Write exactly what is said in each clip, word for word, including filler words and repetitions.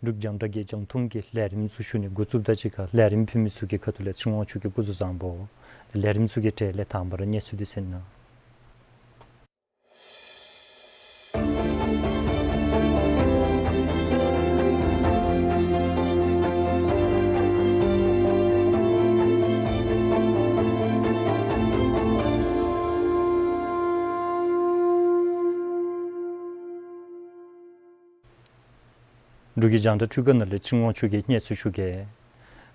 འབྲུག་རྒྱང་བསྒྲགས་ཀྱི་རྒྱང་མཐོང་གི་ལས་རིམ་ཚུ་ཞུ་ནི་འགོ་བཙུགསཔ་དང་གཅིག་ཁར་ལས་རིམ་ཕུལ་མི་ཚུ་གི་ཁ་ཐུག་ལས་ཚེ་དབང་ཕྱུག་གིས་སྐུ་གཟུགས་བཟང་པོ། ལས་རིམ་ཚུ་གི་གྲས་ལས་དང་པ་ར་གནས་ཚུལ་འདི་གསན་གནང་། འབྲུག་གི་རྒྱང་བསྒྲགས་འཕྲུལ་ཁང་ནང་ལས་ཚེ་དབང་ཕྱུག་གིས་གནས་ཚུལ་ཞུ་གེ།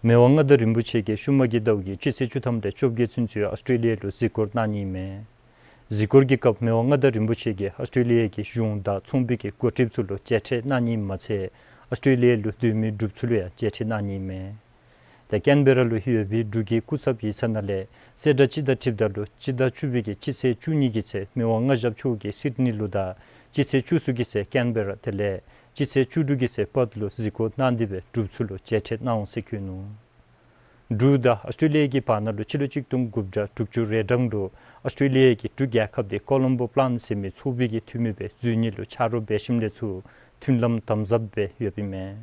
མི་དབང་མངའ་བདག་རིན་པོ་ཆེ་གིས་ཤུལ་མ་གི་ཟླཝ་གི་སྤྱི་ཚེས་བཅུ་ཐམ་ལས་བཅོ་བརྒྱད་ཚུན་ཚོད་ཨོསི་ཊྲེ་ལི་ཡ་ལུ་གཟིགས་སྐོར་གནང་ནི་མས། གཟིགས་སྐོར་གྱི་སྐབས་མི་དབང་མངའ་བདག་རིན་པོ་ཆེ་གིས་ཨོསི་ཊྲེ་ལི་ཡ་གི་གཞུང་དང་ཚོང་པའི་གི་འགོ་ཁྲིདཔ་ཚུ་ལུ་མཇལ་འཕྲད་གནང་ནི་མ་ཚད་ཨོསི་ཊྲེ་ལི་ཡ་ལུ་སྡོད་མི་འབྲུགཔ་ཚུ་ལུ་ཡང་མཇལ་འཕྲད་གནང་ནི་མས། ཏེ་ཀེན་བེ་ར་ལུ་ཡོད་པའི་འབྲུག་གི་སྐུ་ཚབ་ཡིག་ཚང་ནང་ལས་གསལ་བསྒྲགས་ཅིག་དང་འཁྲིལཝ་ད་ལུ་སྤྱི་ཟླ་བཅུ་པའི་གི་སྤྱི་ཚེས་བཅུ་གཉིས་ཀྱི་ཚེ་མི་དབང་མངའ་ཞབས་མཆོག་གིས་སིཌ་ནི་ལུ་དང་སྤྱི་ཚེས་བཅུ་གསུམ་གྱི་ཚེ་ཀེན་བེ་ར་དེ་ལས་སྤྱི་ཚེས་བཅུ་དྲུག་གི་ཚེ་པརཐ་ལུ་གཟིགས་སྐོར་གནང་སྟེ་སྦེ་འབྲུགཔ་ཚུ་ལུ་མཇལ་འཕྲད་གནང་འོང་ཟེར་བཀོད་ནུག། འབྲུག་དང་ཨོསི་ཊྲེ་ལི་ཡ་གི་བར་ན་ལུ་སྤྱི་ལོ་གཅིག་སྟོང་དགུ་བརྒྱ་དྲུག་ཅུ་རེ་གྲངས་ལུ་ཨོསི་ཊྲེ་ལི་ཡ་གི་འབྲུག་རྒྱལ་ཁབ་དེ་ཀོ་ལོམ་བོ་པི་ལཱནཊ་ཟེར་མི་ཚོགས་པའི་གི་འཐུས་མི་སྦེ་འཛུལ་ནི་ལུ་ཆ་རོགས་འབད་ཞིནམ་ལས་ཚུར་མཐུན་ལམ་དམ་ཟབ་སྦེ་ཡོདཔ་ཨིན་མས།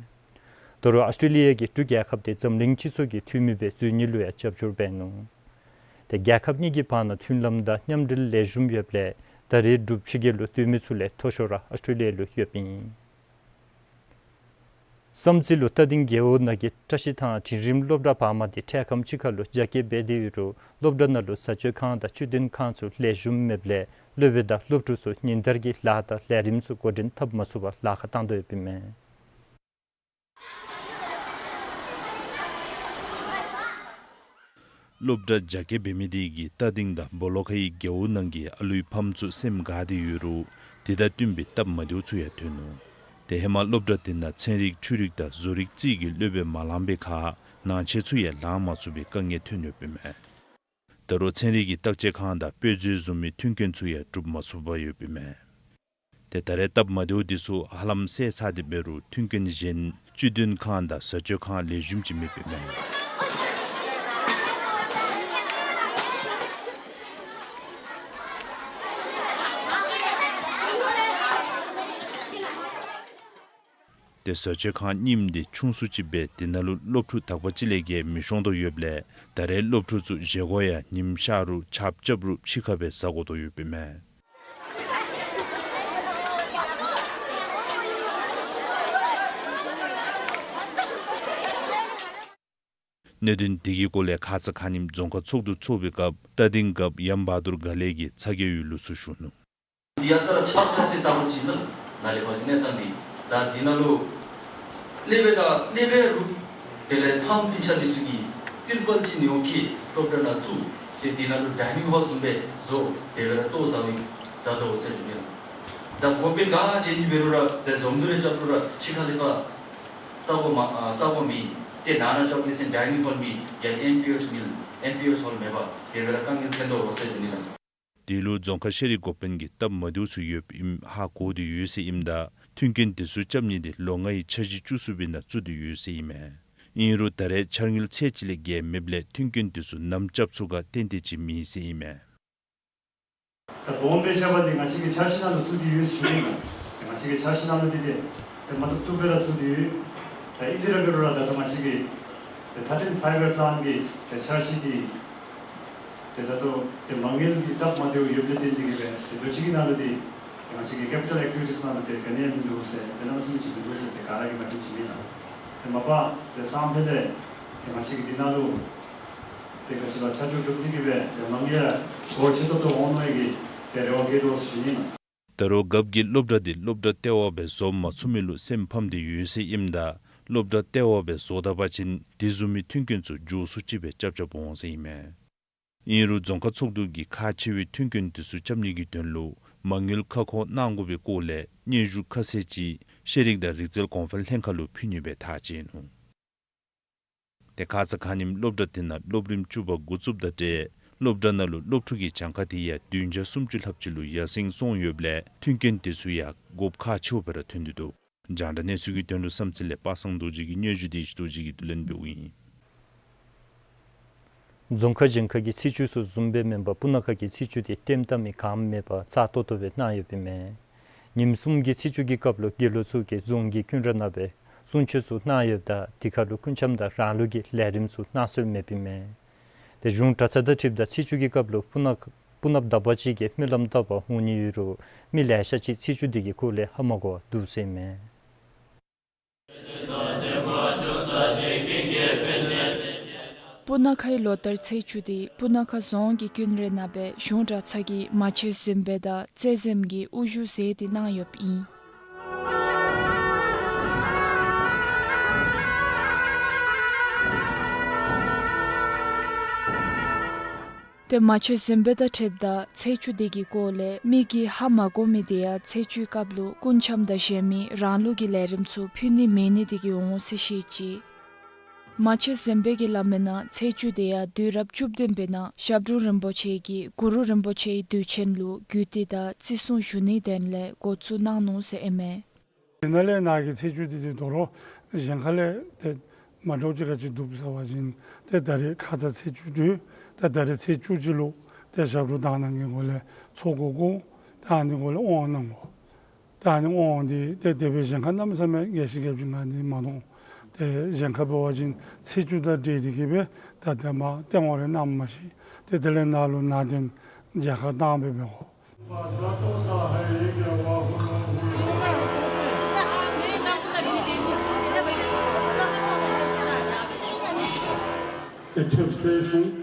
ད་རུང་ཨོསི་ཊྲེ་ལི་ཡ་གི་འབྲུག་རྒྱལ་ཁབ་དེ་འཛམ་གླིང་སྤྱི་ཚོགས་ཀྱི་འཐུས་མི་སྦེ་འཛུལ་ནི་ལུ་ཡང་རྒྱབ་སྐྱོར་འབད་ནུག། ཏེ་རྒྱལ་ཁབ་གཉིས་ཀྱི་བར་ན་མཐུན་ལམ་དང་མཉམ་འབྲེལ་ལེགས་ཤོམ་ཡོདཔ་ལས་ད་རེས་འབྲུགཔ་ཕྱི་རྒྱལ་ལུ་སྡོད་མི་ཚུ་ལས་མཐོ་ཤོས་ར་ཨོསི་ཊྲེ་ལི་ཡ་ལུ་ཡོདཔ་ཨིན། བསམ་རྩེ་ལུ་རྟ་སྡིང་རྒེད་འོག་ནང་གི་བཀྲ་ཤིས་ཐང་འབྲིང་རིམ་སློབ་གྲྭ་བར་མ་དེ་འཕྲལ་ཁམས་ཅིག་ཁར་ལུ་རྒྱ་སྐྱེད་འབད་དེ་ཡོད་རུང་སློབ་གྲྭ་ནང་ལུ་བཟའ་སྤྱོད་ཁང་དང་དཔྱོད་ལྡན་ཁང་ཚུ་ལེགས་ཤོམ་མེདཔ་ལས་སློབ་དཔོན་དང་སློབ་ཕྲུག་ཚུ་ཉིན་ལྟར་གྱི་ལཱ་དང་ལས་རིམ་ཚུ་འགོ་འདྲེན་འཐབ་མ་ཚུགས་པར་ལཱ་ཁག་བཏང་དོ་ཡོདཔ་ཨིན་མས། སློབ་གྲྭ་རྒྱ་སྐྱེད་འབད་མི་དེ་གིས་རྟ་སྡིང་དང་སྦོ་ལོགས་ཁའི་རྒེད་འོག་ནང་གི་ཨ་ལུའི་ཕམ་ཚུ་སེམས་དགའ་སྟེ་ཡོད་རུང་དེ་དང་བསྟུན་པའི་སྟབས་མ་བདེཝ་ཚུ་ཡང་ཐོན་ནུག། ཏེ་ཧེ་མ་སློབ་གྲྭ་དེ་ནང་ཚན་རིག་འཕྲུལ་རིག་དང་བཟོ་རིག་རྩིས་ཀྱི་སློབ་དཔོན་མ་ལང་པའི་ཁར་ནང་ཆས་ཚུ་ཡང་ལང་མ་ཚུགས་པའི་དཀའ་ངལ་ཐོན་ཡོདཔ་ཨིན་མས། ད་རུང་ཚན་རིག་གི་བརྟག་དཔྱད་ཁང་དང་སྤོས་མཛོད་བཟུམ་མའི་མཐུན་རྐྱེན་ཚུ་ཡང་སྒྲུབ་མ་ཚུགས་པར་ཡོདཔ་ཨིན་མས། ཏེ་ད་རེས་སྟབས་མ་བདེཝ་འདི་ཚུ་ཧ་ལམ་སེལ་ཚར་ཏེ་འབད་རུང་མཐུན་རྐྱེན་གཞན་དཔྱོད་ལྡན་ཁང་དང་བཟའ་སྤྱོད་ཁང་ལེགས་ཤོམ་ཅིག་མེདཔ་ཨིན་མས། ཏེ་བཟའ་སྤྱོད་ཁང་རྙིངམ་དེ་ཆུང་སུ་ཅིག་སྦེ་དེ་ནང་ལུ་སློབ་ཕྲུག་དག་པ་ཅིག་ལས་བརྒལ་མི་ཤོང་དོ་ཡོདཔ་ལས་ད་རེས་སློབ་ཕྲུག་ཚུ་བཞེས་སྒོ་ཡང་ཉིམ་ཤར་རུང་ཆརཔ་རྐྱབ་རུང་ཕྱི་ཁར་སྦེ་བཟའ་དགོ་དོ་ཡོདཔ་ཨིན་མས། གནད་དོན་དེ་གི་སྐོར་ལས་ཁ་ཙ་ཁ་ཉིནམ་རྫོང་ཁག་ཚོགས་འདུ་ཚོགས་པའི་སྐབས་རྟ་སྡིང་རྒཔོ་ཡམ་བྷ་དུར་དགའ་ལེགས་ཀྱིས་ཚ་གྱང་ཡོད་ལུགས་ཚུ་ཞུ་ནུག། དེ་ཡང་ད་ར་ཆརཔ་རྐྱབ་ཚེ་ས་གོ་ཅིག་ནང་ལས་ཕར་གནས་སྟངས་འདི་ད་འདི་ནང་ལུ་སློབ་དཔོན་དང་སློབ་དཔོན་རུང་དེ་ལས་ཕམ་སྤུན་ཆ་འདི་ཚུ་གིས་ཏིར་པལ་ཅིག་ཉོ་སྟེ་སློབ་གྲྭ་ནང་བཙུགས་ཏེ་འདི་ནང་ལུ་ཌའི་ནིང་ཧོལ་བཟུམ་སྦེ་བཟོ་དེ་སྦེ་ར་ལྟོ་བཟའ་བའི་བཟའ་དོ་ཟེར་ཞུ་ནི་ལགས། ད་གོ་པེ་ག་ཅི་ཨིན་འབད་རུང་ར་ཏེ་འཛོམས་འདུ་རེ་རྐྱབ་རུང་ར་ཕྱི་ཁ་ལས་ཕར་ས་གོ་མ་ཨ་ས་གོ་མེད། ཏེ་ནང་ན་རྐྱབ་ཡི་ཟེར་ཌའི་ནིང་ཧོལ་མེད། ཡང་ཨེམ་པི་ཨེཆ་མེད། ཨེམ་པི་ཨེཆ་ཧོལ་མེད་པར་དེ་སྦེ་ར་དཀའ་ངལ་ཐོན་དོ་ཟེར་ཞུ་ནི་ལགས། དེ་ལུ་རྫོང་ཁག་ཤེས་རིག་འགོ་དཔོན་གྱིས་སྟབས་མ་བདེཝ་ཚུ་ཡོདཔ་ཨིནམ་ཧ་གོ་སྟེ་ཡོད་ཟེར་ཨིནམ་ད་མཐུན་རྐྱེན་དེ་ཚུ་རྐྱབ་ནི་དེ་ལོ་ལྔའི་འཆར་གཞི་བཅུ་གསུམ་པའི་ནང་བཙུགས་ཏེ་ཡོད་ཟེར་ཨིན་མས། ཨིན་རུང་ད་རེས་འཆར་དངུལ་ཚད་ཅིག་ལས་བརྒལ་མེདཔ་ལས་མཐུན་རྐྱེན་དེ་ཚུ་ནམ་རྐྱབ་ཚུགས་ག་ཏན་ཏན་ཅིག་མེད་ཟེར་ཨིན་མས། ད་སྦོམ་སྦེ་རྐྱབ་པ་འདི་ང་བཅས་ཀྱི་འཆར་གཞི་ནང་ལུ་བཙུགས་ཏེ་ཡོད་ཟེར་ཞུ་ནི་ལགས། ང་བཅས་ཀྱི་འཆར་གཞི་ནང་ལུ་འདི་ཏེ་ཏེ་མ་བཙུགས་བཙུགསཔ་སྦེ་ར་བཙུགས་ཏེ་ཡོད། ད་ཨིན་དེ་ར་འབད་རུང་ར་ད་ལྟོ་ང་བཅས་ཀྱི་ཏེ་ཐ་ཐེན་ཕའི་བར་པ་ལཱནཊ་གི་ཏེ་འཆར་གཞི་འདི་ཏེ་ད་ལྟོ་ཏེ་མ་དངུལ་གྱི་སྟབས་མ་བདེཝ་ཡོདཔ་ལས་བརྟེན་ཏེ་གིས་སྦེ་ཏེ་དུས་ཅི་གི་ནང་ལུ་འདི་ཏེ་ང་བཅས་ཀྱི་ཀེ་པི་ཊལ་ཨེག་ཊི་བི་ཊིས་ནང་ལུ་ཏེ་ག་ནི་ཡང་མིན་འདུག་ཟེར་ཏེ་གནམ་མེད་ས་མེད་ཅིག་མིན་འདུག་ཟེར་ཏེ་ག་ར་གིས་མ་མཁྱེནམ་ཅིག་མེད་ལགས། ཏེ་མ་པ་ཏེ་སང་ཕོད་ལས་ཏེ་ང་བཅས་ཀྱིས་འདི་ནང་ལུ་ཏེ་ག་ཅི་ལོ་ཆ་འཇོག་གྲུབ་སྟེ་གིས་སྦེ་ཏེ་མ་དངུལ་ཡང་སྒོར་ཆེ་ཏོག་ཏོ་འོང་ནི་གི་ཏེ་རེ་བ་བསྐྱེད་དོ་ཟེར་ཞུ་ནི་ལགས། ད་རུང་རྒཔོ་གིས་སློབ་གྲྭ་འདི་སློབ་གྲྭ་ལྟེ་བ་སྦེ་བཟོ་མ་ཚུགས་མི་ལུ་སེམས་ཕམ་སྟེ་ཡོད་ཟེར་ཨིནམ་ད་སློབ་གྲྭ་ལྟེ་བ་སྦེ་བཟོ་ད་པ་ཅིན་དེ་བཟུམ་མའི་མཐུན་རྐྱེན་ཚུ་མགྱོགས་སུ་ཅིག་སྦེ་རྐྱབ་རྐྱབ་འོང་ཟེར་ཨིན་མས། ཨིན་རུང་རྫོང་ཁག་ཚོགས་འདུ་གིས་ཁག་ཆེ་བའི་མཐུན་རྐྱེན་དེ་ཚུ་རྐྱབ་ནི་གི་དོན་ལུ་མ་དངུལ་ཁ་སྐོང་གནང་དགོ་པའི་སྐོར་ལས་སྙན་ཞུ་ཁ་གསལ་ཅིག་ཤེས་རིག་དང་རིག་རྩལ་གོང་འཕེལ་ལྷན་ཁག་ལུ་ཕུལ་ནི་སྦེ་ཐག་བཅད་ནུག། ཏེ་ཁ་ཙ་ཁ་ཉིནམ་སློབ་གྲྭ་དེ་ནང་སློབ་རིམ་བཅུ་པ་འགོ་བཙུགསཔ་དང་འབྲེལ་སློབ་གྲྭ་ནང་ལུ་སློབ་ཕྲུག་གི་གྱངས་ཁ་དེ་ཡང་བདུན་བརྒྱ་སུམ་ཅུ་ལྷགཔ་ཅིག་ལུ་ཡར་སེང་སོང་ཡོདཔ་ལས་མཐུན་རྐྱེན་དེ་ཚུ་ཡང་དགོཔ་ཁག་ཆེཝ་སྦེ་ར་ཐོན་ཏེ་འདུག། རྒྱང་བསྒྲགས་གནས་ཚུལ་གྱི་དོན་ལུ་བསམ་རྩེ་ལས་པ་སངས་རྡོ་རྗེ་གི་སྙན་ཞུ་དེ་ཞུ་རྡོ་རྗེ་གིས་བསྡུ་ལེན་འབདཝ་ཨིན། རྫོང་ཁག་གཞན་ཁག་གི་ཚེས་བཅུ་ཚུ་བཟུམ་སྦེ་མེན་པར་སྤུ་ན་ཁ་གི་ཚེས་བཅུ་དེ་ལྟདམོ་བལྟ་མི་གང་མེད་པར་ཚགས་ཏོག་ཏོ་སྦེ་གནང་ཡོདཔ་ཨིན་མས། ཉིནམ་གསུམ་གྱི་ཚེས་བཅུ་གི་སྐབས་ལུ་དགེ་སློང་ཚུ་གིས་རྫོང་གི་ཀུན་ར་ནང་སྦེ་གསུང་ཆོག་ཚུ་གནང་ཡོདཔ་ད་དེ་ཁར་ལུ་སྐུ་འཆམ་དང་རང་ལུགས་ཀྱི་ལས་རིམ་ཚུ་གནང་སྲོལ་མེདཔ་ཨིན་མས། ཏེ་གཞུང་གྲྭ་ཚང་དང་འཁྲིལཝ་ད་ཚེས་བཅུ་གི་སྐབས་ལུ་སྤུ་ན་ཁ་སྤུ་ན་ཁ་དག་པ་ཅིག་གིས་སྨོན་ལམ་བཏབ་པར་འོང་ནི་ཡོད་རུང་མི་ལེ་ཤ་ཅིག་ཚེས་བཅུ་དེ་གི་སྐོར་ལས་ཧ་མ་གོ་བར་འདུག་ཟེར་ཨིན་མས། སྤུ་ན་ཁའི་ལོ་ལྟར་ཚེས་བཅུ་དེ་སྤུ་ན་ཁ་རྫོང་གི་ཀུན་རའི་ནང་སྦེ་གཞུང་གྲྭ་ཚང་གིས་མ་ཆོས་གཟིམ་དཔོན་དང་རྩེ་གཟིམ་གྱིས་དབུ་བཞུགས་མཛད་དེ་གནང་ཡོདཔ་ཨིན། ཏེ་མ་ཆོས་གཟིམ་དཔོན་དང་འཁྲིལཝ་ད་ཚེས་བཅུ་དེ་གི་སྐོར་ལས་མི་གིས་ཧ་མ་གོ་མི་དེ་ཡང་ཚེས་བཅུའི་སྐབས་ལུ་སྐུ་འཆམ་དང་གཞན་མི་རང་ལུགས་ཀྱི་ལས་རིམ་ཚུ་ཕུལ་ནི་མེད་ནི་དེ་གིས་འོང་ཟེར་བཤད་ཅི། མ་ཆོས་གཟིམ་དཔོན་གྱིས་སླབ་མིའི་ནང་ཚེས་བཅུ་དེ་ཡང་དུས་རབས་བཅུ་བདུན་པའི་ནང་ཞབས་དྲུང་རིན་པོ་ཆེ་གིས་གུ་རུ་རིན་པོ་ཆེའི་དུས་ཆེན་ལུ་གུས་བཏུད་དང་བརྩི་སྲུང་ཞུ་ནིའི་དོན་ལས་འགོ་བཙུགས་གནང་ནུག་ཟེར་ཨིན་མས། དེ་ནང་ལས་ནཱ་གི་ཚེས་བཅུ་དེ་ཏེ་དོ་རུང་གཞན་ཁ་ལས་ཏེ་མ་འདྲཝ་ཅིག་ག་ཅི་འདུག་ཟེར་བ་ཅིན་ཏེ་ད་རེས་ཁ་ཙ་ཚེས་བཅུ་དྲོ་ཏེ་ད་རེས་ཚེས་བཅུ་གཅིག་ལུ་ཏེ་ཞབས་དྲུང་དག་སྣང་གི་སྒོ་ལས་ཚོགས་འགོ་བཀོད། ད་ཨ་ནི་སྒོ་ལས་དབང་གནང་དགོ། ད་ཨ་ནི་དབང་འདི་ཏེ་དེ་སྦེ་གཞན་ཁ་གནམ་མེད་ས་མེད་དགེ་བཤེས་དགེ་བཅུ་ང་འདི་མ་གཏོགས་ཏེ་གཞན་ཁ་འབད་བ་ཅིན་ཚེས་བཅུ་དང་འབྲེལ་ཏེ་གིས་སྦེ་ད་ཏེ་མ་ཏེ་དབང་རེ་གནངམ་མ་གཞི་ཏེ་དེ་ལས་ནཱ་ལུ་ནང་རྟེན་མཇལ་ཁ་བཏང་སྦེ་འབད་དགོ།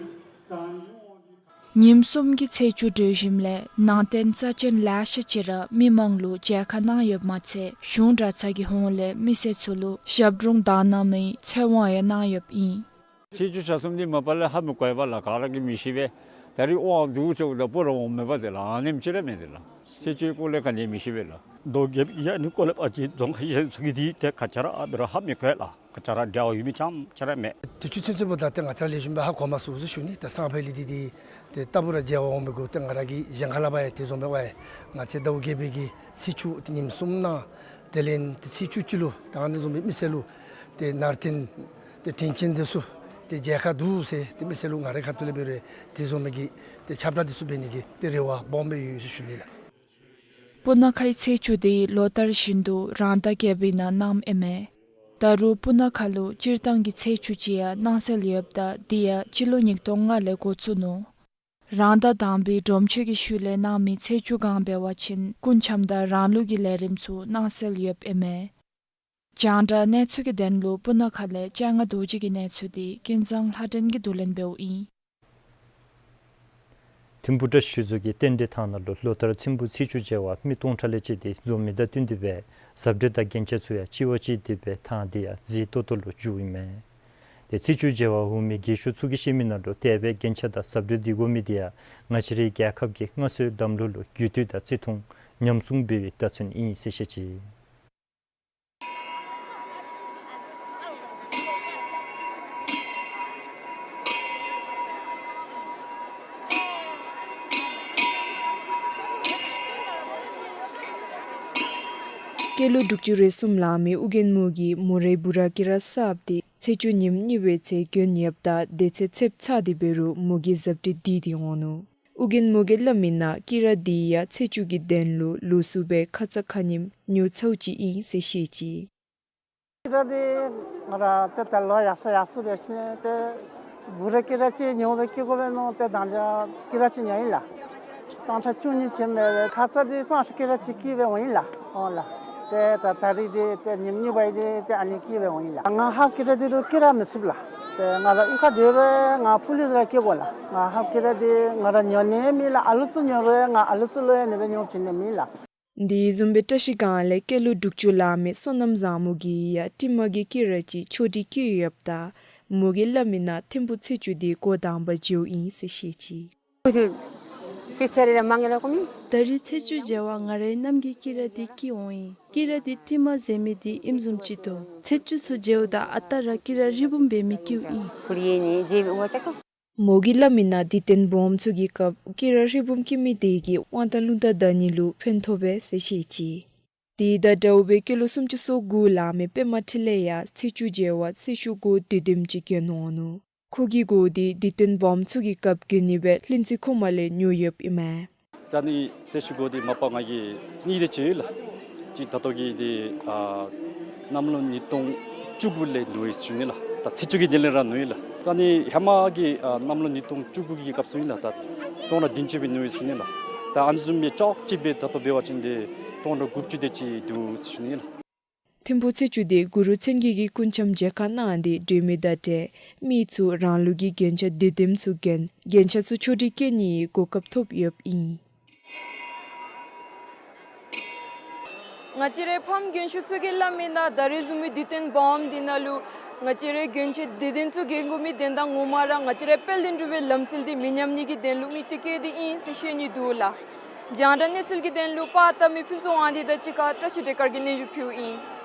ཉིནམ་གསུམ་གྱི་ཚེས་བཅུ་གྲོལ་ཞིནམ་ལས་ནང་རྟེན་རྩ་ཅན་ལེ་ཤ་ཅིག་ར་མི་མང་ལུ་མཇལ་ཁ་གནང་ཡོདཔ་མ་ཚད་གཞུང་གྲྭ་ཚང་གི་ཧོངས་ལས་མི་སེར་ཚུ་ལུ་ཞབས་དྲུང་དག་སྣང་མའི་ཚེ་དབང་ཡང་གནང་ཡོདཔ་ཨིན། ཚེས་བཅུ་ཞག་གསུམ་འདི་མ་པ་ལས་ཧ་མི་གོ་བས་ལགས། ག་ར་གིས་མི་ཤེས་པས། ད་རེས་དབང་འདུག་ཟེརཝ་ད་སྤུ་ར་འོང་མེད་པ་དེ་ལགས། ཨ་ནེམ་ཅིག་ར་མས་དེ་ལགས། ཚེས་བཅུའི་སྐོར་ལས་ག་ནི་མི་ཤེས་པས་ལགས། མདོ་རྒྱུད་ཡང་ནི་སྐོར་ལས་ཨ་ཙི་རྫོང་ཁག་གཞན་ཚུ་གིས་འདི་ཏེ་ག་ཅི་ར་ཨ་ནི་ར་ཧ་མི་གོ་ལགས། ག་ཅི་ར་འབྲེལ་བ་ཡོད་མི་ཙམ་ཅིག་ར་མས། དུས་ཚོད་ཚུན་ཚོད་འབདཝ་ད་ཏེ་ང་བཅས་ར་ལེགས་ཤོམ་སྦེ་ཧ་གོ་མ་ཚུགས་ཟེར་ཞུ་ནི། ཏེ་སང་ཕོད་ལས་འདི་འདི་ཏེ་ལྟ་བུ་ར་མཇལ་བར་འོང་མི་དགོ། ཏེ་ང་ར་གིས་གཞན་ཁ་ལས་ཕར་ཡང་དེ་བཟུམ་སྦེ་ཕར་ཡང་ང་བཅས་ཟླཝ་བརྒྱད་པའི་གི་ཚེས་བཅུ་ཏེ་ཉིནམ་གསུམ་གནང་། དེ་ལས་ཏེ་ཚེས་བཅུ་གཅིག་ལུ་ད་ཨ་ནི་བཟུམ་སྦེ་མི་སེར་ལུ་ཏེ་ནང་རྟེན་ཏེ་དྲིན་ཅན་དེ་ཚུ་ཏེ་མཇལ་ཁ་འདུག་ཟེར་ཏེ་མི་སེར་ལུ་ང་རའི་ཁ་ཐུག་ལས་འབད་རུང་དེ་བཟུམ་མའི་གི་ཏེ་ཁྱབ་བསྒྲགས་དེ་ཚུ་འབད་ནི་གི་ཏེ་རེ་བ་སྦོམ་སྦེ་ཡོད་ཟེར་ཞུ་ནི་ལགས། སྤུ་ན་ཁའི་ཚེས་བཅུ་དེ་ལོ་ལྟར་བཞིན་དུ་རང་ཟླ་བརྒྱད་པའི་ནང་གནངམ་ཨིན་མས། ད་རུང་སྤུ་ན་ཁ་ལུ་སྤྱིར་བཏང་གི་ཚེས་བཅུ་ཅིག་ཡང་གནང་སྲོལ་ཡོདཔ་ད་དེ་ཡང་སྤྱི་ལོ་ཉིས་སྟོང་ལྔ་ལས་འགོ་བཙུགས་ནུག། རང་ཟླ་དང་པའི་སྒྲུབ་མཆོད་ཀྱི་ཤུལ་ལས་གནང་མི་ཚེས་བཅུ་གང་འབད་བ་ཅིན་སྐུ་འཆམ་དང་རང་ལུགས་ཀྱི་ལས་རིམ་ཚུ་གནང་སྲོལ་ཡོདཔ་ཨིན་མས། རྒྱང་བསྒྲགས་གནས་ཚུལ་གྱི་དོན་ལུ་སྤུ་ན་ཁ་ལས་སྤྱན་སྔ་རྡོ་རྗེ་གི་གནས་ཚུལ་དེ་ཀུན་བཟང་ལྷ་སྒྲོན་གྱིས་བསྡུ་ལེན་འབདཝ་ཨིན། ཐིམ་ཕུག་བཀྲ་ཤིས་ཆོས་རྫོང་གི་རྟེན་འབྲེལ་ཐང་ནང་ལུ་ལོ་ལྟར་ཐིམ་ཕུག་ཚེས་བཅུ་མཇལ་བར་མི་སྟོང་ཕྲག་ལས་བཅད་དེ་འཛོམས་མི་དང་བསྟུན་ཏེ་སྦེ་གཟབ་སྤྲས་དང་རྒྱན་ཆ་ཚུ་ཡང་གཅིག་བ་གཅིག་ཏེ་སྦེ་ཐང་དེ་ཡང་མཛེས་ཏོག་ཏོ་ལུ་བཞུགསཔ་ཨིན་མས། ཏེ་ཚེས་བཅུ་མཇལ་བར་འོང་མི་རྒས་ཤོས་ཚུ་གིས་བཤད་མི་ནང་ལུ་དེ་སྦེ་རྒྱན་ཆ་དང་གཟབ་སྤྲས་འདི་དགོ་མི་དེ་ཡང་ང་བཅས་རའི་རྒྱལ་ཁབ་ཀྱི་སྔར་སྲོལ་ལམ་ལུགས་ལུ་རྒུད་འཐུས་དང་བརྩི་མཐོང་ཉམས་སྲུང་འབད་བའི་བརྡ་མཚོན་ཨིན་ཟེར་བཤད་ཅི། སྐྱེས་ལོ་དྲུག་ཅུ་རེ་གསུམ་ལང་མི་ཨོ་རྒྱན་མོ་གིས་མོ་རའི་བུ་ར་སྐྱེས་ར་གསརཔ་དེ་ཚེས་བཅུ་ཉིནམ་གཉིས་པའི་ཚེ་གྱོན་ཡོདཔ་ད་དེ་ཚེ་ཚདཔ་ཚ་སྟེ་འབད་རུང་མོ་གིས་གཟབ་སྤྲོས་འདི་འདི་འོང་ནུག། ཨོ་རྒྱན་མོ་གིས་སླབ་མི་ནང་སྐྱེས་ར་འདི་ཡང་ཚེས་བཅུ་གི་དོན་ལུ་ལོགས་སུ་སྦེ་ཁ་ཙ་ཁ་ཉིནམ་ཉོ་ཚརཝ་ཅིག་ཨིན་ཟེར་བཤད་ཅི། སྐྱེས་ར་འདི་ང་ར་ཏེ་ད་ལོ་ཡར་སོང་ཡར་སོང་སྦེ་ཞིནམ་ལས་ཏེ་བུ་ར་སྐྱེས་ར་ཅིག་ཉོ་སྦེ་སྐྱེ་དགོ་པས་མནོ་སྟེ་ད་ཅི་སྐྱེས་ར་ཅིག་ཉོ་ཡི་ལགས། སྟོང་ཕྲག་བཅུ་གཉིས་ཅིག་མས་པས། ཁ་ཙ་འདི་སྟོང་ཕྲག་སྐྱེས་ར་ཅིག་སྐྱེས་སྦེ་འོང་ཡི་ལགས། འོང་ལགས། ཏེ་ད་ད་རིས་འདི་ཏེ་ཉིནམ་གཉིས་པའི་འདི་ཏེ་ཨ་ནི་སྐྱེས་སྦེ་འོང་ཡི་ལགས། ང་ཧབ་སྐྱེས་ར་འདི་ལུ་སྐྱེས་ར་མི་ཚུགས་ལགས། ཏེ་ང་ར་གཡུས་ཁར་སྡོད་རུང་ང་ཕུག་ལུ་ར་སྐྱེ་དགོ་ལགས། ང་ཧབ་སྐྱེས་ར་འདི་ང་ར་ཉོ་ནི་མེད་ལགས། ཨ་ལུ་ཚུ་ཉོ་རུང་ང་ཨ་ལུ་ཚུ་ལུ་ཡང་ཨ་ནི་སྦེ་ཉོ་བྱིན་ནི་མེད་ལགས། དེ་བཟུམ་སྦེ་བཀྲ་ཤིས་སྒང་ལས་སྐྱེས་ལོ་དྲུག་ཅུ་ལང་མི་བསོད་ནམས་བཟང་མོ་གིས་ཡང་ཊི་མ་གི་སྐྱེས་ར་ཅིག་ཆོ་འཕྲུལ་བཀོད་ཡོདཔ་ད་མོ་གིས་སླབ་མི་ནང་ཐིམ་ཕུག་ཚེས་བཅུ་འདི་འགོ་དང་པ་མཇལཝ་ཨིན་ཟེར་བཤད་ཅི། ད་རིས་ཚེས་བཅུ་མཇལ་བར་ང་རའི་རྣམ་རྒྱལ་སྐྱེས་ར་འདི་སྐྱེས་འོང་ཡི། སྐྱེས་ར་འདི་ཊི་མ་ཟེར་མི་འདི་ཨིནམ་བཟུམ་ཅིག་འདུག། ཚེས་བཅུ་ཚུ་མཇལཝ་ད་ཨ་རྟག་ར་སྐྱེས་ར་རི་བུམ་འབད་མི་སྐྱེཝ་ཨིན། མོ་གིས་སླབ་མི་ནང་འདི་ལྟན་སྦོམ་ཚུ་གི་སྐབས་སྐྱེས་ར་རི་བུམ་སྐྱེ་མི་དེ་གིས་དབང་ཐང་རླུང་རྟ་བདའ་ནི་ལུ་ཕན་ཐོགས་པས་ཟེར་བཤད་ཅི། དེ་དང་འདྲཝ་སྦེ་སྐྱེས་ལོ་སུམ་ཅུ་སོ་དགུ་ལང་མི་པདྨ་འཕྲིན་ལས་ཡང་ཚེས་བཅུ་མཇལ་བར་ཚེས་བཅུ་གོ་དུས་དེམ་ཅིག་གྱོན་འོང་ནུག། ཁོ་གིས་གོ་དེ་འདི་ལྟན་སྦོམ་ཚུ་གི་སྐབས་གྱོན་ནི་སྦེ་ལྷུན་རྩེ་མཁོ་མ་ལས་ཉོ་ཡོདཔ་ཨིན་མས། ད་ནི་ཚེས་བཅུ་གོ་འདི་མ་པ་ང་གིས་གཉིས་དེ་ཅིག་ཡོད་ལགས། གཅིག་ད་ལྟོ་གི་འདི་ཨ་གནམ་ལོ་ཉིས་སྟོང་བཅུ་དགུ་ལས་ཉོ་ཡི་ཟེར་ཞུ་ནི་ལགས། ད་ཚེས་བཅུ་གི་དེ་ལས་ར་ཉོ་ཡི་ལགས། ད་ནི་ཧེ་མ་གི་ཨ་གནམ་ལོ་ཉིས་སྟོང་བཅུ་དགུ་གི་སྐབས་སུ་ཨིན་ལགས། ད་སྟོང་ཕྲག་བདུན་ཅུ་སྦེ་ཉོ་ཡི་ཟེར་ཞུ་ནི་ལགས། ད་ཨ་ནི་བཟུམ་མའི་ཅོག་གཅིག་སྦེ་ད་ལྟོ་འབད་བ་ཅིན་འདི་སྟོང་ཕྲག་དགུ་བཅུ་དེ་ཅིག་འདུག་ཟེར་ཞུ་ནི་ལགས། ཐིམ་ཕུག་ཚེས་བཅུ་འདི་གུ་རུ་མཚན་བརྒྱད་ཀྱིས་བཀའ་གནང་སྟེ་སྒྲོལ་མའི་ཟླ་བྲལ་མི་ཚུ་རང་ལུགས་ཀྱི་རྒྱན་ཆ་དེ་དེམ་ཚུ་གྱོན་རྒྱན་ཆ་ཚུ་ཆོ་འཕྲུལ་བཀོད་ནིའི་གོ་སྐབས་ཐོབ་ཡོདཔ་ཨིན། ང་བཅས་རའི་ཕམ་རྒན་ཤོས་ཚུ་གིས་སླབ་མི་ནང་ད་རིས་བཟུམ་མའི་དུས་སྟོན་སྦོམ་འདི་ནང་ལུ་ང་བཅས་རའི་རྒྱན་ཆ་དེ་དེམ་ཚུ་གྱོན་དགོ་མི་དོན་དག་ངོ་མ་ར་ང་བཅས་རའི་དཔལ་ལྡན་འབྲུག་པའི་ལམ་སྲོལ་འདི་མི་ཉམས་ནི་གི་དོན་ལུ་མི་དེ་གིས་འདི་ཨིན་ཟེར་བཤད་ནི་འདུག་ལགས། རྒྱང་བསྒྲགས་གནས་ཚུལ་གྱི་དོན་ལུ་པར་བཏབ་མི་ཕུན་ཚོགས་དབང་འདུས་དང་གཅིག་ཁར་བཀྲ་ཤིས་བདེ་དཀར་གྱིས་སྙན་ཞུ་ཕུལཝ་ཨིན།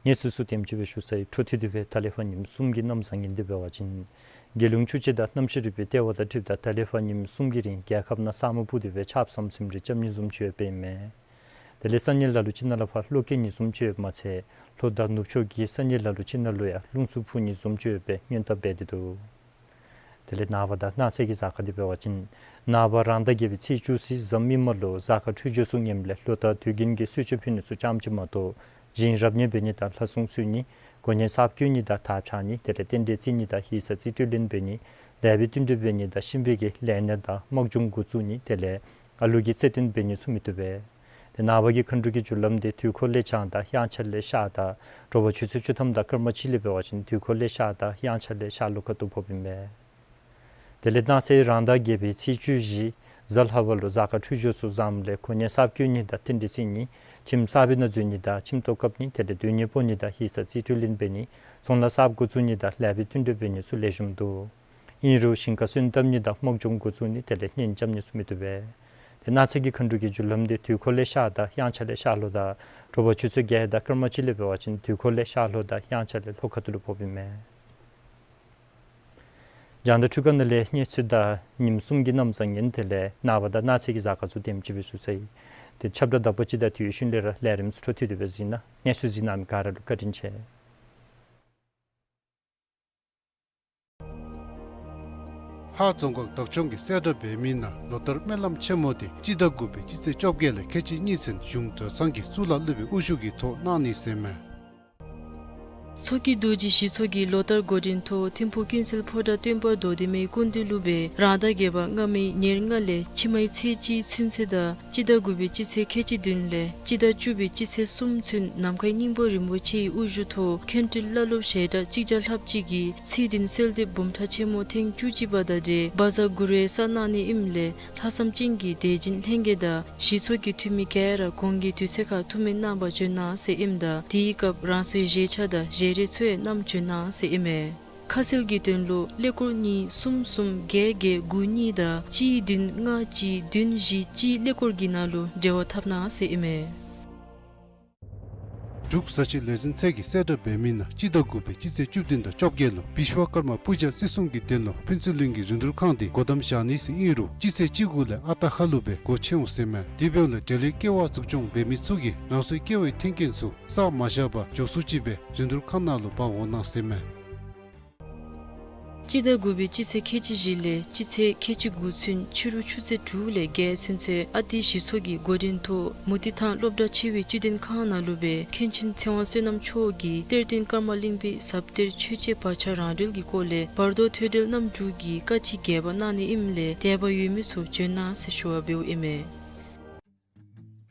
གནས་ཚུལ་ཚུ་དེམ་ཅིག་སྦེ་ཞུ་ཚར་ཡི། འཕྲོ་མཐུད་དེ་སྦེ་ད་ལས་ཕར་ཉིནམ་གསུམ་གྱི་གནམ་བཟང་ངན་འདི་འབད་བ་ཅིན་རྒྱལ་ཡོངས་ཆུ་དཔྱད་དང་གནམ་གཤིས་རིག་པའི་ལྟེ་བ་དང་འཁྲིལཝ་ད་ད་ལས་ཕར་ཉིནམ་གསུམ་གྱི་རིང་རྒྱལ་ཁབ་ནང་ས་སྨུག་སྤུབས་ཏེ་སྦེ་ཆརཔ་ཟམ་ཟིམ་རེ་རྐྱབ་ནི་བཟུམ་ཅིག་ཡོདཔ་ཨིན་མས། དེ་ལས་ས་གནས་ལ་ལུ་ཅིག་ནང་ལས་ཕར་གློག་འཁྱུག་ནི་བཟུམ་ཅིག་ཡོདཔ་མ་ཚད་ལྷོ་དང་ནུབ་ཕྱོགས་ཀྱི་ས་གནས་ལ་ལུ་ཅིག་ནང་ལུ་ཡང་རླུང་འཚུབ་འཕུ་ནི་བཟུམ་ཅིག་ཡོད་པའི་སྔོན་བརྡ་འབད་དེ་འདུག། དེ་ལས་ནངས་པ་དང་གནངས་ཚེ་གི་གཟའ་སྐར་འདི་འབད་བ་ཅིན་ནངས་པ་རང་ཟླ་བརྒྱད་པའི་ཚེས་བཅུ་ཚེས་གཟའ་མིག་དམར་ལུ་གཟའ་སྐར་འཕྲོད་སྦྱོར་ཚུ་ངནམ་ལས་ལོ་ལྟར་དུས་རྒྱུན་གྱི་གསོལ་མཆོད་ཕུལ་ནི་ཚུ་ཙམ་ཅིག་མ་གཏོགས་བཞིན་རབ་གནས་འབད་ནི་དང་ལྷ་སྲུང་གསོལ་ནི་གོ་གནས་གསརཔ་བསྐོ་ནི་དང་དར་འཕྱར་ནི་དེ་ལས་རྟེན་འབྲེལ་བརྩི་ནི་དང་ཡིག་ཚང་རྩིས་སྤྲོད་ལེན་འབད་ནི་ལེགས་པའི་བསྟུན་གྲོས་འབད་ནི་དང་གཤིན་པོའི་གི་ལས་སྣེ་དང་དམག་སྦྱོང་འགོ་བཙུགས་ནི་དེ་ལས་ཨ་ལུ་གི་བརྩེ་འདུན་འབད་ནི་ཚུ་མི་བཏུབ་པས། དེ་ནངས་པ་གི་མཁའ་འགྲོ་གི་རྒྱུ་ལམ་འདི་དུས་འཁོར་ལས་བྱང་དང་དབྱངས་འཆར་ལས་ཤར་དང་དྲོ་པ་ཆུ་ཚོད་བཅུ་ཐམ་དང་སྐར་མ་གཅིག་ལས་འབད་བ་ཅིན་དུས་འཁོར་ལས་ཤར་དང་དབྱངས་འཆར་ལས་ཤར་ལྷོ་ཁ་ཐུག་ཕོགཔ་ཨིན་པས། དེ་ལས་གནངས་ཚེ་རང་ཟླ་བརྒྱད་པའི་ཚེས་བཅུ་བཞི་གཟའ་ལྷག་པ་ལུ་གཟའ་སྐར་འཕྲོད་སྦྱོར་ཚུ་བཟངམ་ལས་གོ་གནས་གསརཔ་བསྐོ་ནི་དང་རྟེན་འབྲེལ་བརྩི་ནི་ཁྱིམ་གསར་པའི་ནང་འཛུལ་ནི་དང་ཁྱིམ་ཐོག་བཀབ་ནི་དེ་ལས་སྡོད་གནས་སྤོ་ནི་དང་ཡིག་ཚང་རྩིས་སྤྲོད་ལེན་འབད་ནི་ཚོང་ལཱ་གསརཔ་འགོ་བཙུགས་ནི་དང་ལེགས་པའི་བསྟུན་གྲོས་འབད་ནི་ཚུ་ལེགས་ཤོམ་འདུག། ཨིན་རུང་ཞིང་ཁ་སོན་བཏབ་ནི་དང་དམག་སྦྱོང་འགོ་བཙུགས་ནི་དེ་ལས་གཉེན་རྐྱབ་ནི་ཚུ་མི་བཏུབ་པས། དེ་གནངས་ཚེ་གི་མཁའ་འགྲོ་གི་རྒྱུ་ལམ་འདི་དུས་འཁོར་ལས་ཤར་དང་དབྱངས་འཆར་ལས་ཤར་ལྷོ་དང་དྲོ་པ་ཆུ་ཚོད་བརྒྱད་དང་སྐར་མ་གཅིག་ལས་འབད་བ་ཅིན་དུས་འཁོར་ལས་ཤར་ལྷོ་དང་དབྱངས་འཆར་ལས་ལྷོ་ཁ་ཐུག་ལུ་ཕོགཔ་ཨིན་མས། རྒྱང་བསྒྲགས་འཕྲུལ་ཁང་ནང་ལས་གནས་ཚུལ་དང་ཉིནམ་གསུམ་གྱི་གནམ་བཟང་ངན་དེ་ལས་ནངས་པ་དང་གནངས་ཚེ་གི་གཟའ་སྐར་ཚུ་དེམ་ཅིག་སྦེ་ཞུ་ཚར་ཡི། དེ་ཁྱབ་བསྒྲགས་དག་པ་ཅིག་དང་དེའི་ཤུལ་ལས་ར་ལས་རིམ་ཚུ་འཕྲོ་མཐུད་དེ་སྦེ་གཟིགས་གནང་། གནས་ཚུལ་གཟིགས་གནང་མི་ག་ར་ལུ་བཀའ་དྲིན་ཆེ། ཧཱ་རྫོང་ཁག་བདག་སྐྱོང་གིས་གསལ་བསྒྲགས་འབད་མི་ནང་ལོ་ལྟར་སྨོན་ལམ་ཆེན་མོ་འདི་སྤྱི་ཟླ་དགུ་པའི་སྤྱི་ཚེས་བཅོ་བརྒྱད་ལས་ཁལ་གཅིག་གཉིས་ཚུན་གཞུང་གྲྭ་ཚང་གི་གཙུག་ལག་སློབ་དཔོན་དབུ་བཞུགས་ཀྱི་ཐོག་གནང་ནི་ཟེར་མས། ཚོགས་ཀྱི་རྡོ་རྗེ་ཞི་ཚོགས་ཀྱིས་ལོ་ལྟར་འགོ་འདྲེན་ཐོག་ཐིམ་ཕུག་ཀུན་གསལ་ཕོ་བྲང་སྟོན་པ་རྡོར་གདན་མའི་སྐུ་མདུན་ལུ་སྦེ་རང་ཟླ་བརྒྱད་པ་སྔ་མའི་ཉེར་ལྔ་ལས་ཕྱི་མའི་ཚེས་གཅིག་ཚུན་ཚོད་དང་སྤྱི་ཟླ་དགུ་པའི་སྤྱི་ཚེས་ཁལ་གཅིག་བདུན་ལས་སྤྱི་ཟླ་བཅུ་པའི་སྤྱི་ཚེས་གསུམ་ཚུན་ནམ་མཁའི་སྙིང་པོ་རིན་པོ་ཆེའི་དབུ་བཞུགས་ཐོག་མཁན་སྤྲུལ་བླ་སློབ་ཞལ་གྲངས་གཅིག་བརྒྱ་ལྷགཔ་ཅིག་གིས་ཚེས་བདུན་གསོལ་འདེབས་འབུམ་ཕྲག་ཆེན་མོ་ཐེངས་བཅུ་གཅིག་པ་དང་འབྲེལ་བཛྲ་གུ་རུ་ཡི་སར་གནང་ནི་ཨིནམ་ལས་ལྷག་བསམ་ཅན་གྱི་དད་སྦྱིན་ལྷན་རྒྱས་དང་ཞི་ཚོགས་ཀྱི་འཐུས་མི་ག་ར་གོང་གི་དུས་ཚོད་ཁར་ཐུགས་སྨོན་གནང་བར་བྱོན་གནང་ཟེར་ཨིནམ་ད་དེའི་སྐབས་རང་སོའི་བཞེས་ཆ་དང་བཞེས་རས་ཚུ་ཡང་བསྣམས་བྱོན་གནང་ཟེར་ཨིན་མས། ཁ་གསལ་གྱི་དོན་ལུ་ཀླད་ཀོར་གཉིས་གསུམ་གསུམ་བརྒྱད་བརྒྱད་དགུ་གཉིས་དང་གཅིག་བདུན་ལྔ་གཅིག་བདུན་བཞི་གཅིག་ཀླད་ཀོར་གྱི་ནང་ལུ་འབྲེལ་བ་འཐབ་གནང་ཟེར་ཨིན་མས། འབྲུག་བཟའ་ཆས་ལས་འཛིན་ཚད་ཀྱིས་གསལ་བསྒྲགས་འབད་མི་ནང་སྤྱི་ཟླ་དགུ་པའི་སྤྱི་ཚེས་བཅུ་བདུན་དང་བཅོ་བརྒྱད་ལུ་བིཤ་ཝ་ཀརྨ་པུ་ཇ་བརྩི་སྲུང་གི་དོན་ལུ་ཕུན་ཚོགས་གླིང་གི་རིན་བསྡུར་ཁང་འདི་སྒོ་བསྡམ་བཞག་ནི་ཟེར་ཨིན་རུང་སྤྱི་ཚེས་བཅུ་དགུ་ལས་ཨ་རྟག་ཧ་ལུགས་སྦེ་སྒོ་ཕྱེ་འོང་ཟེར་མས། དེ་འབདཝ་ལས་འབྲེལ་ཡོད་ཀེ་ཝ་འཛུགས་སྐྱོང་འབད་མི་ཚུ་གིས་རང་སོའི་ཀེ་ཝའི་ཐོན་སྐྱེད་ཚུ་བསགས་མ་བཞག་པར་མགྱོགས་སུ་ཅིག་སྦེ་རིན་བསྡུར་ཁང་ནང་ལུ་འབག་འོང་གནང་ཟེར་མས། སྤྱི་ཟླ་དགུ་པའི་སྤྱི་ཚེས་ཁལ་གཅིག་བཞི་ལས་སྤྱི་ཚེས་ཁལ་གཅིག་དགུ་ཚུན་ཕྱི་རུ་ཆུ་ཚོད་དྲུག་ལས་བརྒྱད་ཚུན་ཚོད་ཨ་ཏི་གཞི་ཚོགས་ཀྱི་འགོ་འདྲེན་ཐོག་མུ་ཏིག་ཐང་སློབ་གྲྭ་ཆེ་བའི་སྤྱི་དོན་ཁང་ནང་ལུ་སྦེ་མཁན་ཆེན་ཚེ་དབང་བསོད་ནམས་མཆོག་གིས་གཏེར་སྟོན་ཀརྨ་གླིང་པའི་ཟབ་གཏེར་ཆོས་འཆད་བག་ཆགས་རང་གྲོལ་གྱི་སྐོར་ལས་བར་དོ་ཐོས་གྲོལ་རྣམ་དྲུག་གི་བཀའ་ཅི་རྒྱས་པ་གནང་ནི་ཨིནམ་ལས་དད་པ་ཡོད་མི་ཚུ་བྱོན་གནང་ཟེར་ཞུ་བ་འབདཝ་ཨིན་མས།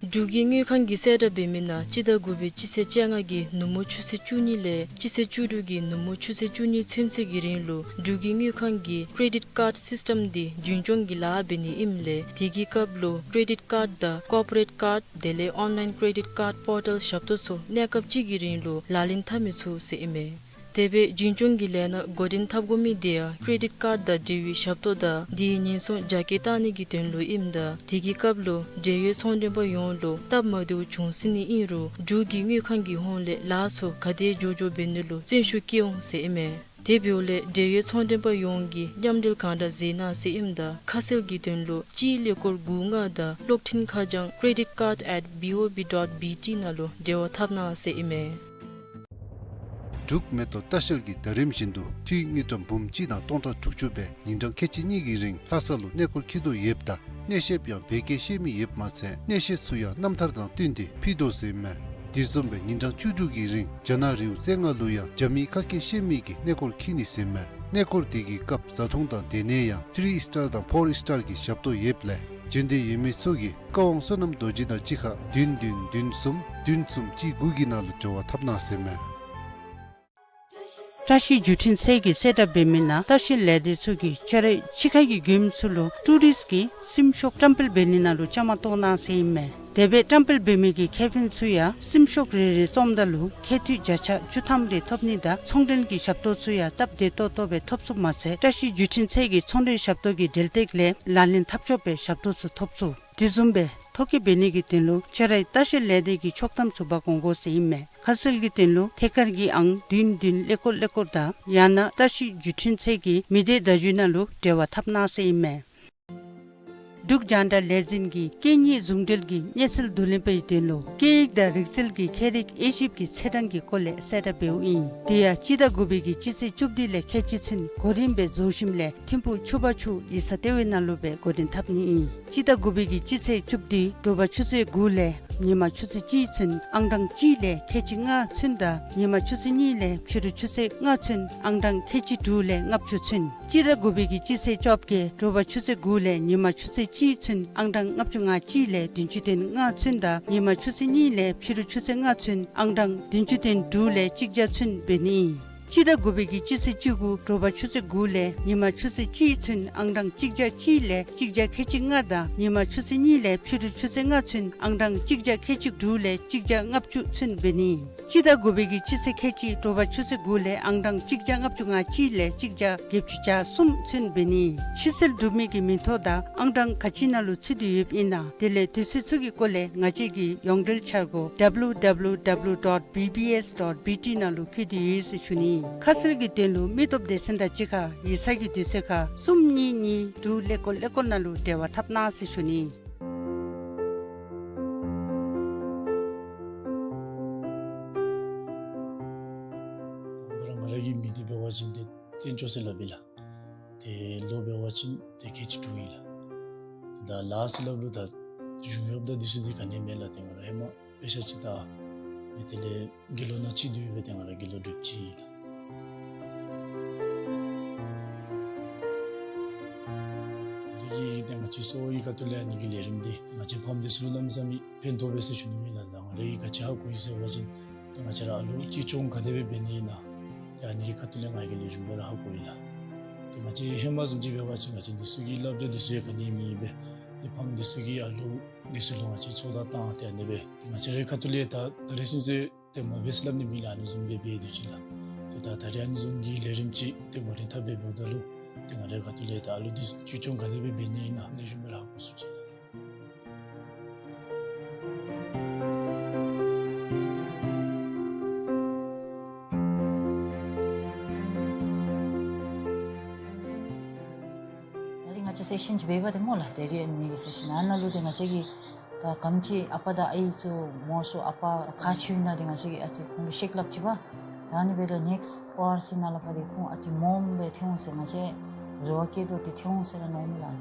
འབྲུག་གི་དངུལ་ཁང་གིས་གསལ་བསྒྲགས་འབད་མི་ནང་སྤྱི་ཟླ་དགུ་པའི་སྤྱི་ཚེས་བཅོ་ལྔ་གི་ནུབ་མོ་ཆུ་ཚོད་བཅུ་གཉིས་ལས་སྤྱི་ཚེས་བཅུ་དྲུག་གི་ནུབ་མོ་ཆུ་ཚོད་བཅུ་གཉིས་ཚུན་ཚོད་ཀྱི་རིང་ལུ་འབྲུག་གི་དངུལ་ཁང་གིས་ཀེ་རེ་ཌིཊ་ཀཱཌ་སིསི་ཊམ་འདི་རྒྱུན་སྐྱོང་གི་ལཱ་འབད་ནི་ཨིནམ་ལས་དེ་གི་སྐབས་ལུ་ཀེ་རེ་ཌིཊ་ཀཱཌ་དང་ཀོར་པོ་རེཊ་ཀཱཌ་དེ་ལས་ཨོན་ལའིན་ཀེ་རེ་ཌིཊ་ཀཱཌ་པོར་ཊལ་ཞབས་ཏོག་ཚུ་གནས་སྐབས་གཅིག་གི་རིང་ལུ་ལག་ལེན་འཐབ་མི་ཚུགས་ཟེར་ཨིན་མས། དེ་སྦེ་རྒྱུན་སྐྱོང་གི་ལས་སྣ་འགོ་འདྲེན་འཐབ་དགོ་མི་དེ་ཡང་ཀེ་རེ་ཌིཊ་ཀཱཌ་དང་འབྲེལ་བའི་ཞབས་ཏོག་དང་དེའི་ཉེན་སྲུང་རྒྱ་སྐྱེད་བཏང་ནི་གི་དོན་ལུ་ཨིནམ་ད་དེ་གི་སྐབས་ལུ་འབྲེལ་ཡོད་ཚོང་མགྲོན་པ་ཡོངས་ལུ་སྟབས་མ་བདེཝ་བྱུང་སྲིད་ནི་ཨིན་རུང་འབྲུག་གི་དངུལ་ཁང་གི་ཧོངས་ལས་ལཱ་ཚུ་ག་དེ་མགྱོགས་མགྱོགས་འབད་ནི་ལུ་བརྩོན་ཤུགས་བསྐྱེད་འོང་ཟེར་ཨིན་མས། དེ་འབདཝ་ལས་འབྲེལ་ཡོད་ཚོང་མགྲོན་པ་ཡོངས་ཀྱིས་མཉམ་འབྲེལ་གང་དྲག་མཛད་གནང་ཟེར་ཨིནམ་ད་ཁ་གསལ་གྱི་དོན་ལུ་གཅིག་ཀླད་ཀོར་དགུ་ལྔ་དང་གློག་འཕྲིན་ཁ་བྱང་creditcard at B O B dot B T ནང་ལུ་འབྲེལ་བ་འཐབ་གནང་ཟེར་ཨིན་མས། འབྲུག་མེ་ཏོག་ལྟ་བཤལ་གྱིས་ཟླ་རིམ་བཞིན་དུ་འཐུས་དངུལ་ཀྲམ་འབུམ་གཅིག་དང་སྟོང་ཕྲག་དྲུག་ཅུ་སྦེ་ཉིན་གྲངས་ཁལ་གཅིག་གཉིས་ཀྱི་རིང་ལྷ་ས་ལུ་གནས་སྐོར་འཁྱིད་དོ་ཡོདཔ་ད་གནས་བཤདཔ་ཡང་བོད་སྐད་ཤེས་མི་ཡོདཔ་མ་ཚད་གནས་བཤད་ཚུ་ཡང་རྣམ་ཐར་དང་བསྟུན་ཏེ་ཕུལ་དོ་ཟེར་མས། དེ་བཟུམ་སྦེ་ཉིན་གྲངས་བཅུ་དྲུག་གི་རིང་རྒྱ་ནག་རི་བོ་རྩེ་ལྔ་ལུ་ཡང་རྒྱ་མིའི་ཁ་སྐད་ཤེས་མི་གིས་གནས་སྐོར་འཁྱིད་ནི་ཟེར་མས། གནས་སྐོར་དེ་གི་སྐབས་བཟའ་འཐུང་དང་སྡོད་གནས་ཡང་ཐི་རི་སི་ཊར་དང་ཕོར་སི་ཊར་གྱི་ཞབས་ཏོག་ཡོདཔ་ལས་བྱོན་འདོད་ཡོད་མི་ཚུ་གིས་བཀའ་དབང་བསོད་ནམས་རྡོ་རྗེ་དང་གཅིག་ཁར་བདུན་བདུན་བདུན་གསུམ་བདུན་གསུམ་གཅིག་དགུ་གི་ནང་ལུ་འབྲེལ་བ་འཐབ་གནང་ཟེར་མས། བཀྲ་ཤིས་བརྒྱུད་འཕྲིན་ཚད་ཀྱིས་གསལ་བསྒྲགས་འབད་མི་ནང་ལྟ་བཤལ་ལས་སྡེ་ཚུ་གིས་ཆ་རོགས་ཕྱི་ཁ་གི་མགྱོནམ་ཚུ་ལུ་ཊུ་རིསཊ་ཀྱི་སེམས་ཤུགས་བཀྲམ་སྤེལ་འབད་ནི་ནང་ལུ་བཅའ་མར་གཏོགས་གནང་ཟེར་ཨིན་མས། དེ་སྦེ་བཀྲམ་སྤེལ་འབད་མི་གི་ཁེ་ཕན་ཚུ་ཡང་སེམས་ཤུགས་རེ་རེ་བཙོངམ་ད་ལུ་ཁེ་འཐུས་བརྒྱ་ཆ་བཅུ་ཐམ་རེ་ཐོབ་ནི་དང་ཚོང་འབྲེལ་གྱི་ཞབས་ཏོག་ཚུ་ཡང་སྟབས་བདེ་ཏོག་ཏོ་སྦེ་ཐོབ་ཚུགསཔ་མ་ཚད་བཀྲ་ཤིས་བརྒྱུད་འཕྲིན་ཚད་ཀྱི་ཚོང་འབྲེལ་ཞབས་ཏོག་གི་འབྲེལ་སྟེགས་ལས་ལག་ལེན་འཐབ་ཆོགཔ་སྦེ་ཞབས་ཏོག་ཚུ་ཐོབ་ཚུགས། དེ་བཟུམ་སྦེ་ཐོ་བཀོད་འབད་ནི་གི་དོན་ལུ་ཆ་རོགས་ལྟ་བཤལ་ལས་སྡེ་གི་ཆོག་ཐམ་ཚུ་འབག་འོང་དགོ་ཟེར་ཨིན་མས། ཁ་གསལ་གྱི་དོན་ལུ་ཐད་ཀར་གྱི་ཨང་བདུན་བདུན་ཀླད་ཀོར་ཀླད་ཀོར་དང་ཡང་ན་བཀྲ་ཤིས་བརྒྱུད་འཕྲིན་ཚད་ཀྱི་མི་སྡེ་བརྡ་བརྒྱུད་ནང་ལུ་འབྲེལ་བ་འཐབ་གནང་ཟེར་ཨིན་མས། འབྲུག་རྒྱང་བསྒྲགས་ལས་འཛིན་གྱིས་སྐད་གཉིས་ཟུང་འབྲེལ་གྱི་གནས་ཚུལ་བསྡུ་ལེན་པའི་དོན་ལུ་སྐད་ཡིག་དང་རིག་རྩལ་གྱི་ཁྱད་རིག་དབྱེ་ཞིབ་ཀྱི་ཚེས་གྲངས་ཀྱི་སྐོར་ལས་གསལ་བསྒྲགས་འབདཝ་ཨིན། དེ་ཡང་སྤྱི་ཟླ་དགུ་པའི་གི་སྤྱི་ཚེས་བཅུ་བདུན་ལས་ཁལ་གཅིག་ཚུན་གོ་རིམ་སྦེ་རྫོང་གཞིས་ལས་ཐིམ་ཕུག་ཆུ་བར་ཆུ་ཡིག་ཚང་ལྟེ་བའི་ནང་ལུ་སྦེ་འགོ་འདྲེན་འཐབ་ནི་ཨིན། སྤྱི་ཟླ་དགུ་པའི་གི་སྤྱི་ཚེས་བཅུ་བདུན་དྲོ་པ་ཆུ་ཚོད་དགུ་ལས་ཉིན་མ་ཆུ་ཚོད་གཅིག་ཚུན་ཨང་གྲངས་གཅིག་ལས་ཁལ་གཅིག་ལྔ་ཚུན་དང་ཉིན་མ་ཆུ་ཚོད་གཉིས་ལས་ཕྱི་རུ་ཆུ་ཚོད་ལྔ་ཚུན་ཨང་གྲངས་ཁལ་གཅིག་དྲུག་ལས་ལྔ་བཅུ་ཚུན། སྤྱི་ཟླ་དགུ་པའི་གི་སྤྱི་ཚེས་བཅོ་བརྒྱད་དྲོ་པ་ཆུ་ཚོད་དགུ་ལས་ཉིན་མ་ཆུ་ཚོད་གཅིག་ཚུན་ཨང་གྲངས་ལྔ་བཅུ་ང་གཅིག་ལས་བདུན་ཅུ་དོན་ལྔ་ཚུན་དང་ཉིན་མ་ཆུ་ཚོད་གཉིས་ལས་ཕྱི་རུ་ཆུ་ཚོད་ལྔ་ཚུན་ཨང་གྲངས་བདུན་ཅུ་དོན་དྲུག་ལས་གཅིག་བརྒྱ་ཚུན་འབད་ནི་ཨིན། སྤྱི་ཟླ་དགུ་པའི་གི་སྤྱི་ཚེས་བཅུ་དགུ་དྲོ་པ་ཆུ་ཚོད་དགུ་ལས་ཉིན་མ་ཆུ་ཚོད་གཅིག་ཚུན་ཨང་གྲངས་གཅིག་བརྒྱ་གཅིག་ལས་གཅིག་བརྒྱ་ཁལ་གཅིག་ལྔ་དང་ཉིན་མ་ཆུ་ཚོད་གཉིས་ལས་ཕྱི་རུ་ཆུ་ཚོད་ལྔ་ཚུན་ཨང་གྲངས་གཅིག་བརྒྱ་ཁལ་གཅིག་དྲུག་ལས་གཅིག་བརྒྱ་ལྔ་བཅུ་ཚུན་འབད་ནི། སྤྱི་ཟླ་དགུ་པའི་གི་སྤྱི་ཚེས་ཁལ་གཅིག་དྲོ་པ་ཆུ་ཚོད་དགུ་ལས་ཨང་གྲངས་གཅིག་བརྒྱ་ལྔ་བཅུ་ང་གཅིག་ལས་གཅིག་བརྒྱ་བརྒྱད་ཅུ་གྱ་གསུམ་ཚུན་འབད་ནི། ཕྱིར་སེལ་གྲུབ་མི་གི་མིང་ཐོ་དང་ཨང་གྲངས་ག་ཅི་ནང་ལུ་ཚུད་དེ་ཡོདཔ་ཨིན་ན་དེ་ལས་དུས་ཚོད་ཚུ་གི་སྐོར་ལས་ང་བཅས་ཀྱི་ཡོངས་འབྲེལ་འཆར་སྒོ་W W W dot B B S dot B T ནང་ལུ་བཀོད་དེ་ཡོད་ཟེར་ཞུ་ནི། ཁ་གསལ་གྱི་དོན་ལུ་མི་སྟོབས་སྡེ་ཚན་དང་གཅིག་ཁར་ཡིག་ཚང་གི་དུས་ཚོད་ཁར་གསུམ་གཉིས་གཉིས་དྲུག་ཀླད་ཀོར་ཀླད་ཀོར་ནང་ལུ་འབྲེལ་བ་འཐབ་གནང་ཟེར་ཞུ་ནི། ང་ར་ང་ར་གི་མིང་འདི་འབད་བ་ཅིན་ཏེ་བཙན་སྐྱོགས་ཟེར་སླབ་ཨིན་ལགས། ཏེ་ལོ་འབད་བ་ཅིན་ཏེ་ཁལ་གཅིག་དྲུག་ཨིན་ལགས། ཏེ་ད་ལཱ་ཟེར་སླབ་རུང་ད་གཞུང་གཡོགཔ་དང་འདི་ཚུ་འདི་ག་ནི་མེད་ལགས། ཏེ་ང་ར་ཧེ་མ་དཔེ་ཆ་ཅིག་ལྟ་མི་དེ་ལས་དགེ་སློང་ནང་གཅིག་སྡོད་སྦེ་ཏེ་ང་ར་དགེ་སློང་དྲུག་ཅིག་ཨིན་ལགས། ང་ར་གི་ཏེ་ང་བཅས་གསོ་བའི་ཁ་ཐུག་ལས་ཨ་ནི་གི་ལས་རིམ་འདི་ང་བཅས་ཕམ་འདི་ཚུ་ལུ་གནམ་མེད་ས་མེད་ཕན་ཐོགས་པས་ཟེར་ཞུ་ནི་ཨིན་ལགས། ད་ང་ར་གིས་ག་ཅི་ཧ་གོ་ཡི་ཟེར་བ་ཅིན་ཏེ་ང་བཅས་ར་ཨ་ལུ་གཅེས་སྐྱོང་ག་དེ་སྦེ་འབད་ནི་ཨིན་ན་ཏེ་ཨ་ནི་གི་ཁ་ཐུག་ལས་ང་གིས་ལས་རིམ་པ་ར་ཧ་གོ་ཡི་ལགས། ཏེ་ང་བཅས་ཧེ་མ་བཟུམ་ཅིག་འབད་བ་ཅིན་ང་བཅས་འདི་ཚུ་གི་བསླབ་བྱ་འདི་ཚུ་ཡང་ག་ནི་མེད་པས། ཏེ་ཕམ་འདི་ཚུ་གི་ཨ་ལུ་འདི་ཚུ་ལུ་ང་བཅས་ཚོད་ལྟ་བཏང་སྟེ་ཨ་ནི་སྦེ་ཏེ་ང་བཅས་རའི་ཁ་ཐུག་ལས་ད་ད་རེས་ཚུན་ཚོད་ཏེ་མ་འབད་ཟེར་སླབ་ནི་མེད་ལགས། ཨ་ནི་བཟུམ་སྦེ་འབད་དེ་ཅིག་ལགས། ཏེ་ད་ད་རེས་ཨ་ནི་བཟུམ་གྱི་ལས་རིམ་ཅིག་ཏེ་འགོ་འདྲེན་འཐབ་སྦེ་འབདཝ་ད་ལུ་ཏེ་ང་རའི་ཁ་ཐུག་ལས་ད་ཨ་ལུ་འདི་གཅེས་སྐྱོང་ག་དེ་སྦེ་འབད་ནི་ཨིན་ན་ལས་རིམ་པ་ར་ཧ་གོ་སོ་ཅི་ལགས། སེ་ཤཱན་ཅིག་འབད་བ་དེ་སྨོ་ལགས། ཌེ་ཌི་ཨེནཌ་མི་གི་སེ་ཤཱན། ཨ་ནཱ་ལུ་ཏེ་ང་བཅས་ཀྱིས་ད་ག་དེམ་ཅིག་ཨ་པ་དང་ཨའི་ཚུ་མོ་སོ་ཨ་པ་ག་ཅི་ཨིན་ན་དེ་ང་བཅས་ཀྱིས་ཨ་ཙི་ཁོང་ལུ་ཤེས་སླབ་ཅི་པ། ད་ཨ་ནི་འབདཝ་ད་ནེགསཊ་པར་སི་ནང་ལས་ཕར་ཏེ་ཁོང་ཨ་ཙི་མངམ་སྦེ་ཐོན་འོང་ཟེར། ང་བཅས་རེ་བ་བསྐྱེད་དོ། ཏེ་ཐོན་འོང་ཟེར་ར་མནོཝ་མས་ལགས།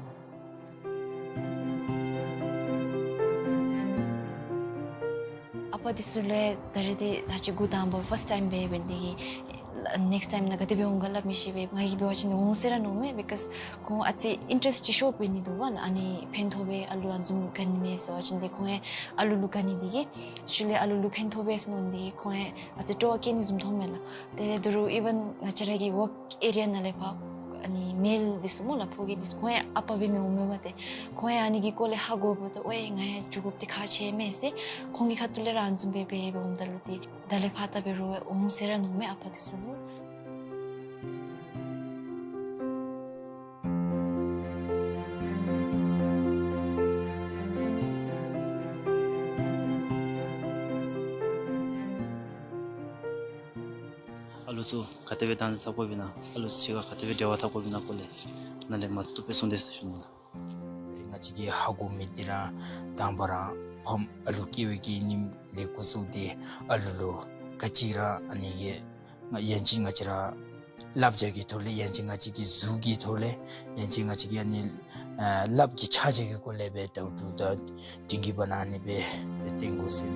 ཨ་པ་འདི་ཚུ་ལུ་ད་རེས་འདི་ད་ཅི་འགོ་དང་པ་ཕརསཊ་ཊའིམ་འབད་འབདཝ་འདི་གིས་ནེགསཊ་ཊའིམ་ནང་ག་དེ་སྦེ་འོང་ག་སླབ་མི་ཤེས་པས། ང་གིས་འབད་བ་ཅིན་འོང་ཟེར་ར་མནོཝ་མས། བི་ཀོསི་ཁོང་ཨ་ཙི་ཨིན་ཊེ་རེསཊ་ཅིག་ཤོར་འབད་ནི་འདུག་པ་ལགས། ཨ་ནི་ཕན་ཐོགས་པས། ཨ་ལུ་ཨ་ནི་བཟུམ་ག་ནི་མས་ཟེར་བ་ཅིན་ཏེ་ཁོང་ཡང་ཨ་ལུ་ལུ་ག་ནི་འདི་གིས་ཤུལ་ལས་ཨ་ལུ་ལུ་ཕན་ཐོགས་པས་ཟེར་མནོ་ནི་འདི་གིས་ཁོང་ཡང་ཨ་ཙི་སྤྲོ་བ་བསྐྱེད་ནི་བཟུམ་མཐོངམ་མས་ལགས། ཏེ་དོ་རུང་ཨི་ཝན་ང་བཅས་ར་གི་ཝརཀ་ཨེ་རི་ཡ་ནང་ལས་ཕར་ཨ་ནི་མེལ་འདི་ཚུ་སྨོ་ལགས། ཕོ་སྐྱེས་འདི་ཚུ་ཁོང་ཡང་ཨ་པ་འབད་མི་འོངམ་མས་པ། ཏེ་ཁོང་ཡང་ཨ་ནི་གི་སྐོར་ལས་ཧ་གོ་འབདཝ་ད་ཨོ་ཡེ་ང་ཡང་འགྱོ་དགོཔ་འདི་ཁག་ཆེ་མས་ཟེར་ཁོང་གི་ཁ་ཐུག་ལས་ར་ཨ་ནི་བཟུམ་སྦེ་འབད་འབདཝ་ད་ལུ་ཏེ་ད་ལས་ཕར་ད་འབད་རུང་འོང་ཟེར་ར་མནོཝ་མས་ཨ་པ་འདི་ཚུ་ལུ། ཨ་ལུ་ཚུ་ག་དེ་སྦེ་བདག་འཛིན་འཐབ་དགོཔ་ཨིན་ན། ཨ་ལུ་ཚུ་གཅིག་ཁར་ག་དེ་སྦེ་འབྲེལ་བ་འཐབ་དགོཔ་ཨིན་ན་སྐོར་ལས་ནཱ་ལས་མར་བཏུབ་སྦེ་གསུངས་ཏེ་ཟེར་ཞུ་ནི་ལགས། ང་བཅས་ཀྱིས་ཧ་གོ་མི་འདི་ར་དང་པ་ར་ཕམ་ཨ་ལུ་སྐྱེ་བའི་གི་ཉིནམ་ལས་འགོ་བཙུགས་ཏེ་ཨ་ལུ་ལུ་ག་ཅི་ར་ཨ་ནི་གི་ང་ཡང་ཅིན་ང་བཅས་ར་བསླབ་བྱ་གི་ཐོག་ལས་ཡང་ཅིན་ང་བཅས་ཀྱི་གཟུགས་ཀྱི་ཐོག་ལས་ཡང་ཅིན་ང་བཅས་ཀྱི་ཨ་ནི་ཨ་ལགཔ་གི་ཕྱག་རྒྱ་གི་སྐོར་ལས་སྦེ་ད་ལྟོ་ད་དེ་གི་བར་ན་ཨ་ནི་སྦེ་ཏེ་བསྟེན་དགོ་ཟེར།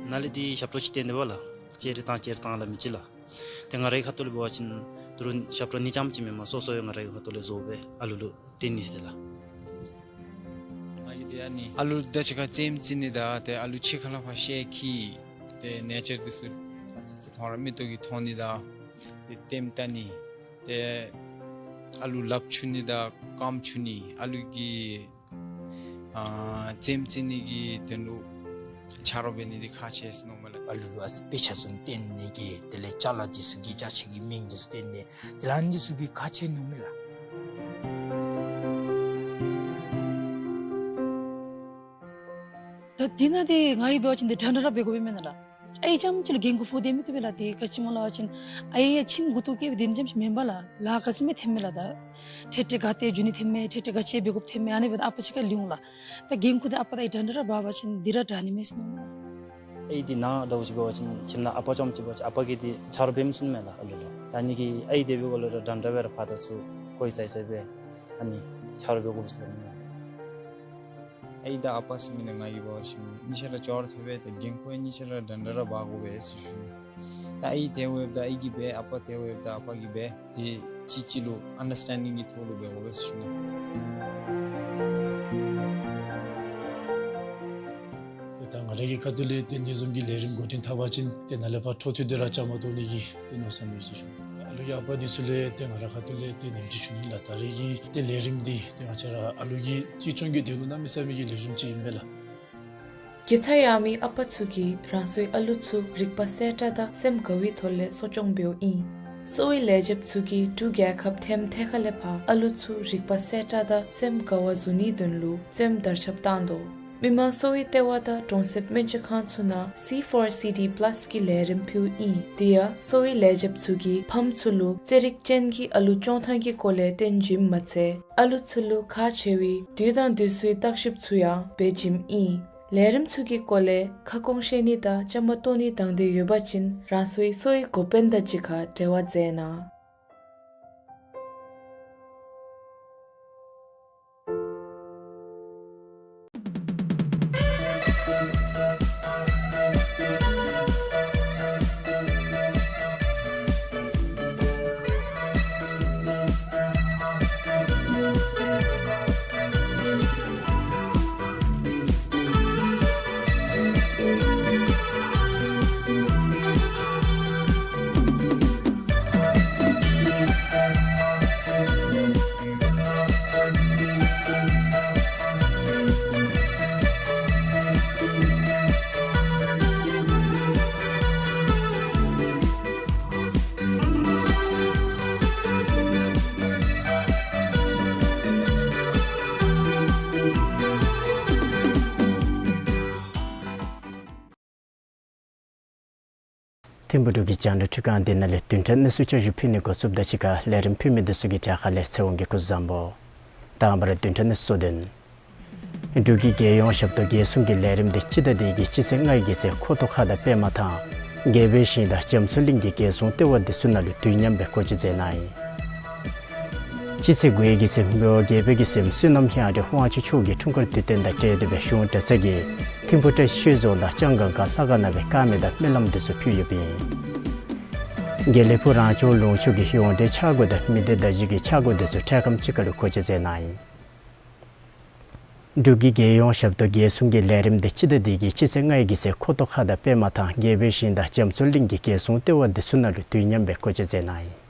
ནཱ་ལས་འདི་ཞབས་ཏོག་ཅིག་བསྟན་ཏེ་འབདཝ་ལགས། ཅེ་རེ་བཏང་ཅེ་རེ་བཏང་སླབ་མི་ཅིག་ལགས། ཏེ་ང་རའི་ཁ་ཐུག་ལས་འབད་བ་ཅིན་དོ་རུང་ཞབས་ཏོག་ནི་རྐྱངམ་ཅིག་མེན་པར་སོ་སོ་ཡང་ང་རའི་ཁ་ཐུག་ལས་བཟོ་སྦེ་ཨ་ལུ་ལུ་བསྟེན་ནི་ཟེར་ལགས། ང་གིས་ཏེ་ཨ་ནི་ཨ་ལུ་དང་གཅིག་ཁར་རྩེདམོ་རྩེ་ནི་དང་ཏེ་ཨ་ལུ་གཅིག་ཁ་ལས་ཕར་ཤེལ་འཁྱིད་ཏེ་ནེ་ཅར་འདི་ཚུ་ཨ་ཙི་ཙི་ཁོང་ར་མིག་ཏོ་གིས་མཐོང་ནི་དང་ཏེ་ལྟདམོ་བལྟ་ནི་ཏེ་ཨ་ལུ་ལགཔ་འཁྱུ་ནི་དང་རྐངམ་འཁྱུ་ནི་ཨ་ལུ་གི་ཨ་རྩེདམོ་རྩེ་ནི་གི་དོན་ལུ་ཆ་རོགས་འབད་ནི་འདི་ཁག་ཆེ་ཟེར་མནོཝ་མས་ལགས། ཨ་ལུ་ལུ་ཨ་ཙི་དཔེ་ཆ་ཚུ་བསྟན་ནི་གི་དེ་ལས་ཅ་ལ་འདི་ཚུ་གི་ཅ་ཆས་ཀྱི་མིང་འདི་ཚུ་བསྟན་ནི་དེ་ལས་ཨ་ནི་འདི་ཚུ་གི་ཁག་ཆེ་མནོཝ་མས་ལགས། ད་འདི་ནང་འདི་ང་གིས་འབད་བ་ཅིན་འདི་འདྲ་འདྲ་ར་འབད་དགོཔ་མེན་ན་ལགས། ཨའི་རྐྱངམ་ཅིག་ལུ་འགན་ཁུར་ཕོག་སྟེ་མི་བཏུབ་པས་ལགས། དེ་ག་ཅི་སྨོ་ལབ་པ་ཅིན་ཨའི་ཡང་ཁྱིམ་མགུ་ཏོ་བཀལ་བའི་དེ་ནི་རྐྱངམ་ཅིག་མེན་པས་ལགས། ལཱ་ག་ཅི་མི་ཐོནམ་མས་ལགས། ད་ཏེ་ཏེ་ག་ཏེ་འགྱོ་ནི་ཐོནམ་མས། ཏེ་ཏེ་ག་ཅི་འབད་དགོཔ་ཐོནམ་མས། ཨ་ནི་འབདཝ་ད་ཨ་པ་གཅིག་ཁར་ལུས་འོང་ལགས། ད་འགན་ཁུར་འདི་ཨ་པ་དང་ཨའི་འདྲ་འདྲ་ར་འབད་བ་ཅིན་འདི་ར་དྲག་ནི་མས་ཟེར་མནོཝ་མས་ལགས། ཨའི་འདི་ནང་འདྲཝ་ཅིག་འབད་བ་ཅིན་ཁྱིམ་ནང་ཨ་པ་རྐྱངམ་ཅིག་འབད་བ་ཅིན་ཨ་པ་གིས་འདི་ཆ་རོགས་འབད་མི་ཚུགས་ནི་མས་ལགས་ཨ་ལུ་ལུ། ད་ཨ་ནི་གིས་ཨའི་དེ་འབདཝ་ལས་ར་འདྲ་འདྲ་སྦེ་ར་ཕར་དང་ཚུར་ཁོ་གིས་ཚར་ཚར་སྦེ་ཨ་ནི་ཆ་རོགས་འབད་དགོ་པས་ཟེར་སླབ་མི་མས་ལགས། ཨའི་དང་ཨ་པ་ཟེར་མི་འདི་ང་གིས་འབད་བ་ཅིན་གཉིས་ཆ་ར་ཅོག་ར་འཐདཔ་སྦེ་ད་འགན་ཁུར་ཡང་གཉིས་ཆ་ར་འདྲ་འདྲ་ར་འབག་དགོ་པས་ཟེར་ཞུ་ནི། ད་ཨའི་དེ་འབདཝ་ད་ཨའི་གིས་འབད། ཨ་པ་དེ་འབདཝ་ད་ཨ་པ་གིས་འབད། ཏེ་གཅིག་གཅིག་ལུ་ཨན་ཌར་སི་ཊེན་ཌིང་གི་ཐོག་ལུ་འབད་དགོ་པས་ཟེར་ཞུ་ནི། ཏེ་ད་ང་རའི་གི་ཁ་ཐུག་ལས་ཏེ་འདི་བཟུམ་གྱི་ལས་རིམ་འགོ་འདྲེན་འཐབ་པ་ཅིན་ཏེ་ནཱ་ལས་ཕར་འཕྲོ་མཐུད་དེ་ར་བཅའ་མར་གཏོགས་ནི་གི་ཏེ་མནོ་བསམ་ཡོད་ཟེར་ཞུ་ནི། ཨ་ལུ་གི་ཨ་པ་འདི་ཚུ་ལས་ཏེ་ང་རའི་ཁ་ཐུག་ལས་ཏེ་ནེམ་ཅིག་ཞུ་ནི་ལགས། ད་རེས་ཀྱི་ཏེ་ལས་རིམ་འདི་ཏེ་ང་བཅས་ར་ཨ་ལུ་གི་གཅེས་སྐྱོང་གི་དོན་ལུ་གནམ་མེད་ས་མེད་ཀྱི་ལེགས་ཤོམ་ཅིག་ཨིན་པས་ལགས། དགེ་རྩ་ཡོད་མི་ཨ་པ་ཚུ་གིས་རང་སོའི་ཨ་ལུ་ཚུ་རིག་པ་གསལ་དྲགས་དང་སེམས་དགའ་བའི་ཐོག་ལས་གསོ་སྐྱོང་འབདཝ་ཨིན། གསོ་བའི་ལས་བྱེདཔ་ཚུ་གིས་འབྲུག་རྒྱལ་ཁབ་ཐེམ་ཐེ་ཁ་ལས་ཕར་ཨ་ལུ་ཚུ་རིག་པ་གསལ་དྲགས་དང་སེམས་དགའ་བ་བཟོ་ནིའི་དོན་ལུ་རྩེདམོ་དར་ཁྱབ་བཏང་དོ། མི་དམངས་གསོ་བའི་ལྟེ་བ་དང་གྲོང་གསེབ་སྨན་བཅོས་ཁང་ཚུ་ནང་སི་ཕོར་སི་ཌི་པ་ལཱས་ཀྱི་ལས་རིམ་ཕུལཝ་ཨིན། དེ་ཡང་གསོ་བའི་ལས་བྱེདཔ་ཚུ་གིས་ཕམ་ཚུ་ལུ་རྩེད་རིགས་ཅན་གྱི་ཨ་ལུ་སྐྱོང་ཐངས་ཀྱི་སྐོར་ལས་སྟོན་བྱིནམ་མ་ཚད་ཨ་ལུ་ཚུ་ལུ་ཁག་ཆེ་བའི་དུས་དང་དུས་སུའི་བརྟག་ཞིབ་ཚུ་ཡང་འབད་བྱིནམ་ཨིན། ལས་རིམ་ཚུ་གི་སྐོར་ལས་ཁ་སྐོང་ཤེས་ནི་དང་བཅའ་མར་གཏོགས་ནི་དང་འདོད་ཡོད་པ་ཅིན་རང་སོའི་གསོ་བའི་འགོ་དཔོན་དང་གཅིག་ཁར་འབྲེལ་བ་མཛད་གནང་། ཐིམ་ཕུ་འབྲུག་གི་རྒྱང་བསྒྲགས་ཁྲི་ཁང་འདི་ནང་ལས་བདུན་ཕྲག་གནས་ཚུལ་བསྐྱར་ཞུ་ཕུལ་ནི་འགོ་བཙུགསཔ་ད་གཅིག་ཁར་ལས་རིམ་ཕུལ་མི་འདི་ཚུ་གི་གྲས་ཁ་ལས་ཚེ་དབང་གིས་སྐུ་གཟུགས་བཟང་པོ། དང་པ་ར་བདུན་ཕྲག་གནས་ཚུལ་གཙོ་དོན། འབྲུག་གི་རྒྱལ་ཡོངས་ཞབས་ཏོག་རྒྱལ་སྲུང་གི་ལས་རིམ་འདི་སྤྱི་ཟླ་འདི་གི་སྤྱི་ཚེས་ལྔ་ཡི་གི་ཚེ་ཁོ་ཐང་ཁ་དང་པདྨ་ཐང་རྒྱལ་པོའི་ཞིང་དང་རྒྱ་མཚོ་གླིང་གི་རྒྱལ་སྲུང་ལྟེ་བ་འདི་ཚུ་ནང་ལུ་དུས་མཉམ་སྦེ་སྒོ་འབྱེད་མཛད་གནང་ཡི། སྤྱི་ཚེས་དགུའི་གི་ཚེ་མི་དབང་རྒྱལ་པོའི་གི་སྲསམོ་བསོད་ནམས་དབྱངས་ཅན་དབང་ཕྱུག་མཆོག་གིས་འཁྲུངས་སྐར་དུས་སྟོན་དང་འབྲེལ་ཏེ་སྦེ་གཞུང་གྲྭ་ཚང་གིས་ཐིམ་ཕུ་བཀྲ་ཤིས་ཆོས་རྫོང་དང་ལྕང་སྒང་ག་ལྷ་ཁང་ནང་སྦེ་དཀར་མེ་དང་སྨོན་ལམ་འདི་ཚུ་ཕུལ་ཡོདཔ་ཨིན། དགེ་ལེགས་ཕུག་རང་སྐྱོང་ལུང་ཕྱོགས་ཀྱི་ཡོངས་འབྲེལ་འཆར་སྒོ་དང་མི་སྡེ་བརྡ་བརྒྱུད་ཀྱི་འཆར་སྒོ་འདི་ཚུ་འཕྲལ་ཁམས་ཅིག་ཁར་ལུ་སྒོ་འབྱེད་མཛད་གནང་ཡི། འབྲུག་གི་རྒྱལ་ཡོངས་ཞབས་ཏོག་རྒྱལ་སྲུང་གི་ལས་རིམ་འདི་སྤྱི་ཟླ་འདི་གི་སྤྱི་ཚེས་ལྔ་ཡི་གི་ཚེ་ཁོ་ཐང་ཁ་དང་པདྨ་ཐང་རྒྱལ་པོའི་ཞིང་དང་རྒྱ་མཚོ་གླིང་གི་རྒྱལ་སྲུང་ལྟེ་བ་འདི་ཚུ་ནང་ལུ་དུས་མཉམ་སྦེ་སྒོ་འབྱེད་མཛད་གནང་ཡི།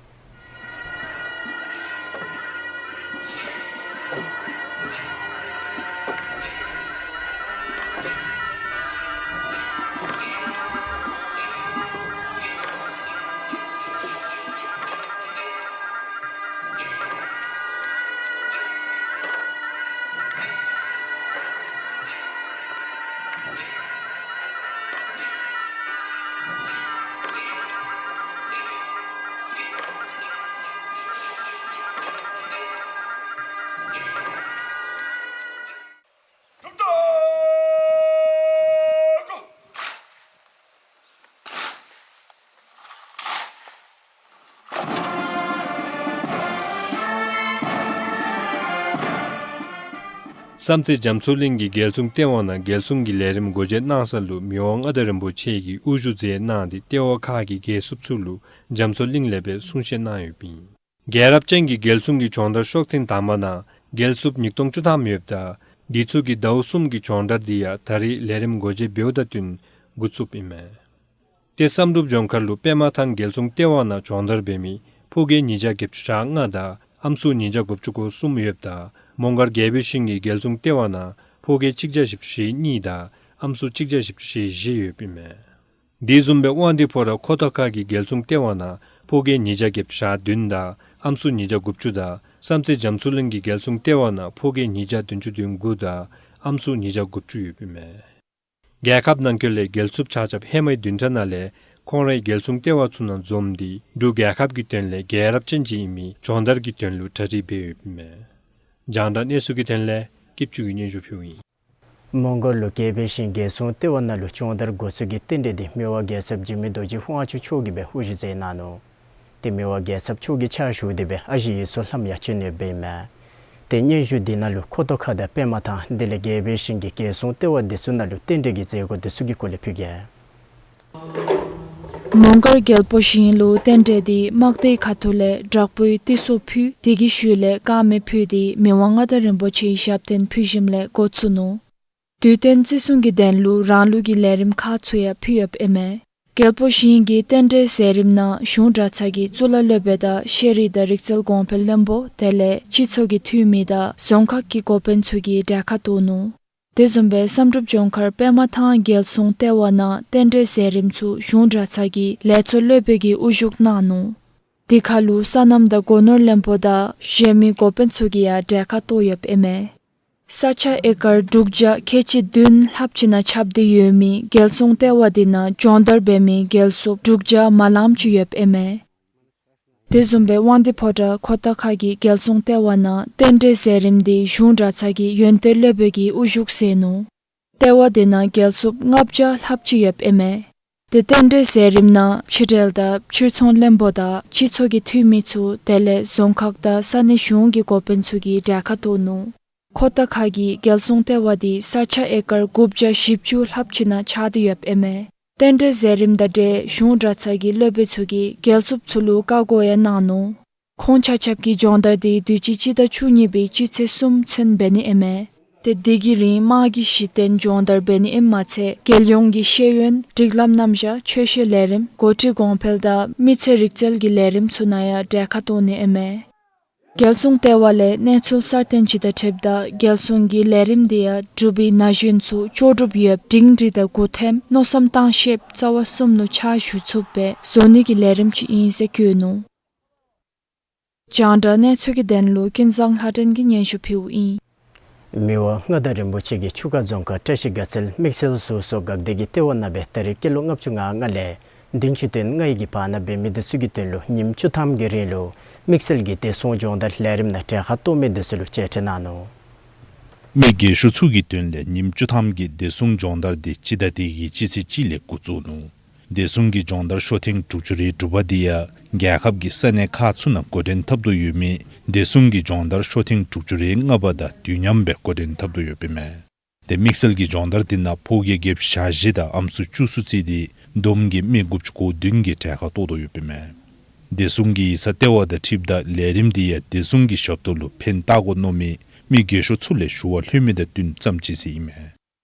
བསམ་རྩེ་རྒྱ་མཚོ་གླིང་གི་རྒྱལ་སྲུང་ལྟེ་བ་ནང་རྒྱལ་སྲུང་གི་ལས་རིམ་སྒོ་འབྱེད་གནང་ས་ལུ་མི་དབང་མངའ་བདག་རིན་པོ་ཆེ་གིས་དབུ་བཞུགས་མཛད་གནང་སྟེ་ལྟེ་བ་ཁག་གི་རྒྱལ་སྲུངཔ་ཚུ་ལུ་རྒྱ་མཚོ་གླིང་ལས་སྦེ་གསུང་བཤད་གནང་ཡོདཔ་ཨིན། རྒྱལ་རབས་ཅན་གྱི་རྒྱལ་སྲུང་གི་སྦྱོང་བརྡར་ཤོག་ཐེངས་དང་པ་ནང་རྒྱལ་སྲུངཔ་ཉིས་སྟོང་བཅུ་ཐམ་ཡོདཔ་ད་འདི་ཚུ་གི་ཟླཝ་གསུམ་གྱི་སྦྱོང་བརྡར་འདི་ཡང་ད་རེས་ལས་རིམ་སྒོ་འབྱེད་འབདཝ་དང་བསྟུན་འགོ་བཙུགསཔ་ཨིན་མས། ཏེ་བསམ་གྲུབ་ལྗོངས་མཁར་ལུ་པདྨ་ཐང་རྒྱལ་སྲུང་ལྟེ་བ་ནང་སྦྱོང་བརྡར་འབད་མི་ཕོ་རྒས་ཉིས་བརྒྱ་བརྒྱད་ཅུ་གྱ་ལྔ་དང་ཨམ་སྲུ་ཉིས་བརྒྱ་དགུ་བཅུ་གོ་གསུམ་ཡོདཔ་ད་མོང་སྒར་རྒྱལ་པོའི་ཞིང་གི་རྒྱལ་སྲུང་ལྟེ་བ་ནང་ཕོ་རྒས་གཅིག་བརྒྱ་བཞི་བཅུ་ཞེ་གཉིས་དང་ཨམ་སྲུ་གཅིག་བརྒྱ་བཞི་བཅུ་ཞེ་བཞི་ཡོདཔ་ཨིན་མས། དེ་བཟུམ་སྦེ་དབང་འདུས་ཕོ་བྲང་ཁོ་ཐང་ཁ་གི་རྒྱལ་སྲུང་ལྟེ་བ་ནང་ཕོ་རྒས་ཉིས་བརྒྱ་བརྒྱད་ཅུ་གྱ་བདུན་དང་ཨམ་སྲུ་ཉིས་བརྒྱ་དགུ་བཅུ་དང་བསམ་རྩེ་རྒྱ་མཚོ་གླིང་གི་རྒྱལ་སྲུང་ལྟེ་བ་ནང་ཕོ་རྒས་ཉིས་བརྒྱ་བདུན་ཅུ་དོན་དགུ་དང་ཨམ་སྲུ་ཉིས་བརྒྱ་དགུ་བཅུ་ཡོདཔ་ཨིན་མས། རྒྱལ་ཁབ་ནང་འཁོད་ལས་རྒྱལ་སྲུངཔ་ཆ་ཁྱབ་ཧེ་མའི་བདུན་ཕྲག་ནང་ལས་ཁོང་རའི་རྒྱལ་སྲུང་ལྟེ་བ་ཚུ་ནང་འཛོམས་ཏེ་འབྲུག་རྒྱལ་ཁབ་ཀྱི་དོན་ལས་རྒྱལ་རབས་ཅན་ཅིག་ཨིན་མི་སྦྱོང་བརྡར་གྱི་དོན་ལུ་གྲ་སྒྲིག་འབད་ཡོདཔ་ཨིན་མས། རྒྱང་བསྒྲགས་གནས་ཚུལ་གྱི་དོན་ལས་སྐྱིདཔ་ཆུ་གིས་སྙན་ཞུ་ཕུལཝ་ཨིན། མོང་སྒར་ལུ་རྒྱལ་པོའི་ཞིང་རྒྱལ་སྲུང་ལྟེ་བ་ནང་ལུ་སྦྱོང་བརྡར་འགོ་བཙུགས་ཀྱི་རྟེན་འབྲེལ་འདི་མི་དབང་རྒྱལ་ཚབ་འཇིགས་མེད་རྡོ་རྗེ་དབང་ཕྱུག་མཆོག་གིས་སྦེ་དབུ་བཞུགས་མཛད་གནང་ནུག། ཏེ་མི་དབང་རྒྱལ་ཚབ་མཆོག་གི་ཕྱག་ཞུ་སྟེ་སྦེ་ཨ་ཞེ་ཡུལ་ཚོ་ལྷམ་ཡང་བྱིན་ཡོདཔ་ཨིན་མས། ཏེ་སྙན་ཞུ་འདི་ནང་ལུ་ཁོ་ཐང་ཁ་དང་པདྨ་ཐང་དེ་ལས་རྒྱལ་པོའི་ཞིང་གི་རྒྱལ་སྲུང་ལྟེ་བ་འདི་ཚུ་ནང་ལུ་རྟེན་འབྲེལ་གྱི་མཛད་སྒོ་འདི་ཚུ་གི་སྐོར་ལས་ཕུལ་གེ། མོང་སྒར་རྒྱལ་པོའི་ཞིང་ལུ་རྟེན་འབྲེལ་འདི་དམག་སྡེའི་ཁ་ཐུག་ལས་དྲག་པོའི་ཏི་སེའུ་ཕུལ། དེ་གི་ཤུལ་ལས་དཀར་མེ་ཕུལ་ཏེ་མི་དབང་མངའ་བདག་རིན་པོ་ཆེའི་ཞབས་བརྟན་ཕུལ་ཞིནམ་ལས་འགོ་བཙུགས་ནུག། དུས་སྟོན་བརྩི་སྲུང་གི་དོན་ལུ་རང་ལུགས་ཀྱི་ལས་རིམ་ཁག་ཚུ་ཡང་ཕུལ་ཡོདཔ་ཨིན་མས། རྒྱལ་པོའི་ཞིང་གི་རྟེན་འབྲེལ་མཛད་རིམ་ནང་གཞུང་གྲྭ་ཚང་གི་གཙུག་ལག་སློབ་དཔོན་དང་ཤེས་རིག་དང་རིག་རྩལ་གོང་འཕེལ་བློན་པོ་དེ་ལས་སྤྱི་ཚོགས་ཀྱི་འཐུས་མི་དང་རྫོང་ཁག་གི་འགོ་དཔོན་ཚུ་གིས་གྲལ་ཁར་གཏོགས་ནུག། དེ་བཟུམ་སྦེ་བསམ་གྲུབ་ལྗོངས་མཁར་པདྨ་ཐང་རྒྱལ་སྲུང་ལྟེ་བ་ནང་རྟེན་འབྲེལ་མཛད་རིམ་ཚུ་གཞུང་གྲྭ་ཚང་གི་ལས་ཚོགས་སློབ་དཔོན་གྱིས་དབུ་བཞུགས་གནང་ནུག། དེ་ཁར་ལུ་སོ་ནམ་དང་སྒོ་ནོར་བློན་པོ་དང་གཞན་མི་འགོ་དཔོན་ཚུ་གིས་ཡང་གྲལ་ཁར་གཏོགས་ཡོདཔ་ཨིན་མས། ས་ཆ་ཨེ་ཀར་དྲུག་བརྒྱ་ཁལ་གཅིག་བདུན་ལྷགཔ་ཅིག་ནང་ཁྱབ་སྟེ་ཡོད་མི་རྒྱལ་སྲུང་ལྟེ་བ་འདི་ནང་སྦྱོང་བརྡར་འབད་མི་རྒྱལ་སྲུངཔ་དྲུག་བརྒྱ་མ་ལངམ་ཅིག་ཡོདཔ་ཨིན་མས། དེ་བཟུམ་སྦེ་དབང་འདུས་ཕོ་བྲང་ཁོ་ཐང་ཁ་གི་རྒྱལ་སྲུང་ལྟེ་བ་ནང་རྟེན་འབྲེལ་མཛད་རིམ་འདི་གཞུང་གྲྭ་ཚང་གི་ཡོན་ཏན་སློབ་དཔོན་གྱིས་དབུ་བཞུགས་མཛད་ནུག། ལྟེ་བ་འདི་ནང་རྒྱལ་སྲུངཔ་ལྔ་བརྒྱ་ལྷགཔ་ཅིག་ཡོདཔ་ཨིན་མས། ཏེ་རྟེན་འབྲེལ་མཛད་རིམ་ནང་ཕྱི་འབྲེལ་དང་ཕྱིར་ཚོང་བློན་པོ་དང་སྤྱི་ཚོགས་ཀྱི་འཐུས་མི་ཚུ་དེ་ལས་རྫོང་ཁག་དང་ས་གནས་གཞུང་གི་འགོ་དཔོན་ཚུ་གིས་གྲལ་ཁར་གཏོགས་ནུག། ཁོ་ཐང་ཁ་གི་རྒྱལ་སྲུང་ལྟེ་བ་འདི་ས་ཆ་ཨེ་ཀར་དགུ་བརྒྱ་བཞི་བཅུ་ལྷགཔ་ཅིག་ནང་ཆགས་ཏེ་ཡོདཔ་ཨིན་མས། རྟེན་འབྲེལ་མཛད་རིམ་དང་འབྲེལ་གཞུང་གྲྭ་ཚང་གི་སློབ་དཔོན་ཚུ་གིས་རྒྱལ་སྲུངཔ་ཚུ་ལུ་བཀའ་བསྒོ་ཡང་གནང་ནུག། ཁོང་ཆ་ཁྱབ་ཀྱི་སྦྱོང་བརྡར་འདི་དུས་ཅི་སྤྱི་ཟླ་བཅུ་གཉིས་པའི་སྤྱི་ཚེས་གསུམ་ཚུན་འབད་ནི་ཨིན་མས། ཏེ་དེ་གི་རིང་དམག་གི་གཞི་རྟེན་སྦྱོང་བརྡར་འབད་ནི་ཨིནམ་མ་ཚད་རྒྱལ་ཡོངས་ཀྱི་ཤེས་ཡོན་སྒྲིག་ལམ་རྣམ་གཞག་ཆོས་བཤད་ལས་རིམ་འགོ་ཁྲིད་གོང་འཕེལ་དང་མི་ཚེ་རིག་རྩལ་གྱི་ལས་རིམ་ཚུ་ནང་ཡང་གྲལ་ཁར་གཏོགས་ནི་ཨིན་མས། རྒྱལ་སྲུང་ལྟེ་བ་ལས་གནས་ཚུལ་གསར་བཏོན་ཅིག་དང་འཁྲིལཝ་ད་རྒྱལ་སྲུང་གི་ལས་རིམ་འདི་ཡང་འབྲུག་པའི་ན་གཞོན་ཚུ་ལྕོགས་གྲུབ་ཡོདཔ་སྒྲིང་སྒྲི་དང་གུ་ཐེམ་མནོ་བསམ་གཏང་ཤེསཔ་རྩ་བ་གསུམ་ལུ་ཕྱག་ཞུ་ཚུགསཔ་སྦེ་བཟོ་ནི་གི་ལས་རིམ་ཅིག་ཨིན་ཟེར་བཀོད་ནུག། རྒྱང་བསྒྲགས་གནས་ཚུལ་གྱི་དོན་ལུ་ཀུན་བཟང་ལྷ་སྒྲོན་གྱིས་སྙན་ཞུ་ཕུལཝ་ཨིན། མི་དབང་མངའ་བདག་རིན་པོ་ཆེ་གིས་ཆུ་ཁ་རྫོང་ཁག་བཀྲ་ཤིས་དགའ་ཚལ་དམིགས་བསལ་སོ་སོ་འགག་སྡེ་གི་ལྟེ་བ་ནང་སྦེ་ད་རིས་སྐྱེས་ལོ་ལྔ་བཅུ་ང་ལྔ་ལས་ བདུན་ཅུ་དོན་ལྔའི་གི་བར་ན་འབད་མི་འདི་ཚུ་གི་དོན་ལུ་ཉིནམ་བཅུ་ཐམ་གྱི་རིང་ལུ་དམིགས་བསལ་གྱི་བདེ་སྲུང་སྦྱོང་བརྡར་ལས་རིམ་ནང་གྲལ་ཁར་གཏོགས་མི་འདི་ཚུ་ལུ་མཇལ་འཕྲད་གནང་ནུག། མི་རྒས་ཤོས་ཚུ་གི་དོན་ལས་ཉིནམ་བཅུ་ཐམ་གྱི་བདེ་སྲུང་སྦྱོང་བརྡར་འདི་སྤྱི་ཟླ་འདི་གི་སྤྱི་ཚེས་གཅིག་ལས་འགོ་བཙུགས་ནུག། བདེ་སྲུང་གི་སྦྱོང་བརྡར་ཤོ་ཐེངས་དྲུག་ཅུ་རེ་དྲུག་པ་འདི་ཡང་རྒྱལ་ཁབ་ཀྱི་ས་གནས་ཁག་ཚུ་ནང་འགོ་འདྲེན་འཐབ་དོ་ཡོད་མི་བདེ་སྲུང་གི་སྦྱོང་བརྡར་ཤོ་ཐེངས་དྲུག་ཅུ་རེ་ལྔ་པ་དང་དུས་མཉམ་སྦེ་འགོ་འདྲེན་འཐབ་དོ་ཡོདཔ་ཨིན་མས། དེ་དམིགས་བསལ་གྱི་སྦྱོང་བརྡར་འདི་ནང་ཕོ་རྒས་རྒསཔ་ཞེ་བཞི་དང་ཨམ་སྲུ་བཅུ་གསུམ་བརྩིས་ཏེ་བསྡོམས་ཀྱིས་མི་དགུ་བཅུ་གོ་བདུན་གྱིས་གྲལ་ཁར་གཏོགས་དོ་ཡོདཔ་ཨིན་མས། བདེ་སྲུང་གི་ཡིག་ཚང་ལྟེ་བ་དང་འཁྲིལཝ་ད་ལས་རིམ་འདི་ཡང་བདེ་སྲུང་གི་ཞབས་ཏོག་ལུ་ཕན་བཏགས་དགོ་མནོ་མི་མི་རྒས་ཤོས་ཚུ་ལས་ཞུ་བ་ལྷོད་མི་དང་བསྟུན་ཙམ་ཅིག་ཟེར་ཨིན་མས།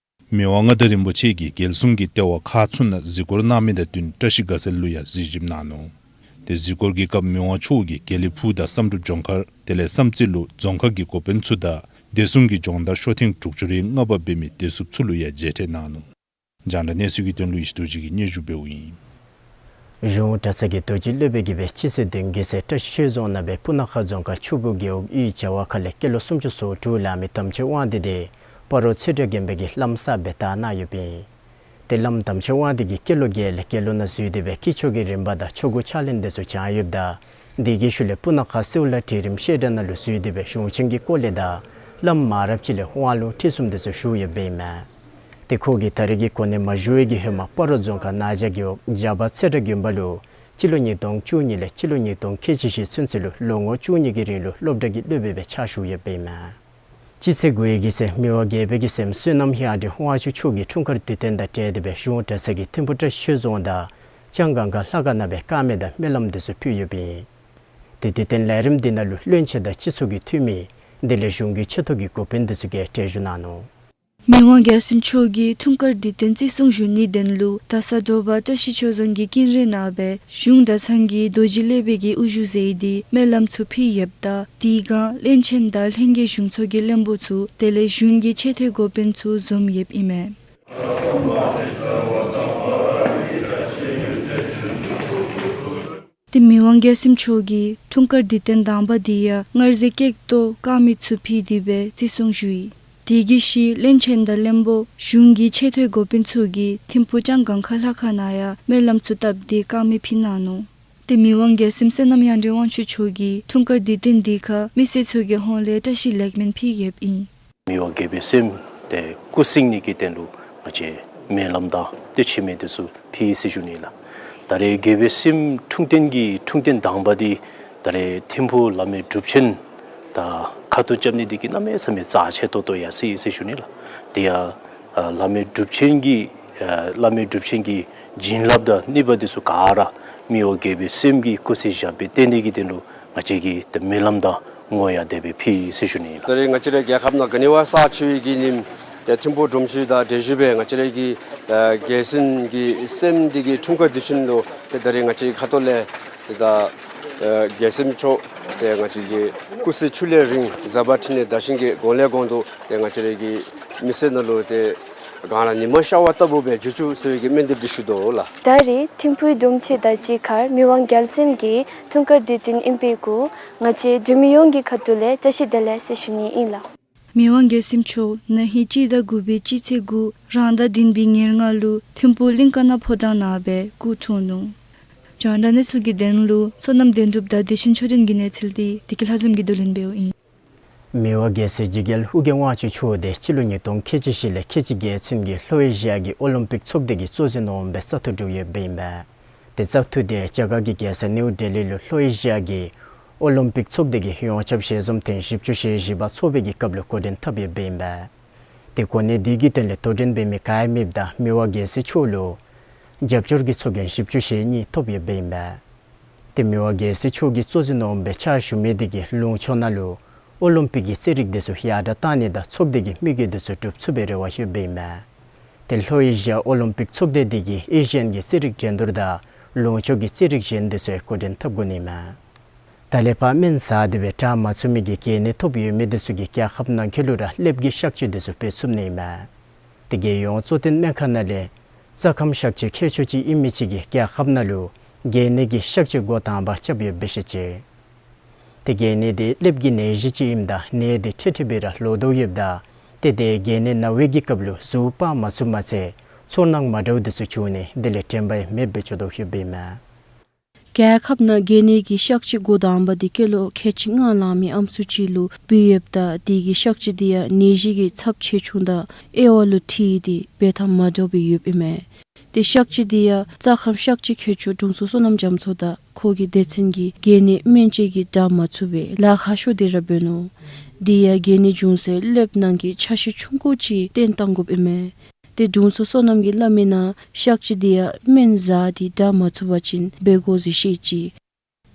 མི་དབང་མངའ་བདག་རིན་པོ་ཆེ་གིས་རྒྱལ་སྲུང་གི་ལྟེ་བ་ཁག་ཚུ་ནང་གཟིགས་སྐོར་གནང་མི་དང་བསྟུན་བཀྲ་ཤིས་དགའ་ཚལ་ལུ་ཡང་གཟིགས་ཞིབ་གནང་ནུག། དེ་གཟིགས་སྐོར་གྱི་སྐབས་མི་དབང་མཆོག་གིས་དགེ་ལེགས་ཕུག་དང་བསམ་གྲུབ་ལྗོངས་མཁར་དེ་ལས་བསམ་རྩེ་ལུ་རྫོང་ཁག་གི་འགོ་དཔོན་ཚུ་དང་བདེ་སྲུང་གི་སྦྱོང་བརྡར་ཤོ་ཐེངས་དྲུག་ཅུ་རེ་ལྔ་པ་འབད་མི་བདེ་སྲུངཔ་ཚུ་ལུ་ཡང་མཇལ་འཕྲད་གནང་ནུག། རྒྱང་བསྒྲགས་གནས་ཚུལ་གྱི་དོན་ལུ་ཡེ་ཤེས་རྡོ་རྗེ་གིས་སྙན་ཞུ་འབདཝ་ཨིན། གཞུང་གྲྭ་ཚང་གི་རྡོ་རྗེ་སློབ་དཔོན་གྱིས་སྦེ་སྤྱི་ཚེས་བདུན་གྱི་ཚེ་བཀྲ་ཤིས་ཆོས་རྫོང་ནང་སྦེ་སྤུ་ན་ཁ་རྫོང་ཁག་ཆུ་སྦུག་རྒེད་འོག་གཡུས་བྱ་བ་ཁ་ལས་སྐྱེས་ལོ་སུམ་ཅུ་སོ་དྲུག་ལང་མི་དམ་ཆོས་དབང་འདུས་དེ་སྤ་རོ་ཚེ་བཀྲ་དགོན་པའི་གི་བླམ་གསརཔ་སྦེ་དར་གནང་ཡོདཔ་ཨིན། དེ་བླམ་དམ་ཆོས་དབང་འདུས་ཀྱིས་སྐྱེས་ལོ་བརྒྱད་ལས་སྐྱེས་ལོ་ནང་འཛུལ་ཏེ་སྦེ་སྐྱེས་མཆོག་གི་རིམ་པ་དང་ཆོ་ག་ཕྱག་ལེན་འདི་ཚུ་བགྱང་ཡོདཔ་ད་དེ་གི་ཤུལ་ལས་སྤུ་ན་ཁ་སེའུ་ལ་གྲལ་རིམ་བཤད་གྲྭ་ནང་ལུ་འཛུལ་ཏེ་སྦེ་གཞུང་ཆེན་གྱི་སྐོར་ལས་དང་བླམ་མང་རབས་ཅིག་ལས་དབང་ལུང་ཁྲིད་གསུམ་འདི་ཚུ་ཞུ་ཡོདཔ་ཨིན་མས། དེ་ཁོ་གིས་ད་རེས་ཀྱི་གོ་གནས་མ་ཞུ་བའི་གི་ཧེ་མ་སྤ་རོ་རྫོང་ཁག་ན་བྱ་རྒེད་འོག་བྱ་བ་ཚེ་བཀྲ་དགོན་པ་ལུ་སྤྱི་ལོ་ཉིས་སྟོང་བཅུ་གཉིས་ལས་སྤྱི་ལོ་ཉིས་སྟོང་ཁལ་གཅིག་བཞི་ཚུན་ཚོད་ལུ་ལོ་ངོ་བཅུ་གཉིས་ཀྱི་རིང་ལུ་སློབ་གྲྭ་གི་སློབ་དཔོན་སྦེ་ཕྱག་ཞུ་ཡོདཔ་ཨིན་མས། སྤྱི་ཚེས་དགུའི་གི་ཚེ་མི་དབང་རྒྱལ་པོའི་གི་སྲསམོ་བསོད་ནམས་དབྱངས་ཅན་དབང་ཕྱུག་མཆོག་གིས་འཁྲུངས་སྐར་དུས་སྟོན་དང་འབྲེལ་ཏེ་སྦེ་གཞུང་གྲྭ་ཚང་གི་ཐིམ་ཕུ་བཀྲ་ཤིས་ཆོས་རྫོང་དང་ལྕང་སྒང་ག་ལྷ་ཁང་ནང་སྦེ་དཀར་མེ་དང་སྨོན་ལམ་འདི་ཚུ་ཕུལ་ཡོདཔ་ཨིན། དེ་དུས་སྟོན་ལས་རིམ་འདི་ནང་ལུ་བློན་ཆེན་དང་སྤྱི་ཚོགས་ཀྱི་འཐུས་མི་དེ་ལས་གཞུང་གི་ཆེ་མཐོ་གི་འགོ་དཔོན་འདི་ཚུ་གིས་གྲལ་བཞུགས་གནང་ནུག། མི་དབང་རྒྱལ་སྲས་མཆོག་གིས་འཁྲུངས་སྐར་དུས་སྟོན་བརྩི་སྲུང་ཞུ་ནིའི་དོན་ལུ་ད་ས་དྲོ་པ་བཀྲ་ཤིས་ཆོས་རྫོང་གི་ཀུན་ར་ནང་སྦེ་གཞུང་གྲྭ་ཚང་གི་རྡོ་རྗེ་སློབ་དཔོན་གྱིས་དབུ་བཞུགས་མཛད་དེ་སྨོན་ལམ་ཚུ་ཕུལ་ཡོདཔ་ད་དེ་སྒང་བློན་ཆེན་དང་ལྷན་རྒྱས་གཞུང་ཚོགས་ཀྱི་བློན་པོ་ཚུ་དེ་ལས་གཞུང་གི་ཆེ་མཐོའི་འགོ་དཔོན་ཚུ་འཛོམས་ཡོདཔ་ཨིན་མས། དེ་མི་དབང་རྒྱལ་སྲས་མཆོག་གི་འཁྲུངས་སྐར་དུས་སྟོན་དང་པ་འདི་ཡང་སྔར་ཟེར་ཀེག་ཏོ་དཀར་མེ་ཚུ་ཕུལ་ཏེ་སྦེ་བརྩི་སྲུང་ཞུ་ཡི། དེ་གི་ཤུལ་བློན་ཆེན་དང་བློན་པོ་གཞུང་གི་ཆེ་མཐོའི་འགོ་དཔོན་ཚུ་གིས་ཐིམ་ཕུ་ལྕང་སྒང་ག་ལྷ་ཁང་ནང་ཡང་སྨོན་ལམ་ཚུ་བཏབ་སྟེ་དཀར་མེ་ཕུལ་གནང་ནུག། དེ་མི་དབང་རྒྱལ་སྲས་བསོད་ནམས་དབྱངས་ཅན་དབང་ཕྱུག་མཆོག་གིས་འཁྲུངས་སྐར་དུས་སྟོན་འདི་ཁར་མི་སེར་ཚུ་གི་ཧོངས་ལས་བཀྲ་ཤིས་ལེགས་སྨོན་ཕུལ་ཡོདཔ་ཨིན། མི་དབང་རྒྱལ་པོའི་སྲསམོ་དེ་སྐུ་གཟུགས་ནི་གི་དོན་ལུ་ང་བཅས་སྨོན་ལམ་དང་དེ་ཆེ་མེ་འདི་ཚུ་ཕུལ་ཡི་ཟེར་ཞུ་ནི་ལགས། ད་རེས་རྒྱལ་པོའི་སྲསམོ་འཁྲུངས་སྟོན་གྱི་འཁྲུངས་སྟོན་དང་པ་འདི་ད་རེས་ཐིམ་ཕུ་བླ་མའི་སྒྲུབ་ཆེན་དང་ཁ་འདོན་རྐྱབ་ནི་འདི་གིས་གནམ་མེད་ས་མེད་རྩ་ཆེ་ཏོག་ཏོ་ཡར་སོ་ཡི་ཟེར་ཞུ་ནི་ལགས། དེ་ཡང་ཨ་བླ་མའི་སྒྲུབ་ཆེན་གྱི་ཨ་བླ་མའི་སྒྲུབ་ཆེན་གྱི་བྱིན་རླབས་དང་ནུས་པ་འདི་ཚུ་ག་ར་མི་དབང་རྒྱལ་པོའི་སྲསམོ་གི་སྐུ་ཚེ་ཞབས་པད་བརྟན་ནི་གི་དོན་ལུ་ང་བཅས་ཀྱིས་ཏེ་སྨོན་ལམ་དང་བསྔོ་བ་དེ་སྦེ་ཕུལ་ཡི་ཟེར་ཞུ་ནི་ཨིན་ལགས། ད་རེས་ང་བཅས་རའི་རྒྱལ་ཁབ་ནང་ག་ནི་བ་ས་ཆུ་ཡི་གི་ཉིནམ་ཏེ་ཐིམ་ཕུ་སྒྲོམ་གཞི་དང་འབྲེལ་ཞུ་སྦེ་ང་བཅས་རའི་གི་ཨ་རྒྱལ་སྲས་ཀྱི་སྲསམོ་འདི་གི་འཁྲུངས་སྐར་དུས་ཆེན་ལུ་ཏེ་ད་རེས་ང་བཅས་ཁ་ཐུག་ལས་ཏེ་ད་ཨ་རྒྱལ་སྲས་མཆོག་ཏེ་ང་བཅས་ཀྱི་སྐུ་ཚེ་ཆུ་ལས་རིང་ཟབ་པ་ཕྲིན་ལས་དར་ཞིང་རྒྱས། གོང་ལས་གོང་དུ་ཏེ་ང་བཅས་རའི་གི་མི་སེར་ནང་ལུ་ཏེ་གངས་ལ་ཉི་མ་ཤར་བ་ལྟ་བུ་སྦེ་འགྱུར་བཅུག་ཟེར་བའི་གི་སྨོན་འདེབས་འདི་ཞུ་དོ་ལགས། ད་རེས་ཐིམ་ཕུའི་སྒྲོམ་གཞི་དང་གཅིག་ཁར་མི་དབང་རྒྱལ་སྲས་ཀྱི་འཁྲུངས་སྐར་དུས་སྟོན་ཨིན་པའི་གུ་ང་བཅས་འབྲུག་མི་ཡོངས་ཀྱི་ཁ་ཐུག་ལས་བཀྲ་ཤིས་བདེ་ལེགས་ཟེར་ཞུ་ནི་ཨིན་ལགས། མི་དབང་རྒྱལ་སྲས་མཆོག་ན་ཧིང་སྤྱི་ཟླ་དགུ་པའི་སྤྱི་ཚེས་དགུ་རང་ཟླ་བདུན་པའི་ཉེར་ལྔ་ལུ་ཐིམ་ཕུ་གླིང་ཀ་ན་ཕོ་བྲང་ནང་སྦེ་སྐུ་འཁྲུངས་ནུག། རྒྱང་བསྒྲགས་གནས་ཚུལ་གྱི་དོན་ལུ་བསོད་ནམས་དོན་གྲུབ་དང་བདེ་ཆེན་ཆོས་སྒྲོན་གྱི་གནས་ཚུལ་འདི་བདེ་སྐྱིད་ལྷ་འཛོམས་ཀྱིས་བསྡུ་ལེན་འབདཝ་ཨིན། མི་དབང་རྒྱལ་སྲས་འཇིགས་རྒྱལ་ཨོ་རྒྱན་དབང་ཕྱུག་མཆོག་དེ་སྤྱི་ལོ་ཉིས་སྟོང་ཁལ་གཅིག་བཞི་ལས་ཁལ་གཅིག་བརྒྱད་ཚུན་གྱི་ལྷོ་ཨེ་ཤི་ཡ་གི་ཨོ་ལིམ་པིག་ཚོགས་སྡེ་གི་གཙོ་འཛིན་འོགམ་སྦེ་བཙག་འཐུ་གྲུབ་ཡོདཔ་ཨིན་པས། དེ་བཙག་འཐུ་དེ་རྒྱ་གར་གྱི་རྒྱལ་ས་ནིའུ་ཌེ་ལི་ལུ་ལྷོ་ཨེ་ཤི་ཡ་གི་ཨོ་ལིམ་པིག་ཚོགས་སྡེ་གི་ཡོངས་ཁྱབ་ཞལ་འཛོམས་ཐེངས་བཞི་བཅུ་ཞེ་བཞི་པ་ཚོགས་པའི་གི་སྐབས་ལུ་འགོ་འདྲེན་འཐབ་ཡོདཔ་ཨིན་པས། དེ་གོ་གནས་དེ་གི་དོན་ལས་དོ་འགྲན་འབད་མི་ག་ཡང་མེདཔ་ད་མི་དབང་རྒྱལ་སྲས་མཆོག་ལུ་རྒྱབ་སྐྱོར་གྱི་ཚོགས་རྒྱན་བཞི་བཅུ་ཞེ་གཉིས་ཐོབ་ཡོདཔ་ཨིན་པས། དེ་མི་དབང་རྒྱལ་སྲས་མཆོག་གི་གཙོ་འཛིན་འོགམ་སྦེ་ཕྱག་ཞུ་མི་དེ་གིས་ལུང་ཕྱོགས་ནང་ལུ་ཨོ་ལིམ་པིག་གི་རྩེད་རིགས་དེ་ཚུ་ཡར་དྲག་གཏང་ནི་དང་ཚོགས་སྡེ་གི་དམིགས་ཡུལ་དེ་ཚུ་འགྲུབ་ཚུགས་པའི་རེ་བ་ཡོདཔ་ཨིན་པས། དེ་ལྷོ་ཨེ་ཤི་ཡ་ཨོ་ལིམ་པིག་ཚོགས་སྡེ་དེ་གིས་ཨེ་ཤི་ཡན་གྱི་རྩེད་རིགས་འགྲན་བསྡུར་དང་ལུང་ཕྱོགས་ཀྱི་རྩེད་རིགས་གཞན་དེ་ཚུ་འགོ་འདྲེན་འཐབ་དགོ་ནི་མས། ད་ལས་ཕར་སྨན་ཟ་སྟེ་སྦེ་དྲག་མ་ཚུགས་མི་གི་གལ་གནད་ཐོབ་ཡོད་མི་དེ་ཚུ་གིས་རྒྱལ་ཁབ་ནང་འཁོད་ལུ་ར་ཀླདཔ་གི་གཤག་བཅོས་དེ་ཚུ་འབད་ཚུགས་ནི་མས། དེ་རྒྱལ་ཡོངས་གཙོ་བསྟེན་སྨན་ཁང་ནང་ལས་རྩ་ཁམས་གཤག་བཅོས་མཁས་མཆོག་ཅིག་ཨིན་མི་ཅིག་གིས་རྒྱལ་ཁབ་ནང་ལུ་གལ་གནད་ཀྱི་གཤག་བཅོས་འགོ་དང་པ་རྐྱབ་ཡོདཔ་སྦེ་བཤད་ཅི། དེ་གལ་གནད་དེ་ཀླདཔ་གི་ནད་གཞི་ཅིག་ཨིནམ་ད་ནད་དེ་འཕྲལ་འཕྲལ་སྦེ་ར་ལོག་དོ་ཡོདཔ་ད་ཏེ་དེ་གལ་གནད་ན་བའི་གི་སྐབས་ལུ་གཟུགས་སྤར་མ་ཚུགས་མ་ཚད་ ཚོར་སྣང་མ་འདྲཝ་དེ་ཚུ་བྱུང་ནི་དེ་ལས་དྲན་པ་ཡང་མེདཔ་སྦེ་འགྱོ་དོ་ཡོདཔ་ཨིན་མས། རྒྱལ་ཁབ་ནང་གྱེས་ནི་གི་གཤག་བཅོས་འགོ་དང་པ་དེ་སྐྱེས་ལོ་ཁལ་གཅིག་ལྔ་ལང་མི་ཨམ་སྲུ་ཅིག་ལུ་འབུལ་ཡོདཔ་ད་དེ་གི་གཤག་བཅོས་དེ་ཡང་ནད་གཞི་གི་ཚབས་ཆེ་ཆུང་དང་དབྱེ་བ་ལུ་འཁྲིལ་ཏེ་འབད་ཐངས་མ་འདྲཝ་སྦེ་ཡོདཔ་ཨིན་མས། དེ་གཤག་བཅོས་དེ་ཡང་རྩ་ཁམས་གཤག་བཅོས་མཁས་མཆོག་དྲུང་འཚོ་བསོད་ནམས་རྒྱ་མཚོ་དང་ཁོ་གི་སྡེ་ཚན་གྱིས་གྱེས་ནི་སྨན་བཅོས་ཀྱི་དྲག་མ་ཚུགས་པས་ལཱ་ཁག་ཤོས་དེ་ར་འབད་ནུག། དེ་ཡང་གྱེས་ནི་འབྱུང་སའི་ཀླདཔ་ནང་གི་ཆ་ཤས་ཆུང་ཀུ་ཅིག་བཏོན་བཏང་དགོཔ་ཨིན་མས། དེ་དྲུང་འཚོ་བསོད་ནམས་ཀྱིས་སླབ་མིའི་ནང་གཤག་བཅོས་དེ་ཡང་སྨན་བཟའ་སྟེ་དྲག་མ་ཚུགས་པ་ཅིན་འབད་དགོ་ཟེར་བཤད་ཅི།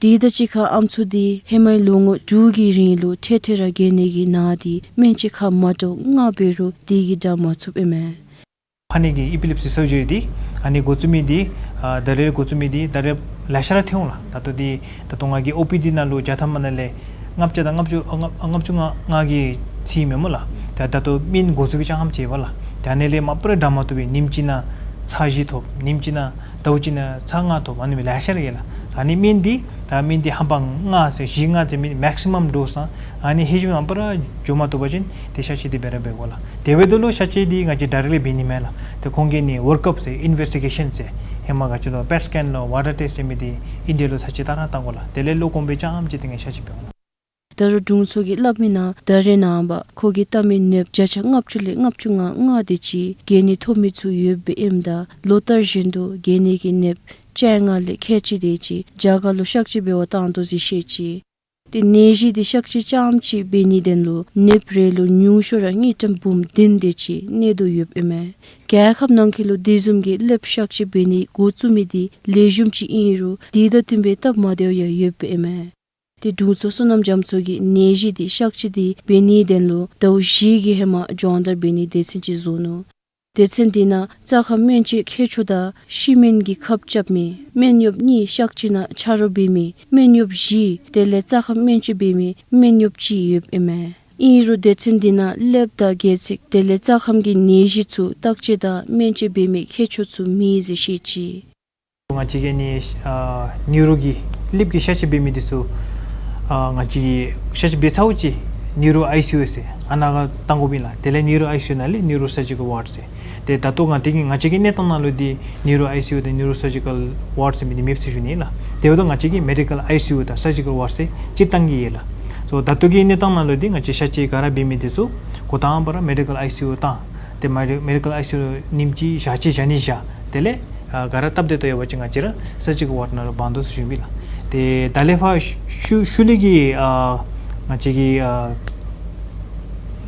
དེ་དང་གཅིག་ཁར་ཨམ་སྲུ་དེ་ཧེ་མའི་ལོ་ངོ་དྲུག་གི་རིང་ལུ་འཕྲལ་འཕྲལ་ར་གྱེས་ནི་གི་ནད་དེ་སྨན་བཅོས་ཁག་མ་འདྲཝ་ལྔ་འབད་རུང་དེ་གིས་དྲག་མ་ཚུགསཔ་ཨིན་མས། ཕར་ནི་གི་ཨི་པི་ལེབ་སི་སར་ཇི་རི་དེ་ཨ་ནི་འགོ་བཙུགས་མི་དེ་ཨ་ད་རེས་འགོ་བཙུགས་མི་དེ་ད་རེས་ལེ་ཤ་ར་ཐོན་འོང་ལགས། ད་ལྟོ་དེ་ད་ལྟོ་ང་གི་ཨོ་པི་ཌི་ནང་ལུ་བྱ་ཐམ་ནང་ལས་ལྔ་བརྒྱ་དང་ལྔ་བཅུ་ཨ་ལྔ་ལྔ་བཅུ་ང་ལྔ་གི་ཚད་མས་སྨོ་ལགས། ད་ད་ལྟོ་སྨན་འགོ་བཙུགས་པའི་ཆ་ཙམ་ཅིག་ཡོད་པ་ལགས། ད་ཨ་ནི་ལས་མ་པ་ར་དྲག་མ་ཐུབ་པའི་ཉིནམ་གཅིག་ནང་ཚར་བཞི་ཐོབ། ཉིནམ་གཅིག་ནང་ཟླཝ་གཅིག་ནང་ཚར་ལྔ་ཐོབ། ཨ་ནི་མི་ལེ་ཤ་ར་ཡོད་ལགས། ཨ་ནི་སྨན་དེ་ད་སྨན་དེ་ཧམ་པ་ལྔ་ཟེར་བཞི་ལྔ་ཟེར་མི་མེག་སི་མམ་ཌོས་ཨ་ནི་ཧེ་ཤུལ་མ་པ་ར་འགྱོ་མ་བཏུབ་པ་ཅིན་དེ་གཤག་བཅོས་དེ་འབད་ར་འབད་དགོ་ལགས། དེ་འབདཝ་ད་ལུ་གཤག་བཅོས་དེ་ང་བཅས་ཌའི་རེགཊ་ལི་འབད་ནི་མེན་ལགས། དེ་ཁོང་གིས་ནི་ཝརཀ་ཨཔ་ཟེར་ཨིན་ཝེསི་ཊི་གེ་ཤཱན་ཟེར་ཧེ་མ་ག་ཅི་ལོ་པེཊ་སི་ཀེན་ལོ་བཱ་ཊར་ཊེསཊ་ཟེར་མི་དེ་ཨིན་ཌི་ཡ་ལུ་ཚར་གཅིག་བལྟ་ར་བལྟ་དགོ་ལགས། དེ་ལས་བློ་གོང་འཕེལ་ཙམ་ཅིག་དེ་ང་བཅས་གཤག་བཅོས་འབད་དགོ་ལགས། ད་རུང་དྲུང་འཚོ་གིས་སླབ་མིའི་ནང་ད་རེས་ནངས་པ་ཁོ་གིས་བལྟ་མི་ནདཔ་བརྒྱ་ཆ་ལྔ་བཅུ་ལས་ལྔ་བཅུ་ང་ལྔ་དེ་ཅིག་གྱེས་ནི་ཐོབ་མི་ཚུ་ཡོདཔ་ཨིནམ་ད་ལོ་ལྟར་བཞིན་དུ་གྱེས་ནི་གི་ནདཔ་བཅོ་ལྔ་ལས་ཁལ་གཅིག་དེ་ཅིག་རྒྱ་གར་ལུ་གཤག་བཅོས་འབད་བར་བཏང་དོ་ཟེར་བཤད་ཅི། དེ་ནད་གཞི་དེ་གཤག་བཅོས་ཙམ་ཅིག་འབད་ནིའི་དོན་ལུ་ནདཔ་རེ་ལུ་ཉུང་ཤོས་ར་དངུལ་ཀྲམ་འབུམ་བདུན་དེ་ཅིག་གནས་དོ་ཡོདཔ་ཨིན་མས། རྒྱལ་ཁབ་ནང་འཁོད་ལུ་དེ་བཟུམ་གྱི་ཀླདཔ་གཤག་བཅོས་འབད་ནི་འགོ་བཙུགས་མི་དེ་ལེགས་ཤོམ་ཅིག་ཨིན་རུང་དེ་དང་བསྟུན་པའི་སྟབས་མ་བདེཝ་ཡང་ཡོདཔ་ཨིན་མས། དེ་དྲུང་འཚོ་བསོད་ནམས་རྒྱ་མཚོ་གིས་ནད་གཞི་དེ་གཤག་བཅོས་དེ་འབད་ནིའི་དོན་ལུ་ཟླཝ་བཞི་གི་ཧེ་མ་སྦྱོང་བརྡར་འབད་ནིའི་སྡེ་ཚན་ཅིག་བཟོ་ནུག། སྡེ་ཚན་དེ་ནང་རྩ་ཁམས་སྨན་བཅོས་མཁས་མཆོག་དང་ཤི་སྨན་གྱི་ཁབ་རྐྱབ་མི་སྨན་གཡོགཔ་གཉིས་གཤག་བཅོས་ནང་ཆ་རོགས་འབད་མི་སྨན་གཡོགཔ་བཞི་དེ་ལས་རྩ་ཁམས་སྨན་བཅོས་འབད་མི་སྨན་གཡོགཔ་གཅིག་ཡོདཔ་ཨིན་མས། ཨིན་རུང་སྡེ་ཚན་དེ་ནང་ཀླདཔ་དང་སྒལ་ཚིགས་དེ་ལས་རྩ་ཁམས་ཀྱི་ནད་གཞི་ཚུ་བརྟག་དཔྱད་དང་སྨན་བཅོས་འབད་མི་མཁས་མཆོག་ཚུ་མེད་ཟེར་བཤད་ཅི། ང་བཅས་ཀྱིས་ནི་ཨ་ནིའུ་རོ་གི་ཀླདཔ་གི་གཤག་བཅོས་འབད་མི་དེ་ཚུ་ཨ་ང་བཅས་ཀྱིས་གཤག་བཅོས་འབད་ཚརཝ་ཅིག་ནིའུ་རོ་ཨའི་སི་ཡུ་ཟེར་ཨ་ནཱ་ཁར་བཏང་དགོཔ་ཨིན་ལགས། དེ་ལས་ནིའུ་རོ་ཨའི་སི་ཡུ་ནང་ལས་ནིའུ་རོ་སར་ཇི་ཀལ་ཝཱརཌ་ཟེར། དེ་ད་ལྟོ་ང་བཅས་ཀྱི་ང་བཅས་ཀྱི་གནས་སྟངས་ནང་ལུ་འདི་ནིའུ་རོ་ཨའི་སི་ཡུ་དང་ནིའུ་རོ་སར་ཇི་ཀལ་ཝཱརཌ་ཟེར་མི་འདི་མེདཔ་ཟེར་ཞུ་ནི་ལགས། དེ་འབདཝ་ད་ང་བཅས་ཀྱིས་མེ་ཌི་ཀལ་ཨའི་སི་ཡུ་དང་སར་ཇི་ཀལ་ཝཱརཌ་ཟེར་སྤྱིར་བཏང་གི་ཡོད་ལགས། སོ་ད་ལྟོ་གི་གནས་སྟངས་ནང་ལུ་འདི་ང་བཅས་གཤག་བཅོས་ག་ར་འབད་མི་དེ་ཚུ་འགོ་དང་པ་ར་མེ་ཌི་ཀལ་ཨའི་སི་ཡུ་བཏང་། དེ་མེ་ཌི་མེ་ཌི་ཀལ་ཨའི་སི་ཡུ་ཉིནམ་གཅིག་ཞག་གཅིག་བཞག་ནི་བཞག། དེ་ལས་ཨ་ག་ར་སྟབས་བདེ་ཏོག་ཏོ་ཡོད་པ་ཅིན་ང་བཅས་ར་སར་ཇི་ཀལ་ཝཱརཌ་ནང་ལུ་འབག་དོ་ཟེར་ཞུ་ནི་ལགས། དེ་ད་ལས་ཕར་ཤུལ་ཤུལ་ལས་ཀྱི་ཨ་ང་བཅས་ཀྱི་ཨ་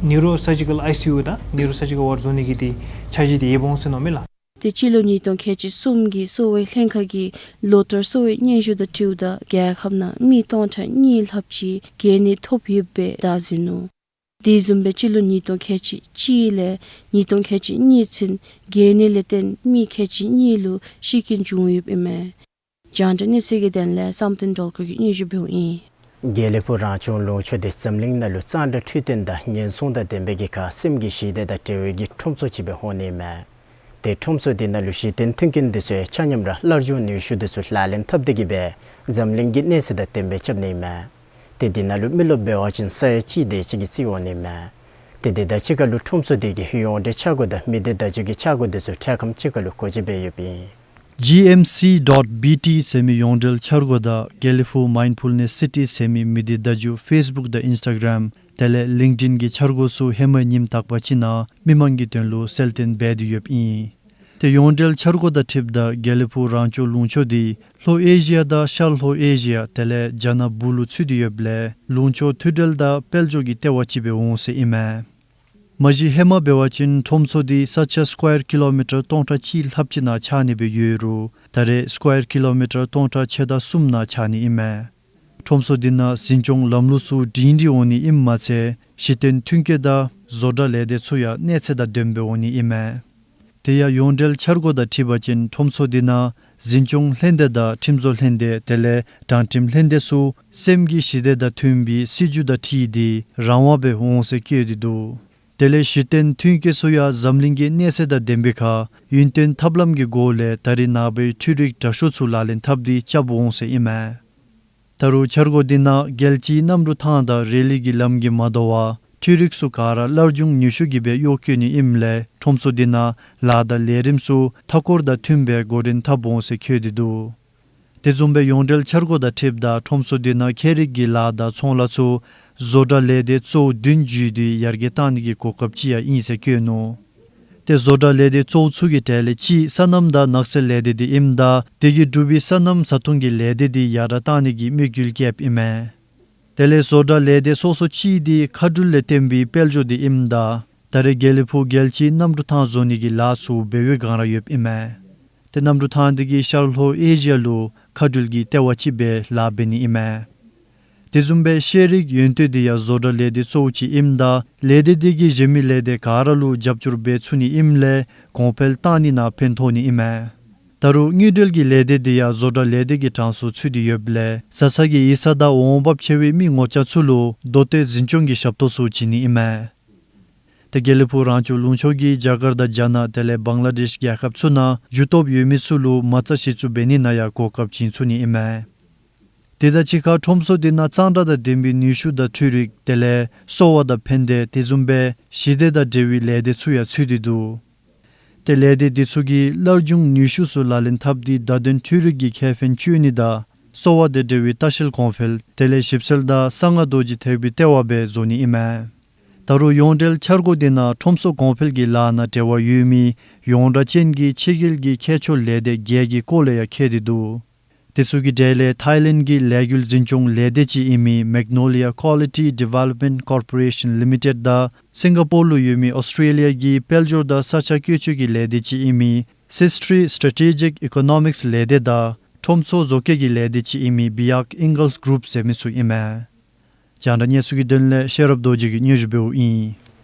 ནིའུ་རོ་སར་ཇི་ཀལ་ཨའི་སི་ཡུ་དང་ནིའུ་རོ་སར་ཇི་ཀལ་ཝཱརཌ་བཟོ་ནི་གི་དེ་འཆར་གཞི་དེ་ཡོདཔ་འོང་ཟེར་མནོཝ་མས་ལགས། དེ་སྤྱི་ལོ་ཉིས་སྟོང་ཁལ་གཅིག་གསུམ་གྱི་གསོ་བའི་ལྷན་ཁག་གིས་ལོ་ལྟར་གསོ་བའི་སྙན་ཞུ་དང་འཁྲིལཝ་ད་རྒྱལ་ཁབ་ནང་མི་སྟོང་ཕྲག་གཉིས་ལྷགཔ་ཅིག་གྱེས་ནི་ཐོབ་ཡོདཔ་སྦེ་བརྡ་ཟིན་ནུག། དེ་བཟུམ་སྦེ་སྤྱི་ལོ་ཉིས་སྟོང་ཁལ་གཅིག་གཅིག་ལས་ཉིས་སྟོང་ཁལ་གཅིག་གཉིས་ཚུན་གྱེས་ནི་ལས་བརྟེན་མི་ཁལ་གཅིག་གཉིས་ལུ་ཤི་རྐྱེན་བྱུང་ཡོདཔ་ཨིན་མས། རྒྱང་བསྒྲགས་གནས་ཚུལ་གྱི་དོན་ལས་བསམ་གཏན་སྒྲོལ་དཀར་གྱིས་སྙན་ཞུ་འབདཝ་ཨིན། དགེ་ལེགས་ཕུག་རང་སྐྱོང་ལུང་ཕྱོགས་དེ་འཛམ་གླིང་ནང་ལུ་གཙང་སྦྲ་འཕྲོད་བསྟེན་དང་ཉེན་སྲུང་དང་ལྡན་པའི་གི་ཁར་སེམས་ཀྱི་ཞི་བདེ་དང་འབྲེལ་བའི་གི་ཁྲོམ་ཚོགས་ཅིག་སྦེ་འོང་ནི་མས། དེ་ཁྲོམ་ཚོགས་དེ་ནང་ལུ་གཞི་རྟེན་མཐུན་རྐྱེན་དེ་ཚུ་ཡང་ཆ་མཉམ་ར་སླར་འབྱུང་ནུས་ཤུགས་དེ་ཚུ་ལག་ལེན་འཐབ་སྟེ་གི་སྦེ་འཛམ་གླིང་གི་གནས་ཚད་དང་ལྡན་པའི་རྐྱབ་ནི་མས། དེ་དེ་ནང་ལུ་མི་རློབས་འབད་བ་ཅིན་ས་ཡ་གཅིག་དེ་ཅིག་གི་རྩིས་འོང་ནི་མས། དེ་དེ་དང་གཅིག་ཁར་ལུ་ཁྲོམ་ཚོགས་དེ་གི་ཡོངས་འབྲེལ་འཆར་སྒོ་དང་མི་སྡེ་བརྡ་བརྒྱུད་ཀྱི་འཆར་སྒོ་དེ་ཚུ་འཕྲལ་ཁམས་ཅིག་ཁར་ལུ་འགོ་འབྱེད་འབད་ཡོདཔ་ཨིན། ཇི་ཨེམ་སི་ཌོཊ་བི་ཊི་ཟེར་མི་ཡོངས་འབྲེལ་འཆར་སྒོ་དང་དགེ་ལེགས་ཕུག་མའིནཌ་ཕུལ་ནེསི་སི་ཊི་ཟེར་མི་མི་སྡེ་བརྡ་བརྒྱུད་ཕེསི་བུཀ་དང་ཨིནསི་ཊ་གརམ་དེ་ལས་ལིངྐིཌ་ཨིན་གྱི་འཆར་སྒོ་ཚུ་ཧེ་མའི་ཉིནམ་དག་པ་ཅིག་ནང་མི་མང་གི་དོན་ལུ་གསལ་སྟོན་འབད་དེ་ཡོདཔ་ཨིན། དེ་ཡོངས་འབྲེལ་འཆར་སྒོ་དང་འཁྲིལཝ་ད་དགེ་ལེགས་ཕུག་རང་སྐྱོང་ལུང་ཕྱོགས་དེ་ལྷོ་ཨེ་ཤི་ཡ་དང་ཤར་ལྷོ་ཨེ་ཤི་ཡ་དེ་ལས་རྒྱ་ནག་སྦུག་ལུ་ཚུད་དེ་ཡོདཔ་ལས་ལུང་ཕྱོགས་མཐུད་འབྲེལ་དང་དཔལ་འབྱོར་གྱི་ལྟེ་བ་ཅིག་སྦེ་འོང་ཟེར་ཨིན་མས། མ་གཞི་ཧེ་མ་འབད་བ་ཅིན་ཁྲོམ་ཚོགས་དེ་ས་ཆ་སི་ཀོ་ཡར་ཀི་ལོ་མི་ཊར་སྟོང་ཕྲག་གཅིག་ལྷགཔ་ཅིག་ནང་ཆགས་ནི་སྦེ་ཡོད་རུང་ད་རེས་སི་ཀོ་ཡར་ཀི་ལོ་མི་ཊར་སྟོང་ཕྲག་ཕྱེད་དང་གསུམ་ནང་ཆགས་ནི་ཨིན་མས། ཁྲོམ་ཚོགས་དེ་ནང་འཛིན་སྐྱོང་ལམ་ལུགས་ཚུ་སྒྲིང་སྒྲི་འོང་ནི་ཨིནམ་མ་ཚད་གཞི་རྟེན་མཐུན་རྐྱེན་དང་བཟོ་གྲྭ་ལས་སྡེ་ཚུ་ཡང་གནས་ཚད་དང་ལྡནམ་སྦེ་འོང་ནི་ཨིན་མས། དེ་ཡང་ཡོངས་འབྲེལ་འཆར་སྒོ་དང་འཁྲིལ་བ་ཅིན་ཁྲོམ་ཚོགས་དེ་ནང་འཛིན་སྐྱོང་ལྷན་སྡེ་དང་ཁྲིམས་བཟོ་ལྷན་སྡེ་དེ་ལས་དྲང་ཁྲིམས་ལྷན་སྡེ་ཚུ་སེམས་ཀྱི་ཞི་བདེ་དང་མཐུན་པའི་སྲིད་བྱུས་དང་འཁྲིལ་ཏེ་རང་དབང་སྦེ་འོང་ཟེར་བཀོད་དེ་འདུག། དེ་ལས་གཞི་རྟེན་མཐུན་རྐྱེན་ཚུ་ཡང་འཛམ་གླིང་གི་གནས་ཚད་དང་ལྡན་པའི་ཁར་ཡུན་བརྟན་ཐབས་ལམ་གྱི་སྒོ་ལས་ད་རེས་ནངས་པའི་འཕྲུལ་རིག་དྲག་ཤོས་ཚུ་ལག་ལེན་འཐབ་སྟེ་རྐྱབ་འོང་ཟེར་ཨིན་མས། ད་རུང་འཆར་སྒོ་དེ་ནང་རྒྱལ་སྤྱིའི་གནམ་གྲུ་ཐང་དང་རེ་ལི་གི་ལམ་གྱིས་མ་དོ་བར་འཕྲུལ་རིག་ཚུ་ག་ར་སླར་འབྱུང་ནུས་ཤུགས་ཀྱིས་སྦེ་གཡོག་བཀོལ་ནི་ཨིནམ་ལས་ ཁྲོམ་ཚོགས་འདི་ནང་ལཱ་དང་ལས་རིམ་ཚུ་མཐའ་འཁོར་དང་མཐུནམ་སྦེ་འགོ་འདྲེན་འཐབ་འོང་ཟེར་བཀོད་དེ་འདུག། དེ་བཟུམ་སྦེ་ཡོངས་འབྲེལ་འཆར་སྒོ་དང་འཁྲིལཝ་ད་ཁྲོམ་ཚོགས་འདི་ནང་ཁྱད་རིག་གི་ལཱ་དང་ཚོང་ལཱ་ཚུ་བཟོ་གྲྭ་ལས་སྡེ་གཙོ་བོ་བདུན་བརྒྱུད་དེ་ཡར་རྒྱས་བཏང་ནི་གི་གོ་སྐབས་ཅིག་ཡང་ཨིན་ཟེར་བཀོད་ནུག། ཏེ་བཟོ་གྲྭ་ལས་སྡེ་གཙོ་བོ་ཚུ་གི་གྲས་ལས་གཅིག་སོ་ནམ་དང་ནགས་ཚལ་ལས་སྡེ་འདི་ཨིནམ་ད་དེ་གིས་གྲུབ་པའི་སོ་ནམ་བཟའ་འཐུང་གི་ལས་སྡེ་འདི་ཡར་དྲགས་བཏང་ནི་གི་དམིགས་ཡུལ་བསྐྱེདཔ་ཨིན་མས། དེ་ལས་བཟོ་གྲྭ་ལས་སྡེ་སོ་སོ་གཅིག་འདི་མཁའ་འགྲུལ་ལས་བརྟེན་པའི་དཔལ་འབྱོར་འདི་ཨིནམ་ད་ད་རེས་དགེ་ལེགས་ཕུག་རྒྱལ་སྤྱིའི་གནམ་གྲུ་ཐང་བཟོ་ནི་གི་ལཱ་ཚུ་འབད་བའི་བསྒང་ར་ཡོདཔ་ཨིན་མས། ཏེ་གནམ་གྲུ་ཐང་འདི་གིས་ཤར་ལྷོ་ཨེ་ཤི་ཡ་ལུ་མཁའ་འགྲུལ་གྱི་ལྟེ་བ་ཅིག་སྦེ་ལཱ་འབད་ནི་ཨིན་མས། དེ་བཟུམ་སྦེ་ཤེས་རིག་ཡོན་ཏན་འདི་ཡང་བཟོ་གྲྭ་ལས་སྡེ་གཙོ་བོ་ཅིག་ཨིནམ་ད་ལས་སྡེ་འདི་གིས་གཞན་མི་ལས་སྡེ་ག་ར་ལུ་རྒྱབ་སྐྱོར་འབད་ཚུགས་ནི་ཨིནམ་ལས་གོང་འཕེལ་བཏང་ནི་ནང་ཕན་ཐོགས་ནི་ཨིན་མས། ད་རུང་དངུལ་འབྲེལ་གྱི་ལས་སྡེ་འདི་ཡང་བཟོ་གྲྭ་ལས་སྡེ་གི་གྲངས་སུ་ཚུད་དེ་ཡོདཔ་ལས་བཟའ་ཚང་གི་ཡིག་ཚང་དང་འོང་འབབ་ཆེ་བའི་མི་ངོ་རྐྱང་ཚུ་ལུ་རྡོ་གཏེར་འཛིན་སྐྱོང་གི་ཞབས་ཏོག་ཚུ་བྱིན་ནི་ཨིན་མས། ཏེ་དགེ་ལེགས་ཕུག་རང་སྐྱོང་ལུང་ཕྱོགས་ཀྱི་རྒྱ་གར་དང་རྒྱ་ནག་དེ་ལས་བང་ལ་དེཤ་རྒྱལ་ཁབ་ཚུ་ནང་རྒྱུ་སྟོབས་ཡོད་མི་ཚུ་ལུ་མ་རྩ་གཞི་བཙུགས་འབད་ནི་ནང་ཡང་གོ་སྐབས་བྱིན་ཚུགས་ནི་ཨིན་མས། དེ་དང་གཅིག་ཁར་ཁྲོམ་ཚོགས་འདི་ནང་གཙང་སྦྲ་དང་ལྡན་པའི་ནུས་ཤུགས་དང་འཕྲུལ་རིག་དེ་ལས་གསོ་བ་དང་ཕན་བདེ་དེ་བཟུམ་སྦེ་ཞི་བདེ་དང་འབྲེལ་བའི་ལས་སྡེ་ཚུ་ཡང་ཚུད་དེ་འདུག། ཏེ་ལས་སྡེ་འདི་ཚུ་གིས་སླར་འབྱུང་ནུས་ཤུགས་ཚུ་ལག་ལེན་འཐབ་སྟེ་བརྡ་དོན་འཕྲུལ་རིག་གི་ཁེ་ཕན་སྤྱོད་ནི་དང་གསོ་བ་དང་འབྲེལ་བའི་ལྟ་བཤལ་གོང་འཕེལ་དེ་ལས་ཞིབ་འཚོལ་དང་གསང་སྔགས་རྡོ་རྗེ་ཐེག་པའི་ལྟེ་བ་སྦེ་བཟོ་ནི་ཨིན་མས། ད་རུང་ཡོངས་འབྲེལ་འཆར་སྒོ་འདི་ནང་ཁྲོམ་ཚོགས་གོང་འཕེལ་གྱི་ལཱ་ནང་འབྲེལ་བ་ཡོད་མི་ཡོངས་གྲགས་ཅན་གྱི་ཕྱི་རྒྱལ་གྱི་ཁྱད་ཆོས་ལས་སྡེ་བརྒྱད་ཀྱི་སྐོར་ལས་ཡང་བཀོད་དེ་འདུག། དེ་ཚུ་གི་གྲས་ལས་ཐའི་ལེནཌ་གི་ལས་འགུལ་འཛིན་སྐྱོང་ལས་སྡེ་ཅིག་ཨིན་མི་Magnolia Quality Development Corporation Limited དང་སིང་ག་པོར་ལུ་ཡོད་མི་ཨོསི་ཊྲེ་ལི་ཡ་གི་དཔལ་འབྱོར་དང་ས་ཆ་བཀོལ་སྤྱོད་ཀྱི་ལས་སྡེ་ཅིག་ཨིན་མི་Sisri Strategic Economics ལས་སྡེ་དང་ཁྲོམ་ཚོགས་བཟོ་བཀོད་ཀྱི་ལས་སྡེ་ཅིག་ཨིན་མི་Biak Ingalls Group ཟེར་མི་ཚུ་ཨིན་མས། རྒྱང་བསྒྲགས་གནས་ཚུལ་གྱི་དོན་ལས་ཤེས་རབ་རྡོ་རྗེ་གིས་སྙན་ཞུ་འབདཝ་ཨིན།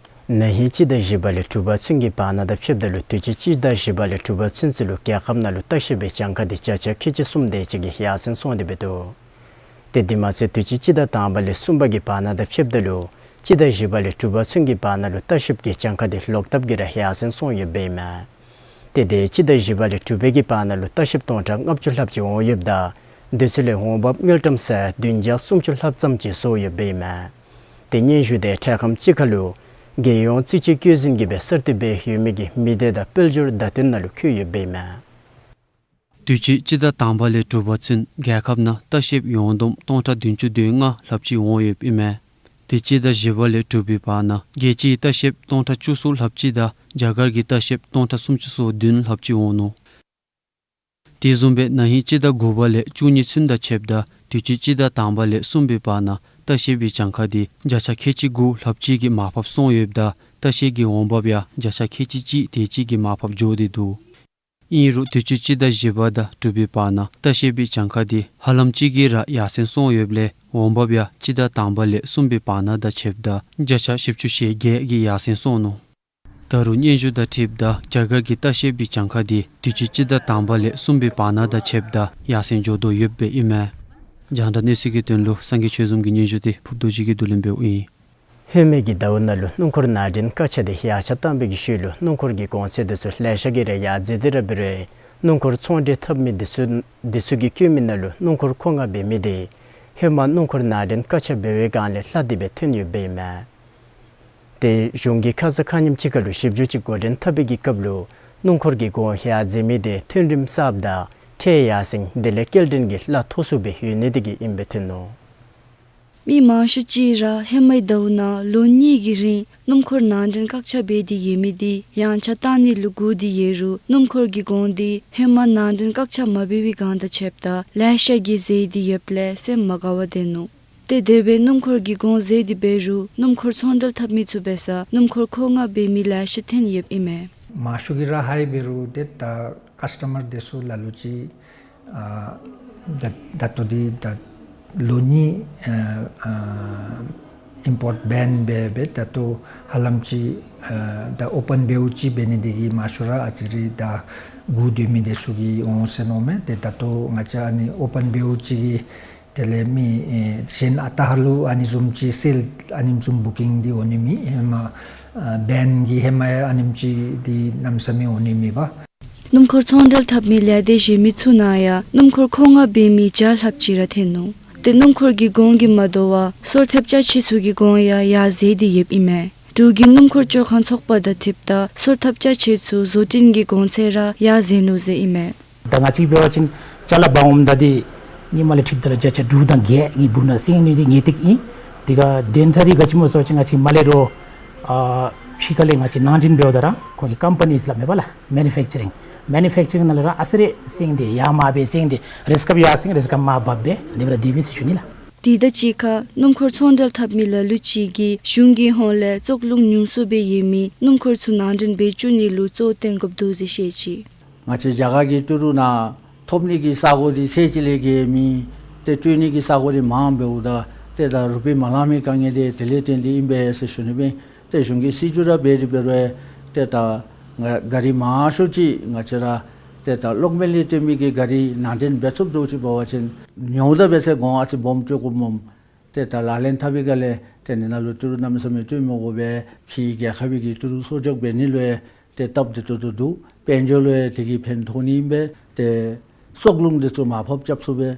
ན་ཧིང་སྤྱི་ཟླ་བཞི་པ་ལས་དྲུག་པ་ཚུན་གྱི་བར་ན་དང་ཕྱདཔ་ད་ལུ་དུས་ཅི་སྤྱི་ཟླ་བཞི་པ་ལས་དྲུག་པ་ཚུན་ཚོད་ལུ་རྒྱལ་ཁབ་ནང་ལུ་ལྟ་བཤལ་པའི་གྱངས་ཁ་འདི་བརྒྱ་ཆ་ཁལ་གཅིག་གསུམ་དེ་ཅིག་གིས་ཡར་སེང་སོང་སྟེ་འབད་འདུག། ཏེ་འདི་མ་ཚད་དུས་ཅི་སྤྱི་ཟླ་དང་པ་ལས་གསུམ་པ་གི་བར་ན་དང་ཕྱདཔ་ད་ལུ་སྤྱི་ཟླ་བཞི་པ་ལས་དྲུག་པ་ཚུན་གྱི་བར་ན་ལུ་ལྟ་བཤལཔ་གི་གྱངས་ཁ་འདི་ལོག་ལྟབ་ཀྱིས་ར་ཡར་སེང་སོང་ཡོདཔ་ཨིན་མས། ཏེ་དེ་སྤྱི་ཟླ་བཞི་པ་ལས་དྲུག་པའི་གི་བར་ན་ལུ་ལྟ་བཤལཔ་སྟོང་ཕྲག་ལྔ་བཅུ་ལྷགཔ་ཅིག་འོང་ཡོདཔ་ད་དེ་ཚུ་ལས་འོང་འབབ་དངུལ་ཀྲམ་སེར་བདུན་བརྒྱ་སུམ་ཅུ་ལྷགཔ་ཙམ་ཅིག་བཟོ་ཡོདཔ་ཨིན་མས། ཏེ་སྙན་ཞུ་དེ་འཕྲལ་ཁམས་ཅིག་ཁར་ལུ་རྒྱལ་ཡོངས་རྩིས་དཔྱད་བཀོད་འཛིན་གྱིས་སྦེ་གསར་གཏོད་འབད་ཡོད་མི་གི་མི་སྡེ་དང་དཔལ་འབྱོར་བརྡ་དོན་ནང་ལུ་བཀོད་ཡོདཔ་ཨིན་མས། དུས་ཅི་སྤྱི་ཟླ་དང་པ་ལས་དྲུག་པ་ཚུན་རྒྱལ་ཁབ་ནང་ལྟ་བཤལཔ་ཡོངས་བསྡོམས་སྟོང་ཕྲག་བདུན་ཅུ་དོན་ལྔ་ལྷགཔ་ཅིག་འོང་ཡོདཔ་ཨིན་མས། དེ་སྤྱི་ཟླ་བཞི་པ་ལས་དྲུག་པའི་བར་ན་རྒྱལ་སྤྱིའི་ལྟ་བཤལཔ་སྟོང་ཕྲག་བཅུ་གསུམ་ལྷགཔ་ཅིག་དང་རྒྱ་གར་གྱི་ལྟ་བཤལཔ་སྟོང་ཕྲག་སུམ་ཅུ་སོ་བདུན་ལྷགཔ་ཅིག་འོང་ནུག། དེ་བཟུམ་སྦེ་ན་ཧིང་སྤྱི་ཟླ་དགུ་པ་ལས་བཅུ་གཉིས་ཚུན་དང་ཕྱདཔ་ད་དུས་ཅི་སྤྱི་ཟླ་དང་པ་ལས་གསུམ་པའི་བར་ན་ལྟ་བཤལ་པའི་གྱངས་ཁ་འདི་བརྒྱ་ཆ་ཁལ་གཅིག་དགུ་ལྷགཔ་ཅིག་གིས་མར་ཕབ་སོང་ཡོདཔ་ད་ལྟ་བཤལ་གྱི་འོང་འབབ་ཡང་བརྒྱ་ཆ་ཁལ་གཅིག་གཅིག་དེ་ཅིག་གིས་མར་ཕབ་འགྱོ་སྟེ་འདུག། ཨིན་རུང་དུས་ཅི་སྤྱི་ཟླ་བཞི་པ་དང་དྲུག་པའི་བར་ན་ལྟ་བཤལ་པའི་གྱངས་ཁ་འདི་ཧ་ལམ་ཅིག་གིས་ར་ཡར་སེང་སོང་ཡོདཔ་ལས་འོང་འབབ་ཡང་སྤྱི་ཟླ་དང་པ་ལས་གསུམ་པའི་བར་ན་དང་ཕྱདཔ་ད་བརྒྱ་ཆ་བཞི་བཅུ་ཞེ་བརྒྱད་ཀྱིས་ཡར་སེང་སོང་ནུག། ད་རུང་སྙན་ཞུ་དང་འཁྲིལཝ་ད་རྒྱ་གར་གྱི་ལྟ་བཤལ་པའི་གྱངས་ཁ་འདི་དུས་ཅི་སྤྱི་ཟླ་དང་པ་ལས་གསུམ་པའི་བར་ན་དང་ཕྱདཔ་ད་ཡར་སེང་འགྱོ་དོ་ཡོདཔ་ཨིན་མས། རྒྱང་བསྒྲགས་གནས་ཚུལ་གྱི་དོན་ལུ་སངས་རྒྱས་ཆོས་འཛོམས་ཀྱི་སྙན་ཞུ་འདི་ཕུརཔ་རྡོ་རྗེ་གིས་བསྡུ་ལེན་འབདཝ་ཨིན། ཧེ་མའི་གི་ཟླཝ་ནང་ལུ་སྣུམ་འཁོར་ནང་འདྲེན་བཀག་ཆ་འདི་ཡར་ཆ་བཏང་བའི་གི་ཤུལ་ལུ་སྣུམ་འཁོར་གྱི་གོང་ཚད་འདི་ཚུ་ལེ་ཤ་གིས་ར་ཡར་འཛེགས་ཏེ་ར་འབད་རུང་སྣུམ་འཁོར་ཚོང་འབྲེལ་འཐབ་མི་འདི་ཚུ་འདི་ཚུ་གིས་བཀོད་མི་ནང་ལུ་སྣུམ་འཁོར་མཁོ་མངགས་འབད་མི་འདི་ཧེ་མ་སྣུམ་འཁོར་ནང་འདྲེན་བཀག་ཆ་འབད་བའི་སྒང་ལས་ལྷག་སྟེ་སྦེ་ཐོན་ཡོདཔ་ཨིན་མས། ཏེ་གཞུང་གིས་ཁ་ཙ་ཁ་ཉིནམ་ཅིག་ཁར་ལུ་ཞིབ་འཇུག་ཅིག་འགོ་འདྲེན་འཐབ་པའི་གི་སྐབས་ལུ་སྣུམ་འཁོར་གྱི་གོང་ཡར་འཛེགས་མི་འདི་ཐོན་རིམ་གསརཔ་དང་ཁྲལ་ཡར་སེང་དེ་ལས་སྐྱེལ་འདྲེན་གྱི་གླ་མཐོ་སུ་སྦེ་ཡོད་ནི་དེ་གིས་ཨིནམ་སྦེ་ཐོན་ནུག། མི་མང་ཤོས་ཅིག་ར་ཧེ་མའི་ཟླཝ་ནང་ལོ་གཉིས་ཀྱི་རིང་སྣུམ་འཁོར་ནང་འདྲེན་བཀག་ཆ་འབད་དེ་ཡོད་མི་འདི་ཡར་ཆ་བཏང་ནི་ལུ་སྒུག་སྟེ་ཡོད་རུང་སྣུམ་འཁོར་གྱི་གོང་འདི་ཧེ་མ་ནང་འདྲེན་བཀག་ཆ་མ་འབད་བའི་སྒང་དང་ཕྱདཔ་ད་ལེ་ཤ་གིས་འཛེགས་ཏེ་ཡོདཔ་ལས་སེམས་མ་དགའ་བར་སྡོད་ནུག། ཏེ་དེ་སྦེ་སྣུམ་འཁོར་གྱི་གོང་འཛེགས་ཏེ་འབད་རུང་སྣུམ་འཁོར་ཚོང་འབྲེལ་འཐབ་མི་ཚུ་འབད་ས་སྣུམ་འཁོར་མཁོ་མངགས་འབད་མི་ལེ་ཤ་ཐོན་ཡོདཔ་ཨིན་མས། མང་ཤོས་ཀྱིས་ར་ཧའི་འབད་རུང་ཏེ་ད་ཀཱསི་ཊ་མར་འདི་ཚུ་ལ་ལུ་ཅིག་ཨ་ད་ད་ལྟོ་འདི་ད་ལོ་གཉིས་ཨ་ཨ་ཨིམ་པོརཊ་བེན་འབད་སྦེ་ད་ལྟོ་ཧ་ལམ་ཅིག་ཨ་ད་ཨོ་པཱན་བེའུ་ཅིག་འབད་ནི་དེ་གིས་མང་ཤོས་ར་ཨ་ཙི་རེ་ད་སྒུག་སྡོད་མི་འདི་ཚུ་གིས་འོང་ཟེར་མནོཝ་མས། ཏེ་ད་ལྟོ་ང་བཅས་ཨ་ནི་ཨོ་པཱན་བེའུ་ཅིག་གིས་དེ་ལས་མི་ཨེ་གཞན་ཨ་རྟག་ལུ་ཨ་ནི་བཟུམ་ཅིག་སེལ་ཨ་ནེམ་བཟུམ་བུ་ཀིང་འདི་འོང་ནི་མེད། ཧེ་མ་ཨ་བེན་གྱི་ཧེ་མ་ཡང་ཨ་ནེམ་ཅིག་འདི་གནམ་མེད་ས་མེད་འོང་ནི་མེད་པ། སྣུམ་འཁོར་ཚོང་འབྲེལ་འཐབ་མི་ལས་སྡེ་གཞན་མི་ཚུ་ནང་ཡང་སྣུམ་འཁོར་མཁོ་མངགས་འབད་མི་བརྒྱ་ལྷགཔ་ཅིག་ར་ཐོན་ནུག། ཏེ་སྣུམ་འཁོར་གྱི་གོང་གིས་མ་དོ་བར་སོར་ཐེབས་ཅ་ཆས་ཚུ་གི་གོང་ཡང་ཡར་འཛེགས་ཏེ་ཡོདཔ་ཨིན་མས། འབྲུག་གི་སྣུམ་འཁོར་བཅོ་ཁང་ཚོགས་པ་དང་འཁྲིལཝ་ད་སོར་ཐབས་ཅ་ཆས་ཚུ་བཟོ་སྐྲུན་གྱི་གོང་ཚད་ར་ཡར་འཛེགས་ནུག་ཟེར་ཨིན་མས། ད་ང་བཅས་འབད་བ་ཅིན་ཅ་ལ་འབག་འོངམ་ད་འདི་ཧེ་མ་ལས་འཁྲིལཝ་ད་ལུ་བརྒྱ་ཆ་དྲུག་དང་བརྒྱད་ཀྱི་སྦུག་ན་བསྲེག་ནི་འདི་ངེས་ཏིག་ཨིན། དེ་ཁར་དོན་དག་འདི་ག་ཅི་སྨོ་ཟེར་བ་ཅིན་ང་བཅས་མར་ལས་རོགས་ཨ་ཕྱི་ཁ་ལས་ང་བཅས་ནང་འདྲེན་འབདཝ་ད་ར་ཁོང་གི་ཀམ་པ་ནིས་ལགས་མེན་པ་ལགས། མེ་ནུ་ཕེཀ་ཅ་རིང་མེ་ནུ་ཕེཀ་ཅ་རིང་ནང་ལས་ར་ཨ་ཙི་རེ་བསྲེག་ནི་འདི་ཡར་མར་སྦེ་བསྲེག་ནི་འདི་རེས་སྐབས་ཡར་བསྲེག་རེས་སྐབས་མར་འབགཔ་སྦེ་དེ་སྦེ་ར་སྡོད་པས་ཟེར་ཞུ་ནི་ལགས། དེ་དང་གཅིག་ཁར་སྣུམ་འཁོར་ཚོང་འབྲེལ་འཐབ་མི་ལ་ལུ་ཅིག་གིས་གཞུང་གི་ཧོངས་ལས་བཙོག་རླུང་ཉུང་སུ་སྦེ་ཡོད་མི་སྣུམ་འཁོར་ཚུ་ནང་འདྲེན་འབད་བཅུག་ནི་ལུ་གཙོ་བོ་བཏོན་དགོཔ་འདུག་ཟེར་བཤད་ཅི། ང་བཅས་རྒྱ་གར་གྱི་ཏི་རུ་ནང་ཐོབ་ནི་གི་ས་གོ་འདི་ཚད་ཅིག་ལས་བརྒལ་མེད། ཏེ་སྤྲོད་ནི་གི་ས་གོ་འདི་མངམ་འབདཝ་ད་ཏེ་ད་རུ་པི་མ་ལང་མི་དཀའ་ངལ་འདི་དེ་ལས་བརྟེན་ཏེ་ཨིན་པས་ཟེར་ཞུ་ནི་སྦེ། ཏེ་གཞུང་གིས་སྲིད་བྱུས་ར་འབད་དེ་འབད་རུང་ཏེ་ད་ང་ག་རི་མང་ཤོས་ཅིག་ང་བཅས་ར་ཏེ་ད་གློག་མེ་ལས་བཏོན་མི་གི་ག་རི་ནང་འདྲེན་འབད་ཚུགསཔ་འདྲཝ་ཅིག་འབད་བ་ཅིན་ཉོཝ་ད་འབད་ཚེ་གོང་ཨ་ཙི་སྦོམ་སྤྲོད་དགོཔ་སྨོ། ཏེ་ད་ལག་ལེན་འཐབ་པའི་སྒང་ལས་ཏེ་ནི་ནང་ལུ་ཏི་རུ་གནམ་མེད་ས་མེད་སྤྲོད་མི་དགོ་པས། ཕྱིའི་རྒྱལ་ཁབ་ཀྱི་ཏི་རུ་གསོག་འཇོག་འབད་ནི་ལུ་ཡང་ཏེ་སྟབས་བདེ་ཏོག་ཏོ་འདུག། དཔལ་འབྱོར་ལུ་ཡང་དེ་གིས་ཕན་ཐོགས་ནི་ཨིན་པས། ཏེ་བཙོག་རླུང་འདི་ཚུ་མར་ཕབ་རྐྱབ་ཚུགས་པས།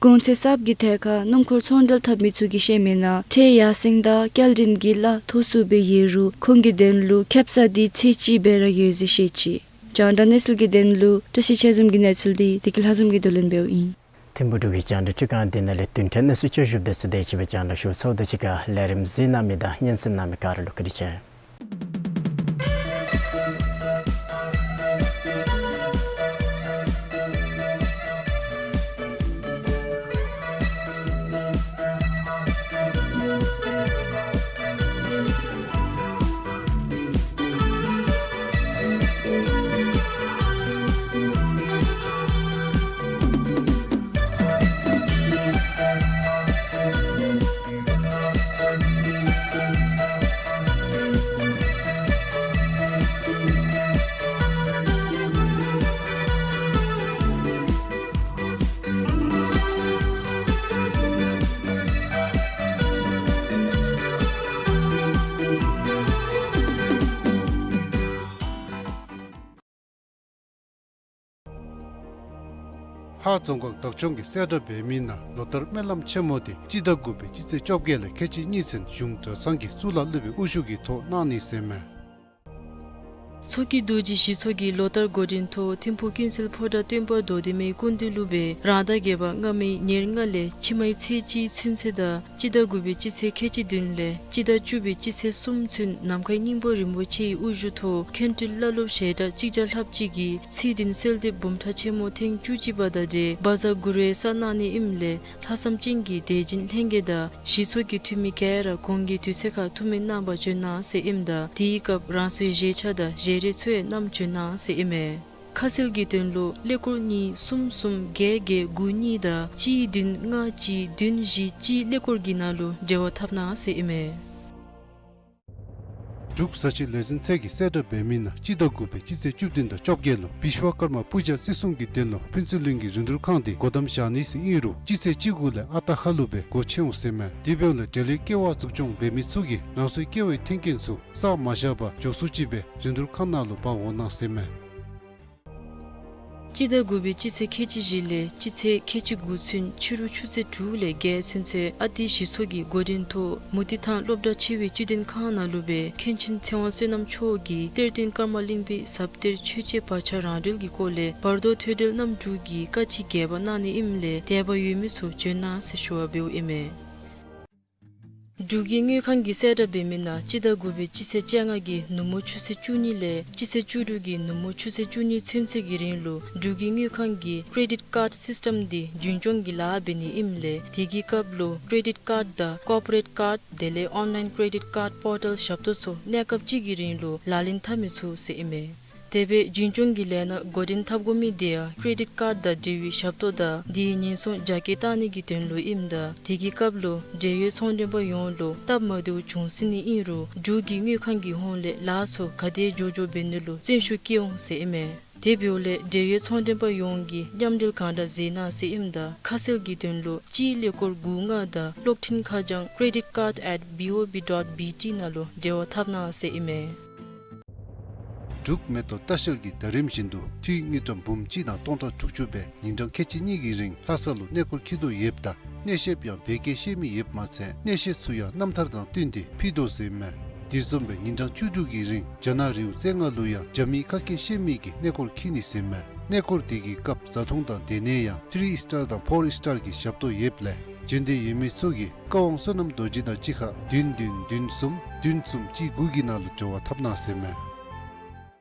གོང་ཚད་གསརཔ་གི་ཐད་ཁར་སྣུམ་འཁོར་ཚོང་འབྲེལ་འཐབ་མི་ཚུ་གིས་བཤད་མི་ནང་ཁྲལ་ཡར་སེང་དང་སྐྱེལ་འདྲེན་གྱི་གླ་མཐོ་སུ་སྦེ་ཡོད་རུང་ཁོང་གི་དོན་ལུ་ཁེབ་ས་འདི་ཚད་ཅིག་སྦེ་ར་ཡོད་ཟེར་བཤད་ཅི། རྒྱང་བསྒྲགས་གནས་ཚུལ་གྱི་དོན་ལུ་བཀྲ་ཤིས་ཆོས་འཛོམས་ཀྱི་གནས་ཚུལ་འདི་བདེ་སྐྱིད་ལྷ་འཛོམས་ཀྱིས་བསྡུ་ལེན་འབདཝ་ཨིན། ཐིམ་ཕུ་འབྲུག་གི་རྒྱང་བསྒྲགས་སྒྲིག་ཁང་འདི་ནང་ལས་བདུན་ཕྲག་གནས་ཚུལ་བསྐྱར་ཞིབ་འདི་ཚུ་དེ་ཅིག་སྦེ་རྒྱང་བསྒྲགས་ཞུ་ཚརཝ་ད་གཅིག་ཁར་ལས་རིམ་གཟིགས་གནང་མི་དང་སྙན་གསན་གནང་མི་ག་ར་ལུ་བཀའ་དྲིན་ཆེ། ལྷ་རྫོང་ཁག་བདག་སྐྱོང་གིས་གསལ་བསྒྲགས་འབད་མི་ནང་ལོ་ལྟར་སྨོན་ལམ་ཆེན་མོ་འདི་སྤྱི་ཟླ་དགུ་པའི་སྤྱི་ཚེས་བཅོ་བརྒྱད་ལས་ཁལ་གཅིག་གཉིས་ཚུན་གཞུང་གྲྭ་ཚང་གི་གཙུག་ལག་སློབ་དཔོན་དབུ་བཞུགས་ཀྱི་ཐོག་གནང་ནི་ཟེར་མས། མཚོ་སྐྱེས་རྡོ་རྗེ་ཞི་ཚོགས་ཀྱིས་ལོ་ལྟར་འགོ་འདྲེན་ཐོག་ཐིམ་ཕུ་ཀུན་གསལ་ཕོ་བྲང་སྟོན་པ་རྡོར་བདེ་མའི་སྐུ་མདུན་ལུ་སྦེ་རང་ཟླ་བརྒྱད་པ་སྔ་མའི་ཉེར་ལྔ་ལས་ཕྱི་མའི་ཚེས་གཅིག་ཚུན་ཚོད་དང་སྤྱི་ཟླ་དགུ་པའི་སྤྱི་ཚེས་ཁལ་གཅིག་བདུན་ལས་སྤྱི་ཟླ་བཅུ་པའི་སྤྱི་ཚེས་གསུམ་ཚུན་ནམ་མཁའི་སྙིང་པོ་རིན་པོ་ཆེའི་དབུ་བཞུགས་ཐོག་མཁན་སྤྲུལ་བླ་སློབ་ཞལ་གྲངས་གཅིག་བརྒྱ་ལྷགཔ་ཅིག་གིས་ཚེས་བདུན་གསོལ་འདེབས་འབུམ་ཕྲག་ཆེན་མོ་ཐེངས་བཅུ་གཅིག་པ་དང་འབྲེལ་བཛྲ་གུ་རུ་ཡང་གསོལ་གནང་ནི་ཨིནམ་ལས་ལྷག་བསམ་ཅན་གྱི་དད་སྦྱིན་ལྷན་རྒྱས་དང་ཞི་ཚོགས་ཀྱི་འཐུས་མི་ག་ར་གོང་གི་དུས་ཚོད་ཁར་ཐུགས་སྨོན་གནང་བར་བྱོན་གནང་ཟེར་ཨིནམ་ད་དེའི་སྐབས་རང་སོའི་བཞེས་ཆ་དང་བཞེས་རས་ཚུ་ཡང་བསྣམས་བྱོན་གནང་ཟེར་ཨིན་མས། ཁ་གསལ་གྱི་དོན་ལུ་ཀླད་ཀོར་གཉིས་གསུམ་གསུམ་བརྒྱད་བརྒྱད་དགུ་གཉིས་དང་གཅིག་བདུན་ལྔ་གཅིག་བདུན་བཞི་གཅིག་ཀླད་ཀོར་གྱི་ནང་ལུ་འབྲེལ་བ་འཐབ་གནང་ཟེར་ཨིན་མས། འབྲུག་བཟའ་ཆས་ལས་འཛིན་ཚད་ཀྱིས་གསལ་བསྒྲགས་འབད་མི་ནང་སྤྱི་ཟླ་དགུ་པའི་སྤྱི་ཚེས་བཅུ་བདུན་དང་བཅོ་བརྒྱད་ལུ་བིསྭ་ཀརྨ་པུ་ཇ་བརྩི་སྲུང་གི་དོན་ལུ་ཕུན་ཚོགས་གླིང་གི་རིན་བསྡུར་ཁང་འདི་སྒོ་བསྡམ་བཞག་ནི་ཟེར་ཨིན་རུང་སྤྱི་ཚེས་བཅུ་དགུ་ལས་ཨ་རྟག་ཧ་ལུགས་སྦེ་སྒོ་ཕྱེ་འོང་ཟེར་མས། དེ་འབདཝ་ལས་འབྲེལ་ཡོད་ཀེ་ཝ་འཛུགས་སྐྱོང་འབད་མི་ཚུ་གིས་རང་སོའི་ཀེ་ཝའི་མཐུན་རྐྱེན་ཚུ་བསགས་མ་བཞག་པར་མགྱོགས་སུ་ཅིག་སྦེ་རིན་བསྡུར་ཁང་ནང་ལུ་འབག་འོང་གནང་ཟེར་མས། སྤྱི་ཟླ་དགུ་པའི་སྤྱི་ཚེས་ཁལ་གཅིག་བཞི་ལས་སྤྱི་ཚེས་ཁལ་གཅིག་དགུ་ཚུན་ཕྱི་རུ་ཆུ་ཚོད་དྲུག་ལས་བརྒྱད་ཚུན་ཚོད་ཨ་ཏི་ཞི་ཚོགས་ཀྱི་འགོ་འདྲེན་ཐོག་མུ་ཏིག་ཐང་སློབ་གྲྭ་ཆེ་བའི་དཔྱོད་ལྡན་ཁང་ནང་ལུ་སྦེ་མཁན་ཆེན་ཚེ་དབང་བསོད་ནམས་མཆོག་གིས་གཏེར་སྟོན་ཀརྨ་གླིང་པའི་ཟབ་གཏེར་ཆོས་འཆད་བག་ཆགས་རང་གྲོལ་གྱི་སྐོར་ལས་བར་དོ་ཐོས་གྲོལ་རྣམ་དྲུག་གི་བཀའ་ཅི་རྒྱས་པ་གནང་ནི་ཨིནམ་ལས་དད་པ་ཡོད་མི་ཚུ་བྱོན་གནང་ཟེར་ཞུ་བ་འབདཝ་ཨིན་མས། འབྲུག་གི་དངུལ་ཁང་གིས་གསལ་བསྒྲགས་འབད་མི་ནང་སྤྱི་ཟླ་དགུ་པའི་སྤྱི་ཚེས་བཅོ་ལྔ་གི་ནུབ་མོ་ཆུ་ཚོད་བཅུ་གཉིས་ལས་སྤྱི་ཚེས་བཅུ་དྲུག་གི་ནུབ་མོ་ཆུ་ཚོད་བཅུ་གཉིས་ཚུན་ཚོད་ཀྱི་རིང་ལུ་འབྲུག་གི་དངུལ་ཁང་གི་ཀྲེ་ཌིཊ་ཀཱརཌ་སིསི་ཊམ་འདི་རྒྱུན་སྐྱོང་གི་ལཱ་འབད་ནི་ཨིནམ་ལས་དེ་གི་སྐབས་ལུ་ཀྲེ་ཌིཊ་ཀཱརཌ་དང་ཀོར་པོ་རེཊ་ཀཱརཌ་དེ་ལས་ཨོན་ལའིན་ཀྲེ་ཌིཊ་ཀཱརཌ་པོར་ཊལ་ཞབས་ཏོག་ཚུ་གནས་སྐབས་གཅིག་གི་རིང་ལུ་ལག་ལེན་འཐབ་མི་ཚུགས་ཟེར་ཨིན་མས། དེ་སྦེ་རྒྱུན་སྐྱོང་གི་ལས་སྣ་འགོ་འདྲེན་འཐབ་དགོ་མི་དེ་ཡང་ཀྲེ་ཌིཊ་ཀཱརཌ་དང་འབྲེལ་བའི་ཞབས་ཏོག་དང་དེའི་ཉེན་སྲུང་རྒྱ་སྐྱེད་གཏང་ནི་གི་དོན་ལུ་ཨིནམ་ད་དེ་གི་སྐབས་ལུ་འབྲེལ་ཡོད་ཚོང་མགྲོན་པ་ཡོངས་ལུ་སྟབས་མ་བདེཝ་བྱུང་སྲིད་ནི་ཨིན་རུང་འབྲུག་གི་དངུལ་ཁང་གི་ཧོངས་ལས་ལཱ་ཚུ་ག་དེ་མགྱོགས་མགྱོགས་འབད་ནི་ལུ་བརྩོན་ཤུགས་བསྐྱེད་འོང་ཟེར་ཨིན་མས། དེ་འབདཝ་ལས་འབྲེལ་ཡོད་ཚོང་མགྲོན་པ་ཡོངས་ཀྱིས་མཉམ་འབྲེལ་གང་དྲག་མཛད་གནང་ཟེར་ཨིནམ་ད་ཁ་གསལ་གྱི་དོན་ལུ་གཅིག་ཀླད་ཀོར་དགུ་ལྔ་དང་གློག་འཕྲིན་ཁ་བྱང་credit card at B O B dot B T ནང་ལུ་འབྲེལ་བ་འཐབ་གནང་ཟེར་ཨིན་མས། འབྲུག་མེ་ཏོག་ལྟ་བཤལ་གྱིས་ད་རིམ་བཞིན་དུ་འཐུས་དངུལ་ཀྲམ་འབུམ་གཅིག་དང་སྟོང་ཕྲག་དྲུག་ཅུ་སྦེ་ཉིན་གྲངས་ཁལ་གཅིག་གཉིས་ཀྱི་རིང་ལྷ་ས་ལུ་གནས་སྐོར་འཁྱིད་དོ་ཡོདཔ་ད་གནས་བཤདཔ་ཡང་བོད་སྐད་ཤེས་མི་ཡོདཔ་མ་ཚད་གནས་བཤད་ཚུ་ཡང་རྣམ་ཐར་དང་བསྟུན་ཏེ་ཕུལ་དོ་ཟེར་ཨིན་མས། དེ་བཟུམ་སྦེ་ཉིན་གྲངས་བཅུ་དྲུག་གི་རིང་རྒྱ་ནག་རི་བོ་རྩེ་ལྔ་ལུ་ཡང་རྒྱ་མིའི་ཁ་སྐད་ཤེས་མི་གི་གནས་སྐོར་འཁྱིད་ནི་ཟེར་མས། གནས་སྐོར་དེ་གི་སྐབས་བཟའ་འཐུང་དང་སྡོད་གནས་ཡང་ཐི་རི་ཨིས་ཊར་དང་ཕོར་ཨིས་ཊར་གྱི་ཞབས་ཏོག་ཡོདཔ་ལས་འབྱོན་འདོད་ཡོད་མི་ཚུ་གིས་བཀའ་དབང་བསོད་ནམས་རྡོ་རྗེ་དང་གཅིག་ཁར་བདུན་བདུན་བདུན་གསུམ་བདུན་གསུམ་གཅིག་དགུ་གི་ནང་ལུ་འབྲེལ་བ་འཐབ་གནང་ཟེར་མས།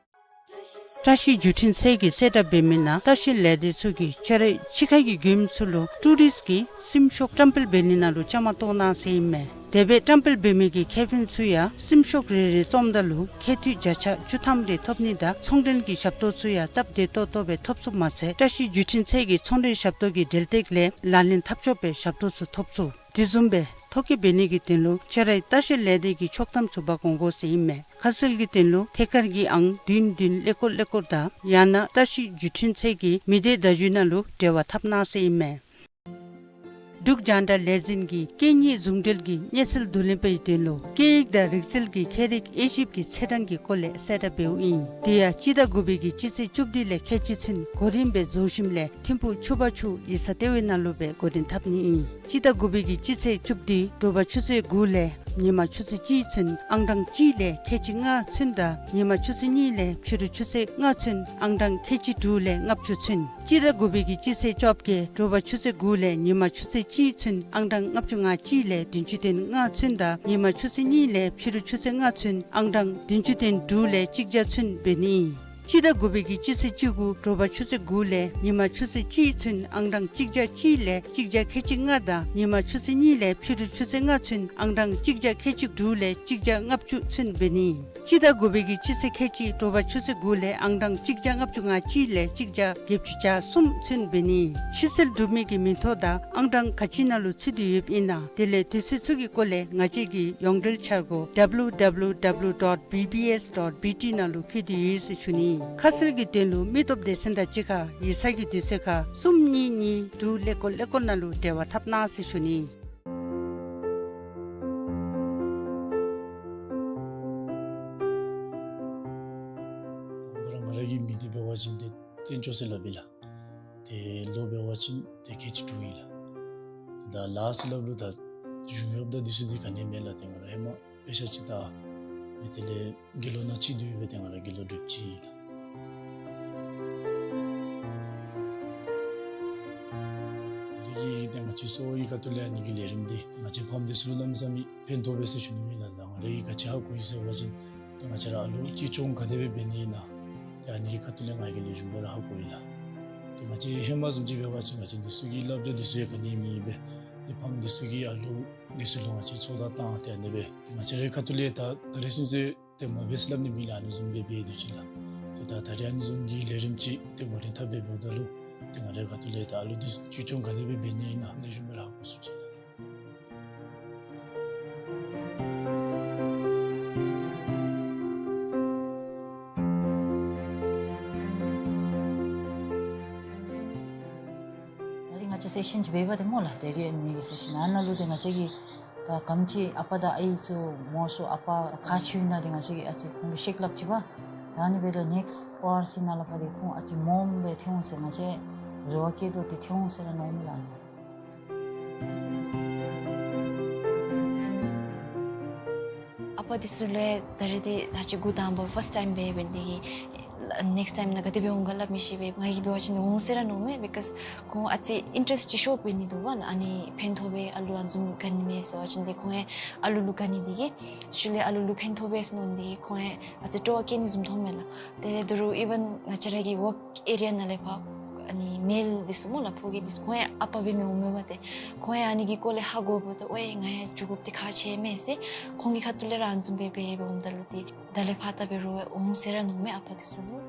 བཀྲ་ཤིས་བརྒྱུད་འཕྲིན་ཚད་ཀྱིས་གསལ་བསྒྲགས་འབད་མི་ནང་བཀྲ་ཤིས་ལས་སྡེ་ཚུ་གིས་ཆ་རོགས་ཕྱི་ཁ་གི་མགྱོནམ་ཚུ་ལུ་ཊུ་རིསཊ་གི་སེམས་ཤུགས་བཀྲམ་སྤེལ་འབད་ནི་ནང་ལུ་བཅའ་མར་གཏོགས་གནང་ཟེར་ཨིན་མས། དེ་སྦེ་བཀྲམ་སྤེལ་འབད་མི་གི་ཁེ་ཕན་ཚུ་ཡང་སེམས་ཤུགས་རེ་རེ་བཙུམ་ད་ལུ་ཁེ་ཐིག་བརྒྱ་ཆ་བཅུ་ཐམ་རེ་ཐོབ་ནི་དང་ཚོང་འབྲེལ་གྱི་ཞབས་ཏོག་ཚུ་ཡང་སྟབས་བདེ་ཏོག་ཏོ་སྦེ་ཐོབ་ཚུགསཔ་མ་ཚད་བཀྲ་ཤིས་བརྒྱུད་འཕྲིན་ཚད་ཀྱི་ཚོང་འབྲེལ་ཞབས་ཏོག་གི་འབྲེལ་སྟེགས་ལས་ལག་ལེན་འཐབ་ཆོག་པའི་ཞབས་ཏོག་ཚུ་ཐོབ་ཚུགས། དེ་བཟུམ་སྦེ་ཐོ་བཀོད་འབད་ནི་གི་དོན་ལུ་ཆ་རོགས་བཀྲ་ཤིས་ལས་སྡེ་གི་ཆོག་ཐམ་ཚུ་འབག་འོང་དགོ་ཟེར་ཨིན་མས། ཁ་གསལ་གྱི་དོན་ལུ་ཐད་ཀར་གྱི་ཨང་བདུན་བདུན་ཀླད་ཀོར་ཀླད་ཀོར་དང་ཡང་ན་བཀྲ་ཤིས་བརྒྱུད་འཕྲིན་ཚད་ཀྱི་མི་སྡེ་བརྡ་བརྒྱུད་ནང་ལུ་འབྲེལ་བ་འཐབ་གནང་ཟེར་ཨིན་མས། འབྲུག་རྒྱང་བསྒྲགས་ལས་འཛིན་གྱིས་སྐད་གཉིས་ཟུང་འབྲེལ་གྱི་གནས་ཚུལ་བསྡུ་ལེན་པའི་དོན་ལུ་སྐད་ཡིག་དང་རིག་རྩལ་གྱི་ཁྱད་རིག་དབྱེ་ཞིབ་ཀྱི་ཚད་གྲངས་ཀྱི་སྐོར་ལས་གསལ་བསྒྲགས་འབདཝ་ཨིན། དེ་ཡང་སྤྱི་ཟླ་དགུ་པའི་གི་སྤྱི་ཚེས་བཅུ་བདུན་ལས་ཁལ་གཅིག་ཚུན་གོ་རིམ་སྦེ་རྫོང་གཞིས་ལས་ཐིམ་ཕུག་ཆུ་བར་ཆུ་ཡིག་ཚང་ལྟེ་བའི་ནང་ལུ་སྦེ་གོ་སྒྲིག་འཐབ་ནི་ཨིན། སྤྱི་ཟླ་དགུ་པའི་གི་སྤྱི་ཚེས་བཅུ་བདུན་དྲོ་པ་ཆུ་ཚོད་དགུ་ལས་ཉིན་མ་ཆུ་ཚོད་གཅིག་ཚུན་ཨང་གྲངས་གཅིག་ལས་ཁལ་གཅིག་ལྔ་ཚུན་དང་ཉིན་མ་ཆུ་ཚོད་གཉིས་ལས་ཕྱི་རུ་ཆུ་ཚོད་ལྔ་ཚུན་ཨང་གྲངས་ཁལ་གཅིག་དྲུག་ལས་ལྔ་བཅུ་ཚུན། སྤྱི་ཟླ་དགུ་པའི་གི་སྤྱི་ཚེས་བཅོ་བརྒྱད་དྲོ་པ་ཆུ་ཚོད་དགུ་ལས་ཉིན་མ་ཆུ་ཚོད་གཅིག་ཚུན་ཨང་གྲངས་ལྔ་བཅུ་ང་གཅིག་ལས་བདུན་ཅུ་དོན་ལྔ་ཚུན་དང་ཉིན་མ་ཆུ་ཚོད་གཉིས་ལས་ཕྱི་རུ་ཆུ་ཚོད་ལྔ་ཚུན་ཨང་གྲངས་བདུན་ཅུ་དོན་དྲུག་ལས་གཅིག་བརྒྱ་ཚུན་འབད་ནི་ཨིན། སྤྱི་ཟླ་དགུ་པའི་གི་སྤྱི་ཚེས་བཅུ་དགུ་དྲོ་པ་ཆུ་ཚོད་དགུ་ལས་ཉིན་མ་ཆུ་ཚོད་གཅིག་ཚུན་ཨང་གྲངས་གཅིག་བརྒྱ་གཅིག་ལས་གཅིག་བརྒྱ་ཁལ་གཅིག་ལྔ་དང་ཉིན་མ་ཆུ་ཚོད་གཉིས་ལས་ཕྱི་རུ་ཆུ་ཚོད་ལྔ་ཚུན་ཨང་གྲངས་གཅིག་བརྒྱ་ཁལ་གཅིག་དྲུག་ལས་གཅིག་བརྒྱ་ལྔ་བཅུ་ཚུན་འབད་ནི་ཨིན། སྤྱི་ཟླ་དགུ་པའི་གི་སྤྱི་ཚེས་ཁལ་གཅིག་དྲོ་པ་ཆུ་ཚོད་དགུ་ལས་ཨང་གྲངས་གཅིག་བརྒྱ་ལྔ་བཅུ་ང་གཅིག་ལས་གཅིག་བརྒྱ་བརྒྱད་ཅུ་གྱ་གསུམ་ཚུན་འབད་ནི་ཨིན། ཕྱིར་སེལ་གྲུབ་མི་གི་མིང་ཐོ་དང་ཨང་གྲངས་ག་ཅི་ནང་ལུ་ཚུད་དེ་ཡོདཔ་ཨིན་ན་དེ་ལས་དུས་ཚོད་ཚུ་གི་སྐོར་ལས་ང་བཅས་ཀྱི་ཡོངས་འབྲེལ་འཆར་སྒོ་W W W dot B B S dot B T ནང་ལུ་བཀོད་དེ་ཡོད་ཟེར་ཞུ་ནི་ཨིན། ཁ་གསལ་གྱི་དོན་ལུ་མི་སྟོབས་སྡེ་ཚན་དང་གཅིག་ཁར་ཡིག་ཚང་གི་དུས་ཚོད་ཁར་གསུམ་གཉིས་གཉིས་དྲུག་ཀླད་ཀོར་ཀླད་ཀོར་ནང་ལུ་འབྲེལ་བ་འཐབ་གནང་ཟེར་ཞུ་ནི་ཨིན། ང་ར་ང་ར་གི་མིང་འདི་འབད་བ་ཅིན་ཏེ་བཙན་སྐྱོགས་ཟེར་སླབ་ཨིན་ལགས། ཏེ་ལོ་འབད་བ་ཅིན་ཏེ་ཁལ་གཅིག་དྲུག་ཨིན་ལགས། ཏེ་ད་ལཱ་ཟེར་སླབ་རུང་ད་གཞུང་གཡོགཔ་དང་འདི་ཚུ་འདི་ག་ནི་མེད་ལགས། ཏེ་ང་ར་ཧེ་མ་དཔེ་ཆ་ཅིག་ལྟ་སྦེ་དེ་ལས་དགེ་སློང་ནང་ཅིག་སྡོད་སྦེ་ཏེ་ང་ར་དགེ་སློང་སྒྲུབ་ཅི་ཨིན་ལགས། ང་རའི་གི་ཏེ་ང་བཅས་གསོ་བའི་ཁ་ཐུག་ལས་ཨ་ནི་གི་ལས་རིམ་འདི་ཏེ་ང་བཅས་ཕམ་འདི་ཚུ་ལུ་གནམ་མེད་ས་མེད་ཕན་ཐོགས་པས་ཟེར་ཞུ་ནི་ཨིན་ལགས། ད་ང་རའི་ག་ཅི་ཧ་གོ་ཡི་ཟེར་བ་ཅིན་ཏེ་ང་བཅས་ར་ཨ་ལུ་ཅིག་སྐྱོང་ག་དེ་སྦེ་འབད་ནི་ཨིན་ན་ཏེ་ཨ་ནི་གི་ཁ་ཐུག་ལས་ང་གིས་ལེགས་ཤོམ་སྦེ་ར་ཧ་གོ་ཡི་ལགས། ཏེ་ང་བཅས་ཧེ་མ་བཟུམ་ཅིག་འབད་བ་ཅིན་ང་བཅས་འདི་ཚུ་གི་བསླབ་བྱ་འདི་ཚུ་ཡང་ག་ནི་མེད་པས། ཏེ་ཕམ་འདི་ཚུ་གིས་ཨ་ལུ་འདི་ཚུ་ལུ་ང་བཅས་ཚོད་ལྟ་བཏང་སྟེ་ཨ་ནི་སྦེ་ཏེ་ང་བཅས་རའི་ཁ་ཐུག་ལས་ད་ད་རེས་ཚུན་ཚོད་ཏེ་མ་འབད་ཟེར་སླབ་ནི་མེད་ལགས། ཨ་ནི་བཟུམ་སྦེ་འབད་དེ་ཅིག་ལགས། ཏེ་ད་ད་རེས་ཨ་ནི་བཟུམ་གྱི་ལས་རིམ་ཅིག་ཏེ་འགོ་འདྲེན་འཐབ་སྦེ་འབདཝ་ད་ལུ་ཏེ་ང་རའི་ཁ་ཐུག་ལས་ད་ཨ་ལུ་འདི་ཚུ་ཅིག་སྐྱོང་ག་དེ་སྦེ་འབད་ནི་ཨིན་ན་ལེགས་ཤོམ་སྦེ་ར་ཧ་གོ་ཚུགས་ཅི་ལགས། ད་རེས་ང་བཅས་སེ་ཤན་ཅིག་འབད་བ་ཏེ་སྨོ་ལགས། ཏེ་རེ་མི་གི་སེ་ཤན་ཨ་ནཱ་ལུ་ཏེ་ང་བཅས་ཀྱི་ད་ག་དེམ་ཅིག་ཨ་པ་དང་ཨའི་ཚུ་མང་སུ་ཨ་པ་ཁག་ཆེཝ་ཨིན་ན་ཏེ་ང་བཅས་ཀྱིས་ཨ་ཙི་ཁོང་ལུ་བཤད་སླབ་ཅི་པ། ད་ཨ་ནི་འབདཝ་ད་ནེགསཊ་པར་སི་ནང་ལས་ཕར་ཏེ་ཁོང་ཨ་ཙི་མངམ་སྦེ་ཐོན་འོང་ཟེར་ང་བཅས་རེ་བ་བསྐྱེད་དོ། ཏེ་ཐོན་འོང་ཟེར་ར་མནོཝ་མས་ལགས། ཨ་པ་འདི་ཚུ་ལུ་ད་རེས་འདི་ད་ཅི་འགོ་དང་པ་ཕཱསཊ་ཊའིམ་འབད་འབད་ནི་འདི་གིས་ནེགསཊ་ཊའིམ་ནང་ག་དེ་སྦེ་འོང་ག་སླབ་མི་ཤེས་པས། ང་གིས་འབད་བ་ཅིན་འོང་ཟེར་ར་མནོཝ་མས། བི་ཀོསི་ཁོང་ཨ་ཙི་ཨིན་ཊ་རེསཊ་ཅིག་ཤོར་འབད་ནི་འདུག་པ་ལགས། ཨ་ནི་ཕན་ཐོགས་པས་ཨ་ལུ་ཨ་ནི་བཟུམ་ག་ནི་མས་ཟེར་བ་ཅིན་འདི་ཁོང་ཡང་ཨ་ལུ་ལུ་ག་ནི་འདི་གིས་ཤུལ་ལས་ཨ་ལུ་ལུ་ཕན་ཐོགས་པས་ཟེར་མནོ་ནི་འདི་གིས་ཁོང་ཡང་ཨ་ཙི་སྤྲོ་བ་བསྐྱེད་ནི་བཟུམ་མཐོངམ་མས་ལགས། དེ་ལས་དོ་རུང་ཨི་ཝན་ང་བཅས་ར་གི་ཝརཀ་ཨེ་རི་ཡ་ནང་ལས་ཕར་ཨ་ནི་མེལ་འདི་ཚུ་སྨོ་ལགས། ཕོ་སྐྱེས་འདི་ཚུ་ཁོང་ཡང་ཨ་པ་འབད་མི་འོངམ་མས་པ། ཏེ་ཁོང་ཡང་ཨ་ནི་གི་སྐོར་ལས་ཧ་གོ་འབདཝ་ད་ཨོའི་ང་ཡང་འགྱོ་དགོཔ་འདི་ཁག་ཆེ་མས་ཟེར་ཁོང་གི་ཁ་ཐུག་ལས་ར་ཨ་ནི་བཟུམ་སྦེ་འབད་འབདཝ་ད་ལུ་ཏེ་ད་ལས་ཕར་ད་འབད་རུང་འོང་ཟེར་ར་མནོཝ་མས་ཨ་པ་འདི་ཚུ་ལུ།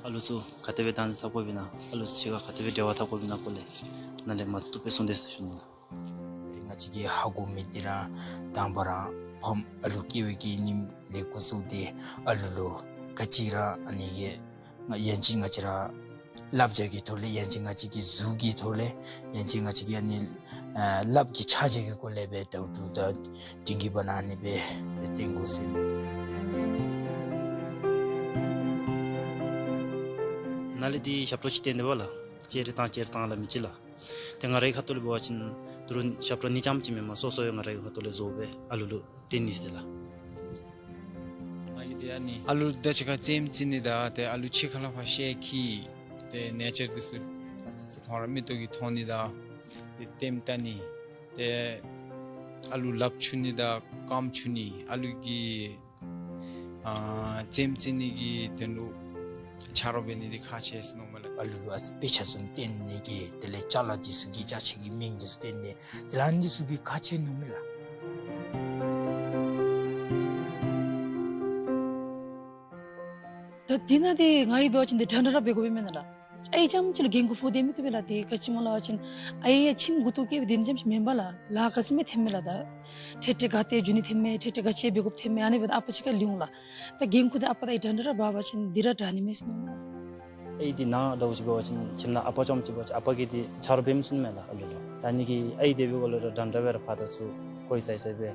ཨ་ལུ་ཚུ་ག་དེ་སྦེ་བདག་འཛིན་འཐབ་དགོཔ་ཨིན་ན་ཨ་ལུ་ཚུ་གཅིག་ཁར་ག་དེ་སྦེ་འབྲེལ་བ་འཐབ་དགོཔ་ཨིན་ན་སྐོར་ལས་ནཱ་ལས་མར་བསྡུ་སྦེ་གསུངས་ཏེ་ཟེར་ཞུ་ནི། ང་བཅས་ཀྱིས་ཧ་གོ་མི་འདི་ར་དང་པ་ར་ཕམ་ཨ་ལུ་སྐྱེ་བའི་གི་ཉིནམ་ལས་འགོ་བཙུགས་ཏེ་ཨ་ལུ་ལུ་ག་ཅི་ར་ཨ་ནི་གི་ཡང་ཅིན་ང་བཅས་ར་བསླབ་བྱ་གི་ཐོག་ལས་ཡང་ཅིན་ང་བཅས་ཀྱི་གཟུགས་ཀྱི་ཐོག་ལས་ཡང་ཅིན་ང་བཅས་ཀྱི་ཨ་ནི་ཨ་བསླབ་ཀྱི་ཕྱག་རྒྱ་གི་སྐོར་ལས་སྦེ་ད་ལྟོ་ད་དུས་ཀྱི་བར་ན་ཨ་ནི་སྦེ་ཏེ་བསྟན་དགོ་ཟེར། ཨ་ལུ་འདི་ཞབས་ཏོག་ཅིག་བཏོན་ཏེ་འབདཝ་ལགས། ཅེ་རེ་བཏང་ཅེ་རེ་བཏང་ལ་མི་ཅིག་ལགས། ཏེ་ང་རའི་ཁ་ཐུག་ལས་འབད་བ་ཅིན་ད་རུང་ཞབས་ཏོག་གཉིས་རྐྱངམ་ཅིག་མེན་པར་སོ་སོ་ཡང་ང་རའི་ཁ་ཐུག་ལས་བཟོ་སྦེ་ཨ་ལུ་ལུ་བཏོན་ནི་ཟེར་ལགས། ང་གིས་འདི་ཨ་ནི་ཨ་ལུ་དང་གཅིག་ཁར་རྩེདམོ་རྩེ་ནི་དང་ཏེ་ཨ་ལུ་ཕྱི་ཁ་ལས་ཕར་ཤེད་འཁྱིད་ཏེ་ནེ་ཅར་འདི་ཚུ་ཨ་ཙི་ཅིག་ཁོང་ར་མིག་ཏོ་གིས་མཐོང་ནི་དང་ཏེ་ལྟདམོ་བལྟ་ནི་ཏེ་ཨ་ལུ་ལགཔ་འཁྱུ་ནི་དང་རྐངམ་འཁྱུ་ནི་ཨ་ལུ་གི་ཨ་རྩེདམོ་རྩེ་ནི་གི་དོན་ལུ་ཆ་རོགས་འབད་ནི་འདི་ཁག་ཆེ་ཟེར་མནོཝ་མས་ལགས། ཨ་ལུ་ལུ་ཨ་ཙི་དཔེ་ཆ་ཚུ་བསྟན་ནི་གི་དེ་ལས་ཅ་ལ་འདི་ཚུ་གི་ཅ་ཆས་ཀྱི་མིང་འདི་ཚུ་བསྟན་ནི་དེ་ལས་ཨ་ནི་འདི་ཚུ་གི་ཁག་ཆེ་མནོཝ་མས་ལགས། ད་དེ་ནང་འདི་ང་གིས་འབད་བ་ཅིན་འདི་འདྲ་འདྲ་ར་འབད་དགོ་པས་མེན་ན་ལགས། ཨའི་རྐྱངམ་ཅིག་ལུ་འགན་ཁུར་ཕོག་སྟེ་མི་བཏུབ་པས་ལགས། དེ་ག་ཅི་སྨོ་ལབ་པ་ཅིན་ཨའི་ཡང་ཁྱིམ་མགུ་ཏོ་བཀལ་བའི་དེ་རྐྱངམ་ཅིག་མེན་པས་ལགས། ལཱ་ག་ཅི་སྨོ་འཐོནམ་མས་ལགས། ད་འཕྲལ་འཕྲལ་ག་ཏེ་འགྱོ་ནི་འཐོནམ་མས། འཕྲལ་འཕྲལ་ག་ཅི་འབད་དགོཔ་འཐོནམ་མས། ཨ་ནི་འབདཝ་ད་ཨ་པ་གཅིག་ཁར་ལུས་འོང་ལགས། ད་འགན་ཁུར་འདི་ཨ་པ་དང་ཨའི་འདྲ་འདྲ་ར་འབད་བ་ཅིན་འདི་ར་དྲག་ནི་མས་ཟེར་མནོཝ་མས་ལགས། ཨའི་འདི་ནཱ་འདྲཝ་ཅིག་འབད་བ་ཅིན་ཁྱིམ་ནང་ཨ་པ་རྐྱངམ་ཅིག་འབད་བ་ཅིན་ཨ་པ་གིས་འདི་ཆ་རོགས་འབད་མི་ཚུགས་མས་ལགས་ཨ་ལུ་ལུ། ད་ཨ་ནི་གིས་ཨའི་དེ་འབདཝ་ལས་ར་འདྲ་འདྲ་སྦེ་ར་ཕར་དང་ཚུར་ཀོ་ཡི་ཙང་ཡི་ཙང་སྦེ་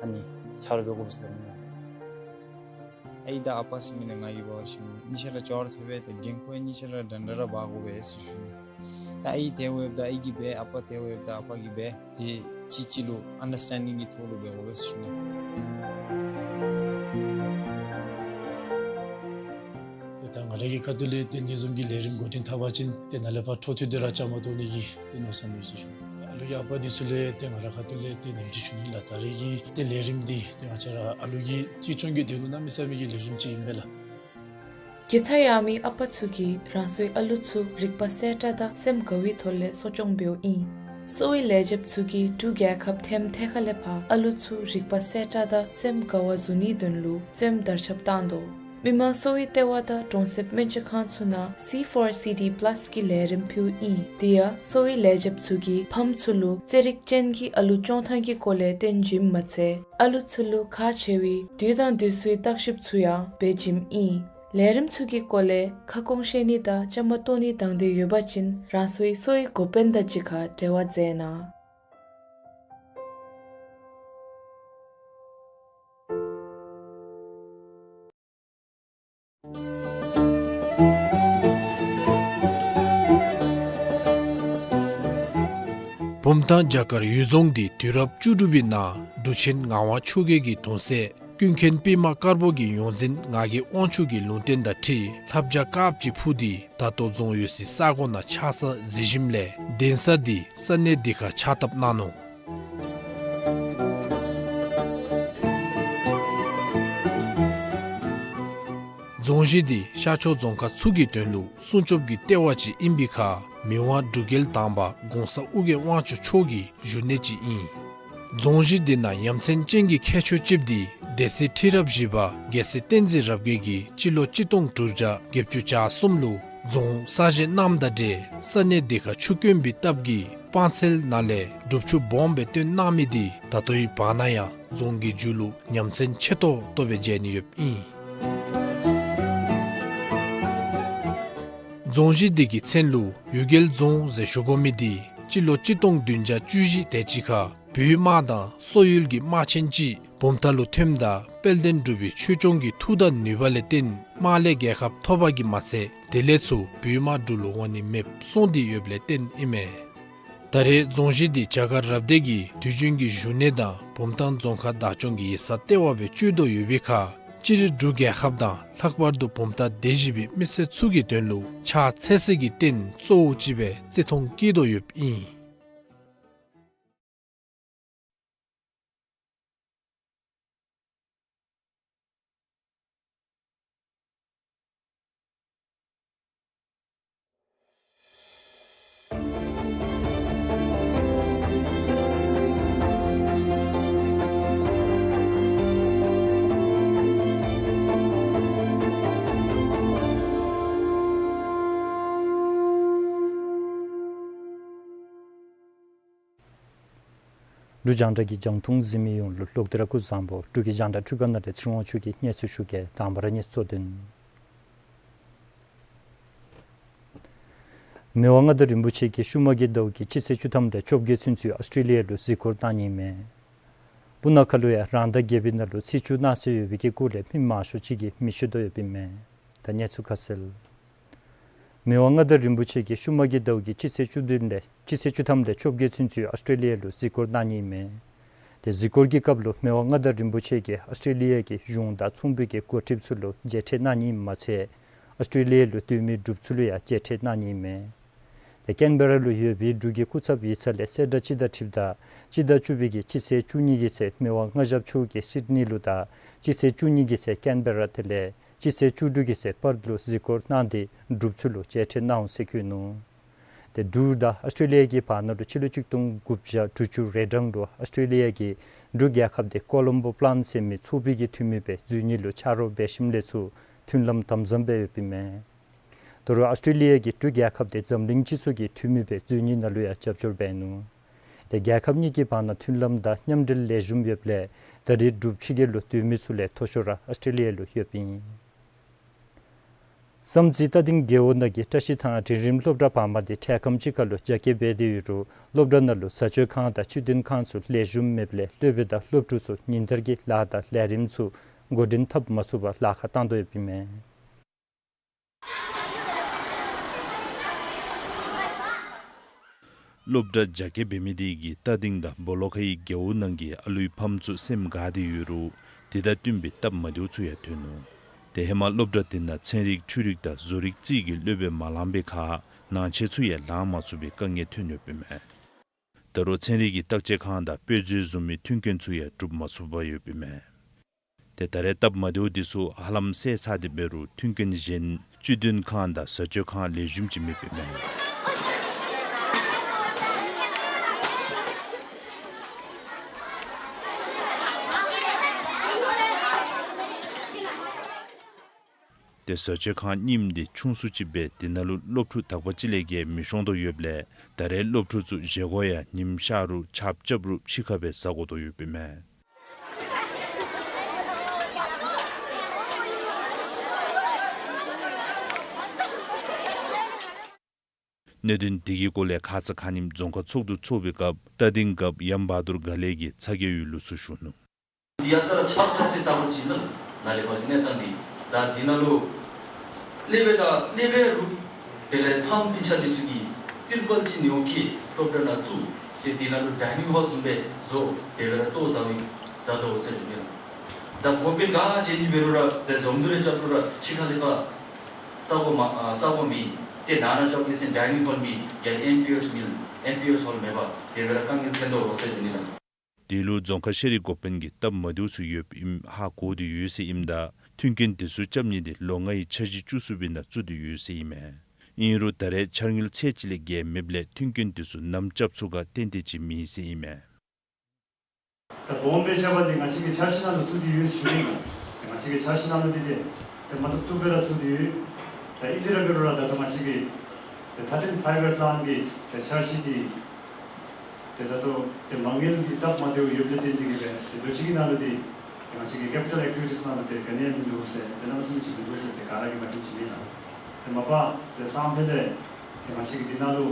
ཨ་ནི་ཆ་རོགས་འབད་དགོ་པས་ཟེར་སླབ་མས་ལགས། ཨའི་དང་ཨ་པ་ཟེར་མི་འདི་ང་གིས་འབད་བ་ཅིན་གཉིས་ཆ་ར་ཅོག་ར་འཐདཔ་སྦེ་ད་འགན་ཁུར་གཉིས་ཆ་ར་འདྲ་འདྲ་ར་འབག་དགོ་པས་ཟེར་ཞུ་ནི། ད་ཨའི་དེ་འབདཝ་ད་ཨའི་གིས་འབད། ཨ་པ་དེ་འབདཝ་ད་ཨ་པ་གིས་འབད། ཏེ་གཅིག་གཅིག་ལུ་ཨན་ཌར་སི་ཊེན་ཌིང་གི་ཐོག་ལུ་འབད་དགོ་པས་ཟེར་ཞུ་ནི། ཏེ་ད་ང་རའི་གི་ཁ་ཐུག་ལས་ཏེ་ཨ་ནི་བཟུམ་གྱི་ལས་རིམ་འགོ་འདྲེན་འཐབ་པ་ཅིན་ཏེ་ནཱ་ལས་ཕར་འཕྲོ་མཐུད་དེ་ར་བཅའ་མར་གཏོགས་ནི་གི་ཏེ་མནོ་བསམ་ཡོད་ཟེར་ཞུ་ནི། ཨ་ལུ་གི་ཨ་པ་འདི་ཚུ་ལས་ཏེ་ང་རའི་ཁ་ཐུག་ལས་ཏེ་ནེམ་ཅིག་ཞུ་ནི་ལགས། ད་རེས་ཀྱི་ཏེ་ལས་རིམ་འདི་ཏེ་ང་བཅས་ར་ཨ་ལུ་གི་གཅེས་སྐྱོང་གི་དོན་ལུ་གནམ་མེད་ས་མེད་ཀྱི་ལེགས་ཤོམ་ཅིག་ཨིན་པས་ལགས། དགེ་རྩ་ཡོད་མི་ཨ་པ་ཚུ་གིས་རང་སོའི་ཨ་ལུ་ཚུ་རིག་པ་གསལ་དྲགས་དང་སེམས་དགའ་བའི་ཐོག་ལས་གསོ་སྐྱོང་འབདཝ་ཨིན། གསོ་བའི་ལས་བྱེདཔ་ཚུ་གིས་འབྲུག་རྒྱལ་ཁབ་ཐེམ་ཐེ་ཁ་ལས་ཕར་ཨ་ལུ་ཚུ་རིག་པ་གསལ་དྲགས་དང་སེམས་དགའ་བ་བཟོ་ནིའི་དོན་ལུ་རྩེདམོ་དར་ཁྱབ་བཏང་དོ། མི་དམངས་གསོ་བའི་ལྟེ་བ་དང་གྲོང་གསེབ་སྨན་བཅོས་ཁང་ཚུ་ནང་སི་ཕོར་སི་ཌི་པ་ལཱས་ཀྱི་ལས་རིམ་ཕུལཝ་ཨིན། དེ་ཡང་གསོ་བའི་ལས་བྱེདཔ་ཚུ་གིས་ཕམ་ཚུ་ལུ་རྩེད་རིགས་ཅན་གྱི་ཨ་ལུ་སྐྱོང་ཐངས་ཀྱི་སྐོར་ལས་སྟོན་བྱིནམ་མ་ཚད་ཨ་ལུ་ཚུ་ལུ་ཁག་ཆེ་བའི་དུས་དང་དུས་སུའི་བརྟག་ཞིབ་ཚུ་ཡང་འབད་བྱིནམ་ཨིན། ལས་རིམ་ཚུ་གི་སྐོར་ལས་ཁ་སྐོང་ཤེས་ནི་དང་བཅའ་མར་གཏོགས་ནི་དང་འདོད་ཡོད་པ་ཅིན་རང་སོའི་གསོ་བའི་འགོ་དཔོན་དང་གཅིག་ཁར་འབྲེལ་བ་མཛད་གནང་། བུམ་ཐང་བྱ་དཀར་གཡུལ་རྫོང་འདི་དུས་རབས་བཅུ་དྲུག་པའི་ནང་འབྲུག་ཆེན་ངག་དབང་ཆོས་རྒྱལ་གྱི་གདུང་སྲས་ཀུན་མཁྱེན་པདྨ་དཀར་པོ་གི་ཡོངས་འཛིན་ངག་གི་དབང་ཕྱུག་གི་ལུང་བསྟན་དང་འཁྲིལ་ལྷ་བྱ་དཀརཔོ་ཅིག་འཕུར་ཏེ་ད་ལྟོ་རྫོང་ཡོད་སའི་ས་གོ་ནང་ཆགས་ས་གཟིགས་ཞིནམ་ལས་གདན་ས་འདི་ས་གནས་འདི་ཁར་ཕྱག་བཏབ་གནང་ནུག། རྫོང་གཞི་འདི་ཤར་ཕྱོགས་རྫོང་ཁག་ཚུ་གི་དོན་ལུ་སྲུང་སྐྱོབ་ཀྱི་ལྟེ་བ་ཅིག་ཨིན་པའི་ཁར་མི་དབང་འབྲུག་རྒྱལ་དང་པ་གོང་ས་ཨོ་རྒྱན་དབང་ཕྱུག་མཆོག་གི་བཞུགས་གནས་ཅིག་ཨིན། རྫོང་གཞི་འདི་ནང་ཡ་མཚན་ཅན་གྱི་ཁྱད་ཆོས་ཅིག་འདི་སྡེ་སྲིད་ཁྲི་རབས་བཞི་པ་རྒྱལ་སྲས་བསྟན་འཛིན་རབ་རྒྱས་ཀྱིས་སྤྱི་ལོ་གཅིག་སྟོང་དྲུག་བརྒྱ་བརྒྱད་ཅུ་གྱ་གསུམ་ལུ་རྫོང་གསར་བཞེངས་གནངམ་དང་འབྲེལ་ས་གནས་འདི་ཁར་ཆུ་དཀོན་པའི་སྟབས་ཀྱིས་སྤང་ཚལ་ནང་ལས་སྒྲུབ་ཆུ་སྦོམ་སྦེ་བཏོན་གནང་མི་འདི་ད་ལྟོའི་བར་ན་ཡང་རྫོང་གི་མཇུག་ལུ་ཡ་མཚན་ཆེ་ཏོག་ཏོ་སྦེ་མཇལ་ནི་ཡོདཔ་ཨིན། རྫོང་གཞི་འདི་གི་མཚན་ལུ་གཡུལ་རྒྱལ་རྫོང་ཟེར་ཞུ་དགོ་མི་འདི་སྤྱི་ལོ་གཅིག་སྟོང་བདུན་བརྒྱ་བཅུ་བཞི་དེ་ཅིག་ཁར་བོད་དམག་དང་སོག་ཡུལ་གྱི་དམག་ཆེན་ཅིག་བུམ་ཐང་ལུ་ཐོནམ་ད་དཔལ་ལྡན་འབྲུག་པའི་ཆོས་སྐྱོང་གི་མཐུ་དང་ནུས་པ་ལས་བརྟེན་དམག་ལས་རྒྱལ་ཁ་ཐོབ་པ་གིས་མ་ཚད་དེ་ལས་ཚུར་བོད་དམག་འབྲུག་ལུ་འོང་ནི་མེདཔ་སོང་སྟེ་ཡོདཔ་ལས་བརྟེན་ཨིན་མས། ད་རེས་རྫོང་གཞི་འདི་བྱ་དཀར་རབ་སྡེ་གི་དུས་རྒྱུན་གྱི་བཞུགས་གནས་དང་བུམ་ཐང་རྫོང་ཁག་བདག་སྐྱོང་གི་ཡིག་ཚང་ལྟེ་བ་སྦེ་སྤྱོད་དོ་ཡོད་པའི་ཁར་སྤྱིར་འབྲུག་རྒྱལ་ཁབ་དང་ལྷག་པར་དུ་བུམ་ཐང་སྡེ་བཞི་པའི་མི་སེར་ཚུ་གི་དོན་ལུ་ཕྱག་འཚལ་སའི་གི་རྟེན་གཙོ་བོ་ཅིག་སྦེ་བརྩི་མཐོང་བསྐྱེད་དོ་ཡོདཔ་ཨིན། འབྲུག་རྒྱང་བསྒྲགས་ཀྱི་རྒྱང་མཐོང་གཟིགས་མི་ཡོངས་ལུ་ལོག་སྟེ་ར་སྐུ་གཟུགས་བཟང་པོ། འབྲུག་གི་རྒྱང་བསྒྲགས་འཕྲུལ་ཁང་ནང་ལས་ཚེ་རིང་དབང་ཕྱུག་གིས་གནས་ཚུལ་ཞུ་གེ། དང་པ་ར་གནས་ཚུལ་གཙོ་དོན། མི་དབང་མངའ་བདག་རིན་པོ་ཆེ་གིས་ཤུལ་མ་གི་ཟླཝ་གི་སྤྱི་ཚེས་བཅུ་ཐམ་དང་བཅོ་བརྒྱད་ཚུན་ཚོད་ཨཱོས་ཊྲེ་ལི་ཡ་ལུ་གཟིགས་སྐོར་གནང་ནི་མས། སྤུ་ན་ཁ་ལུ་ཡང་རང་དང་རྒྱལ་པོའི་ནང་ལུ་ཚེས་བཅུ་གནངས་ཚེ་ཡོད་པའི་གི་སྐོར་ལས་མི་མང་ཤོས་ཅིག་གིས་མི་ཤེས་དོ་ཡོདཔ་ཨིན་མས། ད་གནས་ཚུལ་ཁ་གསལ། མི་དབང་མངའ་བདག་རིན་པོ་ཆེ་གིས་ཤུལ་མ་གི་ཟླཝ་གི་སྤྱི་ཚེས་བཅུ་བདུན་ལས་སྤྱི་ཚེས་བཅུ་ཐམ་ལས་བཅོ་བརྒྱད་ཚུན་ཚོད་ཨོསི་ཊྲེ་ལི་ཡ་ལུ་གཟིགས་སྐོར་གནང་ནི་ཨིན་མས། ཏེ་གཟིགས་སྐོར་གྱི་སྐབས་ལུ་མི་དབང་མངའ་བདག་རིན་པོ་ཆེ་གིས་ཨོསི་ཊྲེ་ལི་ཡ་གི་གཞུང་དང་ཚོང་པའི་གི་འགོ་ཁྲིདཔ་ཚུ་ལུ་མཇལ་འཕྲད་གནང་ནི་མ་ཚད་ཨོསི་ཊྲེ་ལི་ཡ་ལུ་སྡོད་མི་འབྲུགཔ་ཚུ་ལུ་ཡང་མཇལ་འཕྲད་གནང་ནི་ཨིན་མས། ཏེ་ཀེན་བེ་ར་ལུ་ཡོད་པའི་འབྲུག་གི་སྐུ་ཚབ་ཡིག་ཚང་ལས་གསལ་བསྒྲགས་ཅིག་དང་འཁྲིལཝ་ད་སྤྱི་ཟླ་བཅུ་པའི་གི་སྤྱི་ཚེས་བཅུ་གཉིས་ཀྱི་ཚེ་མི་དབང་མངའ་ཞབས་མཆོག་གིས་སིཌ་ནི་ལུ་དང་སྤྱི་ཚེས་བཅུ་གཉིས་ཀྱི་ཚེ་ཀེན་བེ་ར་དེ་ལས་སྤྱི་ཚེས་བཅུ་དྲུག་གི་ཚེ་པརཐ་ལུ་གཟིགས་སྐོར་གནང་སྟེ་འབྲུགཔ་ཚུ་ལུ་མཇལ་འཕྲད་གནང་འོང་ཟེར་བཀོད་ནུག། ཏེ་འབྲུག་དང་ཨོསི་ཊྲེ་ལི་ཡ་གི་བར་ན་ལུ་སྤྱི་ལོ་ཆིག་སྟོང་དགུ་བརྒྱ་དྲུག་ཅུ་རེ་གྲངས་ལུ་ཨོསི་ཊྲེ་ལི་ཡ་གིས་འབྲུག་རྒྱལ་ཁབ་དེ་ཀོ་ལོམ་བོ་པི་ལཱན་ཟེར་མི་ཚོགས་པའི་གི་འཐུས་མི་སྦེ་འཛུལ་ནི་ལུ་ཆ་རོགས་འབད་ཞིནམ་ལས་ཚུར་མཐུན་ལམ་དམ་འཛིན་འབད་ཡོདཔ་ཨིན་མས། ད་རུང་ཨོསི་ཊྲེ་ལི་ཡ་གིས་འབྲུག་རྒྱལ་ཁབ་དེ་འཛམ་གླིང་སྤྱི་ཚོགས་ཀྱི་འཐུས་མི་སྦེ་འཛུལ་ནི་ནང་ལུ་ཡང་རྒྱབ་སྐྱོར་འབད་ནུག། ཏེ་རྒྱལ་ཁབ་གཉིས་ཀྱི་བར་ན་མཐུན་ལམ་དང་མཉམ་འབྲེལ་ལེགས་ཤོམ་ཡོདཔ་ལས་ད་རེས་འབྲུགཔ་ཕྱི་རྒྱལ་ལུ་སྡོད་མི་ཚུ་ལས་མཐོ་ཤོས་ར་ཨོསི་ཊྲེ་ལི་ཡ་ལུ་ཡོདཔ་ཨིན། བསམ་རྩེ་རྟ་སྡིང་རྒེད་འོག་ནང་གི་བཀྲ་ཤིས་ཐང་འབྲིང་རིམ་སློབ་གྲྭ་བར་མ་དེ་འཕྲལ་ཁམས་ཅིག་ཁར་ལུ་རྒྱ་སྐྱེད་འབད་དེ་ཡོད་རུང་སློབ་གྲྭ་ནང་ལུ་བཟའ་སྤྱོད་ཁང་དང་སྤྱི་དོན་ཁང་ཚུ་ལེགས་ཤོམ་མེདཔ་ལས་སློབ་དཔོན་དང་སློབ་ཕྲུག་ཚུ་ཉིན་ལྟར་གྱི་ལཱ་དང་ལས་རིམ་ཚུ་འགོ་འདྲེན་འཐབ་མ་ཚུགས་པར་ལཱ་ཁག་བཏང་དོ་ཡོདཔ་ཨིན་མས། སློབ་གྲྭ་རྒྱ་སྐྱེད་འབད་མི་དེ་གིས་རྟ་སྡིང་དང་སྦོ་ལོགས་ཁའི་རྒེད་འོག་ནང་གི་ཨ་ལུའི་ཕམ་ཚུ་སེམས་དགའ་སྟེ་ཡོད་རུང་དེ་དང་བསྟུན་པའི་སྟབས་མ་བདེཝ་ཚུ་ཡང་ཐོན་ནུག། ཏེ་ཧེ་མ་སློབ་གྲྭ་དེ་ནང་ཚན་རིག་འཕྲུལ་རིག་དང་བཟོ་རིག་རྩིས་ཀྱི་སློབ་དཔོན་མ་ལང་པའི་ཁར་ནང་ཆས་ཚུ་ཡང་ལང་མ་ཚུགས་པའི་དཀའ་ངལ་ཐོན་ཡོདཔ་ཨིན་མས། ད་རུང་ཚན་རིག་གི་བརྟག་དཔྱད་ཁང་དང་དཔེ་མཛོད་བཟུམ་མའི་མཐུན་རྐྱེན་ཚུ་ཡང་སྒྲུབ་མ་ཚུགས་པར་ཡོདཔ་ཨིན་མས། ཏེ་ད་རེས་སྟབས་མ་བདེཝ་དེ་ཚུ་ཧ་ལམ་སེལ་ཚར་ཏེ་འབད་རུང་མཐུན་རྐྱེན་གཞན་སྤྱི་དོན་ཁང་དང་བཟའ་སྤྱོད་ཁང་ལེགས་ཤོམ་ཅིག་མེདཔ་ཨིན་མས། ཏེ་བཟའ་སྤྱོད་ཁང་རྙིངམ་དེ་ཆུང་སུ་ཅིག་སྦེ་དེ་ནང་ལུ་སློབ་ཕྲུག་དག་པ་ཅིག་ལས་བརྒལ་མི་ཤོང་དོ་ཡོདཔ་ལས་ད་རེས་སློབ་ཕྲུག་ཚུ་བཞེས་སྒོ་ཡང་ཉིམ་ཤར་རུང་ཆརཔ་རྐྱབ་རུང་ཕྱི་ཁར་སྦེ་བཟའ་དགོ་དོ་ཡོདཔ་ཨིན་མས། གནད་དོན་དེ་གི་སྐོར་ལས་ཁ་ཙ་ཁ་ཉིནམ་རྫོང་ཁག་ཚོགས་འདུ་ཚོགས་པའི་སྐབས་རྟ་སྡིང་རྒཔོ་ཡམ་བ་དུར་དགའ་ལེགས་ཀྱིས་ཚ་གྱང་ཡོད་ལུགས་ཚུ་ཞུ་ནུག། འདི་ཡང་ད་ར་ཆརཔ་རྐྱབ་ས་ས་གོ་ཅིག་ནང་ལས་ཕར་གནས་སྟངས་འདི་ད་འདི་ནང་ལུ་སློབ་དཔོན་དང་སློབ་དཔོན་རུང་དེ་ལས་ཕམ་སྤུན་ཆ་འདི་ཚུ་གིས་ཏིར་པལ་ཅིག་ནི་འོང་གི་སློབ་གྲྭ་ནང་བཙུགས་ཏེ་འདི་ནང་ལུ་ཌའི་ནིང་ཧོལ་བཟུམ་སྦེ་བཟོ་དེ་སྦེ་ར་ལྟོ་བཟའ་བའི་བཟའ་དོ་ཟེར་ཞུ་ནི་ལགས། ད་འགོ་དཔོན་ག་བྱོན་ནི་འབད་རུང་ར་ཏེ་འཛོམས་འདུ་རེ་རྐྱབ་རུང་ར་ཕྱི་ཁ་ལས་ཕར་ས་གོ་མ་ཨ་ས་གོ་མེད། ཏེ་ནང་ན་རྐྱབ་ཡི་ཟེར་ཌའི་ནིང་ཧོལ་མེད། ཡར་ཨེམ་པི་ཨེས་མེད། ཨེམ་པི་ཨེས་ཧོལ་མེད་པར་དེ་སྦེ་ར་དཀའ་ངལ་ཐོན་དོ་ཟེར་ཞུ་ནི་ལགས། དེ་ལུ་རྫོང་ཁག་ཤེས་རིག་འགོ་དཔོན་གྱིས་སྟབས་མ་བདེཝ་ཚུ་ཡོདཔ་ཨིནམ་ཧ་གོ་སྟེ་ཡོད་ཟེར་ཨིནམ་ད་མཐུན་རྐྱེན་དེ་ཚུ་རྐྱབ་ནི་དེ་ལོ་ལྔའི་འཆར་གཞི་བཅུ་གསུམ་པའི་ནང་བཙུགས་ཏེ་ཡོད་ཟེར་ཨིན་མས། ཨིན་རུང་ད་རེས་འཆར་དངུལ་ཚད་ཅིག་ལས་བརྒལ་མེདཔ་ལས་མཐུན་རྐྱེན་དེ་ཚུ་ནམ་རྐྱབ་ཚུགས་ག་ཏན་ཏན་ཅིག་མེད་ཟེར་ཨིན་མས། ད་སྦོམ་སྦེ་རྐྱབ་པ་འདི་ང་བཅས་ཀྱི་འཆར་གཞི་ནང་ལུ་བཙུགས་ཏེ་ཡོད་ཟེར་ཞུ་ནི་ལགས། ང་བཅས་ཀྱི་འཆར་གཞི་ནང་ལུ་འདི་ཏེ་ཏེ་མ་བཙུགས་བཙུགསཔ་སྦེ་ར་བཙུགས་ཏེ་ཡོད། ད་ཨིན་དེ་ར་འབད་རུང་ར་ད་ལྟོ་ང་བཅས་ཀྱི་ཏེ་ཐར་ཊིན་ཕའི་ཝི་ཡར་པི་ལཱན་གྱི་ཏེ་འཆར་གཞི་འདི་ཏེ་ད་ལྟོ་ཏེ་མ་དངུལ་གྱི་སྟབས་མ་བདེཝ་ཡོདཔ་ལས་བརྟེན་ཏེ་གིས་སྦེ་ཏེ་དུས་ཅི་གི་ནང་ལུ་འདི་ཏེ་ང་བཅས་ཀྱི་ཀེ་པི་ཊལ་ཨེག་ཊི་བི་ཊིས་ནང་ལུ་ཏེ་ག་ནི་ཡང་མིན་འདུག་ཟེར་ཏེ་གནམ་མེད་ས་མེད་ཅིག་མིན་འདུག་ཟེར་ཏེ་ག་ར་གིས་མ་མཁྱེནམ་ཅིག་མེད་ལགས། ཏེ་མ་པ་ཏེ་སང་ཕོད་ལས་ཏེ་ང་བཅས་ཀྱིས་འདི་ནང་ལུ་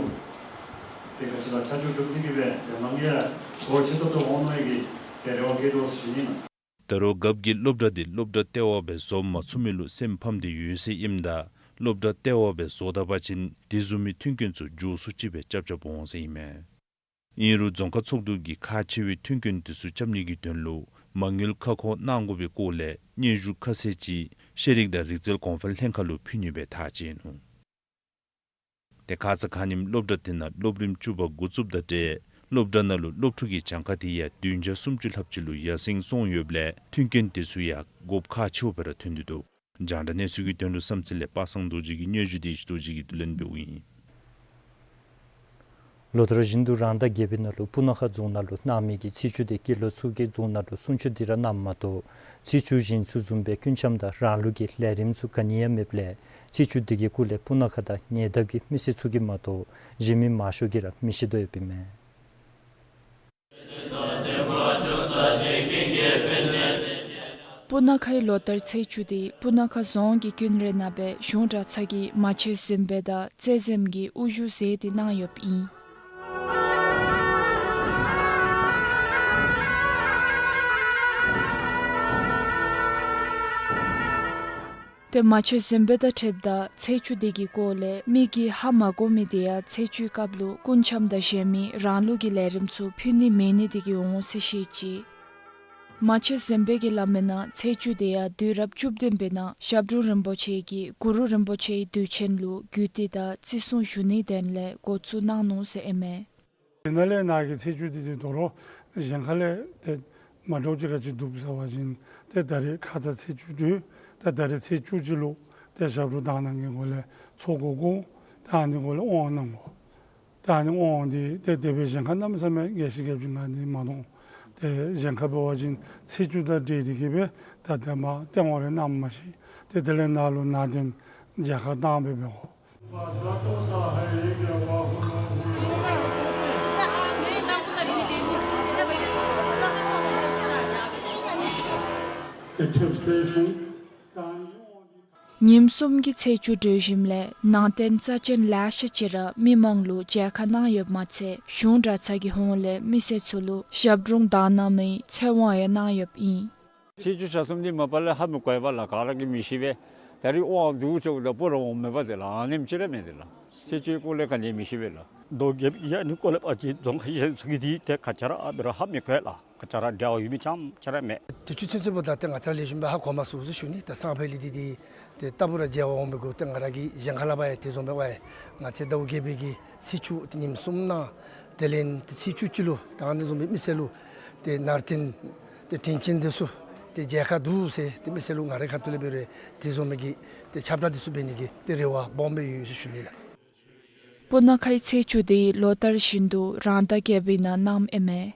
ཏེ་ག་ཅི་ལགས་ཆ་འཇོག་གྲུབ་སྟེ་གིས་སྦེ་ཏེ་མ་དངུལ་ཡང་འབོར་ཆེ་ཏོག་ཏོ་འོང་ནི་གི་ཏེ་རེ་བ་བསྐྱེད་དོ་ཟེར་ཞུ་ནི་ལགས། ད་རུང་རྒཔོ་གིས་སློབ་གྲྭ་འདི་སློབ་གྲྭ་ལྟེ་བ་སྦེ་བཟོ་མ་ཚུགས་མི་ལུ་སེམས་ཕམ་སྟེ་ཡོད་ཟེར་ཨིནམ་ད་སློབ་གྲྭ་ལྟེ་བ་སྦེ་བཟོ་ད་པ་ཅིན་དེ་བཟུམ་མའི་མཐུན་རྐྱེན་ཚུ་མགྱོགས་སུ་ཅིག་སྦེ་རྐྱབ་རྐྱབ་འོང་ཟེར་ཨིན་མས། ཨིན་རུང་རྫོང་ཁག་ཚོགས་འདུ་གིས་ཁག་ཆེ་བའི་མཐུན་རྐྱེན་དེ་ཚུ་རྐྱབ་ནི་གི་དོན་ལུ་མ་དངུལ་ཁ་སྐོང་གནང་དགོ་པའི་སྐོར་ལས་སྙན་ཞུ་ཁ་གསལ་ཅིག་ཤེས་རིག་དང་རིག་རྩལ་གོང་འཕེལ་ལྷན་ཁག་ལུ་ཕུལ་ནི་སྦེ་ཐག་བཅད་ནུག། ཏེ་ཁ་ཙ་ཁ་ཉིནམ་སློབ་གྲྭ་དེ་ནང་སློབ་རིམ་བཅུ་པ་འགོ་བཙུགསཔ་དང་འབྲེལ་སློབ་གྲྭ་ནང་ལུ་སློབ་ཕྲུག་གི་གྱངས་ཁ་དེ་ཡང་བདུན་བརྒྱ་སུམ་ཅུ་ལྷགཔ་ཅིག་ལུ་ཡར་སེང་སོང་ཡོདཔ་ལས་མཐུན་རྐྱེན་དེ་ཚུ་ཡང་དགོཔ་ཁག་ཆེཝ་སྦེ་ར་ཐོན་ཏེ་འདུག། རྒྱང་བསྒྲགས་གནས་ཚུལ་གྱི་དོན་ལུ་བསམ་རྩེ་ལས་པ་སངས་རྡོ་རྗེ་གི་སྙན་ཞུ་དེ་ཞུ་རྡོ་རྗེ་གིས་བསྡུ་ལེན་འབདཝ་ཨིན། ལོ་ལྟར་བཞིན་དུ་རང་ཟླ་བརྒྱད་པའི་ནང་ལུ་སྤུ་ན་ཁ་རྫོང་ནང་ལུ་གནང་མི་གི་ཚེས་བཅུ་དེ་སྐྱེས་ལོ་ཚུ་གི་རྫོང་ནང་ལུ་སྲུང་བརྩི་དེ་ར་གནངམ་མ་གཏོགས་ཚེས་བཅུ་གཞན་ཚུ་བཟུམ་སྦེ་སྐུ་འཆམ་དང་རང་ལུགས་ཀྱི་ལས་རིམ་ཚུ་ག་ནི་ཡང་མེདཔ་ལས་ཚེས་བཅུ་དེ་གི་སྐོར་ལས་སྤུ་ན་ཁ་དང་ཉེ་འདབས་ཀྱི་མི་སེར་ཚུ་གིས་མ་གཏོགས་གཞན་མི་མང་ཤོས་ཀྱིས་ར་མི་ཤེས་དོ་ཡོདཔ་ཨིན་མས། སྤུ་ན་ཁའི་ལོ་ལྟར་ཚེས་བཅུ་དེ་སྤུ་ན་ཁ་རྫོང་གི་དཀོན་རིགས་ནང་སྦེ་གཞུང་གྲྭ་ཚང་གིས་མ་ཆོད་གཟན་སྦེ་དང་རྩེ་གཟན་གྱི་དབུ་བཞུགས་མཛད་དེ་གནང་ཡོདཔ་ཨིན། ཏེ་མ་ཆོད་གཟན་པ་དང་འཁྲིལཝ་ད་ཚེས་བཅུ་དེ་གི་སྐོར་ལས་མི་གིས་ཧ་མ་གོ་མི་དེ་ཡང་ཚེས་བཅུའི་སྐབས་ལུ་སྐུ་འཆམ་དང་གཞན་མི་རང་ལུགས་ཀྱི་ལས་རིམ་ཚུ་ཕུལ་ནི་མེད་ནི་དེ་གིས་འོང་ཟེར་བཤད་ཅི། མ་ཆོད་གཟན་པ་གིས་སླབ་མིའི་ནང་ཚེས་བཅུ་དེ་ཡང་དུས་རབས་བཅུ་བདུན་པའི་ནང་ཞབས་དྲུང་རིན་པོ་ཆེ་གིས་གུ་རུ་རིན་པོ་ཆེའི་དུས་ཆེན་ལུ་རྒྱུད་སྡེ་དང་བརྩི་སྲུང་ཞུ་ནིའི་དོན་ལས་འགོ་བཙུགས་གནང་ནུག་ཟེར་ཨིན་མས། དེ་ནང་ལས་ནཱ་གི་ཚེས་བཅུ་དེ་དེ་དོ་རུང་གཞན་ཁ་ལས་ཏེ་མ་འདྲཝ་ཅིག་ག་ཅི་འདུག་ཟེར་བ་ཅིན་ཏེ་ད་རེས་ཁ་ཙ་ཚེས་བཅུ་དྲུག། ད་ད་རེས་ཚེས་བཅུ་གཅིག་ལུ་ཏེ་ཞབས་དྲུང་དག་སྣང་གི་སྒོ་ལས་ཚོགས་འགོ་དགོ། ད་ཨ་ནི་སྒོ་ལས་དབང་གནང་དགོ། ད་ཨ་ནི་དབང་དེ་ཏེ་དེ་སྦེ་གཞན་ཁ་གནམ་མེད་ས་མེད་གལ་ཆེ་གལ་ཆེ་ང་ནི་མ་མཐོང་། ཏེ་གཞན་ཁ་འབད་བ་ཅིན་ཚེས་བཅུ་དང་འབྲེལ་ཏེ་གི་སྦེ་ད་ཏེ་མ་ཏེ་དབང་རེ་གནངམ་མ་གཞི་ཏེ་དེ་ལས་ནཱ་ལུ་ནང་རྟེན་མཇལ་ཁ་བཏང་སྦེ་འབད་དགོ། ཉིནམ་གསུམ་གྱི་ཚེས་བཅུ་གྲོལ་ཞིནམ་ལས་ནང་རྟེན་རྩ་ཅན་ལེ་ཤ་ཅིག་ར་མི་མང་ལུ་མཇལ་ཁ་གནང་ཡོདཔ་མ་ཚད་གཞུང་གྲྭ་ཚང་གི་ཧོངས་ལས་མི་སེར་ཚུ་ལུ་ཞབས་དྲུང་དག་སྣང་མའི་ཚེ་དབང་ཡང་གནང་ཡོདཔ་ཨིན། ཚེས་བཅུ་ཆ་གསུམ་འདི་མ་པ་ལས་ཧ་མི་གོ་བས་ལགས། ག་ར་གིས་མི་ཤེས་པས། ད་རེས་དབང་འདུག་ཟེརཝ་ད་སྤུ་ར་འོང་མེད་པས་ཏེ་ལགས། ཨ་ནེམ་ཅིག་ར་མས་ཏེ་ལགས། ཚེས་བཅུའི་སྐོར་ལས་ག་ནི་མི་ཤེས་པས་ལགས། རྡོ་རྒྱབ་ཡ་ནི་སྐོར་ལས་ཨ་ཙི་རྫོང་ཁག་གཞན་ཚུ་གིས་འདི་ཏེ་ག་ཅི་ར་ཨ་འབད་རུང་ཧ་མི་གོ་ལགས། ག་ཅི་ར་འབྲེལ་བ་ཡོད་མི་ཙམ་ཅིག་ར་མས། དུས་ཚོད་ཚུན་ཚོད་འབདཝ་ད་ཏེ་ང་བཅས་ར་ལེགས་ཤོམ་སྦེ་ཧ་གོ་མ་ཚུགས་ཟེར་ཞུ་ནི། ད་སང་ཕོད་ལས་འདི་འདི་ཏེ་ལྟ་བུ་ར་མཇལ་བར་འོང་པའི་གུ་ཏེ་ང་ར་གིས་གཞན་ཁ་ལས་ཕར་ཡང་དེ་བཟུམ་སྦེ་ཕར་ཡང་ང་བཅས་ཟླཝ་བརྒྱད་པའི་གི་ཚེས་བཅུ་ཏེ་ཉིནམ་གསུམ་གནང་། དེ་ལས་ཏེ་ཚེས་བཅུ་གཅིག་ལུ་ད་ཨ་ནི་བཟུམ་སྦེ་མི་སེར་ལུ་ཏེ་ནང་རྟེན་ཏེ་དྲིན་ཅན་འདི་ཚུ་ཏེ་མཇལ་ཁ་འདུག་ཟེར་ཏེ་མི་སེར་ལུ་ང་རའི་ཁ་ཐུག་ལས་འབད་རུང་དེ་བཟུམ་མའི་གི་ཏེ་ཁྱབ་བསྒྲགས་འདི་ཚུ་འབད་ནི་གི་ཏེ་རེ་བ་སྦོམ་སྦེ་ཡོད་ཟེར་ཞུ་ནི་ལགས། སྤུ་ན་ཁའི་ཚེས་བཅུ་དེ་ལོ་ལྟར་བཞིན་དུ་རང་ཟླ་བརྒྱད་པའི་ནང་གནངམ་ཨིན་མས།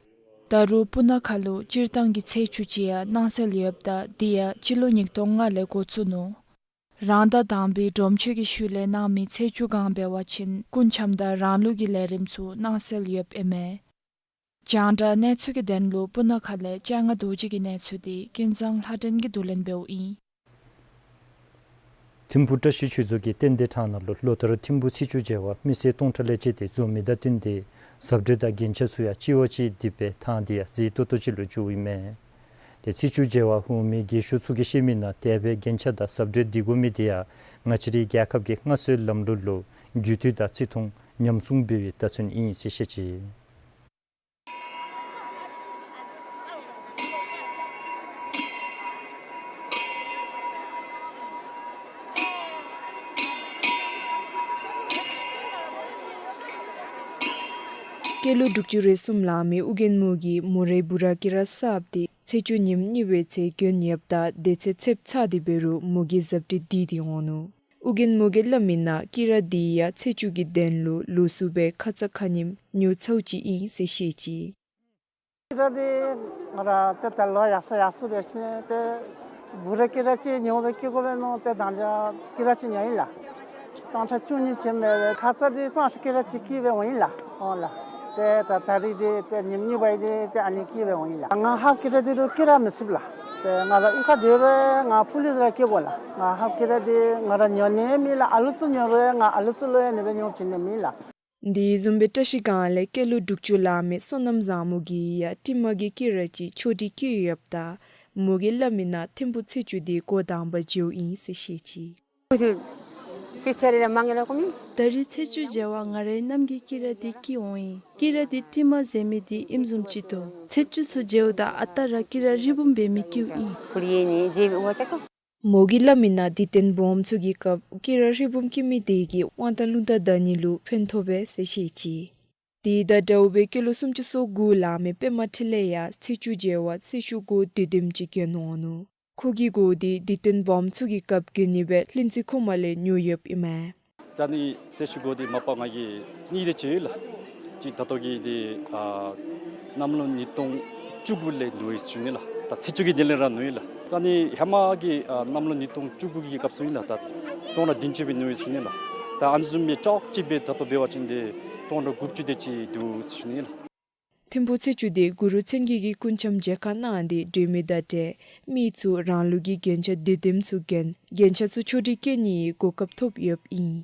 ད་རུང་སྤུ་ན་ཁ་ལུ་སྤྱིར་བཏང་གི་ཚེས་བཅུ་ཅིག་ཡང་གནང་སྲོལ་ཡོདཔ་ད་དེ་ཡང་སྤྱི་ལོ་ཉིས་སྟོང་ལྔ་ལས་འགོ་བཙུགས་ནུག། རང་ཟླ་དང་པའི་སྒྲོམ་མཆོད་ཀྱི་ཤུལ་ལས་གནང་མི་ཚེས་བཅུ་གང་འབད་བ་ཅིན་སྐུ་འཆམ་དང་རང་ལུགས་ཀྱི་ལས་རིམ་ཚུ་གནང་སྲོལ་ཡོདཔ་ཨིན་མས། རྒྱང་བསྒྲགས་གནས་ཚུལ་གྱི་དོན་ལུ་སྤུ་ན་ཁ་ལས་སྤྱན་སྔ་རྡོ་རྗེ་གི་གནས་ཚུལ་དེ་ཀུན་བཟང་ལྷ་སྒྲོན་གྱིས་བསྡུ་ལེན་འབདཝ་ཨིན། ཐིམ་ཕུ་བཀྲ་ཤིས་ཆོས་རྫོང་གི་རྟེན་སྡེ་ཁྲང་ནང་ལུ་ལོ་ལྟར་ཐིམ་ཕུ་ཚེས་བཅུ་མཇལ་བར་མི་སེར་སྟོང་ཕྲག་ལས་བཅད་དེ་འཛོམས་མི་དང་བསྟུན་ཏེ་ཟབ་འབྲས་དང་རྒྱན་ཆ་ཚུ་ཡང་གཅིག་བ་གཅིག་བསྡེབས་སྦེ་ཐངས་དེ་ཡང་མཛེས་ཏོག་ཏོ་ཅིག་ལུ་གྱུར་ཡོདཔ་ཨིན་མས། ཏེ་ཚེས་བཅུ་མཇལ་བར་འོང་མི་རྒས་ཤོས་ཚུ་གིས་བཤད་མིའི་ནང་དེ་སྦེ་རྒྱན་ཆ་དང་ཟབ་འབྲས་འདི་དགོ་མི་དེ་ཡང་ང་བཅས་རའི་རྒྱལ་ཁབ་ཀྱི་སྔར་སྲོལ་ལམ་ལུགས་ལུ་རྒྱུད་སྟོད་དང་བརྩི་མཐོང་ཉམས་སྲུང་འབད་བའི་བརྡ་མཚོན་ཨིན་ཟེར་བཤད་ཅི། སྐྱེས་ལོ་དྲུག་ཅུ་རེ་གསུམ་ལང་མི་ཨོ་རྒྱན་མོ་གིས་མོ་རའི་བུ་ར་སྐྱེས་ར་གསརཔ་དེ་ཚེས་བཅུ་ཉིནམ་གཉིས་པའི་ཚེ་གྱོན་ཡོདཔ་ད་དེ་ཚེ་ཚདཔ་ཚ་སྟེ་འབད་རུང་མོ་གིས་ཟབ་འབྲས་བསྡུ་སྟེ་འོང་ནུག། ཨོ་རྒྱན་མོ་གིས་སླབ་མིའི་ནང་སྐྱེས་ར་དེ་ཡང་ཚེས་བཅུ་གི་དོན་ལུ་ལོགས་སུ་སྦེ་ཁ་ཙ་ཁ་ཉིནམ་ཉོ་ཚརཝ་ཅིག་ཨིན་ཟེར་བཤད་ཅི། སྐྱེས་ར་དེ་ང་ར་ཏེ་ད་ལོ་ཡར་སོང་ཡར་སོང་འབད་ཞིནམ་ཏེ་བུ་ར་སྐྱེས་ར་ཅིག་ཉོ་སྦེ་སྐྱེ་དགོ་པས་མནོ་སྟེ་ད་ཅི་སྐྱེས་ར་ཅིག་ཉོ་ཡི་ལགས། སྟོང་ཕྲག་བཅུ་གཉིས་ཅིག་མས་པས། ཁ་ཙ་དེ་སྟོང་ཕྲག་སྐྱེས་ར་ཅིག་སྐྱེས་སྦེ་འོང་ཡི་ལགས། འོང་ལགས། ཏེ་ད་ད་རིས་དེ་ཏེ་ཉིནམ་གཉིས་པ་ཡི་དེ་ཏེ་ཨ་ནི་སྐྱེས་སྦེ་འོང་ཡི་ལགས། ང་ཧབ་སྐྱེས་ར་དེ་དུ་སྐྱེས་ར་མི་ཚུགས་ལགས། ཏེ་ང་ར་གཡུས་ཁར་སྡོད་རུང་ང་ཕུག་ལུ་ར་སྐྱེ་དགོ་ལགས། ང་ཧབ་སྐྱེས་ར་དེ་ང་ར་ཉོ་ནི་མེད་ལགས། ཨ་ལུ་ཚུ་ཉོ་རུང་ང་ཨ་ལུ་ཚུ་ལུ་ཡང་ཨ་ནི་སྦེ་ཉོ་བྱིན་ནི་མེད་ལགས། དེ་བཟུམ་སྦེ་བཀྲ་ཤིས་སྒང་ལས་སྐྱེས་ལོ་དྲུག་ཅུ་ལང་མི་བསོད་ནམས་བཟང་མོ་གིས་ཡང་ཊི་མ་གི་སྐྱེས་ར་ཅིག་ཆོག་སྒྲིག་བསྐྱེད་ཡོདཔ་ད་མོ་གིས་སླབ་མིའི་ནང་ཐིམ་ཕུ་ཚེས་བཅུ་དེ་འགོ་དང་པ་མཇལཝ་ཨིན་ཟེར་བཤད་ཅི། ད་རིས་ཚེས་བཅུ་མཇལ་བར་ང་རའི་རྣམ་རྒྱལ་སྐྱེས་ར་དེ་སྐྱེ་འོང་ཡི། སྐྱེས་ར་དེ་ཊི་མ་ཟེར་མི་དེ་ཨིནམ་བཟུམ་ཅིག་འདུག། ཚེས་བཅུ་ཚུ་མཇལཝ་ད་ཨ་རྟག་ར་སྐྱེས་ར་རི་བུམ་འབད་མི་སྐྱེཝ་ཨིན། མོ་གིས་སླབ་མིའི་ནང་འདི་ལྟན་སྦོམ་ཚུ་གི་སྐབས་སྐྱེས་ར་རི་བུམ་སྐྱེ་མི་དེ་གིས་དབང་ཐང་རླུང་རྟ་བདའ་ནི་ལུ་ཕན་ཐོགས་པས་ཟེར་བཤད་ཅི། དེ་དང་འདྲཝ་སྦེ་སྐྱེས་ལོ་སུམ་ཅུ་སོ་དགུ་ལང་མི་པདྨ་འཕྲིན་ལས་ཡང་ཚེས་བཅུ་མཇལ་བར་ཚེས་བཅུ་གོ་དུས་དེམ་ཅིག་གྱོན་འོང་ནུག། ཁོ་གིས་གོ་དེ་འདི་ལྟན་སྦོམ་ཚུ་གི་སྐབས་གྱོན་ནི་སྦེ་ལྷུན་རྩེ་མཁོ་མ་ལས་ཉོ་ཡོདཔ་ཨིན་མས། ད་ནི་ཚེས་བཅུ་གོ་དེ་མ་པ་ང་གིས་གཉིས་དེ་ཅིག་ལགས། གཅིག་ད་ལྟོ་གི་དེ་ཨ་གནམ་ལོ་ཉིས་སྟོང་བཅུ་དགུ་ལས་ཉོ་ཡི་ཟེར་ཞུ་ནི་ལགས། ད་ཚེས་བཅུ་གི་དེ་ལས་ར་ཉོ་ཡི་ལགས། ད་ནི་ཧེ་མ་གི་ཨ་གནམ་ལོ་ཉིས་སྟོང་བཅུ་དགུ་གི་སྐབས་སུ་ཨིན་ལགས། ད་སྟོང་ཕྲག་བདུན་ཅུ་སྦེ་ཉོ་ཡི་ཟེར་ཞུ་ནི་ལགས། ད་ཨ་ནི་བཟུམ་སྦེ་ཅོག་གཅིག་སྦེ་ད་ལྟོ་འབད་བ་ཅིན་དེ་སྟོང་ཕྲག་དགུ་བཅུ་དེ་ཅིག་འདུག་ཟེར་ཞུ་ནི་ལགས། ཐིམ་ཕུ་ཚེས་བཅུ་དེ་གུ་རུ་མཚན་བརྒྱད་ཀྱི་སྐུ་འཆམ་མཇལ་ཁ་གནང་སྟེ་འགྱོ་མི་དང་འབྲེལ་མི་ཚུ་རང་ལུགས་ཀྱི་རྒྱན་ཆ་དུས་དེམ་ཚུ་གྱོན་རྒྱན་ཆ་ཚུ་ཆོག་སྒྲིག་བསྐྱལ་ནིའི་གོ་སྐབས་ཐོབ་ཡོདཔ་ཨིན།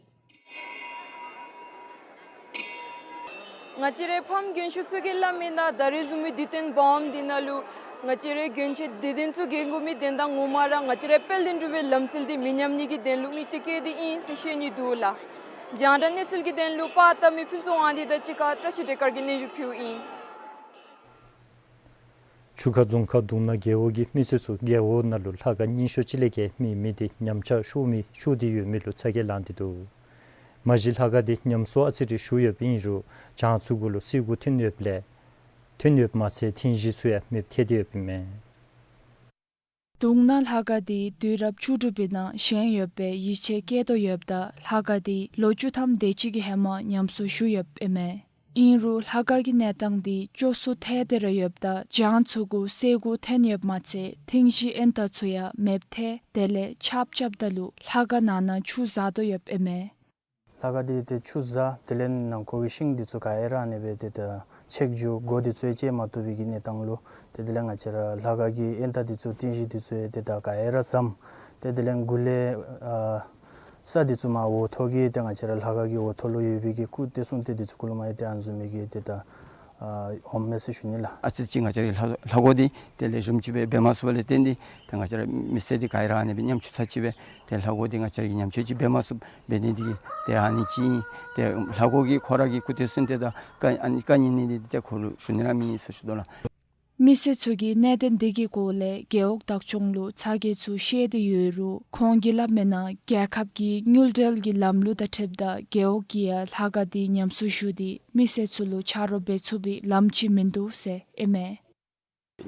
ང་བཅས་རའི་ཕམ་རྒན་ཤོས་ཚུ་གིས་སླབ་མིའི་ནང་ད་རིས་བཟུམ་མའི་དུས་སྟོན་སྦོམ་འདི་ནང་ལུ་ ང་བཅས་རའི་གྱོན་ཆས་དད་ལྡན་ཚུ་གྱོན་དགོ་མི་དོན་དག་ངོ་མ་ར་ང་བཅས་རའི་དཔལ་ལྡན་འབྲུག་པའི་ལམ་སྲོལ་འདི་མི་ཉམས་ནི་གི་དོན་ལུ་དམིགས་གཏད་བསྐྱེད་དེ་ཨིན་ཟེར་བཤད་ནི་འདུག་ལགས། རྒྱང་བསྒྲགས་གནས་ཚུལ་གྱི་དོན་ལུ་པར་བཏབ་མི་ཕུན་ཚོགས་དབང་འདུས་དང་གཅིག་ཁར་བཀྲ་ཤིས་བདེ་དཀར་གྱིས་སྙན་ཞུ་ཕུལཝ་ཨིན། ཆུ་ཁ་རྫོང་ཁག་གདུང་ན་རྒེད་འོག་གི་མི་སེར་ཚུ་རྒེད་འོག་ནང་ལུ་ལྷ་ཁང་རྙིང་ཤོས་ཅིག་ལས་བརྒལ་མེད་མི་འདི་ཉམས་ཆག་ཤོར་མི་ཤོར་ཏེ་ཡོད་མི་ལུ་ཚ་གྱང་ལངས་ཏེ་འདུག། མ་གཞི་ལྷ་ཁང་འདི་ཉམས་གསོ་ཨ་ཙི་རེ་ཞུ་ཡོདཔ་ཨིན་རུང་གྱང་ཚུ་གུ་ལུ་སེར་ཀུ་ཐོན་ཡོདཔ་ལས་ཐོན་ཡོདཔ་མ་ཚད་ཐིང་གཞི་ཚུ་ཡང་མེདཔ་ཐལ་ཏེ་ཡོདཔ་ཨིན་མས། གདུང་ན་ལྷ་ཁང་འདི་དུས་རབས་བཅུ་དྲུག་པའི་ནང་བཞེངས་ཡོད་པའི་ཡིད་ཆེས་བསྐྱེད་དོ་ཡོདཔ་ད་ལྷ་ཁང་འདི་ལོ་བཅུ་ཐམ་དེ་ཅིག་གི་ཧེ་མ་ཉམས་གསོ་ཞུ་ཡོདཔ་ཨིན་མས། ཨིན་རུང་ལྷ་ཁང་གི་གནས་སྟངས་འདི་སྐྱོ་སུ་ཐལ་ཏེ་ར་ཡོདཔ་ད་གྱང་ཚུ་གུ་སེར་ཀུ་ཐོན་ཡོདཔ་མ་ཚད་ཐིང་གཞི་ཨེན་ཏ་ཚུ་ཡང་མེདཔ་ཐལ། དེ་ལས་ཆརཔ་རྐྱབ་ད་ལུ་ལྷ་ཁང་ནང་ན་ཆུ་ཟག་དོ་ཡོདཔ་ཨིན་མས། ལྷ་ཁང་འདི་ཏེ་ཆུ་ཟག་དེ་ལས་ནང་ཁོག་གི་ཤིང་འདི་ཚུ་ག་ཡ་ར་ཨ་ནི་སྦེ་ཏེ་ད་ཆད་འགྱོ་སྒོ་འདི་ཚུ་ཡང་ཕྱེ་མ་བཏུབ་པའི་གི་གནས་སྟངས་ལུ་ཏེ་དེ་ལས་ང་བཅས་ར་ལྷ་ཁང་གི་ཨེན་ཏ་འདི་ཚུ་ཐིང་གཞི་འདི་ཚུ་ཡང་ཏེ་ད་ག་ཡ་ར་ཟམ། ཏེ་དེ་ལས་གུ་ལས་ཨ་ས་འདི་ཚུ་མར་འོག་ཐོག་གི་ཏེ་ང་བཅས་ར་ལྷ་ཁང་གི་འོག་ཐོག་ལུ་ཡོད་པའི་གི་སྐུ་གཏེར་གསུང་གཏེར་འདི་ཚུ་གུ་ལུ་མ་ཡང་ཏེ་ཨ་ནི་བཟུམ་མའི་གི་ཏེ་ད་ཨ་འོངམ་མས་ཟེར་ཞུ་ནི་ལགས། ཨ་ཙི་ཅིག་ང་བཅས་རའི་ལྷ་ལྷ་སྒོ་འདི་དེ་ལས་ཞུམ་ཅིག་སྦེ་འབད་མ་ཚུགས་པ་ལས་བརྟེན་ཏེ་ཏེ་ང་བཅས་ར་མི་སེར་འདི་ག་ཡ་ར་ཨ་ནི་སྦེ་ཉམ་ཆུང་ཚ་ཅིག་སྦེ་ཏེ་ལྷ་སྒོ་འདི་ང་བཅས་ར་གིས་ཉམས་བཅོས་ཅིག་འབད་མ་ཚུགས་པར་འབད་ནི་འདི་གིས་ཏེ་ཨ་ནི་ཅིག་ཨིན། ཏེ་ལྷ་སྒོ་གི་ཁོ་ར་གི་སྐུ་གཏེར་གསུང་གཏེར་དང་བཀའ་ཨ་ནི་བཀའ་ཉན་ནི་འདི་ཏེ་ཁོ་ལུ་ཞུ་ནི་ར་མེད་ཟེར་ཞུ་དོ་ལགས། མི་སེར་ཚུ་གིས་གནད་དོན་འདི་གི་སྐོར་ལས་རྒེད་འོག་བདག་སྐྱོང་ལུ་ཚ་གྱང་ཚུ་བཤད་དེ་ཡོད་རུང་ཁོང་གིས་སླབ་མིའི་ནང་རྒྱལ་ཁབ་ཀྱི་དངུལ་འབྲེལ་གྱི་ལམ་ལུགས་དང་འཁྲིལཝ་ད་རྒེད་འོག་གིས་ཡང་ལྷ་ཁང་འདི་ཉམས་གསོ་ཞུ་སྟེ་མི་སེར་ཚུ་ལུ་ཆ་རོགས་འབད་ཚུགས་པའི་ལམ་ཅིག་མིན་འདུག་ཟེར་ཨིན་མས།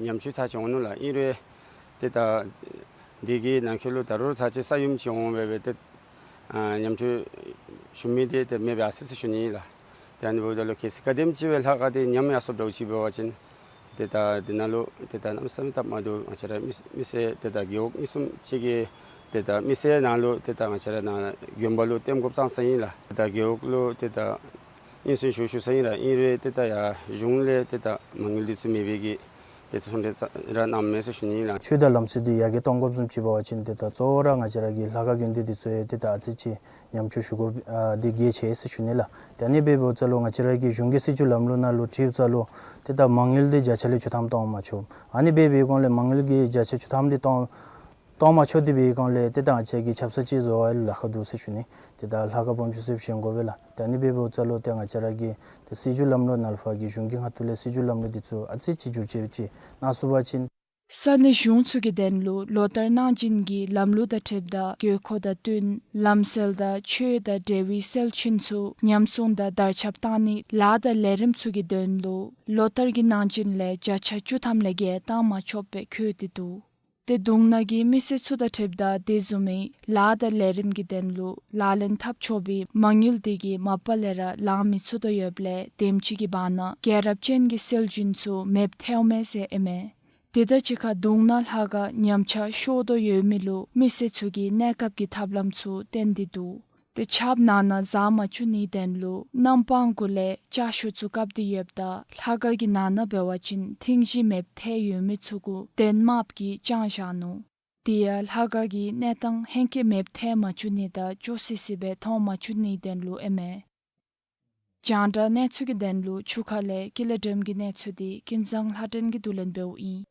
ཉམ་ཆུང་ཚ་ཅིག་འོང་ནུག་ལགས། ཨིན་རུང་ཏེ་ད་འདི་གི་ནང་འཁོད་ལུ་ད་རུང་ཚ་ཅིག་ས་ཡོམ་ཅིག་འོང་སྦེ་སྦེ་ཏེ་ཨ་ཉམ་ཆུང་ཞུ་མི་འདི་ཏེ་མེདཔ་ཨ་སི་སི་ཞུ་ནི་ལགས། ཏེ་ཨ་ནི་འབདཝ་ད་ལུ་གལ་སྲིད་ག་དེམ་ཅིག་སྦེ་ལྷ་ཁང་འདི་ཉམས་ཡར་སོངམ་འདྲཝ་ཅིག་འབད་བ་ཅིན་ཏེ་ད་འདི་ནང་ལུ་ཏེ་ད་གནམ་མེད་ས་མེད་སྟབས་མ་བདེཝ་ང་བཅས་ར་མི་མི་སེར་ཏེ་ད་རྒེད་འོག་གཉིས་གསུམ་ཅིག་གིས་ཏེ་ད་མི་སེར་ནང་ལུ་ཏེ་ད་ང་བཅས་ར་ནཱ་དགོན་པ་ལུ་བཏོན་དགོཔ་ཙང་ཙང་ཨིན་ལགས། ཏེ་ད་རྒེད་འོག་ལུ་ཏེ་ད་སྙན་སེང་ཞུ་ཞུ་ས་ཨིན་ལགས། ཨིན་རུང་ཏེ་ད་ཡར་གཞུང་ལས་ཏེ་ད་མ་དངུལ་འདི་ཚུ་མེད་པའི་གི་ཏེ་ཚོང་འབྲེལ་ར་གནངམ་མས་ཟེར་ཞུ་ནི་ཨིན་ལགས། ཆོས་དང་ལམ་སྲོལ་འདི་ཡར་རྒྱས་གཏང་དགོཔ་བཟུམ་ཅིག་འབད་བ་ཅིན་ཏེ་ད་གཙོ་བོ་ར་ང་བཅས་ར་གི་ལྷ་ཁང་དགོན་སྡེ་འདི་ཚུ་ཡང་ཏེ་ད་ཨ་ཙི་ཅིག་ཉམ་ཆུང་ཞུ་དགོཔ་ཨ་འདི་གལ་ཆེ་ཟེར་ཞུ་ནི་ལགས། ཏེ་ཨ་ནི་འབདཝ་ད་ལུ་ང་བཅས་ར་གི་གཞུང་གི་སྲིད་བྱུས་ལམ་ལུགས་ནང་ལུ་འཁྲིལཝ་ད་ལུ་ཏེ་ད་མ་དངུལ་འདི་བརྒྱ་ཆ་ལས་བཅུ་ཐམ་གཏང་མ་ཆོགཔ། ཨ་ནི་འབད་བའི་སྒང་ལས་མ་དངུལ་གྱི་བརྒྱ་ཆ་བཅུ་ཐམ་འདི་གཏང་གཏང་མ་ཆོག་སྟེ་འབད་བའི་སྒང་ལས་ཏེ་ད་ང་བཅས་ཀྱི་ཆབ་གསང་ཅིག་བཟོ་བ་ལཱ་ཁག་འདུག་ཟེར་ཞུ་ནི། ཏེ་ད་ལྷ་ཁང་སྦོམ་ཆུང་ཟེར་བཞེངས་དགོ་པས་ལགས། ཏེ་ཨ་ནི་འབདཝ་ད་ལུ་ཏེ་ང་བཅས་ར་གི་ཏེ་སྲིད་བྱུས་ལམ་ལུགས་ནང་ལུ་ཕར་གྱི་གཞུང་གི་ཁ་ཐུག་ལས་སྲིད་བྱུས་ལམ་ལུགས་འདི་ཚུ་ཨ་ཙི་ཅིག་བསྒྱུར་བཅོས་ཅིག་གནང་ཚུགས་པ་ཅིན། ས་གནས་གཞུང་ཚུ་གི་དོན་ལུ་ལོ་ལྟར་གནང་བྱིན་གྱི་ལམ་ལུགས་དང་འཁྲིལཝ་ད་དགོས་མཁོ་དང་བསྟུན་ལམ་སེལ་དང་ཆོས་དང་འབྲེལ་བའི་སེལ་ཆེན་ཚུ་ཉམས་སྲུང་དང་དར་ཁྱབ་གཏང་ནི་ལཱ་དང་ལས་རིམ་ཚུ་གི་དོན་ལུ་ལོ་ལྟར་གྱི་གནང་བྱིན་ལས་བརྒྱ་ཆ་བཅུ་ཐམ་ལས་བརྒལ་གཏང་མ་ཆོགཔ་སྦེ་འཁོད་དེ་འདུག། ཏེ་གདུང་ན་གི་མི་སེར་ཚུ་དང་འཁྲིལཝ་ད་དེ་བཟུམ་མའི་ལཱ་དང་ལས་རིམ་གྱི་དོན་ལུ་ལག་ལེན་འཐབ་ཆོག་པའི་མ་དངུལ་འདི་གིས་མ་པ་ལས་ར་ལང་མི་ཚུགས་དོ་ཡོདཔ་ལས་དེམ་ཅིག་གི་བར་ན་རྒྱལ་རབས་ཅན་གྱི་སེལ་ཆེན་ཚུ་མེདཔ་ཐལཝ་མས་ཟེར་ཨིན་མས། དེ་དང་གཅིག་ཁར་གདུང་ན་ལྷ་ཁང་ཉམས་ཆག་ཤོར་དོ་ཡོད་མི་ལུ་མི་སེར་ཚུ་གིས་གནས་སྐབས་ཀྱི་ཐབས་ལམ་ཚུ་བསྟན་ཏེ་འདུག། ཏེ་ཆརཔ་ནང་ན་ཟག་མ་བཅུག་ནིའི་དོན་ལུ་གནམ་སྤང་གུ་ལས་ལྕགས་ཤོག་ཚུ་བཀབ་སྟེ་ཡོདཔ་ད་ལྷ་ཁང་གི་ནང་ན་འབད་བ་ཅིན་ཐིང་གཞི་མེདཔ་ཐལ་ཡོད་མི་ཚུ་གུ་དེན་དམརཔོ་གིས་བཅང་བཞག་ནུག། དེ་ཡང་ལྷ་ཁང་གི་གནས་སྟངས་ཧེང་སྐལ་མེདཔ་ཐལ་མ་བཅུག་ནི་དང་སྐྱོ་སི་སི་སྦེ་མཐོང་མ་བཅུག་ནིའི་དོན་ལུ་ཨིན་མས། རྒྱང་བསྒྲགས་གནས་ཚུལ་གྱི་དོན་ལུ་ཆུ་ཁ་ལས་ཀུན་ལེགས་སྒྲོལམ་གྱི་གནས་ཚུལ་འདི་ཀུན་བཟང་ལྷ་སྒྲོན་གྱིས་བསྡུ་ལེན་འབདཝ་ཨིན།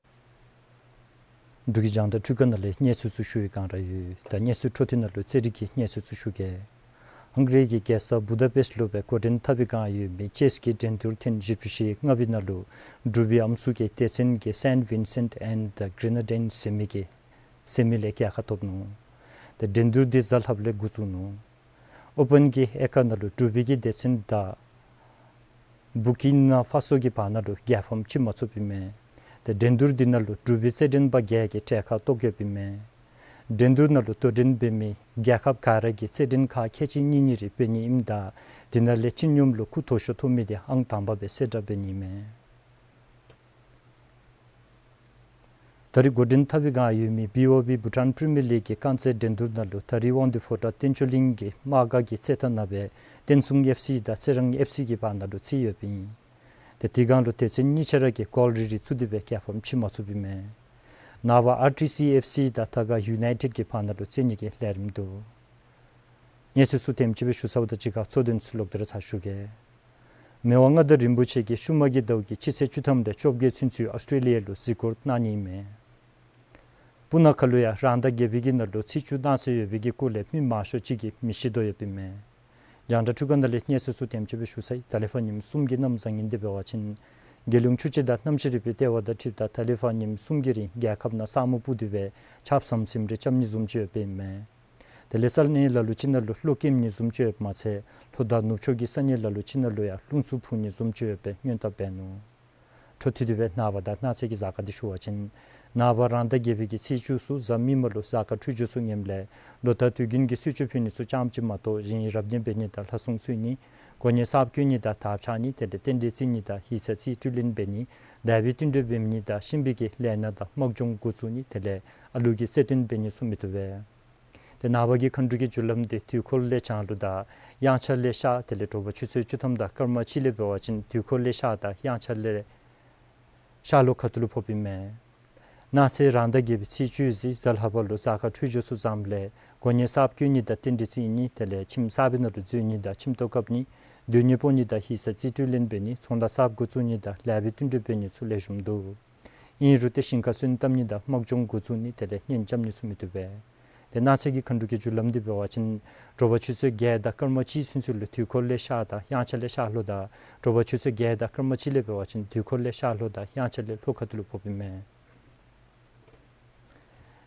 འབྲུག་གི་རྒྱང་བསྒྲགས་འཕྲུལ་ཁང་ནང་ལས་གནས་ཚུལ་ཚུ་ཞུ་བའི་བསྒང་ར་ཡོད། ད་གནས་ཚུལ་འཕྲོ་མཐུད་ནང་ལུ་རྩེད་རིགས་ཀྱི་གནས་ཚུལ་ཚུ་ཞུ་གེ། ཧང་ག་རི་གི་རྒྱལ་ས་བུ་ད་པེསཊ་ལུ་སྦེ་འགོ་འདྲེན་འཐབ་པའི་བསྒང་ཡོད་མི་ཅེསི་གི་འགྲན་བསྡུར་ཐེངས་བཞི་བཅུ་ཞེ་ལྔ་པའི་ནང་ལུ་འབྲུག་པའི་ཨམ་སྲུ་གི་སྡེ་ཚན་གྱིས་སེནཊ་ཝིན་སེནཊ་ཨེནཌ་གྷི་རེ་ན་ཌིནསི་ཟེར་མི་གི་ཟེར་མི་ལས་རྒྱལ་ཁ་ཐོབ་ནུག། ཏེ་འགྲན་བསྡུར་འདི་གཟའ་ལྷགཔ་ལས་འགོ་བཙུགས་ནུག། ཨོ་པཱན་གྱི་དབྱེ་ཁག་ནང་ལུ་འབྲུག་པའི་གི་སྡེ་ཚན་དང་བུར་ཀི་ན་ཕ་སོ་གི་བར་ན་ལུ་རྒྱལ་ཕམ་ཕྱེ་མ་ཚུགསཔ་ཨིན་མས། ཏེ་འགྲན་བསྡུར་འདི་ནང་ལུ་འབྲུག་པའི་རྩེད་འགྲན་པ་བརྒྱད་ཀྱིས་གྲལ་ཁར་གཏོགས་ཡོདཔ་ཨིན་མས། འགྲན་བསྡུར་ནང་ལུ་དོ་འགྲན་འབད་མི་རྒྱལ་ཁབ་ག་ར་གིས་རྩེད་འགྲན་ཁག་ཁལ་གཅིག་གཉིས་གཉིས་རེ་འབད་ནི་ཨིནམ་ད་དེ་ནང་ལས་སྤྱི་སྙོམས་ལུ་ཁུ་དོག་ཤོས་ཐོབ་མི་དེ་ཨང་དང་པ་སྦེ་གསལ་བསྒྲགས་འབད་ནི་ཨིན་མས། ད་རིས་འགོ་འདྲེན་འཐབ་པའི་བསྒང་ཡོད་མི་བི་ཨོ་བི་བྷུ་ཊཱན་པི་རི་མི་ཡར་ལིག་གི་རྐང་རྩེད་འགྲན་བསྡུར་ནང་ལུ་ད་རིས་དབང་འདུས་ཕོ་བྲང་བསྟན་ཆོས་གླིང་གི་དམག་སྒར་གྱི་རྩེད་ཐང་ནང་སྦེ་བསྟན་སྲུང་ཨེཕ་སི་དང་ཚེ་རིང་ཨེཕ་སི་གི་བར་ན་ལུ་རྩེད་ཡོདཔ་ཨིན། ཏེ་དེ་བསྒང་ལུ་སྡེ་ཚན་གཉིས་ཆ་ར་གིས་གོལ་རེ་རེ་ཚུད་དེ་སྦེ་རྒྱལ་ཕམ་ཕྱེ་མ་ཚུགསཔ་ཨིན་མས། ནངས་པ་ཨར་ཊི་སི་ཨེཕ་སི་དང་དར་དཀར་ཡུ་ནའི་ཊེཌ་ཀྱི་བར་ན་ལུ་རྩེད་ནི་གི་ལས་རིམ་འདུག། གནས་ཚུལ་ཚུ་དེམ་ཅིག་སྦེ་ཞུ་ཚརཝ་དང་གཅིག་ཁར་གཙོ་དོན་ཚུ་ལོག་སྟེ་ར་ཚར་ཞུ་གེ། མི་དབང་མངའ་བདག་རིན་པོ་ཆེ་གིས་ཤུལ་མ་གི་ཟླཝ་གི་སྤྱི་ཚེས་བཅུ་ཐམ་ལས་བཅོ་བརྒྱད་ཚུན་ཚོད་ཨོསི་ཊེ་ལི་ཡ་ལུ་གཟིགས་སྐོར་གནང་ནི་ཨིན་མས། སྤུ་ན་ཁ་ལུ་ཡང་རང་ཟླ་བརྒྱད་པའི་གི་ནང་ལུ་ཚེས་བཅུ་གནངས་ཚེ་ཡོད་པའི་གི་སྐོར་ལས་མི་མང་ཤོས་ཅིག་གིས་མི་ཤེས་དོ་ཡོདཔ་ཨིན་མས། རྒྱང་བསྒྲགས་འཕྲུལ་ཁང་ནང་ལས་གནས་ཚུལ་ཚུ་དེམ་ཅིག་སྦེ་ཞུ་ཚར་ཡི། ད་ལས་ཕར་ཉིནམ་གསུམ་གྱི་གནམ་བཟང་ངན་འདི་འབད་བ་ཅིན་རྒྱལ་ཡོངས་ཆུ་དཔྱད་དང་གནམ་གཤིས་རིག་པའི་ལྟེ་བ་དང་འཁྲིལཝ་ད་ད་ལས་ཕར་ཉིནམ་གསུམ་གྱི་རིང་རྒྱལ་ཁབ་ནང་ས་སྨུག་སྤུབ་སྟེ་སྦེ་ཆརཔ་ཟམ་ཟིམ་རེ་རྐྱབ་ནི་བཟུམ་ཅིག་ཡོདཔ་ཨིན་མས། དེ་ལས་ས་གནས་ལ་ལུ་ཅིག་ནང་ལུ་གློག་ཀེམ་ནི་བཟུམ་ཅིག་ཡོདཔ་མ་ཚད་ལྷོ་དང་ནུབ་ཕྱོགས་ཀྱི་ས་གནས་ལ་ལུ་ཅིག་ནང་ལུ་ཡང་རླུང་འཚུབ་འཕུ་ནི་བཟུམ་ཅིག་ཡོད་པའི་སྔོན་བརྡ་འབད་ནུག། འཕྲོ་མཐུད་དེ་སྦེ་ནངས་པ་དང་གནངས་ཚེ་གི་གཟའ་སྐར་འདི་ཞུ་བ་ཅིན་ནངས་པ་རང་ཟླ་བརྒྱད་པའི་གི་ཚེས་བཅུ་ཚུ་གཟའ་མིག་དམར་ལུ་གཟའ་སྐར་འཕྲོད་སྦྱོར་ཚུ་ངནམ་ལས་ལོ་ཟླ་དུས་རྒྱུན་གྱི་གསོལ་མཆོད་ཕུལ་ནི་ཚུ་ཙམ་ཅིག་མ་གཏོགས་གཞན་རབ་གནས་འབད་ནི་དང་ལྷ་སྲུང་གསོལ་ནི་གོ་གནས་གསརཔ་བསྐོ་ནི་དང་དར་འཕྱར་ནི་དེ་ལས་རྟེན་འབྲེལ་བརྩི་ནི་དང་ཡིག་ཚང་རྩིས་སྤྲོད་ལེན་འབད་ནི་ལེགས་པའི་བསྟུན་གྲོས་འབད་ནི་དང་གཤིན་པོའི་གི་ལས་སྣ་དང་དམག་སྦྱོང་འགོ་བཙུགས་ནི་དེ་ལས་ཨ་ལུ་གི་བརྩེ་དོན་འབད་ནི་ཚུ་མི་བཏུབ་པས། དེ་ནངས་པ་གི་མཁའ་འགྲོ་གི་རྒྱུ་ལམ་འདི་དུས་འཁོར་ལས་བྱང་ལུ་དང་དབྱངས་འཆར་ལས་ཤར་དེ་ལས་དྲོ་པ་ཆུ་ཚོད་བཅུ་ཐམ་དང་སྐར་མ་གཅིག་ལས་འབད་བ་ཅིན་དུས་འཁོར་ལས་ཤར་དང་དབྱངས་འཆར་ལས་ཤར་ལྷོ་ཁ་ཐུག་ལུ་ཕོགཔ་ཨིན་མས། གནངས་ཚེ་རང་ཟླ་བརྒྱད་པའི་ཚེས་བཅུ་གཟའ་ལྷག་པ་ལུ་གཟའ་སྐར་འཕྲོད་སྦྱོར་ཚུ་བཟངམ་ལས་གོ་གནས་གསརཔ་བསྐོ་ནི་དང་རྟེན་འབྲེལ་བརྩི་ནི་དེ་ལས་ཁྱིམ་གསར་པའི་ནང་ལུ་འཛུལ་ནི་དང་ཁྱིམ་ཐོག་བཀབ་ནི་སྡོད་གནས་སྤོ་ནི་དང་ཡིག་ཚང་རྩིས་སྤྲོད་ལེན་འབད་ནི་ཚོང་ལཱ་གསརཔ་འགོ་བཙུགས་ནི་དང་ལེགས་པའི་བསྟུན་གྲོས་འབད་ནི་ཚུ་ལེགས་ཤོམ་འདུག། ཨིན་རུང་ཏེ་ཞིང་ཁ་སོན་བཏབ་ནི་དང་དམག་སྦྱོང་འགོ་བཙུགས་ནི་དེ་ལས་གཉེན་རྐྱབ་ནི་ཚུ་མི་བཏུབ་པས། དེ་གནངས་ཚེ་གི་མཁའ་འགྲོ་གི་རྒྱུ་ལམ་འདི་འབད་བ་ཅིན་དྲོ་པ་ཆུ་ཚོད་བརྒྱད་དང་སྐར་མ་གཅིག་ཚུན་ཚོད་ལུ་དུས་འཁོར་ལས་ཤར་དང་དབྱངས་འཆར་ལས་ཤར་ལྷོ་དང་དྲོ་པ་ཆུ་ཚོད་བརྒྱད་དང་སྐར་མ་གཅིག་ལས་འབད་བ་ཅིན་དུས་འཁོར་ལས་ཤར་ལྷོ་དང་དབྱངས་འཆར་ལས་ལྷོ་ཁ་ཐུག་ལུ་ཕོགཔ་ཨིན་མས།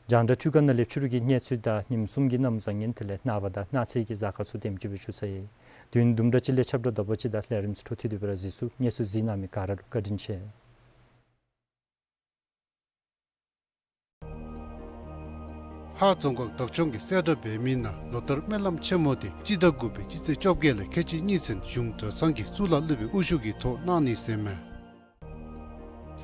རྒྱང་བསྒྲགས་འཕྲུལ་ཁང་ནང་ལས་ཕྱི་རུ་གི་གནས་ཚུལ་དང་ཉིནམ་གསུམ་གྱི་གནམ་བཟང་ངན་དེ་ལས་ནངས་པ་དང་གནངས་ཚེ་གི་གཟའ་སྐར་ཚུ་དེམ་ཅིག་སྦེ་ཞུ་ཚར་ཡི། དུས་ཡུན་དུམ་གྲ་ཅིག་ལས་ཁྱབ་བསྒྲགས་དང་པ་ཅིག་དང་ལས་རིམ་ཚུ་འཕྲོ་མཐུད་དེ་སྦེ་ར་གཟིགས་ཚུགས། གནས་ཚུལ་གཟིགས་གནང་མི་ག་ར་ལུ་བཀའ་དྲིན་ཆེ། ཧཱ་རྫོང་ཁག་བདག་སྐྱོང་གིས་གསལ་བསྒྲགས་འབད་མི་ནང་ལོ་ལྟར་སྨོན་ལམ་ཆེན་མོ་འདི་སྤྱི་ཟླ་དགུ་པའི་སྤྱི་ཚེས་བཅོ་བརྒྱད་ལས་ཁལ་གཅིག་གཉིས་ཚུན་གཞུང་གྲྭ་ཚང་གི་གཙུག་ལག་སློབ་དཔོན་དབུ་བཞུགས་ཀྱི་ཐོག་གནང་ནི་ཟེར་མས།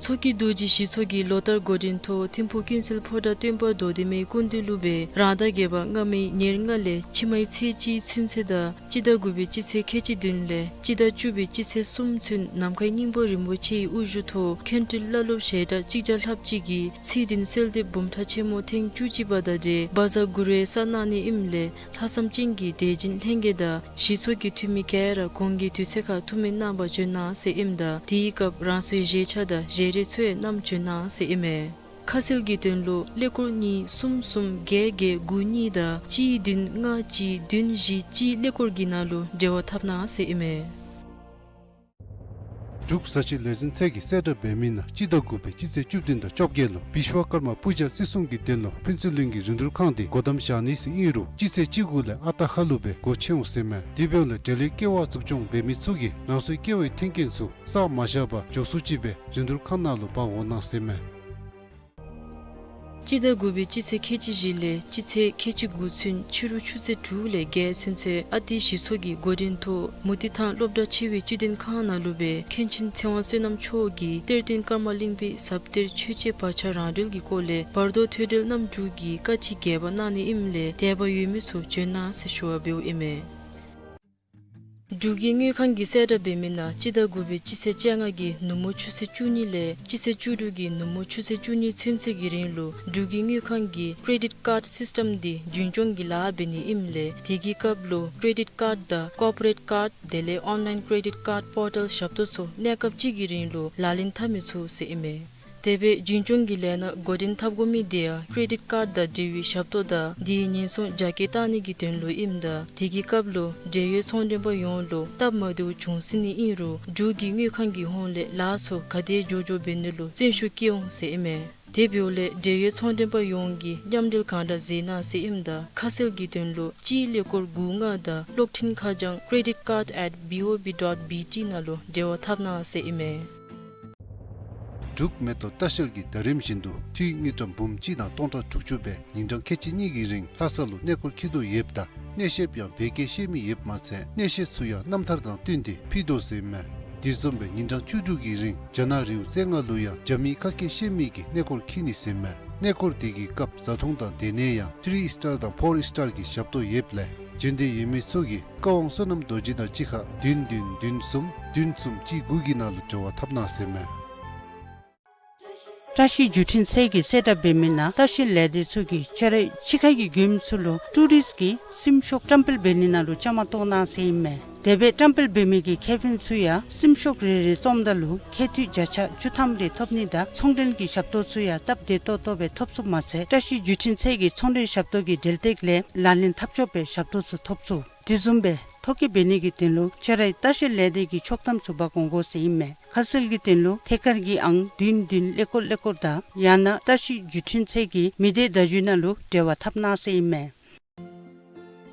མཚོ་སྐྱེས་རྡོ་རྗེ་ཞི་ཚོགས་ཀྱིས་ལོ་ལྟར་འགོ་འདྲེན་ཐོག་ཐིམ་ཕུག་ཀུན་གསལ་ཕོ་བྲང་སྟོན་པ་རྡོར་བདེ་མའི་སྐུ་མདུན་ལུ་སྦེ་རང་ཟླ་བརྒྱད་པ་སྔ་མའི་ཉེར་ལྔ་ལས་ཕྱི་མའི་ཚེས་གཅིག་ཚུན་ཚོད་དང་སྤྱི་ཟླ་དགུ་པའི་སྤྱི་ཚེས་ཁལ་གཅིག་བདུན་ལས་སྤྱི་ཟླ་བཅུ་པའི་སྤྱི་ཚེས་གསུམ་ཚུན་ནམ་མཁའི་སྙིང་པོ་རིན་པོ་ཆེའི་དབུ་བཞུགས་ཐོག་མཁན་སྤྲུལ་བླ་སློབ་ཞལ་གྲངས་གཅིག་བརྒྱ་ལྷགཔ་ཅིག་གིས་ཚེས་བདུན་གསོལ་འདེབས་འབུམ་ཕྲག་ཆེན་མོ་ཐེངས་བཅུ་གཅིག་པ་དང་འབྲེལ་བཛྲ་གུ་རུ་ཡི་ས་གནང་ནི་ཨིནམ་ལས་ལྷག་བསམ་ཅན་གྱི་དད་སྦྱིན་ལྷན་རྒྱས་དང་ཞི་ཚོགས་ཀྱི་འཐུས་མི་ག་ར་གོང་གི་དུས་ཚོད་ཁར་ཐུགས་སྨོན་གནང་བར་བྱོན་གནང་ཟེར་ཨིནམ་ད་དེའི་སྐབས་རང་སོའི་བཞེས་ཆ་དང་བཞེས་རས་ཚུ་ཡང་བསྣམས་བྱོན་གནང་ཟེར་ཨིན་མས། ཁ་གསལ་གྱི་དོན་ལུ་ཀླད་ཀོར་གཉིས་གསུམ་གསུམ་བརྒྱད་བརྒྱད་དགུ་གཉིས་དང་གཅིག་བདུན་ལྔ་གཅིག་བདུན་བཞི་གཅིག་ཀླད་ཀོར་གྱི་ནང་ལུ་འབྲེལ་བ་འཐབ་གནང་ཟེར་ཨིན་མས། འབྲུག་གཟའ་ཆེན་ལས་འཛིན་ཚད་ཀྱིས་གསལ་བསྒྲགས་འབད་མི་ནང་སྤྱི་ཟླ་དགུ་པའི་སྤྱི་ཚེས་བཅུ་བདུན་དང་བཅོ་བརྒྱད་ལུ་བིཤ་ཝ་ཀརྨ་པུ་ཇ་བརྩི་སྲུང་གི་དོན་ལུ་ཕུན་ཚོགས་གླིང་གི་རིན་བསྡུར་ཁང་འདི་སྒོ་བསྡམ་བཞག་ནི་ཟེར་ཨིན་རུང་སྤྱི་ཚེས་བཅུ་དགུ་ལས་ཨ་རྟག་ཧ་ལུགས་སྦེ་སྒོ་ཕྱེ་འོང་ཟེར་མས། དེ་འབདཝ་ལས་འབྲེལ་ཡོད་ཀེ་ཝ་འཛུགས་སྐྱོང་འབད་མི་ཚུ་གིས་རང་སོའི་ཀེ་ཝའི་མཐུན་རྐྱེན་ཚུ་བསགས་མ་བཞག་པར་མགྱོགས་སུ་ཅིག་སྦེ་རིན་བསྡུར་ཁང་ནང་ལུ་འབག་འོང་གནང་ཟེར་མས། སྤྱི་ཟླ་དགུ་པའི་སྤྱི་ཚེས་ཁལ་གཅིག་བཞི་ལས་སྤྱི་ཚེས་ཁལ་གཅིག་དགུ་ཚུན་ཕྱི་རུ་ཆུ་ཚོད་དྲུག་ལས་བརྒྱད་ཚུན་ཚོད་ཨ་ཏི་ཞི་ཚོགས་ཀྱི་འགོ་འདྲེན་ཐོག་མུ་ཏིག་ཐང་སློབ་གྲྭ་ཆེ་བའི་བཅུད་ལྡན་ཁང་ནང་ལུ་སྦེ་མཁན་ཆེན་ཚེ་དབང་བསོད་ནམས་མཆོག་གིས་གཏེར་སྟོན་ཀརྨ་གླིང་པའི་ཟབ་གཏེར་ཆོས་འཆད་བར་ཆད་རང་གྲོལ་གྱི་སྐོར་ལས་བར་དོ་ཐོས་གྲོལ་རྣམ་དྲུག་གི་བཀའ་ཁྲིད་རྒྱས་པ་གནང་ནི་ཨིནམ་ལས་དད་པ་ཡོད་མི་ཚུ་བྱོན་གནང་ཟེར་ཞུ་བ་འབདཝ་ཨིན་མས། འབྲུག་གི་དངུལ་ཁང་གིས་གསལ་བསྒྲགས་འབད་མི་ནང་སྤྱི་ཟླ་དགུ་པའི་སྤྱི་ཚེས་བཅོ་ལྔ་གི་ནུབ་མོ་ཆུ་ཚོད་བཅུ་གཉིས་ལས་སྤྱི་ཚེས་བཅུ་དྲུག་གི་ནུབ་མོ་ཆུ་ཚོད་བཅུ་གཉིས་ཚུན་ཚོད་ཀྱི་རིང་ལུ་འབྲུག་གི་དངུལ་ཁང་གིས་ཀྲེ་ཌིཊ་ཀཱརཌ་སིསི་ཊམ་འདི་རྒྱུན་སྐྱོང་གི་ལཱ་འབད་ནི་ཨིནམ་ལས་དེ་གི་སྐབས་ལུ་ཀྲེ་ཌིཊ་ཀཱརཌ་དང་ཀོར་པོ་རེཊ་ཀཱརཌ་དེ་ལས་ཨོན་ལའིན་ཀྲེ་ཌིཊ་ཀཱརཌ་པོར་ཊལ་ཞབས་ཏོག་ཚུ་གནས་སྐབས་གཅིག་གི་རིང་ལུ་ལག་ལེན་འཐབ་མི་ཚུགས་ཟེར་ཨིན་མས། དེ་སྦེ་རྒྱུན་སྐྱོང་གི་ལས་སྣ་འགོ་འདྲེན་འཐབ་དགོ་མི་དེ་ཡང་ཀྲེ་ཌིཊ་ཀཱརཌ་དང་འབྲེལ་བའི་ཞབས་ཏོག་དང་དེའི་ཉེན་སྲུང་རྒྱ་སྐྱེད་གཏང་ནི་གི་དོན་ལུ་ཨིནམ་ད་དེ་གི་སྐབས་ལུ་འབྲེལ་ཡོད་ཚོང་མགྲོན་པ་ཡོངས་ལུ་སྟབས་མ་བདེཝ་འབྱུང་སྲིད་ནི་ཨིན་རུང་འབྲུག་གི་དངུལ་ཁང་གི་ཧོངས་ལས་ལཱ་ཚུ་ག་དེ་མགྱོགས་མགྱོགས་འབད་ནི་ལུ་བརྩོན་ཤུགས་བསྐྱེད་འོང་ཟེར་ཨིན་མས། དེ་འབདཝ་ལས་འབྲེལ་ཡོད་ཚོང་མགྲོན་པ་ཡོངས་ཀྱིས་མཉམ་འབྲེལ་གང་དྲག་མཛད་གནང་ཟེར་ཨིནམ་ད་ཁ་གསལ་གྱི་དོན་ལུ་སྤྱིའི་ཀླད་ཀོར་དགུ་ལྔ་དང་གློག་འཕྲིན་ཁ་བྱང་creditcard at B O B dot B T ནང་ལུ་འབྲེལ་བ་འཐབ་གནང་ཟེར་ཨིན་མས། འབྲུག་མེ་ཏོག་ལྟ་བཤལ་གྱིས་ཟླ་རིམ་བཞིན་དུ་འཐུས་དངུལ་ཀྲམ་འབུམ་གཅིག་དང་སྟོང་ཕྲག་དྲུག་ཅུ་སྦེ་ཉིན་གྲངས་ཁལ་གཅིག་གཉིས་ཀྱི་རིང་ལྷ་ས་ལུ་གནས་སྐོར་འཁྱིད་དོ་ཡོདཔ་ད་གནས་བཤདཔ་ཡང་བོད་སྐད་ཤེས་མི་ཡོདཔ་མ་ཚད་གནས་བཤད་ཚུ་ཡང་རྣམ་ཐར་དང་བསྟུན་ཏེ་ཕུལ་དོ་ཟེར་མས། དེ་བཟུམ་སྦེ་ཉིན་གྲངས་བཅུ་དྲུག་གི་རིང་རྒྱ་ནག་རི་བོ་རྩེ་ལྔ་ལུ་ཡང་རྒྱ་མིའི་ཁ་སྐད་ཤེས་མི་གིས་གནས་སྐོར་འཁྱིད་ནི་ཟེར་མས། གནས་སྐོར་དེ་གི་སྐབས་བཟའ་འཐུང་དང་སྡོད་གནས་ཡང་ཐི་རི་ཨིསི་ཊར་དང་ཕོར་ཨིསི་ཊར་གྱི་ཞབས་ཏོག་ཡོདཔ་ལས་འབྱོན་འདོད་ཡོད་མི་ཚུ་གིས་བཀའ་དབང་བསོད་ནམས་རྡོ་རྗེ་དང་གཅིག་ཁར་བདུན་བདུན་བདུན་གསུམ་བདུན་གསུམ་གཅིག་དགུ་གི་ནང་ལུ་འབྲེལ་བ་འཐབ་གནང་ཟེར་མས། བཀྲ་ཤིས་བརྒྱུད་འཕྲིན་ཚད་ཀྱིས་གསལ་བསྒྲགས་འབད་མི་ནང་ལྟ་བཤལ་ལས་སྡེ་ཚུ་གིས་ཆ་རོགས་ཕྱི་ཁ་གི་མགྱོནམ་ཚུ་ལུ་ཊུ་རིསཊ་གི་སིམ་ཤོག་བཀྲམ་སྤེལ་འབད་ནི་ནང་ལུ་བཅའ་མར་གཏོགས་གནང་ཟེར་ཨིན་མས། དེ་སྦེ་བཀྲམ་སྤེལ་འབད་མི་གི་ཁེ་ཕན་ཚུ་ཡང་སེམས་ཤུགས་རེ་རེ་བརྩམ་ད་ལུ་ཁེ་འཐུས་བརྒྱ་ཆ་བཅུ་ཐམ་རེ་ཐོབ་ནི་དང་ཚོང་འབྲེལ་གྱི་ཞབས་ཏོག་ཚུ་ཡང་སྟབས་བདེ་ཏོག་ཏོ་སྦེ་ཐོབ་ཚུགསཔ་མ་ཚད་བཀྲ་ཤིས་བརྒྱུད་འཕྲིན་ཚད་ཀྱི་ཚོང་འབྲེལ་ཞབས་ཏོག་གི་འབྲེལ་སྟེགས་ལས་ལག་ལེན་འཐབ་ཆོགཔ་སྦེ་ཞབས་ཏོག་ཚུ་ཐོབ་ཚུགས། དེ་བཟུམ་སྦེ་ཐོ་བཀོད་འབད་ནི་གི་དོན་ལུ་ཁྱོད་རའི་ལྟ་བཤལ་ལས་སྡེ་གི་ཆོག་ཐམ་ཚུ་འབག་འོང་དགོ་ཟེར་ཨིན་མས། ཁ་གསལ་གྱི་དོན་ལུ་ཐད་ཀར་གྱི་ཨང་བདུན་བདུན་ཀླད་ཀོར་ཀླད་ཀོར་དང་ཡང་ན་བཀྲ་ཤིས་བརྒྱུད་འཕྲིན་ཚད་ཀྱི་མི་སྡེ་བརྡ་བརྒྱུད་ནང་ལུ་འབྲེལ་བ་འཐབ་གནང་ཟེར་ཨིན་མས།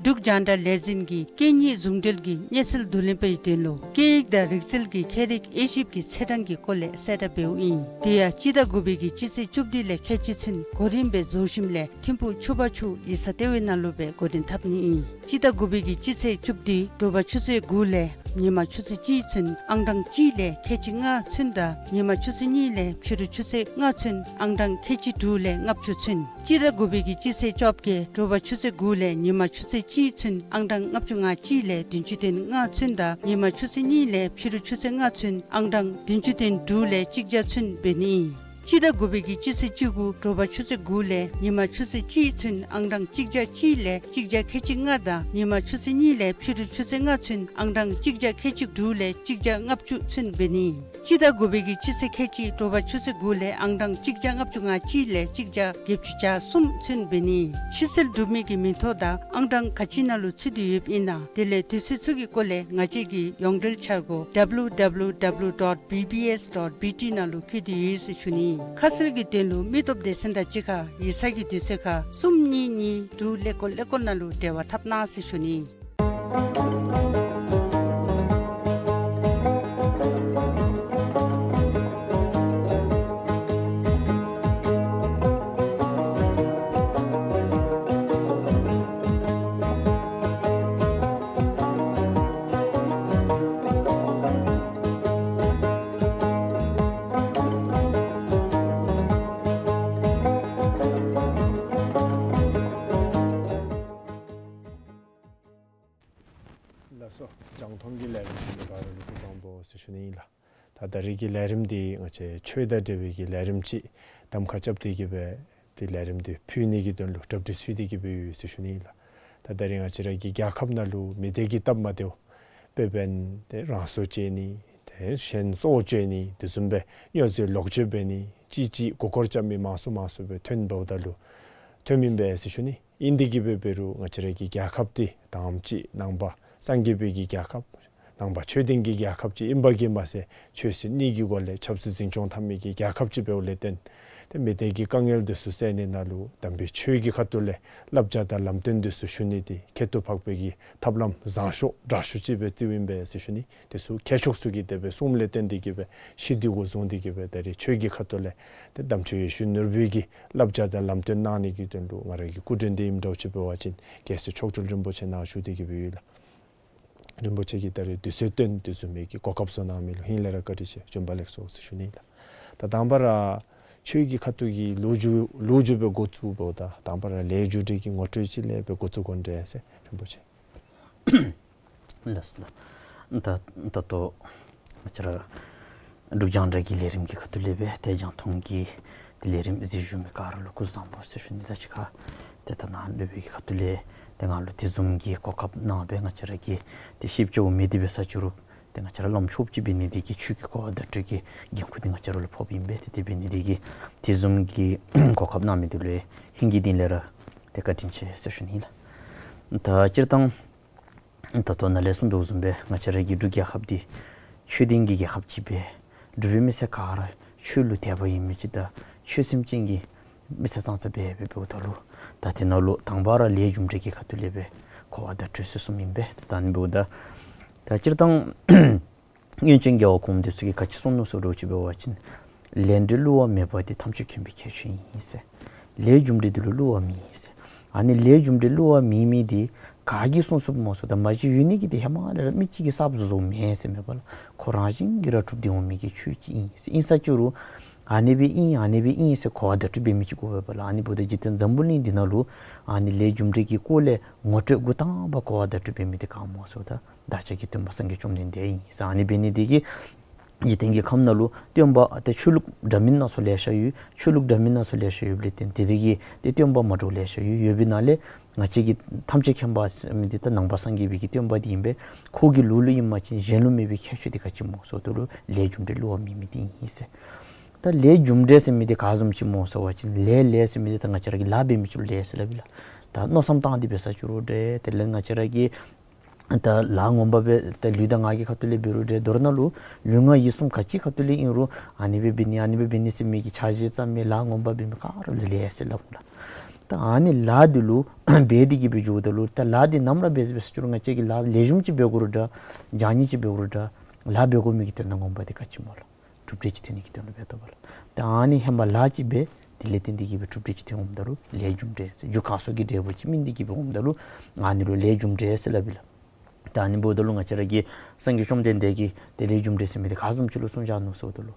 འབྲུག་རྒྱང་བསྒྲགས་ལས་འཛིན་གྱིས་གད་སྙིགས་ཟུང་འབྲེལ་གྱི་གནས་ཚུལ་བསྡུ་ལེན་པའི་དོན་ལུ་སྐད་ཡིག་དང་རིག་རྩལ་གྱི་ཁྱད་རིག་དབྱེ་ཞིབ་ཀྱི་ཚེས་གྲངས་ཀྱི་སྐོར་ལས་གསལ་བསྒྲགས་འབདཝ་ཨིན། དེ་ཡང་སྤྱི་ཟླ་དགུ་པའི་གི་སྤྱི་ཚེས་བཅུ་བདུན་ལས་ཁལ་གཅིག་ཚུན་གོ་རིམ་སྦེ་རྫོང་གཞིས་ལས་ཐིམ་ཕུག་ཆུ་བར་ཆུ་ཡིག་ཚང་ལྟེ་བའི་ནང་ལུ་སྦེ་གོ་རིམ་འཐབ་ནི་ཨིན། སྤྱི་ཟླ་དགུ་པའི་གི་སྤྱི་ཚེས་བཅུ་བདུན་དྲོ་པ་ཆུ་ཚོད་དགུ་ལས་ཉིན་མ་ཆུ་ཚོད་གཅིག་ཚུན་ཨང་གྲངས་གཅིག་ལས་ཁལ་གཅིག་ལྔ་ཚུན་དང་ཉིན་མ་ཆུ་ཚོད་གཉིས་ལས་ཕྱི་རུ་ཆུ་ཚོད་ལྔ་ཚུན་ཨང་གྲངས་ཁལ་གཅིག་དྲུག་ལས་ལྔ་བཅུ་ཚུན། སྤྱི་ཟླ་དགུ་པའི་གི་སྤྱི་ཚེས་བཅོ་བརྒྱད་དྲོ་པ་ཆུ་ཚོད་དགུ་ལས་ཉིན་མ་ཆུ་ཚོད་གཅིག་ཚུན་ཨང་གྲངས་ལྔ་བཅུ་ང་གཅིག་ལས་བདུན་ཅུ་དོན་ལྔ་ཚུན་དང་ཉིན་མ་ཆུ་ཚོད་གཉིས་ལས་ཕྱི་རུ་ཆུ་ཚོད་ལྔ་ཚུན་ཨང་གྲངས་བདུན་ཅུ་དོན་དྲུག་ལས་གཅིག་བརྒྱ་ཚུན་འབད་ནི་ཨིན། སྤྱི་ཟླ་དགུ་པའི་གི་སྤྱི་ཚེས་བཅུ་དགུ་དྲོ་པ་ཆུ་ཚོད་དགུ་ལས་ཉིན་མ་ཆུ་ཚོད་གཅིག་ཚུན་ཨང་གྲངས་གཅིག་བརྒྱ་གཅིག་ལས་གཅིག་བརྒྱ་ཁལ་གཅིག་ལྔ་དང་ཉིན་མ་ཆུ་ཚོད་གཉིས་ལས་ཕྱི་རུ་ཆུ་ཚོད་ལྔ་ཚུན་ཨང་གྲངས་གཅིག་བརྒྱ་ཁལ་གཅིག་དྲུག་ལས་གཅིག་བརྒྱ་ལྔ་བཅུ་ཚུན་འབད་ནི་ཨིན། སྤྱི་ཟླ་དགུ་པའི་གི་སྤྱི་ཚེས་ཁལ་གཅིག་དྲོ་པ་ཆུ་ཚོད་དགུ་ལས་ཨང་གྲངས་གཅིག་བརྒྱ་ལྔ་བཅུ་ང་གཅིག་ལས་གཅིག་བརྒྱ་བརྒྱད་ཅུ་གྱ་གསུམ་ཚུན་འབད་ནི་ཨིན། ཕྱིར་བསལ་གྲུབ་མི་གི་མིང་ཐོ་དང་ཨང་གྲངས་ག་ཅི་ནང་ལུ་ཚུད་དེ་ཡོདཔ་ཨིན་ན་དེ་ལས་དུས་ཚོད་ཚུ་གི་སྐོར་ལས་ང་བཅས་ཀྱི་ཡོངས་འབྲེལ་འཆར་སྒོ་W W W dot B B S dot B T ནང་ལུ་བཀོད་དེ་ཡོད་ཟེར་ཞུ་ནི་ཨིན། ཁ་གསལ་གྱི་དོན་ལུ་མི་སྟོབས་སྡེ་ཚན་དང་གཅིག་ཁར་ཡིག་ཚང་གི་དུས་ཚོད་ཁར་གསུམ་གཉིས་གཉིས་དྲུག་ཀླད་ཀོར་ཀླད་ཀོར་ནང་ལུ་འབྲེལ་བ་འཐབ་གནང་ཟེར་ཞུ་ནི་ཨིན། ལགས་སོ། རྒྱང་མཐོང་གི་ལས་རིམ་གཟིགས་མི་ག་ར་ལུ་སྐུ་གཟུགས་བཟང་པོ་ཟེར་ཞུ་ནི་ཨིན་ལགས། ད་ད་རིས་ཀྱི་ལས་རིམ་འདི་ང་བཅས་ཆོས་དང་འབྲེལ་བའི་གི་ལས་རིམ་ཅིག་གདམ་ཁ་རྐྱབ་སྟེ་གི་སྦེ་ཏེ་ལས་རིམ་འདི་ཕུལ་ནི་གི་དོན་ལུ་གྲ་སྒྲིག་ཞུ་སྟེ་གི་སྦེ་ཡོད་ཟེར་ཞུ་ནི་ཨིན་ལགས། ད་ད་རིས་ང་བཅས་ར་གི་རྒྱལ་ཁབ་ནང་ལུ་མི་སྡེ་གི་སྟབས་མ་བདེཝ་དཔེ་འབད་ན་ཏེ་རང་སྲོག་བཅད་ནི་ཏེ་གཞན་སྲོག་བཅད་ནི་དེ་བཟུམ་སྦེ་སྨྱོ་རྫས་ལོག་སྤྱོད་འབད་ནི་ཅིག་ཅིག་མགུ་སྐོར་རྐྱབ་མི་མང་སུ་མང་སུ་སྦེ་ཐོན་འབདཝ་ད་ལུ་ཐོནམ་ཨིན་པས་ཟེར་ཞུ་ནི། ཨིན་ཏེ་གི་སྦེ་འབད་རུང་ང་བཅས་ར་གི་རྒྱལ་ཁབ་འདི་དང་པ་ཅིག་ནང་པ་སངས་རྒྱས་པའི་གི་རྒྱལ་ཁབ་ནང་པ་ཆོས་ལྡན་གྱི་རྒྱལ་ཁབ་ཅིག་ཨིན་པ་གིས་མ་ཚད་ཆོས་སྲིད་གཉིས་ཀྱི་སྒོ་ལས་ཆབ་སྲིད་འཛིན་སྐྱོང་འཐབ་མི་གི་རྒྱལ་ཁབ་ཅིག་འབདཝ་ལས་བརྟེན་ཏེ་མི་སྡེ་གི་དཀའ་ངལ་འདི་ཚུ་སེལ་ནི་ནང་ལུ་དམ་པའི་ཆོས་ཀྱི་ཁ་ཐུག་ལས་བསླབ་བྱ་དང་ལམ་སྟོན་འདི་ཚུ་ཞུ་ནི་འདི་ཁྱད་དུ་འཕགས་པའི་གི་ཐབས་ལམ་བཟང་ཤོས་དྲག་ཤོས་ཅིག་སྦེ་བརྩིཝ་ཨིན་པས་ཟེར་ཞུ་ནི། དེ་ཚུ་མཁས་མཆོག་ཚུ་གིས་དེ་སྦེ་གསུངམ་ལས་བརྟེན་ཏེ་གི་སྦེ་ཤེས་འདི་གུ་བཟུང་སྟེ་གི་སྦེ་ད་རིས་ཆོས་ཀྱི་ཁ་ཐུག་ལས་ཏེ་དམ་ཆོས་ཡེ་ཤེས་ནོར་བུའི་གི་བསླབ་བྱ་དང་ལམ་སྟོན་གནང་ནི་གི་དོན་ལུ་ང་ར་གི་སྐུ་མགྲོན་འདི་ཨིནམ་འདྲཝ་ཅིག་འབད་བ་ཅིན་རྒྱལ་སྲས་མཆོག་སྤྲུལ་རིན་པོ་ཆེ་ནཱ་བཞུགས་ཏེ་གི་སྦེ་ཡོད་ལགས། རིན་པོ་ཆེ་གིས་ད་རིས་དུས་ཚོད་བཏོན་དེ་བཟུམ་མའི་གི་གོ་སྐབས་ཚུ་གནང་མི་ལུ་ཧིང་ལས་ར་བཀའ་དྲིན་ཆེ་བྱོན་པ་ལེགས་སོ་ཟེར་ཞུ་ནི་ལགས། ད་དང་པ་ར་ཆོས་ཀྱི་ཁ་ཐུག་གི་ལོ་རྒྱུས་ལོ་རྒྱུས་སྦེ་འགོ་བཙུགས་འབདཝ་ད་དང་པ་ར་ལས་རྒྱུ་འབྲས་ཀྱི་ངོ་སྤྲོད་ཅིག་ལས་སྦེ་འགོ་བཙུགས་དགོ་འདྲས་ཟེར་རིན་པོ་ཆེ། ལགས་སོ་ལགས། ད་ད་ལྟོ་ང་བཅས་ར་འབྲུག་རྒྱང་བསྒྲགས་ཀྱི་ལས་རིམ་གྱི་ཁ་ཐུག་ལས་སྦེ་ཏེ་རྒྱང་མཐོང་གི་ཏེ་ལས་རིམ་གཟིགས་བཞུགས་མི་ག་ར་ལུ་སྐུ་གཟུགས་བཟང་པོ་ཟེར་ཞུ་ནི། ད་ཅི་ཁར་ཏེ་ད་ནཱ་སློབ་དཔོན་གྱི་ཁ་ཐུག་ལས་ཏེ་ང་ལུ་དེ་བཟུམ་གྱི་གོ་སྐབས་གནང་སྦེ་ང་བཅས་ར་གི་ཏེ་ཤེས་ཆེ་བོ་མི་འདི་འབད་ས་ཅིག་རུང་ཏེ་ང་བཅས་ར་བླམ་ཆོསཔ་ཅིག་འབད་ནི་འདི་གིས་ཆོས་ཀྱི་གོ་བ་བརྡ་སྤྲོད་ཀྱི་འགན་ཁུར་འདི་ང་བཅས་ར་ལུ་ཕོགཔ་ཨིན་པས། ཏེ་དེ་འབད་ནི་འདི་གིས་དེ་བཟུམ་གྱི་གོ་སྐབས་གནང་མི་འདི་ལུ་ཧིང་གི་གཏིང་ལས་ར་ཏེ་བཀའ་དྲིན་ཆེ་ཟེར་ཞུ་ནི་ལགས། ད་སྤྱིར་བཏང་ད་ལྟོ་ནཱ་ལས་གསུངས་དོ་བཟུམ་སྦེ་ང་བཅས་ར་གི་འབྲུག་རྒྱལ་ཁབ་འདི་ཆོས་ལྡན་གྱི་རྒྱལ་ཁབ་ཅིག་སྦེ་འབྲུག་པའི་མི་སེར་ག་ར་ཆོས་ལུ་དད་པ་ཡོད་མི་ཅིག་དང་ཆོས་སེམས་ཅན་གྱི་མི་སེར་ཙང་ཙ་སྦེ་སྦེ་འབདཝ་ད་ལུ་ད་དེ་ནང་ལུ་དང་པ་ར་ལས་རྒྱུ་འབྲས་ཀྱི་ཁ་ཐུག་ལས་སྦེ་གོ་བ་བརྡ་སྤྲོད་ཟེར་གསུངམ་ཨིན་པས། ད་ཨ་ནི་འབདཝ་ད་ད་སྤྱིར་བཏང་སྔོན་བྱོན་རྒྱལ་བ་གོངམ་འདི་ཚུ་གིས་ག་ཅི་གསུངས་ནུག་ཟེར་བ་ཅིན་ལས་འབྲས་བསླུ་བ་མེད་པ་དེ་ཐམས་ཅད་མཁྱེན་པའི་ཁྱད་ཆོས་ཡིན་ཟེར། ལས་རྒྱུ་འབྲས་འདི་ལུ་བསླུ་བ་མེད་ཟེར། ཨ་ནི་ལས་རྒྱུ་འབྲས་བསླུ་བ་མེད་མི་འདི་ག་གིས་གསུངས་གསུངསཔ་སྨོ་ཟེརཝ་ད་མ་གཞི་ཡོད་ནི་གི་འདི་ཧེ་མ་ལས་ར་མི་གཅིག་གིས་གསརཔ་བཟོ་བཟོཝ་མེན་ཟེར་མེན་པ་ལགས། ཁོ་རང་བཞིན་གྱིས་ར་གྲུབ་སྟེ་འོང་མི་གི་ཆོས་ཅིག་ཨིན་ཟེར། ཨིན་ས་ཅིག་རུང་ཨ་ནི་སྦེ་ཨིན་ཨ་ནི་སྦེ་ཨིན་ཟེར་གོ་བ་བརྡ་སྤྲོད་འབད་མི་ཅིག་དགོ་པས་ལགས། ཨ་ནི་འབདཝ་ད་འཇིག་རྟེན་འཛམ་བུ་གླིང་འདི་ནང་ལུ་ཨ་ནི་ལས་རྒྱུ་འབྲས་ཀྱི་སྐོར་ལས་ངོ་སྤྲོད་འགོ་དང་པ་གོ་བ་བརྡ་སྤྲོད་འབད་མི་འདི་ག་སྨོ་ཟེརཝ་ད་བདག་ཅག་གི་སྟོན་པ་སངས་རྒྱས་བཅོམ་ལྡན་འདས་ཨིན་ཟེར། ཨ་ནི་འབད་ནི་འདི་གིས་ འཇིག་རྟེན་གྱི་ཁམས་ནང་ལུ་སྟོན་པ་ཏེ་ཆོས་ལུགས་འདྲ་མིན་སྣ་ཚོགས་ལེ་ཤ་ཡོད། ཆོས་ལུགས་འདྲ་མིན་སྣ་ཚོགས་ལེ་ཤ་ཡོདཔ་ལས་བརྟེན་ཏེ་དེ་གི་ཏེ་སྟོན་པ་མ་འདྲཝ་ལེ་ཤ་ཡོད། ཡོད་པའི་ནང་ལས་ང་བཅས་ཀྱི་ཐམས་ཅད་མཁྱེན་པ་ཟེར་མི་འདི་ད་ནང་པ་སངས་རྒྱས་པའི་གི་སྟོན་པ་འདི་ཨིན་པས། ཁོ་གི་ལུགས་ལུ་ཨིན་པ་ཅིན་གཞན་ལུ་མེད་པའི་ཁྱད་ཆོས་འདི་ག་ཅི་སྨོ་ཟེརཝ་ད་ལུ་ལས་རྒྱུ་འབྲས་བསླུ་བ་མེད་མི་འདི་ཨིན་ཟེར། ད་ལས་རྒྱུ་འབྲས་ཟེར་མི་འདི་ག་བཟུམ་ཅིག་སྨོ་ཟེར་བ་ཅིན་ལས་ལས་ཟེར་མི་འདི་ད་ང་བཅས་ར་གིས་ལཱ་འབད་མི་ཅིག་ལུ་ལས་ཟེར་སླབ་ཨིན་ལགས། ད་མནོ་བསམ་བཏང་སྟེ་འབད་ས་ཅིག་རུང་འདྲ། དེ་ལས་ང་བཅས་ར་གིས་ད་ལཱ་ངོ་མ་འབད་ད་ལུས་དང་ངག་གི་ཁ་ཐུག་ལས་འབད་རུང་འདྲ། མདོར་ན་ལུ་ལུས་ངག་ཡིད་གསུམ་ག་ཅི་ཁ་ཐུག་ལས་ཨིན་རུང་ཨ་ནི་སྦེ་འབད་ནི་ཨ་ནི་སྦེ་འབད་ནི་ཟེར་མི་གི་འཆར་གཞི་བརྩམ་མི་ལཱ་ངོ་མ་འབད་མི་ག་ར་ལུ་ལས་ཟེར་སླབ་ཨིན་ལགས། ད་ཨ་ནི་ལཱ་འདི་ལུ་འབད་དེ་གི་སྦེ་འགྱོཝ་ད་ལུ་ད་ལཱ་འདི་ནམ་ར་འབད་འབད་ས་ཅིག་རུང་ང་བཅས་ཀྱིས་ལཱ་ལེགས་ཤོམ་ཅིག་འབད་དགོ་རུང་འདྲ། བྱང་ཉེས་ཅིག་འབད་དགོ་རུང་འདྲ། ལཱ་འབད་དགོ་མི་གི་དོན་དག་ངོ་མ་འདི་ག་ཅི་སྨོ་ལགས། གྲུབ་འབྲས་ཅིག་ཐོན་ནི་གི་དོན་ལུ་འབད་དོ་བ་ལགས། ད་ཨ་ནི་ཧེ་མ་ལཱ་ཅིག་འབད་དེ་ལས་བརྟེན་ཏེ་གི་སྦེ་གྲུབ་འབྲས་ཅིག་ཐོན་འོངམ་ད་ལུ་ལས་རྒྱུ་འབྲས་ཟེར། རྒྱུ་གང་སོགས་ཀྱི་འབྲས་བུ་ཅིག་སྨིན་ཏེ་གི་སྦེ་འོངམ་ད་ལུ་ཨ་ནི་ལུ་ལས་རྒྱུ་འབྲས་ཟེར་སླབ་ཨིན་ལགས། ད་ཨ་ནི་འབདཝ་ད་ལུ་ང་བཅས་ར་གི་སངས་རྒྱས་བཅོམ་ལྡན་འདས་ཀྱིས་ཏེ་ལས་རྒྱུ་འབྲས་ཟེར་མི་འདི་ག་བཟུམ་ཅིག་ལུ་གསུངས་བཞག་ནུག་ཟེརཝ་ད་ལུ་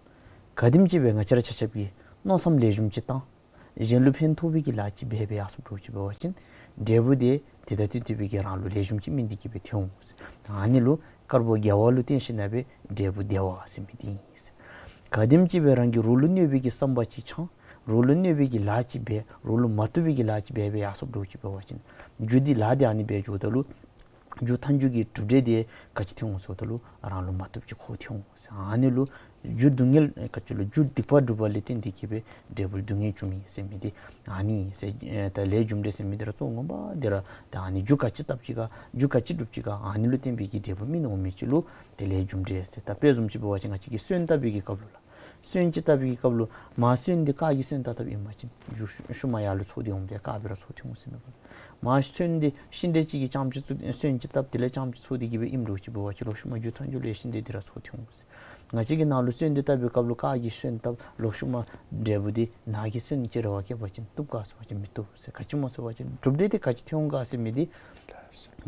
ག་དེམ་ཅིག་སྦེ་ང་བཅས་ར་ཆ་ཁྱབ་ཀྱིས་མནོ་བསམ་ལེགས་ཤོམ་ཅིག་བཏང་གཞན་ལུ་ཕན་ཐོགས་པའི་གི་ལཱ་ཅིག་འབད་འབད་ཡར་སོངམ་འདྲཝ་ཅིག་འབད་བ་ཅིན་འབྲས་བུ་འདི་དེ་དང་བསྟུན་ཏེ་སྦེ་གི་རང་ལུ་ལེགས་ཤོམ་ཅིག་སྨིན་ཏེ་གི་སྦེ་ཐོན་འོང་ཟེར། ཨ་ནི་ལུ་དཀར་པོ་དགེ་བ་ལུ་བརྟེན་ཞིནམ་ལས་འབྲས་བུ་བདེ་བ་ཟེར་མི་འདི་ཨིན་ཟེར། ག་དེམ་ཅིག་སྦེ་རང་གི་རོགས་ལུ་གནོད་པའི་གི་བསམ་པ་ཅིག་འཆང་། རོགས་ལུ་གནོད་པའི་གི་ལཱ་ཅིག་འབད། རོགས་ལུ་མ་བཏུབ་པའི་གི་ལཱ་ཅིག་འབད་འབད་ཡར་སོངམ་འདྲཝ་ཅིག་འབད་བ་ཅིན་རྒྱུ་འདི་ལཱ་འདི་ཨ་ནི་འབད་འགྱོཝ་ད་ལུ་རྒྱུ་མཐའ་མཇུག་གི་གྲུབ་འབྲས་འདི་ག་ཅི་ཐོན་འོང་ཟེརཝ་ད་ལུ་རང་ལུ་མ་བཏུབ་ཅིག་ཁོ་ཐོན་འོང་ཟེར། ཨ་ནི་ལུ་རྒྱུ་སྡུག་བསྔལ་ག་ཅི་ལུ་རྒྱུ་སྡིག་པ་སྒྲུབ་པ་ལས་བརྟེན་ཏེ་གི་སྦེ་འབྲས་བུ་སྡུག་བསྔལ་འབྱུང་མི་ཟེར་མི་འདི་ཨ་ནི་ཟེར། ཨེ་ད་ལས་རྒྱུ་འབྲས་ཟེར་མི་འདི་ར་གཙོ་བོ་ངོ་མ་འདི་ར་ད་ཨ་ནི་རྒྱུ་ག་ཅི་བཏབ་ཅི་ག་རྒྱུ་ག་ཅི་སྒྲུབ་ཅི་ག་ཨ་ནི་ལུ་བརྟེན་པའི་གི་འབྲས་བུ་སྨིན་འོང་མི་ཅིག་ལུ་ཏེ་ལས་རྒྱུ་འབྲས་ཟེར། ད་དཔེ་བཟུམ་ཅིག་འབད་བ་ཅིན་ང་བཅས་ཀྱིས་སོན་བཏབ་པའི་གི་སྐབས་ལུ་ལགས། སོན་ཅིག་བཏབ་པའི་གི་སྐབས་ལུ་མར་སོན་འདི་རྐང་གི་སོན་བཏབ་བཏབ་ཨིན་པ་ཅིན་རྒྱུ་ཤུལ་མ་ཡར་ལུ་ཚོགས་ཏེ་འོངམ་ད་རྐང་སྦེ་ར་ཚོགས་ཏེ་འོང་ཟེར་མས་པ་ལགས། མར་སོན་འདི་ཤིང་འབྲས་ཅིག་གི་རྐྱངམ་ཅིག་ཚོགས་སོན་ཅིག་བཏབ་དེ་ལས་རྐྱངམ་ཅིག་ཚོགས་ཏེ་གི་སྦེ་ཨིནམ་འདྲཝ་ཅིག་འབད་བ་ཅིན་ལོག་ཤུལ་མ་རྒྱུ་མཐའ་མཇུག་ལུ་ཡང་ཤིང་འབྲས་འདི་ར་ཚོགས་ཏེ་འོང་ཟེར། ང་བཅས་ཀྱིས་ནཱ་ལུ་སོན་འདི་བཏབ་པའི་སྐབས་ལུ་རྐང་གི་སོན་བཏབ་ལོག་ཤུལ་མ་འབྲས་བུ་འདི་ནཱ་གི་སོན་ཅིག་རེ་བ་བསྐྱེད་པ་ཅིན་བཏུབ་ག་ཟེར་བ་ཅིན་མི་བཏུབ་ཟེར། ག་ཅི་སྨོ་ཟེར་བ་ཅིན་གྲུབ་འབྲས་འདི་ག་ཅི་ཐོན་འོང་ག་ཟེར་མི་འདི་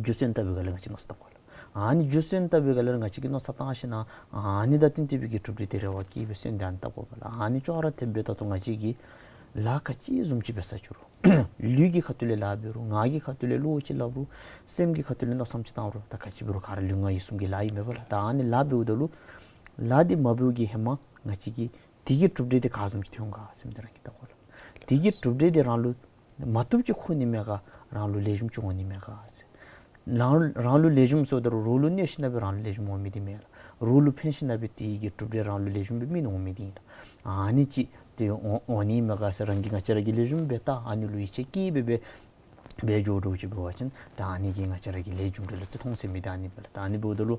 རྒྱུ་སོན་བཏབ་པའི་སྒང་ལས་ང་བཅས་མནོ་བསམ་བཏང་དགོ་ལགས། ཨ་ནི་རྒྱུ་སོན་བཏབ་པའི་སྒང་ལས་ང་བཅས་ཀྱིས་མནོ་བསམ་བཏང་ཞིནམ་ལས་ཨ་ནི་དང་བསྟུན་ཏེ་སྦེ་གི་གྲུབ་འབྲས་འདི་རེ་བ་བསྐྱེད་སྦེ་སོན་འདི་ཨ་ནི་བཏབ་དགོ་པ་ལགས། ཨ་ནི་ཅོག་ར་འཐདཔ་སྦེ་ད་ལྟོ་ང་བཅས་ཀྱིས་ལཱ་ག་ཅི་བཟུམ་ཅིག་འབད་ས་ཅིག་རུང་ལུས་ཀྱི་ཁ་ཐུག་ལས་ལཱ་འབད་རུང་ངག་གི་ཁ་ཐུག་ལས་བློ་ཅིག་སླབ་རུང་སེམས་ཀྱི་ཁ་ཐུག་ལས་མནོ་བསམ་ཅིག་བཏང་རུང་ད་ག་ཅི་འབད་རུང་ག་ར་ལུས་ངག་ཡིད་གསུམ་གྱི་ལཱ་ཨིན་མས་པ་ལགས། ད་ཨ་ནི་ལཱ་འབདཝ་ད་ལུ་ལཱ་འདི་མ་འབདཝ་གི་ཧེ་མ་ང་བཅས་ཀྱིས་དེ་གི་གྲུབ་འབྲས་འདི་ག་བཟུམ་ཅིག་ཐོན་འོང་ག་ཟེར་མི་འདི་རང་གིས་བལྟ་དགོ་ལགས། དེ་གི་གྲུབ་འབྲས་འདི་རང་ལུ་མ་བཏུབ་ཅིག་ཁོ་ནི་མས་ག་རང་ལུ་ལེགས་ཤོམ་ཅིག་འོང་ནི་མས་ག་ཟེར། རང་རང་ལུ་ལེགས་ཤོམ་ཟེརཝ་ད་རོགས་ལུ་གནོད་ཞིནམ་ལས་རང་ལུ་ལེགས་ཤོམ་འོང་མི་འདི་མེན་ལགས། རོགས་ལུ་ཕན་ཞིནམ་ལས་དེ་གི་གྲུབ་འབྲས་རང་ལུ་ལེགས་ཤོམ་སྦེ་སྨིན་འོང་མི་འདི་ཨིན་ལགས། ཨ་ནི་ཅིག་འདི་འོང་འོང་ནི་མས་ག་ཟེར་རང་གིས་ང་བཅས་ར་གིས་ལེགས་ཤོམ་སྦེ་བལྟ་ཨ་ནི་ལུ་ཡིད་ཆེས་བསྐྱེད་སྦེ་སྦེ་འབད་འགྱོ་འདྲཝ་ཅིག་འབད་བ་ཅིན་ད་ཨ་ནི་གིས་ང་བཅས་ར་གི་ལས་རྒྱུ་འབྲས་ལུ་བརྩི་མཐོང་ཟེར་མི་འདི་ཨ་ནི་སྦེ་ལགས། ད་ཨ་ནི་འབདཝ་ད་ལུ་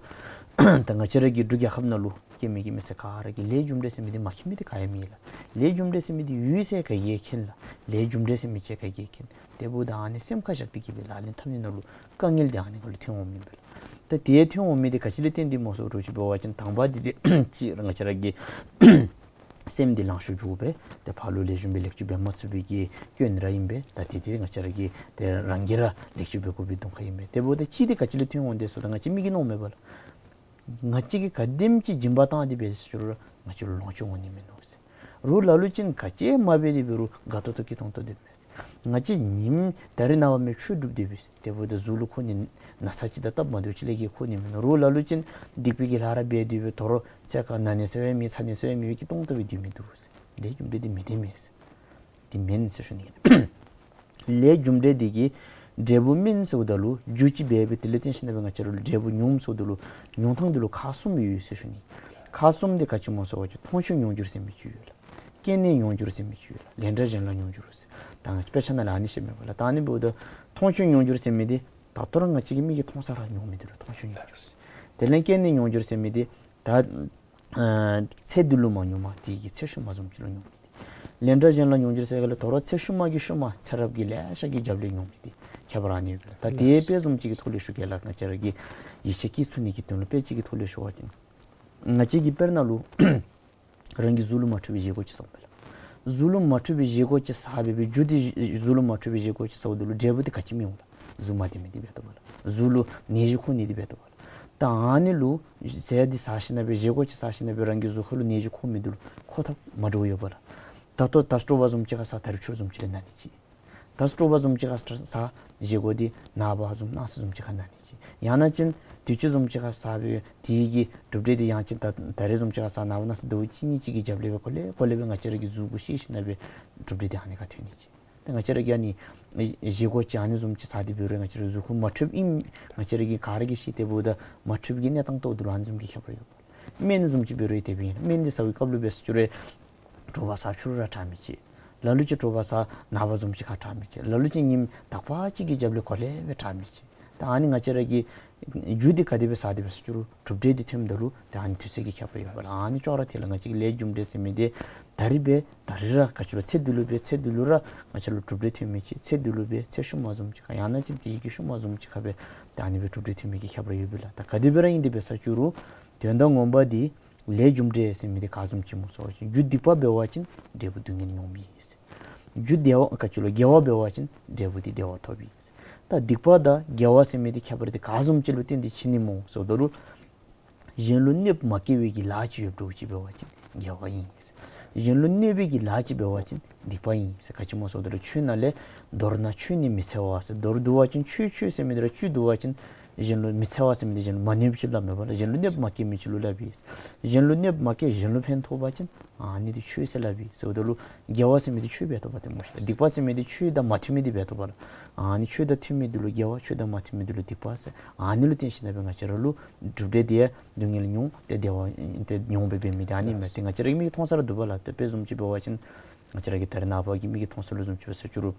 ད་ང་བཅས་ར་གི་འབྲུག་རྒྱལ་ཁབ་ནང་ལུ་སྐྱེ་མི་སྐྱེ་མི་ཚུ་ག་ར་གིས་ལས་རྒྱུ་འབྲས་ཟེར་མི་འདི་མ་མཁྱེན་མི་འདི་ག་ཡང་མེད་ལགས། ལས་རྒྱུ་འབྲས་ཟེར་མི་འདི་ཡོད་ཟེར་ག་གིས་མཁྱེན་ལགས། ལས་རྒྱུ་འབྲས་ཟེར་མི་ཅིག་ག་གིས་མཁྱེན། དེ་འབདཝ་ད་ཨ་ནི་སེམས་ཁར་བཞག་སྟེ་གི་སྦེ་ལག་ལེན་འཐབ་ནི་ནང་ལུ་དཀའ་ངལ་འདི་ཨ་ནི་ཁར་ལུ་ཐོན་འོང་མི་ཨིན་པས་ལགས། ད་དེ་ཐོན་འོང་མི་འདི་ག་ཅི་ལས་བརྟེན་ཏེ་སྨོ་ཟེར་འདྲཝ་ཅིག་འབད་བ་ཅིན་དང་པ་འདི་འདི་ཅིག་ར་ང་བཅས་ར་གི་སེམས་འདི་ལང་ཤོར་འགྱོ་སྦེ་ཏེ་ཕར་ལུ་ལེགས་ཤོམ་སྦེ་ལེགས་བཅོས་འབད་མ་ཚུགས་པའི་གི་སྐྱོན་ར་ཨིན་པས། ད་དེ་འདི་ང་བཅས་ར་གིས་ཏེ་རང་གིས་ར་ལེགས་བཅོས་འབད་དགོ་པའི་གདོང་ཁ་ཨིན་པས། དེ་འབདཝ་ད་གཅིག་འདི་ག་ཅི་ལས་ཐོན་འོང་དེ་ཟེརཝ་ད་ང་བཅས་མི་གིས་མནོཝ་མས་པ་ལགས། ང་བཅས་ཀྱིས་ག་དེམ་ཅིག་སྦྱིན་པ་བཏང་སྟེ་འབད་ཟེར་རུང་ང་བཅས་ལུ་ལོངས་སྤྱོད་འོང་ནི་མིན་ནུག་ཟེར། རོགས་ལ་ལུ་ཅིག་ག་ཅི་མ་འབད་དེ་འབད་རུང་དགའ་ཏོག་ཏོ་སྐྱིད་ཏོང་ཏོ་སྡོད་པས། ང་བཅས་ཉིནམ་ད་རིས་ནངས་པ་མེན་ཆོས་སྒྲུབ་སྡོད་པས། དེ་འབདཝ་ད་གཟུགས་ལུ་ཁོ་ནི་ན་ཚ་ཅིག་དང་སྟབས་མ་བདེཝ་ཅིག་ལས་བརྒལ་ཁོ་ནི་མིན་ནུག། རོགས་ལ་ལུ་ཅིག་སྡིག་པའི་གི་ལཱ་ར་འབད་དེ་འབད་དོ་རུང་ཚེ་ག་ན་ནི་ཟེར་བའི་མེད་ཚ་ནི་ཟེར་བའི་མེད་སྦེ་སྐྱིད་ཏོང་ཏོ་སྦེ་སྡོད་མི་འདུག་ཟེར། ལས་རྒྱུ་འབྲས་འདི་མེད་དེ་མེད་ཟེར། དེ་མེན་ཟེར་ཞུ་ནི། ལས་རྒྱུ་འབྲས་འདི་གིས་འབྲས་བུ་སྨིན་ཟེརཝ་ད་ལུ་རྒྱུ་ཅིག་འབད་སྦེ་དེ་ལས་བརྟེན་ཞིནམ་ལས་ང་བཅས་ར་ལུ་འབྲས་བུ་མྱོང་ཟེརཝ་ད་ལུ་མྱོང་ཐངས་འདི་ལུ་ཁག་གསུམ་ཡོད་ཟེར་ཞུ་ནི། ཁག་གསུམ་འདི་ག་ཅི་སྨོ་ཟེར་བ་ཅིན་མཐོང་ཆོས་མྱོང་འགྱུར་ཟེར་མི་ཅིག་ཡོད་ལགས། སྐྱེས་ནས་མྱོང་འགྱུར་ཟེར་མི་ཅིག་ཡོད་ལགས། ལན་གྲངས་གཞན་ལ་མྱོང་འགྱུར་ཟེར། ད་ང་བཅས་དཔེ་ཆ་ནང་ལུ་ཨ་ནི་བཤད་མས་པ་ལགས། ད་ཨ་ནི་འབདཝ་ད་མཐོང་ཆོས་མྱོང་འགྱུར་ཟེར་མི་འདི་ད་ལྟོ་ར་ང་བཅས་ཀྱི་མིག་གིས་མཐོང་ས་ར་མྱོང་མི་འདི་ལུ་མཐོང་ཆོས་མྱོང་འགྱུར་ཟེར། དེ་ལས་སྐྱེས་ནས་མྱོང་འགྱུར་ཟེར་མི་འདི་ད་ཨ་ཚེ་འདི་ལུ་མ་མྱོང་མ་དེ་གི་ཚེ་ཤུལ་མ་བཟུམ་ཅིག་ལུ་མྱོང་མི་འདི། ལན་གྲངས་གཞན་ལ་མྱོང་འགྱུར་ཟེར་ག་ལས་དོ་རུང་ཚེ་ཤུལ་མ་གི་ཤུལ་མ་ཚེ་རབས་ཀྱི་ལེ་ཤ་གི་རྒྱབ་ལས་མྱོང་མི་འདི་ཁྱད་པར་ཨ་ནི་ཡོད་པས་ལགས། ད་དེ་དཔེ་བཟུམ་ཅིག་གི་ཐོག་ལས་ཞུ་གེ་ལགས། ང་བཅས་ར་གི་ཡིད་ཆེས་བསྐྱེད་ཚུགས་ནི་གི་དོན་ལུ་དཔེ་ཅིག་གི་ཐོག་ལས་ཞུ་བ་ཅིན་ང་བཅས་ཀྱིས་དཔེར་ན་ལུ་རང་གི་གཟུགས་ལུ་མ་འཕྲོད་པའི་བཞེས་སྒོ་ཅིག་བཟའཝ་མས་ལགས། གཟུགས་ལུ་མ་འཕྲོད་པའི་བཞེས་སྒོ་ཅིག་བཟའ་སྦེ་སྦེ་རྒྱུ་འདི་གཟུགས་ལུ་མ་འཕྲོད་པའི་བཞེས་སྒོ་ཅིག་བཟའཝ་ད་ལུ་འབྲས་བུ་འདི་ག་ཅི་སྨིན་འོང་ལགས། གཟུགས་མ་བདེ་མི་འདི་འབད་དོ་བ་ལགས། གཟུགས་ལུ་ནད་གཞི་འཁོར་ནི་འདི་འབད་དོ་བ་ལགས། ད་ཨ་ནི་ལུ་ཟས་འདི་བཟའ་ཞིནམ་ལས་སྦེ་བཞེས་སྒོ་ཅིག་བཟའ་ཞིནམ་ལས་སྦེ་རང་གི་གཟུགས་ཁ་ལུ་ནད་གཞི་འཁོར་མི་འདི་ལུ་འཁོར་ཐབས་མ་འདྲཝ་ཡོད་པ་ལགས། ད་ལྟོ་ད་སྤྲོ་བ་བཟུམ་ཅིག་ཁར་བཟའ་ད་རིས་ཆུ་བཟུམ་ཅིག་ལས་ན་ནི་ཅིག། ད་དྲོ་པ་བཟུམ་ཅིག་ཁར་བཟའ་བཞེས་སྒོ་འདི་ནངས་པ་བཟུམ་གནངས་ཚེ་བཟུམ་ཅིག་ཁར་གནང་ནི་ཅིག། ཡང་ན་ཅིན་དུས་ཅི་བཟུམ་ཅིག་ཁར་བཟའ་སྦེ་དེ་གི་གྲུབ་འབྲས་འདི་ཡང་ཅིན་ད་ད་རིས་བཟུམ་ཅིག་ཁར་བཟའ་ནངས་པ་གནངས་ཚེ་ཟླཝ་གཅིག་གཉིས་ཅིག་གི་རྒྱབ་ལས་སྦེ་གོ་ལེ་གོ་ལེ་སྦེ་ང་བཅས་ར་གི་གཟུགས་པོ་ཤེས་ཞིནམ་ལས་སྦེ་གྲུབ་འབྲས་འདི་ཨ་ནི་ཁར་ཐོན་ནི་ཅིག། ད་ང་བཅས་ར་གིས་ཨ་ནི་བཞེས་སྒོ་ཅིག་ཨ་ནི་བཟུམ་ཅིག་བཟའ་སྟེ་འབད་རུང་ང་བཅས་ར་གཟུགས་ཁར་མ་འཕྲོདཔ་ཨིན། ང་བཅས་ར་གིས་ག་ར་གིས་ཤེས་ཏེ་འབདཝ་ད་མ་འཕྲོདཔ་གི་གནས་སྟངས་ཐོག་ཏུ་ལུ་ཨ་ནི་བཟུམ་གྱི་ཁྱད་པར་ཡོདཔ། སྨན་བཟུམ་ཅིག་འབད་རུང་ཡང་དེ་སྦེ་ཨིན། སྨན་འདི་ཟ་བའི་སྐབས་ལུ་འབད་ཟེར་ཅི་རུང་དྲོ་པ་བཟའ་ཕྱི་རུ་ར་དྲག་མི་ཅིག། ལ་ལུ་ཅིག་དྲོ་པ་བཟའ་ནངས་པ་བཟུམ་ཅིག་ཁར་དྲག་མི་ཅིག། ལ་ལུ་ཅིག་ཉིནམ་དག་པ་ཅིག་གི་རྒྱབ་ལས་གོ་ལེ་སྦེ་དྲག་མི་ཅིག། ད་ཨ་ནི་ང་བཅས་ར་གིས་རྒྱུ་འདི་ག་དེ་སྦེ་བཟའ་སྟེ་འབད་ཟེར་ཅི་རུང་གྲུབ་འབྲས་འདི་ཐོནམ་ད་ལུ་ད་ཨ་ནི་ཅོག་ར་འཐད་ལགས། ང་བཅས་ཀྱི་ལས་རྒྱུ་འབྲས་ལགས། ང་བཅས་ཀྱི་ལས་རྒྱུ་འབྲས་ཟེར་མི་འདི་ད་རིས་འབད་ད་རིས་ར་ག་ཅི་ལོ་ཚེ་འདི་ལུ་འབད་ཚེ་འདི་ལུ་ར་ང་བཅས་ལུ་གྲུབ་འབྲས་ཐོན་མི་ཅིག། ཚེ་འདི་ལུ་འབད་ཚེ་ཤུལ་མ་བཟུམ་ཅིག་ཁར་ཡང་ན་ཅིན་དེ་གི་ཤུལ་མ་བཟུམ་ཅིག་ཁར་འབད་ད་ཨ་ནི་སྦེ་གྲུབ་འབྲས་ཐོན་མི་གི་ཁྱད་པར་ཡོད་པས་ལགས། ད་ག་དེ་སྦེ་ར་ཨིན་ཏེ་འབད་ཟེར་ཅི་རུང་དོན་དག་ངོ་མ་འདི་ལས་རྒྱུ་འབྲས་ཟེར་མི་འདི་ག་བཟུམ་ཅིག་སྨོ་ཟེར་བ་ཅིན་རྒྱུ་སྡིག་པ་འབད་བ་ཅིན་འབྲས་བུ་སྡུག་བསྔལ་མྱོང་མི་ཨིན་ཟེར། རྒྱུ་བདེ་བ་ག་ཅི་ལོ་དགེ་བ་འབད་བ་ཅིན་འབྲས་བུ་འདི་བདེ་བ་ཐོབ་ཨིན་ཟེར། ད་སྡིག་པ་དང་དགེ་བ་ཟེར་མི་འདི་ཁྱད་པར་འདི་ག་བཟུམ་ཅིག་ལུ་བརྟེན་ཏེ་ཕྱེ་ནི་སྨོ་ཟེརཝ་ད་ལུ་གཞན་ལུ་གནོདཔ་མ་བཀལ་བའི་གི་ལཱ་ཅིག་ཡོདཔ་འདྲཝ་ཅིག་འབད་བ་ཅིན་དགེ་བ་ཨིན་ཟེར། གཞན་ལུ་གནོད་པའི་གི་ལཱ་ཅིག་འབད་བ་ཅིན་སྡིག་པ་ཨིན་ཟེར། ག་ཅི་སྨོ་ཟེརཝ་ད་ལུ་ཆོས་ནང་ལས་མདོར་ན་ཆོས་ནི་མི་འཚེ་བ་ཟེར། མདོར་བསྡུ་བ་ཅིན་ཆོས་ཆོས་ཟེར་མི་འདི་ར་བཅུད་བསྡུ་བ་ཅིན་གཞན་ལུ་མི་འཚེ་བ་ཟེར་མི་འདི་གཞན་ལུ་མ་གནོད་པ་ཅིག་ལུ་སླབ་མས་པ་ལགས། གཞན་ལུ་གནོདཔ་མ་བཀལ་མི་ཅིག་ལུ་སླབ་ཨིན། གཞན་ལུ་གནོདཔ་མ་བཀལ་གཞན་ལུ་ཕན་ཐོགས་པ་ཅིན་ཨ་ནི་འདི་ཆོས་ཟེར་སླབ་ཨིན་ཟེརཝ་ད་ལུ་དགེ་བ་ཟེར་མི་འདི་ཆོས་འབད་དོ་བ་ཏེ་སྨོ་ཤིག། སྡིག་པ་ཟེར་མི་འདི་ཆོས་དང་མ་མཐུན་མི་འདི་འབད་དོ་བ་ལགས། ཨ་ནི་ཆོས་དང་མཐུན་མི་འདི་ལུ་དགེ་བ། ཆོས་དང་མ་མཐུན་མི་འདི་ལུ་སྡིག་པ་ཟེར། ཨ་ནི་ལུ་བརྟེན་ཞིནམ་ལས་སྦེ་ང་བཅས་ར་ལུ་གྲུབ་འབྲས་འདི་ཡང་སྡུག་བསྔལ་མྱོང་སྟེ་བདེ་བ་ཏེ་མྱོང་སྦེ་འབད་མི་འདི་ཨ་ནི་མས། ཏེ་ང་བཅས་ར་གི་མིག་གིས་མཐོང་ས་ར་འདུག་པ་ལགས། ཏེ་དཔེ་བཟུམ་ཅིག་འབད་བ་ཅིན་ང་བཅས་ར་གི་ད་རེས་ནངས་པ་གི་མིག་གིས་མཐོང་ས་ལུ་བཟུམ་ཅིག་འབད་ཟེར་ཅི་རུང་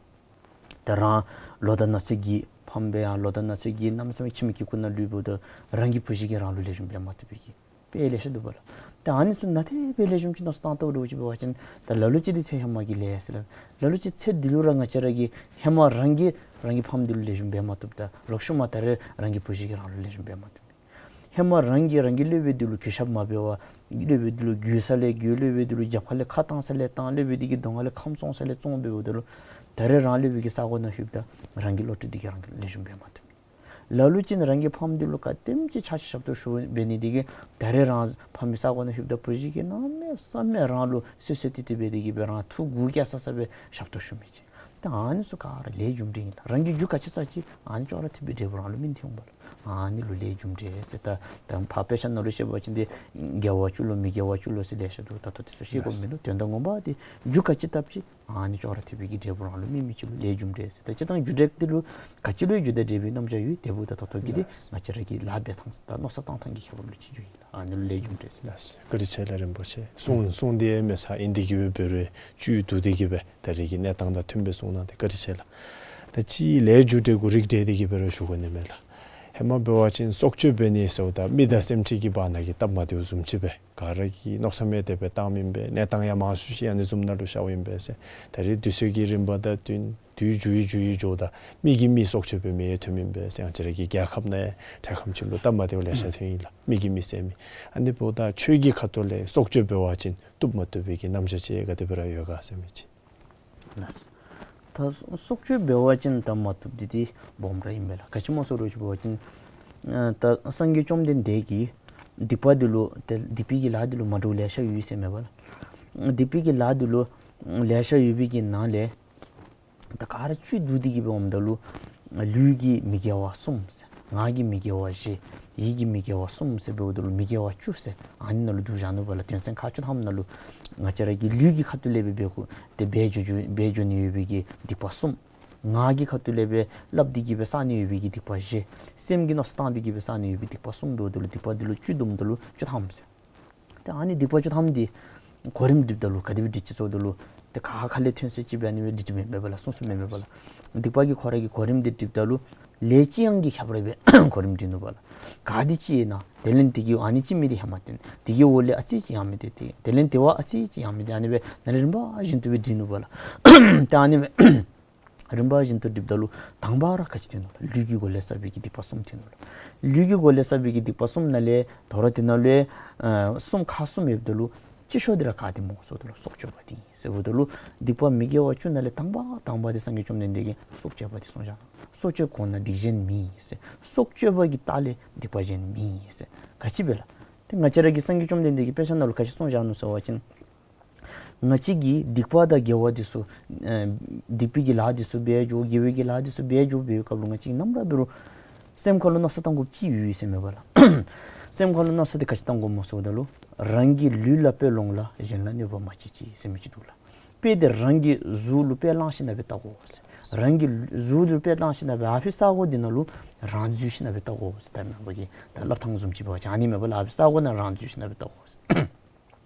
ད་རང་ལོ་དང་ན་ཚོད་ཀྱིས་ཕམ་སྦེ་ཡང་ལོ་དང་ན་ཚོད་ཀྱིས་གནམ་མེད་ས་མེད་ཁྱིམ་གྱི་ཁུག་ནང་ལུས་འབདཝ་ད་རང་གི་བུ་གཞི་གིས་རང་ལུ་ལེགས་ཤོམ་འབད་མ་བཏུབ་པའི་གི་དཔེ་ལེ་ཤ་འདུག་པ་ལགས། ཏེ་ཨ་ནི་ཚུ་ནང་ཏེ་དཔེ་ལེགས་ཤོམ་ཅིག་མནོ་བསམ་བཏང་བལྟཝ་འདྲཝ་ཅིག་འབད་བ་ཅིན་ད་ལ་ལུ་ཅིག་འདི་ཚེ་ཧེ་མ་གི་ལས་ཟེར་ལགས། ལ་ལུ་ཅིག་ཚེ་འདི་ལུ་ར་ང་བཅས་ར་གིས་ཧེ་མ་རང་གིས་རང་གི་ཕམ་འདི་ལུ་ལེགས་ཤོམ་འབད་མ་བཏུབ། ད་ལོག་ཤུལ་མ་ད་རེས་རང་གི་བུ་གཞི་གིས་རང་ལུ་ལེགས་ཤོམ་འབད་མ་བཏུབ། ཧེ་མ་རང་གིས་རང་གི་སློབ་དཔོན་འདི་ལུ་གུས་ཞབས་མ་འབད་བར་སློབ་དཔོན་འདི་ལུ་རྒོལ་ས་ལས་རྒོལ། སློབ་དཔོན་འདི་ལུ་རྒྱབ་ཁ་ལས་ཁ་བཏང་ས་ལས་བཏང་། སློབ་དཔོན་འདི་གི་གདོང་ཁ་ལས་ཁམས་བཙོང་ས་ལས་བཙོང་འབདཝ་ད་ལུ་ད་རེས་རང་སློབ་དཔོན་གྱི་ས་གོ་ནང་ལྷོདཔ་ད་རང་གི་བློ་གྲོས་འདི་གིས་རང་ལུ་ལེགས་ཤོམ་འབད་མ་བཏུབ། ལ་ལུ་ཅིག་ནི་རང་གི་ཕམ་འདི་ལུ་ག་དེམ་ཅིག་ཆ་ཤས་ཞབས་ཏོག་ཞུ་འབད་ནི་འདི་གིས་ད་རེས་རང་ཕམ་གྱི་ས་གོ་ནང་ལྷོདཔ་ད་བུ་གཞི་གིས་གནམ་མེད་ས་མེད་རང་ལུ་བསོད་བསོད་ཏེ་ཏེ་འབད་དེ་གིས་སྦེ་རང་ཐུགས་མགུ་སྐྱེ་ས་ས་སྦེ་ཞབས་ཏོག་ཞུ་མི་ཅིག། ད་ཨ་ནི་ཚུ་ག་ར་ལས་རྒྱུ་འབྲས་ཨིན་ལགས། རང་གིས་རྒྱུ་ག་ཅི་བསགས་ཅི་ཨ་ནི་ཅོག་ར་འཐདཔ་སྦེ་འབྲས་བུ་རང་ལུ་སྨིན་ཏེ་འོང་པ་ལགས། ཨ་ནི་ལུ་ལས་རྒྱུ་འབྲས་ཟེར། ད་ད་ཕར་དཔེ་ཆ་ནང་ལུ་བཤད་པ་ཅིན་ཏེ་དགེ་བ་བཅུ་ལོ་མི་དགེ་བ་བཅུ་ལོ་ཟེར་ལེ་ཤ་འདུག། ད་ལྟོ་འདི་ཚུ་བཤད་དགོཔ་མིན་ནུག། དོན་དག་ངོ་མ་འདི་རྒྱུ་ག་ཅི་བཏབ་ཅི་ཨ་ནི་ཅོག་ར་འཐདཔ་སྦེ་གི་འབྲས་བུ་རང་ལུ་སྨིན་མི་ཅིག་ལུ་ལས་རྒྱུ་འབྲས་ཟེར། ད་སྤྱིར་བཏང་རྒྱུ་འབྲས་འདི་ལུ་ག་ཅི་ལུ་ཡང་རྒྱུ་དང་འབྲས་བུའི་རྣམ་གཞག་ཡོད། དེ་འབདཝ་ད་ད་ལྟོ་གི་འདི་ང་བཅས་ར་གི་ལཱ་འབད་ཐངས་དང་མནོ་བསམ་བཏང་ཐངས་ཀྱི་ཁྱད་པར་ལུ་ཅིག་འགྱོཝ་ཨིན་ལགས། ཨ་ནི་ལུ་ལས་རྒྱུ་འབྲས་ཟེར། ལགས་སོ། བཀའ་དྲིན་ཆེ་ལགས་རིན་པོ་ཆེ། གསུང་གསུང་འདི་ཡང་མེད་ས་ཨིན་ཏེ་གིས་སྦེ་འབད་རུང་བཅུད་བསྡུ་སྟེ་གིས་སྦེ་ད་རེས་ཀྱི་གནས་སྟངས་དང་མཐུནམ་སྦེ་གསུངས་གནང་སྟེ་བཀའ་དྲིན་ཆེ་ལགས། ད་ཅི་ལས་རྒྱུ་འབྲས་གུ་རིགས་འགྲེ་སྟེ་གིས་སྦེ་ར་ཞུ་དགོ་ནི་མས་ལགས། ཧེ་མ་འབད་བ་ཅིན་སྲོག་གཅོད་འབད་ནི་ཟེརཝ་ད་མི་དང་སེམས་ཅན་གྱི་བར་ན་གི་སྟབས་མ་བདེཝ་བཟུམ་ཅིག་སྦེ་ག་ར་གིས་མནོ་བསམ་ཡང་དེ་སྦེ་བཏངམ་ཨིན་པས། གནས་སྟངས་ཡང་མང་སུ་ཅིག་ཨ་ནི་བཟུམ་ནང་ལུ་ཤརཝ་ཨིན་པས་ཟེར། ད་རེས་དུས་ཚོད་ཀྱི་རིམ་པ་དང་བསྟུན་དུས་འགྱུར་ཡི་འགྱུར་ཡི་འགྱོཝ་ད་མི་གིས་མི་སྲོག་གཅོད་འབད་མི་ཡང་ཐོནམ་ཨིན་པས་ཟེར། ང་བཅས་ར་གི་རྒྱལ་ཁབ་ནང་ཡང་ཁྲེ་ཁམ་ཅིག་ལུ་སྟབས་མ་བདེཝ་ལེ་ཤ་ཐོན་ཡི་ལགས། མི་གིས་མི་བསད་མི། ཨ་ནི་འབདཝ་ད་ཆོས་ཀྱི་ཁ་ཐུག་ལས་སྲོག་གཅོད་འབད་བ་ཅིན་བཏུབ་མ་བཏུབ་པའི་གི་རྣམ་གཞག་ཅིག་ག་དེ་སྦེ་ར་ཡོད་ག་ཟེར་མི་ཅིག། ལགས། ད་སྲོག་གཅོད་འབད་བ་ཅིན་ད་མ་བཏུབ་འདི་འདི་སྦོམ་ར་ཨིན་པས་ལགས། ག་ཅི་སྨོ་ཟེར་བ་ཅིན་འབད་བ་ཅིན་ཨ་ད་སངས་རྒྱས་བཅོམ་ལྡན་འདས་ཀྱིས་སྡིག་པ་འདི་ལུ་ཏེ་སྡིག་པའི་གི་ལཱ་འདི་ལུ་མ་འདྲཝ་ལེ་ཤ་ཡོད་ཟེར་མས་པ་ལགས། སྡིག་པའི་གི་ལཱ་འདི་ལུ་ལེ་ཤ་ཡོད་པའི་གི་ནང་ལས་ད་ག་ར་བཅུད་བསྡུ་སྟེ་གིས་སྦེ་འོངམ་ད་ལུ་ལུས་ཀྱི་མི་དགེ་བ་གསུམ་ཟེར། ངག་གི་མི་དགེ་བ་བཞི། ཡིད་ཀྱི་མི་དགེ་བ་གསུམ་ཟེར་འབདཝ་ད་ལུ་མི་དགེ་བ་བཅུ་ཟེར་ཨ་ནི་ནང་ལུ་བསྡུ་བཞག་ནུག་པ་ལགས། དོན་ཚན་ཁག་བཅུ་ཐམ་ནང་ལུ་ང་བཅས་ར་གི་ལུས་ཀྱི་ཁ་ཐུག་ལས་སྦེ་འབད་དགོ་ཏེ་འབད་འགྱོ་འགྱོ་འབད་འགྱོ་ནི་ཡོད་པའི་གི་སྡིག་པ་གསུམ། ངག་གི་ཁ་ཐུག་ལས་སྦེ་སླབ་སྟེ་གིས་སྦེ་བསགས་ནི་ཡོད་པའི་གི་སྡིག་པ་བཞི། སེམས་ཀྱིས་མནོ་བསམ་བཏང་སྟེ་གིས་སྦེ་བསགས་ནི་ཡོད་པའི་སྡིག་པ་གསུམ་འབདཝ་ད་ལུ་སྡིག་པ་འདི་ལུ་བཅུ་བསྡོམས་ད་ལུ་བཅུ་ཐམ་ཟེར། ཏེ་ཨ་ནི་སྡིག་པ་བཅུ་ཐམ་འདི་གོ་རིམ་སྒྲིགཔ་ད་ལུ་ག་དེ་སྦེ་སྒྲིག་ཅི་ཟེརཝ་ད་ལུ་ཏེ་ཁ་ཁ་ལས་ཐོན་ས་ཅིག་སྦེ་ཨ་ནི་སྦེ་སྒྲིག་སྟེ་མེན་པས་པ་ལགས། གསུངས་གསུངསམ་མེན་པས་པ་ལགས། སྡིག་པ་གི་ཁོ་ར་གི་གོ་རིམ་འདི་སྒྲིགཔ་ད་ལུ་ལས་ཅི་ཡང་གི་ཁྱད་པར་སྦེ་གོ་རིམ་སྒྲིག་ནུག་པ་ལགས། ག་དེ་ཅིག་ཨིན་ན་དེ་ལས་དེ་གི་ཨ་ནི་ཅིག་མི་དེ་ཧེ་མ་བཏོན། དེ་གི་འོག་ལས་ཨ་ཙི་ཅིག་ཡང་མི་དེ་དེ་དེ་ལས་དེ་བ་ཨ་ཙི་ཅིག་ཡང་མི་དེ་ཨ་ནི་སྦེ་ནཱ་ལས་རིམ་པ་བཞིན་དུ་སྦེ་སྒྲིག་ནུག་པ་ལགས། ཏེ་ཨ་ནི་སྦེ་རིམ་པ་བཞིན་དུ་སྒྲིགཔ་ད་ལུ་དང་པ་ར་ག་ཅི་ཐོན་ནུག་ལགས། ལུས་ཀྱི་སྒོ་ལས་བསགས་པའི་གི་སྡིག་པ་གསུམ་ཐོན་ནུག་ལགས། ལུས་ཀྱི་སྒོ་ལས་བསགས་པའི་གི་སྡིག་པ་གསུམ་ནང་ལས་དོ་རུང་དེ་ནང་ལུ་ཨ་གསུམ་ཁག་གསུམ་ཡོདཔ་ད་ལུ་སྤྱི་ཤོག་འདི་ར་ག་དེ་སྨོ་ཟེརཝ་ད་ལུ་སྲོག་གཅོད་པ་འདི་ཨིན་ཟེརཝ་ད་ལུ་སྡིག་པ་མི་དགེ་བ་བཅུ་ནང་ལས་དང་པ་དང་པ་འདི་སངས་རྒྱས་བཅོམ་ལྡན་འདས་ཀྱིས་སྲོག་གཅོད་པ་འདི་གསུངས་བཞག། སྲོག་གཅོད་གོང་ན་སྡིག་གཞན་མེད་ཟེར། སྲོག་གཅོད་པ་གི་ལྟག་ལས་སྡིག་པ་གཞན་མེད་ཟེར། ག་ཅི་སྦེ་ལགས། ཏེ་ང་བཅས་ར་གི་སངས་རྒྱས་བཅོམ་ལྡན་འདས་ཀྱིས་དཔེ་ཆ་ནང་ལུ་ག་ཅི་གསུངས་བཞག་ནུག་ཟེར་བ་ཅིན། ང་བཅས་ཀྱིས་སྡིག་པ་དང་དགེ་བ་འདི་ཚུ་ཨེ་སྡིག་པའི་གི་ལཱ་འདི་ཚུ་འབད་འགྱོ་དགེ་བའི་གི་ལཱ་འདི་ཚུ་འབད་འགྱོ་འབད་བའི་སྐབས་ལུ་ང་བཅས་ཀྱིས་ནམ་ར་འབད་རུང་སེམས་ཁ་ལུ་མནོ་བསམ་བཏང་དགོཔ་ཅིག་ཡོད་ཟེར་མས་པ་ལགས། སེམས་ཁ་ལུ་མནོ་བསམ་འདི་ག་ཅི་བཏང་དགོཔ་སྨོ་ཟེརཝ་ད་ལུ་རང་གི་ལུས་ལ་དཔེ་ལོངས་ལ་གཞན་ལ་གནོད་པ་མ་བྱེད་ཅིག་ཟེར་མི་ཅིག་འདུག་ལགས། དཔེ་འདི་རང་གི་གཟུགས་ལུ་དཔེ་བླངས་ཞིནམ་ལས་བལྟ་དགོ་ཟེར། རང་གི་གཟུགས་ལུ་དཔེ་བླངས་ཞིནམ་ལས་ཨ་ཕི་ས་གོ་འདི་ནང་ལུ་རང་འཛུལ་ཞིནམ་ལས་བལྟ་དགོ་ཟེར། ད་མེན་པ་གི་ད་སླབ་ཐངས་བཟུམ་ཅིག་འབད་བ་ཅིན་ཨ་ནི་མེན་པ་ལགས། ཨ་ཕི་ས་གོ་ནང་རང་འཛུལ་ཞིནམ་ལས་བལྟ་དགོ་ཟེར།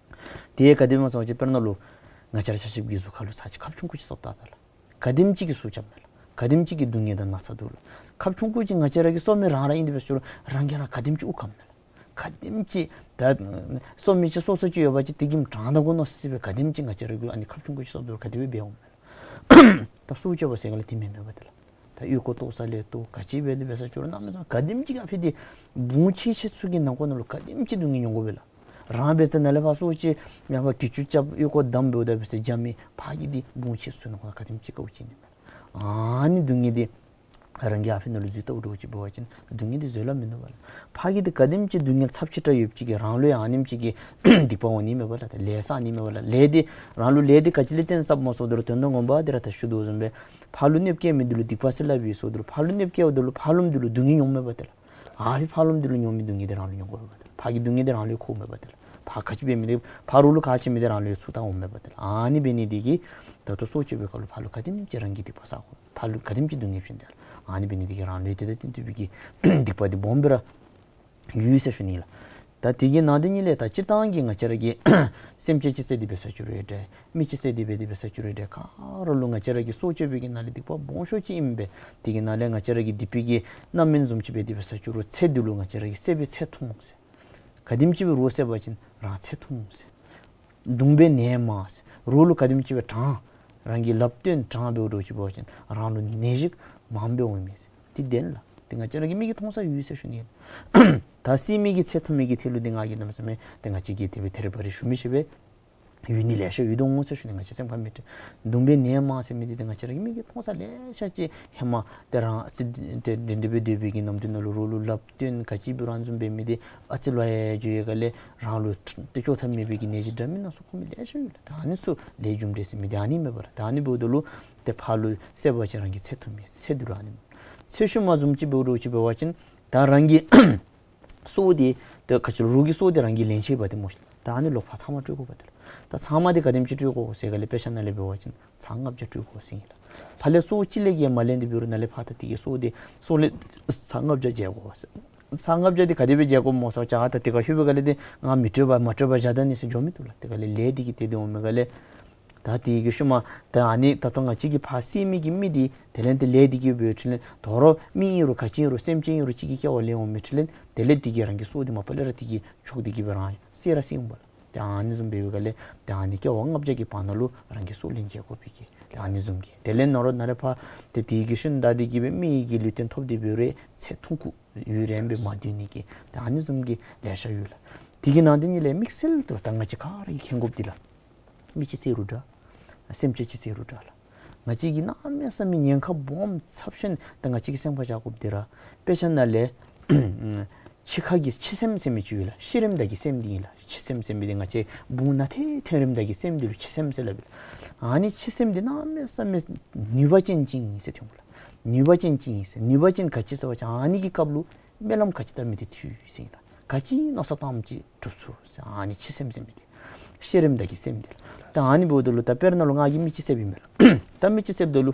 དེ་ག་དེ་སྦེ་སྨོ་ཟེར་བ་ཅིན་དཔེར་ན་ལུ་ང་བཅས་ར་ཆ་ཁྱབ་ཀྱི་གཟུགས་ཁ་ལུ་ཚར་ཅིག་ཁབ་ཆུང་ཀུ་ཅིག་གསོབ་བལྟ་ད་ལགས། ག་དེམ་ཅིག་གིས་སྲོག་སྐྱབས་མས་ལགས། ག་དེམ་ཅིག་གི་སྡུག་བསྔལ་དང་ན་ཚ་འདུག་ལགས། ཁབ་ཆུང་ཀུ་ཅིག་ང་བཅས་ར་གིས་གསོབ་མི་རང་ར་ཨིན། དེ་འབད་ཟེར་རུང་རང་གིས་རང་ག་དེམ་ཅིག་དབུགས་ཁམས་མས་ལགས། ག་དེམ་ཅིག་ད་གསོབ་མི་ཅིག་སོ་སོ་ཅིག་ཡོད་པ་ཅིན་དེ་གིས་དྲང་བདེན་གོ་མནོ་སི་སི་སྦེ་ག་དེམ་ཅིག་ང་བཅས་ར་གིས་ཨ་ནི་ཁབ་ཆུང་ཀུ་ཅིག་གསོབ་ད་རུང་ག་དེ་སྦེ་འབད་འོང་མས་ལགས། ད་སྲོག་སྐྱབས་པ་ཟེར་ག་ལས་དེ་མེན་མས་པ་ཏེ་ལགས། ད་ཨོལ་ཀོ་བཏོག་ས་ལས་བཏོག་ག་ཅི་འབད་དེ་འབད་ཟེར་རུང་གནམ་མེད་ས་མེད་ག་དེམ་ཅིག་ཨ་ཕི་འདི་བུང་ཆེ་ཆེ་ཚུ་གི་ནང་འཁོད་ནང་ལུ་ག་དེམ་ཅིག་སྡུག་བསྔལ་མྱོང་དགོ་པས་ལགས། རང་འབད་ས་ནང་ལས་ཕར་སྲོག་ཅིག་ཡང་ཕར་གྱི་ཅུ་རྐྱབ་ཨོལ་ཀོ་བསྡམ་འབདཝ་ད་འབད་ས་རྐྱབ་མི་ཕར་གྱི་འདི་བུང་ཆེ་ཚུ་ནང་འཁོད་ག་དེམ་ཅིག་དཀའཝ་སྤྱད་ནི་མས། ཨ་ནི་སྡུག་བསྔལ་འདི་རང་གིས་ཨ་ཕི་ནང་ལུ་འཛུལ་བལྟཝ་འདྲཝ་ཅིག་འབད་བ་ཅིན་སྡུག་བསྔལ་འདི་བཟོད་གླགས་མིན་འདུག་པ་ལགས། ཕར་གྱི་འདི་ག་དེམ་ཅིག་སྡུག་བསྔལ་ཚབས་ཆེ་དྲགས་ཡོདཔ་ཅིག་གིས་རང་ལུ་ཡང་ཨ་ནེམ་ཅིག་གི་སྡིག་པ་འོང་ནི་མས་པ་ལགས། ལས་བསགས་ནི་མས་པ་ལགས། ལས་འདི་རང་ལུ་ལས་འདི་ག་ཅི་ལས་བརྟེན་བསགསཔ་སྨོ་ཟེརཝ་ད་ལུ་དོན་དག་ངོ་མ་འདི་ར་ད་ཞུ་དོ་བཟུམ་སྦེ་ཕར་ལུ་གནོདཔ་བཀལ་མི་འདི་ལུ་སྡིག་པ་ཟེར་སླབ་ཨིན་ཟེརཝ་ད་ལུ་ཕར་ལུ་གནོདཔ་བཀལཝ་ད་ལུ་ཕར་ལུ་འདི་ལུ་སྡུག་བསྔལ་མྱོངམ་མས་པ་ཏེ་ལགས། ཨ་ཕི་ཕར་ལུ་འདི་ལུ་མྱོང་མི་སྡུག་བསྔལ་འདི་རང་ལུ་མྱོང་དགོ་པས་པ་ཏེ་ལགས། ཕར་གྱི་སྡུག་བསྔལ་འདི་རང་ལུ་འཁོརཝ་མས་པ་ཏེ་ལགས། ཕར་ག་ཅི་འབད་མི་འདི་ཕར་རོགས་ལུ་ག་ཅི་མི་འདི་རང་ལུ་ཚུར་ལྟ་འོངམ་མས་པ་ཏེ་ལགས། ཨ་ནི་འབད་ནི་འདི་གིས་ད་ལྟོ་སྲོག་གཅོད་པའི་སྐབས་ལུ་ཕར་ལུ་ག་དེམ་ཅིག་རང་གིས་སྡིག་པ་བསག་དགོ། ཕར་ལུ་ག་དེམ་ཅིག་སྡུག་བསྔལ་བྱིན་ཏེ་ཨ་ནི་འབད་ནི་འདི་གིས་རང་ལུ་ཡང་དེ་དང་དེ་བསྟུན་པའི་གི་སྡིག་པ་འདི་སྦོམ་སྦེ་ར་ཡོད་ཟེར་ཞུ་ནི་ལགས། ད་དེ་གི་ནང་དོན་ཉིད་ལས་ད་སྤྱིར་བཏང་གི་ང་བཅས་ར་གི་སེམས་ཅན་ཅིག་བསད་དེ་འབད་ས་ཅིག་རུང་འདྲ་མི་ཅིག་བསད་དེ་འབད་དེ་འབད་ས་ཅིག་རུང་འདྲ་ག་ར་ལུ་ང་བཅས་ར་གིས་སྲོག་གཅོད་པའི་གི་ནང་ལས་སྡིག་པ་སྦོམ་ཤོས་ཅིག་ཨིན་པས། དེ་གི་ནང་ལས་ང་བཅས་ར་གིས་སྡིག་པའི་གི་རྣམ་སྨིན་བཟུམ་ཅིག་འབད་དེ་འབད་ས་ཅིག་རུང་ཚེ་འདི་ལུ་ང་བཅས་ར་གིས་བསད་པའི་ཚེ་ཐུང་ཟེར། ག་དེམ་ཅིག་སྦེ་རོགས་བསད་པ་ཅིན་རང་ཚེ་ཐུང་ཟེར། གདུང་པའི་ནད་མང་ཟེར། རོགས་ལུ་ག་དེམ་ཅིག་སྦེ་དྲང་རང་གིས་ལགཔ་བཏོན་དྲང་འབདཝ་འདྲཝ་ཅིག་འབད་བ་ཅིན་རང་ལུ་ནད་གཞི་མང་སྦེ་འོང་མས་ཟེར། དེ་བདེན་ལགས། དེ་ང་བཅས་ར་གི་མིག་གིས་མཐོང་ས་ཡོད་ཟེར་ཞུ་ནི། ད་བསད་མི་གི་ཚེ་ཐུང་མི་གི་ཐད་ལུ་འདི་ང་གིས་གནམ་མེད་ས་མེད་དེ་ང་བཅས་ཀྱིས་དེ་སྦེ་ཐེ་རེ་བ་རེ་ཞུ་མི་ཤེས་པས། ཡོད་ནི་ལེ་ཤ་ཡོད་དོ་འོང་ཟེར་ཞུ་ནི། ང་བཅས་སེམས་ཁར་མི་དྲན། གདུང་པའི་ནད་མང་ཟེར་མི་འདི་ཏེ་ང་བཅས་ར་གི་མིག་གིས་མཐོང་ས་ལེ་ཤ་ཅིག་ཧེ་མ་ཏེ་རང་སྲིད་ཏེ་འདི་འདི་སྦེ་སྡོད་པའི་གི་ནམ་དུས་ནང་ལུ་རོགས་ལུ་ལགཔ་བཏོན་ག་ཅི་འབད་རུང་བཟུམ་འབད་མི་འདི་ཨ་ཙི་ལུ་ཡང་འགྱོ་ཡི་ག་ལས་རང་ལུ་ཏེ་བཅོས་ཐབས་མེད་པའི་གི་ནད་གཞི་འདྲ་མིན་སྣ་ཚོགས་འཁོར་མི་ལེ་ཤ་ཡོད་ལགས། ད་ཨ་ནི་ཚུ་ལས་རྒྱུ་འབྲས་ཟེར་མི་འདི་ཨ་ནི་མས་པ་ལགས། ད་ཨ་ནི་འབདཝ་ད་ལུ་ཏེ་ཕར་ལུ་བསད་པ་ཅིན་རང་གི་ཚེ་ཐུང་མི་ཚེ་འདི་ལུ་ཨ་ནི་མས། ཚེ་ཤུལ་མ་བཟུམ་ཅིག་འབདཝ་འདྲཝ་ཅིག་འབད་བ་ཅིན་ད་རང་གི་སྲོག་འདི་ཏེ་ག་ཅི་ལོ་རོགས་ཀྱི་སྲོག་འདི་རང་གིས་ལེན་ཅི་འབད་དེ་སྨོ་ཤིག། ད་ཨ་ནི་ལོག་ཕར་ཚབ་མ་སྤྲོད་དགོ་པ་ཏེ་ལགས། ད་ཚབ་མ་འདི་ག་དེམ་ཅིག་སྤྲོད་དགོ་ཟེར་ག་ལས་དཔེ་ཆ་ནང་ལས་འབད་བ་ཅིན་ཚབ་ལྔ་བརྒྱ་སྤྲོད་དགོ་ཟེར་ཨིན་ལགས། ཕར་ལས་སྲོག་གཅིག་ལས་བརྒལ་མ་ལེན་ཏེ་འབད་རུང་ནཱ་ལས་ཕར་ད་དེ་གི་སྲོག་འདི་སྲོག་ལས་ཚབ་ལྔ་བརྒྱ་འཇལ་དགོ་ཟེར། ཚབ་ལྔ་བརྒྱ་འདི་ག་དེ་སྦེ་འཇལ་དགོཔ་སྨོ་ཟེར་བ་ཅིན་ད་དེ་ཁར་ལྷོད་པའི་ག་ལས་ཏེ་ང་མི་སྤྲོད་པར་མ་སྤྲོད་པར་བཞག་ད་ནི་ཟེར་འགྱོ་མི་བཏུབ་ལགས། དེ་ག་ལས་ལས་འདི་གིས་ཏེ་དེ་འོང་མི་ག་ལས་ད་དེ་གི་ཤུལ་མ་ད་ཨ་ནི་ད་ལྟོ་ང་བཅས་ཀྱིས་ཕར་བསད་མི་གི་མི་འདི་དེ་ལས་ཏེ་ལས་འདི་གིས་འབད་འཕྲོ་ལས་དོ་རུང་མི་ཨིན་རུང་ག་ཅི་ཨིན་རུང་སེམས་ཅན་ཨིན་རུང་གཅིག་གི་སྐྱེ་བ་ལེན་འོང་མི་འཕྲོ་ལས་དེ་ལས་འདི་གིས་རང་གི་སྲོག་འདི་མ་པ་ལས་ར་དེ་གིས་ཆོག་འདི་གིས་སྦེ་རང་བསད་ར་བསད་འོང་པ་ལགས། ཏེ་ཨ་ནི་བཟུམ་འབད་བའི་ག་ལས་ཏེ་ཨ་ནི་སྐྱེ་བ་ལྔ་བརྒྱ་གི་བར་ན་ལུ་རང་གི་སྲོག་ལེན་འཇལ་དགོ་པའི་གི་ཏེ་ཨ་ནི་བཟུམ་གྱི་དེ་ལས་ནཱ་རོགས་ནཱ་ལས་ཕར་ཏེ་དེ་གི་ཤུལ་ད་འདི་གིས་སྦེ་མི་གི་ལུས་རྟེན་ཐོབ་སྟེ་འབད་རུང་ཚེ་ཐུང་ཀུ་ཡུན་རིངམོ་སྦེ་མ་སྡོད་ནི་གི་ཏེ་ཨ་ནི་བཟུམ་གྱི་ལེ་ཤ་ཡོད་ལགས། དེ་གི་ནང་དོན་ཉིད་ལས་དམིགས་བསལ་དུ་ད་ང་བཅས་ག་ར་གིས་མཁྱེན་དགོཔ་འདི་ལགས། མི་ཅིག་བསད་རུང་འདྲ། སེམས་ཅན་ཅིག་བསད་རུང་འདྲ་ལགས། ང་བཅས་ཀྱིས་གནམ་མེད་ས་མེད་ཉེན་ཁ་སྦོམ་ཚབས་ཆེན་ད་ང་བཅས་ཀྱིས་སེམས་ཁར་བཞག་དགོཔ་འདི་ར་དཔེ་ཆ་ནང་ལས་འཆི་ཁ་གི་འཆི་སེམས་ཟེར་མི་ཅིག་ཡོད་ལགས། ཤི་རནམ་ད་གི་སེམས་འདི་ཨིན་ལགས། འཆི་སེམས་ཟེར་མི་འདི་ང་བཅས་བུང་ནང་ཐོན་ཐོན་རནམ་ད་གི་སེམས་འདི་ལུ་འཆི་སེམས་ཟེར་སླབ་ཨིན་ལགས། ཨ་ནི་འཆི་སེམས་འདི་གནམ་མེད་ས་མེད་ནུས་པ་ཅན་ཅིག་ཨིན་ཟེར་ཐོན་གོ་ལགས། ནུས་པ་ཅན་ཅིག་ཨིན་ཟེར། ནུས་པ་ཅན་ག་ཅི་ཟེར་བ་ཅིན་ཨ་ནི་གི་སྐབས་ལུ་སྨོན་ལམ་ག་ཅི་བཏབ་མི་འདི་འཐུས་ཟེར་ཨིན་ལགས། ག་ཅི་མནོ་བསམ་བཏངམ་ཅིག་འགྲུབ་ཚུགས་ཟེར། ཨ་ནི་འཆི་སེམས་ཟེར་མི་འདི་ཤི་རནམ་ད་གི་སེམས་འདི་ལགས། ད་ཨ་ནི་འབདཝ་ད་ལུ་ད་དཔེར་ན་ལུ་ང་གིས་མི་ཅིག་བསདཔ་ཨིན་མས་ལགས། ད་མི་ཅིག་བསདཔ་ད་ལུ་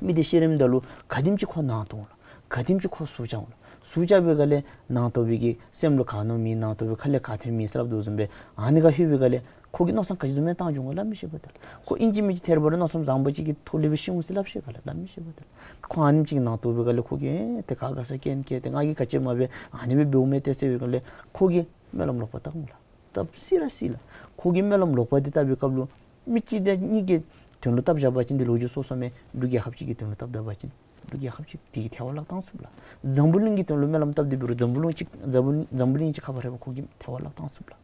མི་འདི་ཤི་རནམ་ད་ལུ་ག་དེམ་ཅིག་ཁོ་ནང་དོག་འོང་ལགས། ག་དེམ་ཅིག་ཁོ་ཟུག་བཅག་འོང་ལགས། ཟུག་བཅག་པའི་ག་ལས་ནང་དོག་པའི་གི་སེམས་ལུ་ག་མནོ་མི་ནང་དོག་པའི་ཁ་ལས་ག་ཐོན་མི་ཟེར་སླབ་དོ་བཟུམ་སྦེ་ཨ་ནི་ཁར་ལྷོད་པའི་ག་ལས་ཁོ་གིས་མནོ་བསམ་ག་ཅི་བཟུམ་མའི་བཏང་འགྱོ་འོང་ག་སླབ་མི་ཤེས་པ་ཏེ་ལགས། ཁོ་ཨིན་ཅི་མིན་ཅི་ཐད་རི་བ་རི་མནོ་བསམ་བཟང་པོ་ཅིག་གི་ཐོག་ལས་སྦེ་ཤི་འོང་ཟེར་སླབ་ཤེས་ག་ལགས། སླབ་མི་ཤེས་པ་ཏེ་ལགས། ཁོ་ཨ་ནེམ་ཅིག་གི་ནང་དོག་པའི་ག་ལས་ཁོ་གིས་ཨེ་ཏེ་ག་ག་ས་སྐྱོན་བཀལ་ཏེ་ང་གིས་ག་ཅི་མ་འབད་ཨ་ནི་སྦེ་འབདཝ་མས་ཏེ་ཟེར་བའི་ག་ལས་ཁོ་གིས་སྨོན་ལམ་ལོག་པ་བཏབ་འོང་ལགས། བཏབ་སྲིད་ར་སྲིད་ལགས། ཁོ་གིས་སྨོན་ལམ་ལོག་པ་འདི་བཏབ་པའི་སྐབས་ལུ་མི་གཅིག་དང་གཉིས་ཀྱི་དོན་ལུ་བཏབ་བཞག་པ་ཅིན་འདི་ལོ་རྒྱུས་སོ་སོ་མས། འབྲུག་རྒྱལ་ཁབ་ཅིག་གི་དོན་ལུ་བཏབ་ད་པ་ཅིན་འབྲུག་རྒྱལ་ཁབ་ཅིག་དེ་གིས་ཐལ་བ་བརླག་བཏང་ཚུགས་ལགས། འཛམ་བུ་གླིང་གི་དོན་ལུ་སྨོན་ལམ་བཏབ་སྟེ་འབད་རུང་འཛམ་བུ་གླིང་འཛམ་བུ་གླིང་འཛམ་བུ་གླིང་གི་ཁ་ཕར་ར་ཁོ་གིས་ཐལ་བ་བརླག་བཏང་ཚུགས་ལགས།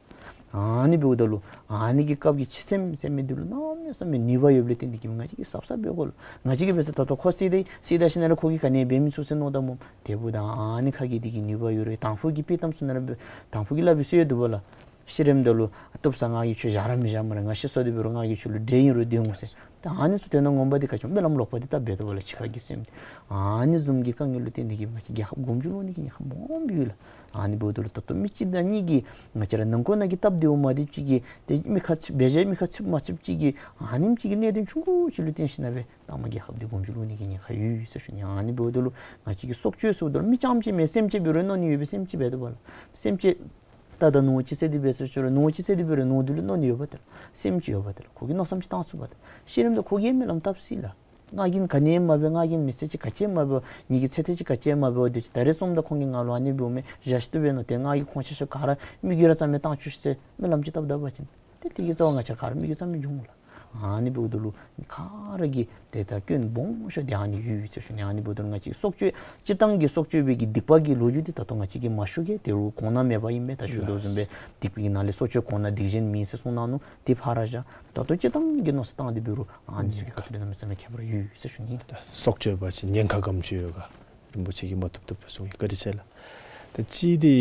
ཨ་ནི་འབདཝ་ད་ལུ་ཨ་ནི་གི་སྐབས་ཀྱི་འཆི་སེམས་ཟེར་མི་འདི་ལུ་གནམ་མེད་ས་མེད་ནུས་པ་ཡོདཔ་ལས་བརྟེན་ཏེ་གིས་ང་བཅས་ཀྱིས་གཟབ་གཟབ་འབད་དགོ་ལགས། ང་བཅས་ཀྱིས་འབད་ས་ད་ལྟོ་ཁོ་བསད་དེ་བསད་ད་ཞིནམ་ལས་ཁོ་གིས་ག་ནི་འབད་མི་ཚུགས་ཟེར་མནོཝ་ད་སྨོ། དེ་འབདཝ་ད་ཨ་ནི་ཁ་གི་འདི་གི་ནུས་པ་ཡོད་རུང་དང་ཕུ་གི་དཔྱེ་གཏམ་ཚུ་ནང་ལུ་དང་ཕུ་གིས་སླབ་པའི་སྲོལ་ཡོད་འདུག་པ་ལགས། ཤི་རནམ་ད་ལུ་བཏུབ་ས་ང་གིས་ཁྱོད་བཞག་ར་མི་བཞག་སྨ་རེ། ང་ཤི་སོ་དེ་འབད་རུང་ང་གིས་ཁྱོད་ལུ་འདྲེ་ཨིན་རུང་སྡོད་འོང་ཟེར། ད་ཨ་ནི་ཚུ་དོན་དག་ངོ་མ་འདི་ག་ཅི་སྨོ་སྨོན་ལམ་ལོག་པ་འདི་བཏབ་འབད་དོ་བ་ལགས། འཆི་ཁ་གི་སེམས་འདི། ཨ་ནི་བཟུམ་གྱི་དཀའ་ངལ་ལུ་བརྟེན་ཏེ་གིས་ང་བཅས་རྒྱལ་ཁབ་མགུ་འགྱུར་འོང་ནི་གི་ཉེན་ཁ་སྦོམ་ཡོད་ལགས། ཨ་ནི་འབདཝ་ད་ལུ་ད་ལྟོ་མི་གཅིག་དང་གཉིས་ཀྱིས་ང་བཅས་ར་ནང་འཁོད་ནང་གི་སྟབས་བདེཝ་མ་བདེཝ་ཅིག་གིས་ཏེ་མི་ཁ་ཚིག་འབད་བཞག་མི་ཁ་ཚིག་མ་ཚིགཔ་ཅིག་གིས་ཨ་ནེམ་ཅིག་གི་གནད་དོན་ཆུང་ཀུ་ཅིག་ལུ་བརྟེན་ཞིན་ན་སྦེ་ད་མ་རྒྱལ་ཁབ་འདི་མགུ་འགྱུར་འོང་ནི་གི་ཉེན་ཁ་ཡོད་ཟེར་ཞུ་ནི། ཨ་ནི་འབདཝ་ད་ལུ་ང་བཅས་ཀྱིས་སྲོག་གཅོད་ཟེརཝ་ད་ལུ་མི་རྐྱངམ་ཅིག་མེན་སེམས་ཅན་འབད་རུང་མནོ་ནི་ཡོད་པས། སེམས་ཅན་འབད་དོ་བ་ལགས། སེམས་ཅན་ད་ད་ནོར་ཅིག་ཟེར་དེ་འབད་ཟེར་ཞུ་རུང་ནོར་ཅིག་ཟེར་དེ་འབད་རུང་ནོར་འདི་ལུ་མནོ་ནི་ཡོདཔ་ད་ལགས། སེམས་ཅིག་ཡོདཔ་ད་ལགས། ཁོ་གིས་མནོ་བསམ་ཅིག་བཏང་ཚུགས་པ་ད་ལགས། ཤི་རནམ་ད་ཁོ་གིས་སྨོན་ལམ་བཏབ་ཅི་ལགས། ང་གིས་ག་ནི་ཡང་མ་འབད། ང་གིས་མི་ཚེ་ཅིག་ག་ཅི་ཡང་མ་འབད། ངེ་གི་ཚེ་ཐེངས་ཅིག་ག་ཅི་ཡང་མ་འབད། དེ་ཅིག་ད་རེས་སོངམ་ད་ཁོང་གིས་ང་ལུ་ཨ་ནི་འབདཝ་མས་བཞག་ཤིག་ཏུ་འབད་མནོ་སྟེ་ང་གིས་ཁོང་ཆ་ཁྱབ་ག་ར་མི་རྒྱུད་ར་རྩ་མེད་བཏང་བཅུག་ཟེར་སྨོན་ལམ་ཅིག་བཏབ་ད་པ་ཅིན་ཏེ་དེ་གི་རྩ་བ་ང་བཅས་ག་ར་མི་རྒྱུད་རྩ་མེད་འགྱོ་འོང་ལགས། ཨ་ནི་འབདཝ་ད་ལུ་ག་ར་གིས་ཏེ་ད་སྐྱོན་སྦོམ་ཤོས་འདི་ཨ་ནི་ཡོད་ཟེར་ཞུ་ནི། ཨ་ནི་འབདཝ་ད་ལུ་ང་བཅས་སྲོག་གཅོད་སྤྱིར་བཏང་གི་སྲོག་གཅོད་པའི་གི་སྡིག་པ་གི་ལོ་རྒྱུས་འདི་ད་ལྟོ་ང་བཅས་ཀྱིས་མ་ཞུ་གེ། དེ་རུང་གོང་ན་མེད་པ་ཨིན་པས། ད་ཞུ་དོ་བཟུམ་སྦེ་སྡིག་པའི་ནང་ལས་སྲོག་གཅོད་གོང་ན་སྡིག་གཞན་མེད་ཟེར་གསུངས་གནང་ནུག། དེ་ཕར་བཞག། ད་ལྟོ་སྤྱིར་བཏང་གི་མནོ་བསམ་བཏང་སྟེ་འབད་རུང་ཨ་ནི་ཚུ་གི་ཁ་ཐུག་ལས་གནམ་མེད་ས་མེད་ཁྱད་པར་ཡོད་ཟེར་ཞུ་ནི་ལགས། སྲོག་གཅོད་པ་ཅིན་ཉེན་ཁ་ག་དེམ་ཅིག་ཡོད་ག་རིན་པོ་ཆེ་གིས་མ་བཏུབ་བཏུབ་སྦེ་གསུངས་ཡི། བཀའ་དྲིན་ཆེ་ལགས། ད་ཅི་འདི་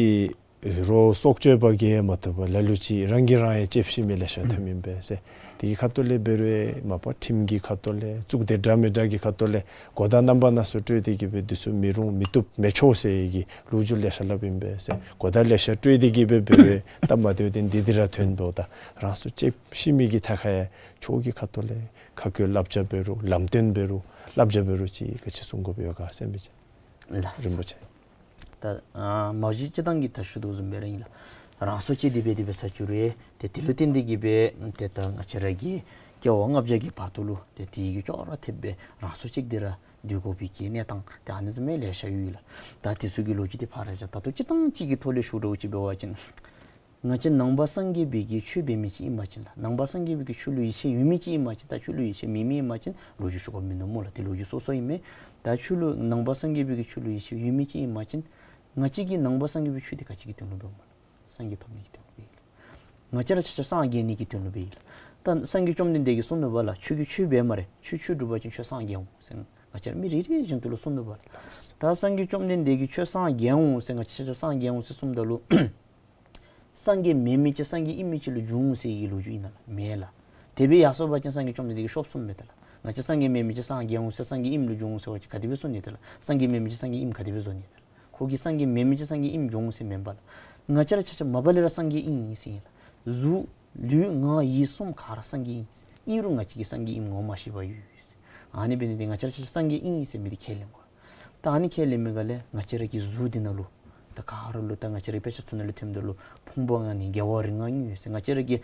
རོགས་སྲོག་གཅོད་པ་གིས་མ་བཏུབ་པར་ལ་ལུ་ཅིག་རང་གིས་རང་ཡང་གཅོད་ཤི་མི་ལེ་ཤ་ཐོནམ་ཨིན་པས་ཟེར། དེ་གི་ཁ་ཐུག་ལས་འབད་རུང་མ་པ་ཁྲིམས་ཀྱི་ཁ་ཐུག་ལས་གཙུག་སྡེ་འདྲ་མི་འདྲ་གི་ཁ་ཐུག་ལས་གོ་བརྡ་རྣམ་པ་སྣ་ཚོགས་སྤྲོད་དེ་གིས་སྦེ་འདི་ཚུ་མི་རུང་མི་བཏུབ་མི་ཆོག་ཟེར་བའི་གི་ལོ་རྒྱུས་ལེ་ཤ་སླབ་ཨིན་པས་ཟེར། གོ་བརྡ་ལེ་ཤ་སྤྲོད་དེ་གིས་སྦེ་འབད་རུང་སྟབས་མ་བདེཝ་འདི་འདི་ར་ཐོན་འབདཝ་ད་རང་སྲོག་གཅོད་ཤི་མི་གི་ཐད་ཁར་ཡང་ཆོས་ཀྱི་ཁ་ཐུག་ལས་ཁ་བཀོད་བསླབ་བྱ་འབད་རུང་ལམ་སྟོན་འབད་རུང་བསླབ་བྱ་འབད་རུང་ཅིག་ག་ཅི་གསུང་དགོཔ་ཡོད་ག་ཟེར་མི་ཅིག་ལགས། རིན་པོ་ཆེ། ད་ཨ་མ་གཞི་སྤྱིར་བཏང་གི་ད་ཞུ་དོ་བཟུམ་སྦེ་ར་ཨིན་ལགས། རང་སྲོག་གཅོད་དེ་འབད་དེ་འབད་ས་ཅིག་རུང་ཏེ་དེ་ལུ་བརྟེན་ཏེ་གིས་སྦེ་ཏེ་ད་ང་བཅས་ར་གི་སྐྱེ་བ་ལྔ་བརྒྱ་གི་བར་དུ་ལུ་ཏེ་དེ་གི་ཅོག་ར་འཐདཔ་སྦེ་རང་སྲོག་གཅོད་དེ་ར་སྡོད་དགོ་པའི་གི་གནས་སྟངས་ཏེ་ཨ་ནི་བཟུམ་མའི་ལེ་ཤ་ཡོད་ལགས། ད་དེ་ཚུ་གི་ལོ་རྒྱུས་འདི་ཕར་བཞག། ད་ལྟོ་སྤྱིར་བཏང་ཅིག་གི་ཐོག་ལས་ཞུ་དགོཔ་ཅིག་འབད་བ་ཅིན་ང་བཅས་ནང་པ་སངས་རྒྱས་པའི་གི་ཆོས་འབད་མི་ཅིག་ཨིན་པ་ཅིན་ལགས། ནང་པ་སངས་རྒྱས་པའི་གི་ཆོས་ལུ་ཡིད་ཆེས་ཡོད་མི་ཅིག་ཨིན་པ་ཅིན་ད་ཆོས་ལུ་ཡིད་ཆེས་མེད་མི་ཨིན་པ་ཅིན་ལོ་རྒྱུས་ཞུ་དགོཔ་མིན་འདུག་སྨོ་ལགས། དེ་ལོ་རྒྱུས་སོ་སོ་ཨིན་མས། ད་ཆོས་ལུ་ནང་པ་སངས་རྒྱས་པའི་གི་ཆོས་ལུ་ཡིད་ཆེས་ཡོད་མི་ཅིག་ཨིན་པ་ཅིན་ང་བཅས་ཀྱིས་ནང་པ་སངས་རྒྱས་པའི་ཆོས་འདི་ག་ཅི་གི་དོན་ལུ་འབདཝ་སྨོ་ལགས། སངས་རྒྱས་ཐོབ་ནི་གི་དོན་ལུ་འབདཝ་ཨིན་ལགས། ང་བཅས་ར་ཆ་ཁྱབ་སངས་རྒྱས་ནི་གི་དོན་ལུ་འབདཝ་ཨིན་ལགས། ད་སངས་རྒྱས་བཅོམ་ལྡན་འདས་ཀྱིས་གསུངས་ནུག་པ་ལགས། ཁྱོད་ཀྱིས་ཆོས་འབད་སྨ་རེ། ཁྱོད་ཆོས་སྒྲུབ་པ་ཅིན་ཁྱོད་སངས་རྒྱས་འོང་ཟེར་ང་བཅས་ར་མི་རེ་རེ་བཞིན་དུ་ལུ་གསུངས་ནུག་པ་ལགས། ད་སངས་རྒྱས་བཅོམ་ལྡན་འདས་ཀྱིས་ཁྱོད་སངས་རྒྱས་འོང་ཟེར་ང་བཅས་ཆ་ཁྱབ་སངས་རྒྱས་འོང་ཟེར་གསུངམ་ད་ལུ་སངས་རྒྱས་མེན་མི་ཅིག་སངས་རྒྱས་ཨིན་མི་ཅིག་ལུ་འགྱུར་འོང་ཟེར་གྱི་ལོ་རྒྱུས་ཨིན་ན་ལགས། མེན་ལགས། དེ་སྦེ་ཡར་སོང་པ་ཅིན་སངས་རྒྱས་བཅོམ་ལྡན་འདས་ཀྱིས་ཤོབ་གསུངམ་མས་ད་ལགས། ང་བཅས་སངས་རྒྱས་མེན་མི་ཅིག་སངས་རྒྱས་འོང་ཟེར་སངས་རྒྱས་ཨིནམ་ལུ་འགྱུར་འོང་ཟེར་བ་ཅིན་ག་དེ་སྦེ་གསུང་ནི་ད་ལགས། སངས་རྒྱས་མེན་མི་ཅིག་སངས་རྒྱས་ཨིནམ་ག་དེ་སྦེ་བཟོ་ནི་ད་ལགས། ཁོ་གིས་སངས་རྒྱས་མེན་མི་ཅིག་སངས་རྒྱས་ཨིནམ་འགྱུར་འོང་ཟེར་མེན་པ་ལགས། ང་བཅས་ར་ཆ་ཁྱབ་མ་པ་ལས་ར་སངས་རྒྱས་ཨིན་ཨིན་ཟེར་ཨིན་ལགས། གཟུགས་ལུས་ངག་ཡིད་གསུམ་ག་ར་སངས་རྒྱས་ཨིན། ཨིན་རུང་ང་བཅས་ཀྱིས་སངས་རྒྱས་ཨིནམ་ངོ་མ་ཤེས་པར་ཡོད་ཟེར། ཨ་ནི་འབད་ནི་འདི་ང་བཅས་ར་ཆ་ཁྱབ་སངས་རྒྱས་ཨིན་ཟེར་མི་འདི་ཁས་ལེན་དགོ། ད་ཨ་ནི་ཁས་ལེན་མི་ག་ལས་ང་བཅས་ར་གི་གཟུགས་འདི་ནང་ལུ་ད་ག་ར་ལུ་ད་ང་བཅས་ར་གི་དཔེ་ཆ་ཚུ་ནང་ལུ་ཐོནམ་ད་ལུ་ཕུང་པོ་ལྔ་ནི་རྒྱལ་བ་རིགས་ལྔ་ཡོད་ཟེར། ང་བཅས་ར་གི་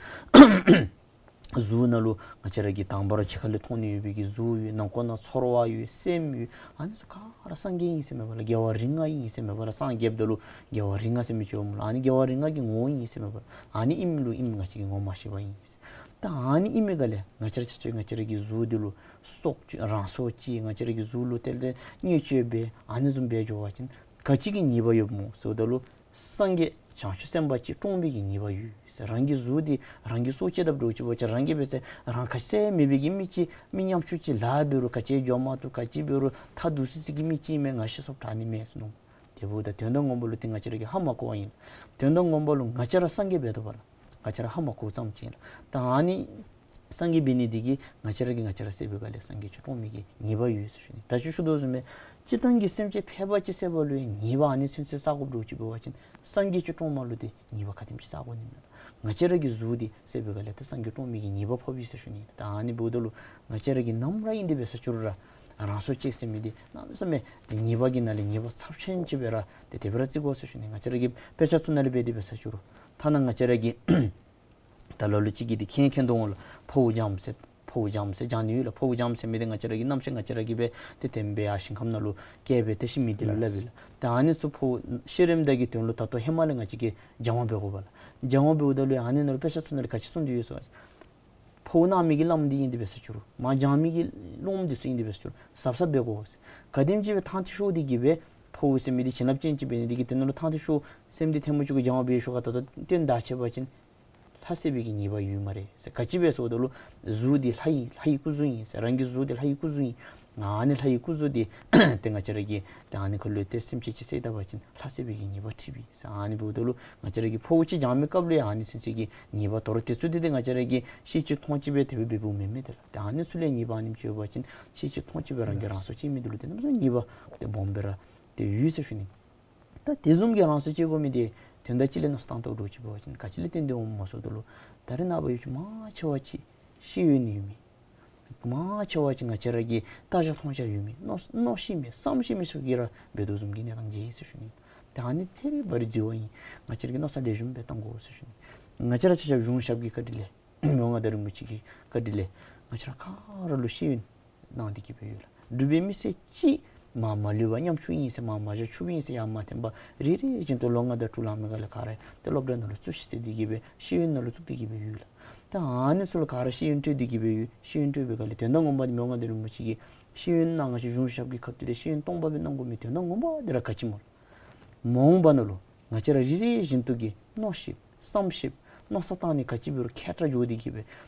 གཟུགས་ནང་ལུ་ང་བཅས་ར་གི་དང་པ་ར་ཕྱི་ཁ་ལུ་མཐོང་ནི་ཡོད་པའི་གི་གཟུགས་ཡོད། ནང་ཁོག་ནང་ཚོར་བ་ཡོད། སེམས་ཡོད། ཨ་ནི་ཚུ་ག་ར་སངས་རྒྱས་ཨིན་ཟེར་མེན་པ་ལགས། རྒྱལ་བ་རིགས་ལྔ་ཨིན་ཟེར་མེན་པ་ལགས། སངས་རྒྱསཔ་ད་ལུ་རྒྱལ་བ་རིགས་ལྔ་ཟེར་མི་ཅིག་འོངམ་ལགས། ཨ་ནི་རྒྱལ་བ་རིགས་ལྔ་གི་ངོ་བོ་ཨིན་ཟེར་མེན་པ་ལགས། ཨ་ནི་ཨིནམ་ལུ་ཨིནམ་ང་བཅས་ཀྱིས་ངོ་མ་ཤེས་པར་ཨིན་ཟེར། ད་ཨ་ནི་ཨིན་མི་ག་ལས་ང་བཅས་ར་ཆ་ཁྱབ་ང་བཅས་ར་གི་གཟུགས་འདི་ལུ་སྲོག་གཅོད་རང་སྲོག་བཅད་ང་བཅས་ར་གི་གཟུགས་ལུ་ཏེ་ལས་བརྙས་བཅོས་འབད་ཨ་ནི་བཟུམ་འབད་འགྱོ་བ་ཅིན་ག་ཅི་གི་ཉེས་པ་ཡོདཔ་སྨོ་ཟེརཝ་ད་ལུ་སངས་རྒྱས་བྱང་ཆུབ་སེམས་དཔའ་ཅིག་བཀྲོངས་པའི་གི་ཉེས་པ་ཡོད་ཟེར། རང་གི་གཟུགས་འདི་རང་གིས་སྲོག་བཅད་དཔ་འདྲཝ་ཅིག་འབད་བ་ཅིན་རང་གིས་འབད་ཟེར་རང་ཁ་ཟས་མེད་པའི་གི་མི་ཅིག་མི་ཉམ་ཆུང་ཅིག་ལཱ་འབད་རུང་ག་ཅི་འགྱོ་མ་བཏུབ་ག་ཅི་འབད་རུང་ཐ་དུ་སི་སི་གི་མི་ཅིག་མས། ང་ཤི་སོངམ་དྲག་ནི་མས་ཟེར་མནོ། དེ་འབདཝ་ད་དོན་དག་ངོ་མ་ལུ་ཏེ་ང་བཅས་ར་གིས་ཧ་མ་གོ་བ་ཨིན། དོན་དག་ངོ་མ་ལུ་ང་བཅས་ར་སངས་རྒྱས་འབད་དོ་བ་ལགས། ང་བཅས་ར་ཧ་མ་གོཝ་ཙམ་ཅིག་ཨིན་ལགས། ད་ཨ་ནི་སངས་རྒྱས་འབད་ནི་འདི་གིས་ང་བཅས་ར་གིས་ང་བཅས་ར་བསད་པའི་ག་ལས་སངས་རྒྱས་ཅིག་བཀྲོངས་མི་གི་ཉེས་པ་ཡོད་ཟེར་ཞུ་ནི། ད་ཅི་ཞུ་དོ་བཟུམ་སྦེ་སྤྱིར་བཏང་གི་སེམས་ཅན་ཕལ་པ་ཅིག་བསད་པ་ལུ་ཡང་ཉེས་པ་ཨ་ནི་ཚུན་ཚོད་བསག་དགོཔ་འདྲཝ་ཅིག་འབད་བ་ཅིན་སངས་རྒྱས་ཅིག་བཀྲོངས་མི་ལུ་ཏེ་ཉེས་པ་ག་དེམ་ཅིག་བསག་དགོ་ནི་མས་ལགས། ང་བཅས་ར་གི་གཟུགས་འདི་བསད་པའི་ག་ལས་ཏེ་སངས་རྒྱས་བཀྲོངས་མི་གི་ཉེས་པ་ཕོགཔ་ཨིན་ཟེར་ཞུ་ནི། ད་ཨ་ནི་འབདཝ་ད་ལུ་ང་བཅས་ར་གིས་ནམ་ར་ཨིན་ཏེ་འབད་ས་ཅིག་རུང་ར་རང་སྲོག་བཅད་ཟེར་མི་འདི་གནམ་མེད་ས་མེད་ཏེ་ཉེས་པ་གི་ནང་ལས་ཉེས་པ་ཚབས་ཆེན་ཅིག་སྦེ་ར་ཏེ་དེ་སྦེ་ར་བརྩི་དགོ་ཟེར་ཞུ་ནི། ང་བཅས་ར་གི་དཔེ་ཆ་ཚུ་ནང་ལས་འབད་དེ་འབད་ས་ཅིག་རུང་ཐ་ན་ང་བཅས་ར་གི་ད་ལ་ལུ་ཅིག་གིས་འདི་མཁྱེན་མཁྱེན་དོ་འོང་ལགས། ཕོཝ་འཇམ་ཟེར་ཕོཝ་འཇམ་ཟེར་སྦྱང་ནི་ཡོད་ལགས། ཕོཝ་འཇམ་ཟེར་མི་འདི་ང་བཅས་ར་གིས་རྣམ་ཤེས་ང་བཅས་ར་གིས་འབད་དེ་དེམ་སྦེ་ཡར་ཞིང་ཁམས་ནང་ལུ་བསྐྱལ་སྦེ་ཏེ་ཤི་མི་འདི་ལུ་སླབ་ཨིན་ལགས། ད་ཨ་ནི་ཚུ་ཕོཝ་ཤི་རནམ་ད་གི་དོན་ལུ་ད་ལྟོ་ཧེ་མ་ལས་ང་བཅས་ཀྱིས་སྦྱང་བ་འབད་དགོ་པ་ལགས། སྦྱང་བ་འབདཝ་ད་ལུ་ཨ་ནི་ནང་ལུ་དཔེ་ཆ་ཚུ་ནང་ལུ་ག་ཅི་གསུངས་ཏེ་ཡོད་ཟེར་བ་ཕོཝ་གནང་མི་གི་བླམ་འདི་ཨིན་ཏེ་འབད་ས་ཅིག་རུང་མར་སྦྱང་མི་གི་སློབ་མ་འདི་ཚུ་ཨིན་ཏེ་འབད་ས་ཅིག་རུང་གཟབ་གཟབ་འབད་དགོ་ཟེར། ག་དེམ་ཅིག་སྦེ་ཐང་ཐིག་ཤོར་ཏེ་གིས་སྦེ་ཕོཝ་ཟེར་མི་འདི་བྱིན་རླབས་ཅན་ཅིག་འབད་ནི་འདི་གིས་དེ་ནང་ལུ་ཐང་ཐིག་ཤོར་སེམས་འདི་ཐལ་མོ་ཅིག་གུ་སྦྱང་བ་འབད་ཤོར་ག་ད་ལྟོ་སྟོན་ད་ཆད་པ་ཅིན་ལྷ་བསད་པའི་གི་ཉེས་པ་ཡོད་སྨ་རེ་ཟེར། ག་ཅི་འབད་ཟེརཝ་ད་ལུ་གཟུགས་འདི་ལྷ་ཡི་ལྷ་ཡི་སྐུ་གཟུགས་ཨིན་ཟེར། རང་གི་གཟུགས་འདི་ལྷ་ཡི་སྐུ་གཟུགས་ཨིན། ཨ་ནི་ལྷ་ཡི་སྐུ་གཟུགས་འདི་ཏེ་ང་བཅས་ར་གིས་ཏེ་ཨ་ནི་ཁ་ལུ་ཏེ་སེམས་ཅན་ཅིག་བསད་ད་པ་ཅིན་ལྷ་བསད་པའི་གི་ཉེས་པ་འཁྲི་བས་ཟེར། ཨ་ནི་འབདཝ་ད་ལུ་ང་བཅས་ར་གིས་ཕོཝ་ཅིག་བྱང་མི་སྐབས་ལུ་ཡང་ཨ་ནི་ཚུན་ཚོད་ཀྱི་ཉེས་པ། དོ་རུང་དེ་ཚུ་འདི་ཏེ་ང་བཅས་ར་གིས་ཤེས་ཅི་མཐོང་ཅི་སྦེ་དེ་སྦེ་འབདཝ་མེན་མས། དེ་ལགས། ཏེ་ཨ་ནི་ཚུ་ལས་ཉེས་པ་ཨ་ནེམ་ཅིག་ཡོད་པ་ཅིན་ཤེས་ཅི་མཐོང་ཅི་སྦེ་རང་གིས་རང་སྲོག་བཅད་མི་འདི་ལུ་ཏེ་གནམ་མེད་ས་མེད་ཉེས་པ་ཏེ་སྦོམ་སྦེ་ར་ཏེ་ཡོད་ཟེར་ཞུ་ནི། ད་དེ་བཟུམ་གྱི་རང་སྲོག་བཅད་དགོ་མི་འདི་དོན་དག་ཅིག་ལས་མནོ་བསམ་བཏང་དོ་འདྲཝ་ཅིག་འབད་བ་ཅིན་ག་ཅི་ལས་བརྟེན་ཏེ་འོངམ་སྨོ་ཟེརཝ་ད་ལུ་ད་རེས་ནངས་པ་ཡོད་ཅིག་མང་ཆེ་བ་ཅིག་ཤེས་ཡོན་ཡོད་མི། མང་ཆེ་བ་ཅིག་ང་བཅས་ར་གི་ལྟ་རྒྱ་མཐོང་རྒྱ་ཡོད་མི། མནོ་མནོ་ཤེས་མི་བསམ་ཤེས་མི་ཚུ་གིས་ར་འབད་དོ་བཟུམ་གྱི་གནས་སྟངས་ཅིག་ཨིན་ཟེར་ཞུ་ནི། ད་ཨ་ནི་ཐད་རི་བ་རི་འཛོལ་བ་ཨིན། ང་བཅས་ར་གིས་མནོ་བསམ་ལེགས་ཤོམ་སྦེ་བཏང་དགོ་ཟེར་ཞུ་ནི། ང་བཅས་ར་ཆ་ཁྱབ་གཞུང་ཞབས་ཀྱི་བཀའ་དྲིན་ལས་མི་དབང་མངའ་བདག་རིན་པོ་ཆེ་གི་བཀའ་དྲིན་ལས་ང་བཅས་ར་ག་ར་ལུ་ཤེས་ཡོན་གནང་སྟེ་གི་སྦེ་ཡོད་ལགས། འབྲུག་པའི་མི་སེར་ཅིག་མར་མ་ལུས་པར་ཉམ་ཆུང་ཨིན་ཟེར་མར་མ་བཞག་ཆུང་ཨིན་ཟེར་ཡར་མ་འཐོན་པར་རེ་རེ་བཞིན་དུ་ལོ་ལྔ་དང་དྲུག་ལང་མི་ག་ལས་ག་ར་ཏེ་སློབ་གྲྭ་ནང་ལུ་བཙུགས་ཤིག་ཟེར་ཏེ་གི་སྦེ་ཤེས་ཡོན་ནང་ལུ་བཙུགས་ཏེ་གི་སྦེ་ཡོད་ལགས། ད་ཨ་ནི་ཚུ་ལུ་ག་ར་ཤེས་ཡོན་སྤྲོད་དེ་གི་སྦེ་ཡོད། ཤེས་ཡོན་སྤྲོད་པའི་སྒང་ལས་དོན་དག་ངོ་མ་འདི་མི་དབང་མངའ་བདག་རིན་པོ་ཆེ་གིས་ཤེས་ཡོན་གནང་ང་བཅས་གཞུང་ཞབས་ཀྱི་ཁ་ཐུག་ལས་ཤེས་ཡོན་སྟོང་པ་སྦེ་གནང་དགོ་མི་དོན་དག་ངོ་མ་འདི་ར་ག་ཅི་སྨོ་ལགས། མ་འོངས་པ་ནང་ལུ་ང་བཅས་ར་རེ་རེ་བཞིན་དུ་གིས་མནོ་ཤེསཔ་བསམ་ཤེསཔ་མནོ་བསམ་བཏང་ནི་ག་ཅི་འབད་རུང་མཁས་དྲགས་འགྱོ་སྟེ་གི་སྦེ་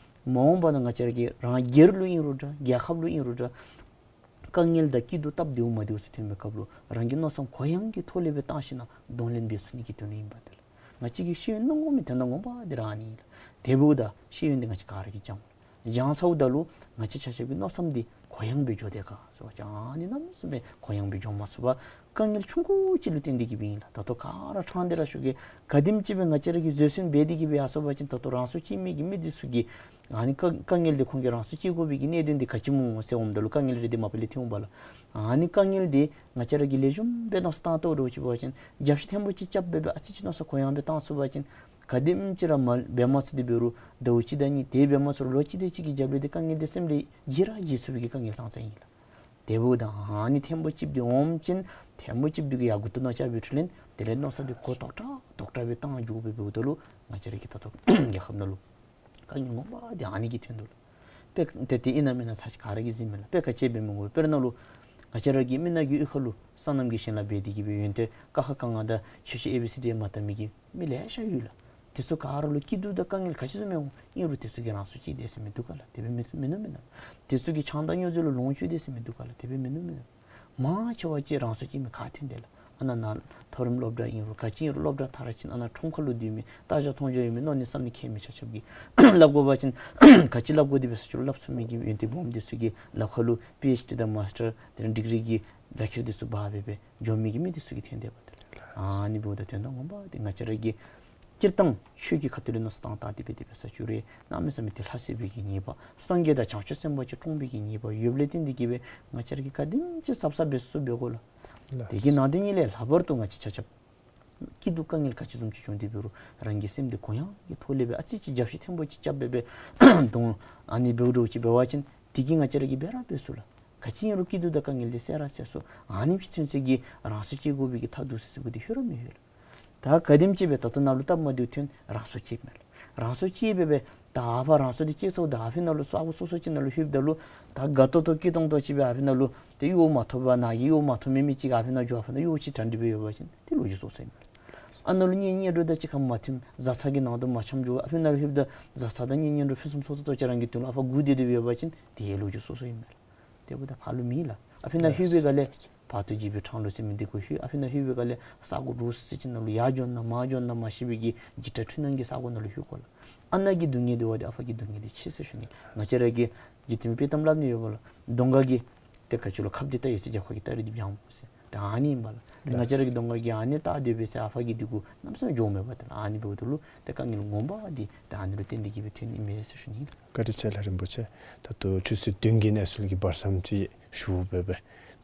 མ་འོངས་པ་ནང་ང་བཅས་ར་གིས་རང་སྒེར་ལུ་ཨིན་རུང་འདྲ་རྒྱལ་ཁབ་ལུ་ཨིན་རུང་འདྲ་དཀའ་ངལ་དང་སྐྱིད་སྡུག་སྟབས་བདེཝ་མ་བདེཝ་ཚུ་ཐོན་པའི་སྐབས་ལུ་རང་གི་མནོ་བསམ་གུ་ཡངས་ཀྱི་ཐོག་ལས་སྦེ་བཏང་ཞིན་ན་གདོང་ལེན་འབད་ཚུགས་ནི་གི་དོན་ལུ་ཨིན་པ་དེ་ལགས། ང་བཅས་ཀྱིས་ཤེས་ཡོན་གནང་དགོ་མི་དོན་དག་ངོ་མ་འདི་ར་ཨ་ནི་ཨིན་ལགས། དེ་འབདཝ་ད་ཤེས་ཡོན་འདི་ང་བཅས་ག་ར་གིས་སྦྱང་དགོ། སྦྱང་ཚརཝ་ད་ལུ་ང་བཅས་ཆ་ཁྱབ་ཀྱི་མནོ་བསམ་འདི་གུ་ཡངས་སྦེ་འགྱོ་དེས་ག་ཟེར་བ་ཅིན་ཨ་ནི་གནམ་མེད་ས་མེད་གུ་ཡངས་སྦེ་འགྱོ་མ་ཚུགས་པར་དཀའ་ངལ་ཆུང་ཀུ་ཅིག་ལུ་བརྟེན་ཏེ་གི་སྦེ་ཨིན་ལགས། ད་ལྟོ་ག་ར་ཕྲང་སྟེ་ར་ཞུ་གེ། ག་དེམ་ཅིག་སྦེ་ང་བཅས་ར་གིས་བཟོད་བསྲན་འབད་དེ་གི་སྦེ་ཡར་སོང་པ་ཅིན་ད་ལྟོ་རང་སྲོག་བཅད་མི་གི་མི་འདི་ཚུ་གིས་ཨ་ནི་དཀའ་དཀའ་ངལ་འདི་ཁོང་གིས་རང་སྲོག་བཅད་དགོ་པའི་གི་གནད་དོན་འདི་ག་ཅི་སྨོ་ཟེར་འོངམ་ད་ལུ་དཀའ་ངལ་རེ་འདི་མ་པ་ལས་ཐོན་འོང་པ་ལགས། ཨ་ནི་དཀའ་ངལ་འདི་ང་བཅས་ར་གིས་ལེགས་ཤོམ་སྦེ་མནོ་བསམ་བཏང་དོ་འདྲཝ་ཅིག་འབད་བ་ཅིན་རྒྱབ་བཤུད་ཐེངས་པོ་ཅིག་རྐྱབ་སྦེ་སྦེ་ཨ་ཙི་ཅིག་མནོ་བསམ་གུ་ཡངས་སྦེ་བཏང་ཚུགས་པ་ཅིན་ག་དེམ་ཅིག་ར་མ་འབད་མ་ཚུགས་ཏེ་འབད་རུང་ཟླཝ་གཅིག་དང་གཉིས་དེ་འབད་མ་ཚུགས་རུང་ལོ་གཅིག་དེ་ཅིག་གི་རྒྱབ་ལས་འདི་དཀའ་ངལ་འདི་སེམས་ལས་བརྗེད་ར་བརྗེད་ཚུགས་པའི་གི་དཀའ་ངལ་ཙང་ཙང་ཨིན་ལགས། དེ་འབདཝ་ད་ཨ་ནི་ཐེངས་པོ་གཅིག་འདི་འོངམ་ཅིག་ཐེངས་པོ་གཅིག་འདི་གིས་ཡར་མགུ་ཏོ་ནང་རྐྱབ་པའི་འཕྲོ་ལས་དེ་ལས་མནོ་བསམ་འདི་གུ་དོག་དྲགས་དོག་དྲགས་སྦེ་བཏང་འགྱོ་སྦེ་འབདཝ་ད་ལུ་ང་བཅས་ར་གི་ད་ལྟོ་རྒྱལ་ཁབ་ནང་ལུ་དཀའ་ངལ་ངོ་མ་འདི་ཨ་ནི་གིས་ཐོན་དོ་ལགས། དཔེ་ཏེ་དེ་ཨིན་ན་མེན་ན་ཚར་གཅིག་ག་ར་གིས་གཟིགས་མས་ལགས། དཔེ་ག་ཅི་འབད་མི་དགོ། དཔེར་ན་ལུ་ང་བཅས་ར་གི་མི་ནག་གི་གཡུས་ཁ་ལུ་སོ་ནམ་གྱི་ཞིང་ལཱ་འབད་དེ་གི་སྦེ་ཡོན་ཏན་ཀ་ཁ་ག་ང་དང་ཆོས་ཤེས་ཨེ་བི་སི་ཌི་མ་དག་མི་གི་མི་ལེ་ཤ་ཡོད་ལགས། དེ་ཚུ་ག་ར་ལུ་སྐྱིད་སྡུག་དང་དཀའ་ངལ་ག་ཅི་བཟུམ་ཡོད་རུང་ཨིན་རུང་དེ་ཚུ་གིས་རང་སྲོག་བཅད་དེས་ཟེར་མི་འདུག་ག་ལགས། དེ་སྦེ་མིན་མིན་ནུག་མེན་ན། དེ་ཚུ་གིས་ཆང་དང་སྨྱོ་རྫས་ལུ་ལོངས་སྤྱོད་དེས་ཟེར་མི་འདུག་ག་ལགས། དེ་སྦེ་མིན་ནུག་མེན་ན། མང་ཆེ་བ་ཅིག་རང་སྲོག་བཅད་མི་ག་ཐོན་དེས་ལགས། ཨ་ནཱ་ནཱ་མཐོ་རིམ་སློབ་གྲྭ་ཨིན་རུང་ག་ཅི་ཨིན་རུང་སློབ་གྲྭ་མཐར་ཕྱིན་ཨ་ནཱ་ཁྲོམ་ཁ་ལུ་སྡོད་མི་ལྟ་རྒྱ་མཐོང་རྒྱ་ཡོད་མི་མནོ་ནི་བསམ་ནི་མཁས་མི་ཆ་ཁྱབ་ཀྱིས་སླབ་དགོ་པ་ཅིན་ག་ཅི་སླབ་དགོ་དེ་སྦེ་ས་ཅིག་ལུ་སླབ་ཚུགས་མི་གི་ཡོན་ཏན་སྦོམ་དེ་ཚུ་གི་ལག་ཁ་ལུ་པི་ཨེཆ་ཌི་དང་མཱས་ཊར་དེ་ལས་ཌིག་རི་གི་ལག་ཁྱེར་དེ་ཚུ་འབག་སྦེ་སྦེ་འགྱོ་མི་གི་མི་དེ་ཚུ་གིས་ཐོན་དེས་པ་དེ་ལགས། ཨ་ནི་འབདཝ་ད་དོན་དག་ངོ་མ་འདི་ང་བཅས་ར་གིས་སྤྱིར་བཏང་ཆོས་ཀྱི་ཁ་ཐུག་ལས་མནོ་བསམ་བཏང་སྟེ་སྦེ་དེ་སྦེ་ས་ཅིག་རེ་གནམ་མེད་ས་མེད་ཏེ་ལྷ་བསད་པའི་གི་ཉེས་པ་སངས་རྒྱས་དང་བྱང་ཆུབ་སེམས་དཔའ་ཅིག་བཀྲོངས་པའི་གི་ཉེས་པ་ཡོདཔ་ལས་བརྟེན་ཏེ་གི་སྦེ་ང་བཅས་ར་གིས་ག་དེམ་ཅིག་གཟབ་གཟབ་འབད་ཚུགས་འབད་དགོ་ལགས། དེ་གི་ནང་དོན་ཉིད་ལས་ལྷག་པར་དུ་ང་བཅས་ཆ་ཁྱབ་སྐྱིད་སྡུག་དཀའ་ངལ་ག་ཅི་བཟུམ་ཅིག་བྱུང་སྟེ་འབད་རུང་རང་གི་སེམས་འདི་གུ་ཡངས་ཀྱི་ཐོག་ལས་སྦེ་ཨ་ཙི་ཅིག་རྒྱབ་བཤུད་ཐེངས་པོ་ཅིག་རྐྱབ་སྦེ་སྦེ་དོན་ཨ་ནི་འབདཝ་འདྲཝ་ཅིག་འབད་བ་ཅིན་དེ་གིས་ང་བཅས་ར་གིས་འབད་ར་འབད་ཚུགས་ལགས། ག་ཅི་ཨིན་རུང་སྐྱིད་སྡུག་དང་དཀའ་ངལ་འདི་སེལ་ར་སེལ་ཚུགས། ཨ་ནེམ་ཅིག་ཚུན་ཚོད་ཀྱི་རང་སྲོག་བཅད་དགོ་པའི་གི་ཐབས་སྡུག་ཟེར་ཟེར་བ་འདི་ཧེ་ར་མི་ཧེ་ལགས། ད་ག་དེམ་ཅིག་སྦེ་ད་ལྟོ་ནཱ་ལུ་སྟབས་མ་བདེཝ་ཐོན་རང་སྲོག་བཅད་མས་ལགས། རང་སྲོག་བཅད་སྦེ་སྦེ་ད་ཨ་ཕར་རང་སྲོག་འདི་བཅད་ཚརཝ་ད་ཨ་ཕི་ནང་ལུ་ས་གོ་སོ་སོ་ཅིག་ནང་ལུ་ལྷོདཔ་ད་ལུ་ད་དགའ་ཏོག་ཏོ་སྐྱིད་ཏོང་ཏོ་ཅིག་སྦེ་ཨ་ཕི་ནང་ལུ་ཏེ་གཡོག་མ་ཐོབ་པར་ནཱ་གི་གཡོག་མ་ཐོབ་མི་མི་ཅིག་ཨ་ཕི་ནང་འགྱོ་ཨ་ཕི་ནང་གཡོག་ཅིག་གྲ་སྒྲིག་སྦེ་ཡོད་པ་ཅིན་ཏེ་ལོ་རྒྱུས་སོ་སོ་ཨིན་མས་ལགས། ཨ་ནཱ་ལུ་གཉེན་ཉེ་གྲོགས་དང་གཅིག་ཁར་མ་མཐུན་བཟའ་ཚང་གི་ནང་དུ་མ་འཆམ་འགྱོ་ཨ་ཕི་ནང་ལྷོདཔ་ད་བཟའ་ཚང་དང་གཉེན་ཉེ་གྲོགས་ཕུན་སུམ་ཚོགས་ཏོག་ཏོ་ཅིག་རང་གི་དོན་ལུ་ཨ་ཕར་སྒུག་སྡོད་སྡོདཔ་ཡོད་པ་ཅིན་ཏེ་ལོ་རྒྱུས་སོ་སོ་ཨིན་མས་ལགས། དེ་འབདཝ་ད་ཕར་ལུ་མེད་ལགས། ཨ་ཕི་ནང་ལྷོད་པའི་སྒང་ལས་བར་དོ་འཇིགས་པའི་འཕྲང་ལུ་ཟེར་མི་འདི་གུ་ལྷོད། ཨ་ཕི་ནང་ལྷོད་པའི་སྒང་ལས་ས་གོ་འདྲོག་སི་སི་ཅིག་ནང་ལུ་ཡར་འགྱོ་ན་མར་འགྱོ་ན་མ་ཤེས་པའི་གི་འཇིགས་སྐྲག་འཁྲུལ་སྣང་གི་ས་གོ་ནང་ལུ་ལྷོད་དགོ་ལགས། ཨ་ནཱ་གི་སྡུག་བསྔལ་འདི་བ་འདི་ཨ་ཕ་གི་སྡུག་བསྔལ་འདི་ཆེ་ཟེར་ཞུ་ནི། ང་བཅས་ར་གིས་འཇིག་རྟེན་དཔྱེ་གཏམ་སླབ་ནི་ཡོད་པ་ལགས། གདོང་ཁ་གི་ཏེ་ག་ཅི་ལོ་ཁབ་འདི་བལྟ་ཡི་ཟེར་རྒྱབ་ཁ་གི་སྟ་རེ་འདི་བྱང་ཟེར། ཏེ་ཨ་ནི་ཨིན་པ་ལགས། ཏེ་ང་བཅས་ར་གི་གདོང་ཁ་གིས་ཨ་ནི་བལྟ་སྡོད་པས་ཟེར་ཨ་ཕ་གི་འདི་གུ་གནམ་མེད་ས་མེད་འགྱོཝ་མེད་པ་ཏེ་ཨ་ནི་འབདཝ་ད་ལུ་ཏེ་དཀའ་ངལ་ངོ་མ་འདི་ཏེ་ཨ་ནི་ལུ་བརྟེན་ཏེ་གི་སྦེ་ཐོན་ནི་མས་ཟེར་ཞུ་ནི་ལགས། བཀའ་དྲིན་ཆེ་ལགས་རིན་པོ་ཆེ། ད་ལྟོ་ཆུ་ཚོད་བདུན་གྱི་གནས་ཚུལ་གྱི་བར་མཚམས་ཅིག་ཞུ་སྦེ་སྦེ་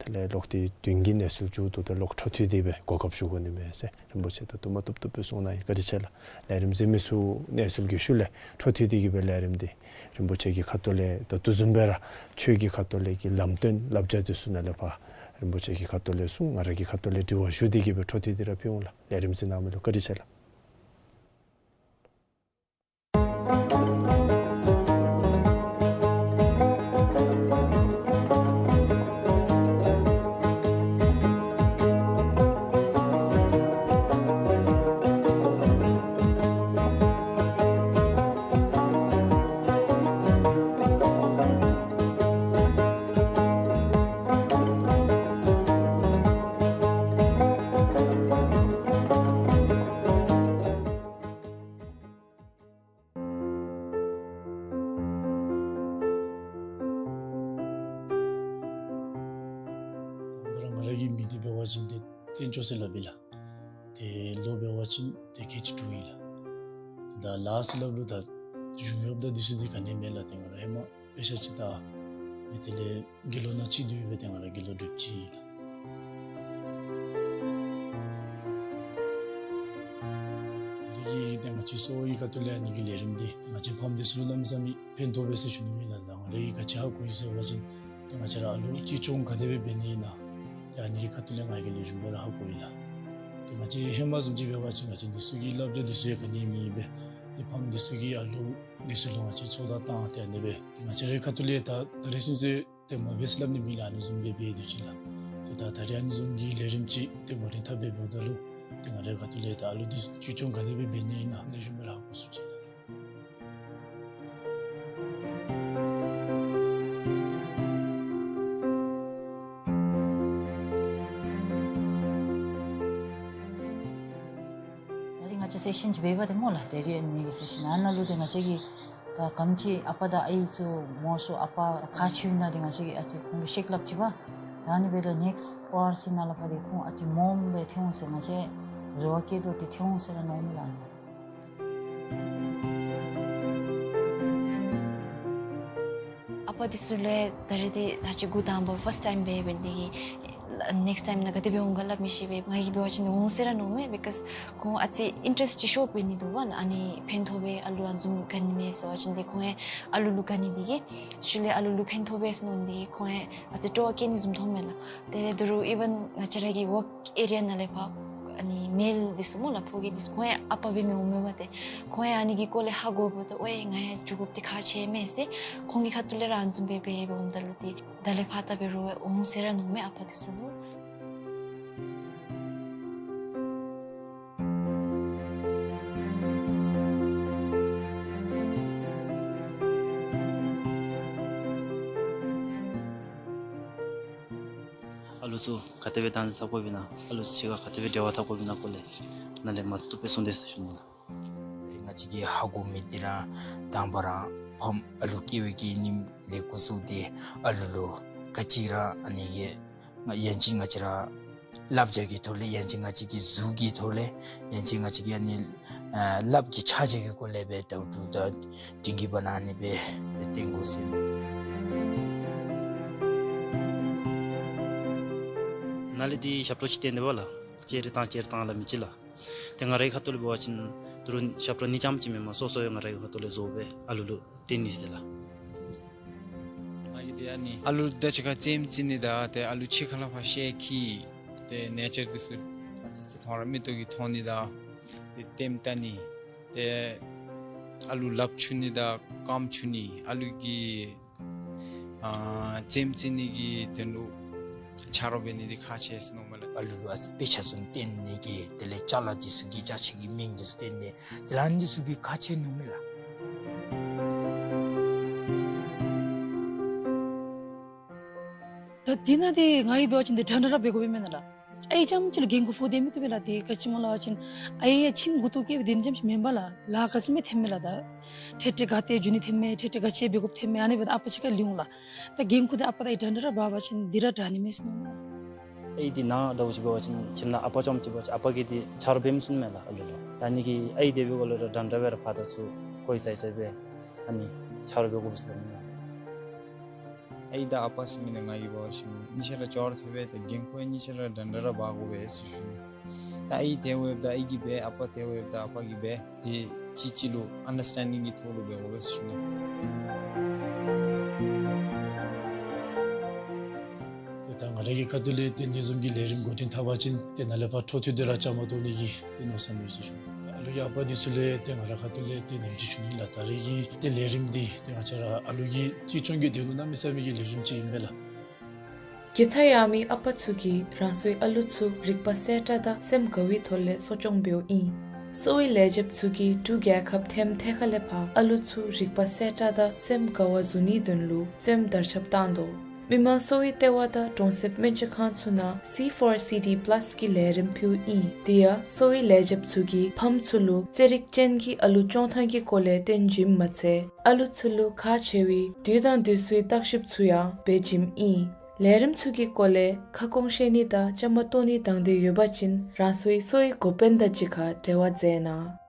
དེ་ལས་ལོག་སྟེ་བདུན་གྱི་གནས་ཚུལ་མཇུག་བསྡུ་སྟེ་ལོག་འཕྲོ་མཐུད་དེ་སྦེ་གོ་སྐབས་ཞུ་དགོ་ནི་མས་ཟེར་རིན་པོ་ཆེ་ད་དུམ་གྲ་བཏུབ་བཏུབ་སྦེ་གསུངས་གནང་ཡི། བཀའ་དྲིན་ཆེ་ལགས། ལས་རིམ་གཟིགས་མི་ཚུ་གནས་ཚུལ་གྱི་ཤུལ་ལས་འཕྲོ་མཐུད་དེ་གི་སྦེ་ལས་རིམ་འདི་རིན་པོ་ཆེ་གི་ཁ་ཐུག་ལས་ད་ལྟོ་བཟུམ་སྦེ་ར་ཆོས་ཀྱི་ཁ་ཐུག་ལས་ཀྱི་ལམ་སྟོན་བསླབ་བྱ་འདི་ཚུ་ནང་ལས་ཕར་རིན་པོ་ཆེ་གི་ཁ་ཐུག་ལས་གསུངས། ང་ར་གི་ཁ་ཐུག་ལས་དྲི་བ་ཞུ་སྟེ་གི་སྦེ་འཕྲོ་མཐུད་དེ་ར་ཕུལ་འོང་ལགས། ལས་རིམ་གཟིགས་གནང་མི་ལུ་བཀའ་དྲིན་ཆེ་ལགས། ཟེར་སླབ་ཨིན་ལགས། ཏེ་ལོ་འབད་བ་ཅིན་ཏེ་ཁལ་གཅིག་དྲུག་ཨིན་ལགས། ཏེ་ད་ལཱ་ཟེར་སླབ་རུང་ད་གཞུང་གཡོགཔ་དང་འདི་ཚུ་འདི་ག་ནི་མེད་ལགས། ཏེ་ང་ར་ཧེ་མ་དཔེ་ཆ་ཅིག་ལྟ་སྦེ་དེ་ལས་དགེ་སློང་ནང་གཅིག་སྡོད་སྦེ་ཏེ་ང་ར་དགེ་སློང་སྒྲུབ་ཅི་ཨིན་ལགས། ད་རེས་ཀྱི་ཏེ་ང་བཅས་གསོ་བའི་ཁ་ཐུག་ལས་ཨ་ནི་གི་ལས་རིམ་འདི་ཏེ་ང་བཅས་ཕམ་འདི་ཚུ་ལུ་གནམ་མེད་ས་མེད་ཕན་ཐོགས་པས་ཟེར་ཞུ་ནི་ཨིན་ལགས། ད་ང་ར་གིས་ག་ཅི་ཧ་གོ་ཡི་ཟེར་བ་ཅིན་ཏེ་ང་བཅས་ར་ཨ་ལུ་གཅེས་སྐྱོང་ག་དེ་སྦེ་འབད་ནི་ཨིན་ན། ཏེ་ཨ་ནི་གི་ཁ་ཐུག་ལས་ང་གིས་ལེགས་ཤོམ་སྦེ་ར་ཧ་གོ་ཡི་ལགས། ཏེ་ང་བཅས་ཧེ་མ་བཟུམ་ཅིག་འབད་བ་ཅིན་ང་བཅས་འདི་ཚུ་གི་བསླབ་བྱ་འདི་ཚུ་ཡང་ག་ནི་མེད་པས། ཏེ་ཕམ་འདི་ཚུ་གིས་ཨ་ལུ་འདི་ཚུ་ལུ་ང་བཅས་ཚོད་ལྟ་བཏང་སྟེ་ཨ་ནི་སྦེ་ཏེ་ང་བཅས་རའི་ཁ་ཐུག་ལས་ད་ད་རེས་ཚུན་ཚོད་ཏེ་མ་འབད་ཟེར་སླབ་ནི་མེད་ལགས། ཨ་ནི་བཟུམ་སྦེ་འབད་དེ་ཅིག་ལགས། ཏེ་ད་ད་རེས་ཨ་ནི་བཟུམ་གྱི་ལས་རིམ་ཅིག་ཏེ་ངོ་རིས་འཐབ་སྦེ་འབདཝ་ད་ལུ་ཏེ་ང་རའི་ཁ་ཐུག་ལས་ད་ཨ་ལུ་འདི་གཅེས་སྐྱོང་ག་དེ་སྦེ་འབད་ནི་ཨིན་ན་ལེགས་ཤོམ་སྦེ་ར་ཧ་གོ་ཚུགས་ཅི་ལགས། ད་རེས་ང་བཅས་སེ་ཤཱན་ཅིག་འབད་བ་ཏེ་སྨོ་ལགས། ད་རེས་ཨ་ནི་གི་སེ་ཤཱན་ཨ་ནཱ་ལུ་ཏེ་ང་བཅས་ཀྱིས་ད་ག་དེམ་ཅིག་ཨ་པ་དང་ཨའི་ཚུ་མང་སུ་ཨ་པ་ཁག་ཆེཝ་ཨིན་ན་ཏེ་ང་བཅས་ཀྱིས་ཨ་ཙི་ཁོང་ལུ་བཤད་སླབ་ཅི་པ། ད་ཨ་ནི་འབདཝ་ད་ནེགསི་ཨར་སི་ནང་ལས་ཕར་ཏེ་ཁོང་ཨ་ཙི་མངམ་སྦེ་ཐོན་འོང་ཟེར་ང་བཅས་རེ་བ་བསྐྱེད་དོ། ཏེ་ཐོན་འོང་ཟེར་ར་མནོཝ་མས་ལགས། ཨ་པ་འདི་ཚུ་ལུ་ད་རེས་འདི་ད་ཅི་འགོ་དང་པ་ཕཱསཊ་ཊའིམ་འབད་འབད་ནི་དེ་གིས་ནེགསི་ཊའིམ་ནང་ག་དེ་སྦེ་འོང་ག་སླབ་མི་ཤེས་པས། ང་གིས་འབད་བ་ཅིན་འོང་ཟེར་ར་མནོཝ་མས། བི་ཀོསི་ཁོང་ཨ་ཙི་ཨིན་ཊེ་རེསཊ་ཅིག་ཤོར་འབད་ནི་འདུག་པ་ལགས། ཨ་ནི་ཕན་ཐོགས་པས་ཨ་ལུ་ཨ་ནི་བཟུམ་ག་ནི་མས་ཟེར་བ་ཅིན་ཏེ་ཁོང་ཡང་ཨ་ལུ་ལུ་ག་ནི་དེ་གིས་ཤུལ་ལས་ཨ་ལུ་ལུ་ཕན་ཐོགས་པས་ཟེར་མནོ་ནི་དེ་གིས་ཁོང་ཡང་ཨ་ཙི་སྤྲོ་བ་བསྐྱེད་ནི་བཟུམ་མཐོངམ་མས་ལགས། ཏེ་དོ་རུང་ཨི་ཝན་ང་བཅས་ར་གི་ཝརཀ་ཨེ་རི་ཡ་ནང་ལས་ཕར་ཨ་ནི་མེལ་འདི་ཚུ་སྨོ་ལགས། ཕོ་སྐྱེས་འདི་ཚུ་ཁོང་ཡང་ཨ་པ་འབད་མི་འོང་མས་པ། ཏེ་ཁོང་ཡང་ཨ་ནི་གི་སྐོར་ལས་ཧ་གོ་འབདཝ་ད་ཨོའི་ང་ཡང་འགྱོ་དགོཔ་འདི་ཁག་ཆེ་མས་ཟེར་ཁོང་གི་ཁ་ཐུག་ལས་ར་ཨ་ནི་བཟུམ་སྦེ་འབད་འབདཝ་ད་ལུ་ཏེ་ད་ལས་ཕར་ད་འབད་རུང་འོང་ཟེར་ར་མནོཝ་མས་ཨ་པ་འདི་ཚུ་ལུ། ཨ་ལུ་ཚུ་ག་དེ་སྦེ་བདག་འཛིན་འཐབ་དགོཔ་ཨིན་ན་ཨ་ལུ་ཚུ་གཅིག་ཁར་ག་དེ་སྦེ་འབྲེལ་བ་འཐབ་དགོཔ་ཨིན་ན་སྐོར་ལས་ནཱ་ལས་མར་བཏུབ་སྦེ་གསུངས་དེས་ཟེར་ཞུ་ནི་ལགས། ང་བཅས་ཀྱིས་ཧ་གོ་མི་འདི་ར་དང་པ་ར་ཕམ་ཨ་ལུ་སྐྱེ་བའི་གི་ཉིནམ་ལས་འགོ་བཙུགས་ཏེ་ཨ་ལུ་ལུ་ག་ཅི་ར་ཨ་ནི་གི་ཡང་ཅིན་ང་བཅས་ར་བསླབ་བྱ་གི་ཐོག་ལས་ཡང་ཅིན་ང་བཅས་ཀྱི་གཟུགས་ཀྱི་ཐོག་ལས་ཡང་ཅིན་ང་བཅས་ཀྱི་ཨ་ནི་ཨ་ལགཔ་གི་ཆ་བྱད་ཀྱི་སྐོར་ལས་སྦེ་ད་ལྟོ་ད་དེ་གི་བར་ན་ཨ་ནི་སྦེ་བསྟེན་དགོ་ཟེར། ནཱ་ལས་འདི་ཞབས་བྲོ་ཅིག་བསྟན་ཏེ་འབདཝ་ལགས། ཅེ་རེ་བཏང་ཅེ་རེ་བཏང་སླབ་མི་ཅིག་ལགས། ཏེ་ང་རའི་ཁ་ཐུག་ལས་འབད་བ་ཅིན་དོ་རུང་ཞབས་བྲོ་ནི་རྐྱངམ་ཅིག་མེན་པར་སོ་སོ་ཡང་ང་རའི་ཁ་ཐུག་ལས་བཟོ་སྦེ་ཨ་ལུ་ལུ་བསྟན་ནི་ཟེར་ལགས། ང་གིས་ཏེ་ཨ་ནི་ཨ་ལུ་དང་གཅིག་ཁར་རྩེདམོ་རྩེ་ནི་དང་ཏེ་ཨ་ལུ་ཕྱི་ཁ་ལས་ཕར་ཤེད་འཁྱིད་ཏེ་ནེ་ཅར་འདི་ཚུ་ཨ་ཙི་ཙི་ཁོང་ར་མིག་ཏོ་གིས་མཐོང་ནི་དང་ཏེ་ལྟདམོ་བལྟ་ནི་ཏེ་ཨ་ལུ་ལགཔ་འཁྱུ་ནི་དང་རྐངམ་འཁྱུ་ནི་ཨ་ལུ་གི་ཨ་རྩེདམོ་རྩེ་ནི་གི་དོན་ལུ་ཆ་རོགས་འབད་ནི་འདི་ཁག་ཆེ་ཟེར་མནོཝ་མས་ལགས། ཨ་ལུ་ལུ་ཨ་ཙི་དཔེ་ཆ་ཚུ་བསྟན་ནི་གི་དེ་ལས་ཅ་ལ་འདི་ཚུ་གི་ཅ་ཆས་ཀྱི་མིང་འདི་ཚུ་བསྟན་ནི་དེ་ལས་ཨ་ནི་འདི་ཚུ་གི་ཁག་ཆེ་མནོཝ་མས་ལགས། ད་དེ་ནང་འདི་ང་གིས་འབད་བ་ཅིན་འདི་འདྲན་འདྲ་ར་འབད་དགོཔ་མེན་ན་ལགས། ཨའི་རྐྱངམ་ཅིག་ལུ་འགན་ཁུར་ཕོག་སྟེ་མི་བཏུབ་པས་ལགས། དེ་ག་ཅི་སྨོ་སླབ་པ་ཅིན་ཨའི་ཡང་ཁྱིམ་འགོ་ཐོག་བཀལ་བའི་དེ་རྐྱངམ་ཅིག་མེན་པར་ལགས། ལཱ་ག་ཅི་མེད་ཐོནམ་མས་ལགས། ད་ཏེ་ཏེ་ག་ཏེ་འགྱོ་ནི་ཐོནམ་མས། ཏེ་ཏེ་ག་ཅི་འབད་དགོཔ་ཐོནམ་མས། ཨ་ནི་འབདཝ་ད་ཨ་པ་གཅིག་ཁར་ལུས་འོང་ལགས། ད་འགན་ཁུར་འདི་ཨ་པ་དང་ཨའི་འདྲན་འདྲ་ར་འབག་པ་ཅིན་འདི་ར་དྲག་ནི་མས་ཟེར་མནོཝ་མས་ལགས། ཨའི་འདི་ནཱ་འདྲཝ་ཅིག་འབད་བ་ཅིན་ཁྱིམ་ནང་ཨ་པ་རྐྱངམ་ཅིག་འབད་བ་ཅིན་ཨ་པ་གིས་འདི་ཆ་རོགས་འབད་མི་ཚུགས་མས་ལགས་ཨ་ལུ་ལུ། ད་ཨ་ནི་གིས་ཨའི་དེ་འབདཝ་ལས་ར་འདྲན་འདྲ་སྦེ་ར་ཕར་དང་ཚུར་གོ་ཡི་ཟེར་ཟེར་སྦེ་ཨ་ནི་ཆ་རོགས་འབད་དགོ་པས་ཟེར་སླབ་མས་ལགས། ཨའི་དང་ཨ་པ་ཟེར་མི་འདི་ང་གིས་འབད་བ་ཅིན་གཉིས་ཆ་ར་ཅོག་ར་འཐདཔ་སྦེ་ད་འགན་ཁུར་གཉིས་ཆ་ར་འདྲན་འདྲ་ར་འབག་དགོ་པས་ཟེར་ཞུ་ནི། ད་ཨའི་དེ་འབདཝ་ད་ཨའི་གིས་འབད། ཨ་པ་དེ་འབདཝ་ད་ཨ་པ་གིས་འབད། ཏེ་གཅིག་གཅིག་ལུ་ཨན་ཌར་སི་ཊེན་ཌིང་གི་ཐོག་ལུ་འབད་དགོ་པས་ཟེར་ཞུ་ནི། ཏེ་ད་ང་ར་གི་ཁ་ཐུག་ལས་ཏེ་དེ་བཟུམ་གྱི་ལས་རིམ་འགོ་འདྲེན་འཐབ་པ་ཅིན་ཏེ་ནཱ་ལས་ཕར་འཕྲོ་མཐུད་དེ་ར་བཅའ་མར་གཏོགས་ནི་གི་ཏེ་མནོ་བསམ་ཡོད་ཟེར་ཞུ་ནི། ཨ་ལུ་གི་ཨ་པ་འདི་ཚུ་ལུ་ཏེ་ང་རའི་ཁ་ཐུག་ལས་ཏེ་ནེམ་ཅིག་ཞུ་ནི་ལགས། ད་རེས་ཀྱི་ཏེ་ལས་རིམ་འདི་ཏེ་ང་བཅས་ར་ཨ་ལུ་གི་གཅེས་སྐྱོང་གི་དོན་ལུ་གནམ་མེད་ས་མེད་ཀྱི་ལེགས་ཤོམ་ཅིག་ཨིན་པས་ལགས། དགེ་རྩ་ཡོད་མི་ཨ་པ་ཚུ་གིས་རང་སོའི་ཨ་ལུ་ཚུ་རིག་པ་གསལ་དྲགས་དང་སེམས་དགའ་བའི་ཐོག་ལས་གསོ་སྐྱོང་འབདཝ་ཨིན། གསོ་བའི་ལས་བྱེདཔ་ཚུ་གིས་འབྲུག་རྒྱལ་ཁབ་ཐེམ་ཐེ་ཁ་ལས་ཕར་ཨ་ལུ་ཚུ་རིག་པ་གསལ་དྲགས་དང་སེམས་དགའ་བ་བཟོ་ནིའི་དོན་ལུ་རྩེདམོ་དར་ཁྱབ་བཏང་དོ། མི་དམངས་གསོ་བའི་ལྟེ་བ་དང་གྲོང་གསེབ་སྨན་བཅོས་ཁང་ཚུ་ནང་སི་ཕོར་སི་ཌི་པ་ལཱས་ཀྱི་ལས་རིམ་ཕུལཝ་ཨིན། དེ་ཡང་གསོ་བའི་ལས་བྱེདཔ་ཚུ་གིས་ཕམ་ཚུ་ལུ་རྩེད་རིགས་ཅན་གྱི་ཨ་ལུ་སྐྱོང་ཐངས་ཀྱི་སྐོར་ལས་སྟོན་བྱིནམ་མ་ཚད་ཨ་ལུ་ཚུ་ལུ་ཁག་ཆེ་བའི་དུས་དང་དུས་སུའི་བརྟག་ཞིབ་ཚུ་ཡང་འབད་བྱིནམ་ཨིན། ལས་རིམ་ཚུ་གི་སྐོར་ལས་ཁ་སྐོང་བཤད་ནི་དང་བཅའ་མར་གཏོགས་ནི་དང་འདོད་ཡོད་པ་ཅིན་རང་སོའི་གསོ་བའི་འགོ་དཔོན་དང་གཅིག་ཁར་འབྲེལ་བ་མཛད་གནང་།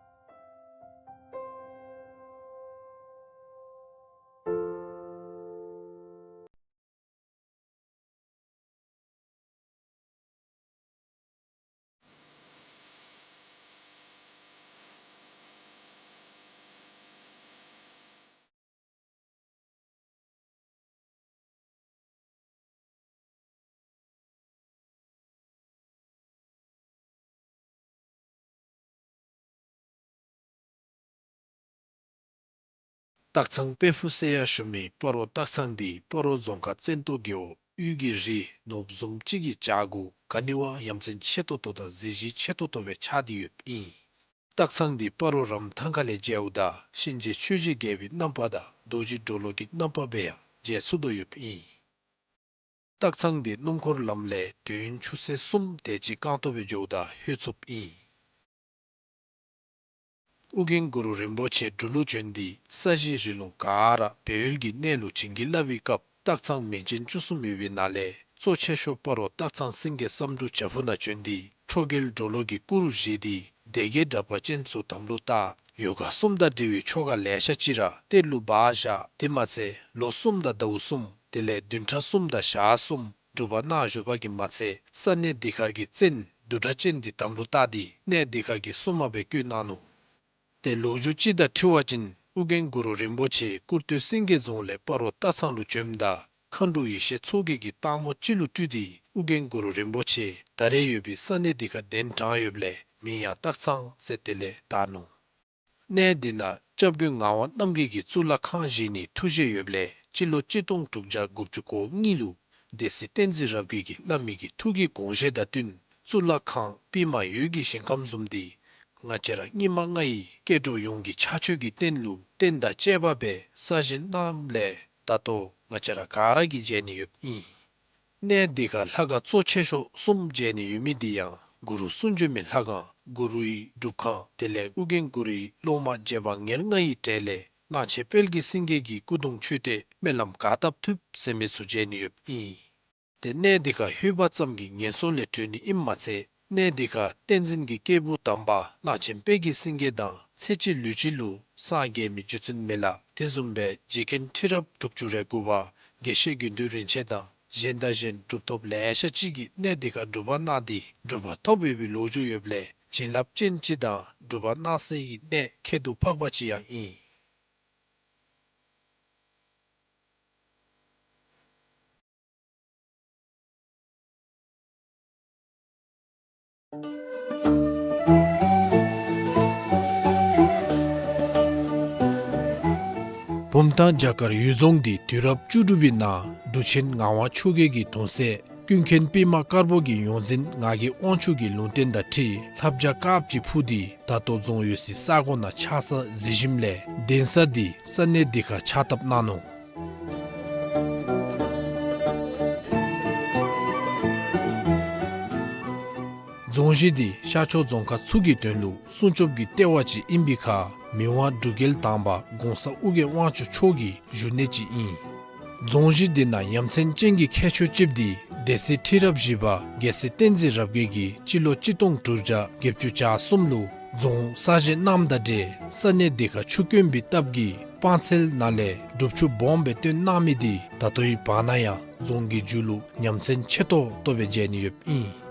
སྟག་ཚང་དཔལ་ཕུག་ཟེར་ཡང་ཞུ་མི་སྤ་རོ་སྟག་ཚང་འདི་སྤ་རོ་རྫོང་ཁག་བཙན་ཏོ་རྒེད་འོག་དབུས་ཀྱི་རི་ནོར་བུ་བཟུམ་ཅིག་གི་བྱག་གུ་ག་ནི་བ་ཡ་མཚན་ཆེ་ཏོག་ཏོ་དང་གཟི་བརྗིད་ཆེ་ཏོག་ཏོ་སྦེ་ཆགས་ཏེ་ཡོདཔ་ཨིན། སྟག་ཚང་འདི་སྤ་རོ་རམ་ཐང་ཁ་ལས་མཇལཝ་ད་གཤིན་རྗེ་ཆོས་ཀྱི་རྒྱལ་པོའི་རྣམ་པ་དང་རྡོ་རྗེ་གྲོ་ལོད་ཀྱི་རྣམ་པ་སྦེ་ཡང་མཇལ་ཚུགས་དོ་ཡོདཔ་ཨིན། སྟག་ཚང་འདི་སྣུམ་འཁོར་ལམ་ལས་དུས་ཡུན་ཆུ་ཚོད་གསུམ་དེ་ཅིག་རྐང་སྟོང་སྦེ་འགྱོཝ་ད་ལྷོད་ཚུགསཔ་ཨིན། ཨོ་རྒྱན་གུ་རུ་རིན་པོ་ཆེ་འབྲུག་ལུ་བྱོན་ཏེ་ས་གཞི་རི་ལུང་ག་ར་སྦས་ཡུལ་གྱི་གནས་ལུ་བྱིན་གྱིས་བརླབས་པའི་སྐབས་སྟག་ཚང་མིང་ཅན་བཅུ་གསུམ་ཡོད་པའི་ནང་ལས་གཙོ་ཆེ་ཤོས་སྤ་རོ་སྟག་ཚང་སེང་གེ་བསམ་འགྲུབ་བྱག་ཕུག་ནང་བྱོན་ཏེ་ཁྲོ་རྒྱལ་གྲོ་ལོད་ཀྱི་སྐུ་རུ་བཞེངས་ཏེ་སྡེ་བརྒྱད་དྲེགས་པ་ཅན་ཚུ་དམ་ལུ་བཏགས། ཡོ་ག་གསུམ་དང་འབྲེལ་བའི་ཆོ་ག་ལེ་ཤ་ཅིག་ར་གཏེར་ལུ་སྦ་བཞག། དེ་མ་ཚད་ལོ་གསུམ་དང་ཟླཝ་གསུམ་དེ་ལས་བདུན་ཕྲག་གསུམ་དང་ཞག་གསུམ་སྒྲུབ་པ་གནང་བཞུགས་པ་གིས་མ་ཚད་ས་གནས་འདི་ཁར་གྱི་བཙན་བདུད་དྲེགས་ཅན་འདི་དམ་ལུ་བཏགས་ཏེ་གནས་འདི་ཁར་གྱི་སྲུང་མ་སྦེ་བསྐོས་གནང་ནུག། ཏེ་ལོ་རྒྱུས་ཅིག་དང་འཁྲིལ་བ་ཅིན་ཨོ་རྒྱན་གུ་རུ་རིན་པོ་ཆེ་སྐུར་སྟོད་སེང་གེ་རྫོང་ལས་སྤ་རོ་སྟག་ཚང་ལུ་བྱོནམ་ད་མཁའ་འགྲོ་ཡེ་ཤེས་མཚོ་རྒྱལ་གྱིས་སྟག་མོ་ཅིག་ལུ་སྤྲུལ་ཏེ་ཨོ་རྒྱན་གུ་རུ་རིན་པོ་ཆེ་ད་རེས་ཡོད་པའི་ས་གནས་འདི་ཁར་གདན་དྲངས་ཡོདཔ་ལས་མིང་ཡང་སྟག་ཚང་ཟེར་དེ་ལས་བཏགས་ནུག། གནས་འདི་ནང་སྐྱབས་མགོན་ངག་དབང་རྣམ་རྒྱལ་གྱིས་གཙུག་ལག་ཁང་བཞེངས་ནིའི་ཐུགས་བཞེད་ཡོདཔ་ལས་སྤྱི་ལོ་གཅིག་སྟོང་དྲུག་བརྒྱ་དགུ་བཅུ་གོ་གཉིས་ལུ་སྡེ་སྲིད་བསྟན་འཛིན་རབ་རྒྱས་ཀྱིས་བླ་མའི་གི་ཐུགས་ཀྱི་དགོངས་བཞེད་དང་བསྟུན་གཙུག་ལག་ཁང་པདྨ་འོད་ཀྱི་ཞིང་ཁམས་བཟུམ་འདི་ང་བཅས་ར་སྙིགས་མ་ལྔ་ཡི་སྐྱེ་འགྲོ་ཡོངས་ཀྱི་ཕྱག་མཆོད་ཀྱི་རྟེན་ལུ་རྟེན་དང་བཅས་པ་སྦེ་གསར་བཞེངས་གནངམ་ལས་ད་ལྟོ་ང་བཅས་ར་ག་ར་གིས་མཇལ་ནི་ཡོདཔ་ཨིན། གནས་འདི་ཁར་ལྷ་ཁང་གཙོ་ཆེ་ཤོས་གསུམ་མཇལ་ནི་ཡོད་མི་འདི་ཡང་གུ་རུ་གསུང་བྱོན་མའི་ལྷ་ཁང་གུ་རུའི་སྒྲུབ་ཁང་དེ་ལས་ཨོ་རྒྱན་གུ་རུའི་སློབ་མ་རྗེ་འབངས་ཉེར་ལྔ་ཡི་གྲས་ལས་གླང་ཆེན་དཔལ་གྱི་སེང་གེ་གི་སྐུ་གདུང་མཆོད་རྟེན་སྨོན་ལམ་ག་བཏབ་ཐུབ་ཟེར་མི་ཚུ་མཇལ་ནི་ཡོདཔ་ཨིན། ཏེ་གནས་འདི་ཁར་ལྷོད་པ་ཙམ་གྱིས་ངན་སོང་ལས་གྲོལ་ནི་ཨིནམ་མ་ཚད་གནས་འདི་ཁར་བསྟན་འཛིན་གྱི་སྐྱེས་བུ་དམ་པ་གླང་ཆེན་དཔལ་གྱི་སེང་གེ་དང་ཚེ་གཅིག་ལུས་གཅིག་ལུ་སངས་རྒྱས་མི་རྗེ་བཙུན་མི་ལ་དེ་བཟུམ་སྦེ་རྗེ་མཁན་ཁྲི་རབས་དྲུག་ཅུ་རེ་དགུ་པ་དགེ་བཤེས་དགེ་འདུན་རིན་ཆེན་དང་གཞན་དང་གཞན་གྲུབ་ཐོབ་ལེ་ཤ་ཅིག་གིས་གནས་འདི་ཁར་སྒྲུབ་པ་གནང་སྟེ་གྲུབ་པ་ཐོབ་ཡོད་པའི་ལོ་རྒྱུས་ཡོདཔ་ལས་བྱིན་རླབས་ཅན་ཅིག་དང་སྒྲུབ་པ་གནང་སའི་གནས་ཁྱད་དུ་འཕགས་པ་ཅིག་ཡང་ཨིན། བུམ་ཐང་བྱ་དཀར་འོད་རྫོང་འདི་དུས་རབས་བཅུ་དྲུག་པའི་ནང་འབྲུག་ཆེན་ངག་དབང་ཆོས་རྒྱལ་གྱི་གདུང་སྲས་ཀུན་མཁྱེན་པདྨ་དཀར་པོ་གི་ཡོངས་འཛིན་ངག་གི་དབང་ཕྱུག་གི་ལུང་བསྟན་དང་འཁྲིལ་ལྷ་བྱ་དཀརཔོ་ཅིག་འཕུར་ཏེ་ད་ལྟོ་རྫོང་ཡོད་སའི་ས་གོ་ནང་ཆགས་ས་གཟིགས་ཞིནམ་ལས་གདན་ས་འདི་ས་གནས་འདི་ཁར་ཕྱག་བཏབ་གནང་ནུག། རྫོང་གཞི་འདི་ཤར་ཕྱོགས་རྫོང་ཁག་ཚུ་གི་དོན་ལུ་སྲུང་སྐྱོབ་ཀྱི་ལྟེ་བ་ཅིག་ཨིན་པའི་ཁར་མི་དབང་འབྲུག་རྒྱལ་དང་པ་གོང་ས་ཨོ་རྒྱན་དབང་ཕྱུག་མཆོག་གི་བཞུགས་གནས་ཅིག་ཨིན། རྫོང་གཞི་འདི་ནང་ཡ་མཚན་ཅན་གྱི་ཁྱད་ཆོས་ཅིག་འདི་སྡེ་སྲིད་ཁྲི་རབས་བཞི་པ་རྒྱལ་སྲས་བསྟན་འཛིན་རབ་རྒྱས་ཀྱིས་སྤྱི་ལོ་གཅིག་སྟོང་དྲུག་བརྒྱ་བརྒྱད་ཅུ་གྱ་གསུམ་ལུ་རྫོང་གསར་བཞེངས་གནངམ་དང་འབྲེལ་ས་གནས་འདི་ཁར་ཆུ་དཀོན་པའི་སྟབས་ཀྱིས་སྤང་ཚལ་ནང་ལས་སྒྲུབ་ཆུ་སྦོམ་སྦེ་བཏོན་གནང་མི་འདི་ད་ལྟོའི་བར་ན་ཡང་རྫོང་གི་མཇུག་ལུ་ཡ་མཚན་ཆེ་ཏོག་ཏོ་སྦེ་མཇལ་ནི་ཡོདཔ་ཨིན།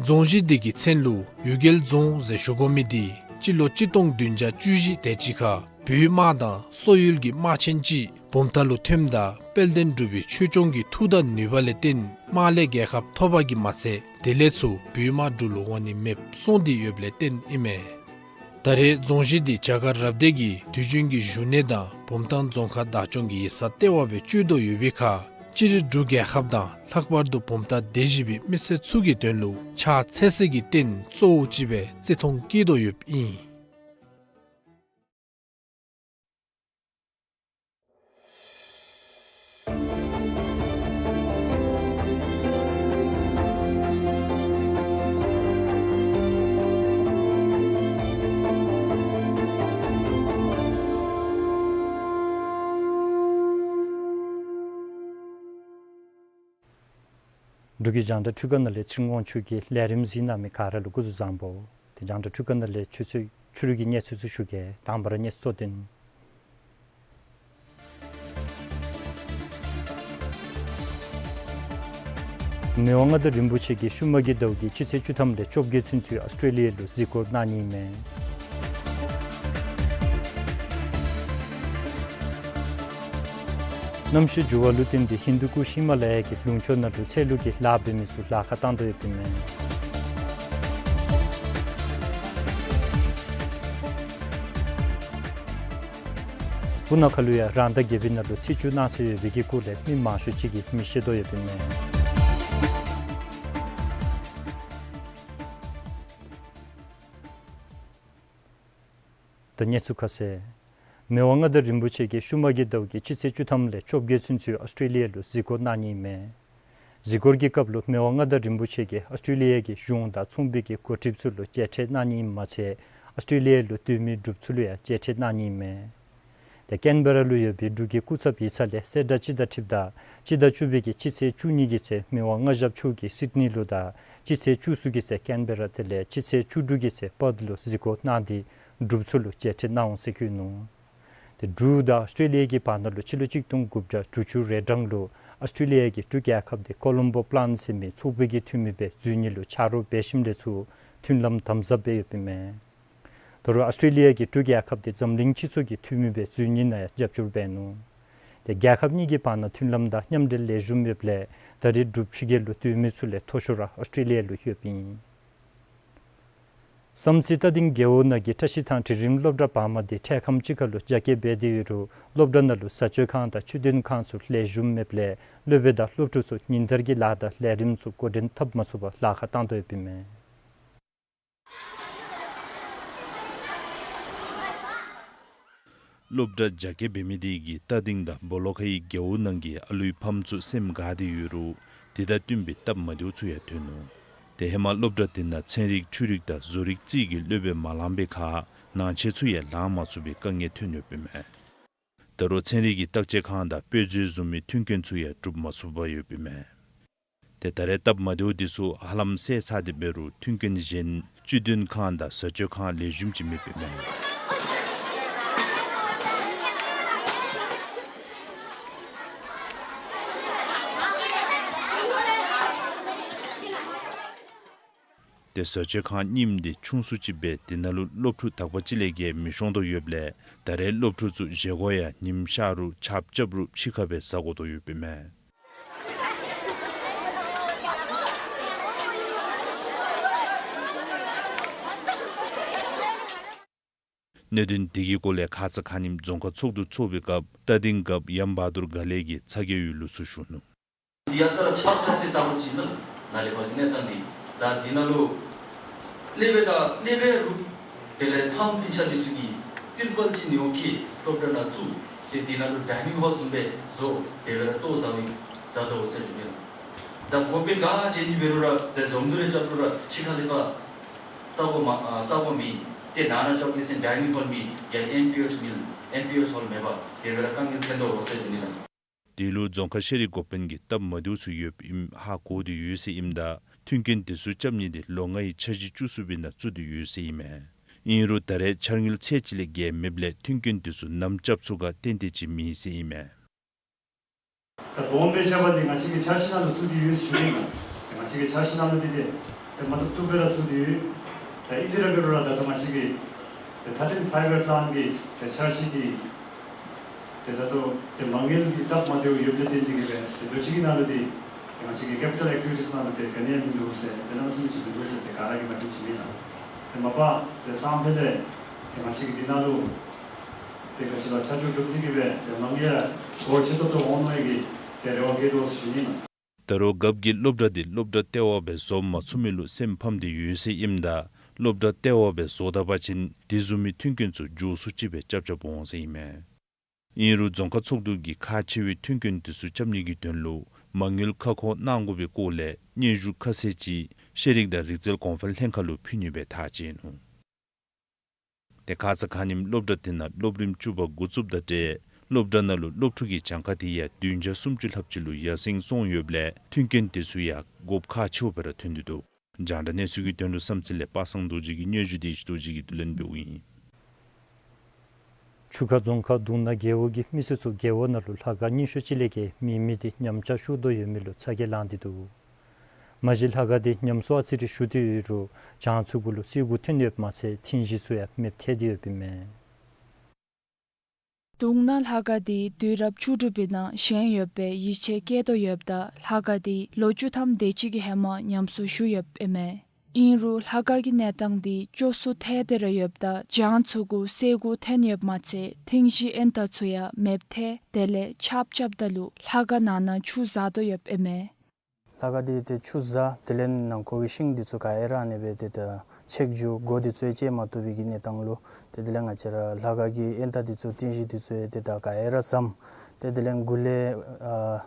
རྫོང་གཞི་འདི་གི་མཚན་ལུ་འོད་རྒྱལ་རྫོང་ཟེར་ཞུ་དགོ་མི་འདི་སྤྱི་ལོ་གཅིག་སྟོང་བདུན་བརྒྱ་བཅུ་བཞི་དེ་ཅིག་ཁར་བོད་དམག་དང་སོག་ཡུལ་གྱི་དམག་ཆེན་ཅིག་བུམ་ཐང་ལུ་ཐོནམ་ད་དཔལ་ལྡན་འབྲུག་པའི་ཆོས་སྐྱོང་གི་མཐུ་དང་ནུས་པ་ལས་བརྟེན་དམག་ལས་རྒྱལ་ཁ་ཐོབ་པ་གིས་མ་ཚད་དེ་ལས་ཚུར་བོད་དམག་འབྲུག་ལུ་འོང་ནི་མེདཔ་སོང་སྟེ་ཡོདཔ་ལས་བརྟེན་ཨིན་མས། ད་རེས་རྫོང་གཞི་འདི་བྱ་དཀར་རབ་སྡེ་གི་དུས་རྒྱུན་གྱི་བཞུགས་གནས་དང་བུམ་ཐང་རྫོང་ཁག་བདག་སྐྱོང་གི་ཡིག་ཚང་ལྟེ་བ་སྦེ་སྤྱོད་དོ་ཡོད་པའི་ཁར་སྤྱིར་འབྲུག་རྒྱལ་ཁབ་དང་ལྷག་པར་དུ་བུམ་ཐང་སྡེ་བཞི་པའི་མི་སེར་ཚུ་གི་དོན་ལུ་ཕྱག་འཚལ་སའི་གི་རྟེན་གཙོ་བོ་ཅིག་སྦེ་བརྩི་མཐོང་བསྐྱེད་དོ་ཡོདཔ་ཨིན། འབྲུག་གི་རྒྱང་བསྒྲགས་འཕྲུལ་ཁང་ནང་ལས་ཚེ་རིང་དབང་ཕྱུག་གིས་ལས་རིམ་གཟིགས་གནང་མི་ག་ར་ལུ་སྐུ་གཟུགས་བཟང་པོ། ཏེ་རྒྱང་བསྒྲགས་འཕྲུལ་ཁང་ནང་ལས་ཆུ་ཚོད་ཕྱི་རུ་གི་གནས་ཚུལ་ཚུ་ཞུ་གེ། དང་པ་ར་གནས་ཚུལ་གཙོ་དོན། མི་དབང་མངའ་བདག་རིན་པོ་ཆེ་གིས་ཤུལ་མ་གི་ཟླཝ་གི་སྤྱི་ཚེས་བཅུ་ཐམ་ལས་བཅོ་བརྒྱད་ཚུན་ཚོད་ཨོསི་ཊེ་ལི་ཡ་ལུ་གཟིགས་སྐོར་གནང་ནི་ཨིན་མས། གནམ་གཤིས་འགྱུར་བ་ལུ་བརྟེན་ཏེ་ཧིན་དུ་ཀུཤ་ཧི་མ་ལ་ཡ་གི་ལུང་ཕྱོགས་ནང་ལུ་ཚལ་ལུ་གི་ལཱ་འབད་མི་ཚུ་ལཱ་ཁག་བཏང་དོ་ཡོདཔ་ཨིན་མས། སྤུ་ན་ཁ་ལུ་ཡང་རང་ཟླ་བརྒྱད་པའི་ནང་ལུ་ཚེས་བཅུ་གནང་སྲོལ་ཡོད་པའི་གི་སྐོར་ལས་མི་མང་ཤོས་ཅིག་གིས་མི་ཤེས་དོ་ཡོདཔ་ཨིན་མས། ད་གནས་ཚུལ་ཁ་གསལ། མི་དབང་མངའ་བདག་རིན་པོ་ཆེ་གིས་ཤུལ་མ་གི་ཟླཝ་གི་སྤྱི་ཚེས་བཅུ་ཐམ་ལས་བཅོ་བརྒྱད་ཚུན་ཚོད་ཨོསི་ཊེ་ལི་ཡ་ལུ་གཟིགས་སྐོར་གནང་ནི་ཨིན་མས། གཟིགས་སྐོར་གྱི་སྐབས་ལུ་མི་དབང་མངའ་བདག་རིན་པོ་ཆེ་གིས་ཨོསི་ཊེ་ལི་ཡ་གི་གཞུང་དང་ཚོང་པའི་གི་འགོ་ཁྲིདཔ་ཚུ་ལུ་མཇལ་འཕྲད་གནང་ནི་ཨིནམ་མ་ཚད་ཨོསི་ཊེ་ལི་ཡ་ལུ་སྡོད་མི་འབྲུགཔ་ཚུ་ལུ་ཡང་མཇལ་འཕྲད་གནང་ནི་ཨིན་མས། ཏེ་ཀེན་བེ་ར་ལུ་ཡོད་པའི་འབྲུག་གི་སྐུ་ཚབ་ཡིག་ཚང་ལས་གསལ་བསྒྲགས་ཅིག་དང་འཁྲིལཝ་ད་སྤྱི་ཟླ་བཅུ་པའི་གི་སྤྱི་ཚེས་བཅུ་གཉིས་ཀྱི་ཚེ་མི་དབང་མངའ་ཞབས་མཆོག་གིས་སིཌ་ནི་ལུ་དང་སྤྱི་ཚེས་བཅུ་གསུམ་གྱི་ཚེ་ཀེན་བེ་ར་དེ་ལས་སྤྱི་ཚེས་བཅུ་དྲུག་གི་ཚེ་པརཐ་ལུ་གཟིགས་སྐོར་གནང་སྟེ་འབྲུགཔ་ཚུ་ལུ་མཇལ་འཕྲད་གནང་འོང་ཟེར་བཀོད་ནུག། ཏེ་འབྲུག་དང་ཨོསི་ཊེ་ལི་ཡ་གི་བར་ན་ལུ་སྤྱི་ལོ་གཅིག་སྟོང་དགུ་བརྒྱ་དྲུག་ཅུ་རེ་གྲངས་ལུ་ཨོསི་ཊེ་ལི་ཡ་གི་འབྲུག་རྒྱལ་ཁབ་དེ་ཀོ་ལོམ་བོ་པླཱནཊ་ཟེར་མི་ཚོགས་པའི་གི་འཐུས་མི་སྦེ་འཛུལ་ནི་ལུ་ཆ་རོགས་འབད་ཞིནམ་ལས་ཚུར་མཐུན་ལམ་དམ་ཟབ་འབད་ཡོདཔ་ཨིན་མས། ད་རུང་ཨོསི་ཊེ་ལི་ཡ་གིས་འབྲུག་རྒྱལ་ཁབ་དེ་འཛམ་གླིང་སྤྱི་ཚོགས་ཀྱི་འཐུས་མི་སྦེ་འཛུལ་ནི་ནང་ཡང་རྒྱབ་སྐྱོར་འབད་ནུག། ཏེ་རྒྱལ་ཁབ་གཉིས་ཀྱི་བར་ན་མཐུན་ལམ་དང་མཉམ་འབྲེལ་ལེགས་ཤོམ་ཡོདཔ་ལས་ད་རེས་འབྲུགཔ་ཕྱི་རྒྱལ་ལུ་སྡོད་མི་ཚུ་ལས་མཐོ་ཤོས་ར་ཨོསི་ཊེ་ལི་ཡ་ལུ་ཡོདཔ་ཨིན། བསམ་རྩེ་རྟ་སྡིང་རྒེད་འོག་ནང་གི་བཀྲ་ཤིས་ཐང་འབྲིང་རིམ་སློབ་གྲྭ་བར་མ་དེ་འཕྲལ་ཁམས་ཅིག་ཁར་ལུ་རྒྱ་སྐྱེད་འབད་དེ་ཡོད་རུང་སློབ་གྲྭ་ནང་ལུ་བཟའ་སྤྱོད་ཁང་དང་ཆོས་འདོན་ཁང་ཚུ་ལེགས་ཤོམ་མེདཔ་ལས་སློབ་དཔོན་དང་སློབ་ཕྲུག་ཚུ་ཉིན་ལྟར་གྱི་ལཱ་དང་ལས་རིམ་ཚུ་འགོ་འདྲེན་འཐབ་མ་ཚུགས་པར་ལཱ་ཁག་བཏང་དོ་ཡོདཔ་ཨིན་མས། སློབ་གྲྭ་རྒྱ་སྐྱེད་འབད་མི་དེ་གིས་རྟ་སྡིང་དང་སྦོ་ལོགས་ཁའི་རྒེད་འོག་ནང་གི་ཨ་ལུའི་ཕམ་ཚུ་སེམས་དགའ་སྟེ་ཡོད་རུང་དེ་དང་བསྟུན་པའི་སྟབས་མ་བདེཝ་ཚུ་ཡང་ཐོན་ནུག། ཏེ་ཧེ་མ་སློབ་གྲྭ་དེ་ནང་ཚན་རིག་འཕྲུལ་རིག་དང་བཟོ་རིག་རྩིས་ཀྱི་སློབ་དཔོན་མ་ལངམ་པའི་ཁར་ནང་ཆས་ཚུ་ཡང་ལང་མ་ཚུགས་པའི་དཀའ་ངལ་ཐོན་ཡོདཔ་ཨིན་མས། ད་རུང་ཚན་རིག་གི་བརྟག་དཔྱད་ཁང་དང་དཔེ་མཛོད་བཟུམ་མའི་མཐུན་རྐྱེན་ཚུ་ཡང་སྒྲུབ་མ་ཚུགས་པར་ཡོདཔ་ཨིན་མས། ཏེ་ད་རེས་སྟབས་མ་བདེཝ་དེ་ཚུ་ཧ་ལམ་བསལ་ཚར་ཏེ་འབད་རུང་མཐུན་རྐྱེན་གཞན་ཆོས་འདོན་ཁང་དང་བཟའ་སྤྱོད་ཁང་ལེགས་ཤོམ་ཅིག་མེདཔ་ཨིན་མས། ཏེ་བཟའ་སྤྱོད་ཁང་རྙིངམ་དེ་ཆུང་སུ་ཅིག་སྦེ་དེ་ནང་ལུ་སློབ་ཕྲུག་དག་པ་ཅིག་ལས་བརྒལ་མི་ཤོང་དོ་ཡོདཔ་ལས་ད་རེས་སློབ་ཕྲུག་ཚུ་བཞེས་སྒོ་ཡང་ཉིམ་ཤར་རུང་ཆརཔ་རྐྱབ་རུང་ཕྱི་ཁར་སྦེ་བཟའ་དགོ་དོ་ཡོདཔ་ཨིན་མས། གནད་དོན་དེ་གི་སྐོར་ལས་ཁ་ཙ་ཁ་ཉིནམ་རྫོང་ཁག་ཚོགས་འདུ་ཚོགས་པའི་སྐབས་རྟ་སྡིང་རྒཔོ་ཡམ་བ་དུར་དགའ་ལེགས་ཀྱིས་ཚ་གྱང་ཡོད་ལུགས་ཚུ་ཞུ་ནུག། དེ་ཡང་ད་ར་ཆརཔ་རྐྱབ་ས་ས་གོ་ཅིག་ནང་ལས་ཕར་གནས་སྟངས་འདི་ད་འདི་ནང་ལུ་སློབ་དཔོན་དང་སློབ་དཔོན་རུང་དེ་ལས་ཕམ་སྤུན་ཆ་འདི་ཚུ་གིས་ཏིར་པལ་ཅིག་ནི་འོ་ཁེ་སློབ་གྲྭ་ནང་བཙུགས་ཏེ་འདི་ནང་ལུ་ཌའི་ནིང་ཧོལ་བཟུམ་སྦེ་བཟོ་དེ་སྦེ་ར་ལྟོ་བཟའ་བའི་བཟའ་དོ་ཟེར་ཞུ་ནི་ལགས། ད་གོ་པའི་ག་ཅི་ནི་འབད་རུང་ར་ཏེ་འཛོམས་འདུ་རེ་རྐྱབ་རུང་ར་ཕྱི་ཁ་ལས་ཕར་ས་གོ་མ་ཨ་ས་གོ་མེད། ཏེ་ནང་ན་རྐྱབ་གེ་ཟེར་ཌའི་ནིང་ཧོལ་མེད། ཡར་ཨེམ་པི་ཨེཆ་མེད། ཨེམ་པི་ཨེཆ་ཧོལ་མེད་པར་དེ་སྦེ་ར་དཀའ་ངལ་ཐོན་དོ་ཟེར་ཞུ་ནི་ལགས། དེ་ལུ་རྫོང་ཁག་ཤེས་རིག་འགོ་དཔོན་གྱིས་སྟབས་མ་བདེཝ་ཚུ་ཡོདཔ་ཨིནམ་ཧ་གོ་སྟེ་ཡོད་ཟེར་ཨིནམ་ད་མཐུན་རྐྱེན་དེ་ཚུ་རྐྱབ་ནི་དེ་ལོ་ལྔའི་འཆར་གཞི་བཅུ་གསུམ་པའི་ནང་བཙུགས་ཏེ་ཡོད་ཟེར་ཨིན་མས། ཨིན་རུང་ད་རེས་འཆར་དངུལ་ཚད་ཅིག་ལས་བརྒལ་མེདཔ་ལས་མཐུན་རྐྱེན་དེ་ཚུ་ནམ་རྐྱབ་ཚུགས་ག་ཏན་ཏན་ཅིག་མེད་ཟེར་ཨིན་མས། ད་སྦོམ་སྦེ་རྐྱབ་པ་འདི་ང་བཅས་ཀྱི་འཆར་གཞི་ནང་ལུ་བཙུགས་ཏེ་ཡོད་ཟེར་ཞུ་ནི་ལགས། ང་བཅས་ཀྱི་འཆར་གཞི་ནང་ལུ་འདི་ཏེ་ཏེ་མ་བཏུབ་བཏུབ་སྦེ་ར་བཙུགས་ཏེ་ཡོད། ད་ཨིན་དེ་ར་འབད་རུང་ར་ད་ལྟོ་ང་བཅས་ཀྱི་ཏེ་ཐ་ཐིང་ཕའི་ཝར་པི་ལཱནཊ་གི་ཏེ་འཆར་གཞི་འདི་ཏེ་ད་ལྟོ་ཏེ་མ་དངུལ་གྱི་སྟབས་མ་བདེཝ་ཡོདཔ་ལས་བརྟེན་ཏེ་གིས་སྦེ་ཏེ་ལོ་གཅིག་གི་ནང་ལུ་འདི་ཏེ་ང་བཅས་ཀྱི་ཀེ་པི་ཊལ་ཨེག་ཊི་བི་ཊིས་ནང་ལུ་ཏེ་ག་ནི་ཡང་མིན་འདུག་ཟེར་ཏེ་གནམ་མེད་ས་མེད་ཅིག་མིན་འདུག་ཟེར་ཏེ་ག་ར་གིས་མ་འགྲིག་ཅིག་མེད་ལགས། ཏེ་མ་པ་ཏེ་སང་ཕོད་ལས་ཏེ་ང་བཅས་ཀྱིས་འདི་ནང་ལུ་ཏེ་ག་ཅི་ལགས་ཆ་འཇོག་གྲུབ་སྟེ་གིས་སྦེ་ཏེ་མ་དངུལ་ཡང་སྒོར་ཆེ་ཏོག་ཏོ་འོང་ནི་གི་ཏེ་རེ་བ་བསྐྱེད་དོ་ཟེར་ཞུ་ནི་ལགས། ད་རུང་རྒཔོ་གིས་སློབ་གྲྭ་འདི་སློབ་གྲྭ་ལྟེ་བ་སྦེ་བཟོ་མ་ཚུགས་མི་ལུ་སེམས་ཕམ་སྟེ་ཡོད་ཟེར་ཨིནམ་ད་སློབ་གྲྭ་ལྟེ་བ་སྦེ་བཟོ་ད་པ་ཅིན་དེ་བཟུམ་མའི་མཐུན་རྐྱེན་ཚུ་མགྱོགས་སུ་ཅིག་སྦེ་རྐྱབ་རྐྱབ་འོང་ཟེར་ཨིན་མས། ཨིན་རུང་རྫོང་ཁག་ཚོགས་འདུ་གིས་ཁག་ཆེ་བའི་མཐུན་རྐྱེན་དེ་ཚུ་རྐྱབ་ནི་གི་དོན་ལུ་མ་དངུལ་ཁ་ཁོ་གནང་དགོ་པའི་སྐོར་ལས་སྙན་ཞུ་ཁ་གསལ་ཅིག་ཤེས་རིག་དང་རིག་རྩལ་གོང་འཕེལ་ལྷན་ཁག་ལུ་ཕུལ་ནི་སྦེ་ཐག་བཅད་ནུག། ཏེ་ཁ་ཙ་ཁ་ཉིནམ་སློབ་གྲྭ་དེ་ནང་སློབ་རིམ་བཅུ་པ་འགོ་བཙུགསཔ་དང་འབྲེལ་ སློབ་གྲྭ་ནང་ལུ་སློབ་ཕྲུག་གི་གྱངས་ཁ་དེ་ཡང་བདུན་བརྒྱ་སུམ་ཅུ་ལྷགཔ་ཅིག་ལུ་ཡར་སེང་སོང་ཡོདཔ་ལས་མཐུན་རྐྱེན་དེ་ཚུ་ཡང་དགོཔ་ཁག་ཆེཝ་སྦེ་ར་ཐོན་ཏེ་འདུག། རྒྱང་བསྒྲགས་གནས་ཚུལ་གྱི་དོན་ལུ་བསམ་རྩེ་ལས་པ་སངས་རྡོ་རྗེ་གི་སྙན་ཞུ་དེ་ཨིཤ་རྡོ་རྗེ་གིས་བསྡུ་ལེན་འབདཝ་ཨིན། ཆུ་ཁ་རྫོང་ཁག་གདུང་ན་རྒེད་འོག་གི་མི་སེར་ཚུ་རྒེད་འོག་ནང་ལུ་ལྷ་ཁང་རྙིང་ཤོས་ཅིག་ལས་བརྒལ་མེད་མི་དེ་ཉམས་ཆག་ཤོར་དོ་ཡོད་མི་ལུ་ཚ་གྱང་ལངས་ཏེ་འདུག། མ་གཞི་ལྷ་ཁང་དེ་ཉམས་གསོ་ཨ་ཙི་རེ་ཞུ་སྟེ་ཡོད་རུང་གྱང་ཚུ་གུ་ལུ་སེར་ཀ་ཐོན་ཡོདཔ་མ་ཚད་ཐིང་གཞི་ཚུ་ཡང་མེདཔ་ཐལ་ཏེ་ཡོདཔ་ཨིན་མས། གདུང་ན་ལྷ་ཁང་དེ་དུས་རབས་བཅུ་དྲུག་པའི་ནང་བཞེངས་ཡོད་པའི་ཡིད་ཆེས་བསྐྱེད་དོ་ཡོདཔ་ད་ལྷ་ཁང་དེ་ལོ་བཅུ་ཐམ་དེ་ཅིག་གི་ཧེ་མ་ཉམས་གསོ་ཞུ་ཡོདཔ་ཨིན་མས། ཨིན་རུང་ལྷ་ཁང་གི་གནས་སྟངས་དེ་སྐྱོ་སུ་ཐལ་ཏེ་ར་ཡོདཔ་ད་གྱང་ཚུ་གུ་སེར་ཀ་ཐོན་ཡོདཔ་མ་ཚད་ཐིང་གཞི་ཨེན་ཏ་ཚུ་ཡང་མེདཔ་ཐལ། དེ་ལས་ཆརཔ་རྐྱབ་ད་ལུ་ལྷ་ཁང་ནང་ན་ཆུ་འཛག་དོ་ཡོདཔ་ཨིན་མས། ལྷ་ཁང་དེ་ཏེ་ཆུ་འཛག། དེ་ལས་ནང་འཁོད་ཀྱི་ཤིང་དེ་ཚུ་ག་ཡ་ར་ཨ་ནི་སྦེ་ཏེ་ད་ཆད་འགྱོ། སྒོ་དེ་ཚུ་ཡང་ཕྱེ་མ་བཏུབ་པའི་གི་གནས་སྟངས་ལུ་ཏེ་དེ་ལས་ང་བཅས་ར་ལྷ་ཁང་གི་ཨེན་ཏ་དེ་ཚུ་ཐིང་གཞི་དེ་ཚུ་ཡང་ཏེ་ད་ག་ཡ་ར་ཟམ། ཏེ་དེ་ལས་གུ་ལས་ཨ་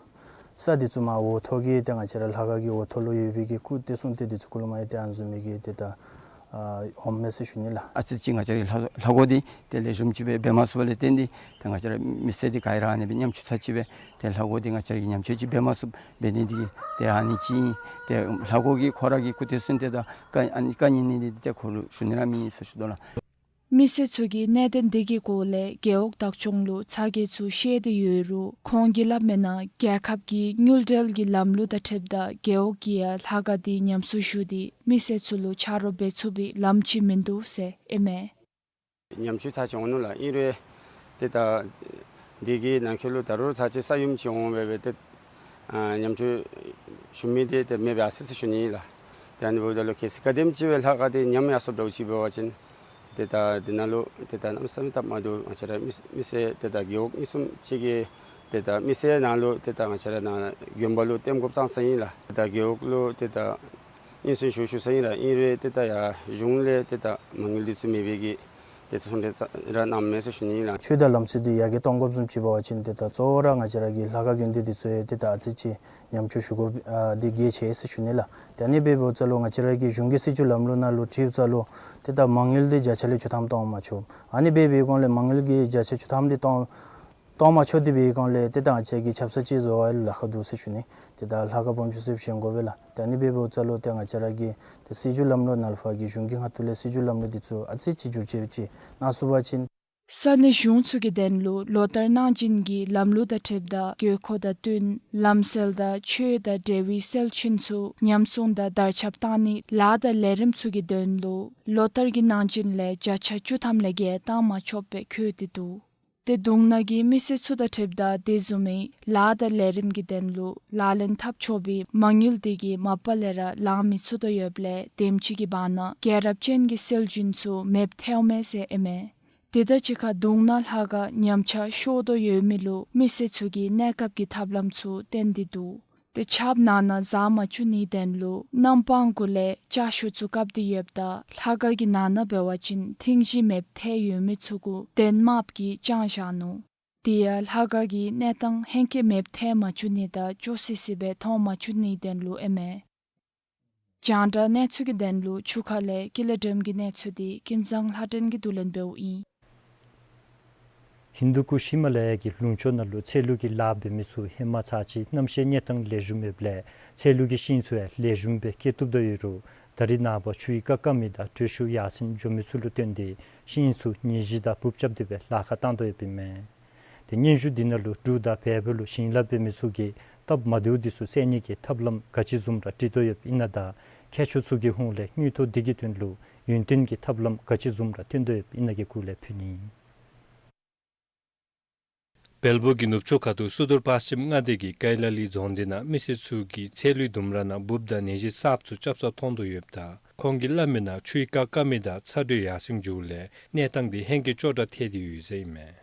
ས་དེ་ཚུ་མར་འོག་ཐོག་གི་ཏེ་ང་བཅས་ར་ལྷ་ཁང་གི་འོག་ཐོག་ལུ་ཡོད་པའི་གི་སྐུ་ཏེ་གསུང་ཏེ་དེ་ཚུ་གུ་ལུ་མར་ཡང་ཏེ་ཨ་ནི་བཟུམ་མའི་གི་ཏེ་ད་ཨ་འོངམ་མས་ཟེར་ཞུ་ནི་ལགས། ཨ་ཙི་ཅིག་ང་བཅས་རའི་ལྷ་ལྷ་སྒོ་འདི་ཏེ་ལེགས་ཤོམ་ཅིག་སྦེ་འབད་མ་ཚུགསཔ་ལས་བརྟེན་ཏེ་ཏེ་ང་བཅས་ར་མི་སེར་འདི་ག་ར་ཨ་ནི་སྦེ་ཉམ་ཆུང་ཚར་ཅིག་སྦེ་ཏེ་ལྷ་སྒོ་འདི་ང་བཅས་ར་གིས་ཉམས་བཅོས་ཅིག་འབད་མ་ཚུགསཔ་འབད་ནི་འདི་གིས་ཏེ་ཨ་ནི་ཅིག་ཨིན། ཏེ་ལྷ་སྒོ་གི་ཁོ་ར་གི་སྐུ་ཏེ་གསུང་ཏེ་ད་བཀའ་ཨ་ནི་བཀའ་ཉན་ནི་འདི་ཏེ་ཁོ་ལུ་ཞུ་ནི་ར་མེད་ཟེར་ཞུ་དོ་ལགས། མི་སེར་ཚུ་གིས་གནད་དོན་འདི་གི་སྐོར་ལས་རྒེད་འོག་བདག་སྐྱོང་ལུ་ཚ་གྱང་ཚུ་བཤད་དེ་ཡོད་རུང་ཁོང་གིས་སླབ་མིའི་ནང་རྒྱལ་ཁབ་ཀྱི་དངུལ་འབྲེལ་གྱི་ལམ་ལུགས་དང་འཁྲིལཝ་ད་རྒེད་འོག་གིས་ཡང་ལྷ་ཁང་འདི་ཉམས་གསོ་ཞུ་སྟེ་མི་སེར་ཚུ་ལུ་ཆ་རོགས་འབད་ཚུགས་པའི་ལམ་ཅིག་མིན་འདུག་ཟེར་ཨིན་མས། ཉམ་ཆུང་ཚར་ཅིག་འོང་ནུག་ལགས། ཨིན་རུང་ཏེ་ད་འདི་གི་ནང་འཁོད་ལུ་ད་རུང་ཚར་ཅིག་ས་ཡོམ་ཅིག་འོང་སྦེ་སྦེ་ཏེ་ཨ་ཉམ་ཆུང་ཞུ་མི་འདི་ཏེ་མེདཔ་སྦེ་ཨ་སི་སི་ཞུ་ནི་ལགས། ཏེ་ཨ་ནི་འབདཝ་ད་ལུ་གལ་སྲིད་ག་དེམ་ཅིག་སྦེ་ལྷ་ཁང་འདི་ཉམས་ཡར་སོངམ་འདྲཝ་ཅིག་འབད་བ་ཅིན་ཏེ་ད་འདི་ནང་ལུ་ཏེ་ད་གནམ་མེད་ས་མེད་སྟབས་མ་བདེཝ་ང་བཅས་ར་མི་མི་སེར་ཏེ་ད་རྒེད་འོག་གཉིས་གསུམ་ཅིག་གི་ཏེ་ད་མི་སེར་ནང་ལུ་ཏེ་ད་ང་བཅས་ར་ནཱ་དགོན་པ་ལུ་ལྟདམོ་བཀོ་ཙང་ཙང་ཨིན་ལགས། ཏེ་ད་རྒེད་འོག་ལུ་ཏེ་ད་སྙན་སེང་ཞུ་ཞུ་ས་ཨིན་ལགས། ཨིན་རུང་ཏེ་ད་ཡར་གཞུང་ལས་ཏེ་ད་མ་དངུལ་འདི་ཚུ་མེད་པའི་གི་ཏེ་ཚོང་འབྲེལ་ར་གནངམ་མས་ཟེར་ཞུ་ནི་ཨིན་ལགས། ཆོས་དང་ལམ་སྲོལ་འདི་ཡར་རྒྱས་གཏང་དགོཔ་བཟུམ་ཅིག་འབད་བ་ཅིན་ཏེ་ད་གཙོ་བོ་ར་ང་བཅས་ར་གི་ལྷ་ཁང་དགོན་སྡེ་འདི་ཚུ་ཡང་ཏེ་ད་ཨ་ཙི་ཅིག་ཉམ་ཆུང་ཞུ་དགོ་ཨ་འདི་གལ་ཆེ་ཟེར་ཞུ་ནི་ལགས། ཏེ་ཨ་ནི་སྦེ་འབདཝ་ད་ལུ་ང་བཅས་ར་གི་གཞུང་གི་སྲིད་བྱུས་ལམ་ལུགས་ནང་ལུ་དྲིཝ་ད་ལུ་ཏེ་ད་མ་དངུལ་འདི་བརྒྱ་ཆ་ལས་བཅུ་ཐམ་གཏང་མ་ཆོགཔ། ཨ་ནི་སྦེ་འབད་བའི་སྒང་ལས་མ་དངུལ་གྱི་བརྒྱ་ཆ་བཅུ་ཐམ་འདི་གཏང་གཏང་མ་ཆོག་སྟེ་འབད་བའི་སྒང་ལས་ཏེ་ད་ང་བཅས་ཀྱིས་ཆབ་གསང་ཅིག་བཟོ་བ་ལཱ་ཁག་འདུག་ཟེར་ཞུ་ནི། ཏེ་ད་ལྷ་ཁང་སྦོམ་ཆུང་ཟེར་བཞེངས་དགོ་པས་ལགས། ཏེ་ཨ་ནི་སྦེ་འབདཝ་ད་ལུ་ཏེ་ང་བཅས་ར་གི་ཏེ་སྲིད་བྱུས་ལམ་ལུགས་ནང་ལུ་ཕར་གྱི་གཞུང་གི་ཁ་ཐུག་ལས་སྲིད་བྱུས་ལམ་ལུགས་འདི་ཚུ་ཨ་ཙི་ཅིག་བསྒྱུར་བཅོས་ཅིག་གནང་ཚུགས་པ་ཅིན། ས་གནས་གཞུང་ཚུ་གི་དོན་ལུ་ལོ་ལྟར་གནང་བྱིན་གྱི་ལམ་ལུགས་དང་འཁྲིལཝ་ད་དགོས་མཁོ་དང་བསྟུན་ལམ་སྲོལ་དང་ཆོས་དང་འབྲེལ་བའི་སྲོལ་རྒྱུན་ཚུ་ཉམས་སྲུང་དང་དར་ཁྱབ་གཏང་ནིའི་ལཱ་དང་ལས་རིམ་ཚུ་གི་དོན་ལུ་ལོ་ལྟར་གྱི་གནང་བྱིན་ལས་བརྒྱ་ཆ་བཅུ་ཐམ་ལས་བརྒལ་གཏང་མ་ཆོགཔ་སྦེ་འཁོད་དེ་འདུག། ཏེ་གདུང་ན་གི་མི་སེར་ཚུ་དང་འཁྲིལཝ་ད་དེ་བཟུམ་མའི་ལཱ་དང་ལས་རིམ་གྱི་དོན་ལུ་ལག་ལེན་འཐབ་ཆོག་པའི་མ་དངུལ་དེ་གིས་མ་པ་ལས་ར་ལང་མི་ཚུགས་དོ་ཡོདཔ་ལས་དེམ་ཅིག་གི་བར་ན་རྒྱལ་རབས་ཅན་གྱི་སྲོལ་རྒྱུན་ཚུ་མེདཔ་ཐལཝ་མས་ཟེར་ཨིན་མས། དེ་དང་གཅིག་ཁར་གདུང་ན་ལྷ་ཁང་ཉམས་ཆག་ཤོར་དོ་ཡོད་མི་ལུ་མི་སེར་ཚུ་གིས་གནས་སྐབས་ཀྱི་ཐབས་ལམ་ཚུ་བསྟེན་ཏེ་འདུག། ཏེ་ཆརཔ་ནང་ན་འཛག་མ་བཅུག་ནིའི་དོན་ལུ་གནམ་སྤང་གུ་ལས་ལྕགས་ཤུབས་ཚུ་བཀབ་སྟེ་ཡོདཔ་ད་ལྷ་ཁང་གི་ནང་ན་འབད་བ་ཅིན་ཐིང་གཞི་མེདཔ་ཐལ་ཡོད་མི་ཚུ་གུ་དེ་དམརཔོ་གིས་དཔྱང་བཞག་ནུག། དེ་ཡང་ལྷ་ཁང་གི་གནས་སྟངས་ཧེང་སྐལ་མེདཔ་ཐལ་མ་བཅུག་ནི་དང་སྐྱོ་སི་སི་སྦེ་མཐོང་མ་བཅུག་ནིའི་དོན་ལུ་ཨིན་མས། རྒྱང་བསྒྲགས་གནས་ཚུལ་གྱི་དོན་ལུ་ཆུ་ཁ་ལས་ཀུན་ལེགས་སྒྲོལམ་གྱི་གནས་ཚུལ་འདི་ཀུན་བཟང་ལྷ་སྒྲོན་གྱིས་བསྡུ་ལེན་འབདཝ་ཨིན། ཧིན་དུ་ཀུཤ་ཧི་མ་ལ་ཡ་གི་ལུང་ཕྱོགས་ནང་ལུ་ཚལ་ལུ་གི་ལཱ་འབད་མི་ཚུ་ཧེ་མ་ཚར་ཅིག་གནམ་གཤིས་གནས་སྟངས་ལེགས་ཤོམ་ཡོདཔ་ལས་ཚལ་ལུ་གི་ཤིང་ཚུ་ཡང་ལེགས་ཤོམ་སྦེ་སྐྱེ་བཏུབ་དོ་ཡོད་རུང་ད་རེས་ནངས་པ་ཆུའི་རྐ་རྐ་མི་དང་དྲོད་ཤུགས་ཡར་སེང་འགྱོ་མི་ཚུ་ལུ་བརྟེན་ཏེ་ཤིང་ཚུ་ནད་གཞི་དང་འབུཔ་རྐྱབ་སྟེ་སྦེ་ལཱ་ཁག་བཏང་དོ་ཡོདཔ་ཨིན་མས། ཏེ་སྙན་ཞུ་འདི་ནང་ལུ་འབྲུག་དང་བལ་པོ་ལུ་ཞིང་ལཱ་འབད་མི་ཚུ་གི་སྟབས་མ་བདེཝ་འདི་ཚུ་སེལ་ནི་གི་ཐབས་ལམ་ག་ཅི་བཟུམ་ར་བྲིས་དོ་ཡོདཔ་ཨིན་ན་དང་མཁས་མཆོག་ཚུ་གི་ཧོངས་ལས་དངུལ་ཐོག་འདི་གི་དོན་ལུ་ཡུན་བརྟན་གྱི་ཐབས་ལམ་ག་ཅི་བཟུམ་ར་བཏོན་དོ་ཡོདཔ་ཨིན་ན་གི་སྐོར་ལས་ཕུལ་ནི། བལ་པོ་གི་ནུབ་ཕྱོགས་ཁ་ཐུག་སུ་དུར་པཱ་ཤིམ་མངའ་སྡེ་གི་ཀཱི་ལ་ལི་རྫོང་འདི་ནང་མི་སེར་ཚུ་གིས་ཚལ་ལུའི་ལྡུམ་ར་ནང་འབུཔ་དང་ནད་གཞི་གསརཔ་ཚུ་རྐྱབ་ས་མཐོང་དོ་ཡོདཔ་ད་ཁོང་གིས་སླབ་མིའི་ནང་ཆུའི་རྐ་རྐ་མི་དང་ཚ་དྲོད་ཡར་སེང་འགྱོཝ་ལས་གནས་སྟངས་འདི་ཧེང་སྐལ་ཅོག་འཐདཔ་ཐལ་ཏེ་ཡོད་ཟེར་ཨིན་མས།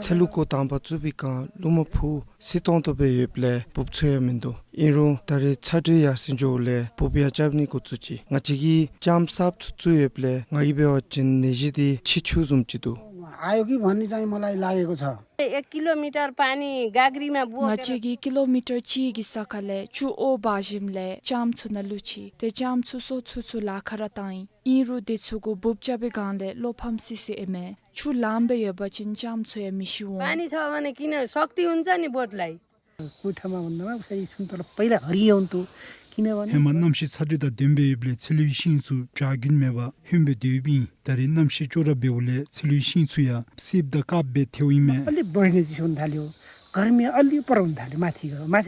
ཚལ་ལུ་འགོ་དང་པ་བཙུགས་པའི་སྒང་ལུ་མ་ཕུ་སི་སྟོང་ཏོ་སྦེ་ཡོདཔ་ལས་འབུཔ་ཚུ་ཡང་མིན་འདུག། ཨིན་རུང་ད་རེས་ཚ་དྲོད་ཡར་སེང་འགྱོཝ་ལས་འབུཔ་ཡང་རྐྱབ་ནི་འགོ་བཙུགས་ཅི། ང་བཅས་ཀྱིས་ལྕངམ་གསརཔ་ཚུ་བཙུགས་ཡོདཔ་ལས་ང་གིས་འབད་བ་ཅིན་ནད་གཞི་འདི་ཕྱི་ཆུ་བཟུམ་ཅིག་འདུག། आयो कि भन्ने चाहिँ मलाई लागेको छ। एक किलोमिटर पानी गाग्रीमा बोकेर। ང་བཅས་ཀྱིས་ཀི་ལོ་མི་ཊར་གཅིག་གི་ས་ཁ་ལས་ཆུ་འོ་འབག་ཞིནམ་ལས་ལྕངམ་ཚུ་ནང་བླུག་ཅི། ཏེ་ལྕངམ་ཚུ་སོ་ཚུ་ཚུ་ལ་ཁར་བཏང་ཡི། ཨིན་རུང་དེ་ཚུ་གུ་འབུཔ་རྐྱབ་པའི་སྒང་ལས་བློ་ཕམ་སི་སི་ཨིན་མས། ཆུ་ལངམ་སྦེ་ཡོད་པ་ཅིན་ལྕངམ་ཚུ་ཡང་མི་ཤི་འོང་། पानी छ भने किन शक्ति हुन्छ नि बोटलाई। गोठामा भन्दामा उसरी सुन्तला पहिला हरियो हुन्थ्यो। किनभने ཧེ་མ་གནམ་གཤིས་ཚ་དྲོད་དང་ལྡནམ་སྦེ་ཡོདཔ་ལས་ཚལ་ལུའི་ཤིང་ཚུ་བྱཱར་རྒྱུན་མེད་པར་ཧོནམ་སྦེ་སྡོདཔ་ཨིན། ད་རེས་གནམ་གཤིས་སྐྱོ་དྲགས་འབདཝ་ལས་ཚལ་ལུའི་ཤིང་ཚུ་ཡང་སིབ་དང་དཀརཔོ་སྦེ་ཐལཝ་ཨིན་མས། अलि बढ्ने जस्तो हुन थाल्यो। गर्मी अलि बढ्न थाल्यो माथिको। माथि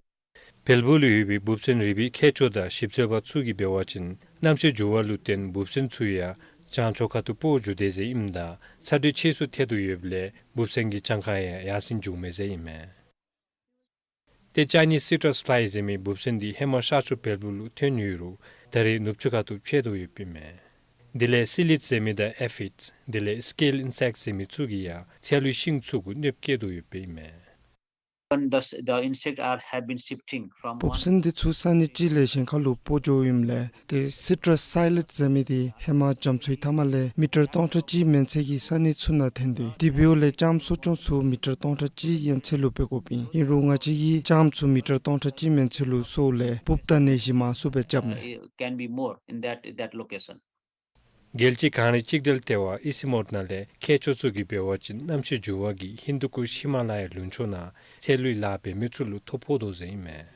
पेलबुल ཡོད་པའི་འབུཔ་ཚན་རིག་པའི་མཁས་མཆོག་དང་ཞིབ་འཚོལ་པ་ཚུ་གིས་འབད་བ་ཅིན་གནམ་གཤིས་འགྱུར་བ་ལུ་བརྟེན་འབུཔ་ཚན་ཚུ་ཡང་བྱང་ཕྱོགས་ཁ་ཐུག་སྤོ་འགྱོ་དེས་ཟེར་ཨིནམ་ད་ཚ་དྲོད་ཆེ་སུ་ཐལ་དོ་ཡོདཔ་ལས་འབུཔ་ཚན་གྱི་གྱངས་ཁ་ཡང་ཡར་སེང་འགྱོཝ་མས་ཟེར་ཨིན་མས། ཏེ་ཅའི་ནིས་སི་ཊཱས་ཕ་ལའི་ཟེར་མི་འབུཔ་ཚན་འདི་ཧེ་མ་ཤར་ཕྱོགས་བལ་པོ་ལུ་ཐོན་ཡོད་རུང་ད་རེས་ནུབ་ཕྱོགས་ཁ་ཐུག་ཕྱད་དོ་ཡོདཔ་ཨིན་མས། དེ་ལས་སི་ལིཌ་ཟེར་མི་དང་ཨེ་ཕིཌ་དེ་ལས་སི་ཀེལ་ཨིན་སེཀཊ་ཟེར་མི་ཚུ་གིས་ཡང་ཚལ་ལུའི་ཤིང་ཚུ་གུ་གནོདཔ་བཀལ་དོ་ཡོདཔ་ཨིན་མས། When the, the insect are have been shifting from འབུཔ་ཚན་འདི་ཚུ་ས་གནས་ཅིག་ལས་གཞན་ཁར་ལུ་སྤོ་འགྱོཝ་ཨིནམ་ལས་ཏེ་སི་ཊཱས་སའི་ལེཌ་ཟེར་མི་འདི་ཧེ་མ་རྒྱ་མཚོའི་མཐའ་མ་ལས་མི་ཊར་སྟོང་ཕྲག་གཅིག་མན་ཚད་ཀྱི་ས་གནས་ཚུ་ནང་ཐོན་ཏེ་དེ་འབདཝ་ལས་ལྕངམ་གསོ་སྐྱོང་ཚུ་མི་ཊར་སྟོང་ཕྲག་གཅིག་ཡན་ཚད་ལུ་འབད་དགོཔ་ཨིན། ཨིན་རུང་ང་བཅས་ཀྱིས་ལྕངམ་ཚུ་མི་ཊར་སྟོང་ཕྲག་གཅིག་མན་ཚད་ལུ་གསོཝ་ལས་འབུཔ་དང་ནད་གཞི་མང་སུ་སྦེ་རྐྱབ་མས། Can be more in that, that location. རྒྱལ་སྤྱིའི་གངས་རི་གཅིག་སྒྲིལ་ལྟེ་བ་ཨི་སི་མོཌ་ནང་ལས་མཁས་མཆོག་ཚུ་གིས་འབད་བ་ཅིན་གནམ་གཤིས་འགྱུར་བ་གིས་ཧིན་དུ་ཀུཤ་ཧི་མ་ལ་ཡའི་ལུང་ཕྱོགས་ནང་ཚལ་ལུའི་ལཱ་འབད་མི་ཚུ་ལུ་ཐོ་ཕོག་དོ་ཟེར་ཨིན་མས།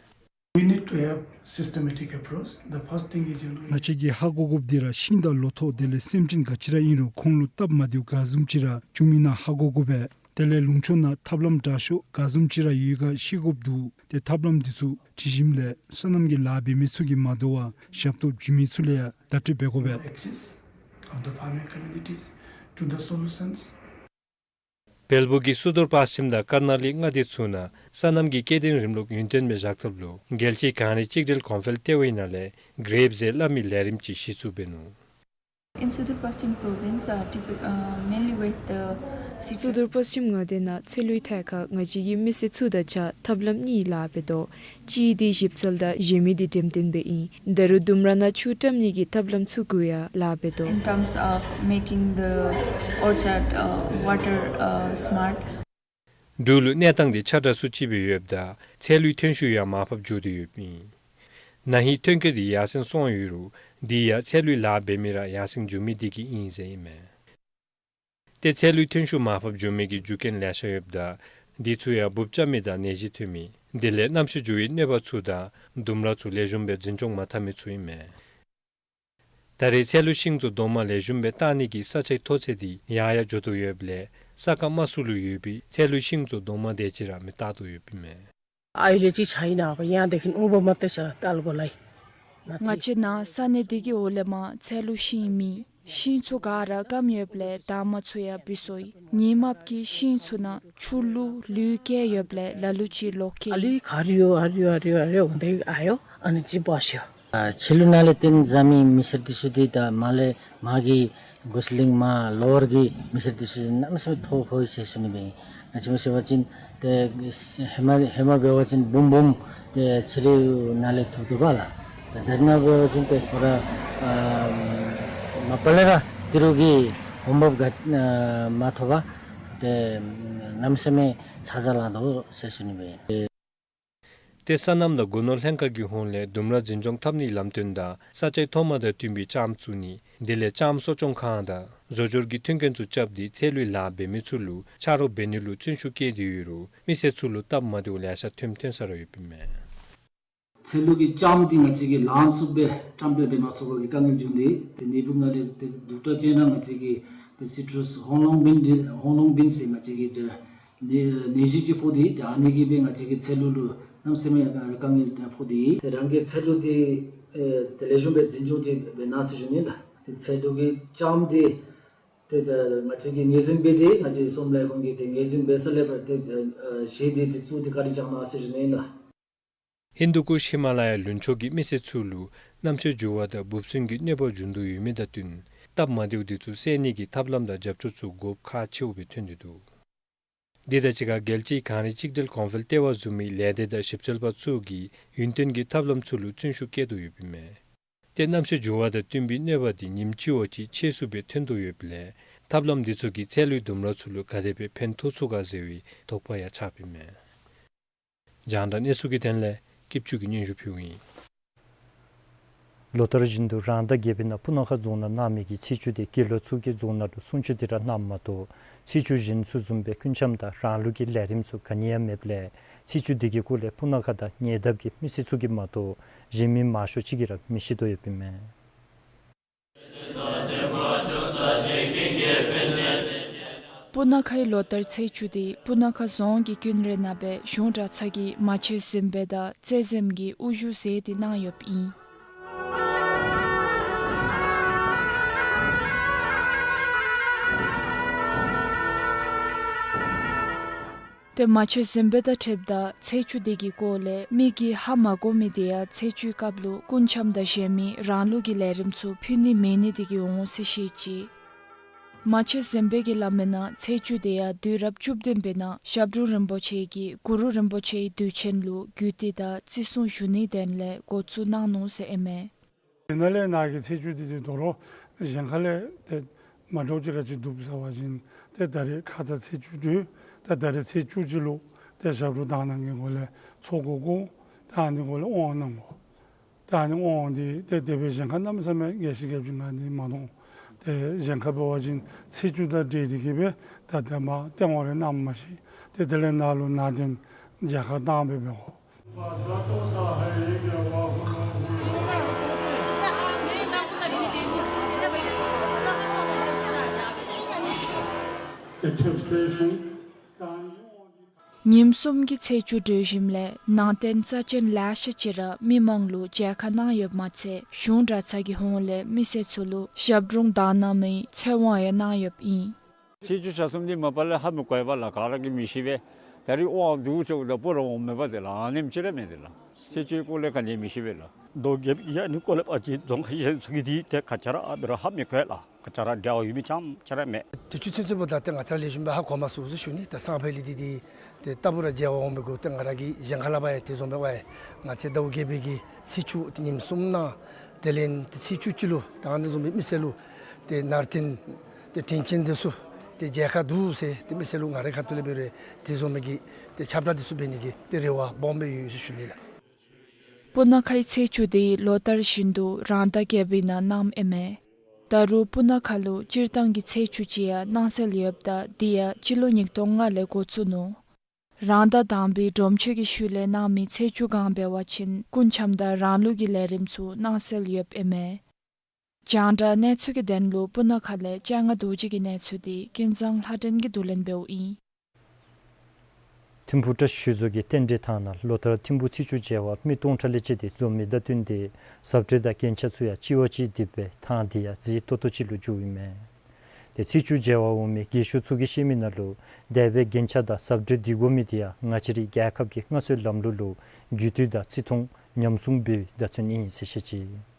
We need to have systematic approach. The first thing is, you know, ང་བཅས་ཀྱིས་ཧ་གོ་དགོཔ་འདི་ར་ཤིང་དང་ལོ་ཐོག་དེ་ལས་སེམས་ཅན་ག་ཅི་ར་ཨིན་རུང་ཁོང་ལུ་སྟབས་མ་བདེཝ་ག་བཟུམ་ཅིག་ར་བྱུངམ་ཨིན་ན་ཧ་གོ་དགོ་པས། དེ་ལས་ལུང་ཕྱོགས་ནང་ཐབས་ལམ་དྲག་ཤོས་ག་བཟུམ་ཅིག་ར་ཡོད་ག་ཤེས་དགོཔ་འདུག། ཏེ་ཐབས་ལམ་འདི་ཚུ་དྲི་ཞིནམ་ལས་སོ་ནམ་གྱི་ལཱ་འབད་མི་ཚུ་གིས་མ་དོ་བར་ཞབས་ཏོག་བྱིན་མི་ཚུ་ལུ་ཡང་བརྡ་སྤྲོད་འབད་དགོ་པས། Access of the farming communities to the solutions. བལ་པོ་གི་སུ་དུར་པ་ཤིམ་དང་ཀར་ན་ལི་མངའ་སྡེ་ཚུ་ནང་སོ་ནམ་གྱི་སྐྱེ་ལྡན་རིམ་ལུགས་ཡུན་བརྟན་སྦེ་བཞག་ཐབས་ལུ་རྒྱལ་སྤྱིའི་གངས་རི་གཅིག་སྒྲིལ་གོང་འཕེལ་ལྟེ་བའི་ནང་ལས་གྲེབ་ཟེར་སླབ་མི་ལས་རིམ་ཅིག་གཞི་བཙུགས་འབད་ནུག། In Sudur Paschim province, uh, typic-, uh, mainly with the citrus. སུ་དུར་པ་ཤིམ་མངའ་སྡེ་ནང་ཚལ་ལུའི་ཐད་ཁར་ང་བཅས་ཀྱིས་མི་སེར་ཚུ་དང་གཅིག་ཁར་ཐབས་ལམ་གཉིས་ལཱ་འབད་དོ། གཅིག་འདི་ཞིབ་འཚོལ་དང་གཞན་མི་འདི་འགྲེམས་སྟོན་འབད་ཨིན། ད་རུང་ལྡུམ་ར་ནང་ཆུ་བཀྲམ་ནི་གི་ཐབས་ལམ་ཚུ་གུ་ཡང་ལཱ་འབད་དོ། In terms of making the orchard, uh, water, uh, smart. འབྲུག་ལུ་གནས་སྟངས་འདི་ཆ་འདྲ་སུ་ཅིག་སྦེ་ཡོདཔ་ད་ཚལ་ལུའི་ཐོན་ཤུགས་ཡང་མར་ཕབ་འགྱོ་སྟེ་ཡོདཔ་ཨིན། ན་ཧིང་ཐོན་སྐྱེད་འདི་ཡར་སེང་སོང་ཡོད་རུང་འདི་ཡང་ཚལ་ལུའི་ལཱ་འབད་མི་ར་ཡར་སེང་འགྱོ་མི་འདི་གིས་ཨིན་ཟེར་ཨིན་མས། ཏེ་ཚལ་ལུའི་ཐོན་ཤུགས་མར་ཕབ་འགྱོ་མི་གི་རྒྱུ་རྐྱེན་ལེ་ཤ་ཡོདཔ་ད་འདི་ཚུ་ཡང་འབུཔ་རྐྱབ་མི་དང་ནད་གཞི་ཐོན་མི་དེ་ལས་གནམ་གཤིས་འགྱུར་བའི་གནོད་པ་ཚུ་དང་ལྡུམ་ར་ཚུ་ལེགས་ཤོམ་སྦེ་འཛིན་སྐྱོང་མ་འཐབ་མི་ཚུ་ཨིན་མས། ད་རེས་ཚལ་ལུ་ཤིང་ཚུ་རྡོག་མ་ལེགས་ཤོམ་སྦེ་བཏགས་ནི་གི་ས་ཆའི་མཐོ་ཚད་འདི་ཡར་ཡར་འགྱོ་དོ་ཡོདཔ་ལས་ས་ཁ་དམའ་སུ་ལུ་ཡོད་པའི་ཚལ་ལུ་ཤིང་ཚུ་རྡོག་མ་དེ་ཅིག་ར་མི་བཏགས་དོ་ཡོདཔ་ཨིན་མས། अहिले चाहिँ छैन, अब यहाँदेखि उँभो मात्रै छ, तालको लागि। ང་བཅས་ནཱ་ས་གནས་འདི་གི་འོག་ལས་མར་ཚལ་ལུ་ཤིང་མེད། ཤིང་ཚུ་ག་ར་སྐམ་ཡོདཔ་ལས་འདབ་མ་ཚུ་ཡང་བུད་སོ་ཡི། ཉིནམ་གི་ཤིང་ཚུ་ནང་ཆུ་ལུད་ལུད་བཀལ་ཡོདཔ་ལས་ལ་ལུ་ཅིག་ལོག་སྐྱེས། अलिक हरियो, हरियो, हरियो, हरियो हुँदै आयो, अनि चाहिँ बस्यो। अँ, पछिल्लो नाले तिन जमिन मिश्र दिसुदी त माले मागी गुस्लिङ मा लोवर गि मिश्र दिसुदी नाम से थो खोई से सुनी बे। ང་བཅས་མི་ཤེས་པ་ཅིན་ཏེ་ཧེ་མ་ཧེ་མ་འབད་བ་ཅིན་འབུམ་འབུམ་ཏེ་ཕྱི་རུ་ནང་ལས་ཐུབ་ཐུབ་པ་ལགས། ཏེ་ད་རེས་ནངས་པ་འབད་བ་ཅིན་ཏེ་ཁོ་ར་ཨ་མ་པ་ལས་ར་ཏི་རུ་གི་འོང་འབབ་ག་ཨ་མ་ཐོབ་པར་ཏེ་གནམ་མེད་ས་མེད་ཚ་གྱང་ལང་དོ་ཟེར་ཞུ་ནི་སྦེ། ཏེ་སོ་ནམ་དང་སྒོ་ནོར་ལྷན་ཁག་གི་ཧོངས་ལས་ལྡུམ་ར་འཛིན་སྐྱོང་འཐབ་ནིའི་ལམ་སྟོན་དང་ས་ཆའི་ཐོག་མ་དང་བསྟུན་པའི་ལྕངམ་བཙུགས་ནི་དེ་ལས་ལྕངམ་གསོ་སྐྱོང་ཁང་དང་བཟོ་སྦྱོར་གྱི་མཐུན་རྐྱེན་ཚུ་རྐྱབ་སྟེ་ཚལ་ལུའི་ལཱ་འབད་མི་ཚུ་ལུ་ཆ་རོགས་འབད་ནི་ལུ་བརྩོན་ཤུགས་བསྐྱེད་དེ་ཡོད་རུང་མི་སེར་ཚུ་ལུ་སྟབས་མ་བདེཝ་ལེ་ཤ་ཐོནམ་ཐོན་ས་ར་ཡོདཔ་ཨིན་མས། ཚལ་ལུ་གི་ལྕངམ་འདི་ང་བཅས་ཀྱིས་ལངམ་ཚུགསཔ་སྦེ་བཀྲམ་སྤེལ་འབད་མ་ཚུགས་པའི་དཀའ་ངལ་བྱུང་སྟེ་ཏེ་ནད་འབུཔ་ནང་ལས་ཏེ་དུག་དྲགས་ཅིག་ནང་ང་བཅས་ཀྱི་ཏེ་སི་ཊྲས་ཧོང་ལོང་བིན་འདི་ཧོང་ལོང་བིན་ཟེར་ང་བཅས་ཀྱི་ཏེ་ནད་ནད་གཞི་ཅིག་ཕོག་སྟེ་ཏེ་ཨ་ནི་གིས་སྦེ་ང་བཅས་ཀྱི་ཚལ་ལུ་ལུ་གནམ་མེད་ས་མེད་དཀའ་ངལ་ཕོག་སྟེ་ཏེ་རང་གི་ཚལ་ལུ་འདི་ཨེ་ཏེ་ལེགས་ཤོམ་སྦེ་འཛིན་སྐྱོང་ཅིག་འབད་གནང་ཟེར་ཞུ་ནི་ལགས། ཏེ་ཚལ་ལུ་གི་ལྕངམ་འདི་ཏེ་ང་བཅས་ཀྱིས་ངོས་འཛིན་འབད་དེ་ང་བཅས་གསུམ་ལས་ཁོང་གིས་ཏེ་ངོས་འཛིན་འབད་ས་ལས་ཕར་ཏེ་ཨེ་བཞེས་ཏེ་ཏེ་བཙུགས་ཏེ་བཀའ་དྲིན་བསྐྱང་གནང་ཟེར་ཞུ་ནི་ལགས། ཧིན་དུ་ཀུཤ་ཧི་མ་ལ་ཡ་ལུང་ཕྱོགས་ཀྱི་མི་སེར་ཚུ་ལུ་གནམ་གཤིས་འགྱུར་བ་དང་འབུཔ་ཚན་གྱི་གནོད་པ་འབྱུང་དོ་ཡོད་མི་དང་བསྟུན་སྟབས་མ་བདེཝ་འདི་ཚུ་སེལ་ནི་གི་ཐབས་ལམ་དང་རྒྱབ་སྐྱོར་ཚུ་དགོཔ་ཁག་ཆེཝ་སྦེ་ཐོན་ཏེ་འདུག། འདི་དང་གཅིག་ཁར་རྒྱལ་སྤྱིའི་གངས་རི་གཅིག་སྒྲིལ་གོང་འཕེལ་ལྟེ་བ་བཟུམ་མའི་ལས་སྡེ་དང་ཞིབ་འཚོལ་པ་ཚུ་གིས་ཡུན་བརྟན་གྱི་ཐབས་ལམ་ཚུ་ལུ་བརྩོན་ཤུགས་བསྐྱེད་དོ་ཡོདཔ་ཨིན་མས། ཏེ་གནམ་གཤིས་འགྱུར་བ་དང་བསྟུན་པའི་གནོད་པ་འདི་ཉིནམ་གཅིག་བ་ཅིག་ཆེ་སུ་སྦེ་ཐོན་དོ་ཡོདཔ་ལས་ ཐབས་ལམ་འདི་ཚུ་གིས་ཚལ་ལུའི་ལྡུམ་ར་ཚུ་ལུ་ག་དེ་སྦེ་ཕན་ཐོགས་ཚུགས་ག་ཟེར་བའི་དོགས་པ་ཡང་ཆགསཔ་ཨིན་མས། རྒྱང་བསྒྲགས་གནས་ཚུལ་གྱི་དོན་ལས་སྐྱིད་ཆུ་གིས་སྙན་ཞུ་ཕུལཝ་ཨིན། ལོ་ལྟར་བཞིན་དུ་རང་ཟླ་བརྒྱད་པའི་ནང་སྤུ་ན་ཁ་རྫོང་ནང་གནང་མི་གི་ཚེས་བཅུ་དེ་དགེ་ལུགས་ཚུ་གིས་རྫོང་ནང་ལུ་སྲུང་བརྩི་དེ་ར་གནངམ་མ་གཏོགས་ཚེས་བཅུ་གཞན་ཚུ་བཟུམ་སྦེ་སྐུ་འཆམ་དང་རང་ལུགས་ཀྱི་ལས་རིམ་ཚུ་ག་ནི་ཡང་མེདཔ་ལས་ཚེས་བཅུ་དེ་གི་སྐོར་ལས་སྤུ་ན་ཁ་དང་ཉེ་འདབས་ཀྱི་མི་སེར་ཚུ་གིས་མ་གཏོགས་གཞན་མི་མང་ཤོས་ཅིག་གིས་ར་མི་ཤེས་དོ་ཡོདཔ་ཨིན་མས། སྤུ་ན་ཁའི་ལོ་ལྟར་ཚེས་བཅུ་དེ་སྤུ་ན་ཁ་རྫོང་གི་དཀོན་རིགས་ནང་སྦེ་གཞུང་གྲྭ་ཚང་གིས་མ་ཆེན་གཟིམ་དཔོན་དང་རྩེ་གཟིམ་གྱིས་དབུ་བཞུགས་མཛད་དེ་གནང་ཡོདཔ་ཨིན། ཏེ་མ་ཆེན་གཟིམ་དཔོན་དང་འཁྲིལཝ་ད་ཚེས་བཅུ་དེ་གི་སྐོར་ལས་མི་གིས་ཧ་མ་གོ་མི་དེ་ཡང་ཚེས་བཅུའི་སྐབས་ལུ་སྐུ་འཆམ་དང་གཞན་མི་རང་ལུགས་ཀྱི་ལས་རིམ་ཚུ་ཕུལ་ནི་མེད་ནི་དེ་གིས་འོང་ཟེར་བཤད་ཅི། མ་ཆེན་གཟིམ་དཔོན་གྱིས་སླབ་མིའི་ནང་ཚེས་བཅུ་དེ་ཡང་དུས་རབས་བཅུ་བདུན་པའི་ནང་ཞབས་དྲུང་རིན་པོ་ཆེ་གིས་གུ་རུ་རིན་པོ་ཆེའི་དུས་ཆེན་ལུ་རྒྱུད་སྡེ་དང་བརྩི་སྲུང་ཞུ་ནིའི་དོན་ལས་འགོ་བཙུགས་གནང་ནུག་ཟེར་ཨིན་མས། དེ་ནང་ལས་ནཱ་གི་ཚེས་བཅུ་དེ་དེ་དོ་རུང་གཞན་ཁ་ལས་ཏེ་མ་འདྲཝ་ཅིག་ག་ཅི་འདུག་ཟེར་བ་ཅིན་ཏེ་ད་རེས་ཁ་ཙ་ཚེས་བཅུ་དེ་ད་ད་རེས་ཚེས་བཅུ་གཅིག་ལུ་ཏེ་ཞབས་དྲུང་དང་ནང་གི་སྒོ་ལས་ཚོགས་འགོ་དགོ། ད་ཨ་ནི་སྒོ་ལས་དབང་གནང་དགོ། ད་ཨ་ནི་དབང་དེ་ཏེ་དེ་སྦེ་གཞན་ཁ་གནམ་མེད་ས་མེད་དགེ་བཤེས་སྐྱབས་རྗེ་ང་ནི་མ་མཐོང་། ཏེ་གཞན་ཁ་འབད་བ་ཅིན་ཚེས་བཅུ་དང་འབྲེལ་ཏེ་གི་སྦེ་ད་ཏེ་མ་ཏེ་དབང་རེ་གནངམ་མ་གཞི་ཏེ་དེ་ལས་ནཱ་ལུ་ནང་རྟེན་མཇལ་ཁ་བཏང་སྦེ་འབད་དགོ། ཉིནམ་གསུམ་གྱི་ཚེས་བཅུ་གྲོལ་ཞིནམ་ལས་ནང་རྟེན་རྩ་ཅན་ལེ་ཤ་ཅིག་ར་མི་མང་ལུ་མཇལ་ཁ་གནང་ཡོདཔ་མ་ཚད་གཞུང་གྲྭ་ཚང་གི་ཧོངས་ལས་མི་སེར་ཚུ་ལུ་ཞབས་དྲུང་དང་ནང་མའི་ཚེ་དབང་ཡང་གནང་ཡོདཔ་ཨིན། ཚེས་བཅུ་ཆ་གསུམ་འདི་མ་པ་ལས་ཧ་མི་གོ་བས་ལགས། ག་ར་གིས་མི་ཤེས་པས། ད་རིས་དབང་འདུག་ཟེརཝ་ད་སྤུ་ར་འོང་མེད་པ་དེ་ལགས། ཨ་ནེམ་ཅིག་ར་མེད་དེ་ལགས། ཚེས་བཅུའི་སྐོར་ལས་ག་ནི་མི་ཤེས་པས་ལགས། མདོ་རྒྱབ་ཡ་ནི་སྐོར་ལས་པ་ཅིག་རྫོང་ཁག་གཞན་ཚུ་གིས་འདི་ཏེ་ག་ཅི་ར་ཨ་འབད་རུང་ཧ་མི་གོ་ལགས། ག་ཅི་ར་འབྲེལ་བ་ཡོད་མི་ཙམ་ཅིག་ར་མེད། དུས་ཚོད་ཚུན་ཚོད་འབདཝ་ད་ཏེ་ང་བཅས་ར་ལེགས་ཤོམ་སྦེ་ཧ་གོ་མ་ཚུགས་ཟེར་ཞུ་ནི། ད་སང་ཕོད་ལས་འདི་འདི་ཏེ་ལྟ་བུ་ར་མཇལ་བར་འོང་མི་དགོ། ཏེ་ང་ར་གིས་གཞན་ཁ་ལས་ཕར་ཡང་དེ་བཟུམ་སྦེ་ཕར་ཡང་ང་བཅས་ཟླཝ་བརྒྱད་པའི་གི་ཚེས་བཅུ་ཏེ་ཉིནམ་གསུམ་གནང་། དེ་ལས་ཏེ་ཚེས་བཅུ་གཅིག་ལུ་ད་ཨ་ནི་བཟུམ་སྦེ་མི་སེར་ལུ་ཏེ་ནང་རྟེན་ཏེ་དྲིན་ཅན་འདི་ཚུ་ཏེ་མཇལ་ཁ་འདུག་ཟེར་ཏེ་མི་སེར་ལུ་ང་རའི་ཁ་ཐུག་ལས་འབད་རུང་དེ་བཟུམ་མའི་གི་ཏེ་ཁྱབ་བསྒྲགས་འདི་ཚུ་འབད་ནི་གི་ཏེ་རེ་བ་སྦོམ་སྦེ་ཡོད་ཟེར་ཞུ་ནི་ལགས། སྤུ་ན་ཁའི་ཚེས་བཅུ་དེ་ལོ་ལྟར་བཞིན་དུ་རང་ཟླ་བརྒྱད་པའི་ནང་གནངམ་ཨིན་མས། ད་རུང་སྤུ་ན་ཁ་ལུ་སྤྱིར་བཏང་གི་ཚེས་བཅུ་ཅིག་ཡང་གནང་སྲོལ་ཡོདཔ་ད་དེ་ཡང་སྤྱི་ལོ་ཉིས་སྟོང་ལྔ་ལས་འགོ་བཙུགས་ནུག། རང་ཟླ་དང་པའི་སྒྲུབ་མཆོད་ཀྱི་ཤུལ་ལས་གནང་མི་ཚེས་བཅུ་གང་འབད་བ་ཅིན་སྐུ་འཆམ་དང་རང་ལུགས་ཀྱི་ལས་རིམ་ཚུ་གནང་སྲོལ་ཡོདཔ་ཨིན་མས། རྒྱང་བསྒྲགས་གནས་ཚུལ་གྱི་དོན་ལུ་སྤུ་ན་ཁ་ལས་སྤྱན་སྔ་རྡོ་རྗེ་གི་གནས་ཚུལ་དེ་ཀུན་བཟང་ལྷ་སྒྲོན་གྱིས་བསྡུ་ལེན་འབདཝ་ཨིན། ཐིམ་ཕུག་བཀྲ་ཤིས་ཆོས་རྫོང་གི་རྟེན་འབྲེལ་ཐང་ནང་ལོ་ལྟར་ཐིམ་ཕུག་ཚེས་བཅུ་མཇལ་བར་མི་སྟོང་ཕྲག་ལས་བཅད་དེ་འཛོམས་མི་དང་བསྟུན་ཏེ་གཟབ་སྤྲོས་དང་རྒྱན་ཆ་ཚུ་ཡང་གཅིག་བ་གཅིག་བསྡེབས་སྦེ་ཐང་དེ་ཡང་མཛེས་ཏོག་ཏོ་ཅིག་ལུ་འགྱུརཝ་ཨིན་མས། ཏེ་ཚེས་བཅུ་མཇལ་བར་འོང་མི་རྒས་ཤོས་ཚུ་གིས་བཤད་མི་ནང་ལུ་དེ་སྦེ་རྒྱན་ཆ་དང་གཟབ་སྤྲོས་འདི་དགོ་མི་དེ་ཡང་ང་བཅས་རའི་རྒྱལ་ཁབ་ཀྱི་སྔར་སྲོལ་ལམ་ལུགས་ལུ་རྒྱུད་སྟོད་དང་ཚིག་མཐོང་ཉམས་སྲུང་འབད་བའི་བརྡ་མཚོན་ཨིན་ཟེར་བཤད་ཅི།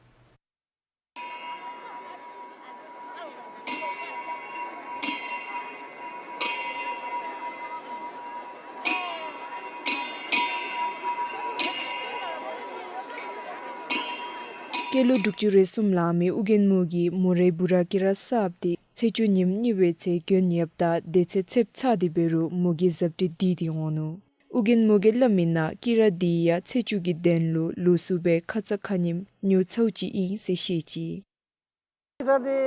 སྐྱེས་ལོ་དྲུག་ཅུ་རེ་གསུམ་ལང་མི་ཨོ་རྒྱན་མོ་གིས་མོ་རའི་བུ་ར་སྐྱེས་ར་གསརཔ་དེ་ཚེས་བཅུ་ཉིནམ་གཉིས་པའི་ཚེ་གྱོན་ཡོདཔ་ད་དེ་ཚེ་ཚདཔ་ཚ་སྟེ་འབད་རུང་མོ་གིས་གཟབ་སྤྲོས་འདི་འདི་འོང་ནུག། ཨོ་རྒྱན་མོ་གིས་སླབ་མིའི་ནང་སྐྱེས་ར་འདི་ཡང་ཚེས་བཅུ་གི་དོན་ལུ་ལོགས་སུ་སྦེ་ཁ་ཙ་ཁ་ཉིནམ་ཉོ་ཚརཝ་ཅིག་ཨིན་ཟེར་བཤད་ཅི། སྐྱེས་ར་འདི་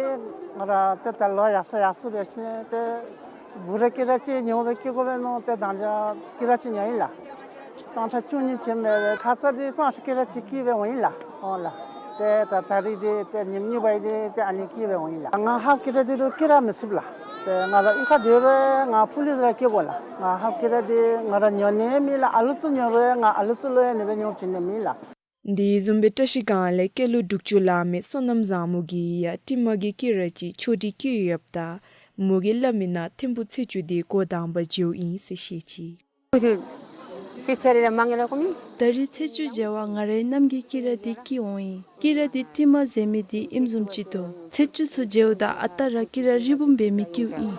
ང་ར་ཏེ་ད་ལོ་ཡར་སོང་ཡར་སོང་སྦེ་ཞིནམ་ཏེ་བུ་ར་སྐྱེས་ར་ཅིག་ཉོ་སྦེ་སྐྱེ་དགོ་པས་མནོ་སྟེ་ད་ཅི་སྐྱེས་ར་ཅིག་ཉོ་ཡི་ལགས། སྟོང་ཕྲག་བཅུ་གཉིས་ཅིག་མས་པས། ཁ་ཙ་འདི་སྤྱིར་བཏང་སྐྱེས་ར་ཅིག་སྐྱེས་སྦེ་འོང་ཡི་ལགས། འོང་ལགས། ཏེ་ད་ད་རིས་འདི་ཏེ་ཉིནམ་གཉིས་པ་འདི་ཏེ་ཨ་ནི་སྐྱེས་སྦེ་འོང་ཡི་ལགས། ང་ཧབ་སྐྱེས་ར་འདི་ད་སྐྱེས་ར་མི་ཚུགས་ལགས། ཏེ་ང་ར་གཡུས་ཁར་སྡོད་རུང་ང་ཕུག་ལུ་ར་སྐྱེ་དགོ་ལགས། ང་ཧབ་སྐྱེས་ར་འདི་ང་ར་ཉོ་ནི་མེད་ལགས། ཨ་ལུ་ཚུ་ཉོ་རུང་ང་ཨ་ལུ་ཚུ་ལུ་ཡང་ཨ་ནི་སྦེ་ཉོ་བྱིན་ནི་མེད་ལགས། དེ་བཟུམ་སྦེ་བཀྲ་ཤིས་སྒང་ལས་སྐྱེས་ལོ་དྲུག་ཅུ་ལང་མི་བསོད་ནམས་བཟང་མོ་གིས་ཡང་ཊི་མ་གི་སྐྱེས་ར་ཅིག་ཆོག་སྒྲིག་བཀོད་ཡོདཔ་ད་མོ་གིས་སླབ་མིའི་ནང་ཐིམ་ཕུག་ཚེས་བཅུ་འདི་འགོ་དང་པ་མཇལཝ་ཨིན་ཟེར་བཤད་ཅི། ད་རིས་ཚེས་བཅུ་མཇལ་བར་ང་རའི་རྣམ་རྒྱལ་སྐྱེས་ར་འདི་སྐྱེས་འོང་ཡི། སྐྱེས་ར་འདི་ཊི་མ་ཟེར་མི་འདི་ཨིནམ་བཟུམ་ཅིག་འདུག། ཚེས་བཅུ་ཚུ་མཇལཝ་ད་ཨ་རྟག་ར་སྐྱེས་ར་རི་བུམ་འབད་མི་སྐྱེཝ་ཨིན།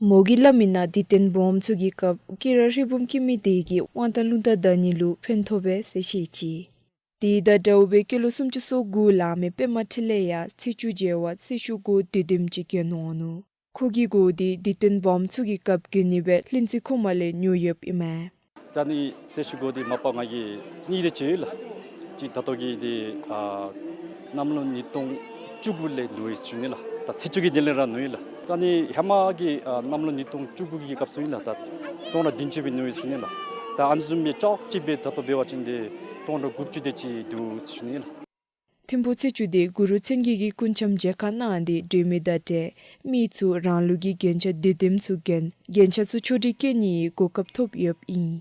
མོ་གིས་སླབ་མིའི་ནང་དུས་སྟོན་སྦོམ་ཚུ་གི་སྐབས་སྐྱེས་ར་རི་བུམ་སྐྱེ་མི་དེ་གིས་དབང་ཐང་རླུང་རྟ་བདའ་ནི་ལུ་ཕན་ཐོགས་པས་ཟེར་བཤད་ཅི། དེ་དང་འདྲཝ་སྦེ་སྐྱེས་ལོ་སུམ་ཅུ་སོ་དགུ་ལང་མི་པདྨ་འཕྲིན་ལས་ཡང་ཚེས་བཅུ་མཇལ་བར་ཚེས་བཅུ་གོ་དུས་དེམ་ཅིག་གྱོན་འོང་ནུག། ཁོ་གིས་གོ་དེ་དུས་སྟོན་སྦོམ་ཚུ་གི་སྐབས་གྱོན་ནི་སྦེ་ལྷུན་རྩེ་ཁོ་མ་ལས་ཉོ་ཡོདཔ་ཨིན་མས། ད་ནི་ཚེས་བཅུ་གོ་དེ་མ་པ་ང་གིས་གཉིས་དེ་ཅིག་ཡོད་ལགས། གཅིག་ད་ལྟོ་གི་དེ་ཨ་གནམ་ལོ་ཉིས་སྟོང་བཅུ་དགུ་ལས་ཉོ་ཡི་ཟེར་ཞུ་ནི་ལགས། ད་ཚེས་བཅུ་གི་དེ་ལས་ར་ཉོ་ཡི་ལགས། ད་ནི་ཧེ་མ་གི་ཨ་གནམ་ལོ་ཉིས་སྟོང་བཅུ་དགུ་གི་སྐབས་སུ་ཨིན་ན་ད་སྟོང་ཕྲག་བདུན་ཅུ་སྦེ་ཉོ་ཡི་ཟེར་ཞུ་ནི་ལགས། ད་ཨ་ནི་བཟུམ་མའི་ཅོག་གཅིག་སྦེ་ད་ལྟོ་འབད་བ་ཅིན་དེ་སྟོང་ཕྲག་དགུ་བཅུ་དེ་ཅིག་འདུག་ཟེར་ཞུ་ནི་ལགས། ཐིམ་ཕུག་ཚེས་བཅུ་དེ་གུ་རུ་མཚན་བརྒྱད་ཀྱི་སྐུ་འཆམ་མཇལ་ཁ་གནང་སྟེ་སྒྲོལ་མའི་ཟླ་བྲལ་མི་ཚུ་རང་ལུགས་ཀྱི་རྒྱན་ཆ་དུས་དེམ་ཚུ་གྱོན་རྒྱན་ཆ་ཚུ་ཕྱོགས་སྒྲིག་བཀོད་ནིའི་གོ་སྐབས་ཐོབ་ཡོདཔ་ཨིན།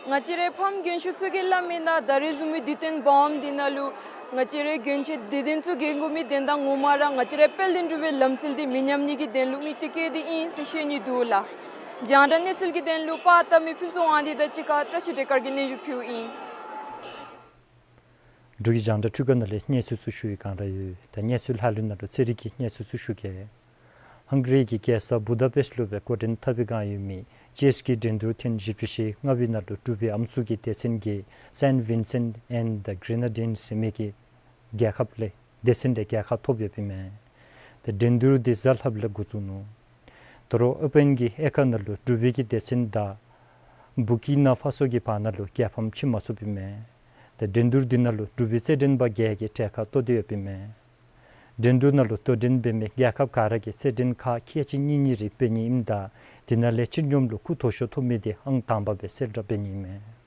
ང་བཅས་རའི་ཕམ་རྒན་ཤོས་ཚུ་གིས་སླབ་མི་ནང་ད་རེས་བཟུམ་མའི་དུས་སྟོན་སྦོམ་འདི་ནང་ལུ་ང་བཅས་རའི་རྒྱན་ཆ་དུས་དེམ་ཚུ་གྱོན་དགོ་མི་དོན་དག་ངོ་མ་ར་ང་བཅས་རའི་དཔལ་ལྡན་འབྲུག་པའི་ལམ་སྲོལ་འདི་མི་ཉམས་ནི་གི་དོན་ལུ་དམིགས་གཏད་བསྐྱེད་དེ་ཨིན་ཟེར་བཤད་ནི་འདུག་ལགས། རྒྱང་བསྒྲགས་གནས་ཚུལ་གྱི་དོན་ལུ་པར་བཏབ་མི་ཕུན་ཚོགས་དབང་འདུས་དང་གཅིག་ཁར་བཀྲ་ཤིས་བདེ་སྐར་གྱི་སྙན་ཞུ་ཕུལཝ་ཨིན། འབྲུག་གི་རྒྱང་བསྒྲགས་ཁྲི་ཀ་ནང་ལས་གནས་ཚུལ་ཚུ་ཞུ་བའི་སྒང་ར་ཡོད། ད་གནས་ཚུལ་ལྷག་ལུས་ནང་ལུ་ཚན་རིག་གི་གནས་ཚུལ་ཚུ་ཞུ་གེ། ཧང་ག་རི་གི་རྒྱལ་ས་བུ་དཱ་པེསཊ་ལུ་སྦེ་འགོ་འདྲེན་འཐབ་པའི་སྒང་ཡོད་མི་ཅེསི་གི་འགྲན་བསྡུར་ཐེངས་བཞི་བཅུ་ཞེ་ལྔ་པའི་ནང་ལུ་འབྲུག་པའི་ཨམ་སྲུ་གི་སྡེ་ཚན་གྱིས་སེནཊ་ཝིན་སེནཊ་ཨེནཌ་དི་གྷི་ན་ཌིནསི་ཟེར་མི་གི་རྒྱལ་ཁབ་ལས་སྡེ་ཚན་ལས་རྒྱལ་ཁ་ཐོབ་ཡོདཔ་ཨིན་མས། ཏེ་འགྲན་བསྡུར་འདི་གཟའ་ལྷགཔ་ལས་འགོ་བཙུགས་ནུག། ད་རུང་ཨོ་པེན་གྱི་དབྱེ་ཁག་ནང་ལུ་འབྲུག་པའི་གི་སྡེ་ཚན་དང་བུར་ཀི་ན་ཧྥ་སོ་གི་བར་ན་ལུ་རྒྱལ་ཕམ་ཕྱེ་མ་ཚུགསཔ་ཨིན་མས། ཏེ་འགྲན་བསྡུར་འདི་ནང་ལུ་འབྲུག་པའི་རྩེད་འགྲན་པ་བརྒྱད་ཀྱིས་གྲལ་ཁར་གཏོགས་ཏེ་ཡོདཔ་ཨིན་མས། འགྲན་བསྡུར་ནང་ལུ་དོ་འགྲན་འབད་མི་རྒྱལ་ཁབ་ག་ར་གིས་རྩེད་འགྲན་ཁག་ཁལ་གཅིག་གཉིས་གཉིས་རེ་འབད་ནི་ཨིནམ་ད་དེ་ནང་ལས་སྤྱིར་སྙོམས་ལུ་སྐུགས་དོ་ཤོས་ཐོབ་མི་དེ་ཨང་དང་པ་སྦེ་གསལ་བསྒྲགས་འབད་ནི་ཨིན་མས།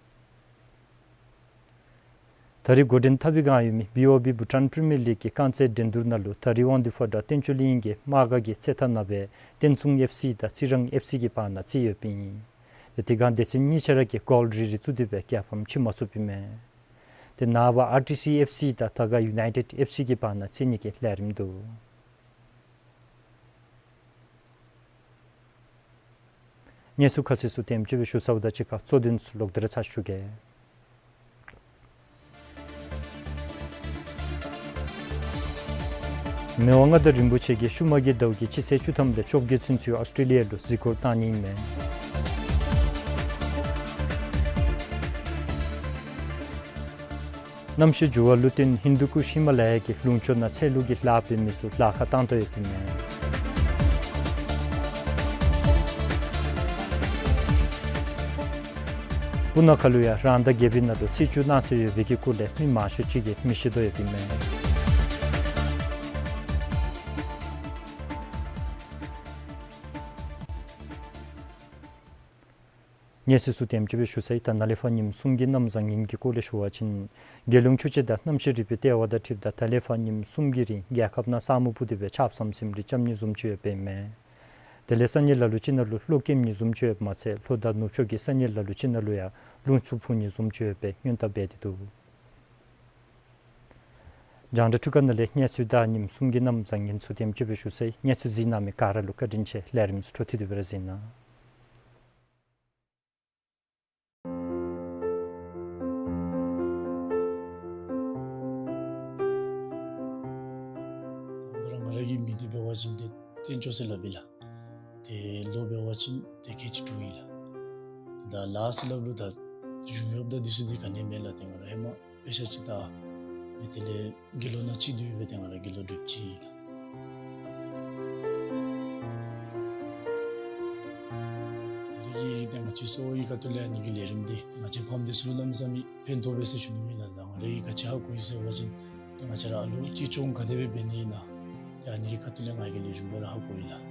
ད་རེས་འགོ་འདྲེན་འཐབ་པའི་སྒང་ཡོད་མི་བི་ཨོ་བི་བྷུ་ཊཱན་པི་རི་མི་ཡར་ལིག་གི་རྐང་རྩེད་འགྲན་བསྡུར་ནང་ལུ་ད་རིག་དབང་འདུས་ཕོ་བྲང་བསྟན་ཆོས་གླིང་གིས་དམག་སྒར་གྱི་རྩེད་ཐང་ནང་སྦེ་བསྟན་སྲུང་ཨེཕ་སི་དང་རྩི་རང་ཨེཕ་སི་གི་བར་ན་རྩེད་ཡོདཔ་ཨིན། ཏེ་དེ་སྒང་སྡེ་ཚན་གཉིས་ཆ་ར་གིས་གོལ་རེ་རེ་བཙུགས་ཏེ་སྦེ་རྒྱལ་ཕམ་ཕྱེ་མ་ཚུགསཔ་ཨིན་མས། ཏེ་ནངས་པ་ཨར་ཊི་སི་ཨེཕ་སི་དང་དར་དཀར་ཡུ་ནའི་ཊེཌ་ཨེཕ་སི་གི་བར་ན་རྩེད་ནི་གི་ལས་རིམ་འདུག། གནས་ཚུལ་ཁ་གསལ་ཚུ་དེམ་ཅིག་སྦེ་ཞུ་ཚརཝ་དང་གཅིག་ཁར་གཙོ་དོན་ཚུ་ལོག་སྟེ་ར་ཚར་ཞུ་གེ། མི་དབང་མངའ་བདག་རིན་པོ་ཆེ་གིས་ཤུལ་མ་གི་ཟླཝ་གི་སྤྱི་ཚེས་བཅུ་ཐམ་ལས་བཅོ་བརྒྱད་ཚུན་ཚོད་ཨོསི་ཊྲེ་ལི་ཡ་ལུ་གཟིགས་སྐོར་བཏང་ནི་ཨིན་མས། གནམ་གཤིས་འགྱུར་བ་ལུ་བརྟེན་ཧིན་དུ་ཀུཤ་ཧི་མ་ལ་ཡ་གི་ལུང་ཕྱོགས་ནང་ཚལ་ལུ་གི་ལཱ་འབད་མི་ཚུ་ལཱ་ཁག་བཏང་དོ་ཡོདཔ་ཨིན་མས། སྤུ་ན་ཁ་ལུ་ཡང་རང་ཟླ་བརྒྱད་པའི་ནང་ལུ་རྩིས་རྒྱུགས་གནང་སྲོལ་ཡོད་པའི་གི་སྐོར་ལས་མི་མང་ཤོས་ཅིག་གིས་མི་ཤེས་དོ་ཡོདཔ་ཨིན་མས། གནས་ཚུལ་ཚུ་དེམ་ཅིག་སྦེ་ཞུ་ཚར་ཡི། ད་ནཱ་ལས་ཕར་ཉིནམ་གསུམ་གྱི་གནམ་བཟང་ངན་གྱི་སྐོར་ལས་ཞུ་བ་ཅིན་རྒྱལ་ཡོངས་ཆུ་དཔྱད་དང་གནམ་གཤིས་རིག་པའི་ལྟེ་བ་དང་འཁྲིལཝ་ད་ད་ལས་ཕར་ཉིནམ་གསུམ་གྱི་རིང་རྒྱལ་ཁབ་ནང་ས་སྨུག་སྤུབས་ཏེ་སྦེ་ཆརཔ་ཟམ་ཟིམ་རེ་རྐྱབ་ནི་བཟུམ་ཅིག་ཡོདཔ་ཨིན་མས། དེ་ལས་ས་གནས་ལ་ལུ་ཅིག་ནང་ལུ་གློག་ཀེམ་ནི་བཟུམ་ཅིག་ཡོདཔ་མ་ཚད་ལྷོ་དང་ནུབ་ཕྱོགས་ཀྱི་ས་གནས་ལ་ལུ་ཅིག་ནང་ལུ་ཡང་རླུང་འཚུབ་འཕུ་ནི་བཟུམ་ཅིག་ཡོད་པའི་སྔོན་བརྡ་འབད་དེ་འདུག། རྒྱང་བསྒྲགས་ཁྲི་ཀ་ནང་ལས་གནས་ཚུལ་དང་ཉིནམ་གསུམ་གྱི་གནམ་བཟང་ངན་ཚུ་དེམ་ཅིག་སྦེ་ཞུ་ཚར་ཡི། གནས་ཚུལ་གཟིགས་གནང་མི་ག་ར་ལུ་བཀའ་དྲིན་ཆེ། ལས་རིམ་ཚུ་འཕྲོ་མཐུད་དེ་སྦེ་ར་གཟིགས་གནང་། ང་ར་གི་མིང་འདི་འབད་བ་ཅིན་ཏེ་བསྟན་སྐྱོང་ཟེར་སླབ་ཨིན་ལགས། ཏེ་ལོ་འབད་བ་ཅིན་ཏེ་ཁལ་གཅིག་དྲུག་ཨིན་ལགས། ཏེ་ད་ལཱ་ཟེར་སླབ་རུང་ད་གཞུང་གཡོགཔ་དང་འདི་ཚུ་འདི་ག་ནི་མེད་ལགས། ཏེ་ང་ར་ཧེ་མ་དཔེ་ཆ་ཅིག་ལྟ་མི་དེ་ལས་དགེ་སློང་ནང་གཅིག་སྡོད་སྦེ་ཏེ་ང་ར་དགེ་སློང་སྒྲུབ་ཅི་ཨིན་ལགས། ང་ར་གི་ཏེ་ང་བཅས་གསོ་བའི་ཁ་ཐུག་ལས་ཨ་ནི་གི་ལས་རིམ་འདི་ཏེ་ང་བཅས་ཕམ་འདི་ཚུ་ལུ་གནམ་མེད་ས་མེད་ཕན་ཐོགས་པས་ཟེར་ཞུ་ནི་ཨིན་ལགས། ད་ང་ར་གིས་ག་ཅི་ཧ་གོ་ཡི་ཟེར་བ་ཅིན་ཏེ་ང་བཅས་ར་ཨ་ལུ་ཅིག་སྐྱོང་ག་དེ་སྦེ་འབད་ནི་ཨིན་ན་ཏེ་ཨ་ནི་གི་ཁ་ཐུག་ལས་ང་གིས་ལེགས་ཤོམ་སྦེ་ར་ཧ་གོ་ཡི་ལགས།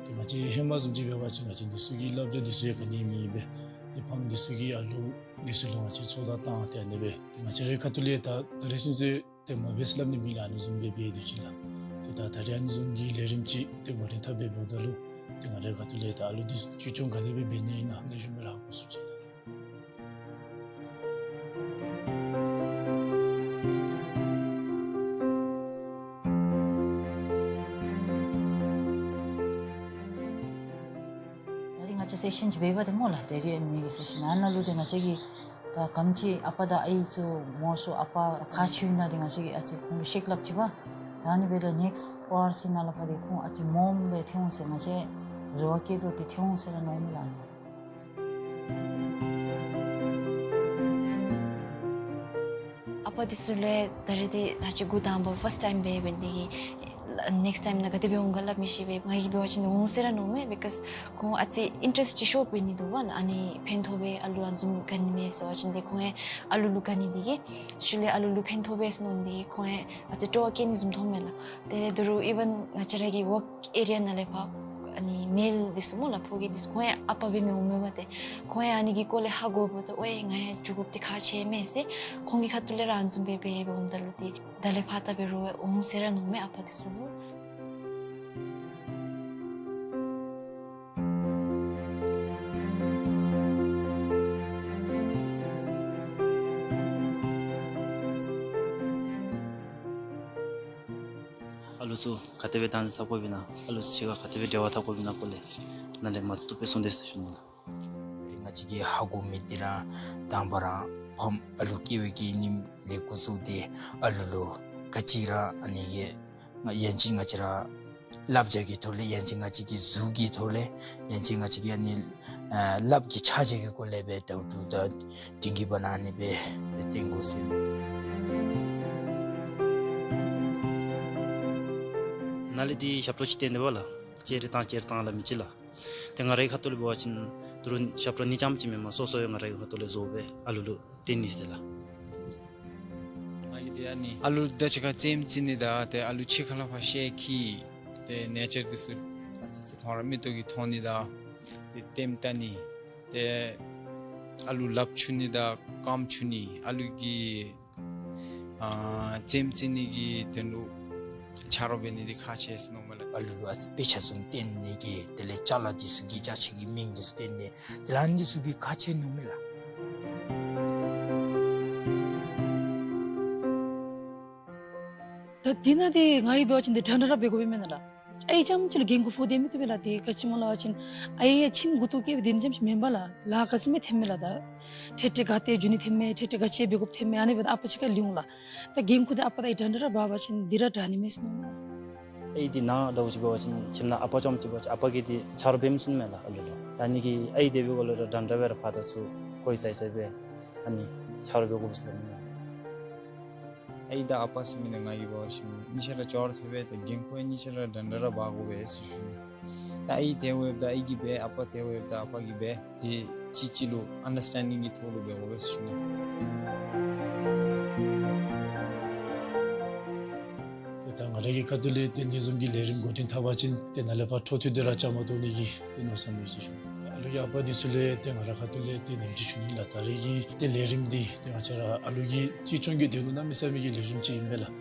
ཏེ་ང་བཅས་ཧེ་མ་བཟུམ་ཅིག་འབད་བ་ཅིན་ང་བཅས་འདི་ཚུ་གི་བསླབ་བྱ་འདི་ཚུ་ཡང་ག་ནི་མེད་པས། ཏེ་ཕམ་འདི་ཚུ་གིས་ཨ་ལུ་འདི་ཚུ་ལུ་ང་བཅས་ཚོད་ལྟ་བཏང་སྟེ་ཨ་ནི་སྦེ་ཏེ་ང་བཅས་རའི་ཁ་ཐུག་ལས་ད་ད་རེས་ཚུན་ཚོད་ཏེ་མ་འབད་ཟེར་སླབ་ནི་མེད་ལགས། ཨ་ནི་བཟུམ་སྦེ་འབད་དེ་ཅིག་ལགས། ཏེ་ད་ད་རེས་ཨ་ནི་བཟུམ་གྱི་ལས་རིམ་ཅིག་ཏེ་འགོ་འདྲེན་འཐབ་སྦེ་འབདཝ་ད་ལུ་ཏེ་ང་རའི་ཁ་ཐུག་ལས་ད་ཨ་ལུ་འདི་ཚུ་བཅོས་སྐྱོང་ག་དེ་སྦེ་འབད་ནི་ཨིན་ན་ལེགས་ཤོམ་སྦེ་ར་ཧ་གོ་ཚུགས་ཅི་ལགས། ད་རིས་ང་བཅས་སེ་ཤཱན་ཅིག་འབད་བ་ཏེ་སྨོ་ལགས། ད་རིས་ཨ་ནི་གི་སེ་ཤཱན་ཨ་ནཱ་ལུ་ཏེ་ང་བཅས་ཀྱིས་ད་ག་དེམ་ཅིག་ཨ་པ་དང་ཨའི་ཚུ་མོ་སོ་ཨ་པ་ཁག་ཆེཝ་ཨིན་ན་ཏེ་ང་བཅས་ཀྱིས་ཨ་ཙི་ཁོང་ལུ་བཤད་སླབ་ཅི་པ། ད་ཨ་ནི་འབདཝ་ད་ནེགསཊ་ཨར་སི་ནང་ལུ་ཕར་ཏེ་ཁོང་ཨ་ཙི་མངམ་སྦེ་ཐོན་འོང་ཟེར་ང་བཅས་རེ་བ་བསྐྱེད་དོ། ཏེ་ཐོན་འོང་ཟེར་ར་མནོཝ་མས་ལགས། ཨ་པ་འདི་ཚུ་ལུ་ད་རེས་འདི་ད་ཅི་འགོ་དང་པ་ཕཱསཊ་ཊའིམ་འབད་འབདཝ་ལས་བརྟེན་ནེགསཊ་ཊའིམ་ནང་ག་དེ་སྦེ་འོང་ག་སླབ་མི་ཤེས་པས། ང་གིས་འབད་བ་ཅིན་འོང་ཟེར་ར་མནོཝ་མས། བི་ཀོསི་ཁོང་ཨ་ཙི་ཨིན་ཊེརེསཊ་ཅིག་ཤོར་འབད་ནི་འདུག་པ་ལགས། ཨ་ནི་ཕན་ཐོགས་པས། ཨ་ལུ་ཨ་ནི་བཟུམ་ག་ནི་མས་ཟེར་བ་ཅིན་ཏེ་ཁོང་ཡང་ཨ་ལུ་ལུ་ག་ནི་འདི་གིས་ཤུལ་ལས་ཨ་ལུ་ལུ་ཕན་ཐོགས་པས་ཟེར་མནོ་ནི་འདི་གིས་ཁོང་ཡང་ཨ་ཙི་སྤྲོ་བ་བསྐྱེད་ནི་བཟུམ་མཐོངམ་མས་ལགས། ཏེ་ད་རུང་ཨི་ཝན་ང་བཅས་ར་གི་ཝརཀ་ཨེ་རི་ཡ་ནང་ལས་ཕར་ཨ་ནི་མེལ་འདི་ཚུ་སྨོ་ལགས། ཕོ་སྐྱེས་འདི་ཚུ་ཁོང་ཡང་ཨ་པ་འབད་མི་འོངམ་མས་པ། ཏེ་ཁོང་ཡང་ཨ་ནི་གི་སྐོར་ལས་ཧ་གོ་འབདཝ་ད་ཨོ་ཡེ་ང་ཡང་འགྱོ་དགོཔ་འདི་ཁག་ཆེ་མས་ཟེར་ཁོང་གི་ཁ་ཐུག་ལས་ར་ཨ་ནི་བཟུམ་སྦེ་འབད་འབད་འོངམ་ད་ལུ་ཏེ་ད་ལས་ཕར་ད་འབད་རུང་འོང་ཟེར་ར་མནོཝ་མས་ཨ་པ་འདི་ཚུ་ལུ། ཨ་ལུ་ཚུ་ག་དེ་སྦེ་བདག་འཛིན་འཐབ་དགོཔ་ཨིན་ན་ཨ་ལུ་ཚུ་གཅིག་ཁར་ག་དེ་སྦེ་འབྲེལ་བ་འཐབ་དགོཔ་ཨིན་ན་སྐོར་ལས་ནཱ་ལས་མར་བཏུབ་སྦེ་གསུངས་དེས་ཟེར་ཞུ་ནི་ལགས། ང་བཅས་ཀྱིས་ཧ་གོ་མི་འདི་ར་དང་པ་ར་ཕམ་ཨ་ལུ་སྐྱེ་བའི་གི་ཉིནམ་ལས་འགོ་བཙུགས་ཏེ་ཨ་ལུ་ལུ་ག་ཅི་ར་ཨ་ནི་གི་ཡང་ཅིན་ང་བཅས་ར་བསླབ་བྱ་གི་ཐོག་ལས་ཡང་ཅིན་ང་བཅས་ཀྱི་གཟུགས་ཀྱི་ཐོག་ལས་ཡང་ཅིན་ང་བཅས་ཀྱི་ཨ་ནི་ཨ་ལགཔ་གི་ཆ་བྱད་ཀྱི་སྐོར་ལས་སྦེ་ད་ལྟོ་ད་དེ་གི་བར་ན་ཨ་ནི་སྦེ་ཏེ་སྟོན་དགོ་ཟེར་མས། ནཱ་ལས་འདི་ཞབས་ཏོག་ཅིག་སྟོན་དེས་པ་ལགས། ཅེ་རེ་བཏང་ཅེ་རེ་བཏང་སླབ་མི་ཅིག་ལགས། ཏེ་ང་རའི་ཁ་ཐུག་ལས་འབད་བ་ཅིན་ད་རུང་ཞབས་ཏོག་ནི་རྐྱངམ་ཅིག་མེན་པར་སོ་སོ་ཡང་ང་རའི་ཁ་ཐུག་ལས་བཟོ་སྦེ་ཨ་ལུ་ལུ་སྟོན་ནི་ཟེར་ལགས། ང་གིས་ཏེ་ཨ་ནི་ཨ་ལུ་དང་གཅིག་ཁར་རྩེདམོ་རྩེ་ནི་དང་ཏེ་ཨ་ལུ་ཕྱི་ཁ་ལས་ཕར་ཤེལ་འཁྱིད་ཏེ་ནེ་ཅར་འདི་ཚུ་ཨ་ཙི་ཙི་ཁོང་ར་མིག་ཏོ་གིས་མཐོང་ནི་དང་ཏེ་ལྟདམོ་བལྟ་ནི་ཏེ་ཨ་ལུ་ལགཔ་འཁྱུ་ནི་དང་རྐངམ་འཁྱུ་ནི་ཨ་ལུ་གི་ཨ་རྩེདམོ་རྩེ་ནི་གི་དོན་ལུ་ཆ་རོགས་འབད་ནི་འདི་ཁག་ཆེ་ཟེར་མནོཝ་མས་ལགས། ཨ་ལུ་ལུ་ཨ་ཙི་དཔེ་ཆ་བཟུམ་སྟོན་ནི་གི་དེ་ལས་ཅ་ལ་འདི་ཚུ་གི་ཅ་ཆས་ཀྱི་མིང་འདི་ཚུ་སྟོན་ནི་དེ་ལས་ཨ་ནི་འདི་ཚུ་གི་ཁག་ཆེ་མནོཝ་མས་ལགས། ད་འདི་ནང་འདི་ང་གིས་འབད་བ་ཅིན་འདི་འདྲ་འདྲ་ར་འབད་དགོཔ་མེན་ན་ལགས། ཨའི་རྐྱངམ་ཅིག་ལུ་འགན་ཁུར་ཕོག་སྟེ་མི་བཏུབ་པས་ལགས། འདི་ག་ཅི་སྨོ་སླབ་པ་ཅིན་ཨའི་ཡང་ཁྱིམ་མགུ་ཏོ་བཀལ་བའི་འདི་རྐྱངམ་ཅིག་མེན་པས་ལགས། ལཱ་ག་ཙམ་སྦེ་ཐོནམ་མས་ལགས། ད་འཕྲལ་འཕྲལ་ག་ཏེ་འགྱོ་ནི་ཐོནམ་མས། འཕྲལ་འཕྲལ་ག་ཅི་འབད་དགོཔ་ཐོནམ་མས། ཨ་ནི་འབདཝ་ད་ཨ་པ་གཅིག་ཁར་ལུས་འོང་ལགས། ད་འགན་ཁུར་འདི་ཨ་པ་དང་ཨའི་འདྲ་འདྲ་ར་འབད་བ་ཅིན་འདི་ར་དྲག་ནི་མས་ཟེར་མནོཝ་མས་ལགས། ཨའི་འདི་ནཱ་ལྟ་བུ་ཅིག་འབད་བ་ཅིན་ཁྱིམ་ནང་ཨ་པ་རྐྱངམ་ཅིག་འབད་བ་ཅིན་ཨ་པ་གིས་འདི་ཆ་རོགས་འབད་མི་ཚུགས་ནི་མས་ལགས་ཨ་ལུ་ལུ། ད་ཨ་ནི་གིས་ཨའི་དེ་སྦེ་འགོ་ལས་ར་འདྲ་འདྲ་སྦེ་ར་ཕར་དང་ཚུར་ཁོ་གིས་ཚར་ཚར་སྦེ་ཨ་ནི་ཆ་རོགས་འབད་དགོ་པས་ཟེར་སླབ་མས་ལགས། ཨའི་དང་ཨ་པ་ཟེར་མི་འདི་ང་གིས་འབད་བ་ཅིན་གཉིས་ཆ་ར་ཅོག་ར་འཐདཔ་སྦེ་ད་འགན་ཁུར་གཉིས་ཆ་ར་འདྲ་འདྲ་ར་འབག་དགོ་པས་ཟེར་ཞུ་ནི། ད་ཨའི་དེ་འབདཝ་ད་ཨའི་གིས་འབད། ཨ་པ་དེ་འབདཝ་ད་ཨ་པ་གིས་འབད། ཏེ་གཅིག་གཅིག་ལུ་ཨན་ཌར་སི་ཊེན་ཌིང་གི་ཐོག་ལུ་འབད་དགོ་པས་ཟེར་ཞུ་ནི། ཏེ་ད་ང་ར་གི་ཁ་ཐུག་ལས་ཏེ་འདི་བཟུམ་གྱི་ལས་རིམ་འགོ་འདྲེན་འཐབ་པ་ཅིན་ཏེ་ནཱ་ལས་ཕར་འཕྲོ་མཐུད་དེ་ར་བཅའ་མར་གཏོགས་ནི་གི་ཏེ་མནོ་བསམ་ཡོད་ཟེར་ཞུ་ནི། ཨ་ལུ་གི་ཨ་པ་འདི་ཚུ་ལས་ཏེ་ང་རའི་ཁ་ཐུག་ལས་ཏེ་ནེམ་ཅིག་ཞུ་ནི་ལགས། ད་རེས་ཀྱི་ཏེ་ལས་རིམ་འདི་ཏེ་ང་བཅས་ར་ཨ་ལུ་གི་གཅེས་སྐྱོང་གི་དོན་ལུ་གནམ་མེད་ས་མེད་ཀྱི་ལེགས་ཤོམ་ཅིག་ཨིན་པས་ལགས།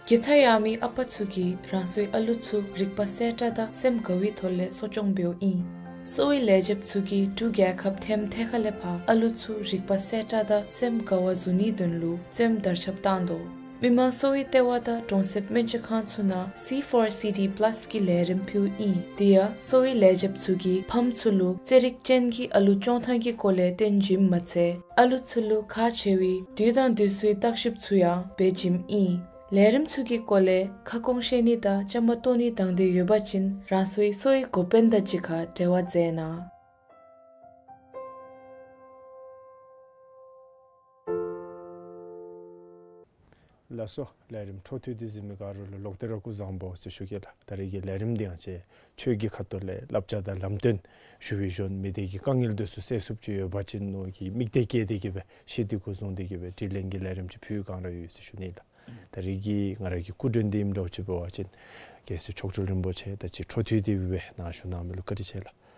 དགེ་རྩ་ཡོད་མི་ཨ་པ་ཚུ་གིས་རང་སོའི་ཨ་ལུ་ཚུ་རིག་པ་གསལ་དྲགས་དང་སེམས་དགའ་བའི་ཐོག་ལས་གསོ་སྐྱོང་འབདཝ་ཨིན། གསོ་བའི་ལས་བྱེདཔ་ཚུ་གིས་འབྲུག་རྒྱལ་ཁབ་ཐེམ་ཐེ་ཁ་ལས་ཕར་ཨ་ལུ་ཚུ་རིག་པ་གསལ་དྲགས་དང་སེམས་དགའ་བ་བཟོ་ནིའི་དོན་ལུ་རྩེདམོ་དར་ཁྱབ་བཏང་དོ། མི་དམངས་གསོ་བའི་ལྟེ་བ་དང་གྲོང་གསེབ་སྨན་བཅོས་ཁང་ཚུ་ནང་སི་ཕོར་སི་ཌི་པ་ལཱས་ཀྱི་ལས་རིམ་ཕུལཝ་ཨིན། དེ་ཡང་གསོ་བའི་ལས་བྱེདཔ་ཚུ་གིས་ཕམ་ཚུ་ལུ་རྩེད་རིགས་ཅན་གྱི་ཨ་ལུ་སྐྱོང་ཐངས་ཀྱི་སྐོར་ལས་སྟོན་བྱིནམ་མ་ཚད་ཨ་ལུ་ཚུ་ལུ་ཁག་ཆེ་བའི་དུས་དང་དུས་སུའི་བརྟག་ཞིབ་ཚུ་ཡང་འབད་བྱིནམ་ཨིན། ལས་རིམ་ཚུ་གི་སྐོར་ལས་ཁ་སྐོང་ཤེས་ནི་དང་བཅའ་མར་གཏོགས་ནིའི་དང་འདོད་ཡོད་པ་ཅིན་རང་སོའི་གསོ་བའི་འགོ་དཔོན་དང་གཅིག་ཁར་འབྲེལ་བ་མཛད་གནང་། ལགས་སོ། ལས་རིམ་འཕྲོ་མཐུད་དེ་གཟིགས་མི་ག་ར་ལུ་ལོག་སྟེ་ར་སྐུ་གཟུགས་བཟང་པོ་ཟེར་ཞུ་གེ་ལགས། ད་རེས་ཀྱི་ལས་རིམ་འདི་ཡང་ཅིག་ཆོས་ཀྱི་ཁ་ཐུག་ལས་བསླབ་བྱ་དང་ལམ་སྟོན་ཞུ་བའི་གཞོན་མི་སྡེ་གི་དཀའ་ངལ་འདི་ཚུ་སེལ་ཚུགསཔ་ཅིག་ཡོད་པ་ཅིན་མནོ་གི་དམིགས་གཏད་བསྐྱེད་དེ་གི་སྦེ་ཤེས་འདོད་སྐུ་གཟུགས་འདི་གི་སྦེ་དྲི་ལན་གྱི་ལས་རིམ་ཅིག་ཕུལ་གང་ར་ཡོད་ཟེར་ཞུ་ནི་ལགས། ད་རེས་ཀྱི་ང་ར་གི་སྐུ་མགྲོན་འདི་ཨིནམ་འདྲཝ་ཅིག་འབད་བ་ཅིན་རྒྱལ་སྲས་མཆོག་སྤྲུལ་རིན་པོ་ཆེ་ད་ཅི་འཕྲོ་མཐུད་དེ་སྦེ་ནཱ་བཞུགས་གནང་མི་ལུ་བཀའ་དྲིན་ཆེ་ལགས།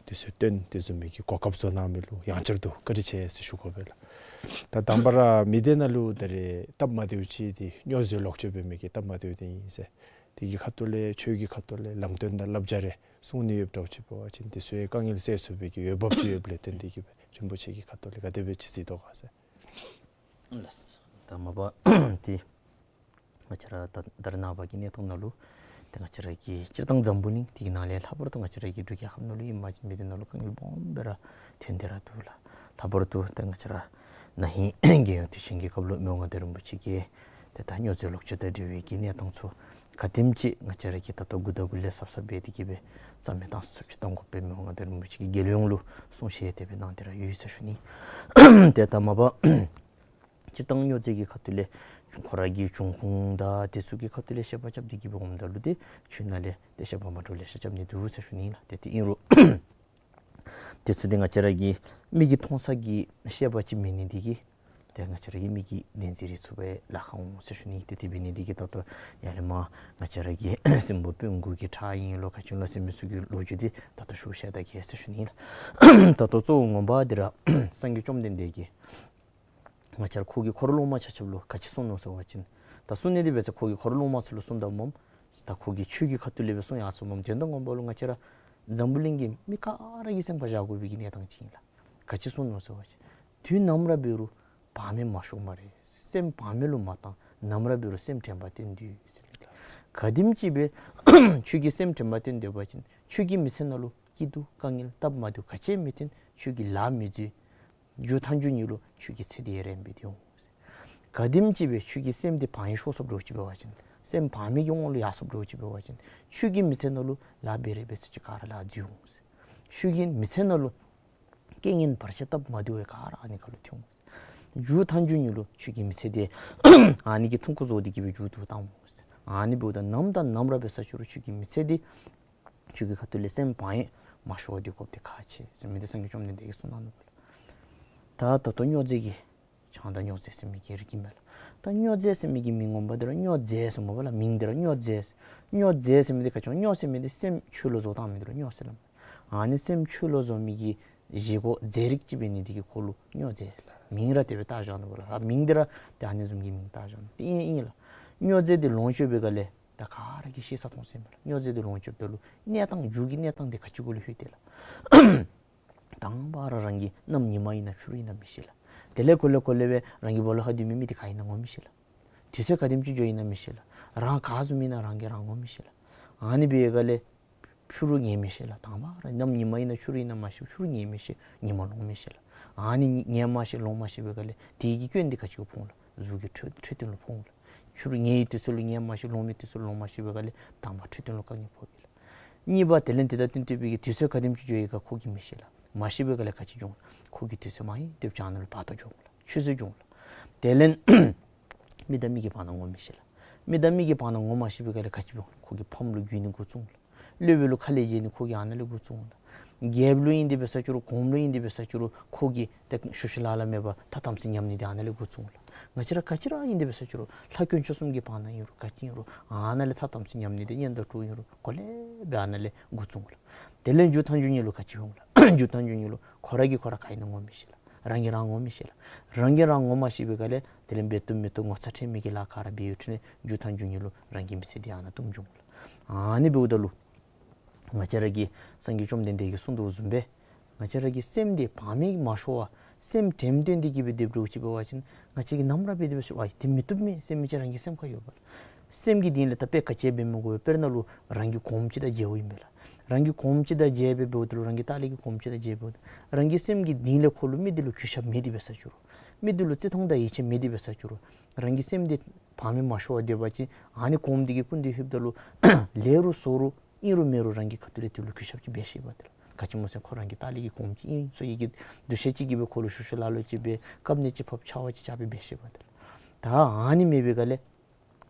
དུས་ཚོད་བཏོན་དེ་བཟུམ་མའི་གི་གོ་སྐབས་བཟོ་གནང་མི་ལུ་ཡང་བསྐྱར་དུ་བཀའ་དྲིན་ཆེ་ཟེར་ཞུ་དགོ་པས་ལགས། ད་དང་པ་ར་མི་སྡེ་ནང་ལུ་ད་རེས་སྟབས་མ་བདེཝ་ཅིག་འདི་སྨྱོ་རྫས་ལོག་སྤྱོད་འབད་མི་གི་སྟབས་མ་བདེཝ་འདི་ཨིན་ཟེར། དེ་གི་ཁ་ཐུག་ལས་ཆོས་ཀྱི་ཁ་ཐུག་ལས་ལམ་སྟོན་དང་བསླབ་བྱ་རེ་གསུང་ནི་ཡོདཔ་འདྲཝ་ཅིག་འབད་བ་ཅིན་དེ་ཚུ་ཡང་དཀའ་ངལ་སེལ་ཚུགས་པའི་གི་འོས་འབབ་ཅིག་ཡོདཔ་ལས་བརྟེན་ཏེ་གི་སྦེ་རིན་པོ་ཆེ་གི་ཁ་ཐུག་ལས་ག་དེ་སྦེ་ཅིག་གཟིགས་དོ་ག་ཟེར། ལགས། ད་མ་པ་འདི་ང་བཅས་ར་ད་ད་རེས་ནངས་པ་གི་གནས་སྟངས་ནང་ལུ་ཏེ་ང་བཅས་ར་གི་སྤྱིར་བཏང་འཛམ་བུ་གླིང་འདི་གི་ནང་ལས་ལྷག་པར་དུ་ང་བཅས་ར་གི་འབྲུག་རྒྱལ་ཁབ་ནང་ལུ་ཨིན་པ་ཅིན་མི་སྡེ་ནང་ལུ་དཀའ་ངལ་སྦོམ་སྦེ་ར་ཐོན་ཏེ་ར་འདུག་ལགས། ལྷག་པར་དུ་ད་ང་བཅས་ར་ན་ཧིང་རྒྱལ་ཡོངས་དུས་ཆེན་གྱི་སྐབས་ལུ་མི་དབང་མངའ་བདག་རིན་པོ་ཆེ་གིས་ཏེ་ད་སྨྱོ་རྫས་ལོག་སྤྱོད་དང་འབྲེལ་བའི་གི་གནས་སྟངས་ཚུ་ག་དེམ་ཅིག་ང་བཅས་ར་གིས་ད་ལྟོ་འགོ་དང་འགོ་ལས་གཟབ་གཟབ་འབད་དེ་གི་སྦེ་རྩ་མེད་བཏང་ཚུགསཔ་ཅིག་གཏང་དགོ་པའི་མི་དབང་མངའ་བདག་རིན་པོ་ཆེ་གིས་རྒྱལ་ཡོངས་ལུ་གསུང་བཤད་དེ་སྦེ་གནང་སྟེ་ར་ཡོད་ཟེར་ཞུ་ནི། ཏེ་ད་མ་པ་ སྤྱིར་བཏང་སྨྱོ་རྫས་ཀྱི་ཁ་ཐུག་ལས་ཁོ་ར་གི་འབྱུང་ཁུངས་དང་དེ་ཚུ་གི་ཁ་ཐུག་ལས་བཤད་པ་རྐྱབ་སྟེ་གི་འབདཝ་ད་ལུ་ཏེ་ཆོས་ནང་ལས་ཏེ་བཤད་པ་མ་འདྲཝ་ལེ་ཤ་རྐྱབ་ནི་འདུག་ཟེར་ཞུ་ནི་ལགས། ཏེ་དེ་ཨིན་རུང་དེ་ཚུ་ཏེ་ང་བཅས་ར་གི་མིག་གིས་མཐོང་ས་གི་བཤད་པ་ཅིག་མེད་ནི་དེ་གིས་ཏེ་ང་བཅས་ར་གི་མིག་གིས་བདེན་འཛིན་རེ་ཚུགས་པའི་ལཱ་ཁག་འོང་ཟེར་ཞུ་ནི། ཏེ་དེ་འབད་ནི་དེ་གིས་ད་ལྟོ་ཡར་ལས་མར་ང་བཅས་ར་གི་སྲིན་པོ་སྤུན་དགུ་གི་ཁྲག་ཨིན་ལོ་ག་ཅི་ལོ་ཟེར་མི་ཚུ་གི་ལོ་རྒྱུས་འདི་ད་ལྟོ་ཞུ་ཤེས་ད་གེ་ཟེར་ཞུ་ནི་ལགས། ད་ལྟོ་གཙོ་བོ་ངོ་མ་འདི་ར་སངས་རྒྱས་བཅོམ་ལྡན་འདས་ཀྱིས་ང་བཅས་ར་ཁོ་གི་འཁོར་སློབ་མ་ཆ་ཁྱབ་ལུ་ག་ཅི་གསུངས་ནུག་ཟེར་བ་ཅིན་ད་གསུང་ནི་འདི་འབད་ས་ཁོ་གི་འཁོར་སློབ་མ་ཚུ་ལུ་གསུངམ་ད་སྨོ། ད་ཁོ་གིས་ཆོས་ཀྱི་ཁ་ཐུག་ལས་སྦེ་གསུང་ཡར་སོ་སྨོ། དོན་དག་ངོ་མ་ལུ་ང་བཅས་ར་འཛམ་བུ་གླིང་གི་མི་ག་ར་གི་སེམས་ཁར་བཞག་དགོ་པའི་གི་གནས་སྟངས་ཅིག་ཨིན་ལགས། ག་ཅི་གསུངས་ནུག་ཟེར་བ་ཅིན་དུས་ནམ་ར་འབད་རུང་བག་མེད་མ་ཤོར་སྨ་རེ། སེམས་བག་མེད་ལུ་མ་བཏང་། ནམ་ར་འབད་རུང་སེམས་དྲན་པ་བསྟེན་སྡོད་ཟེར་མི་ལགས། ག་དེམ་ཅིག་སྦེ་ཁྱོད་ཀྱིས་སེམས་དྲན་པ་བསྟེན་སྡོད་པ་ཅིན་ཁྱོད་ཀྱི་མི་ཚེ་ནང་ལུ་སྐྱིད་སྡུག་དཀའ་ངལ་སྟབས་མ་བདེཝ་ག་ཅི་མི་ཐོན། ཁྱོད་ཀྱི་ལཱ་མི་འཛོལ། མཇུག་མཐའ་མཇུག་ཉིད་ལུ་ཁྱོད་ཀྱི་ཚེ་འདི་རིངམོ་སྦེ་སྡོད་འོང་ཟེར། ག་དེམ་ཅིག་སྦེ་ཁྱོད་ཀྱི་སེམས་འདི་བག་ཡངས་ཤོར་སོཔ་འདྲཝ་ཅིག་འབད་བ་ཅིན་སེམས་བག་མེད་ཀྱི་དབང་ལུ་ཡར་སོཔ་འདྲཝ་ཅིག་འབད་བ་ཅིན་ཁྱོད་ཀྱི་མི་ཚེ་ནང་ལུ་ལཱ་འབད་རེ་འབད་ས་ཅིག་ག་ར་ལཱ་འཛོལ་འོང་ཟེར། ཁྱོད་ཀྱི་མི་ཚེ་ནང་ལུ་རྐྱེན་ངན་བར་ཆད་སྟབས་མ་བདེཝ་ག་ར་ཨ་ནི་ཁར་ལུ་ཐོན་འོང་ཟེར། མཇུག་མཐའ་མཇུག་ཉིད་ལུ་ཁྱོད་ཀྱི་མི་ཚེ་འདི་ཨ་ནི་གིས་ཐུང་ཀུ་བཟོ་སྟེ་གི་སྦེ་མཇུག་བསྡུ་བཏང་འོང་ཟེར། ཨ་ནི་འབདཝ་ད་ནམ་དང་ནམ་ར་འབད་ས་ཅིག་རུང་ཁྱོད་ཀྱི་མི་ཚེ་འདི་ཁྱོད་ཀྱི་ཁ་ཐུག་ལས་སེམས་བག་ཡངས་མ་ཤོར་བར་སྡོད་དགོཔ་འདི་ཁག་ཆེ་ཟེར་མི་འདི་སངས་རྒྱས་བཅོམ་ལྡན་འདས་ཀྱིས་གསུངས་གནང་ནུག་པ་ལགས། ད་ད་ལྟོ་སྨྱོ་རྫས་ཀྱི་ཆང་དང་སྨྱོ་རྫས་ཟེར་མི་གི་རིགས་ཨིན་མས་ལགས། ད་སྨྱོ་རྫས་ཟེར་མི་གི་མིང་ངོ་མ་འདི་ར་སྨྱོ་རྫས་ཟེར་སྨོ་པ་ལགས། མིང་འདི་ར་སྨྱོ་རྫས། སྨྱོ་རྫས་ཟེར་མི་འདི་ག་ཅི་སྨྱོ་ཟེར་མི་འདི་སེམས་ཆོས་ལུ་བཟོ་བཏང་མི་འདི་ར་སྨྱོ་ཟེར་སླབ་མས། ཨ་ནི་སེམས་ཆོས་ལུ་བཟོ་མི་གི་བཞེས་སྒོ་རྫས་རིགས་ཅིག་འབད་ནི་དེ་གིས་ཁོ་ལུ་སྨྱོ་རྫས་ཟེར་མིང་ར་དེ་སྦེ་བཏགས་བཞག་ནུག་པ་ལགས། ཨ་མིང་འདི་ར་ཏེ་ཨ་ནི་བཟུམ་གྱི་མིང་བཏགས་བཞག་ནུག། ཏེ་ཨིན་ཨིན་ལགས། སྨྱོ་རྫས་འདི་ལོངས་སྤྱོད་པའི་སྒང་ལས་ད་ག་ར་གིས་ཤེས་ས་མཐོང་ས་ཨིན་པ་ལགས། སྨྱོ་རྫས་འདི་ལོངས་སྤྱོདཔ་ད་ལུ་གནས་སྟངས་མཇུག་གི་གནས་སྟངས་འདི་ག་ཅི་གུ་ལུ་ལྷོད་དེ་ལགས། དང་པ་ར་རང་གི་གནམ་ཉི་མ་ཨིན་ན་ཆུ་རུད་ཨིན་ན་མི་ཤེས་ལགས། དེ་ལས་གོ་ལེ་གོ་ལེ་སྦེ་རང་གི་སྦོ་ལོགས་ཁར་སྡོད་མི་མི་འདི་ག་ཨིན་ན་ངོ་མི་ཤེས་ལགས། དུས་ཚོད་ག་དེམ་ཅིག་འགྱོ་ཨིན་ན་མི་ཤེས་ལགས། རང་ག་བཟུམ་ཨིན་ན་རང་གིས་རང་ངོ་མི་ཤེས་ལགས། ཨ་ནི་འབད་བའི་སྒང་ལས་ཕྱི་རུ་ངེས་མི་ཤེས་ལགས། དང་པ་ར་གནམ་ཉི་མ་ཨིན་ན་ཆུ་རུད་ཨིན་ན་མ་ཤེས། ཕྱི་རུ་ངེས་མི་ཤེས། ཉི་མ་ལོང་མི་ཤེས་ལགས། ཨ་ནི་ངེས་མ་ཤེས་ལོང་མ་ཤེས་པའི་སྒང་ལས་དེ་གི་སྐྱོན་འདི་ག་ཅི་གུ་ཕོག་འོང་ལགས། གཟུགས་ཀྱི་འཕྲོད་འཕྲོད་བསྟེན་ལུ་ཕོག་འོང་ལགས། ཕྱི་རུ་ངེས་པའི་དུས་ཚོད་ལུ་ངེས་མ་ཤེས། ལོང་མི་དུས་ཚོད་ལུ་ལོང་མ་ཤེས་པའི་སྒང་ལས་དང་པ་འཕྲོད་བསྟེན་ལུ་དཀའ་ངལ་ཕོག་གེ་ལགས། གཉིས་པ་དེ་ལས་དེ་དང་བསྟུན་ཏེ་སྦེ་གི་དུས་ཚོད་ག་དེམ་ཅིག་འགྱོ་ཡི་ག་ཁོ་གིས་མི་ཤེས་ལགས། མ་ཤེས་པའི་སྒང་ལས་ག་ཅི་འབྱུང་ལགས། ཁོ་གི་དུས་ཚོད་མ་ཡིན་ཏེ་བྱང་ན་ལུ་བར་དོ་འབྱུང་ལགས། ཆུད་ཟོས་འབྱུང་ལགས། དེ་ལས་མི་དང་མི་གི་བར་ན་ངོ་མི་ཤེས་ལགས། མི་དང་མི་གི་བར་ན་ངོ་མ་ཤེས་པའི་སྒང་ལས་ག་ཅི་འབྱུང་ལགས། ཁོ་གིས་ཕམ་ལུ་འགྱོ་ནི་འགོ་བཙུགས་ལགས། སློབ་དཔོན་ལུ་ཁ་ལས་བརྗེད་ནི་ཁོ་གིས་ཨ་ནཱ་ལས་འགོ་བཙུགས་འོང་ལགས། རྒྱལཔོ་ལུ་ཨིན་ཏེ་འབད་ས་ཅིག་རུང་གོངམ་ལུ་ཨིན་ཏེ་འབད་ས་ཅིག་རུང་ཁོ་གིས་ཏེ་ཤུལ་ཤུལ་ལཱ་ལཱ་མེད་པར་ཐ་དམ་ཚིག་ཉམས་ནི་འདི་ཨ་ནཱ་ལས་འགོ་བཙུགས་འོང་ལགས། ང་བཅས་ར་ག་ཅི་ར་ཨིན་ཏེ་འབད་ས་ཅིག་རུང་ལྷ་དཀོན་མཆོག་གསུམ་གྱི་བར་ན་ཨིན་རུང་ག་ཅི་ཨིན་རུང་ཨ་ནཱ་ལས་ཐ་དམ་ཚིག་ཉམས་ནི་འདི་གཉེན་དང་གྲོགས་ཨིན་རུང་གོ་ལེ་སྦེ་ཨ་ནཱ་ལས་འགོ་བཙུགས་འོང་ལགས། དེ་ལས་མཇུག་མཐའ་མཇུག་ཉིད་ལུ་ག་ཅི་འོང་ལགས། མཇུག་མཐའ་མཇུག་ཉིད་ལུ་ཁོ་ར་གིས་ཁོ་ར་ག་ཨིན་ན་ངོ་མི་ཤེས་ལགས། རང་གིས་རང་ངོ་མི་ཤེས་ལགས། རང་གིས་རང་ངོ་མ་ཤེས་པའི་སྒང་ལས་དེ་ལས་འབད་བཏུབ་མི་བཏུབ་ངོ་ཚ་ཁྲེལ་མེད་ཀྱི་ལཱ་ག་ར་འབད་ཡོད་དེ་ལས་མཇུག་མཐའ་མཇུག་ཉིད་ལུ་རང་གི་མི་ཚེ་འདི་ཨ་ནཱ་བཏུམ་འགྱོ་འོང་ལགས། ཨ་ནི་འབདཝ་ད་ལུ་ང་བཅས་ར་གི་སངས་རྒྱས་བཅོམ་ལྡན་འདས་ཀྱིས་གསུངས་དོ་བཟུམ་སྦེ་ང་བཅས་ར་གི་སེམས་འདི་བག་མེད་མ་ཤོར་བར་སེམས་དྲནམ་བསྟེན་ཏེ་གི་སྦེ་སྡོདཔ་འདྲཝ་ཅིག་འབད་བ་ཅིན་ང་བཅས་ཀྱིས་ནམ་ར་འབད་དེ་འབད་ཞུ་བ་འདི་མི་བཏུབ་མས་ཟེར་མི་ཅིག་རང་གི་སེམས་ཁར་ཡོད་པ་ལགས། སེམས་ཀྱི་གཏིང་ལས་ད་དཔེ་ག་ཅི་འབད་མི་དགོ་པས། དཔེར་ན་ལུ་རང་གི་གོངམ་ཅིག་དང་མཇལཝ་ཨིན་པས་ལགས། རང་གི་གོངམ་ཅིག་དང་མཇལ་སྦེ་འབདཝ་ད་ལུ་རང་གི་ལྟག་ལས་ཀྱི་གོངམ་ཅིག་དང་མཇལ་འབདཝ་ད་རང་གི་སེམས་ཀྱི་གཏིང་ལས་ཁོ་ལུ་མི་འདི་ལུ་གུས་ཞབས་མེད་དེ་འབད་ས་ཅིག་རུང་མི་འདི་ལུ་བརྩི་མཐོང་དང་ཡིད་ཆེས་མེད་དེ་འབད་ས་ཅིག་རུང་རང་གི་སེམས་འདི་བག་མེད་མ་ཤོར་བར་སྡོད་པ་ཅིན་ཨ་ནི་གོངམ་འདི་གི་སྐུ་མདུན་ལྷོདཔ་ད་ལུ་ལེགས་རུང་བཙོག་རུང་ཨིན་རུང་མེན་རུང་རང་གི་ཁ་ཐུག་ལས་དེ་ལུ་གུས་ཞབས་ཅིག་འབད་ཤེས་པ་དེ་ལགས། ག་ཅི་སྨོ་ཟེར་ཁོ་རང་གི་ལྟག་ལས་ཀྱི་གོངམ་ཅིག་ཨིན་ཟེར་བའི་གི་འདུ་ཤེས་ཅིག་གིས་སྦེ་ཁོ་ལུ་ཤུལ་ཤུལ་ལཱ་ལཱ་ཅིག་འབད་བཀབ་ནི་ཅིག་ཕབ་ཕྱག་དབང་ཅིག་རྐྱབ་སྦེ་འབད་ཤེས་པ་དེ་ལགས། ད་ཨ་ནི་མེད་པའི་སྒང་ལས་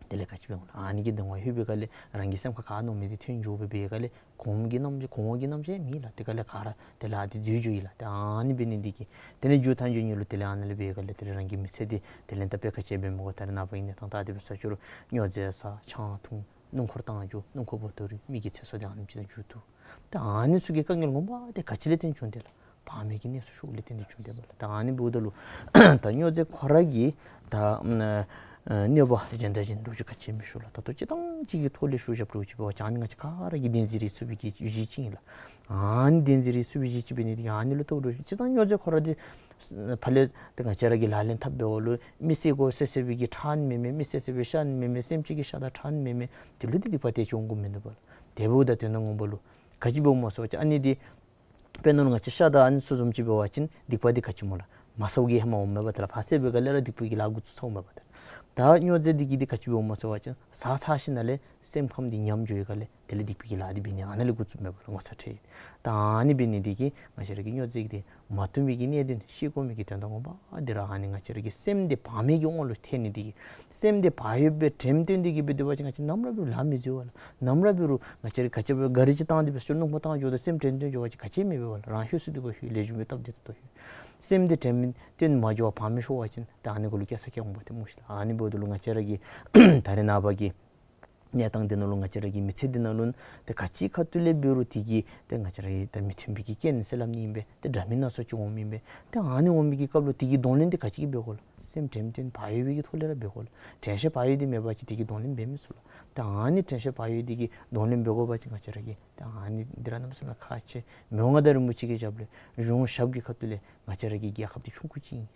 དེ་ལས་ག་ཅི་འབད་འོང་ལགས། ཨ་ནི་གི་གདིང་བ་ལྷོད་པའི་སྒང་ལས་རང་གི་སེམས་ཁར་ག་མནོ་མི་འདི་ཐོན་འགྱོ་སྦེ་འབད་སྒང་ལས་གོངམ་གི་རྣམ་གོངམ་གི་རྣམ་ཤེས་མེད་ལགས། དེ་སྒང་ལས་ག་ར་དེ་ལས་ཨ་འདི་འཛོལ་འགྱོ་ཡི་ལགས། ད་ཨ་ནི་འབད་ནི་འདི་གིས་དེ་ལས་མཇུག་མཐའ་མཇུག་ཉིད་ལུ་དེ་ལས་ཨ་ནཱ་ལས་འབད་སྒང་ལས་དེ་ལས་རང་གི་མི་ཚེ་འདི་དེ་ལས་ད་དཔེ་ག་ཅི་འབད་མི་དགོ། ད་རེས་ནངས་པ་གི་གནས་སྟངས་ད་དེ་འབད་ས་ཅིག་རུང་སྨྱོ་རྫས་ཟ་ཆང་འཐུང་སྣུམ་འཁོར་བཏང་འགྱོ་སྣུམ་འཁོར་བོ་ཏོ་རི་མི་གི་ཚེ་སྲོག་འདི་ཨ་ནེམ་ཅིག་ད་མཇུག་བསྡུ། ད་ཨ་ནི་ཚུ་གི་དཀའ་ངལ་ངོ་མ་འདི་ག་ཅི་ལས་བརྟེན་བྱུང་དེ་ལགས། བག་མེད་ཀྱི་གནས་སུ་ཞུགས་ལས་བརྟེན་ཏེ་བྱུང་དེ་ལགས། ད་ཨ་ནི་འབདཝ་ད་ལུ་ད་སྨྱོ་རྫས་ཁོ་ར་གི་ད་ཨ་གནོད་པ་གཞན་དང་གཞན་འདྲཝ་ཅིག་ག་ཅི་མི་ཞུ་ལགས། ད་ལྟོ་སྤྱིར་བཏང་ཅིག་གི་ཐོག་ལས་ཞུ་བཞགཔ་འདྲཝ་ཅིག་འབད་བ་ཅིན་ཨ་ནི་ང་བཅས་ག་ར་གིས་བདེན་འཛིན་རེ་ཚུགས་པའི་གི་གཞི་ཅིག་ཨིན་ལགས། ཨ་ནི་བདེན་འཛིན་རེ་ཚུགས་པའི་གཞི་ཅིག་འབད་ནི་དེ་གིས་ཨ་ནི་ལུ་ཐུག་འགྱོ་སྤྱིར་བཏང་སྨྱོ་རྫས་ཁོ་ར་འདི་ཕར་ལས་ཏེ་ང་བཅས་ར་གིས་ལག་ལེན་འཐབ་འབདཝ་ལུ་མི་བསད་དགོ་ཟེར་ཟེར་བའི་གི་ཁྲག་ནི་མེན་མས། མི་བསད་ཟེར་བའི་ཤ་ནི་མེན་མས། སེམས་ཅན་གྱི་ཤ་དང་ཁྲག་ནི་མེན་མས། དེ་ལུ་འདི་སྡིག་པ་དེ་འབྱུང་དགོཔ་མིན་འདུག་པ་ལགས། དེ་འབདཝ་ད་དོན་དག་ངོ་མ་ལུ་ག་ཅི་འབདཝ་སྨོ་ཟེར་བ་ཅིན་ཨ་ནི་འདི་དཔེར་ན་ལུ་ང་བཅས་ཤ་དང་ཨ་ནི་ཚུ་བཟུམ་ཅིག་འབད་བ་ཅིན་སྡིག་པ་འདི་ག་ཅི་སྨོ་ལགས། མ་བསད་གི་ཧེ་མ་འོངམ་མས་པ་ཏེ་ལགས། ཕར་བསད་པའི་སྒང་ལས་ར་སྡིག་པའི་གི་ལཱ་འགོ་བཙུགས་ཚརཝ་མས་པ་ཏེ་ལགས། ད་སྨྱོ་རྫས་འདི་གིས་འདི་ག་ཅི་འབདཝ་སྨོ་ཟེར་བ་ཅིན་བཟའ་ཚར་ཞིནམ་ལས་སེམས་ཁམས་འདི་ཉམས་འགྱོ་བའི་སྒང་ལས་དེ་ལས་སྡིག་པའི་གི་ལཱ་འདི་འབད་ནི་ཨ་ནཱ་ལས་འགོ་བཙུགསཔ་མས་པ་ལགས། ངོ་ཚ་ཁྲེལ། ད་ཨ་ནི་འབད་ནི་འདི་གིས་ང་བཅས་ར་གིས་སྨྱོ་རྫས་འདི་མ་འཐུང་བའི་གི་གནད་དོན་ཤེས་དགོ་མི་གི་དོན་དག་ངོ་མ་འདི་ར་ཨ་ནི་ང་བཅས་ར་གི་སེམས་འདི་བག་མེད་ཀྱི་དབང་ལུ་ཐལ་ནི་འདི་གིས། སེམས་འདི་བག་ཡོད་པའི་དྲནམ་བཏོན་ཏེ་གིས་སྦེ་སྡོད་པ་ཅིན་ང་བཅས་ནམ་ར་འབད་རུང་ལཱ་མི་འཛོལ་བ་ལགས། ནམ་ར་འབད་རུང་ང་བཅས་ར་ག་ཅི་འབད་གཱ་རི་ཅིག་བཏང་སྟེ་སྦེ་ཞུ་རླུང་པོ་བཏང་འགྱོཝ་ད་སེམས་དྲན་བཏོན་འགྱོ་བ་ཅིན་ག་ཅི་མེད་པས་པ་ལགས། རང་ལྷོད་སུ་སྡོད་ག་ལྷོད། ལེགས་ཤོམ་སྦེ་སྟབས་བདེ་ཏོག་ཏོ་ལྷོད། སེམས་འདི་དྲན་བཏོན་མ་འགྱོ་བར་བག་མེད་ཤོར་བ་ཅིན་ད་ཨ་ནི་གུ་ལུ་སྐྱེ་ས་སྐྱེ་འོང་པ་ཏེ་སྨོ་ཤིག་ལགས། ཨ་ནི་འབདཝ་ད་ལུ་ང་བཅས་ར་གི་ད་རེས་ནངས་པ་གི་གནས་སྟངས་འདི་ནང་ལུ་ང་བཅས་ར་གི་མི་ཚེ་འདི་ནང་ལུ་ཏེ་ག་ཅི་ཁ་ཐུག་ལས་འབད་རུང་དེ་གིས་ཏེ་ང་བཅས་ར་གི་ད་མི་མཐུན་པའི་གི་རྐྱེན་ཟེར་སླབ་ནི་ཨིན་པས། ཏེ་འདྲ་མིན་སྣ་ཚོགས་ཅིག་འོངམ་ཨིན་པས། ཏེ་ཨ་ནི་འོང་མི་གི་སྐབས་ལུ་དེ་གི་གདོང་ལེན་འདི་ག་ཅི་གིས་འབད་དགོ་ལགས། སེམས་དྲན་བཏོན་བག་ཡོད་པའི་གི་ཐོག་ལས་ར་འབད་དགོ་ལགས། དྲན་ཤེས་བག་ཡོད་འདི་མེད་པ་ཅིན་དེ་གི་གདོང་ལེན་འབད་མི་ཚུགས་ལགས། ཏེ་ཨ་ནི་དྲན་ཤེས་བག་ཡོད་འདི་གི་གདོང་ལེན་འབད་དགོ་པ་ཅིན་ང་བཅས་ར་གིས་ཏེ་ཨ་ནི་འདི་ར་གནམ་མེད་ས་མེད་ཁག་ཆེ། མི་དབང་མངའ་བདག་རིན་པོ་ཆེ་གི་ཞབས་ལས་གཞུང་ཞབས་ཀྱི་ཁ་ཐུག་ལས་ང་བཅས་ར་གི་རྒྱལ་ཁབ་འདི་ཆུང་ཀུ་ཅིག་ཨིན།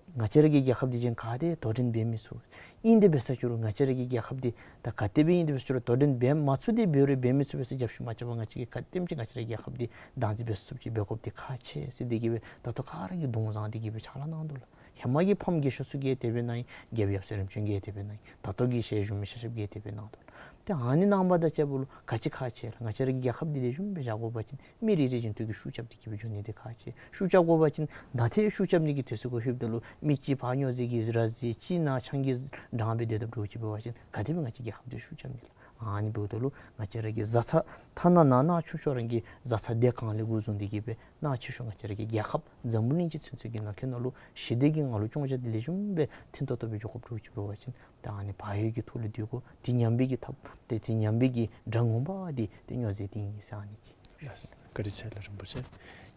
ང་བཅས་ར་གི་རྒྱལ་ཁབ་འདི་གཞན་ག་ཏེ་དོ་འགྲན་འབད་མི་ཚུགས། ཨིན་དེ་འབད་ས་ཅིག་རུང་ང་བཅས་ར་གི་རྒྱལ་ཁབ་འདི་ད་ག་དེ་སྦེ་ཨིན་དེ་འབད་ས་ཅིག་རུང་དོ་འགྲན་འབད་མ་ཚུགས་ཏེ་འབད་རུང་འབད་མི་ཚུགས་པས་ཟེར་རྒྱབ་བཤུད་མ་རྐྱབ་པར་ང་བཅས་ཀྱིས་ག་དེམ་ཅིག་ང་བཅས་ར་རྒྱལ་ཁབ་འདི་བདག་འཛིན་འབད་ཚུགསཔ་ཅིག་འབད་དགོཔ་འདི་ཁག་ཆེ་ཟེར་འདི་གིས་སྦེ་ད་ལྟོ་ག་ར་གིས་གདོང་བཟང་འདི་གིས་སྦེ་ཕྱག་ལཱ་གནང་དོ་ལགས། ཧེ་མ་གི་ཕམ་རྒས་ཤོས་ཚུ་གིས་དེ་སྦེ་གནང་ཡི། རྒྱལཔོ་ཡབ་སྲས་རིམ་བྱོན་གྱིས་དེ་སྦེ་གནང་ཡི། ད་ལྟོ་གི་ཞལ་བཞུགས་མི་ཤེས་ཤེསཔ་གིས་དེ་སྦེ་གནང་དོ་ལགས། ཏེ་ཨ་ནི་གནང་བ་དང་བཅསཔ་ལུ་ག་ཅི་ཁག་ཆེ་ལགས། ང་བཅས་ར་གི་རྒྱལ་ཁབ་འདི་ལེགས་ཤོམ་སྦེ་བཞག་དགོ་པ་ཅིན་མི་རེ་རེ་བཞིན་དུ་གིས་ཤུགས་རྐྱབ་སྟེ་གིས་སྦེ་འགྱོ་ནི་འདི་ཁག་ཆེ། ཤུགས་རྐྱབ་དགོ་པ་ཅིན་ད་ཏེ་ཤུགས་རྐྱབ་ནི་གི་དུས་ཚོད་གུ་ལྷོདཔ་ད་ལུ་མི་གཅིག་ཕར་སྨྱོ་རྫས་ཀྱིས་ར་བཟི། གཅིག་ནཱ་ཆང་གིས་འགྲངས་སྦེ་སྡོད་དཔ་འདྲཝ་ཅིག་འབད་བ་ཅིན་ག་དེ་སྦེ་ང་བཅས་རྒྱལ་ཁབ་འདི་ཤུགས་རྐྱབ་ནི་ལགས། ཨ་ནི་འབདཝ་ད་ལུ་ང་བཅས་ར་གི་བཟའ་ཚང་ཐ་ན་ནང་ན་ཆུང་ཤོས་རང་གི་བཟའ་ཚང་སྡེ་གང་ལས་འགོ་བཟུང་སྟེ་གིས་སྦེ་ན་ཆེ་ཤོས་ང་བཅས་ར་གི་རྒྱལ་ཁབ་འཛམ་བུ་གླིང་སྤྱི་ཚུན་ཚོད་ཀྱི་ནང་འཁོད་ནང་ལུ་ཞི་བདེ་གི་ངང་ལུ་སྐྱོང་བཞག་སྟེ་ལེགས་ཤོམ་སྦེ་མཐུན་ཏོག་ཏོ་སྦེ་འགྱོ་དགོཔ་འདྲཝ་ཅིག་འབད་བ་ཅིན་ད་ཨ་ནི་བག་ཡོད་ཀྱི་ཐོག་ལུ་སྡོད་དགོ། དེ་ཉམས་པའི་གི་ཐབས་ཏེ་དེ་ཉམས་པའི་གི་དགྲ་ངོ་མ་འདི་ཏེ་སྨྱོ་རྫས་འདི་ཨིན་ཟེར་ཨ་ནི་ཅིག། ལགས། བཀའ་དྲིན་ཆེ་ལགས་རིན་པོ་ཆེ།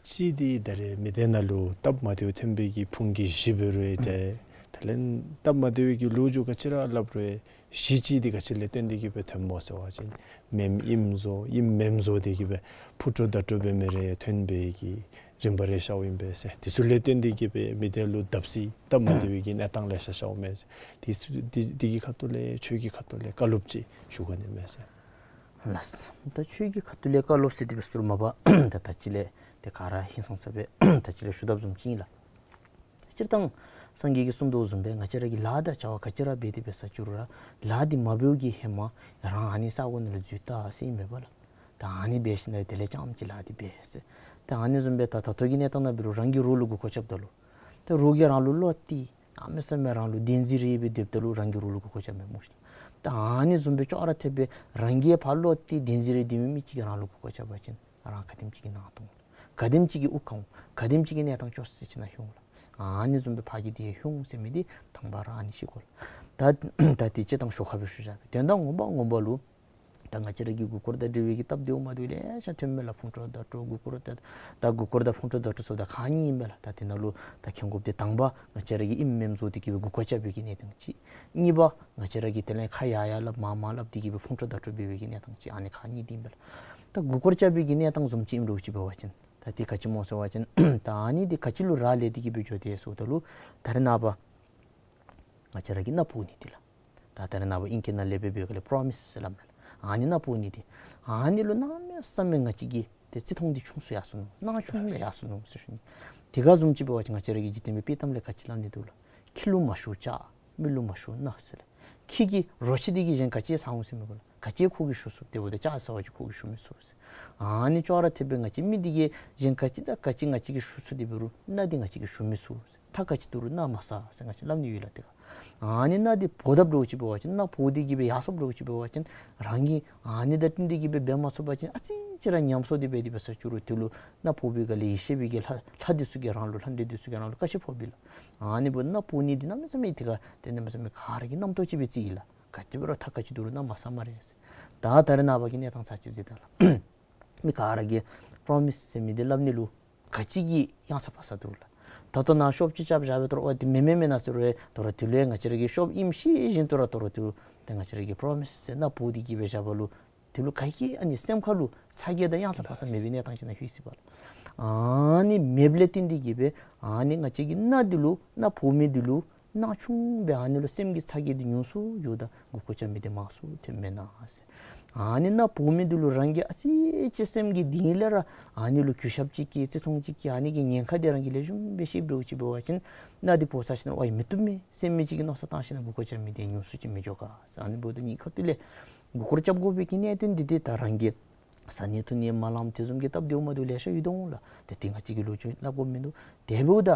གཅིག་འདི་ད་རེས་མི་སྡེ་ནང་ལུ་སྟབས་མ་བདེཝ་ཐོན་པའི་གི་ཕུང་གི་གཞི་འབད་རུང་ཨིན་ཏེ། དེ་ལས་སྟབས་མ་བདེ་བའི་གི་ལོ་རྒྱུས་ག་ཅི་ར་སླབ་རུང་གཞི་གཅིག་འདི་ག་ཅི་ལས་བརྟེན་ཏེ་གིས་སྦེ་ཐོནམ་སྨོ་ཟེར་བ་ཅིན་མེནམ་ཨིནམ་བཟོ་ཨིནམ་མེནམ་བཟོ་སྟེ་གིས་སྦེ་ཕུ་ཏོ་ད་ཏོ་འབད་མི་རེ་ཐོན་པའི་གི་རིམ་པ་རེ་ཤརཝ་ཨིན་པས་ཟེར། དེ་ཚུ་ལས་བརྟེན་ཏེ་གིས་སྦེ་མི་སྡེ་ལུ་བརྡབ་གསིག་སྟབས་མ་བདེ་བའི་གི་གནས་སྟངས་ལེ་ཤ་ཤརཝ་མས་ཟེར། དེ་ཚུ་དེ་དེ་གི་ཁ་ཐུག་ལས་ཁྱོད་ཀྱི་ཁ་ཐུག་ལས་བཀའ་སློབ་ཅིག་ཞུ་དགོ་ནི་མས་ཟེར། ལགས། ད་ཁྱོད་ཀྱི་ཁ་ཐུག་ལས་བཀའ་སློབ་ཟེར་དེ་སྦེ་ཟེར་རུང་མ་པ་ད་ད་ཅི་ལས་ཏེ་ག་ར་ཧིང་སངས་ས་སྦེ་ད་ཅི་ལས་ཞུ་དོ་བཟུམ་ཅིག་ཨིན་ལགས། སྤྱིར་བཏང་སངས་རྒྱས་ཀྱིས་གསུངས་དོ་བཟུམ་སྦེ་ང་བཅས་ར་གིས་ལཱ་དང་བྱ་བ་ག་ཅི་ར་འབད་དེ་འབད་ས་ཅིག་རུང་ར་ལཱ་འདི་མ་འབདཝ་གི་ཧེ་མ་རང་ཨ་ནི་ས་གོ་ནང་ལུ་འཛུལ་ད་ཟེར་ཨིན་མས་པ་ལགས། ད་ཨ་ནི་འབད་ཞིནམ་ལས་དེ་ལས་རྐྱངམ་ཅིག་ལཱ་འདི་འབད་ཟེར། ད་ཨ་ནི་བཟུམ་སྦེ་ད་ད་ལྟོ་གི་གནས་སྟངས་ནང་འབད་རུང་རང་གི་རོགས་ལུ་མགུ་སྐོར་རྐྱབ་ད་ལུ་ད་རོགས་ཀྱིས་རང་ལུ་བློ་གཏད་གནམ་མེད་ས་མེད་རང་ལུ་བདེན་འཛིན་རེ་སྦེ་སྡོདཔ་ད་ལུ་རང་གི་རོགས་ལུ་མགུ་སྐོར་རྐྱབ་མས་སྨོ་ཤིག། ད་ཨ་ནི་བཟུམ་སྦེ་ཅོག་ར་འཐདཔ་སྦེ་རང་གིས་ཕར་བློ་གཏད་བདེན་འཛིན་རེ་སྡོད་མི་མི་གཅིག་གིས་རང་ལུ་མགུ་སྐོར་རྐྱབ་པ་ཅིན་རང་ག་དེམ་ཅིག་གི་ནང་དོག་ག་དེམ་ཅིག་གི་དབུགས་གང་འོང་། ག་དེམ་ཅིག་གི་གནས་སྟངས་སྐྱོ་ས་ཅིག་ནང་ལྷོད་འོང་ལགས། ཨ་ནི་བཟུམ་སྦེ་ཕར་གི་འདི་ལྷོད་འོང་ཟེར་མི་འདི་དང་པ་ར་ཨ་ནི་ཤེས་དགོ་ལགས། ད་ད་དེ་སྤྱིར་བཏང་ཤོག་ཁ་སྦེ་ཞུ་བཞག་པས། དོན་དག་ངོ་མ་ངོ་མ་ལུ་ད་ང་བཅས་ར་གི་མགུ་སྐོར་དང་འབྲེལ་བའི་གི་སྟབས་བདེཝ་མ་བདེཝ་ལེ་ཤ་ཐོནམ་མས་ལགས། ཕུང་ཁྲོལ་ད་ཁྲོལ་མགུ་སྐོར་ད་ད་མགུ་སྐོར་དང་ཕུང་ཁྲོལ་ད་ཁྲོལ་ཟེརཝ་ད་ཁག་གཉིས་ཨིན་པས་ལགས། ད་དེ་ནང་ལུ་ད་མཁྱེན་དགོཔ་འདི་དང་པ་ང་བཅས་ར་གིས་ཨིནམ་མེནམ་བཟོ་སྟེ་གིས་སྦེ་མགུ་སྐོར་རྐྱབ་པའི་གི་གནས་སྟངས་ཅིག། གཉིས་པ་ང་བཅས་ར་གིས་དེ་ལས་ཁ་ཡར་ཡར་སླབ་མར་མར་སླབ་སྟེ་གིས་སྦེ་ཕུང་ཁྲོལ་ད་ཁྲོལ་འབད་བའི་གི་གནས་སྟངས་ཅིག། ཨ་ནི་ཁག་གཉིས་འདི་ཨིན་པས་ལགས། ད་མགུ་སྐོར་རྐྱབ་པའི་གི་གནས་སྟངས་བཟུམ་ཅིག་ཨིནམ་འདྲཝ་ཅིག་འབད་བ་ཅིན་ད་དེ་ག་ཅི་སྨོ་ཟེར་བ་ཅིན་ད་ཨ་ནི་འདི་ག་ཅི་ལུ་རག་ལས་ཏེ་གིས་སྦེ་འགྱོ་དེས་ཟེརཝ་ད་ལུ་ད་རེས་ནངས་པ་ང་བཅས་ར་གིས་མནའ་ཕུལ་ནི་འདི་ལགས། ད་ད་རེས་ནངས་པ་ཨིང་སྐད་ནང་ལས་འབད་བའི་སྒང་ལས་པྲོ་མིས་ཟེར་སླབ་མས་ལགས། ཨ་ནི་མནའ་ཕུལ་ནི་འདི་ཨ་ནི་ལུ་གནམ་མེད་ས་མེད་ང་བཅས་ཀྱི་ཏེ་བརྩི་མཐོང་འདི་ཆུང་སུ་ཡར་སོ་ནུག། གནང་ཆུང་སྦེ་ཡར་སོ་ནུག་ཟེར་ཞུ་ནི། དེ་ག་བཟུམ་ཅིག་འབད་བ་ཅིན་ང་བཅས་ར་གི་འཇིག་རྟེན་པའི་དཔྱེ་གཏམ་ལས་ག་ཅི་སླབ་ནི་འདུག་ལགས། ཁྱི་ལུ་མ་ཞུ་ལྕགས། མི་ལུ་མ་ཞུ་མནའ་ཟེར་ལགས། ཁྱི་གི་རོ་ཁྱི་འདི་གིས་གཞན་ག་ཅི་ཟ་འོང་ཟེར་མི་དགོ་ལགས། ག་ཅི་ཁོ་གིས་ཞུ་ཚུགས། དེ་འབདཝ་ད་ལྕགས་ཟ་བ་ཅིན་ཁོ་གིས་ཞུ་མི་ཚུགས་ཟེར། ཨ་ནི་ཅོག་ར་འཐདཔ་སྦེ་ང་བཅས་མི་འདི་གིས་གཞན་ག་ཅི་དང་ག་ཅི་ང་བཅས་ཀྱིས་ཞུ་ཚུགས། དེ་འབད་རུང་མནའ་འདི་ང་བཅས་ཀྱིས་ཞུ་མི་ཚུགས་ཟེར། ཐག་ག་ཅི་བསྡུར་རུང་མནའ་མ་ཟ་ཟེར་ང་བཅས་སླབ་ནི་ཡོད་ལགས། དེ་ག་ཨ་ནི་མནའ་འདི་ཕོག་དཔ་འདྲཝ་ཅིག་འབད་བ་ཅིན་མནའ་ཕོག་སྟེ་གིས་སྦེ་ཡར་སོཔ་འདྲཝ་ཅིག་འབད་བ་ཅིན་རང་གིས་ཨ་ནི་དང་བསྟུན་ཏེ་གིས་སྦེ་འབད་མ་ཚུགས་པ་ཅིན་ཨ་ཙི་ཅིག་ར་ཉམས་སོང་སྟེ་འབད་དེ་འབད་ས་ཅིག་རུང་དེ་ལུ་མནའ་ཕོག་པའི་སྒང་ལས་ཡེ་ཤེས་པའི་གི་ལྷ་ལྷ་འདི་ཚུ་གིས་རང་ལུ་ལྷ་འདྲེ་འདི་ཚུ་གིས་རང་ལུ་བཀའ་ཆད་ཕོགཔ་ཨིན་ལགས། ཨ་ནི་འབདཝ་མནའ་ཕོག་ནི་འདི་གནམ་མེད་ས་མེད་དེ་ག་ཏེ་གནམ་མེད་ས་མེད་ག་ར་གི་རྣམ་རྟོག་ཅིག་སྦེ་བརྩི་ཡི་ལགས། ག་ཅི་འབད་རུང་ཐག་ག་ཅི་བསྡུར་རུང་མནའ་མ་ཟ་སྨ་རེ་ཟེར། ད་ད་རེས་ནངས་པ་གི་གནས་སྟངས་ཚར་ཅིག་གཟིགས་ད་ལགས། མི་ག་ར་གིས་པྲོ་མིས་ཟེར་མི་འདི་སླབ་ནི་ལུ་ག་ཅི་གི་གཡང་ས་ཕར་ས་འདུག་ལགས། ད་ལྟོ་ནཱ་ཤོབ་ཅིག་རྐྱབ་བཞག་པའི་ཐོག་ལུ་འོ་དེ་མེན་མེན་མེན་ན་ཟེར་རུང་ད་རུང་དེ་ལུ་ཡང་ང་བཅས་ར་གིས་ཤོབ་ཨིནམ་ཤེས་བཞིན་དུ་ར་ད་རུང་དེ་ལུ་ཏེ་ང་བཅས་ར་གིས་པྲོ་མིས་ཟེར་མནའ་ཕུལ་ཏེ་གིས་སྦེ་བཞག་པ་ལུ་དེ་ལུ་ག་གི་ཨ་ནི་སེམས་ཁ་ལུ་ཚ་གྱང་དང་གཡང་ས་ཕར་ས་མེད་པའི་གནས་སྟངས་ཅིག་ནང་ལྷོད་ཅི་པ་ལགས། ཨ་ནི་མེདཔ་ལས་བརྟེན་ཏེ་གིས་སྦེ་ཨ་ནི་ང་བཅས་ཀྱི་མནའ་འདི་ལུ་མནའ་ཕུལ་མི་འདི་ལུ་སྣང་ཆུང་སྦེ་ཨ་ནི་ལུ་སེམས་ཀྱི་ཚ་གྱང་འདི་ཉུང་སུ་འགྱོཝ་ད་མགུ་སྐོར་རྐྱབ་མི་འདི་མང་སུ་ཐོནམ་མེན་ན་ཟེར། ཨ་ནི་མནའ་བོར་མི་འདི་ལུ་རང་གིས་ཨ་ཙི་ཅིག་སེམས་ཀྱི་གཏིང་ལས་ར་ཨ་ནི་ལུ་གུས་ཞབས་ཅིག་གིས་བརྩི་མཐོང་ཅིག་གིས་ཨ་ནི་གི་ཉེན་ཁ་འདི་རང་གིས་ལེགས་ཤོམ་སྦེ་ཤེས་འབད་བ་ཅིན་འབད་བ་ཅིན་མནའ་འདི་བོར་ཚར་ཞིནམ་ལས་ཨོ་ཡ་མི་བཏུབ་མས་ཟེར་མི་ཅིག་གི་མནོ་བསམ་བཏང་ཞིནམ་ལས་མགུ་སྐོར་རྐྱབ་མི་འདི་ཉུང་སུ་ཅིག་མི་འགྱོ་ག་ཟེར། ཨ་ནི་འབདཝ་ད་གཉིས་ཁ་ཐུག་ལས་མགུ་སྐོར་རྐྱབ་དགོ་པའི་གི་གནད་དོན་འདི་འདི་ད་རང་གིས་ཟ་ནི་འཐུང་ནི་མ་ལངམ་དེ་བཟུམ་གྱི་སྟབས་བདེཝ་མ་བདེཝ་ལེ་ཤ་ཡོད་དོ་འོང་ལགས། ཏེ་དེ་ང་བཅས་ཀྱིས་ལོ་རྒྱུས་སླབ་དགོཔ་མིན་འདུག། དེ་འབདཝ་ད་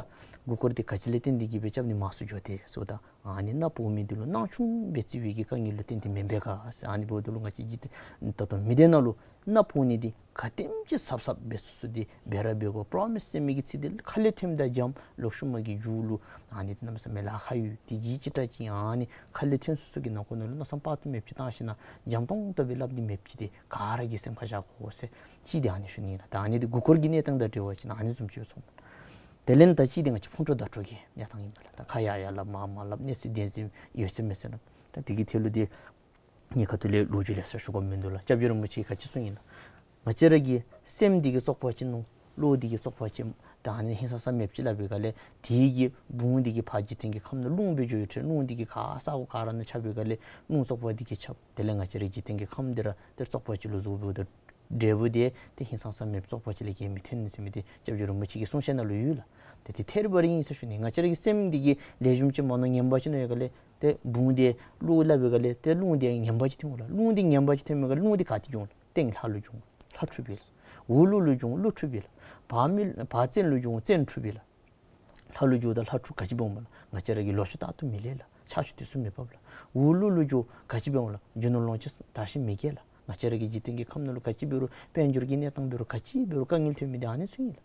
མགུ་སྐོར་འདི་ག་ཅི་ལས་བརྟེན་ཏེ་གིས་སྦེ་རྐྱབ་ནི་མང་སུ་འགྱོ་དེས་ཟེརཝ་ད་ཨ་ནི་མནའ་བོར་མི་འདི་ལུ་སྣང་ཆུང་སྦེ་བརྩི་བའི་གི་དཀའ་ངལ་ལུ་བརྟེན་ཏེ་མེན་པས་ག་ཟེར། ཨ་ནི་འབདཝ་ད་ལུ་ང་བཅས་འཇིག་རྟེན་ད་ལྟོ་མི་སྡེ་ནང་ལུ་མནའ་བོར་ནི་འདི་ག་དེམ་ཅིག་གཟབ་གཟབ་འབད་ཚུགས་ཚུགས་འདི་འབད་ར་འབད་དགོ། པྲོ་མིས་ཟེར་མི་གི་ཚིག་འདི་ཁ་ལས་ཐོནམ་ད་འཇམ། ལོག་ཤུལ་མ་གི་མཇུག་ལུ་ཨ་ནི་གནམ་མེད་ས་མེད་ལཱ་ཁག་ཡོད། དེ་གིས་ཅིག་དྲག་ཅིག་ཨ་ནི་ཁ་ལས་ཐོན་སོ་སོ་གི་ནང་ཁོག་ནང་ལུ་མནོ་བསམ་དཔག་ཏུ་མེདཔ་ཅིག་བཏང་ཞིནམ་ལས་འཇམ་ཏོང་ཏོ་སྦེ་སླབ་ནི་མེདཔ་ཅིག་འདི་ག་ར་གིས་སེམས་ཁར་བཞག་དགོ་ཟེར་ཅིག་འདི་ཨ་ནི་ཞུ་ནི་ལགས། ད་ཨ་ནི་འདི་མགུ་སྐོར་གྱི་གནས་སྟངས་དང་འབྲེལ་བ་ཅིན་ཨ་ནི་བཟུམ་ཅིག་སྦེ་ཚོར། དེ་ལས་ད་ཅིག་འདི་ང་བཅས་ཕུང་དཀྲོག་བརྡ་སྤྲོད་ཀྱི་གནས་སྟངས་ཨིན་པས་ལགས། ད་ཁ་ཡར་ཡར་སླབ་མར་མར་སླབ་གནས་ཚུལ་བདེན་འཛིན་ཡོད་ཚད་མེད་ཚད་སླབ། ད་དེ་གི་ཐད་ལུ་འདི་གཉིས་ཁ་ཐུག་ལས་ལོ་རྒྱུས་ལེ་ཤ་ཞུ་དགོཔ་མིན་འདུག་ལགས། སྐྱབས་རྗེ་རིན་པོ་ཆེ་གིས་ག་ཅི་གསུངས་ཡི་ལགས། ང་བཅས་ར་གི་སེམས་འདི་གིས་བཙོག་པ་ཅིག་མནོ། བློ་འདི་གིས་བཙོག་པ་ཅིག་མནོ། ད་ཨ་ནི་ཧིང་སངས་ས་མེདཔ་ཅིག་སླབ་པའི་སྒང་ལས་དེ་གིས་བུང་འདི་གིས་ཕར་འཇིག་རྟེན་གྱི་ཁམས་ནང་རླུང་སྦེ་འགྱོ་ཡི་ཚེ་རླུང་འདི་གིས་ག་ས་གོ་ག་ར་ནང་ཁྱབ་པའི་སྒང་ལས་རླུང་བཙོག་པ་འདི་གིས་ཁྱབ། དེ་ལས་ང་བཅས་ར་འཇིག་རྟེན་གྱི་ཁམས་འདི་ར་ཏེ་བཙོག་པ་ཅིག་ལུ་བཟོ་འབདཝ་ད་འབྲས་བུ་འདི་ཏེ་ཧིང་སངས་ས་མེདཔ་བཙོག་པ་ཅིག་ལས་བརྒལ་མི་ཐོན་ཟེར་མི་འདི་སྐྱབས་རྗེ་རིན་པོ་ཆེ་གི་གསུང་བཤད་ནང་ལུ་ཡོད་ལགས། ཏེ་དེ་ཐད་རི་བ་རི་ཨིན་ཟེར་ཞུ་ནི། ང་བཅས་ར་གི་སེམས་འདི་གིས་ལེགས་ཤོམ་ཅིག་མ་མནོ་ངན་པ་ཅིག་མནོ་བའི་སྒང་ལས་ཏེ་བུང་འདི་གློ་སླབ་པའི་སྒང་ལས་ཏེ་རླུང་འདི་ངན་པ་ཅིག་ཐོན་འོང་ལགས། རླུང་འདི་ངན་པ་ཅིག་ཐོན་པའི་སྒང་ལས་རླུང་འདི་ག་ཏེ་འགྱོ་འོང་ལགས། སྟེང་ལྷ་ལུ་འགྱོ་འོང་། ལྷ་འཁྲུགས་པས་ལགས། འོག་ཀླུ་ལུ་འགྱོ་འོང་། ཀླུ་འཁྲུགས་པས་ལགས། བར་མི་བར་བཙན་ལུ་འགྱོ་འོང་། བཙན་འཁྲུགས་པས་ལགས། ལྷ་ལུ་འགྱོཝ་ད་ལྷ་འཁྲུགས། ག་ཅི་འབད་འོངམ་ལགས། ང་བཅས་ར་གི་ལོ་ཕྱུགས་རྟག་ཏུ་མི་ལེགས་ལགས། ཆར་ཆུ་དུས་སུ་མི་འབབ་ལགས། འོག་ཀླུ་ལུ་འགྱོ་ག་ཅི་འབད་འོང་ལགས། རྒྱུ་ནོར་ལོངས་སྤྱོད་དར་ཞིང་མི་རྒྱས་ལགས། ང་བཅས་ར་གི་འཇིག་རྟེན་གྱི་ཁམས་ནང་ལུ་ག་ཅི་འབད་རུང་དཔལ་འབྱོར་གྱི་གནས་སྟངས་འབད་རུང་ག་ཅི་འབད་རུང་དཀའ་ངལ་ཐོན་མི་འདི་ཨ་ནི་ཚུ་ཨིན་ལགས།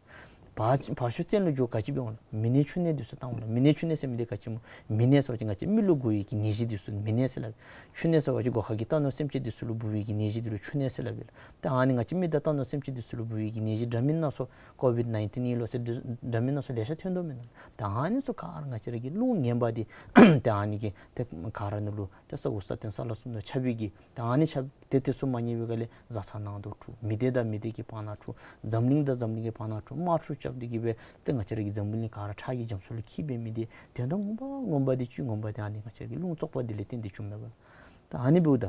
བར་བར་ཤོག་བཙན་ལུ་འགྱོ་ག་ཅི་འབད་འོང་ལགས། མི་ནད་ཕྱུགས་ནད་འདི་ཚུ་བཏང་འོང་ལགས། མི་ནད་ཕྱུགས་ནད་ཟེར་མི་འདི་ག་ཅི་སྨོ། མི་ནད་ཟེར་བ་ཅིན་ང་བཅས་མི་ལུ་འགོ་བའི་གི་ནད་གཞི་འདི་ཚུ་མི་ནད་ཟེར་སླབ། ཕྱུགས་ནད་ཟེར་བ་ཅིན་སྒོ་ཁ་གི་རྟ་ནོར་སེམས་ཅན་འདི་ཚུ་ལུ་འབུ་བའི་གི་ནད་གཞི་འདི་ལུ་ཕྱུགས་ནད་ཟེར་སླབ་ཨིན་ལགས། ད་ཨ་ནི་ང་བཅས་མི་དང་རྟ་ནོར་སེམས་ཅན་འདི་ཚུ་ལུ་འབུ་བའི་གི་ནད་གཞི་འདྲ་མིན་སྣ་ཚོགས་ཀོ་བིཌ་ནའིན་ཊིན་ཨིན་ལོ་ཟེར་འདི་འདྲ་མིན་སྣ་ཚོགས་ལེ་ཤ་ཐོན་དོ་མེན་ན། ད་ཨ་ནི་ཚུ་ག་ར་ང་བཅས་ར་གི་རླུང་ངན་པ་འདི་ད་ཨ་ནི་གིས་ཏེ་ག་ར་ནང་ལུ་ཏེ་ས་འོག་ས་སྟེང་ས་བླ་གསུམ་ནང་ཁྱབ་པའི་གི་ད་ཨ་ནི་ཁྱབ་ཏེ་དེ་ཚུ་མ་ཉན་པའི་སྒང་ལས་བཟའ་ཚང་ནང་དུ་འཁྲུག། མི་སྡེ་དང་མི་སྡེ་གི་བར་ན་འཁྲུག། འཛམ་གླིང་དང་འཛམ་གླིང་གི་བར་ན་འཁྲུག། དམག་འཁྲུག་རྐྱབ་སྟེ་གིས་སྦེ་ཏེ་ང་བཅས་ར་གི་འཛམ་བུ་གླིང་ག་ར་ཁྲག་གི་རྒྱ་མཚོ་ལུ་འཁྱིལ་འབད་མི་འདི་དོན་དག་ངོ་མ་ངོ་མ་འདི་བཅུད་ངོ་མ་འདི་ཨ་ནི་ང་བཅས་ར་གི་རླུང་བཙོག་པ་འདི་ལས་བརྟེན་ཏེ་བྱུངམ་མས་པ། ད་ཨ་ནི་འབདཝ་ད་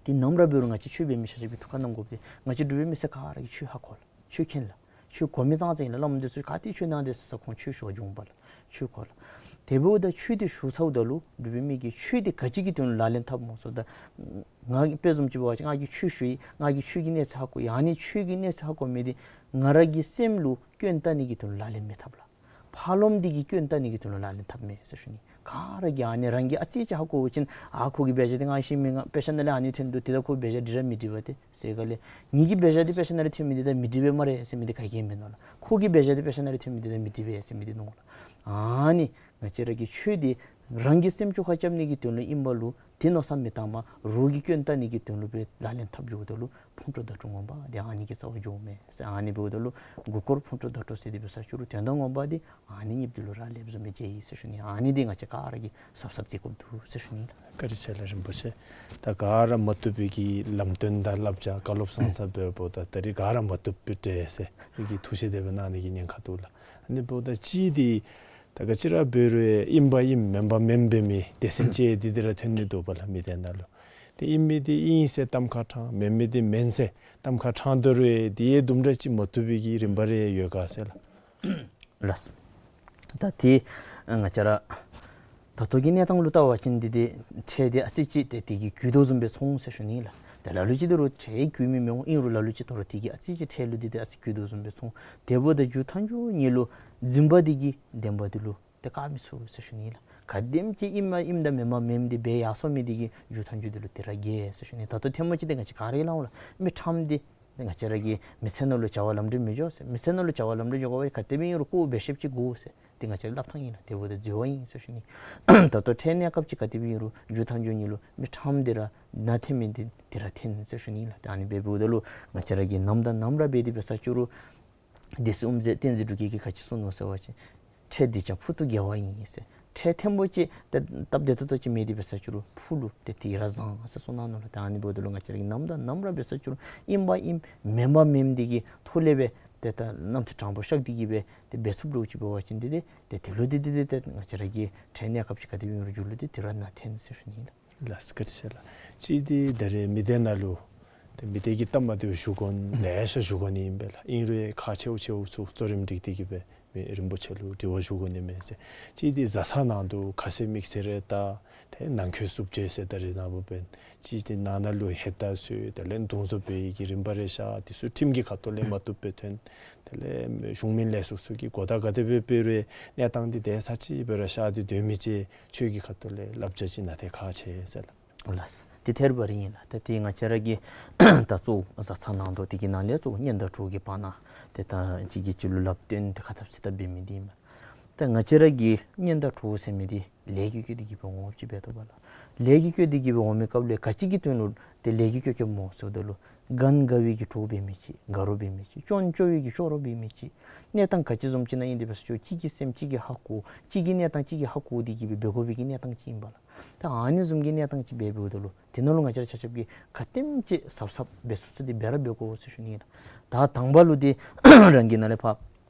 འདི་ནམ་ར་འབད་རུང་ང་བཅས་ཆོས་འབད་མི་ཆ་ཁྱབ་ཀྱིས་ཐུགས་ཁར་བསྣམ་དགོཔ་འདི་ང་བཅས་འབྲུག་པའི་མི་སེར་ག་ར་གིས་ཆོས་ཧ་གོ་ལགས། ཆོས་མཁྱེན་ལགས། ཆོས་གོ་མི་ཙང་ཙང་ཨིན་ལགས། བླམ་འདི་ཚུ་ག་ཏེ་ཆོས་གནང་དེས་ཟེར་ས་ཁོང་ཆོས་ཞུ་བར་འགྱོཝ་མས་པ་ལགས། ཆོས་གོ་ལགས། དེ་འབདཝ་ད་ཆོས་འདི་ཞུ་ཚརཝ་ད་ལུ་འབྲུག་པའི་མི་གིས་ཆོས་འདི་ག་ཅི་གི་དོན་ལུ་ལག་ལེན་འཐབ་སྨོ་ཟེརཝ་ད་ང་གིས་དཔེ་བཟུམ་ཅིག་འབད་བ་ཅིན་ང་གིས་ཆོས་ཞུ་ཡི། ང་གིས་ཆོས་ཀྱི་གནས་ཚད་ཧ་གོ་ཡི། ཨ་ནི་ཆོས་ཀྱི་གནས་ཚད་ཧ་གོ་མི་འདི་ང་ར་གི་སེམས་ལུ་སྐྱོན་བལྟ་ནི་གི་དོན་ལུ་ལག་ལེན་མི་འཐབ་ལགས། ཕར་ལོགམ་འདི་གི་སྐྱོན་བལྟ་ནི་གི་དོན་ལུ་ལག་ལེན་འཐབ་མས་ཟེར་ཞུ་ནི། ག་ར་གིས་ཨ་ནི་རང་གིས་ཨ་ཙི་ཅིག་ཧ་གོ་བ་ཅིན་ཨ་ཁོ་གི་འབད་བཞག་འདི་ང་ཤེས་མི་ང་དཔེ་ཆ་ནང་ལས་ཨ་ནི་ཐོན་འདུག། ཏེ་ད་ཁོ་འབད་བཞག་འདི་ར་མི་འགྲིག་པས་ཏེ་ཟེར་སྒང་ལས་ངེ་གི་འབད་བཞག་འདི་དཔེ་ཆ་ནང་ལས་ཐོན་མི་འདི་ད་མི་འགྲིག་པས་སྨ་རེ་ཟེར་མི་འདི་ག་གིས་མིན་ནུག་ལགས། ཁོ་གི་འབད་བཞག་འདི་དཔེ་ཆ་ནང་ལས་ཐོན་མི་འདི་ད་མི་འགྲིག་པས་ཟེར་མི་འདི་ནུག་ལགས། ཨ་ནི་ང་བཅས་ར་གི་ཆོས་འདི་རང་གི་སེམས་རྒྱུད་ཁར་རྐྱབ་ནི་གི་དོན་ལུ་ཨིན་པ་ལུ་དེ་མནོ་བསམ་མི་བཏང་པར་རོགས་ཀྱི་སྐྱོན་བལྟ་ནི་གི་དོན་ལུ་སྦེ་ལག་ལེན་འཐབ་འགྱོཝ་ད་ལུ་ཕུང་དཀྲོག་བརྡ་སྤྲོད་ངོ་མ་འདི་ཨ་ནི་གི་རྩ་བར་འགྱོཝ་མས་ཟེར། ཨ་ནི་འབདཝ་ད་ལུ་མགུ་སྐོར་ཕུང་དཀྲོག་བརྡ་སྤྲོད་ཟེར་དེ་འབད་ས་ཅིག་རུང་དོན་དག་ངོ་མ་འདི་ཨ་ནི་གཉིས་འདི་ལུ་རག་ལསཔ་བཟུམ་སྦེ་མཇལ་ཡི་ཟེར་ཞུ་ནི། ཨ་ནི་འདི་ང་བཅས་ག་ར་གིས་གཟབ་གཟབ་མཛད་དགོཔ་འདུག་ཟེར་ཞུ་ནི་ལགས། བཀའ་དྲིན་ཆེ་ལགས་རིན་པོ་ཆེ། ད་ག་ར་མ་བཏུབ་པའི་གི་ལམ་སྟོན་དང་བསླབ་བྱ་བཀའ་སློབ་གསན་ས་འབད་བ་ད་ད་རིས་ག་ར་མ་བཏུབ་པའི་འདྲས་ཟེར་གི་ཐུགས་བཞེད་དེ་སྦེ་གནང་ནི་གི་ཉེན་ཁ་འདུག་ལགས། ཨ་ནི་འབདཝ་ད་གཅིག་འདི་ད་ག་ཅི་ར་འབད་རུང་ཨིན་པ་ཨིནམ་མེན་པ་མེནམ་འབད་མི་སྡེ་ཚན་ཅིག་འདི་འདི་ར་ཐོན་ནི་འདུག་པ་ལགས་མི་སྡེ་ནང་ལུ། ཏེ་ཨིན་མི་འདི་ཨིན་ཟེར་གཏམ་ཁ་དྲངས། མེན་མི་འདི་མེན་ཟེར་གཏམ་ཁ་དྲངས་དོ་རུང་འདི་ཡང་དུམ་གྲ་ཅིག་མ་བཏུབ་པའི་གི་རིམ་པ་རེ་ཡོད་ག་ཟེར་ལགས། ལགས། ད་ཏེ་ང་བཅས་ར་ད་ལྟོ་གི་གནས་སྟངས་ལུ་བལྟ་བ་ཅིན་འདི་འདི་ཁྲལ་འདི་ཨ་ཙི་ཅིག་ཏེ་དེ་གིས་རྒུད་དོ་བཟུམ་སྦེ་ཚོར་འོང་ཟེར་ཞུ་ནི་ལགས། ཏེ་ལ་ལུ་ཅིག་ད་རུང་ཁྲལ་རྒུད་མི་མི་འོང་། ཨིན་རུང་ལ་ལུ་ཅིག་ད་རུང་དེ་གིས་ཨ་ཙི་ཅིག་ཁྲལ་ལུ་འདི་འདི་ཨ་ཙི་རྒུད་དོ་བཟུམ་སྦེ་ཚོར་འོང་། དེ་འབདཝ་ད་མཇུག་མཐའ་མཇུག་ཉིད་ལུ་འཛིན་པ་འདི་གིས་བདེན་པ་འདི་ལུ་ཏེ་བཀག་མི་ཚུགས་ཟེར་ཞུ་ནི་ལགས། ག་དེམ་ཅིག་ཨིནམ་ཨིནམ་དང་མེནམ་མེནམ་འདི་འབད་ཡར་སོང་མི་འདི་གིས་མཇུག་མཐའ་མཇུག་འདི་ལུ་ཏེ་ར་རྒྱལ་ཟེར་ཞུ་ནི། ད་ལྟོ་ཐེངས་མ་ཅིག་འདི་ང་བཅས་ག་ར་གིས་སླབ་འོང་ལགས། མི་ཁྲམ་འདི་ང་བཅས་ར་གིས་མི་ཚེ་ནང་ལུ་བྱ་བ་ལམ་འགྲོ་མི་འགྱོ་ཟེར། མི་ཚེ་ནང་ལུ་བྱ་བ་ལམ་འགྲོ་འགྱོ་དགོ་པ་ག་དེ་སྦེ་ཨིན་རུང་ཁོ་འབད་ཤེསཔ་ཅིག་དགོ་ཟེར། འདི་ང་བཅས་ར་སླབ་ཐངས་ཨིན་ལགས། དེ་འབདཝ་ད་འཛོལ་བ་ཨིན་ཟེར་ཞུ་ནི། ད་ལྟོ་ཁྲལ་གནས་སྐབས་ཅིག་ག་དེ་སྦེ་ཨིན་རུང་མཇུག་མཐའ་མཇུག་ཉིད་ལུ་མི་ཁྲམ་འདི་ར་ནང་འཐེན་མི་འདི་འདི་ར་འཐེན་ཟེར་ཞུ་ནི་ལགས། ད་ཨ་ནི་འབདཝ་ད་ལུ་ང་བཅས་ར་གིས་ནམ་དང་ནམ་ར་འབད་དེ་འབད་ས་ཅིག་རུང་སྡེ་སྲིད་དབུ་མཛད་བསྟན་འཛིན་འབྲུག་རྒྱས་ཀྱིས་ག་ཅི་གསུངས་ནུག་ཟེར་བ་ཅིན་ཁྲལ་སྡིག་ཅན་ཕུག་ཏུ་དགེ་བ་ཡིན་ཟེར། ཁྲལ་ཐེངས་པོ་ཅིག་ཏེ་སྟབས་བདེ་ཏོག་ཏོ་ཅིག་མེད་དེ་འབད་ས་ཅིག་རུང་ཕུག་ལུ་ཏེ་དེ་ར་བཟང་ཟེར་གསུངས་གནང་ནུག་ལགས། ད་ཨ་ནི་འབདཝ་ད་ལུ་ང་བཅས་ར་གིས་ནམ་དང་ནམ་ར་འབད་ས་ཅིག་རུང་ཨིན་པ་ཨིནམ་མེན་པ་མེནམ་འདི་གི་ཐོག་ལས་སྦེ་ཏེ་ད་རྣམ་ཐར་དྲང་པོ་ཤར་ཏེ་གིས་སྦེ་ཏེ་འབད་ཚུགསཔ་ལོ་ཅིག་འབད་བ་ཅིན་འདི་ཏེ་ཏེ་དེ་ལུ་འདི་འདི་འདི་ཏེ་ང་བཅས་ར་གིས་ཁྲལ་གནས་སྐབས་ཅིག་ག་དེ་སྦེ་ཨིན་རུང་མཇུག་ལུ་འདི་དེ་ར་ནང་འཐེན་ཟེར་ཞུ་ནི་ལགས། ལགས་སོ། བཀའ་དྲིན་ཆེ་ལགས། གཅིག་འདི་ད་རེས་མི་སྡེ་ནང་ལུ་ ཏེ་མི་སྡེ་གི་སྟབས་མ་བདེཝ་ཞུ་དགོ་ནི་ལེ་ཤ་ཞུ་དགོ་ནི་ཨིན་པས་ལགས། ཨིན་རུང་ཁག་ཆེཝ་ཆེཝ་ཚུ་གཙོ་རིམ་སྒྲིག་སྟེ་གི་སྦེ་མི་རིན་པོ་ཆེ་ལུ་དྲི་བ་ཞུ་དགོ་ནི་མས་ཟེར། གཅིག་འདི་བཟའ་ཚང་ནང་དུ་ཁ་ཟས་དམིགས་བསལ་རེ་ད་ཏེ་ནང་འཁོད་བསུབ་བྱ་ཟེར་ད་རེས་ནངས་པ་འབདན་གཅིག་འདི་ནང་ན་ལུ་ཧེ་ད་སོ་དེ་ལས་འདུ་འཛོམས་འབད་ནི་གི་རིམ་པ་རེ་ཤར། དེ་ཚུ་ཁྲིམས་ཀྱི་ཁ་ཐུག་ལས་མ་བཏུབ་པའི་དོན་དེ་ལས་གཞུང་མིན་ལས་ཚོགས་ཚུ་གིས་གོ་བརྡ་ག་དེ་སྦེ་སྤེལ་རུང་གནས་སྟངས་འདི་དེ་ས་ཅིག་སྦེ་ར་ཤར་ཏེ་སྡོད་མི་ཅིག་ཆོས་ཀྱི་ཁ་ཐུག་ལས་བསླབ་བྱ་ཅིག་ནན་ཏན་ཁག་ཆེ་ཟེར་ལགས། ལགས། དེ་ཐད་རི་བ་རི་ཨིན་ལགས། ད་དེ་ང་བཅས་ར་གི་ད་གཙོ་བོ་བཟའ་ཚང་ནང་དོག་དེ་གི་ནང་ལས་གཙོ་བོ་གཉེན་དང་གྲོགས་ཀྱི་བར་ན་ཏེ་ད་གཅིག་གིས་གཅིག་ལུ་ལགཔ་སྟོན་ཏེ་ཁ་འཐབ་སེ་འཐབ་འབད་མི་འདི་ཨིན་མས། ད་ང་བཅས་ར་གི་གཉེན་དང་གྲོགས་ཟེར་མི་འདི་ལས་ཀྱིས་བསྐོས་ཏེ་གི་སྦེ་འོངམ་ཅིག་འབད་དོ་བ་ལགས། ལས་ཀྱིས་བསྐོས་ཏེ་གི་སྦེ་འོང་མི་སྐབས་ལས་ག་ཅི་གི་དོན་ལུ་ཏེ་ལས་ཀྱིས་བསྐོས་བསྐོསཔ་སྨོ་ཟེརཝ་ད་ལུ་ག་ནི་དགའ་བའི་གི་གྲོགས་འབད་མི་ཅིག་དགའ་རོགས་འབད་མི་ཅིག་སྐྱོན་སྐྱོ་བའི་གི་སྐྱོ་རོགས་འབད་མི་ཅིག་གནས་སྟངས་ག་ཅི་བཟུམ་ཅིག་ནང་ཨིན་དེ་འབད་ས་ཅིག་གཅིག་གི་སེམས་གཅིག་གིས་ཧ་གོ་གཅིག་གི་གནས་སྟངས་གཅིག་གིས་ཧ་གོ་སྟེ་གི་སྦེ་འབད་དགོ་པའི་གི་གནས་སྟངས་ཅིག་ཨིན་པས་ལགས། ད་ཨ་ནི་བཟུམ་གྱི་གནས་སྟངས་ཅིག་སྦེ་འབདཝ་ད་ལུ་དེ་ནང་ལུ་ང་བཅས་ར་ཆ་ཁྱབ་ཀྱིས་ག་དེམ་ཅིག་གཟབ་གཟབ་འབད་ཚུགས་ཚུགས་ཏེ་འབད་ར་འབད་དགོ་ཟེར་ཞུ་ནི་ཨིན་ལགས། ད་དང་པ་ལུ་འདི་རང་གི་ནང་ལས་ཕར་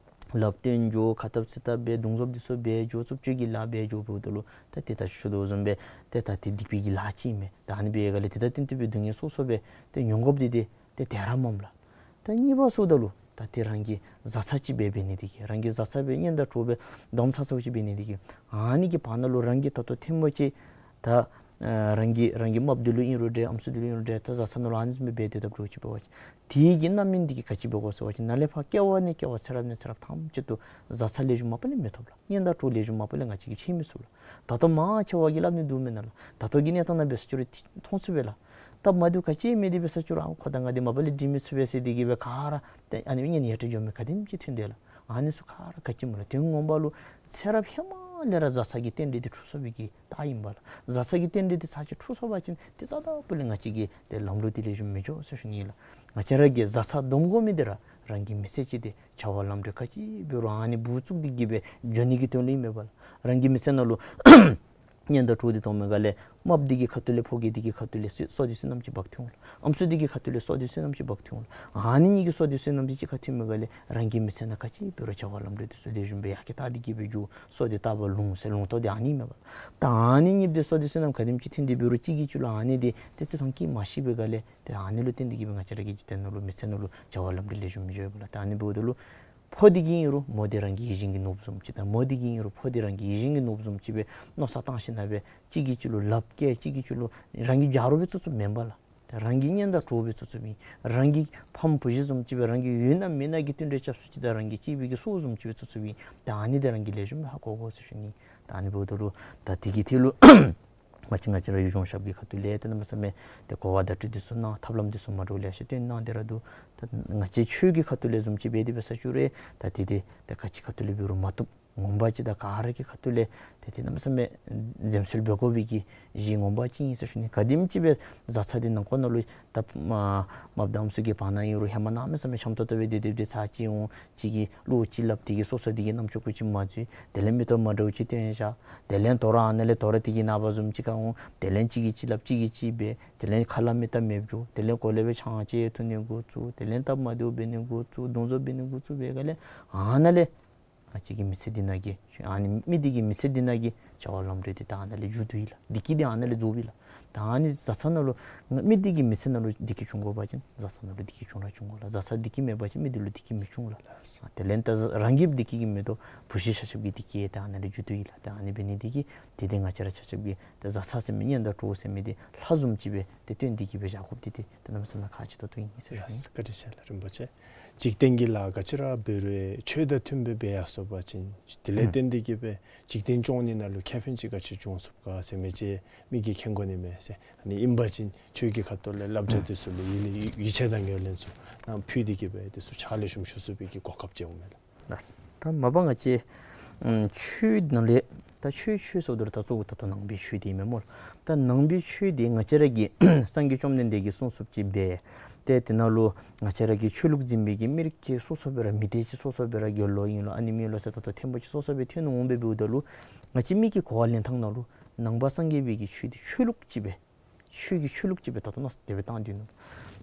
ལགཔ་སྟོན་འགྱོ་ཁ་འཐབ་སེ་འཐབ་འབད་འདུ་འཛོམས་འདི་ཚུ་འབད་འགྱོ་རྩུབ་སྤྱོད་ཀྱི་ལཱ་འབད་འགྱོ་འབདཝ་ད་ལུ་ད་དེ་ད་ཞུ་དོ་བཟུམ་སྦེ་ཏེ་ད་དེ་སྡིག་པའི་གི་ལཱ་ཅིག་ཨིན་མས། ད་ཨ་ནི་འབད་བའི་སྒང་ལས་དེ་དང་བསྟུན་ཏེ་སྦེ་སྡུག་བསྔལ་སོ་སོ་སྦེ་ཏེ་མྱོང་དགོཔ་འདི་ཏེ་ཏེ་དེ་ར་མས་ལགས། ད་གཉིས་པ་ཟེརཝ་ད་ལུ་ད་དེ་རང་གི་བཟའ་ཚང་ཅིག་སྦེ་འབད་ནི་དེ་གིས་རང་གི་བཟའ་ཚང་སྦེ་གཉེན་དང་གྲོགས་སྦེ་དམ་ཚ་ཚཝ་ཅིག་འབད་ནི་དེ་གིས་ཨ་ནི་གི་བར་ན་ལུ་རང་གིས་ད་ལྟོ་ཐེངས་མ་ཅིག་ད་ཨ་རང་གི་རང་གི་རྨགཔ་འདི་ལུ་ཨིན་རུང་འདྲ་ཨམ་སྲུ་འདི་ལུ་ཨིན་རུང་འདྲ་ད་བཟའ་ཚང་ནང་ལུ་ཨ་ནི་བཟུམ་སྦེ་འབད་དེ་འཐབ་འགྱོ་ཅིག་འབད་བ་ཅིན་དེ་གི་རྣམ་སྨིན་འདི་གིས་ག་ཅི་འབད་དགོ་ཟེར་བ་ཅིན་ནཱ་ལས་ཕར་སྐྱེ་བ་ནས་སྐྱེ་བ་ཚེ་རབས་ནས་ཚེ་རབས་ཐམས་ཅད་དུ་བཟའ་ཚང་ལེགས་ཤོམ་མ་པ་ལས་མི་ཐོབ་ལགས། གཉེན་དང་གྲོགས་ལེགས་ཤོམ་མ་པ་ལས་ང་བཅས་ཀྱིས་འཕྱད་མི་ཚུགས་ལགས། ད་ལྟོ་མང་ཆེ་བ་གིས་སླབ་ནི་འདུག་མེན་ན་ལགས། ད་ལྟོ་གི་གནས་སྟངས་ནང་འབད་ས་ཅིག་རུང་མཐོང་ཚུགས་པས་ལགས། སྟབས་མ་བདེཝ་ག་ཅི་མེད་དེ་འབད་ས་ཅིག་རུང་ཨ་ཁོ་དང་ང་འདི་མ་པ་ལས་འདྲིས་མི་ཚུགས་པས་ཟེར་ཏེ་གི་སྦེ་ག་ར་ཏེ་ཨ་ནི་གཉེན་ཡ་བྲལ་འགྱོ་མི་ག་དེམ་ཅིག་ཐོན་དེས་ལགས། ཨ་ནི་ཚུ་ག་ར་ག་ཅི་སྨོ་ལགས། དོན་ངོ་མ་ལུ་ཚེ་རབས་ཧེ་མ་ལས་ར་བཟའ་ཚང་གི་རྟེན་འབྲེལ་འདི་འཁྲུལ་སོང་བའི་གི་རྟགས་ཨིན་པས་ལགས། བཟའ་ཚང་གི་རྟེན་འབྲེལ་འདི་ཚར་གཅིག་འཁྲུལ་སོང་པ་ཅིན་ཏེ་རྩ་དང་པོ་ལས་ང་བཅས་ཀྱིས་ཏེ་ལམ་ལུགས་འདི་ལེགས་ཤོམ་མི་འགྱོ་ཟེར་ཞུ་ནི་ཨིན་ལགས། ང་བཅས་ར་གིས་བཟའ་ཚང་སྡོམ་དགོ་མི་འདི་ར་རང་གི་མི་ཚེ་གཅིག་འདི་བྱ་བ་ལམ་འགྲོ་ག་ཅི་འབད་རུང་ཨ་ནི་སྦུག་བཙུགས་ཏེ་གི་སྦེ་འགྱོ་ནི་གི་དོན་ལུ་ཨིན་མས་པ་ལགས། རང་གི་མི་ཚེ་ནང་ལུ་གཉེན་དང་གྲོགས་འདི་མཐོང་མི་ག་ལས་རྨགཔ་འདི་གི་ཁ་ཐུག་ལས་ཕོ་རྒྱས་འདི་གི་ཁ་ཐུག་ལས་བསོད་བསོད་བདེ་བསོད་ནམས་ཅིག་འབག་འཐོན་འོང་ལགས། ཨམ་སྲུ་འདི་གི་ཁ་ཐུག་ལས་བསོད་བདེ་བསོད་ནམས་ཅིག་འབག་འཐོན་འོང་ལགས། ཨ་ནི་གཉིས་ཀྱི་བསོད་བདེ་བསོད་ནམས་འདི་གཅིག་ཁར་འཐོན་མི་ག་ལས་རང་གི་མི་ཚེ་ནང་ག་ཅི་འབད་རུང་བྱ་བ་ལམ་འགྲོ་འདི་ཚུ་ལེགས་ཤོམ་སྦེ་ཡར་རྒྱས་བཏང་སྟེ་གི་སྦེ་འགྱོ། བསོད་བདེ་བཏང་བ་ལུང་ཟེར་ལུང་རྟོགས་འདི་ཨ་ནི་མས་པ། ད་ཨ་ནི་གཉིས་འདི་བསོད་བདེ་བསོད་ནམས་ག་དེམ་ཅིག་འཐོན་ཏེ་འབད་རུང་གཅིག་གིས་གཅིག་ལུ་ཨ་ནི་འདི་ཏེ་བརྩི་མཐོང་བསྐྱེད་མ་ཤེས་པའི་ག་ལས་ཏེ་ཨ་ནི་ལུ་བརྟེན་ཏེ་གི་སྦེ་ང་བཅས་ར་གི་འཇིག་རྟེན་ནང་ལུ་མི་ཚེ་ནང་ལུ་བྱ་བ་ལམ་འགྲོ་ལེགས་ཤོམ་མི་འགྱོ་བས་ལགས། ད་ཨ་ནི་འབདཝ་ད་ལུ་ཕོ་འདི་གིས་ཨིན་རུང་མོ་འདི་རང་གི་ཡིད་བཞིན་གྱི་ནོར་བུ་བཟུམ་ཅིག་དང་མོ་འདི་གིས་ཨིན་རུང་ཕོ་འདི་རང་གི་ཡིད་བཞིན་གྱི་ནོར་བུ་བཟུམ་ཅིག་སྦེ་མནོ་བསམ་བཏང་ཞིནམ་ལས་གཅིག་གིས་གཅིག་ལུ་ལགཔ་བཀལ་གཅིག་གིས་གཅིག་ལུ་རང་གི་རྒྱབ་རོགས་སྦེ་བཙུགས་བཙུགསཔ་མེན་པ་ལགས། ད་རང་གི་གཉེན་དང་གྲོགས་སྦེ་བཙུགས་བཙུགསཔ་ཨིན། རང་གི་ཕམ་བུ་གཞི་བཟུམ་ཅིག་སྦེ་རང་གི་ཡོད་ན་མེད་ན་གི་བསྟུན་གྲོས་རྐྱབ་སུ་ཅིག་དང་རང་གི་གཅེས་པའི་གི་སྲོག་བཟུམ་ཅིག་སྦེ་བཙུགས་བཙུགསཔ་ཨིན། ད་ཨ་ནི་འདི་རང་གིས་ལེགས་ཤོམ་སྦེ་ཧ་གོ་དགོ་ཟེར་ཞུ་ནི། ད་ཨ་ནི་འབདཝ་ད་ལུ་ད་དེ་གི་ཐད་ལུ་མ་གཞི་ང་བཅས་ར་གཞུང་ཞབས་ཀྱི་ཁ་ཐུག་ལས་ཏེ་གནམ་མེད་ས་མེད་ཏེ་གོ་བ་བརྡ་སྤྲོད་འདི་ཚུ་གནང་ཐབས་ལམ་འདི་ཚུ་མ་འདྲཝ་ལེ་ཤ་སྟོན་གནང་སྟེ་ར་འདུག། ད་ང་བཅས་ཆོས་ཀྱི་ཁ་ཐུག་ལས་བཟུམ་ཅིག་འབད་དེ་འབད་ས་ཅིག་རུང་ད་དེ་འདི་ད་ག་ཅི་ཁ་ཐུག་ལས་འབད་རུང་མ་བཏུབ། ངོ་མ་ཅིག་ད་ག་ར་གི་ཁ་ཐུག་ལས་ཏེ་ཏེ་གནམ་མེད་ས་མེད་འཛེམ་ཟོན་འབད་དགོ་པའི་གི་གཞི་ངོ་མ་ཅིག་ཨིན་ཟེར་ཞུ་ནི། ག་དེམ་ཅིག་སྦེ་བཟའ་ཚང་འདི་ནང་འཁོད་ནང་ལུ་ད་མ་མ་བདམས་ཚུ་གི་བར་ན་ཨིན་རུང་ཧེ་མ་གནམ་མེད་ས་མེད་འཆམ་ཏོག་ཏོ་སྦེ་སྡོད་སྡོདཔ་འདི་ཚར་གཅིག་འོང་གཅིག་གིས་བློ་ཅིག་སླབ་སྟེ་གི་སོ་སོ་འདི་གི་རྣམ་ཅོ་ཀུ་ཅིག་མ་འཛུལ། དེ་ལས་མིག་ཏོ་མ་འདྲཝ་ཅིག་སྟོན་བཞག། དེ་ལས་དོ་རུང་ཨ་ནཱ་ལས་དོ་རུང་དེ་གི་ནངས་པ་བཟུམ་ཅིག་ཁར་འོང་། དེ་ལས་གཅིག་གིས་གཅིག་སླབ་གཅིག་གིས་གཅིག་འབད། དེ་ལས་ཁ་སླབ་མིག་བལྟ་མེདཔ་འགྱོ། དེ་ལས་གོ་ལེ་སྦེ་ཆང་ཅིག་འཐུང་ནི་འགོ་བཙུགས། དེ་ལས་སྟབས་མ་བདེཝ་འབད་ནི་འགོ་བཙུགས། འདུ་འཛོམས་འབད་ནི་འགོ་བཙུགས་པའི་ག་ལས་ཨ་ནཱ་ལས་ང་བཅས་ཀྱི་མི་ཚེ་འདི་ནང་གི་ཨ་ནི་མི་འདི་གི་མི་ཚེ་འདི་ནང་གི་བྱ་བ་ལམ་འགྲོ་འདི་ད་ཨ་ནཱ་ལས་མཇུག་བསྡུ་ཡི་ལགས། བདེ་སྐྱིད་འདི་ཨ་ནཱ་ལས་རྫོགས་པས་ལགས། ད་ཨ་ནི་བཟའ་ཚང་ནང་ལུ་མི་འདི་གི་མི་ཚེ་ནང་ལུ་བདེ་སྐྱིད་བྱུང་དགོ་པ་ཅིན་བཟའ་ཚང་ནང་ལུ་བདེ་སྐྱིད་བྱུང་ར་བྱུང་དགོ་ལགས། བཟའ་ཚང་བདེ་སྐྱིད་མེད་པ་ཅིན་མི་འདི་ལུ་བདེ་སྐྱིད་མི་འབྱུང་ལགས། དེ་ལས་ད་རང་གི་བདེ་སྐྱིད་ཀྱིས་མི་དོ་བུ་གཞི་ཆ་ཁྱབ་ཀྱི་བདེ་སྐྱིད་ད་ཨ་ནཱ་ལས་མཇུག་བསྡུ་ཡི་ལགས། ད་ཨ་ནི་འབད་ནི་འདི་གིས་དེ་འདི་ང་བཅས་ར་ཆ་ཁྱབ་ཀྱིས་ད་བཟའ་ཚང་ཟེར་མི་གཉེན་དང་གྲོགས་ཟེར་མི་འདི་ལྷ་བཟུམ་ཅིག་སྦེ་ཏེ་བསྟེན་ཏེ་གི་སྦེ་བཞག་དགོཔ་འདི་ཏེ་ད་གནམ་མེད་ས་མེད་ཁག་ཆེ་ཏོག་ཏོ་ཨིན་ཟེར་ཞུ་ནི། ལགས་སོ། བཀའ་དྲིན་ཆེ་ལགས་རིན་པོ་ཆེ། འཇིག་རྟེན་གྱི་ལཱ་ག་ཅི་ར་འབད་རུང་ཆོས་དང་མཐུན་པའི་སྦེ་ཡར་སོང་པ་ཅིན་དེ་ལས་ཨུམ་བརྟེན་ཏེ་གི་སྦེ་འཇིག་རྟེན་སྐྱོང་ནི་ནང་ལུ་ཁེ་ཕན་ཅིག་ག་ཅི་བྱུང་ཚུགས་ག་ཟེར་མི་ཅིག་མི་གིས་མཁྱེན་དགོ་ནི་མས་ཟེར། ཨ་ནི་ཨིན་པ་ཅིན་ཆོས་ཀྱི་ཁ་ཐུག་ལས་བསླབ་བྱ་ཨུམ་འདི་ཚུ་ལུ་ཡིད་ལས་ཡིད་ཆེས་དང་ངོས་ལེན་ཚུ་གནང་ཕུལ་ཏེ་གི་སྦེ་འདི་ཚུ་ཕྱག་ལེགས་ཤོམ་ཞུ་ཚུགས་པའི་གི་གོ་སྐབས་ཅིག་འོང་མས་ལགས། ལགས། ད་མ་པ་ང་བཅས་ཨམ་ཆོས་ནང་ལས་ད་ཆོས་ཆོས་ཟེརཝ་ད་ད་གཙོ་བོ་ད་ལྟོ་ནང་པའི་ཆོས་འདི་མས་སྨོ། ད་ནང་པའི་ཆོས་འདི་ང་བཅས་ར་གི་སངས་རྒྱས་བཅོམ་ལྡན་འདས་ཀྱིས་གསུངས་གསུངསམ་ཅིག་འབད་དེ་དེ་ནང་ལུ་ང་བཅས་ར་གི་ཆོས་ལུགས་འཛིན་པའི་གི་མི་རིགས་ཀྱི་སོ་སོ་སྦེ་ར་མི་སྡེ་ཅིག་སོ་སོ་སྦེ་ར་དགེ་སློང་ཨིན་ལོ་ཨ་ནི་མེན་ལོ་ཟེར་ད་ལྟོ་ཐེངས་པོ་ཅིག་སོ་སོ་སྦེ་ཐོན་འོང་སྦེ་འབདཝ་ད་ལུ་ང་བཅས་མི་གི་གོ་བ་ལེན་ཐངས་ནང་ལུ་ནང་པ་སངས་རྒྱས་པའི་གི་ཆོས་འདི་ཆོས་ལུགས་ཅིག་སྦེ་ཆོས་ཀྱི་ཆོས་ལུགས་ཅིག་སྦེ་ད་ལྟོ་མནོ་བསམ་དེ་སྦེ་བཏང་སྡོད་ནུག།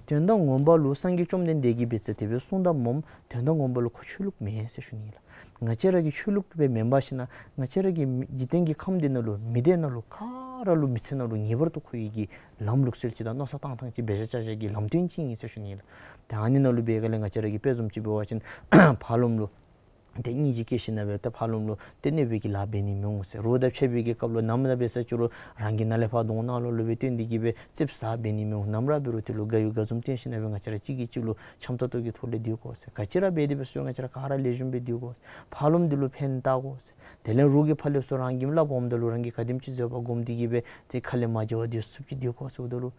དོན་དག་ངོ་མ་ལུ་སངས་རྒྱས་བཅོམ་ལྡན་འདས་ཀྱིས་འབད་ས་དེ་སྦེ་གསུངས་དོ་སྨོ། དོན་དག་ངོ་མ་ལུ་ཁོ་ཆོས་ལུགས་མེན་ཟེར་ཞུ་ནི་ཨིན་ལགས། ང་བཅས་ར་གི་ཆོས་ལུགས་སྦེ་མེན་པར་ཞིན་ན་ང་བཅས་ར་གི་མི་འཇིག་རྟེན་གྱི་ཁམས་འདི་ནང་ལུ་མི་སྡེ་ནང་ལུ་ག་ ར་ལུ་མི་ཚེ་ནང་ལུ་ངེས་པར་དུ་མཁོ་བའི་གི་ལམ་ལུགས་སྲོལ་ཅིག་དང་མནོ་བསམ་བཏང་ཐངས་ཅིག་འབད་བཞག་བཞག་གི་ལམ་སྟོན་ཅིག་ཨིན་ཟེར་ཞུ་ནི་ལགས། ཏེ་ཨ་ནི་ནང་ལུ་འབད་ག་ལས་ང་བཅས་ར་གིས་དཔེ་བཟུམ་ཅིག་འབད་བ་ཅིན་ཕར་ལོགམ་ལུ་ཏེ་སྙིང་རྗེ་བསྐྱེད་ཞིནམ་ལས་ཏེ་ཕར་ལོགམ་ལུ་ཏེ་གནོད་པའི་གི་ལཱ་འབད་ནི་མི་འོང་ཟེར། རོགས་དང་ཕྱད་པའི་གི་སྐབས་ལུ་ནམ་ར་འབད་ས་ཅིག་རུང་རང་གི་ནང་ལས་ཕར་གདོང་ནང་ལོགས་ལུ་སྦེ་སྟོན་ཏེ་གི་སྦེ་ཙིགཔ་ཟ་འབད་ནི་མི་འོང་། ནམ་ར་འབད་རུང་དེ་ལུ་དགའ་ཡོད་དགའ་འཛུམ་སྟོན་ཞིནམ་ལས་ང་བཅས་ར་གཅིག་གིས་གཅིག་ལུ་འཆམ་ཏོག་ཏོ་གི་ཐོག་ལས་སྡོད་དགོ་ཟེར། ག་ཅི་ར་འབད་དེ་འབད་ས་ཅིག་རུང་ང་བཅས་ར་ག་ར་ལེགས་ཤོམ་སྦེ་སྡོད་དགོ་ཟེར། ཕར་ལོགམ་འདི་ལུ་ཕན་བཏགས་དགོ་ཟེར། དེ་ལས་རོགས་ཀྱིས་ཕར་ལས་ཚུར་རང་གི་བླམ་འོངམ་ད་ལུ་རང་གིས་ག་དེམ་ཅིག་བཟོད་པ་སྒོམ་སྟེ་གི་སྦེ་ཏེ་ཁ་ལས་མ་བརྗེད་པར་སྡོད་ཚུགསཔ་ཅིག་སྡོད་དགོ་ཟེརཝ་ད་ལུ་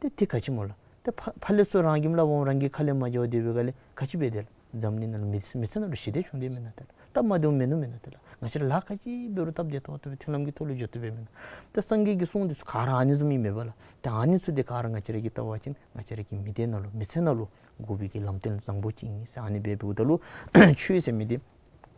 ཏེ་དེ་ག་ཅི་སྨོ་ལགས། ཏེ་ཕར་ཕར་ལས་ཚུར་རང་གི་བླམ་འོངམ་རང་གིས་ཁ་ལས་མ་བརྗེད་པར་སྡོད་པའི་སྒང་ལས་ག་ཅི་འབད་དེ་ལགས། འཛམ་གླིང་ནང་ལུ་མི་མི་ཚེ་ནང་ལུ་ཞི་བདེ་བྱུང་དེས་མེན་ན་ཏེ་ལགས། སྟབས་མ་བདེཝ་མིན་ནུག་མེན་ན་ཏེ་ལགས། ང་བཅས་ར་ལཱ་ག་ཅི་འབད་རུང་སྟབས་བདེ་ཏོག་ཏོ་སྦེ་མཐུན་ལམ་གྱི་ཐོག་ལུ་འགྱོ་བཏུབ་པས་མེན་ན། ཏེ་སངས་རྒྱས་ཀྱི་གསུང་འདི་ཚུ་ག་ར་ཨ་ནི་བཟུམ་ཨིན་མས་པ་ལགས། ཏེ་ཨ་ནི་ཚུ་འདི་ག་ར་ང་བཅས་ར་གིས་བལྟ་བ་ཅིན་ང་བཅས་ར་གི་མི་སྡེ་ནང་ལུ་མི་ཚེ་ནང་ལུ་དགོ་པའི་གི་ལམ་སྟོན་བཟང་པོ་ཅིག་ཨིན་ཟེར། ཨ་ནི་འབདཝ་ད་ལུ་ཆོས་ཟེར་མི་འདི་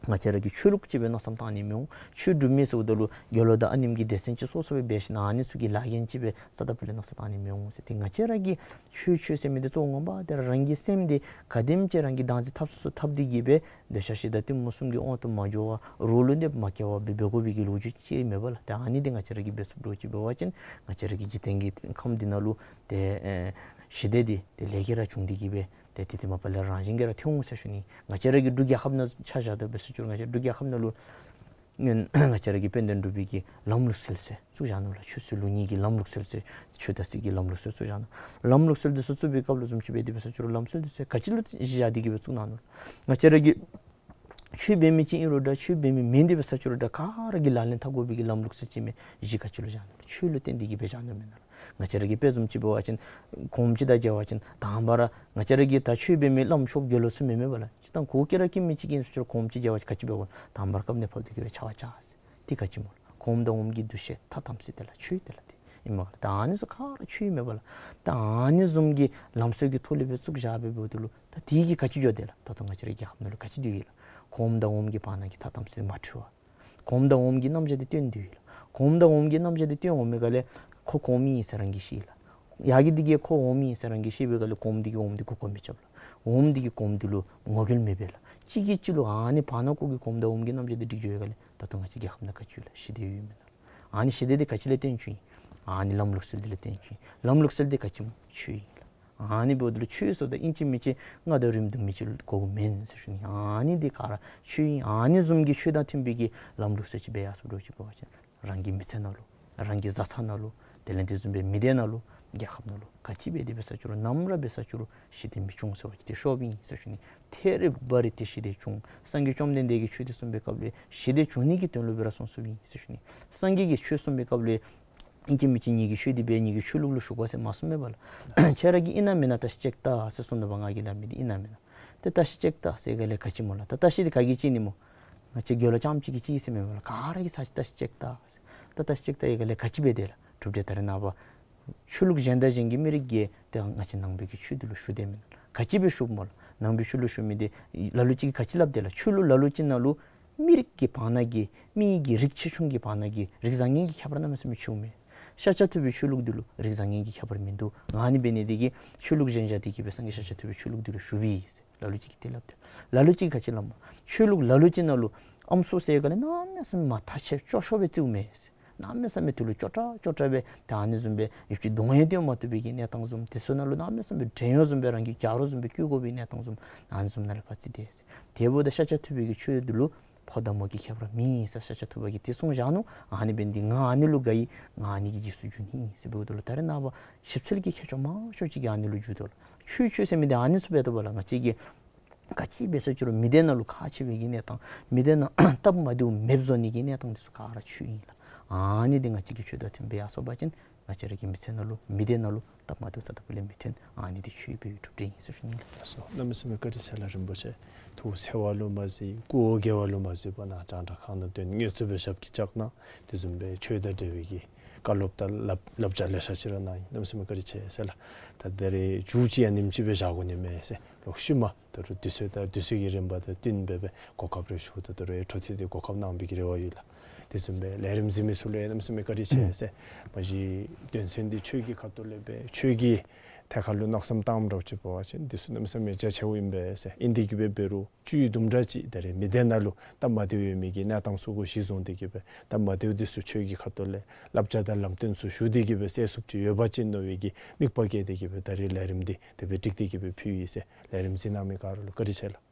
ང་བཅས་ར་གིས་ཆོས་ལུགས་ཅིག་སྦེ་མནོ་བསམ་བཏང་ནི་མི་འོང་། ཆོས་སྒྲུབ་མི་ཟེརཝ་ད་ལུ་དགེ་སློང་དང་ཨ་ནེམ་གྱི་སྡེ་ཚན་ཅིག་སོ་སོ་སྦེ་འབད་ཞིནམ་ཨ་ནི་ཚུ་གི་ལཱ་འགན་ཅིག་སྦེ་རྩ་དང་པོ་ལས་མནོ་བསམ་བཏང་ནི་མི་འོང་ཟེར། ཏེ་ང་བཅས་ར་གིས་ཆོས་ཆོས་ཟེར་མི་འདི་གཙོ་བོ་ངོ་མ་འདི་ར་རང་གི་སེམས་འདི་ག་དེམ་ཅིག་རང་གིས་བདག་འཛིན་འཐབ་ཚུགས་ཚུགས་འཐབ་སྟེ་གི་སྦེ་འདོད་ཆགས་ཞེ་སྡང་གཏི་མུག་གསུམ་གྱི་དབང་དུ་མ་འགྱོ་བར་རོགས་ལུ་གནོདཔ་མ་བཀལ་བར་སྦེ་འབད་དགོ་པའི་གི་ལོ་རྒྱུས་ཅིག་མེན་པ་ལགས། ཏེ་ཨ་ནི་འདི་ང་བཅས་ར་གིས་འབད་ཚུགསཔ་འདྲཝ་ཅིག་འབད་བ་ཅིན་ང་བཅས་ར་གི་འཇིག་རྟེན་གྱི་ཁམས་འདི་ནང་ལུ་ཏེ་ཨེ་ཞི་བདེ་འདི་ཏེ་ལས་ཀྱིས་ར་བྱུང་སྟེ་གི་སྦེ་ཏེ་དེ་དེ་མ་པ་ལས་རང་བཞིན་གྱིས་ར་ཐོན་འོང་ཟེར་ཞུ་ནི། ང་བཅས་ར་གི་འབྲུག་རྒྱལ་ཁབ་ནང་ཆ་བཞག་སྟེ་འབད་ས་ཅིག་རུང་ང་བཅས་འབྲུག་རྒྱལ་ཁབ་ནང་ལུ་ང་བཅས་ར་གི་དཔལ་ལྡན་འབྲུག་པའི་གི་ལམ་ལུགས་སྲོལ་ཟེར་བཙུགས་བཞག་ནུག་ལགས། ཆོས་སྲིད་ལུགས་གཉིས་ཀྱི་ལམ་ལུགས་སྲོལ་ཟེར་ཆོས་དང་སྲིད་ཀྱི་ལམ་ལུགས་སྲོལ་བཙུགས་བཞག་ནུག། ལམ་ལུགས་སྲོལ་འདི་ཚུ་བཙུགས་པའི་སྐབས་ལུ་བཟུམ་ཅིག་འབད་དེ་འབད་ས་ཅིག་རུང་ལམ་སྲོལ་འདི་ཚུ་ག་ཅི་ལུ་གཞི་བཞག་སྟེ་གི་སྦེ་བཙུགས་གནང་ནུག་ལགས། ང་བཅས་ར་གིས་ཆོས་འབད་མི་ཅིག་ཨིན་རུང་འདྲ་ཆོས་འབད་མི་མེན་ཏེ་འབད་ས་ཅིག་རུང་འདྲ་ག་ར་གིས་ལག་ལེན་འཐབ་དགོ་པའི་གི་ལམ་ལུགས་སྲོལ་ཅིག་མས། གཞི་ག་ཅི་ལུ་བཞག་ནུག་ལགས། ཆོས་ལུ་བརྟེན་ཏེ་གི་སྦེ་བཞག་ནུག་མེན་ན་ལགས། ང་བཅས་ར་གིས་དཔེ་བཟུམ་ཅིག་འབད་བ་ཅིན་གོངམ་ཅིག་དང་མཇལ་བ་ཅིན་དང་པ་ར་ང་བཅས་ར་གིས་ད་ཆོས་འབད་མི་བླམ་ཆོསཔ་དགེ་སློང་ཚུ་མེན་མེན་པ་ལགས། ཅིག་དང་གོ་སྐྱེ་ར་སྐྱེ་མི་ཅིག་ཨིན་ས་ཅིག་རུང་གོངམ་ཅིག་མཇལ་བ་ཅིན་ག་ཅི་འབད་དགོ། དང་པ་ར་བཀབ་ནེ་ཕབ་སྟེ་གི་སྦེ་ཕྱག་དབང་བཅར་ཟེར། དེ་ག་ཅི་སྨོ་ལགས། གོངམ་དང་འོགམ་གྱི་འདུ་ཤེས་ཐ་དམ་ཟེར་དེ་ལགས། ཆོས་དེ་ལགས་དེ་ཨིན་མས་ལགས། ད་ཨ་ནི་ཚུ་ག་ར་ཆོས་ཨིན་མས་པ་ལགས། ད་ཨ་ནི་བཟུམ་གྱི་ལམ་སྲོལ་གྱི་ཐོག་ལས་སྦེ་བཙུགས་བཞག་སྦེ་འབདཝ་ད་ལུ་ད་དེ་གིས་ག་ཅི་འགྱོ་དེས་ལགས། ད་ལྟོ་ང་བཅས་ར་རྒྱལ་ཁབ་ནང་ལུ་ག་ཅི་སྡོད་ཡི་ལགས། གོངམ་དང་འོགམ་གྱི་བར་ན་གི་ཐ་དམ་ཚིག་མ་འཁྲུལ་བར་གོངམ་དང་འོགམ་གྱི་རྣམ་གཞག་འདི་སྟོན་དོ་ཡོད་ལགས། གོངམ་དང་འོགམ་གྱི་རྣམ་གཞག་འདི་སྟོན་འོང་མི་ག་ལས་ཁོ་གོངམ་ཨིན་ཟེར་རང་གིས་ཤེས་ལགས། ཡ་གི་འདི་གིས་ཁོ་འོགམ་ཨིན་ཟེར་རང་གིས་ཤེས་པའི་ག་ལས་གོངམ་འདི་གིས་འོགམ་འདི་གུ་གོ་མི་རྐྱབ་ལགས། འོགམ་འདི་གིས་གོངམ་འདི་ལུ་ངོ་རྒོལ་མི་འབད་ལགས། གཅིག་གིས་གཅིག་ལུ་ཨ་ནི་བར་ན་ཁོ་གི་གོངམ་དང་འོགམ་གྱི་རྣམ་གཞག་འདི་སྒྲིག་འགྱོ་བའི་ག་ལས་ད་ལྟོ་ང་བཅས་རྒྱལ་ཁབ་ནང་ག་ཅི་ཡོད་ལགས། ཞི་བདེ་ཡོད་མེན་ན་ལགས། ཨ་ནི་ཞི་བདེ་འདི་ག་ཅི་ལས་བརྟེན་བྱུང་ཡི། ཨ་ནི་ལམ་ལུགས་སྲོལ་འདི་ལས་བརྟེན་བྱུང་ཡི། ལམ་ལུགས་སྲོལ་འདི་ག་ཅི་སྨོ། ཆོས་ཨིན་ལགས། ཨ་ནི་འབདཝ་ད་ལུ་ཆོས་ཟེརཝ་ད་ཨིན་ཅི་མིན་ཅི་རྔ་དང་རིམ་གྲོ་མི་ཅིག་དགོཔ་མེན་ཟེར་ཞུ་ནི། ཨ་ནི་འདི་ག་ར་ཆོས་ཨིན། ཨ་ནི་བཟུམ་གྱི་ཆོས་དང་མཐུན་པའི་གི་ལམ་ལུགས་སྲོལ་ཅིག་འབད་ཡར་སོངམ་འདྲཝ་ཅིག་འབད་བ་ཅིན་རང་གི་མི་ཚེ་ནང་ལུ་རང་གི་བཟའ་ཚང་ནང་ལུ་དེ་ལས་དེ་བཟུམ་སྦེ་མི་སྡེ་ནང་ལུ་རྒྱལ་ཁབ་ནང་ལུ་ག་ཅི་འབད་དེ་འབད་ས་ཅིག་རུང་ནམ་ར་འབད་ས་ཅིག་རུང་ཞི་བདེ་མི་འབྱུང་ཟེར་བ་ཅིན་དེ་ཤོབ་ཨིན་ཟེར་ཞུ་ནི། ཐེ་རེ་བ་རེ་ཏེ་ཞི་བདེ་འབྱུང་། སངས་རྒྱས་བཅོམ་ལྡན་འདས་ཀྱིས་ཆོས་འདི་གསུངས་པའི་སྐབས་ལུ་ཞི་བདེ་འབྱུང་ནི་གི་དོན་ལུ་སྦེ་ར་གསུངས་གསུངསམ་ཨིན་ཟེར་ཞུ་ནི། སངས་རྒྱས་ཀྱིས་ཆོས་གསུངས་པའི་སྐབས་ལུ་ཨིན་ཅི་མིན་ཅི་ངེ་གི་ཆོས་འདི་འབད་ངེ་གི་ཆོས་ལུགས་ལུ་ཞུགས་དགོ་ཟེར་མ་གསུངས་མེན་པ་ལགས། ཁྱེད་ར་གིས་ཨིན་ན་མེན་ན་བརྟག་ཞིབ་ཅིག་བལྟ་ཟེར་གསུངས་ནུག་པ། ང་གིས་སླབ་མི་འདི་ཨིན་ན་མེན་ན། ཏེ་བརྟག་ཞིབ་ཅིག་བལྟ་ཟེར་ག་ལས་ག་ཅི་སྨོ་ལགས། ད་བརྟག་ཞིབ་འདི་ག་གིས་བྱིན་ནི་སྨོ། ང་བཅས་དགེ་སློང་རྐྱངམ་གཅིག་གིས་བྱིན་ཟེར་མེན་པ་ལགས། ག་ར་གིས་ཚར་ཅིག་བརྟག་ཞིབ་ཅིག་བལྟ་ཟེར། ད་བརྟག་ཞིབ་ཅིག་བལྟ་ཡི་ག་ལས་ག་ཅི་འབད་དེས་ལགས། གྲུབ་འབྲས་ད་རེས་ནངས་པ་ཆོས་ལུགས་གཞན་དང་གཞན་གྱི་མི་རིགས་ཀྱིས་ཏེ་ང་བཅས་ནང་པའི་གི་ཆོས་འདི་ལུ་ཞུགས་དེས་མེན་ན། ག་ཅི་སྦེ་ཞུགསཔ་སྨོ་ལགས། ནང་པའི་ཆོས་ལུ་ཞུགས་མི་འདི་ལ་ལུ་ཅིག་གིས་ག་ཅི་སླབ་དེས་ལགས། ཆོས་ལུགས་ལ་ལུ་ཅིག་ནང་ལུ་མི་རིགས་ཀྱི་བར་ན་གི་མི་གི་རིགས་ཆེ་ཆུང་གི་བར་ན་གི་རིགས་བཟང་ངན་གྱི་ཁྱད་པར་གནམ་མེད་ས་མེད་ཆེཝ་མས། ཤཱཀྱ་ཐུབ་པའི་ཆོས་ལུགས་འདི་ལུ་རིགས་བཟང་ངན་གྱི་ཁྱད་པར་མིན་འདུག། ཨ་ནི་འབད་ནི་འདི་གིས་ཆོས་ལུགས་གཞན་བཞག་སྟེ་གི་སྦེ་སངས་རྒྱས་ཤཱཀྱ་ཐུབ་པའི་ཆོས་ལུགས་འདི་ལུ་ཞུགས་པས་ཟེར་ལ་ལུ་ཅིག་གིས་དེ་སླབ་དེས། ལ་ལུ་ཅིག་གིས་ག་ཅི་སླབ་སྨོ། ཆོས་ལུགས་ལ་ལུ་ཅིག་ནང་ལུ་ཨམ་སྲུ་ཟེར་ག་ལས་གནམ་མེད་ས་མེད་མ་ཐག་ཆོད་སྐྱོ་ཤོས་སྦེ་བརྩིཝ་མས་ཟེར། གནམ་མེད་ས་མེད་དེ་ལུ་སྐྱོ་དྲགས་སྐྱོ་དྲགས་སྦེ་ད་ཨ་ནི་བཟུམ་སྦེ་ཡུདཔ་ཅིག་གདོང་ཡང་སྟོན་མ་བཏུབ་པའི་གི་གནས་སྟངས་བཟུམ། དེ་ཚུ་ནང་ལུ་གནམ་མེད་ས་མེད་བྲན་གཡོག་བཟུམ་སྦེ་རང་གི་ག་རོགས་བཟུམ་སྦེ་བཀོལ་དགོ་པའི་གནས་སྟངས་བཟུམ། ཨ་ནི་བཟུམ་ནང་ལས་ཕར་བརྩིས་དེས་ཟེར། དེ་འབདཝ་ད་ཤཱཀྱ་ཐུབ་པའི་གི་ཆོས་འདི་ལུ་ཕོ་དང་མོ་གི་ཁྱད་པར་མེད་ཟེར་ཤཱཀྱ་ཐུབ་པ་གིས་དེ་གསུངས་བཞག་ནུག། ཨ་ནི་འབད་ནི་འདི་ང་ཨ་ནི་ལུ་དགའ་ཡི། ང་ཨ་ནི་གི་རྗེས་སུ་འཇུག་ནི་ཨིན་ཟེར་འབདཝ་ད་ལུ་ད་རེས་ནངས་པ་ཞིབ་འཚོལ་གྱི་མཁས་མཆོག་མང་ཤོས་ཅིག་གིས་ཨ་ནི་ལུ་འཇུག་དོ་ལགས། ཆོས་ཆོས་ཟེར་མི་འདི་ཨ་ནི་ཚུ་འབད་དོ་བ་ལགས། ང་བཅས་ཀྱིས་ག་ཅི་འབད་ས་ཅིག་རུང་མི་སྡེ་ནང་ལུ་ཁག་ཆེ་བའི་གི་གནས་སྟངས། མི་སྡེ་ནང་སྟབས་མ་བདེཝ་མེདཔ་བཟོ་ནི་གི་གནས་སྟངས་འདི་ཚུ་ག་ར་ཆོས་ཨིན་ལགས། ཨ་ནི་འདི་ང་བཅས་ཀྱིས་ཆོས་དང་མཐུན་སྦེ་ཡར་སོང་པ་ཅིན་ང་བཅས་ར་གི་མི་ཚེ་ནང་ལུ་མི་སྡེ་ནང་ལུ་སྟབས་མ་བདེཝ་རྩ་དང་པོ་ལས་མི་ཐོན། ཨ་ནི་འདི་ཆོས་པའི་གྲུབ་འབྲས་ཨིན་ཟེར་ཞུ་ནི་ལགས། ལགས་སོ། གནམ་མེད་ས་མེད་བཀའ་དྲིན་ཆེ་ལགས་རིན་པོ་ཆེ། ཐུགས་འཚེར་བ་ལུ་མ་གཟིགས་སྐུ་འོ་བརྒྱལ་བ་ལུ་མ་གཟིགས་པར་ནཱ་རྒྱང་བསྒྲགས་ཁང་ནང་དོན་དངོས་སུ་སྦེ་ཞབས་ཀྱིས་བཅགས་གནང་། དེ་བཟུམ་སྦེ་ཆོས་དང་འབྲེལ་བའི་གི་བཀའ་སློབ་དང་བསླབ་བསླབ་བྱ་ལེ་ཤ་ཅིག་ར་གནང་ཡི། གནམ་མེད་ས་མེད་བཀའ་དྲིན་ཆེ་ཟེར་ལགས། ད་ད་རེས་མཇུག་ཅིག་ཡང་ཉིནམ་ཅིག་སྦེ་བཞག་དགོ་ནི་མས་ཟེར། ལོག་ཤུལ་མ་ད་རུང་དུས་ཚོད་དང་དུས་ཚོད་ཀྱི་རིམ་པ་དང་བསྟུན་སྦེ་སྦེ་གོ་སྐབས་རེ་ཞུ་ད་ད་རུང་འཕྲོ་མཐུད་དེ་གོ་སྐབས་གནང་བའི་གི་རེ་བ་ཡོད་ལགས། དེ་བཟུམ་སྦེ་ལས་རིམ་གཟིགས་མི་ཚུ་ལུ་ཡང་གནམ་མེད་ས་མེད་བཀའ་དྲིན་ཆེ་ཟེར། མ་གཞི་དོན་ཚན་འདི་ཆོས་ཀྱི་ཁ་ཐུག་ལས་སྦེ་ཆོས་ཀྱི་ ཐད་ཀར་ལུ་མནོ་བསམ་བཏངམ་འདྲཝ་ཅིག་འབད་བ་ཅིན་འདི་ཚུ་གནམ་མེད་ས་མེད་རྒྱ་ཆེཝ་ཨིན་པས་ཟེར། ཨིན་ཏེ་གི་སྦེ་འབད་རུང་བཅུད་དུམ་གྲ་ཅིག་ད་རེས་མི་སྡེ་ནང་ལུ་སྟབས་མ་བདེཝ་ཡོད་མི་གི་གནས་སྟངས་ཚུ་གུ་གཞི་བཟུང་སྟེ་གི་སྦེ་སྟབས་མ་བདེཝ་འདི་ཚུ་ཁྱོད་ཀྱི་ཁ་ཐུག་ལས་བསླབ་བྱ་དང་ལམ་སྟོན་ཚུ་ཞུ་སྟེ་གི་སྦེ་སེལ་ཚུགསཔ་ཅིག་ཡོད་པ་ཅིན་མནོ་བའི་གི་དམིགས་པ་བསྐྱེད་དེ་གི་སྦེ་ད་རེས་ལས་རིམ་འདི་དེ་སྦེ་སྒྲིག་སྟེ་གི་སྦེ་ཕུལ་ཡི་ཟེར། ལས་རིམ་གཟིགས་གནང་མི་ག་ར་ལུ་བཀའ་དྲིན་ཆེ་ལགས།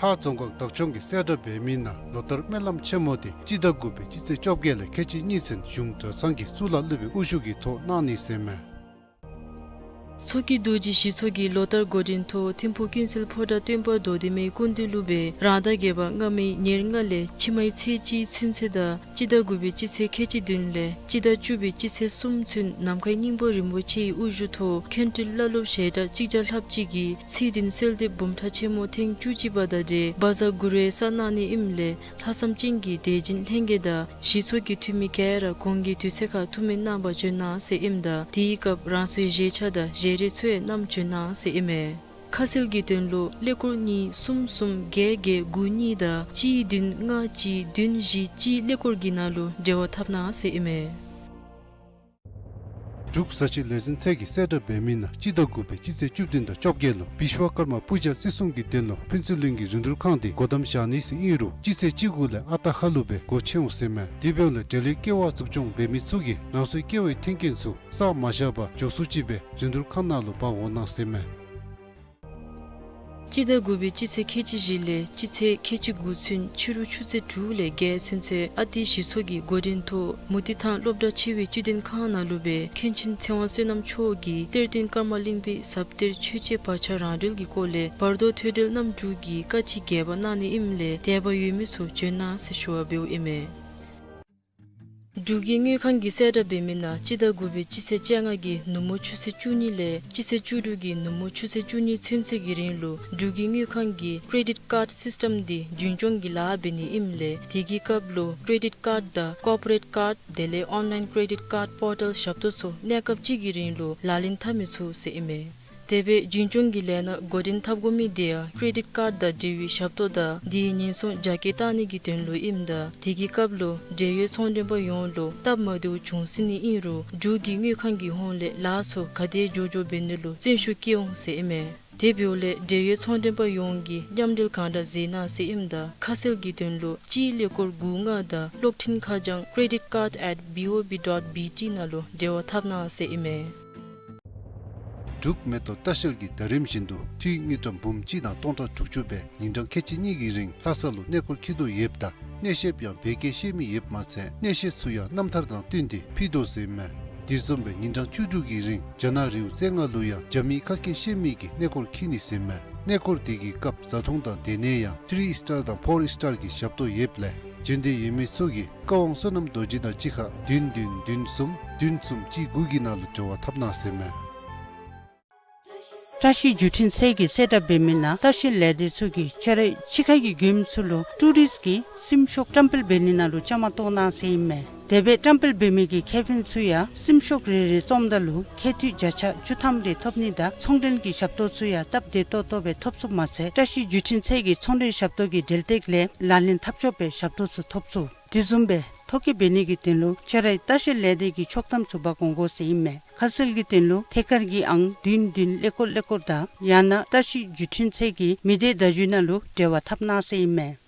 ཧཱ་རྫོང་ཁག་བདག་སྐྱོང་གིས་གསལ་བསྒྲགས་འབད་མི་ནང་ལོ་ལྟར་སྨོན་ལམ་ཆེན་མོ་འདི་སྤྱི་ཟླ་དགུ་པའི་སྤྱི་ཚེས་བཅོ་བརྒྱད་ལས་ཁལ་གཅིག་གཉིས་ཚུན་གཞུང་གྲྭ་ཚང་གི་གཙུག་ལག་སློབ་དཔོན་དབུ་བཞུགས་ཀྱི་ཐོག་གནང་ནི་ཟེར་མས། མཚོ་སྐྱེས་རྡོ་རྗེ་ཞི་ཚོགས་ཀྱིས་ལོ་ལྟར་འགོ་འདྲེན་ཐོག་ཐིམ་ཕུག་ཀུན་གསལ་ཕོ་བྲང་སྟོན་པ་རྡོར་ལྡན་མའི་སྐུ་མདུན་ལུ་སྦེ་རང་ཟླ་བརྒྱད་པ་སྔ་མའི་ཉེར་ལྔ་ལས་ཕྱི་མའི་ཚེས་གཅིག་ཚུན་ཚོད་དང་སྤྱི་ཟླ་དགུ་པའི་སྤྱི་ཚེས་ཁལ་གཅིག་བདུན་ལས་སྤྱི་ཟླ་བཅུ་པའི་སྤྱི་ཚེས་གསུམ་ཚུན་ནམ་མཁའི་སྙིང་པོ་རིན་པོ་ཆེའི་དབུ་བཞུགས་ཐོག་མཁན་སྤྲུལ་བླ་སློབ་ཞལ་གྲངས་གཅིག་བརྒྱ་ལྷགཔ་ཅིག་གིས་ཚེས་བདུན་གསོལ་འདེབས་འབུམ་ཕྲག་ཆེན་མོ་ཐེངས་བཅུ་གཅིག་པ་དང་འབྲེལ་བཛྲ་གུ་རུ་ཡི་སར་གནང་ནི་ཨིནམ་ལས་ལྷག་བསམ་ཅན་གྱི་དད་སྦྱིན་ལྷན་རྒྱས་དང་ཞི་ཚོགས་ཀྱི་འཐུས་མི་ག་ར་གོང་གི་དུས་ཚོད་ཁར་ཐུགས་སྨོན་གནང་བར་བྱོན་གནང་ཟེར་ཨིནམ་ད་དེའི་སྐབས་རང་སོའི་བཞེས་ཆ་དང་བཞེས་རས་ཚུ་ཡང་བསྣམས་བྱོན་གནང་ཟེར་ཨིན་མས། ཁ་གསལ་གྱི་དོན་ལུ་ཀླད་ཀོར་གཉིས་གསུམ་གསུམ་བརྒྱད་བརྒྱད་དགུ་གཉིས་དང་གཅིག་བདུན་ལྔ་གཅིག་བདུན་བཞི་གཅིག་ཀླད་ཀོར་གྱི་ནང་ལུ་འབྲེལ་བ་འཐབ་གནང་ཟེར་ཨིན་མས། འབྲུག་བཟའ་ཆས་ལས་འཛིན་ཚད་ཀྱིས་གསལ་བསྒྲགས་འབད་མི་ནང་སྤྱི་ཟླ་དགུ་པའི་སྤྱི་ཚེས་བཅུ་བདུན་དང་བཅོ་བརྒྱད་ལུ་བིསྦ་ཀརྨ་པུ་ཇ་བརྩི་སྲུང་གི་དོན་ལུ་ཕུན་ཚོགས་གླིང་གི་རིན་བསྡུར་ཁང་འདི་སྒོ་བསྡམ་བཞག་ནི་ཟེར་ཨིན་རུང་སྤྱི་ཚེས་བཅུ་དགུ་ལས་ཨ་རྟག་ཧ་ལུགས་སྦེ་སྒོ་ཕྱེ་འོང་ཟེར་མས། དེ་འབདཝ་ལས་འབྲེལ་ཡོད་ཀེ་ཝ་འཛུགས་སྐྱོང་འབད་མི་ཚུ་གིས་རང་སོའི་ཀེ་ཝའི་མཐུན་རྐྱེན་ཚུ་བསགས་མ་བཞག་པར་མགྱོགས་སུ་ཅིག་སྦེ་རིན་བསྡུར་ཁང་ནང་ལུ་འབག་འོང་གནང་ཟེར་མས། སྤྱི་ཟླ་དགུ་པའི་སྤྱི་ཚེས་ཁལ་གཅིག་བཞི་ལས་སྤྱི་ཚེས་ཁལ་གཅིག་དགུ་ཚུན་ཕྱི་རུ་ཆུ་ཚོད་དྲུག་ལས་བརྒྱད་ཚུན་ཚོད་ཨ་ཏི་ཞི་ཚོགས་ཀྱིས་འགོ་འདྲེན་ཐོག་མུ་ཏིག་ཐང་སློབ་གྲྭ་ཆེ་བའི་བཅུད་ལྡན་ཁང་ནང་ལུ་སྦེ་མཁན་ཆེན་ཚེ་དབང་བསོད་ནམས་མཆོག་གིས་གཏེར་སྟོན་ཀརྨ་གླིང་པའི་ཟབ་གཏེར་ཆོས་འཆད་བར་ཆད་རང་གྲོལ་གྱི་སྐོར་ལས་བར་དོ་ཐོས་གྲོལ་རྣམ་དྲུག་གི་བཀའ་ཁྲིད་རྒྱས་པ་གནང་ནི་ཨིནམ་ལས་དད་པ་ཡོད་མི་ཚུ་བྱོན་གནང་ཟེར་ཞུ་བ་འབདཝ་ཨིན་མས། འབྲུག་གི་དངུལ་ཁང་གིས་གསལ་བསྒྲགས་འབད་མི་ནང་སྤྱི་ཟླ་དགུ་པའི་སྤྱི་ཚེས་བཅོ་ལྔ་གི་ནུབ་མོ་ཆུ་ཚོད་བཅུ་གཉིས་ལས་སྤྱི་ཚེས་བཅུ་དྲུག་གི་ནུབ་མོ་ཆུ་ཚོད་བཅུ་གཉིས་ཚུན་ཚོད་ཀྱི་རིང་ལུ་འབྲུག་གི་དངུལ་ཁང་གིས་ཀྲེ་ཌིཊ་ཀཱརཌ་སིསི་ཊམ་འདི་རྒྱུན་སྐྱོང་གི་ལཱ་འབད་ནི་ཨིནམ་ལས་དེ་གི་སྐབས་ལུ་ཀྲེ་ཌིཊ་ཀཱརཌ་དང་ཀོར་པོ་རེཊ་ཀཱརཌ་དེ་ལས་ཨོན་ལའིན་ཀྲེ་ཌིཊ་ཀཱརཌ་པོར་ཊལ་ཞབས་ཏོག་ཚུ་གནས་སྐབས་གཅིག་གི་རིང་ལུ་ལག་ལེན་འཐབ་མི་ཚུགས་ཟེར་ཨིན་མས། དེ་སྦེ་རྒྱུན་སྐྱོང་གི་ལས་སྣ་འགོ་འདྲེན་འཐབ་དགོ་མི་དེ་ཡང་ཀྲེ་ཌིཊ་ཀཱརཌ་དང་འབྲེལ་བའི་ཞབས་ཏོག་དང་དེའི་ཉེན་སྲུང་རྒྱ་སྐྱེད་གཏང་ནི་གི་དོན་ལུ་ཨིནམ་ད་དེ་གི་སྐབས་ལུ་འབྲེལ་ཡོད་ཚོང་མགྲོན་པ་ཡོངས་ལུ་སྟབས་མ་བདེཝ་བྱུང་སྲིད་ནི་ཨིན་རུང་འབྲུག་གི་དངུལ་ཁང་གི་ཧོངས་ལས་ལཱ་ཚུ་ག་དེ་མགྱོགས་མགྱོགས་འབད་ནི་ལུ་བརྩོན་ཤུགས་བསྐྱེད་འོང་ཟེར་ཨིན་མས། དེ་འབདཝ་ལས་འབྲེལ་ཡོད་ཚོང་མགྲོན་པ་ཡོངས་ཀྱིས་མཉམ་འབྲེལ་གང་དྲག་མཛད་གནང་ཟེར་ཨིནམ་ད་ཁ་གསལ་གྱི་དོན་ལུ་སྤྱིའི་ཀླད་ཀོར་དགུ་ལྔ་དང་གློག་འཕྲིན་ཁ་བྱང་credit card at B O B dot B T ནང་ལུ་འབྲེལ་བ་འཐབ་གནང་ཟེར་ཨིན་མས། འབྲུག་མེ་ཏོག་ལྟ་བཤལ་གྱིས་ད་རིམ་བཞིན་དུ་འཐུས་དངུལ་ཀྲམ་འབུམ་གཅིག་དང་སྟོང་ཕྲག་དྲུག་ཅུ་སྦེ་ཉིན་གྲངས་ཁལ་གཅིག་གཉིས་ཀྱི་རིང་ལྷ་ས་ལུ་གནས་སྐོར་འཁྱིད་དོ་ཡོདཔ་ད་གནས་བཤདཔ་ཡང་བོད་སྐད་ཤེས་མི་ཡོདཔ་མ་ཚད་གནས་བཤད་ཚུ་ཡང་རྣམ་ཐར་དང་བསྟུན་ཏེ་ཕུལ་དོ་ཟེར་མས། དེ་བཟུམ་སྦེ་ཉིན་གྲངས་བཅུ་དྲུག་གི་རིང་རྒྱ་ནག་རི་བོ་རྩེ་ལྔ་ལུ་ཡང་རྒྱ་མིའི་ཁ་སྐད་ཤེས་མི་གིས་གནས་སྐོར་འཁྱིད་ནི་ཟེར་མས། གནས་སྐོར་དེ་གི་སྐབས་བཟའ་འཐུང་དང་སྡོད་གནས་ཡང་ཐི་རི་ཨིསི་ཊར་དང་ཕོར་ཨིསི་ཊར་གྱི་ཞབས་ཏོག་ཡོདཔ་ལས་འབྱོན་འདོད་ཡོད་མི་ཚུ་གིས་བཀའ་དབང་བསོད་ནམས་རྡོ་རྗེ་དང་གཅིག་ཁར་བདུན་བདུན་བདུན་གསུམ་བདུན་གསུམ་གཅིག་དགུ་གི་ནང་ལུ་འབྲེལ་བ་འཐབ་གནང་ཟེར་མས། བཀྲ་ཤིས་བརྒྱུད་འཕྲིན་ཚད་ཀྱིས་གསལ་བསྒྲགས་འབད་མི་ནང་ལྟ་བཤལ་ལས་སྡེ་ཚུ་གིས་ཆ་རོགས་ཕྱི་ཁ་གི་མགྱོནམ་ཚུ་ལུ་ཊུ་རིསཊ་ཀྱི་སེམས་ཤོག་བཀྲམ་སྤེལ་འབད་ནི་ནང་ལུ་བཅའ་མར་གཏོགས་གནང་ཟེར་ཨིན་མས། དེ་སྦེ་བཀྲམ་སྤེལ་འབད་མི་གི་ཁེ་ཕན་ཚུ་ཡང་སེམས་ཤོག་རེ་རེ་བཙོངམ་ད་ལུ་ཁེ་འཐུས་བརྒྱ་ཆ་བཅུ་ཐམ་རེ་ཐོབ་ནི་དང་ཚོང་འབྲེལ་གྱི་ཞབས་ཏོག་ཚུ་ཡང་སྟབས་བདེ་ཏོག་ཏོ་སྦེ་ཐོབ་ཚུགསཔ་མ་ཚད་བཀྲ་ཤིས་བརྒྱུད་འཕྲིན་ཚད་ཀྱི་ཚོང་འབྲེལ་ཞབས་ཏོག་གི་འབྲེལ་སྟེགས་ལས་ལག་ལེན་འཐབ་ཆོག་པའི་ཞབས་ཏོག་ཚུ་ཐོབ་ཚུགས། དེ་བཟུམ་སྦེ་ཐོ་བཀོད་འབད་ནི་གི་དོན་ལུ་ཆ་རོགས་ལྟ་བཤལ་ལས་སྡེ་གི་ཆོག་ཐམ་ཚུ་འབག་འོང་དགོ་ཟེར་ཨིན་མས། ཁ་གསལ་གྱི་དོན་ལུ་ཐད་ཀར་གྱི་ཨང་བདུན་བདུན་ཀླད་ཀོར་ཀླད་ཀོར་དང་ཡང་ན་བཀྲ་ཤིས་བརྒྱུད་འཕྲིན་ཚད་ཀྱི་མི་སྡེ་བརྡ་བརྒྱུད་ནང་ལུ་འབྲེལ་བ་འཐབ་གནང་ཟེར་ཨིན་མས།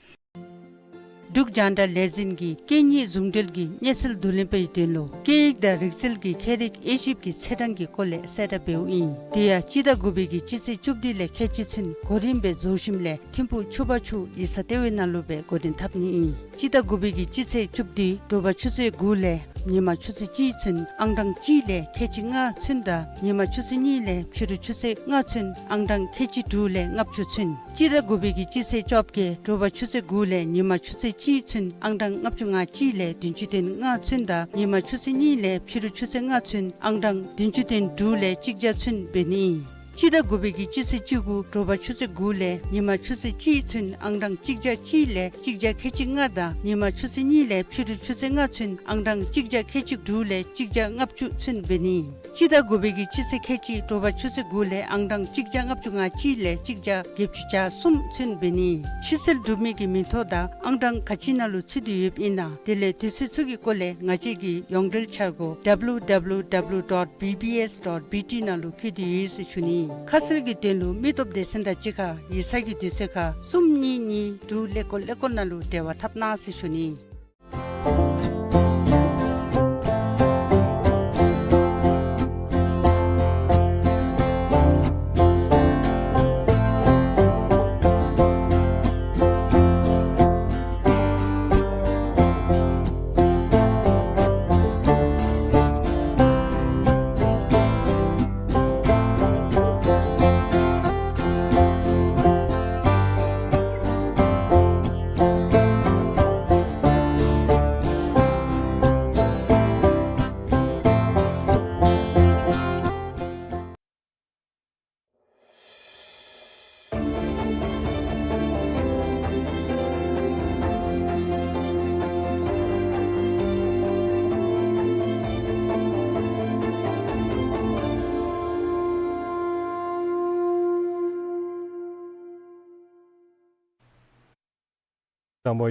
འབྲུག་རྒྱང་བསྒྲགས་ལས་འཛིན་གྱིས་སྐད་གཉིས་ཟུང་འབྲེལ་གྱི་གནས་ཚུལ་བསྡུ་ལེན་པའི་དོན་ལུ་སྐད་ཡིག་དང་རིག་རྩལ་གྱི་ཁྱད་རིག་དབྱེ་ཞིབ་ཀྱི་ཚེས་གྲངས་ཀྱི་སྐོར་ལས་གསལ་བསྒྲགས་འབདཝ་ཨིན། དེ་ཡང་སྤྱི་ཟླ་དགུ་པའི་གི་སྤྱི་ཚེས་བཅུ་བདུན་ལས་ཁལ་གཅིག་ཚུན་གོ་རིམ་སྦེ་རྫོགས་ཞིནམ་ལས་ཐིམ་ཕུག་ཆུ་བར་ཆུ་ཡིག་ཚང་ལྟེ་བའི་ནང་ལུ་སྦེ་འགོ་འདྲེན་འཐབ་ནི་ཨིན། སྤྱི་ཟླ་དགུ་པའི་གི་སྤྱི་ཚེས་བཅུ་བདུན་དྲོ་པ་ཆུ་ཚོད་དགུ་ལས་ཉིན་མ་ཆུ་ཚོད་གཅིག་ཚུན་ཨང་གྲངས་གཅིག་ལས་ཁལ་གཅིག་ལྔ་ཚུན་དང་ཉིན་མ་ཆུ་ཚོད་གཉིས་ལས་ཕྱི་རུ་ཆུ་ཚོད་ལྔ་ཚུན་ཨང་གྲངས་ཁལ་གཅིག་དྲུག་ལས་ལྔ་བཅུ་ཚུན། སྤྱི་ཟླ་དགུ་པའི་གི་སྤྱི་ཚེས་བཅོ་བརྒྱད་དྲོ་པ་ཆུ་ཚོད་དགུ་ལས་ཉིན་མ་ཆུ་ཚོད་གཅིག་ཚུན་ཨང་གྲངས་ལྔ་བཅུ་ང་གཅིག་ལས་བདུན་ཅུ་དོན་ལྔ་ཚུན་དང་ཉིན་མ་ཆུ་ཚོད་གཉིས་ལས་ཕྱི་རུ་ཆུ་ཚོད་ལྔ་ཚུན་ཨང་གྲངས་བདུན་ཅུ་དོན་དྲུག་ལས་གཅིག་བརྒྱ་ཚུན་འབད་ནི་ཨིན། སྤྱི་ཟླ་དགུ་པའི་གི་སྤྱི་ཚེས་བཅུ་དགུ་དྲོ་པ་ཆུ་ཚོད་དགུ་ལས་ཉིན་མ་ཆུ་ཚོད་གཅིག་ཚུན་ཨང་གྲངས་གཅིག་བརྒྱ་གཅིག་ལས་གཅིག་བརྒྱ་ཁལ་གཅིག་ལྔ་དང་ཉིན་མ་ཆུ་ཚོད་གཉིས་ལས་ཕྱི་རུ་ཆུ་ཚོད་ལྔ་ཚུན་ཨང་གྲངས་གཅིག་བརྒྱ་ཁལ་གཅིག་དྲུག་ལས་གཅིག་བརྒྱ་ལྔ་བཅུ་ཚུན་འབད་ནི། སྤྱི་ཟླ་དགུ་པའི་གི་སྤྱི་ཚེས་ཁལ་གཅིག་དྲོ་པ་ཆུ་ཚོད་དགུ་ལས་ཨང་གྲངས་གཅིག་བརྒྱ་ལྔ་བཅུ་ང་གཅིག་ལས་གཅིག་བརྒྱ་བརྒྱད་ཅུ་གྱ་གསུམ་ཚུན་འབད་ནི། ཕྱི་སེལ་གྲུབ་མི་གི་མིང་ཐོ་དང་ཨང་གྲངས་ག་ཅི་ནང་ལུ་ཚུད་དེ་ཡོདཔ་ཨིན་ན། དེ་ལས་དུས་ཚོད་ཚུ་གི་སྐོར་ལས་ང་བཅས་ཀྱི་ཡོངས་འབྲེལ་འཆར་སྒོ་W W W dot B B S dot B T ནང་ལུ་བཀོད་དེ་ཡོད་ཟེར་ཞུ་ནི། ཁ་གསལ་གྱི་དོན་ལུ་མི་སྟོབས་སྡེ་ཚན་དང་གཅིག་ཁར་ཡིག་ཚང་གི་དུས་ཚོད་ཁར་གསུམ་གཉིས་གཉིས་དྲུག་ཀླད་ཀོར་ཀླད་ཀོར་ནང་ལུ་འབྲེལ་བ་འཐབ་གནང་ཟེར་ཞུ་ནི།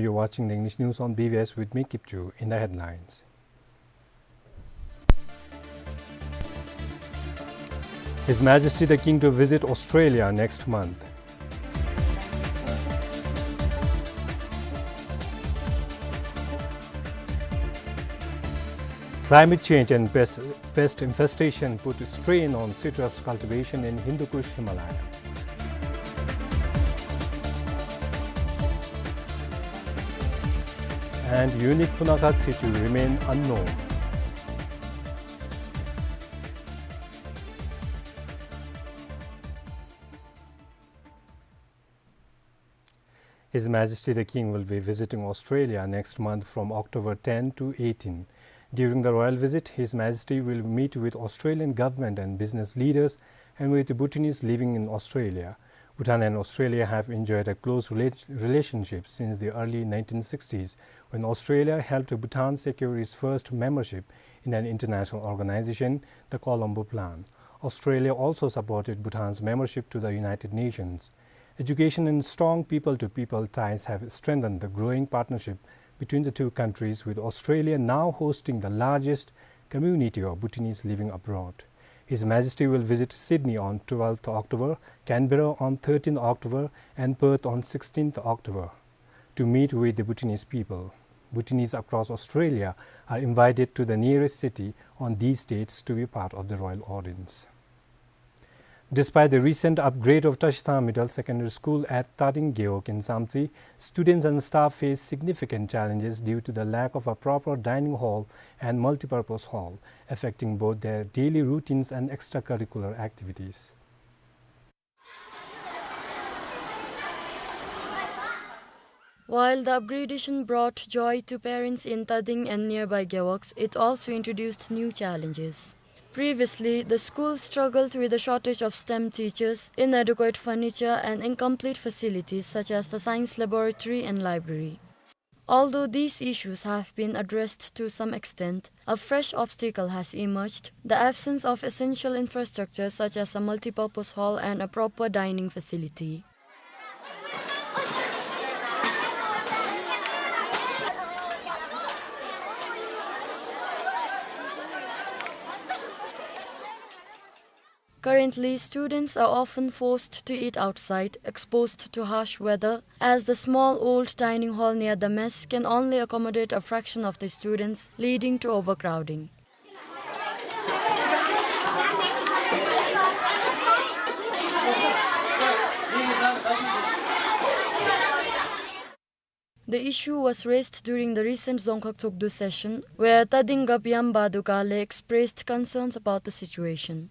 You're watching the English news on B B S with me, Kipchu. In the headlines, His Majesty the King to visit Australia next month. Climate change and pest, pest infestation put strain on citrus cultivation in Hindu Kush Himalaya. And unique Punakhad situ remain unknown. His Majesty the King will be visiting Australia next month from October ten to eighteen. During the royal visit, His Majesty will meet with Australian government and business leaders and with Bhutanese living in Australia. Bhutan and Australia have enjoyed a close rela-, relationship since the early nineteen sixties, when Australia helped Bhutan secure its first membership in an international organization, the Colombo Plan. Australia also supported Bhutan's membership to the United Nations. Education and strong people-to-people ties have strengthened the growing partnership between the two countries, with Australia now hosting the largest community of Bhutanese living abroad. His Majesty will visit Sydney on twelfth October, Canberra on thirteenth October, and Perth on sixteenth October to meet with the Bhutanese people. Bhutanese across Australia are invited to the nearest city on these dates to be part of the royal audience. Despite the recent upgrade of Tashithang Middle Secondary School at Tading Gewog in Samtse, students and staff face significant challenges due to the lack of a proper dining hall and multipurpose hall, affecting both their daily routines and extracurricular activities. While the upgradation brought joy to parents in Tading and nearby Gewogs, it also introduced new challenges. Previously, the school struggled with the shortage of STEM teachers, inadequate furniture, and incomplete facilities such as the science laboratory and library. Although these issues have been addressed to some extent, a fresh obstacle has emerged: the absence of essential infrastructure such as a multipurpose hall and a proper dining facility. Currently, students are often forced to eat outside, exposed to harsh weather, as the small old dining hall near the mess can only accommodate a fraction of the students, leading to overcrowding. The issue was raised during the recent Dzongkhag Tshogdu session, where Tading Gap Yam Badu Kale expressed concerns about the situation.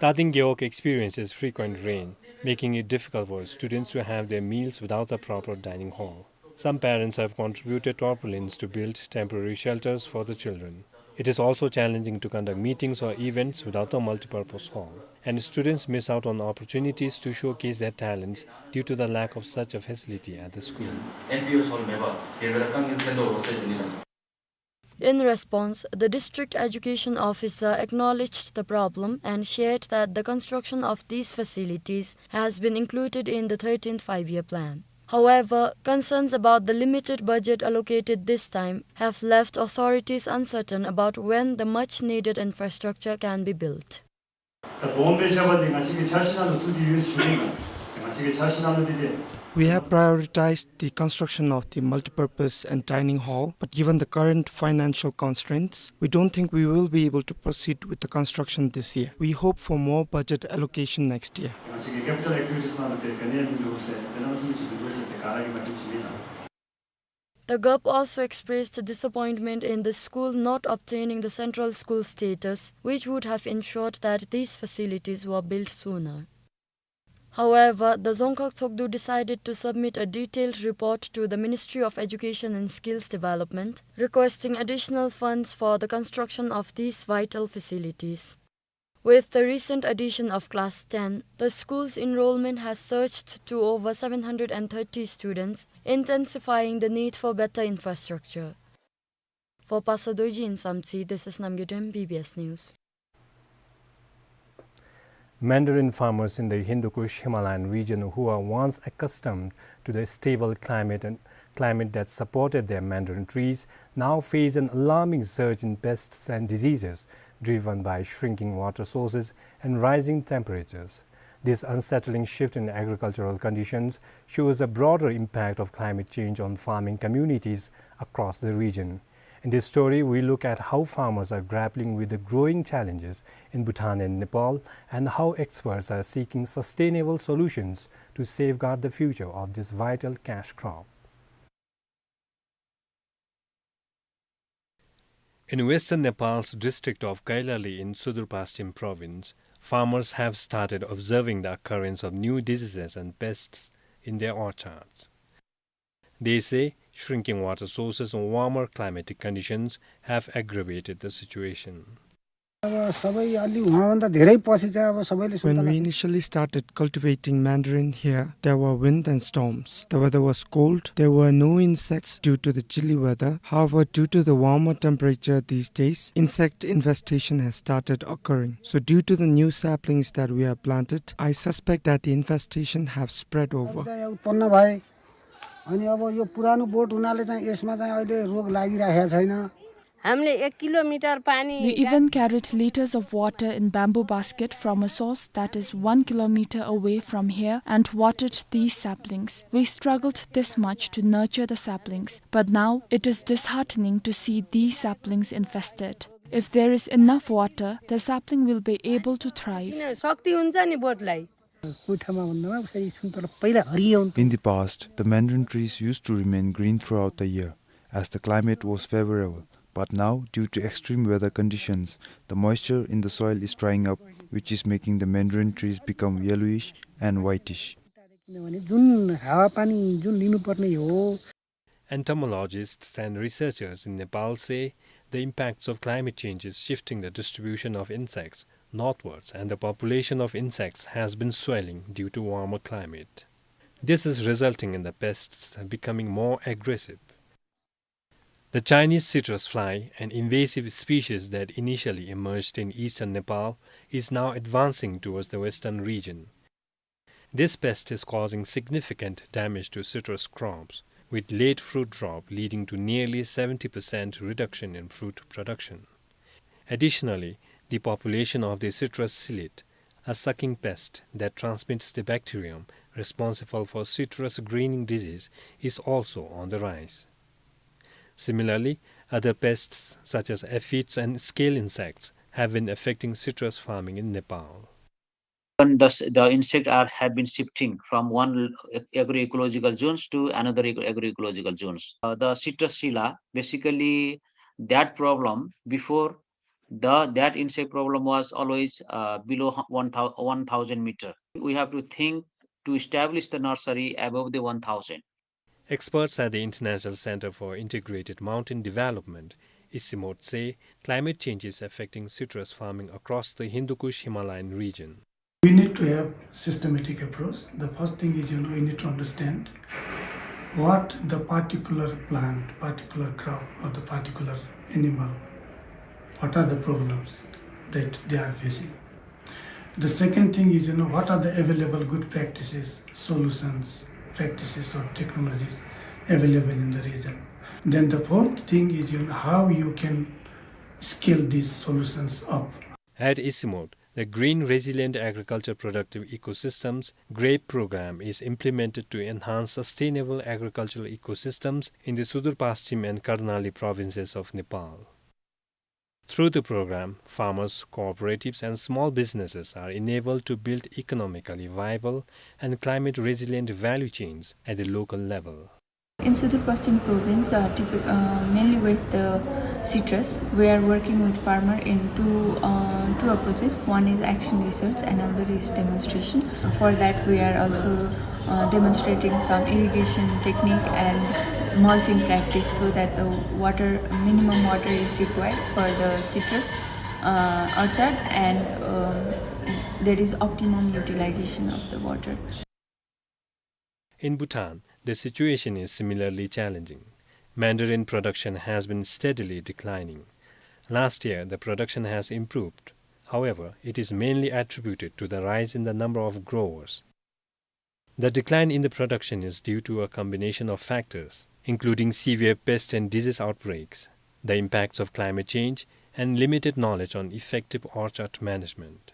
Tading Gewog experiences frequent rain, making it difficult for students to have their meals without a proper dining hall. Some parents have contributed tarpaulins to build temporary shelters for the children. It is also challenging to conduct meetings or events without a multipurpose hall, and students miss out on opportunities to showcase their talents due to the lack of such a facility at the school. In response, the district education officer acknowledged the problem and shared that the construction of these facilities has been included in the thirteenth Five-Year Plan. However, concerns about the limited budget allocated this time have left authorities uncertain about when the much-needed infrastructure can be built. ད་སྦོམ་སྦེ་རྐྱབ་པ་འདི་ང་བཅས་ཀྱི་འཆར་གཞི་ནང་ལུ་ཚུད་དེ་ཡོད་ཟེར་ཞུ་ནི་ལགས། ང་བཅས་ཀྱི་འཆར་གཞི་ནང་ལུ་འདི་ཏེ། We have prioritized the construction of the multipurpose and dining hall, but given the current financial constraints, we don't think we will be able to proceed with the construction this year. We hope for more budget allocation next year. ང་བཅས་ཀྱི་capital activities ནང་ལུ་ཏེ་ག་ནི་ཡང་མིན་འདུག་ཟེར། དེ་ནང་བཟུམ་ཅིག་མིན་འདུག་ཟེར་ཏེ་ག་ར་གིས་མ་འདྲཝ་ཅིག་མེད་ལགས། The gup also expressed disappointment in the school not obtaining the central school status, which would have ensured that these facilities were built sooner. However, the Dzongkhag Tshogdu decided to submit a detailed report to the Ministry of Education and Skills Development, requesting additional funds for the construction of these vital facilities. With the recent addition of class ten, the school's enrollment has surged to over seven hundred and thirty students, intensifying the need for better infrastructure. For Pasa Dorji in Samtse, this is Namgay Dem, B B S News. Mandarin farmers in the Hindu Kush Himalayan region, who are once accustomed to the stable climate and climate that supported their mandarin trees, now face an alarming surge in pests and diseases driven by shrinking water sources and rising temperatures. This unsettling shift in agricultural conditions shows the broader impact of climate change on farming communities across the region. In this story, we look at how farmers are grappling with the growing challenges in Bhutan and Nepal and how experts are seeking sustainable solutions to safeguard the future of this vital cash crop. In western Nepal's district of Kailali in Sudur Paschim province, farmers have started observing the occurrence of new diseases and pests in their orchards. They say shrinking water sources and warmer climatic conditions have aggravated the situation. अब सबै अलि हुनुभन्दा धेरै पछि चाहिँ अब सबैले When सुन्तला we initially started cultivating mandarin here, there were wind and storms. The weather was cold. There were no insects due to the chilly weather. However, due to the warmer temperature these days, insect infestation has started occurring. So due to the new saplings that we have planted, I suspect that the infestation have spread over. चाहिँ उत्पन्न भए। अनि अब यो पुरानो बोट हुनाले चाहिँ यसमा चाहिँ अहिले रोग लागिराखेको छैन। हामीले एक किलोमिटर पानी We even carried liters of water in bamboo basket from a source that is one kilometer away from here and watered these saplings. We struggled this much to nurture the saplings, but now it is disheartening to see these saplings infested. If there is enough water, the sapling will be able to thrive. किन शक्ति हुन्छ नि बोटलाई। कोठामा भन्दामा उसरी सुन्तला पहिला हरियो हुन्थ्यो। In the past, the mandarin trees used to remain green throughout the year, as the climate was favorable. But now, due to extreme weather conditions, the moisture in the soil is drying up, which is making the mandarin trees become yellowish and whitish. किनभने जुन हावापानी जुन लिनुपर्ने हो, Entomologists and researchers in Nepal say the impacts of climate change is shifting the distribution of insects northwards, and the population of insects has been swelling due to warmer climate. This is resulting in the pests becoming more aggressive. The Chinese citrus fly, an invasive species that initially emerged in eastern Nepal, is now advancing towards the western region. This pest is causing significant damage to citrus crops, with late fruit drop leading to nearly seventy percent reduction in fruit production. Additionally, the population of the citrus psyllid, a sucking pest that transmits the bacterium responsible for citrus greening disease, is also on the rise. Similarly, other pests such as aphids and scale insects have been affecting citrus farming in Nepal. And thus, the insect are, have been shifting from one agroecological zones to another agro-, agroecological zones. Uh, the citrus psylla, basically, that problem before the, that insect problem was always, uh, below hu-, one thou-, one thousand meter. We have to think to establish the nursery above the one thousand. Experts at the International Center for Integrated Mountain Development Isimod say climate change is affecting citrus farming across the Hindu Kush Himalayan region. We need to have systematic approach. The first thing is, you know, we need to understand what the particular plant, particular crop, or the particular animal, what are the problems that they are facing. The second thing is, you know, what are the available good practices, solutions, practices or technologies available in the region. Then the fourth thing is, you know, how you can scale these solutions up. At Isimod, the Green Resilient Agriculture Productive Ecosystems, GRAPE program is implemented to enhance sustainable agricultural ecosystems in the Sudur Paschim and Karnali provinces of Nepal. Through the program, farmers, cooperatives, and small businesses are enabled to build economically viable and climate resilient value chains at the local level. In Sudur Paschim province, uh, typic-, uh, mainly with the citrus, we are working with farmer in two, uh, two approaches. One is action research, another is demonstration. For that, we are also, uh, demonstrating some irrigation technique and mulching practice so that the water, minimum water is required for the citrus, uh, orchard, and, um, there is optimum utilization of the water. In Bhutan, the situation is similarly challenging. Mandarin production has been steadily declining. Last year, the production has improved. However, it is mainly attributed to the rise in the number of growers. The decline in the production is due to a combination of factors, including severe pest and disease outbreaks, the impacts of climate change, and limited knowledge on effective orchard management.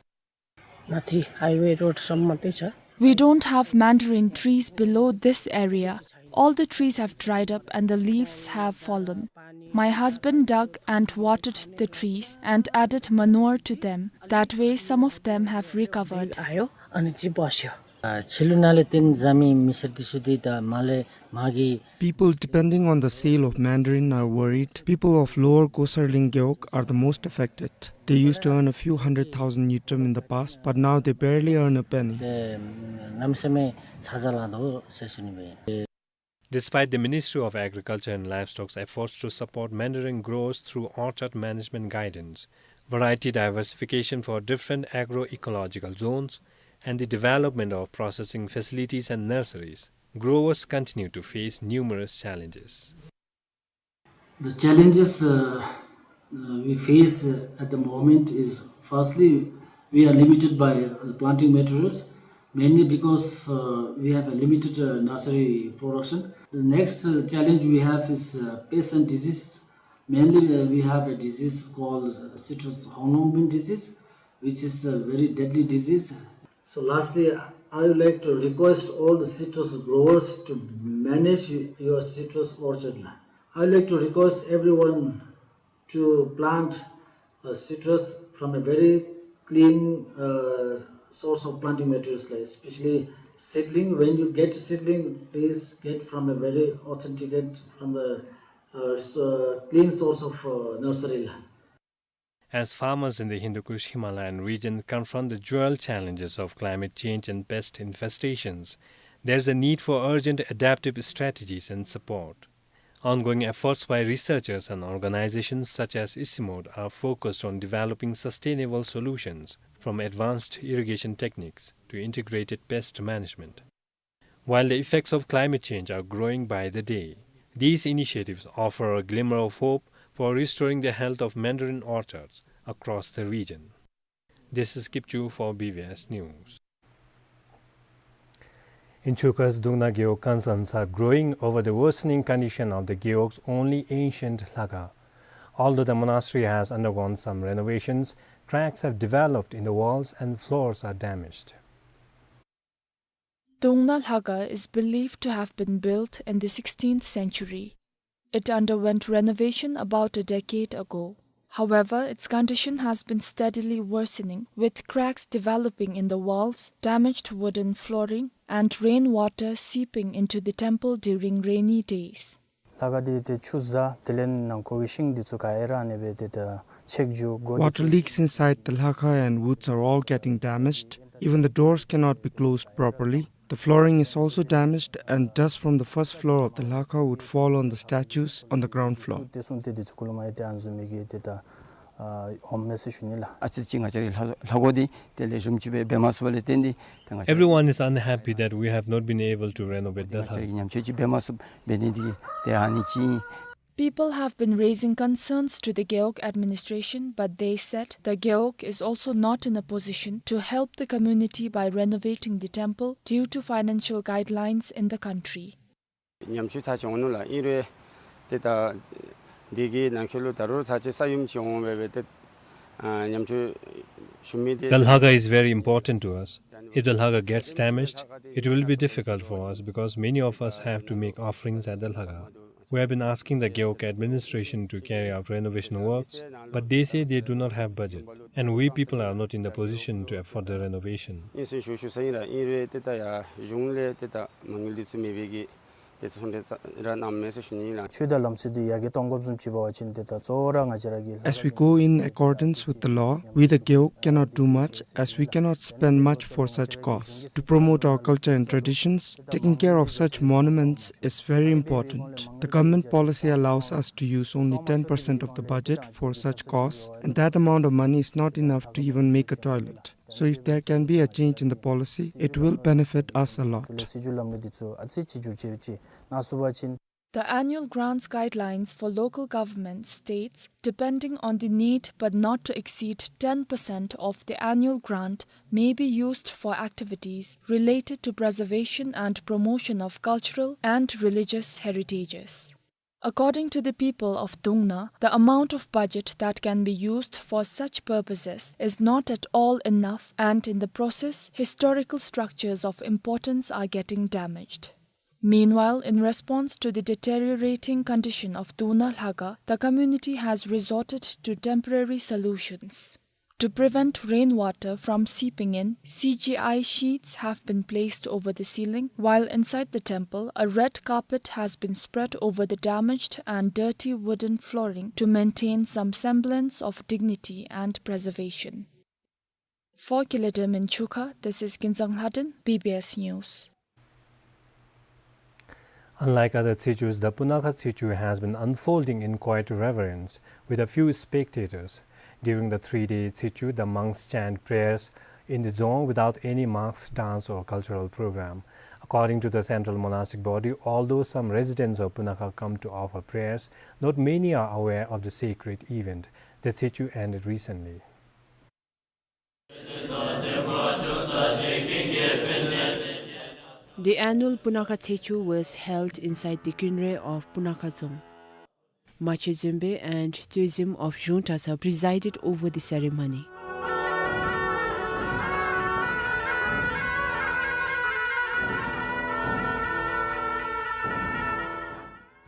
माथि हाइवे रोडसम्म मात्रै छ। We don't have mandarin trees below this area. All the trees have dried up and the leaves have fallen. My husband dug and watered the trees and added manure to them. That way, some of them have recovered. आयो अनि चाहिँ बस्यो। अ, छिलुनाले तिन जामी मिसर दिसुदी द माले मागी। People depending on the sale of mandarin are worried. People of Lower Kosarling Gewog are the most affected. They used to earn a few hundred thousand ngultrum in the past, but now they barely earn a penny. ཏེ་གནམ་མེད་ས་མེད་ཚ་ཚ་ལང་དོ་ཟེར་ཞུ་ནི་སྦེ། Despite the Ministry of Agriculture and Livestock's efforts to support mandarin growers through orchard management guidance, variety diversification for different agroecological zones, and the development of processing facilities and nurseries, growers continue to face numerous challenges. The challenges, uh, uh, we face, uh, at the moment is, firstly, we are limited by, uh, planting materials, mainly because, uh, we have a limited, uh, nursery production. The next, uh, challenge we have is, uh, pests and diseases. Mainly, uh, we have a disease called, uh, citrus hornblossom disease, which is a very deadly disease. So lastly, I would like to request all the citrus growers to manage your citrus orchard. I would like to request everyone to plant, uh, citrus from a very clean, uh, source of planting materials, like especially seedling. When you get seedling, please get from a very authenticate, from the, uh, s-, uh, clean source of, uh, nursery. As farmers in the Hindu Kush Himalayan region confront the dual challenges of climate change and pest infestations, there is a need for urgent adaptive strategies and support. Ongoing efforts by researchers and organizations such as Isimod are focused on developing sustainable solutions, from advanced irrigation techniques to integrated pest management. While the effects of climate change are growing by the day, these initiatives offer a glimmer of hope for restoring the health of mandarin orchards across the region. This is Kipchu for B B S News. In Chuukha's Dungna Gewog concerns are growing over the worsening condition of the gewog's only ancient lhakha. Although the monastery has undergone some renovations, cracks have developed in the walls and floors are damaged. Dungna Lhakha is believed to have been built in the sixteenth century. It underwent renovation about a decade ago. However, its condition has been steadily worsening, with cracks developing in the walls, damaged wooden flooring, and rainwater seeping into the temple during rainy days. ལྷ་ཁང་འདི་ཏེ་ཆུ་བཟའ། དེ་ལས་ནང་ཁོག་གི་ཤིང་འདི་ཚུ་ག་ར་ཨ་ནི་སྦེ་ཏེ་ད་ཆག་འགྱོ་དགོ། Water leaks inside the lhakha and woods are all getting damaged. Even the doors cannot be closed properly. The flooring is also damaged, and dust from the first floor of the Lhakha would fall on the statues on the ground floor. Everyone is unhappy that we have not been able to renovate the Lhakha. People have been raising concerns to the Gewog administration, but they said the Gewog is also not in a position to help the community by renovating the temple due to financial guidelines in the country. ཉམས་བཅོས་ཚར་ཅིག་འོང་ནུག་ལགས། ཨིན་རུང་ཏེ་ད་འདི་གི་ནང་འཁོད་ལུ་ད་རུང་ཚར་ཅིག་ས་ཡོམ་ཅིག་འོང་བའི་སྦེ་ཏེ་ཨ་ཉམས་བཅོས་ཞུ་མི་འདི། The Lhakha is very important to us. If the Lhakha gets damaged, it will be difficult for us because many of us have to make offerings at the Lhakha. We have been asking the Gewog administration to carry out renovation works, but they say they do not have budget, and we people are not in the position to afford the renovation. ཨིན་སུ་ཞུ་ཞུ་ས་ཨིན་ར། ཨིན་རུང་ཏེ་ད་ཡ་གཞུང་ལས་ཏེ་ད་མ་དངུལ་འདི་ཚུ་མེད་པའི་གི་ཏེ་ཚོང་འབྲེལ་ར་གནངམ་མས་ཟེར་ཞུ་ནི་ཨིན་ལགས། ཆོས་དང་ལམ་སྲོལ་འདི་ཡར་རྒྱས་གཏང་དགོཔ་བཟུམ་ཅིག་འབད་བ་ཅིན་ཏེ་ད་གཙོ་བོ་ར་ང་བཅས་ར་གི། As we go in accordance with the law, we the Gewog cannot do much as we cannot spend much for such costs. To promote our culture and traditions, taking care of such monuments is very important. The government policy allows us to use only ten percent of the budget for such costs, and that amount of money is not enough to even make a toilet. So if there can be a change in the policy, it will benefit us a lot. The annual grants guidelines for local government states, depending on the need, but not to exceed ten percent of the annual grant, may be used for activities related to preservation and promotion of cultural and religious heritages. According to the people of Dungna, the amount of budget that can be used for such purposes is not at all enough, and in the process, historical structures of importance are getting damaged. Meanwhile, in response to the deteriorating condition of Dungna Lhakha, the community has resorted to temporary solutions. To prevent rainwater from seeping in, C G I sheets have been placed over the ceiling, while inside the temple, a red carpet has been spread over the damaged and dirty wooden flooring to maintain some semblance of dignity and preservation. For Kiledemin Chukha, this is Kinzang Lhaden, B B S News. Unlike other Tsechus, the Punakha Tsechu has been unfolding in quiet reverence, with a few spectators. During the three-day Tsechu, the monks chant prayers in the dzong without any mass dance or cultural program. According to the central monastic body, although some residents of Punakha come to offer prayers, not many are aware of the sacred event. The Tsechu ended recently. The annual Punakha Tsechu was held inside the Kinre of Punakha Dzong. Mache Dzönpe and Tsoizim of Zhung Dratsa presided over the ceremony.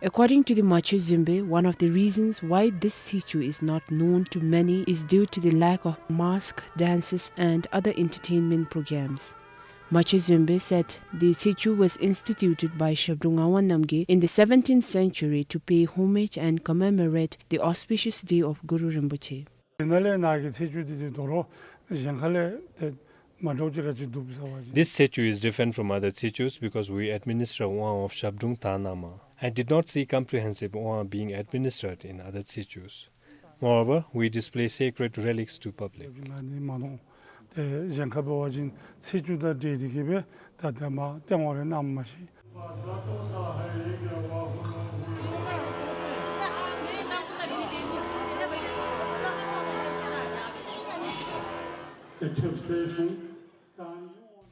According to the Mache Dzönpe, one of the reasons why this Tsechu is not known to many is due to the lack of mask, dances, and other entertainment programs. Mache Dzönpe said the Tsechu was instituted by Shabdrung Ngawang Namgyel in the seventeenth century to pay homage and commemorate the auspicious day of Guru Rinpoche. དེ་ནང་ལས་ནཱ་གི་ཚེས་བཅུ་དེ་དེ་དོ་རུང་གཞན་ཁ་ལས་དེ་མ་འདྲཝ་ཅིག་ག་ཅིག་འདུག་ཟེར་བ་ཅིན། This Tsechu is different from other Tsechus because we administer དབང་འོག་ཞབས་དྲུང་དར་ནག་མ། I did not see comprehensive དབང་being administered in other Tsechus. Moreover, we display sacred relics to public. ང་ནི་མ་མཐོང་། དེ་གཞན་ཁ་འབད་བ་ཅིན་ཚེས་བཅུ་དང་འབྲེལ་ཏེ་གི་སྦེ་ད་དེ་མ་སྟོན་དབང་རེ་གནངམ་མ་ཤེས།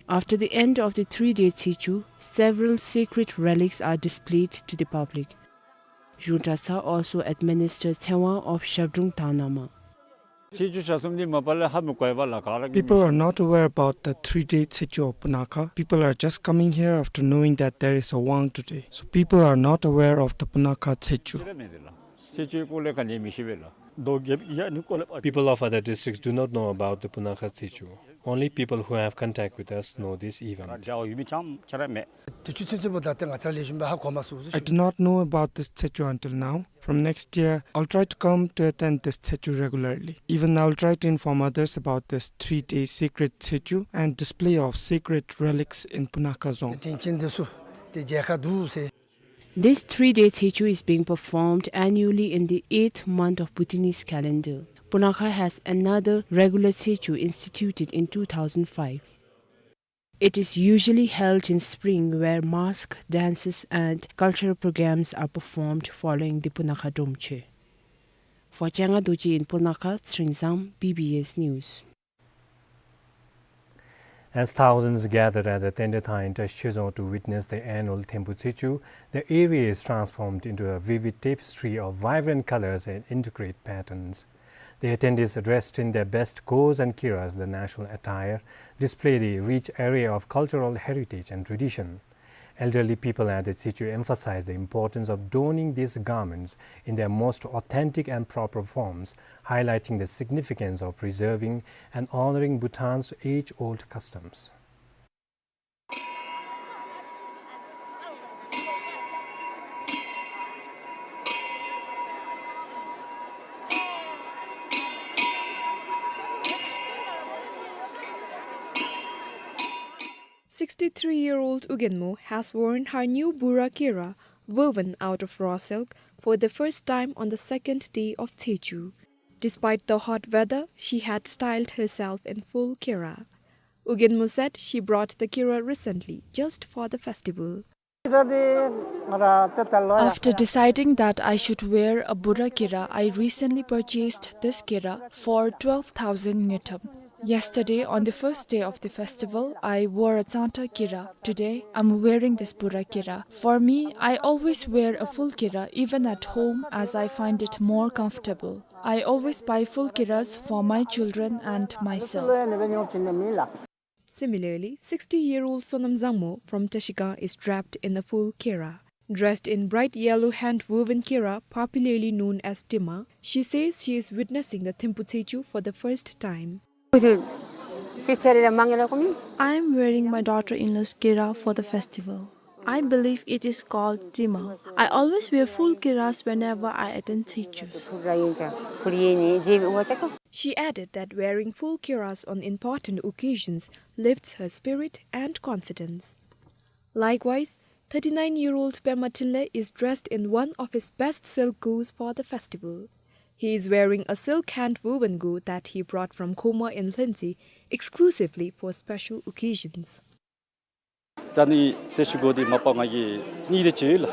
After the end of the three-day Tsechu, several sacred relics are displayed to the public. Zhung Dratsa also administers ཚེ་དབང་འོག་ཞབས་དྲུང་དར་ནག་མ། ཚེས་བཅུ་ཞག་གསུམ་འདི་མ་པ་ལས་ཧ་མི་གོ་བས་ལགས། ག་ར་གིས། People are not aware about the three-day Tsechu of Punakha. People are just coming here after knowing that there is a དབང་today. So people are not aware of the Punakha Tsechu. ཚེས་བཅུའི་སྐོར་ལས་ག་ནི་མི་ཤེས་པས་ལགས། མདོ་རྒྱབ་ཡ་ནི་སྐོར་ལས། People of other districts do not know about the Punakha Tsechu. Only people who have contact with us know this event. དེ་ཚུ་ཚུན་ཚོད་པོ་ད་ལྟ་ང་བཅས་ལེགས་ཤོམ་སྦེ་ཧ་གོ་མ་ཚུགས། I do not know about this statue until now. From next year, I'll try to come to attend this statue regularly. Even I'll try to inform others about this three-day sacred statue and display of sacred relics in Punakha zone. དེ་ཅིན་འདི་ཚུ་དེ་མཇལ་ཁ་འདུག་ཟེར། This three-day statue is being performed annually in the eighth month of Bhutanese calendar. Punakha has another regular statue instituted in two thousand five. It is usually held in spring, where mask dances and cultural programs are performed following the Punakha Dromche. For Changa Dorji in Punakha, Tsering Zam, B B S News. As thousands gathered at the Tendetan in Tashi Chhezang to witness the annual Thempu Tsechu, the area is transformed into a vivid tapestry of vibrant colors and intricate patterns. The attendees, dressed in their best gos and kiras, the national attire, display the rich array of cultural heritage and tradition. Elderly people at the Tsechu emphasize the importance of donning these garments in their most authentic and proper forms, highlighting the significance of preserving and honoring Bhutan's age-old customs. Sixty-three-year-old U Gyenmo has worn her new Bura Kira, woven out of raw silk, for the first time on the second day of Tsechu. Despite the hot weather, she had styled herself in full Kira. U Gyenmo said she brought the Kira recently, just for the festival. After deciding that I should wear a Bura Kira, I recently purchased this Kira for twelve thousand ngultrum. Yesterday, on the first day of the festival, I wore a Tsangta Kira. Today, I'm wearing this Bura Kira. For me, I always wear a full Kira, even at home, as I find it more comfortable. I always buy full Kiras for my children and myself. Similarly, sixty-year-old Sonam Zangmo from Trashigang is draped in a full Kira. Dressed in bright yellow hand-woven Kira, popularly known as Tima, she says she is witnessing the Thempu Tsechu for the first time. I am wearing my daughter-in-law's Kira for the festival. I believe it is called Tima. I always wear full Kiras whenever I attend Tsechu. She added that wearing full Kiras on important occasions lifts her spirit and confidence. Likewise, thirty-nine-year-old Pema Thinley is dressed in one of his best silk gos for the festival. He is wearing a silk hand-woven go that he brought from Khoma in Lhuentse exclusively for special occasions. ད་ནི་གསེར་ཞུ་གོ་འདི་མ་པ་ང་གིས་གཉིས་དེ་ཅིག་ལགས།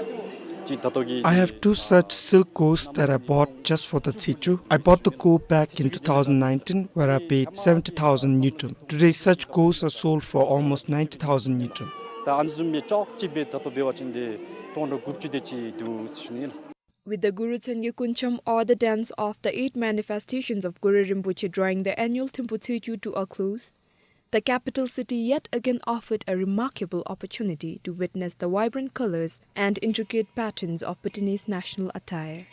གཅིག་ད་ལྟོ་གི། I have two such silk gos that I bought just for the Tsechu. I bought the go back in two thousand nineteen, where I paid seventy thousand ngultrum. Today, such gos are sold for almost ninety thousand ngultrum. ད་ཨ་ནི་བཟུམ་མའི་ཅོག་གཅིག་སྦེ་ད་ལྟོ་འབད་བ་ཅིན་དེ་སྟོང་དང་དགུ་བཅུ་དེ་ཅིག་འདུག་ཟེར་ཞུ་ནི་ལགས། With the Guru Tsenge Kuncham, or the dance of the eight manifestations of Guru Rinpoche, drawing the annual Thempu Tsechu to a close, the capital city yet again offered a remarkable opportunity to witness the vibrant colors and intricate patterns of Bhutanese national attire.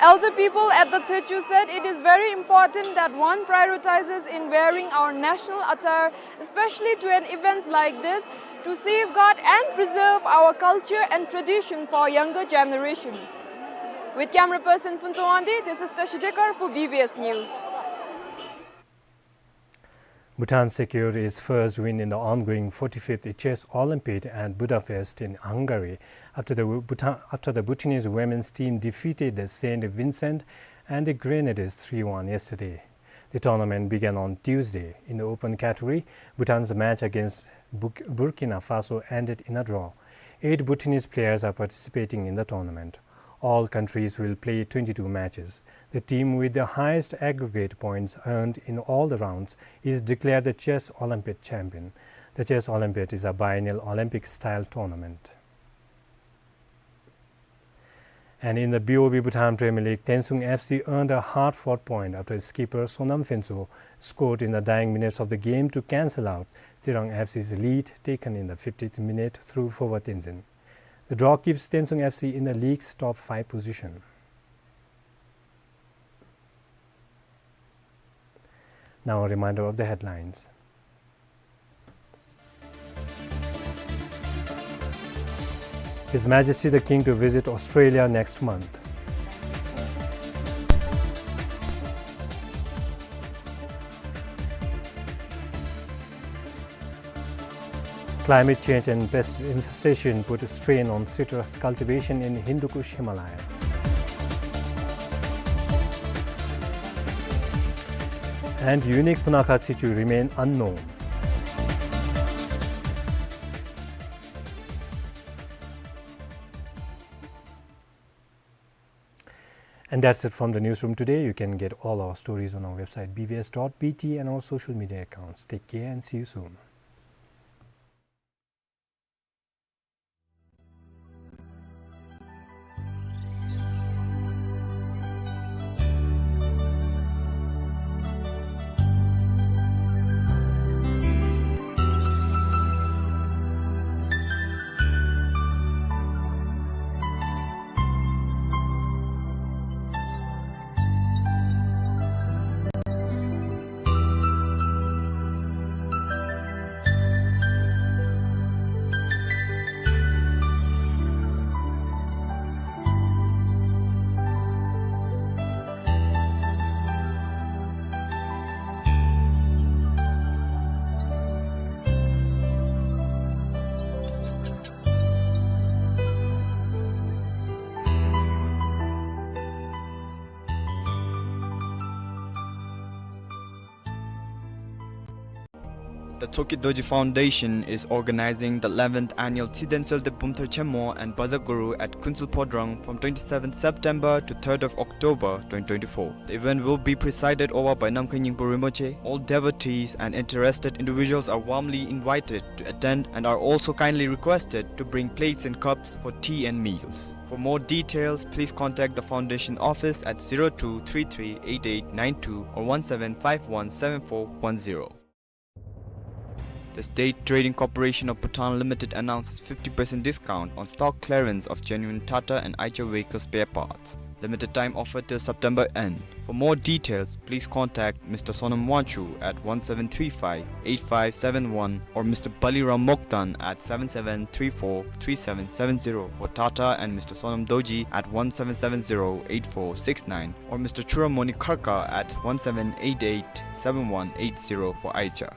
Elder people at the Tsechu said it is very important that one prioritizes in wearing our national attire, especially to an events like this, to safeguard and preserve our culture and tradition for younger generations. With camera person Phuntsog Wangdi, this is Tashi Dekar for B B S News. Bhutan secured its first win in the ongoing forty-fifth Chess Olympiad at Budapest in Hungary after the Bhutan, after the Bhutanese women's team defeated the Saint Vincent and the Grenadines three one yesterday. The tournament began on Tuesday. In the open category, Bhutan's match against Buk-, Burkina Faso ended in a draw. Eight Bhutanese players are participating in the tournament. All countries will play twenty-two matches. The team with the highest aggregate points earned in all the rounds is declared the Chess Olympiad champion. The Chess Olympiad is a biennial Olympic-style tournament. And in the B O B Bhutan Premier League, Tensung F C earned a hard-fought point after skipper Sonam Phentso scored in the dying minutes of the game to cancel out Tsirang F C's lead, taken in the fiftieth minute through forward Tenzin. The draw keeps Tensung F C in the league's top five position. Now a reminder of the headlines. His Majesty the King to visit Australia next month. Climate change and pest infestation put a strain on citrus cultivation in Hindu Kush Himalaya. And unique Punakha Tsichu remain unknown. And that's it from the newsroom today. You can get all our stories on our website B B S dot B T and our social media accounts. Take care and see you soon. The Tsoki Dorji Foundation is organizing the eleventh annual Tshiden Seollade Bumthar Chenmo and Baza Guru at Kunsel Phodrang from twenty-seventh September to third of October twenty twenty-four. The event will be presided over by Namkhai Nyingpo Rinpoche. All devotees and interested individuals are warmly invited to attend and are also kindly requested to bring plates and cups for tea and meals. For more details, please contact the Foundation office at zero two three three eight eight nine two or one seven five one seven four one zero. The State Trading Corporation of Bhutan Limited announces fifty percent discount on stock clearance of genuine Tata and Eicher vehicle spare parts. Limited time offer till September end. For more details, please contact Mister Sonam Wangchuk at one seven three five eight five seven one or Mister Baliram Moktan at seven seven three four three seven seven zero for Tata and Mister Sonam Dorji at one seven seven zero eight four six nine or Mister Churamoni Kharka at one seven eight eight seven one eight zero for Eicher.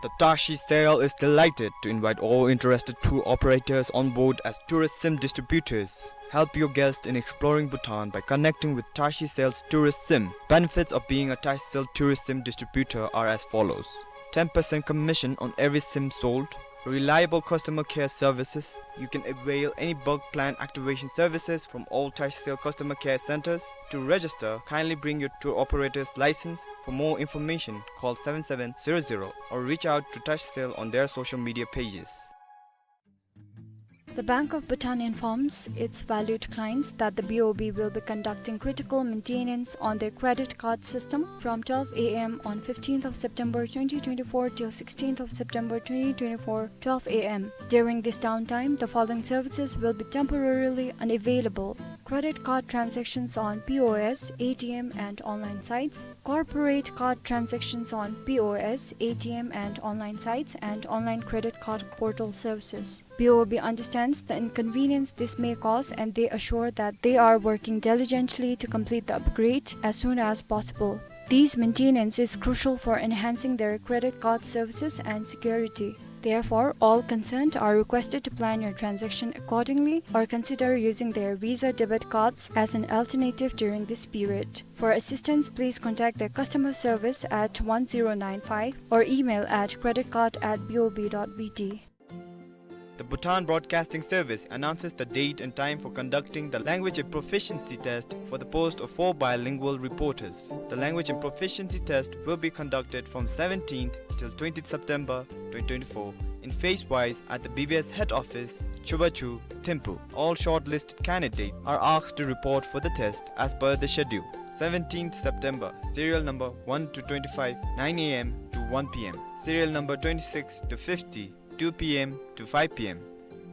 The Tashi Sail is delighted to invite all interested tour operators on board as tourist sim distributors. Help your guests in exploring Bhutan by connecting with Tashi Sail's tourist sim. Benefits of being a Tashi Sail tourist sim distributor are as follows. Ten percent commission on every sim sold. Reliable customer care services. You can avail any bulk plan activation services from all Tashi Sail customer care centers. To register, kindly bring your tour operator's license. For more information, call seven seven zero zero or reach out to Tashi Sail on their social media pages. The Bank of Bhutan informs its valued clients that the B O B will be conducting critical maintenance on their credit card system from twelve A M on fifteenth of September twenty twenty-four till sixteenth of September twenty twenty-four, twelve A M. During this downtime, the following services will be temporarily unavailable: credit card transactions on P O S, A T M, and online sites, corporate card transactions on P O S, A T M, and online sites, and online credit card portal services. B O B understands the inconvenience this may cause, and they assure that they are working diligently to complete the upgrade as soon as possible. This maintenance is crucial for enhancing their credit card services and security. Therefore, all concerned are requested to plan your transaction accordingly or consider using their Visa debit cards as an alternative during this period. For assistance, please contact their customer service at one zero nine five or email at credit card at B O B dot B T. The Bhutan Broadcasting Service announces the date and time for conducting the language and proficiency test for the post of four bilingual reporters. The language and proficiency test will be conducted from seventeenth till twentieth September twenty twenty-four in phase-wise at the B B S head office, Chubachu, Thimphu. All shortlisted candidates are asked to report for the test as per the schedule. Seventeenth September, serial number one to twenty-five, nine A M to one P M. Serial number twenty-six to fifty, two P M to five P M.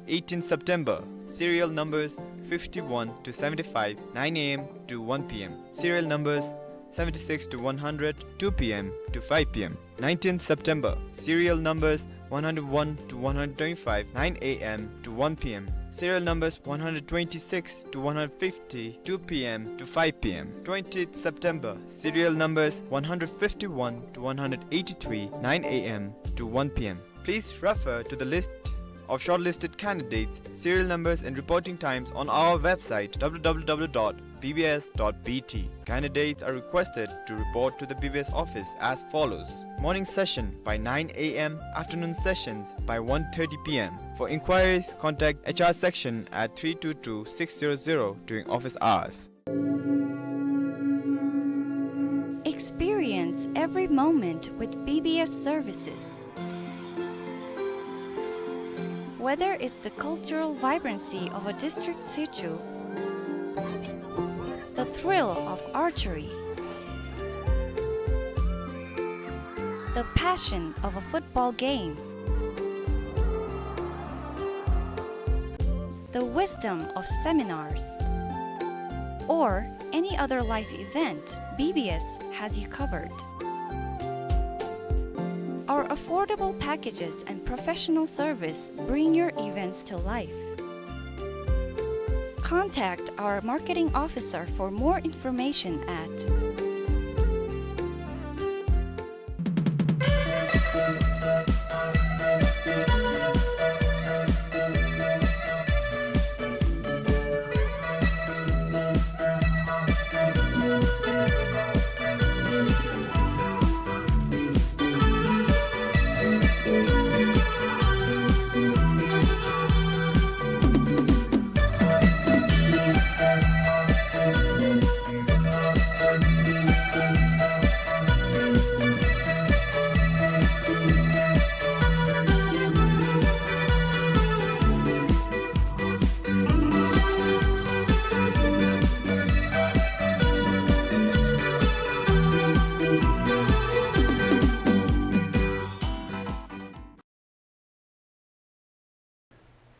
Eighteenth September, serial numbers fifty-one to seventy-five, nine A M to one P M. Serial numbers seventy-six to one hundred, two P M to five P M. Nineteenth September, serial numbers one hundred one to one hundred twenty-five, nine A M to one P M. Serial numbers one hundred twenty-six to one hundred fifty, two P M to five P M. Twentieth September, serial numbers one hundred fifty-one to one hundred eighty-three, nine A M to one P M. Please refer to the list of shortlisted candidates, serial numbers and reporting times on our website, W W W dot B B S dot B T. Candidates are requested to report to the B B S office as follows. Morning session by nine A M, afternoon sessions by one thirty P M. For inquiries, contact H R section at three two two six zero zero during office hours. Experience every moment with B B S services. Whether it's the cultural vibrancy of a district situ, the thrill of archery, the passion of a football game, the wisdom of seminars, or any other life event, B B S has you covered. Our affordable packages and professional service bring your events to life. Contact our marketing officer for more information at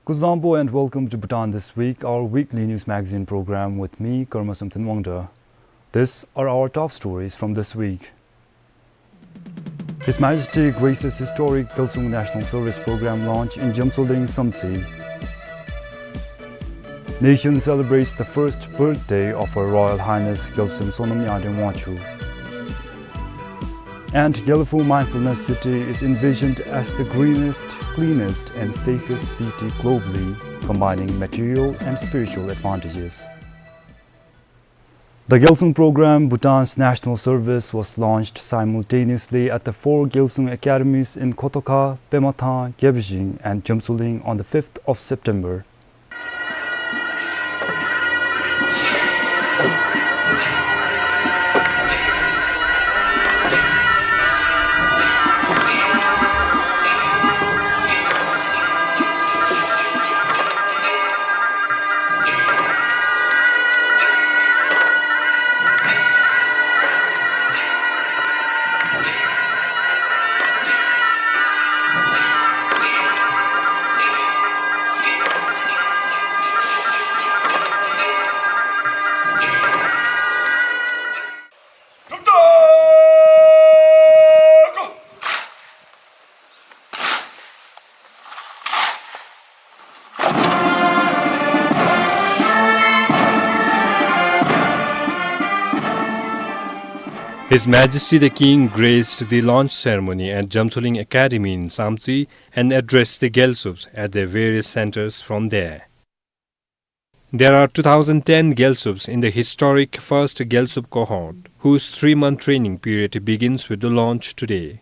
Kuzuzangpo and welcome to Bhutan This Week, our weekly news magazine program with me, Karma Samten Wangda. These are our top stories from this week. His Majesty graces historic Gyalsung National Service Program launch in Jamtsoling, Samtse. Nation celebrates the first birthday of Her Royal Highness Gyaltsem Sonam Yangdreng Wangchuck. And Gelephu Mindfulness City is envisioned as the greenest, cleanest, and safest city globally, combining material and spiritual advantages. The Gyalsung program, Bhutan's national service, was launched simultaneously at the four Gyalsung academies in Khotokha, Pemathang, Gebishing, and Jamtsoling on the fifth of September. His Majesty the King graced the launch ceremony at Jamtsoling Academy in Samtse and addressed the Gyalsups at their various centers from there. There are two thousand ten Gyalsups in the historic first Gyalsup cohort, whose three-month training period begins with the launch today.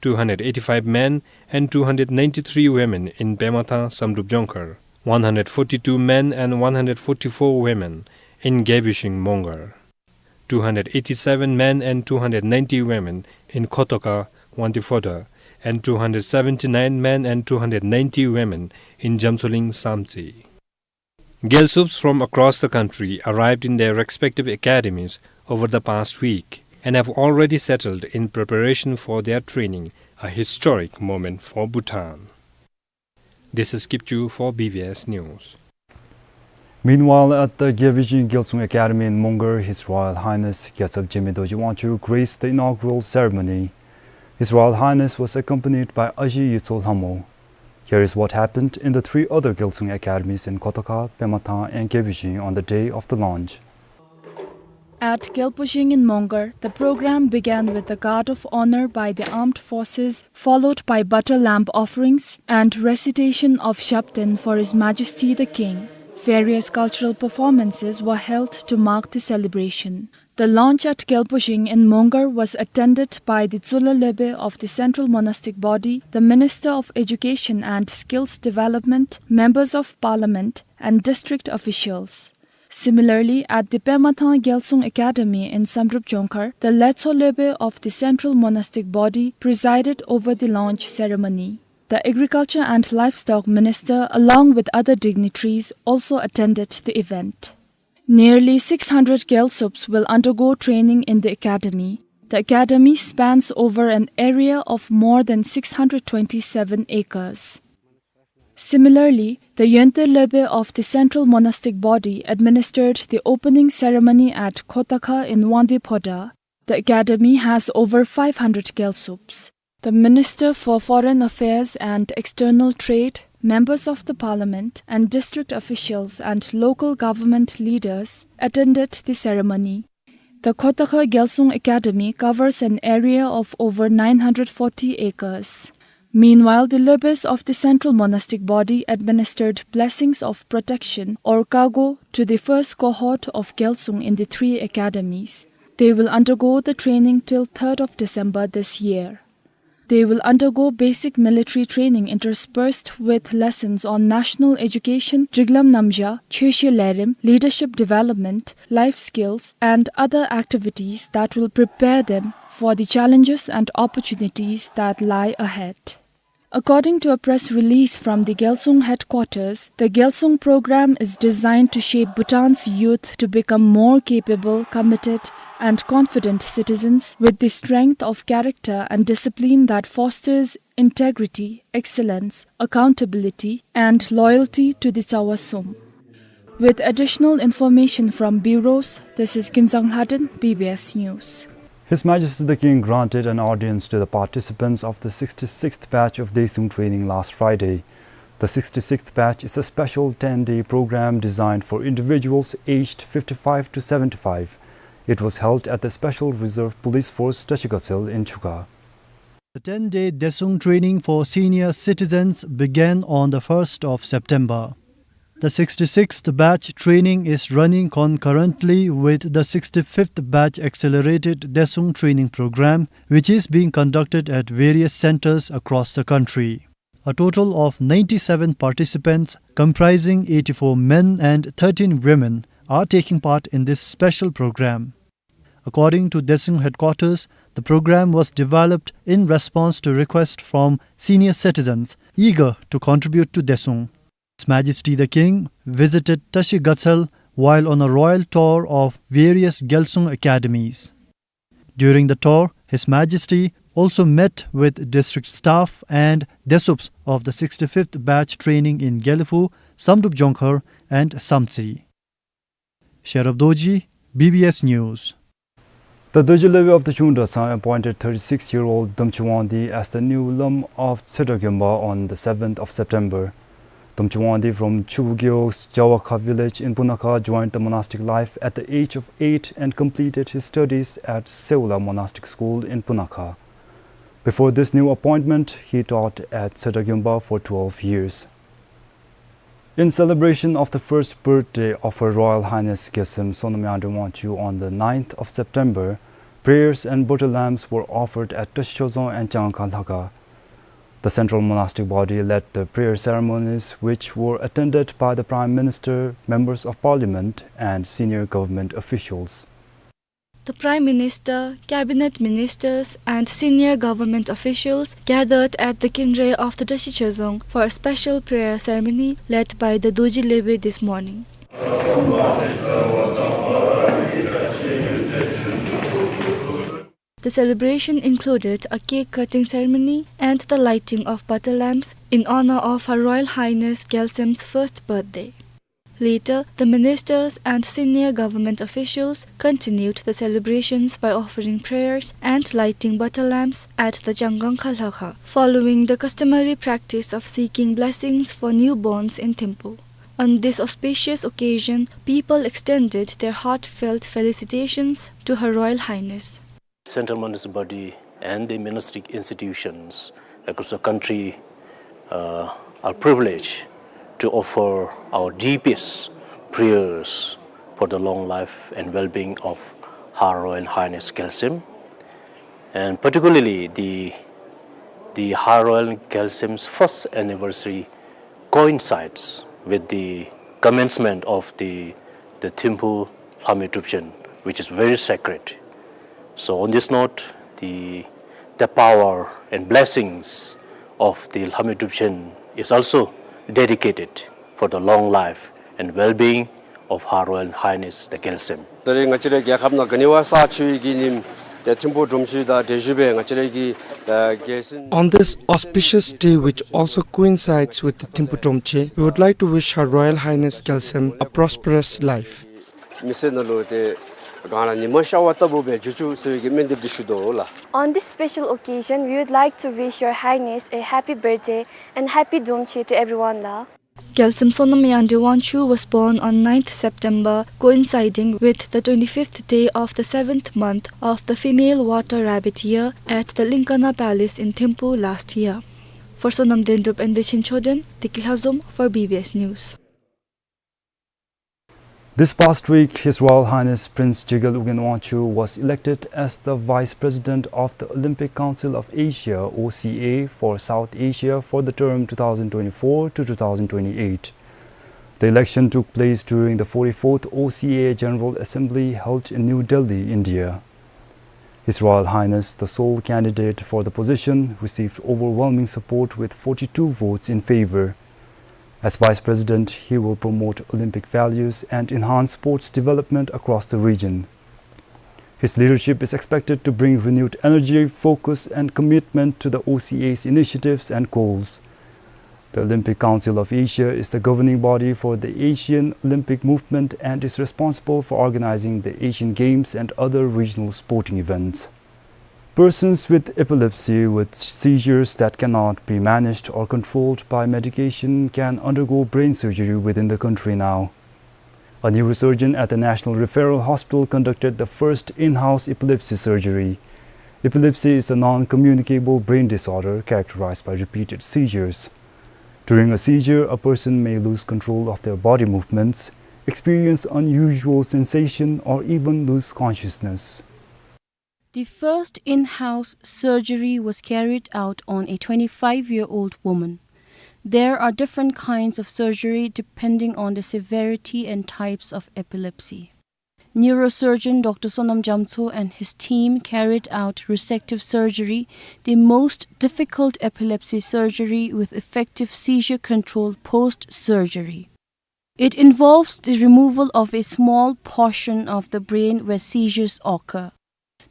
Two hundred eighty-five men and two hundred ninety-three women in Pemathang Samdrup Jongkhar, one hundred forty-two men and one hundred forty-four women in Gebishing Mongar, two hundred eighty-seven men and two hundred ninety women in Khotokha Wangtephoda, and two hundred seventy-nine men and two hundred ninety women in Jamtsoling Samtse. Gyalsups from across the country arrived in their respective academies over the past week and have already settled in preparation for their training, a historic moment for Bhutan. This is Kipchu for B B S News. Meanwhile, at the Gyalpo Jing Gyalsung Academy in Mongar, His Royal Highness Gyaltsab Jigme Dorji Wangchuck graced the inaugural ceremony. His Royal Highness was accompanied by Aji Yitso Lhamo. Here is what happened in the three other Gyalsung Academies in Kotakha, Pemathang and Gyalpo Jing on the day of the launch. At Gyalpo Jing in Mongar, the program began with the guard of honor by the armed forces, followed by butter lamb offerings and recitation of Japten for His Majesty the King. Various cultural performances were held to mark the celebration. The launch at Gyalpo Jing in Mongar was attended by the Tsulwa Lwbe of the Central Monastic Body, the Minister of Education and Skills Development, members of parliament, and district officials. Similarly, at the Pemathang Gyalsung Academy in Samdrup Jongkhar, the Letso Lwbe of the Central Monastic Body presided over the launch ceremony. The Agriculture and Livestock Minister, along with other dignitaries, also attended the event. Nearly six hundred Gyalsups will undergo training in the academy. The academy spans over an area of more than six hundred twenty-seven acres. Similarly, the Yonte Lwbe of the Central Monastic Body administered the opening ceremony at Kotakha in Wangdue Phodrang. The academy has over five hundred Gyalsups. The Minister for Foreign Affairs and External Trade, members of the parliament, and district officials and local government leaders attended the ceremony. The Kotakha Gyalsung Academy covers an area of over nine hundred forty acres. Meanwhile, the Lwbes of the Central Monastic Body administered blessings of protection or kago to the first cohort of Gyalsung in the three academies. They will undergo the training till third of December this year. They will undergo basic military training interspersed with lessons on national education, Driglam Namja, Chöshe Lerim, leadership development, life skills, and other activities that will prepare them for the challenges and opportunities that lie ahead. According to a press release from the Gyalsung headquarters, the Gyalsung program is designed to shape Bhutan's youth to become more capable, committed, and confident citizens with the strength of character and discipline that fosters integrity, excellence, accountability, and loyalty to the Tsawasum. With additional information from bureaus, this is Kinzang Lhaden, B B S News. His Majesty the King granted an audience to the participants of the sixty-sixth batch of Daesung training last Friday. The sixty-sixth batch is a special ten-day program designed for individuals aged fifty-five to seventy-five. It was held at the Special Reserve Police Force Tashi Gatshel in Chukha. The ten-day Daesung training for senior citizens began on the first of September. The sixty-sixth batch training is running concurrently with the sixty-fifth batch accelerated Daesung training program, which is being conducted at various centers across the country. A total of ninety-seven participants, comprising eighty-four men and thirteen women, are taking part in this special program. According to Daesung headquarters, the program was developed in response to request from senior citizens eager to contribute to Daesung. His Majesty the King visited Tashi Gatshel while on a royal tour of various Gyalsung academies. During the tour, His Majesty also met with district staff and Daesups of the sixty-fifth batch training in Gelephu, Samdrup Jongkhar, and Samtse. Sherab Dorji, B B S News. The Dorji Lwbe of the Chungdrasang appointed thirty-six-year-old Domching Wangdi as the new Lam of Tshedra Gyonpa on the seventh of September. Domching Wangdi from Chubu Gewog's Jawakha village in Punakha joined the monastic life at the age of eight and completed his studies at Seola Monastic School in Punakha. Before this new appointment, he taught at Tshedra Gyonpa for twelve years. In celebration of the first birthday of Her Royal Highness Gyaltsem Sonam Yangdreng Wangchuck on the ninth of September, prayers and butter lambs were offered at Tashi Chorzong and Changakha Lhakha. The Central Monastic Body led the prayer ceremonies, which were attended by the Prime Minister, members of Parliament, and senior government officials. The Prime Minister, Cabinet Ministers, and senior government officials gathered at the Kinre of the Tashi Chorzong for a special prayer ceremony led by the Dorji Lwbe this morning. The celebration included a cake-cutting ceremony and the lighting of butter lamps in honor of Her Royal Highness Gyaltsem's first birthday. Later, the ministers and senior government officials continued the celebrations by offering prayers and lighting butter lamps at the Changgang Khalkha, following the customary practice of seeking blessings for newborns in Thimphu. On this auspicious occasion, people extended their heartfelt felicitations to Her Royal Highness. Central monastic body and the monastic institutions across the country, uh, are privileged to offer our deepest prayers for the long life and well-being of Her Royal Highness Gyaltsem, and particularly the, the Her Royal Gyaltsem's first anniversary coincides with the commencement of the, the Thimphu Lhame Drupchen, which is very sacred. So on this note, the, the power and blessings of the Lhame Drupchen is also dedicated for the long life and well-being of Her Royal Highness the Gyaltsem. ད་རེས་ང་བཅས་རའི་རྒྱལ་ཁབ་ནང་ག་ནི་བ་ས་ཆེ་བའི་གི་ཉིནམ་ཏེ་ཐིམ་ཕུག་སྒྲོམ་གཞི་དང་འབྲེལ་བཞུགས་སྦེ་ང་བཅས་རའི་གི་ཏེ་རྒྱལ་སྲིད། On this auspicious day, which also coincides with the Thimphu Dromche, we would like to wish Her Royal Highness Gyaltsem a prosperous life. མི་ཚེ་ནང་ལུ་ཏེ་གང་ལ་ཉི་མ་ཤར་བ་ལྟ་བུ་སྦེ་འགྱུར་བཅུག་ཟེར་བའི་གི་སྨོན་འདེབས་འདི་ཞུ་དོ་ལགས། On this special occasion, we would like to wish Your Highness a happy birthday and happy Dromche to everyone ལགས། Gyaltsem Sonam Yangdrip Wangchuck was born on ninth September, coinciding with the twenty-fifth day of the seventh month of the female water rabbit year at the Linkana Palace in Thimphu last year. For Sonam Dendrup and Dechen Choden, Tiki Lhazom for B B S News. This past week, His Royal Highness Prince Jegal Ugyen Wangchuck was elected as the Vice President of the Olympic Council of Asia, O C A, for South Asia for the term two thousand twenty-four to two thousand twenty-eight. The election took place during the forty-fourth O C A General Assembly held in New Delhi, India. His Royal Highness, the sole candidate for the position, received overwhelming support with forty-two votes in favor. As Vice President, he will promote Olympic values and enhance sports development across the region. His leadership is expected to bring renewed energy, focus, and commitment to the O C A's initiatives and goals. The Olympic Council of Asia is the governing body for the Asian Olympic movement and is responsible for organizing the Asian Games and other regional sporting events. Persons with epilepsy with seizures that cannot be managed or controlled by medication can undergo brain surgery within the country now. A neurosurgeon at the National Referral Hospital conducted the first in-house epilepsy surgery. Epilepsy is a non-communicable brain disorder characterized by repeated seizures. During a seizure, a person may lose control of their body movements, experience unusual sensation, or even lose consciousness. The first in-house surgery was carried out on a twenty-five-year-old woman. There are different kinds of surgery depending on the severity and types of epilepsy. Neurosurgeon Doctor Sonam Jamtso and his team carried out resective surgery, the most difficult epilepsy surgery with effective seizure control post-surgery. It involves the removal of a small portion of the brain where seizures occur.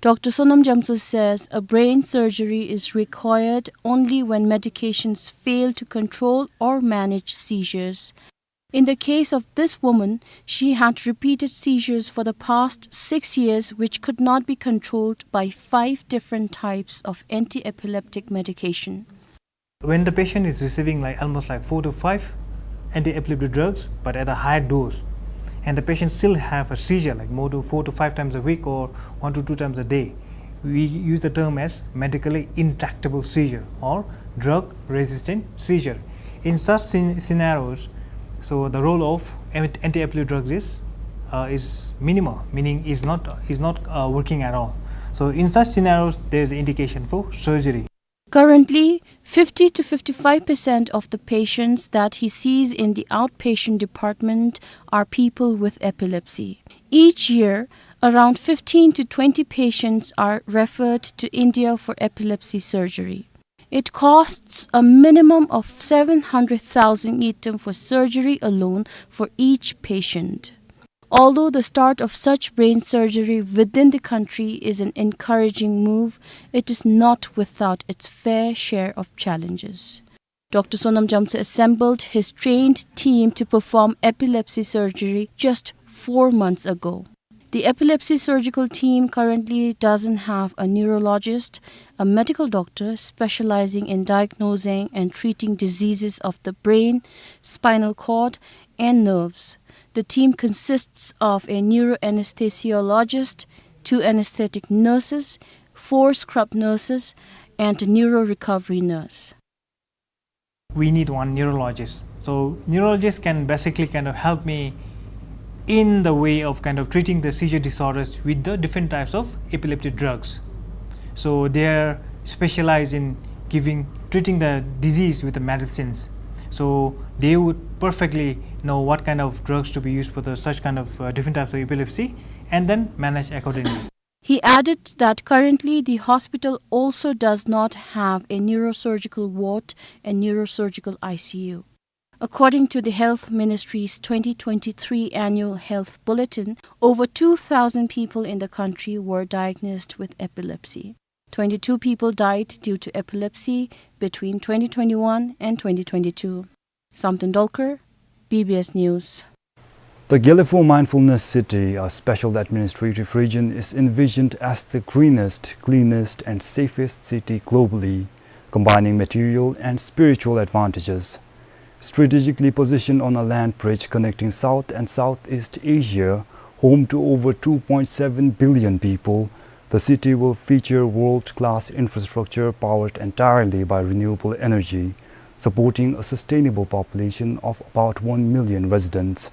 Doctor Sonam Jamtso says a brain surgery is required only when medications fail to control or manage seizures. In the case of this woman, she had repeated seizures for the past six years, which could not be controlled by five different types of anti-epileptic medication. When the patient is receiving, like, almost, like, four to five anti-epileptic drugs, but at a high dose, and the patient still have a seizure, like, more to four to five times a week or one to two times a day, we use the term as medically intractable seizure or drug-resistant seizure. In such scen-, scenarios, so the role of an-, anti-epileptic drugs is, uh, is minimal, meaning is not, is not, uh, working at all. So in such scenarios, there is indication for surgery. Currently, fifty to fifty-five percent of the patients that he sees in the outpatient department are people with epilepsy. Each year, around fifteen to twenty patients are referred to India for epilepsy surgery. It costs a minimum of seven hundred thousand ngultrum for surgery alone for each patient. Although the start of such brain surgery within the country is an encouraging move, it is not without its fair share of challenges. Doctor Sonam Jamshe assembled his trained team to perform epilepsy surgery just four months ago. The epilepsy surgical team currently doesn't have a neurologist, a medical doctor specializing in diagnosing and treating diseases of the brain, spinal cord, and nerves. The team consists of a neuroanesthesiologist, two anesthetic nurses, four scrub nurses, and a neuro recovery nurse. We need one neurologist. So neurologist can basically kind of help me in the way of kind of treating the seizure disorders with the different types of epileptic drugs. So they are specialized in giving, treating the disease with the medicines. So they would perfectly know what kind of drugs to be used for the such kind of, uh, different types of epilepsy, and then manage accordingly. He added that currently the hospital also does not have a neurosurgical ward and neurosurgical I C U. According to the Health Ministry's twenty twenty-three annual health bulletin, over two thousand people in the country were diagnosed with epilepsy. Twenty-two people died due to epilepsy between twenty twenty-one and twenty twenty-two. Samten Dolkar, B B S News. The Gelephu Mindfulness City, a special administrative region, is envisioned as the greenest, cleanest, and safest city globally, combining material and spiritual advantages. Strategically positioned on a land bridge connecting South and Southeast Asia, home to over two point seven billion people, the city will feature world-class infrastructure powered entirely by renewable energy, supporting a sustainable population of about one million residents.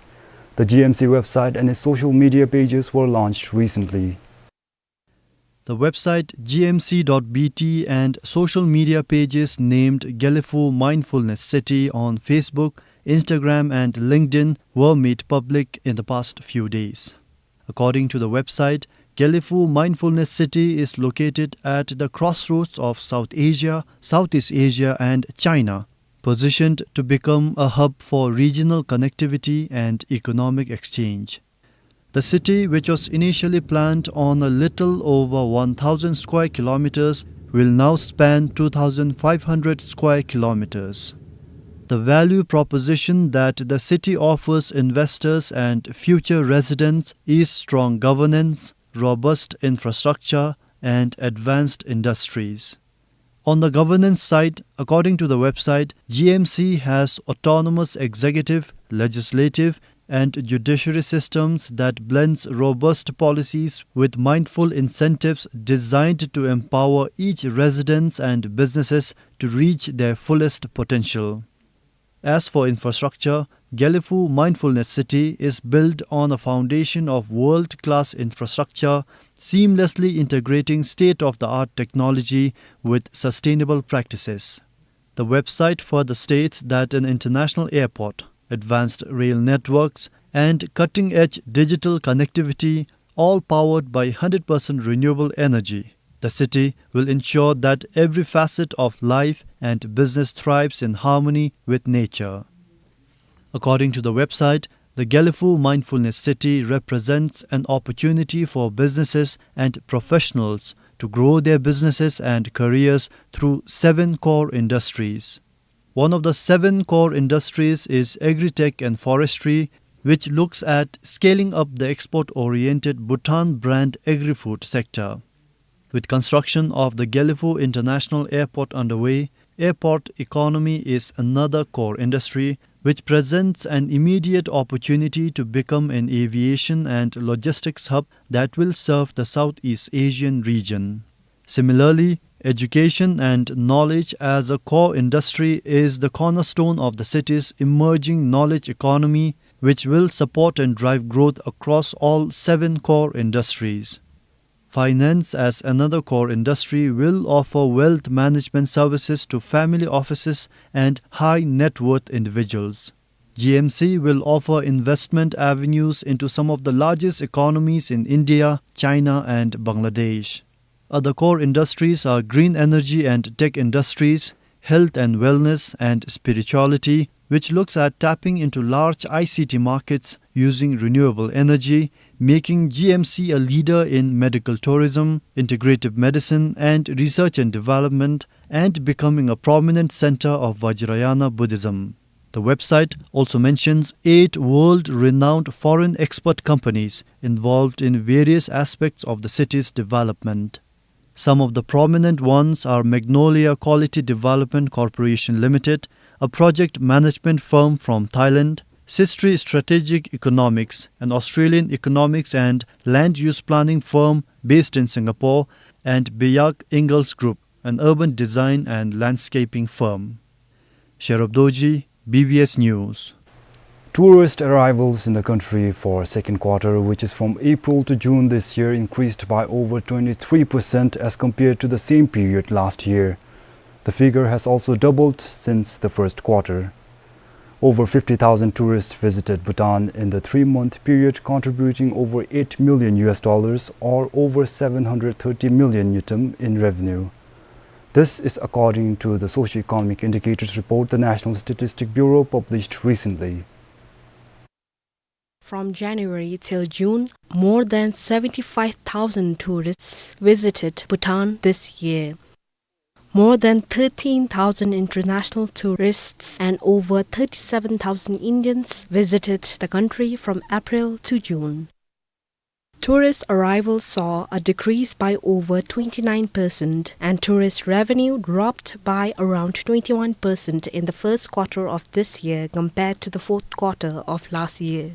The G M C website and its social media pages were launched recently. The website G M C dot B T and social media pages named Gelephu Mindfulness City on Facebook, Instagram, and LinkedIn were made public in the past few days. According to the website, Gelephu Mindfulness City is located at the crossroads of South Asia, Southeast Asia, and China, positioned to become a hub for regional connectivity and economic exchange. The city, which was initially planned on a little over one thousand square kilometers, will now span two thousand five hundred square kilometers. The value proposition that the city offers investors and future residents is strong governance, robust infrastructure, and advanced industries. On the governance side, according to the website, G M C has autonomous executive, legislative, and judiciary systems that blends robust policies with mindful incentives designed to empower each residents and businesses to reach their fullest potential. As for infrastructure, Gelephu Mindfulness City is built on a foundation of world-class infrastructure, seamlessly integrating state-of-the-art technology with sustainable practices. The website further states that an international airport, advanced rail networks, and cutting-edge digital connectivity, all powered by hundred percent renewable energy. The city will ensure that every facet of life and business thrives in harmony with nature. According to the website, the Gelephu Mindfulness City represents an opportunity for businesses and professionals to grow their businesses and careers through seven core industries. One of the seven core industries is agri-tech and forestry, which looks at scaling up the export-oriented Bhutan brand agri-food sector. With construction of the Gelephu International Airport underway, airport economy is another core industry, which presents an immediate opportunity to become an aviation and logistics hub that will serve the Southeast Asian region. Similarly, education and knowledge as a core industry is the cornerstone of the city's emerging knowledge economy, which will support and drive growth across all seven core industries. Finance, as another core industry, will offer wealth management services to family offices and high net worth individuals. G M C will offer investment avenues into some of the largest economies in India, China, and Bangladesh. Other core industries are green energy and tech industries, health and wellness, and spirituality, which looks at tapping into large I C T markets, using renewable energy, making G M C a leader in medical tourism, integrative medicine, and research and development, and becoming a prominent center of Vajrayana Buddhism. The website also mentions eight world-renowned foreign expert companies involved in various aspects of the city's development. Some of the prominent ones are Magnolia Quality Development Corporation Limited, a project management firm from Thailand, Sistri Strategic Economics, an Australian economics and land use planning firm based in Singapore, and Bjarke Ingels Group, an urban design and landscaping firm. Sherab Dorji, B B S News. Tourist arrivals in the country for second quarter, which is from April to June this year, increased by over twenty-three percent as compared to the same period last year. The figure has also doubled since the first quarter. Over fifty thousand tourists visited Bhutan in the three-month period, contributing over eight million U S dollars, or over seven hundred thirty million ngultrum, in revenue. This is according to the Socio-Economic Indicators report the National Statistic Bureau published recently. From January till June, more than seventy-five thousand tourists visited Bhutan this year. More than thirteen thousand international tourists and over thirty-seven thousand Indians visited the country from April to June. Tourist arrivals saw a decrease by over twenty-nine percent, and tourist revenue dropped by around twenty-one percent in the first quarter of this year compared to the fourth quarter of last year.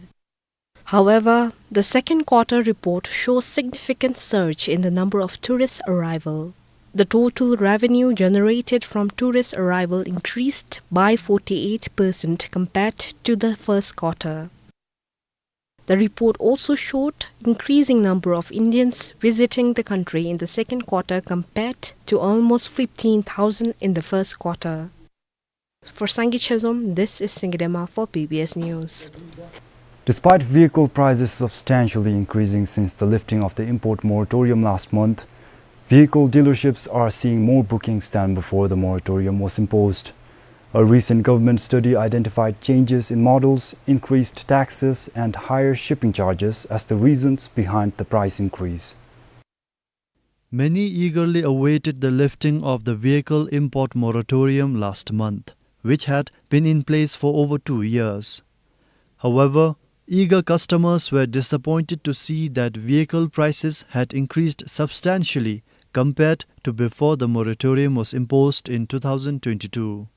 However, the second quarter report shows significant surge in the number of tourist arrival. The total revenue generated from tourist arrival increased by forty-eight percent compared to the first quarter. The report also showed increasing number of Indians visiting the country in the second quarter compared to almost fifteen thousand in the first quarter. For Sangay Chezom, this is Singay Dema for B B S News. Despite vehicle prices substantially increasing since the lifting of the import moratorium last month, vehicle dealerships are seeing more bookings than before the moratorium was imposed. A recent government study identified changes in models, increased taxes, and higher shipping charges as the reasons behind the price increase. Many eagerly awaited the lifting of the vehicle import moratorium last month, which had been in place for over two years. However, eager customers were disappointed to see that vehicle prices had increased substantially compared to before the moratorium was imposed in two thousand twenty-two.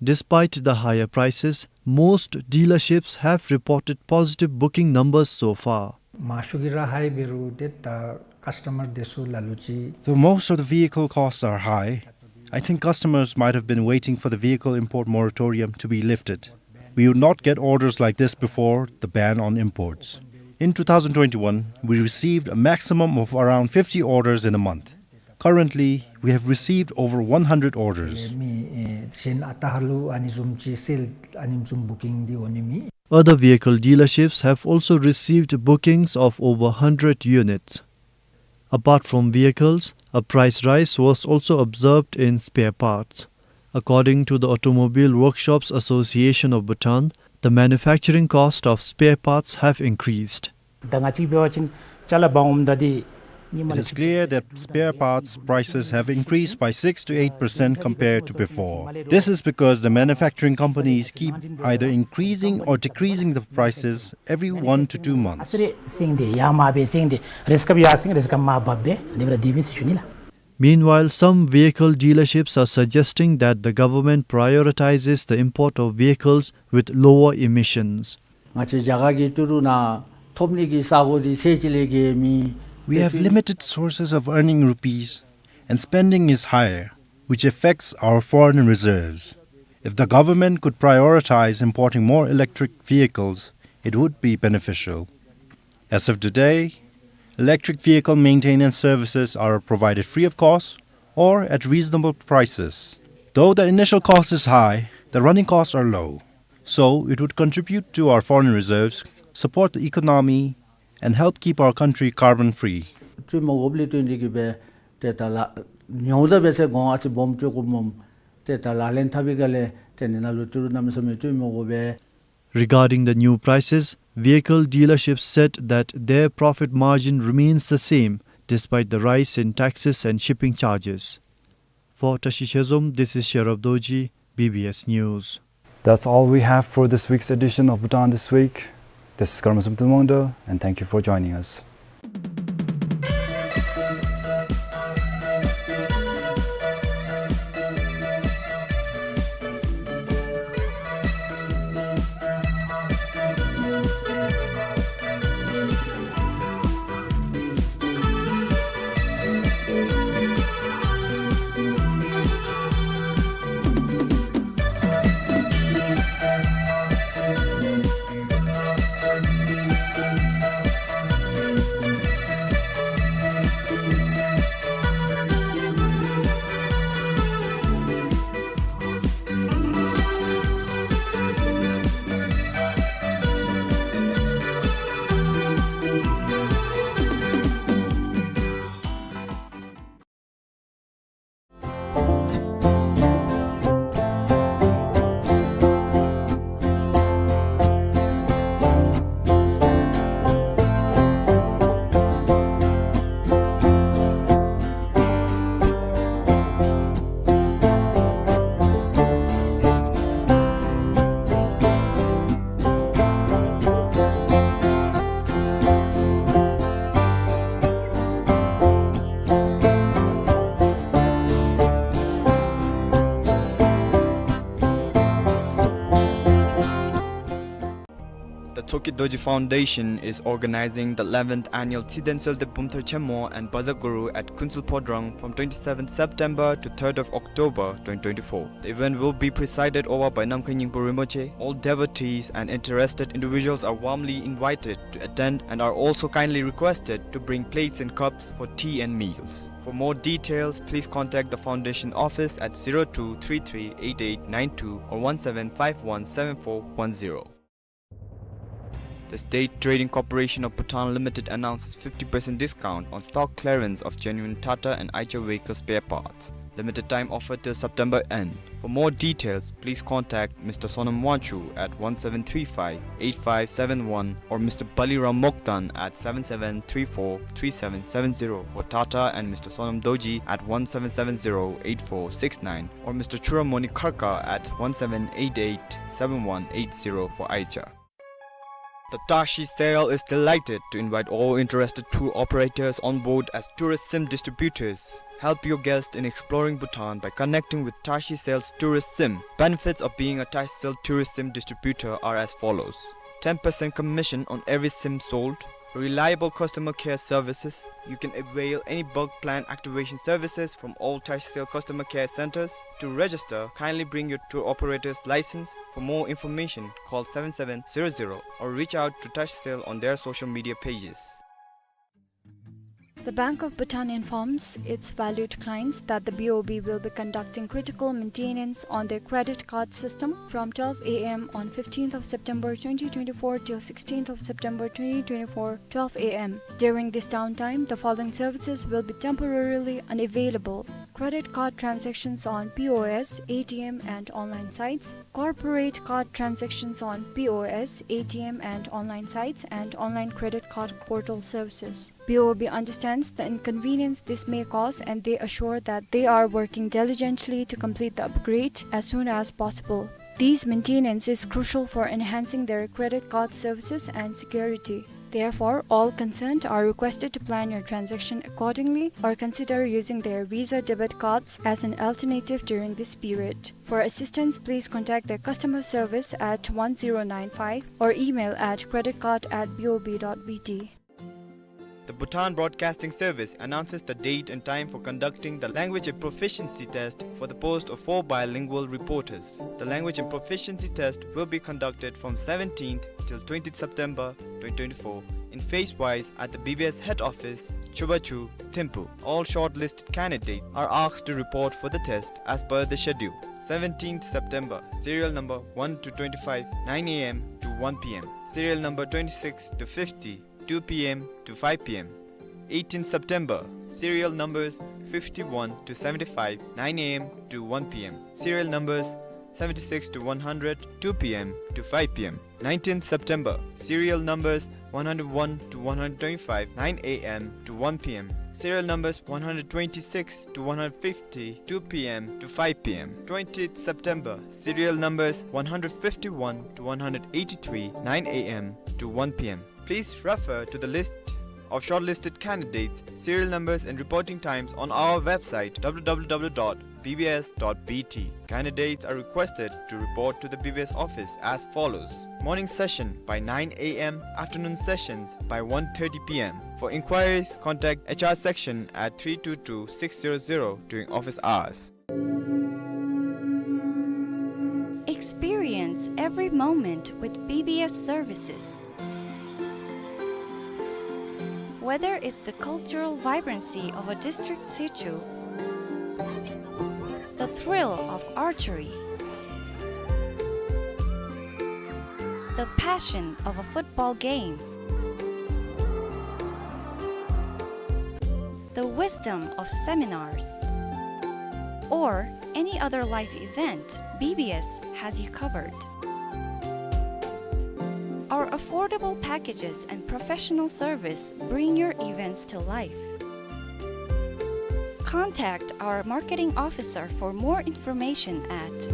Despite the higher prices, most dealerships have reported positive booking numbers so far. ꯃꯥꯁꯨꯒꯤꯔꯥ ꯍꯥꯏꯕꯤꯔꯨꯗꯦ, ꯇ ꯀꯁꯇꯃꯔ ꯗꯦꯁꯨ ꯂꯥꯂꯨꯆꯤ꯫ Though most of the vehicle costs are high, I think customers might have been waiting for the vehicle import moratorium to be lifted. We would not get orders like this before the ban on imports. In two thousand twenty-one, we received a maximum of around fifty orders in a month. Currently, we have received over one hundred orders. ꯃꯤ, ꯑꯦ, ꯁꯦꯟ ꯑꯇꯥꯍꯜꯂꯨ ꯑꯅꯤ ꯁꯨꯝ ꯆꯦ ꯁꯦꯜ ꯑꯅꯤ ꯁꯨꯝ ꯕꯨꯀꯤꯡꯗꯤ ꯑꯣꯅꯤꯃꯤ꯫ Other vehicle dealerships have also received bookings of over hundred units. Apart from vehicles, a price rise was also observed in spare parts. According to the Automobile Workshops Association of Bhutan, the manufacturing cost of spare parts have increased. ད་ང་གཅིག་འབད་བ་ཅིན་ཅ་ལ་འབག་འོངམ་ད་འདི་It is clear that spare parts prices have increased by six to eight percent compared to before. This is because the manufacturing companies keep either increasing or decreasing the prices every one to two months. ཨ་ཙི་རེ་སེང་སྟེ་ཡར་མར་སྦེ་སེང་སྟེ་རེས་སྐབས་ཡར་སེང་རེས་སྐབས་མར་འབབ་སྦེ་དེ་སྦེ་ར་སྡོད་པས་ཟེར་ཞུ་ནི་ལགས། Meanwhile, some vehicle dealerships are suggesting that the government prioritizes the import of vehicles with lower emissions. ང་བཅས་རྒྱ་གར་གྱི་ཏི་རུ་ནང་ཐོབ་ནི་གི་ས་གོ་འདི་ཚད་ཅིག་ལས་བརྒལ་མེད། We have limited sources of earning rupees, and spending is higher, which affects our foreign reserves. If the government could prioritize importing more electric vehicles, it would be beneficial. As of today, electric vehicle maintenance services are provided free of cost or at reasonable prices. Though the initial cost is high, the running costs are low. So it would contribute to our foreign reserves, support the economy, and help keep our country carbon free. ཏེ་མ་དགོཔ་ལས་བརྟེན་ཏེ་གིས་སྦེ་ཏེ་ད་ལགས་ཉོཝ་ད་འབད་ཚེ་གོང་ཨ་ཙི་སྦོམ་སྤྲོད་དགོཔ་སྨོ། ཏེ་ད་ལག་ལེན་འཐབ་པའི་སྒང་ལས་ཏེ་ནི་ནང་ལུ་ཏི་རུ་གནམ་མེད་ས་མེད་སྤྲོད་མི་དགོ་པས། Regarding the new prices, Vehicle dealerships said that their profit margin remains the same despite the rise in taxes and shipping charges. For Tashi Shezom, this is Sherab Dorji, B B S News. That's all we have for this week's edition of Bhutan This Week. This is Karma Samten Wangda, and thank you for joining us. The Tsoki Dorji Foundation is organizing the eleventh annual Tshiden Seolte Bumthar Chenmo and Baza Guru at Kunsel Phodrang from twenty-seventh September to third of October twenty twenty-four. The event will be presided over by Namkhai Nyingpo Rinpoche. All devotees and interested individuals are warmly invited to attend and are also kindly requested to bring plates and cups for tea and meals. For more details, please contact the foundation office at zero two three three eight eight nine two or one seven five one seven four one zero. The State Trading Corporation of Bhutan Limited announces fifty percent discount on stock clearance of genuine Tata and Eicher vehicle spare parts. Limited time offer till September end. For more details, please contact Mister Sonam Wangchuk at one seven three five eight five seven one or Mister Baliram Moktan at seven seven three four three seven seven zero for Tata and Mister Sonam Dorji at one seven seven zero eight four six nine or Mister Churamoni Kharka at one seven eight eight seven one eight zero for Eicher. The Tashi Sail is delighted to invite all interested tour operators on board as tourist sim distributors. Help your guests in exploring Bhutan by connecting with Tashi Sail's tourist sim. Benefits of being a Tashi Sail tourist sim distributor are as follows. Ten percent commission on every sim sold. Reliable customer care services. You can avail any bulk plan activation services from all Tashi Sail customer care centers. To register, kindly bring your tour operator's license. For more information, call seven seven zero zero or reach out to Tashi Sail on their social media pages. The Bank of Bhutan informs its valued clients that the B O B will be conducting critical maintenance on their credit card system from twelve A M on fifteenth of September twenty twenty-four till sixteenth of September twenty twenty-four, twelve A M. During this downtime, the following services will be temporarily unavailable: credit card transactions on P O S, A T M and online sites, corporate card transactions on P O S, A T M and online sites, and online credit card portal services. B O B understands the inconvenience this may cause, and they assure that they are working diligently to complete the upgrade as soon as possible. This maintenance is crucial for enhancing their credit card services and security. Therefore, all concerned are requested to plan your transaction accordingly or consider using their Visa debit cards as an alternative during this period. For assistance, please contact their customer service at one zero nine five or email at credit card at B O B dot B T. The Bhutan Broadcasting Service announces the date and time for conducting the language and proficiency test for the post of four bilingual reporters. The language and proficiency test will be conducted from seventeenth till twentieth September twenty twenty-four in phase wise at the B B S head office, Chubachu, Thimphu. All shortlisted candidates are asked to report for the test as per the schedule. Seventeenth September, serial number one to twenty-five, nine A M to one P M. Serial number twenty-six to fifty, two P M to five P M. Eighteenth September, serial numbers fifty-one to seventy-five, nine A M to one P M. Serial numbers seventy-six to one hundred, two p m to five p m. Nineteenth September, serial numbers one hundred one to one hundred twenty-five, nine a m to one p m. Serial numbers one hundred twenty-six to one hundred fifty, two p m to five p m. Twentieth September, serial numbers one hundred fifty-one to one hundred eighty-three, nine a m to one p m. Please refer to the list of shortlisted candidates, serial numbers and reporting times on our website, w w w dot b b s dot b t. Candidates are requested to report to the B B S office as follows. Morning session by nine a m, afternoon sessions by one thirty p m. For inquiries, contact H R section at three two two six zero zero during office hours. Experience every moment with B B S services. Whether it's the cultural vibrancy of a district sichu, the thrill of archery, the passion of a football game, the wisdom of seminars, or any other life event, B B S has you covered. Our affordable packages and professional service bring your events to life. Contact our marketing officer for more information at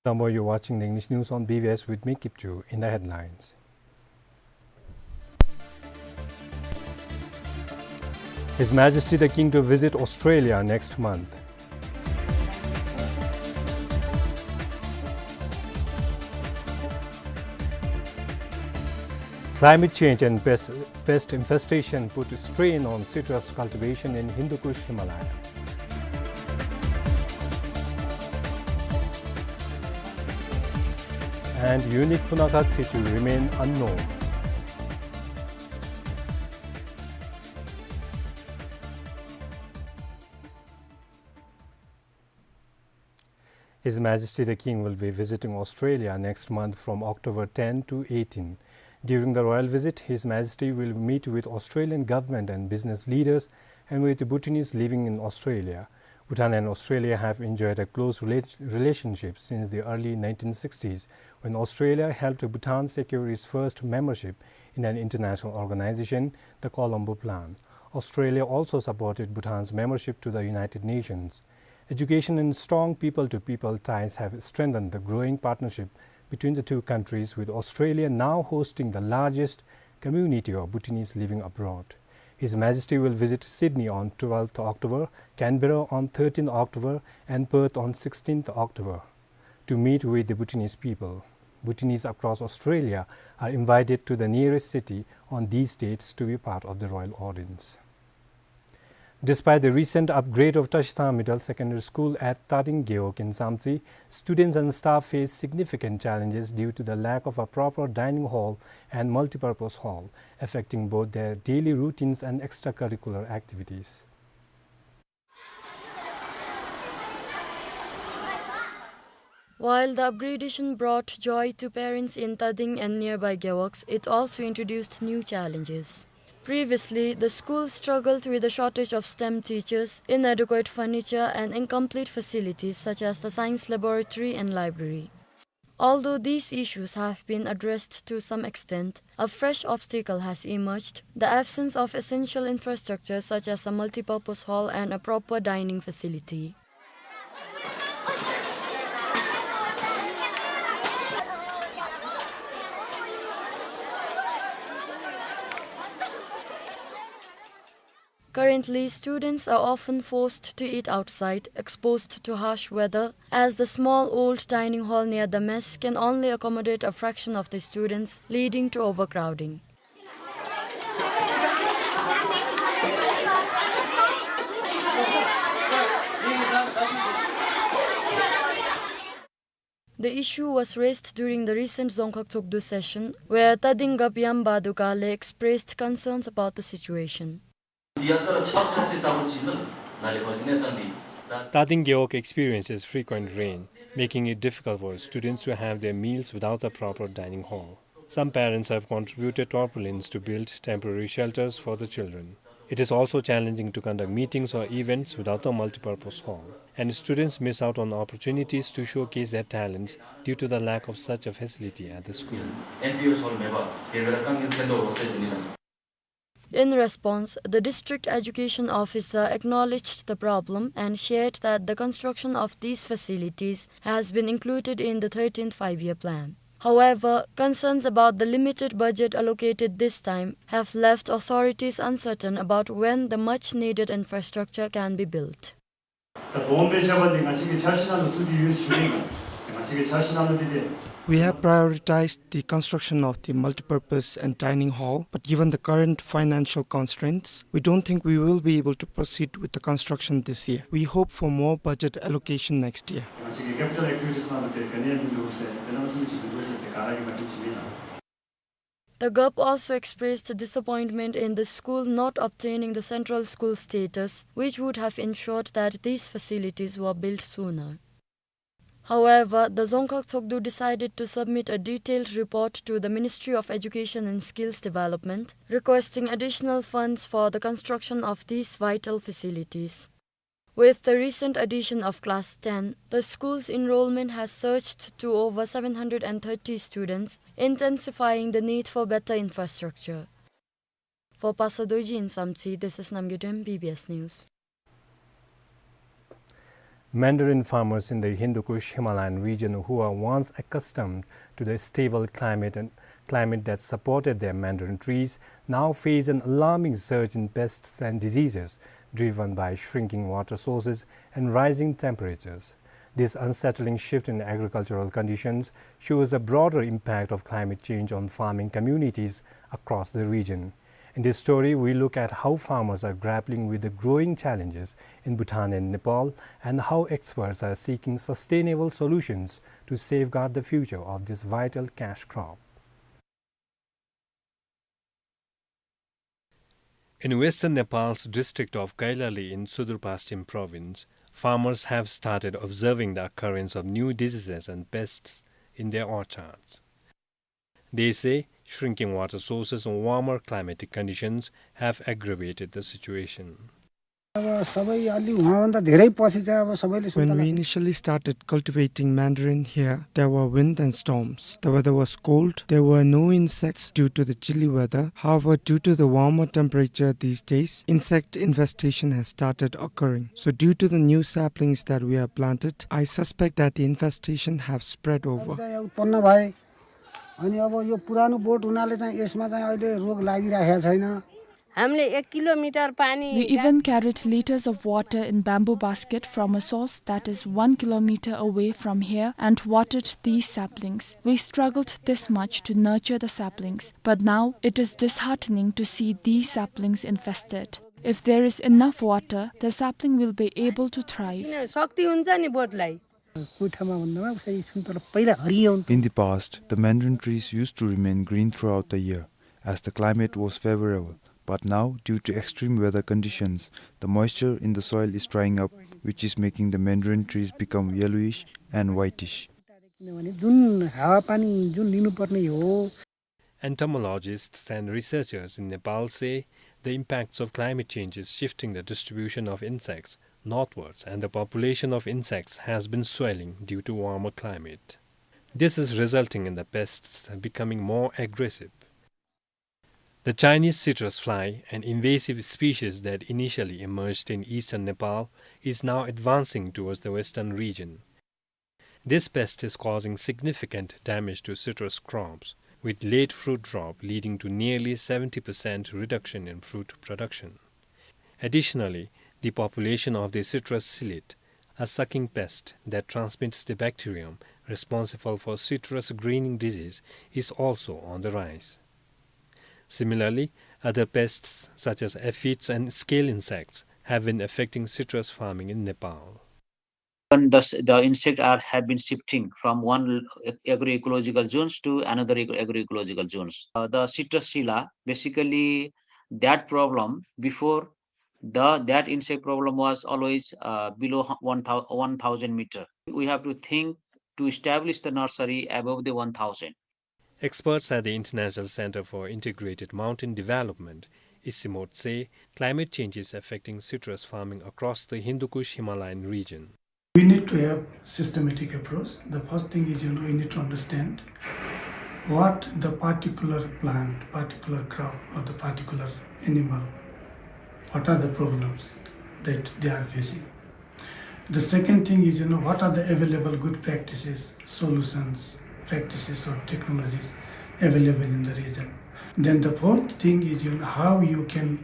Now you're watching the English news on B B S with me, Kipchu. In the headlines, His Majesty the King to visit Australia next month. Climate change and pest, pest infestation put strain on citrus cultivation in Hindu Kush Himalaya. And unique Punakhak situ remain unknown. His Majesty the King will be visiting Australia next month from October ten to eighteen. During the royal visit, His Majesty will meet with Australian government and business leaders and with Bhutanese living in Australia. Bhutan and Australia have enjoyed a close rela-, relationship since the early nineteen sixties, when Australia helped Bhutan secure its first membership in an international organization, the Colombo Plan. Australia also supported Bhutan's membership to the United Nations. Education and strong people-to-people ties have strengthened the growing partnership between the two countries, with Australia now hosting the largest community of Bhutanese living abroad. His Majesty will visit Sydney on twelfth October, Canberra on thirteenth October, and Perth on sixteenth October to meet with the Bhutanese people. Bhutanese across Australia are invited to the nearest city on these dates to be part of the royal audience. Despite the recent upgrade of Tashithang Middle Secondary School at Tading Gewog in Samtse, students and staff face significant challenges due to the lack of a proper dining hall and multipurpose hall, affecting both their daily routines and extracurricular activities. While the upgradation brought joy to parents in Tading and nearby Gewogs, it also introduced new challenges. Previously, the school struggled with the shortage of STEM teachers, inadequate furniture, and incomplete facilities such as the science laboratory and library. Although these issues have been addressed to some extent, a fresh obstacle has emerged: the absence of essential infrastructure such as a multipurpose hall and a proper dining facility. Currently, students are often forced to eat outside, exposed to harsh weather, as the small old dining hall near the mess can only accommodate a fraction of the students, leading to overcrowding. The issue was raised during the recent Dzongkhag Tshogdu session, where Tading Gap Yam Bhadukale expressed concerns about the situation. Tading Gewog experiences frequent rain, making it difficult for students to have their meals without a proper dining hall. Some parents have contributed tarpaulins to build temporary shelters for the children. It is also challenging to conduct meetings or events without a multipurpose hall, and students miss out on opportunities to showcase their talents due to the lack of such a facility at the school. In response, the district education officer acknowledged the problem and shared that the construction of these facilities has been included in the thirteenth Five-Year Plan. However, concerns about the limited budget allocated this time have left authorities uncertain about when the much-needed infrastructure can be built. ད་སྦོམ་སྦེ་རྐྱབ་པ་འདི་ང་བཅས་ཀྱི་འཆར་གཞི་ནང་ལུ་ཚུད་དེ་ཡོད་ཞུ་ནི་ལགས། ང་བཅས་ཀྱི་འཆར་གཞི་ནང་ལུ་འདི་དེ། We have prioritized the construction of the multipurpose and dining hall, but given the current financial constraints, we don't think we will be able to proceed with the construction this year. We hope for more budget allocation next year. ང་བཅས་ཀྱི་capital activities ནང་ལུ་དེ་ག་ནི་ཡང་མིན་འདུག་ཟེར། དེ་གནམ་མེད་ས་མེད་ཅིག་མིན་འདུག་ཟེར། དེ་ག་ར་གིས་མ་མཁྱེན་ཅི་མེད་ལགས། The Gup also expressed disappointment in the school not obtaining the central school status, which would have ensured that these facilities were built sooner. However, the Dzongkhag Tshogdu decided to submit a detailed report to the Ministry of Education and Skills Development, requesting additional funds for the construction of these vital facilities. With the recent addition of class ten, the school's enrollment has surged to over seven hundred and thirty students, intensifying the need for better infrastructure. For Pastor Doji in Samtse, this is Namgay Dem, B B S News. Mandarin farmers in the Hindu Kush Himalayan region, who are once accustomed to the stable climate and climate that supported their mandarin trees, now face an alarming surge in pests and diseases driven by shrinking water sources and rising temperatures. This unsettling shift in agricultural conditions shows the broader impact of climate change on farming communities across the region. In this story, we look at how farmers are grappling with the growing challenges in Bhutan and Nepal and how experts are seeking sustainable solutions to safeguard the future of this vital cash crop. In western Nepal's district of Kailali in Sudur Paschim province, farmers have started observing the occurrence of new diseases and pests in their orchards. They say shrinking water sources and warmer climatic conditions have aggravated the situation. अब सबै अलि हुँभन्दा धेरै पछि चाहिँ अब सबैले सुर्ता लाग्यो। When we initially started cultivating mandarin here, there were wind and storms. The weather was cold. There were no insects due to the chilly weather. However, due to the warmer temperature these days, insect infestation has started occurring. So due to the new saplings that we have planted, I suspect that the infestation have spread over. अब चाहिँ उत्पन्न भए, अनि अब यो पुरानो बोट हुनाले चाहिँ यसमा चाहिँ अहिले रोग लागिराखेको छैन। हामीले एक किलोमिटर पानी We even carried liters of water in bamboo basket from a source that is one kilometer away from here and watered these saplings. We struggled this much to nurture the saplings, but now it is disheartening to see these saplings infested. If there is enough water, the sapling will be able to thrive. किन शक्ति हुन्छ नि बोटलाई। In the past, the mandarin trees used to remain green throughout the year, as the climate was favorable. But now, due to extreme weather conditions, the moisture in the soil is drying up, which is making the mandarin trees become yellowish and whitish. किनभने जुन हावापानी जुन लिनुपर्ने हो, Entomologists and researchers in Nepal say the impacts of climate change is shifting the distribution of insects northwards, and the population of insects has been swelling due to warmer climate. This is resulting in the pests becoming more aggressive. The Chinese citrus fly, an invasive species that initially emerged in eastern Nepal, is now advancing towards the western region. This pest is causing significant damage to citrus crops, with late fruit drop leading to nearly seventy percent reduction in fruit production. Additionally, the population of the citrus psyllid, a sucking pest that transmits the bacterium responsible for citrus greening disease, is also on the rise. Similarly, other pests such as aphids and scale insects have been affecting citrus farming in Nepal. And thus, the insect are, have been shifting from one agroecological zones to another agro-, agroecological zones. Uh, the citrus psylla, basically, that problem before the, that insect problem was always, uh, below hu-, one thou-, one thousand meter. We have to think to establish the nursery above the one thousand. Experts at the International Center for Integrated Mountain Development, ICIMOD, say climate change is affecting citrus farming across the Hindu Kush Himalayan region. We need to have systematic approach. The first thing is, you know, we need to understand what the particular plant, particular crop, or the particular animal, what are the problems that they are facing. The second thing is, you know, what are the available good practices, solutions, practices or technologies available in the region. Then the fourth thing is, you know, how you can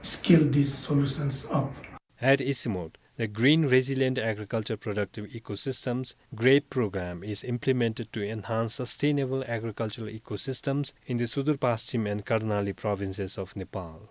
scale these solutions up. At ICIMOD, the Green Resilient Agriculture Productive Ecosystems, GRAPE program, is implemented to enhance sustainable agricultural ecosystems in the Sudur Paschim and Karnali provinces of Nepal.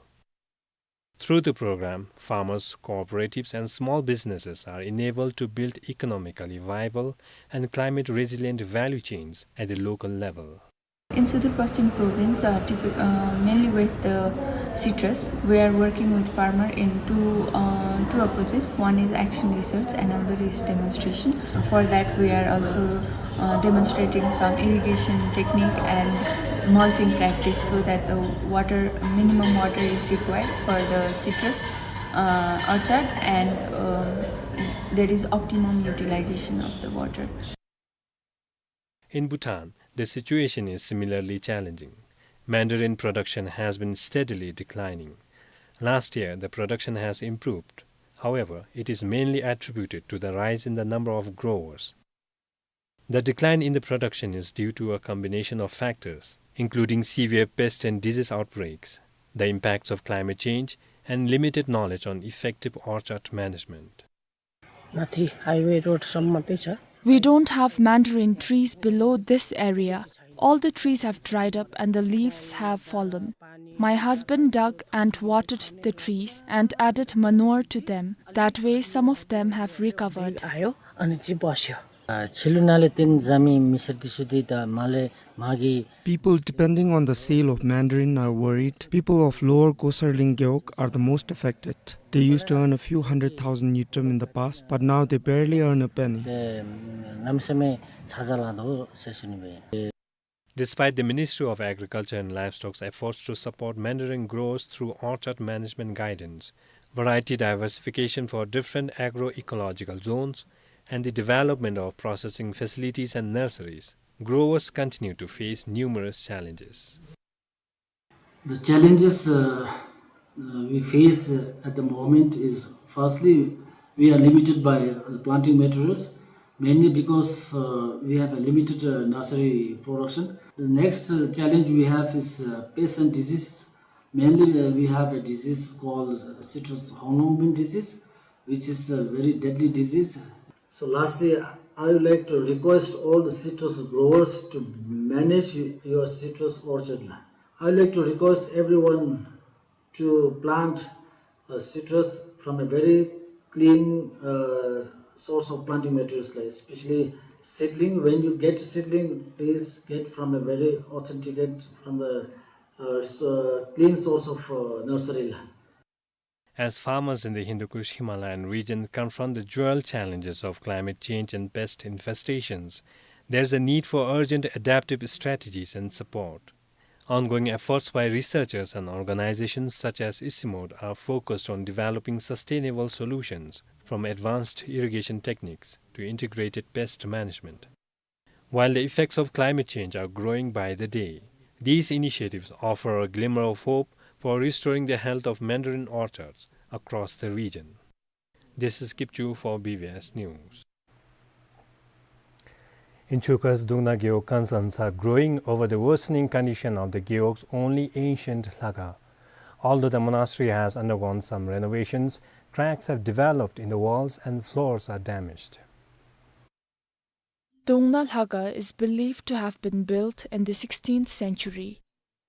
Through the program, farmers, cooperatives, and small businesses are enabled to build economically viable and climate-resilient value chains at the local level. In Sudur Paschim province, uh, typic-, uh, mainly with the citrus, we are working with farmer in two, uh, two approaches. One is action research, another is demonstration. For that, we are also, uh, demonstrating some irrigation technique and mulching practice so that the water, minimum water is required for the citrus, uh, orchard, and, um, there is optimum utilization of the water. In Bhutan, the situation is similarly challenging. Mandarin production has been steadily declining. Last year, the production has improved. However, it is mainly attributed to the rise in the number of growers. The decline in the production is due to a combination of factors, including severe pest and disease outbreaks, the impacts of climate change, and limited knowledge on effective orchard management. माथि highway road सम्म चाहिँ छ। We don't have mandarin trees below this area. All the trees have dried up and the leaves have fallen. My husband dug and watered the trees and added manure to them. That way, some of them have recovered. आयो, अनि चाहिँ बस्यो। अ, छिलुनाले तिन जामी मिसर दिसुदी त माले मागी People depending on the sale of mandarin are worried. People of Lower Khosar Ling Gewog are the most affected. They used to earn a few hundred thousand ngultrum in the past, but now they barely earn a penny. ते, नमसमे छाजा लादो सेसुनी बे। Despite the Ministry of Agriculture and Livestock's efforts to support mandarin growers through orchard management guidance, variety diversification for different agroecological zones, and the development of processing facilities and nurseries, growers continue to face numerous challenges. The challenges, uh, uh, we face, uh, at the moment is, firstly, we are limited by, uh, planting materials, mainly because, uh, we have a limited, uh, nursery production. The next, uh, challenge we have is, uh, pests and diseases. Mainly, uh, we have a disease called, uh, citrus hornlongmen disease, which is a very deadly disease. So lastly, I would like to request all the citrus growers to manage y-, your citrus orchard. I would like to request everyone to plant, uh, citrus from a very clean, uh, source of planting materials, like especially seedling. When you get seedling, please get from a very authenticate, from the, uh, s-, uh, clean source of, uh, nursery. As farmers in the Hindu Kush Himalayan region confront the dual challenges of climate change and pest infestations, there is a need for urgent adaptive strategies and support. Ongoing efforts by researchers and organizations such as ICIMOD are focused on developing sustainable solutions, from advanced irrigation techniques to integrated pest management. While the effects of climate change are growing by the day, these initiatives offer a glimmer of hope for restoring the health of mandarin orchards across the region. This is Kipchu for B B S News. In Chukas, Dungna Gewog concerns are growing over the worsening condition of the Gewog's only ancient hlaga. Although the monastery has undergone some renovations, cracks have developed in the walls and floors are damaged. Dungna Lhakhar is believed to have been built in the sixteenth century.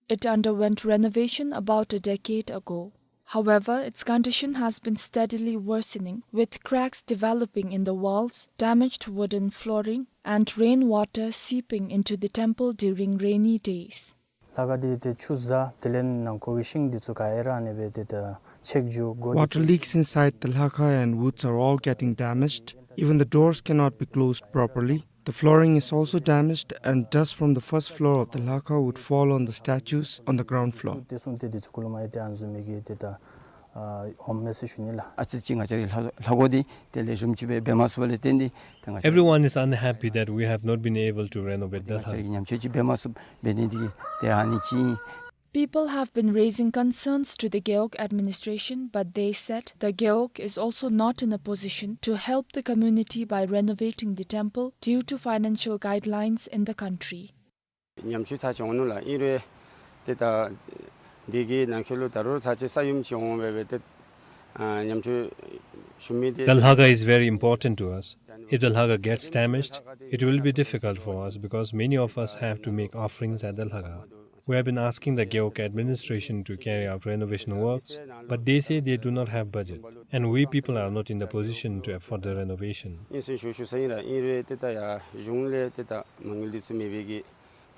It underwent renovation about a decade ago. However, its condition has been steadily worsening, with cracks developing in the walls, damaged wooden flooring, and rainwater seeping into the temple during rainy days. ལྷ་ཁང་འདི་ཏེ་ཆུ་བཟའ་དེ་ལས་ནང་ཁོ་གི་ཤིང་འདི་ཚུ་ག་ར་ཨ་ནི་སྦེ་ཏེ་ད་ཆད་འགྱོ་དགོ། Water leaks inside the Lhakhar and woods are all getting damaged. Even the doors cannot be closed properly. The flooring is also damaged, and dust from the first floor of the Lhakhar would fall on the statues on the ground floor. ཏེ་སོང་སྟེ་འདི་ཚུ་གུ་ལུ་མ་ཡི་ཏེ་ཨ་ནི་བཟུམ་མའི་གི་ཏེ་ད་ཨ་འོངམ་མས་ཟེར་ཞུ་ནི་ལགས། ཨ་ཙི་ཅིག་ང་བཅས་རའི་ལྷ་ལྷ་ཁང་འདི་ཏེ་ལེགས་ཤོམ་ཅིག་སྦེ་འབད་མ་ཚུགས་པ་ལས་བརྟེན་ཏེ་ཏེ་ང་བཅས་Everyone is unhappy that we have not been able to renovate the Lhakhar. ང་བཅས་ཀྱིས་ཉམས་བཅོས་ཅིག་འབད་མ་ཚུགས་འབད་ནི་འདི་གིས་ཏེ་ཨ་ནི་ཅིག་ཨིན། People have been raising concerns to the Gewog administration, but they said the Gewog is also not in a position to help the community by renovating the temple due to financial guidelines in the country. ཉམས་བཅོས་ཚར་ཅིག་འོང་ནུག་ལགས། ཨིན་རུང་ཏེ་ད་འདི་གི་ནང་འཁོད་ལུ་ད་རུང་ཚར་ཅིག་ས་ཡོམ་ཅིག་འོང་སྦེ་སྦེ་ཏེ་ཨ་ཉམས་བཅོས་ཞུ་མི་འདི། The Lhakhar is very important to us. If the Lhakhar gets damaged, it will be difficult for us because many of us have to make offerings at the Lhakhar. We have been asking the Gewog administration to carry out renovation works, but they say they do not have budget, and we people are not in the position to afford the renovation. ཨིན་སུ་ཞུ་ཞུ་ས་ཨིན་ར་ཨིན་རུང་ཏེ་ད་ཡར་གཞུང་ལས་ཏེ་ད་མ་དངུལ་འདི་ཚུ་མེད་པའི་གི་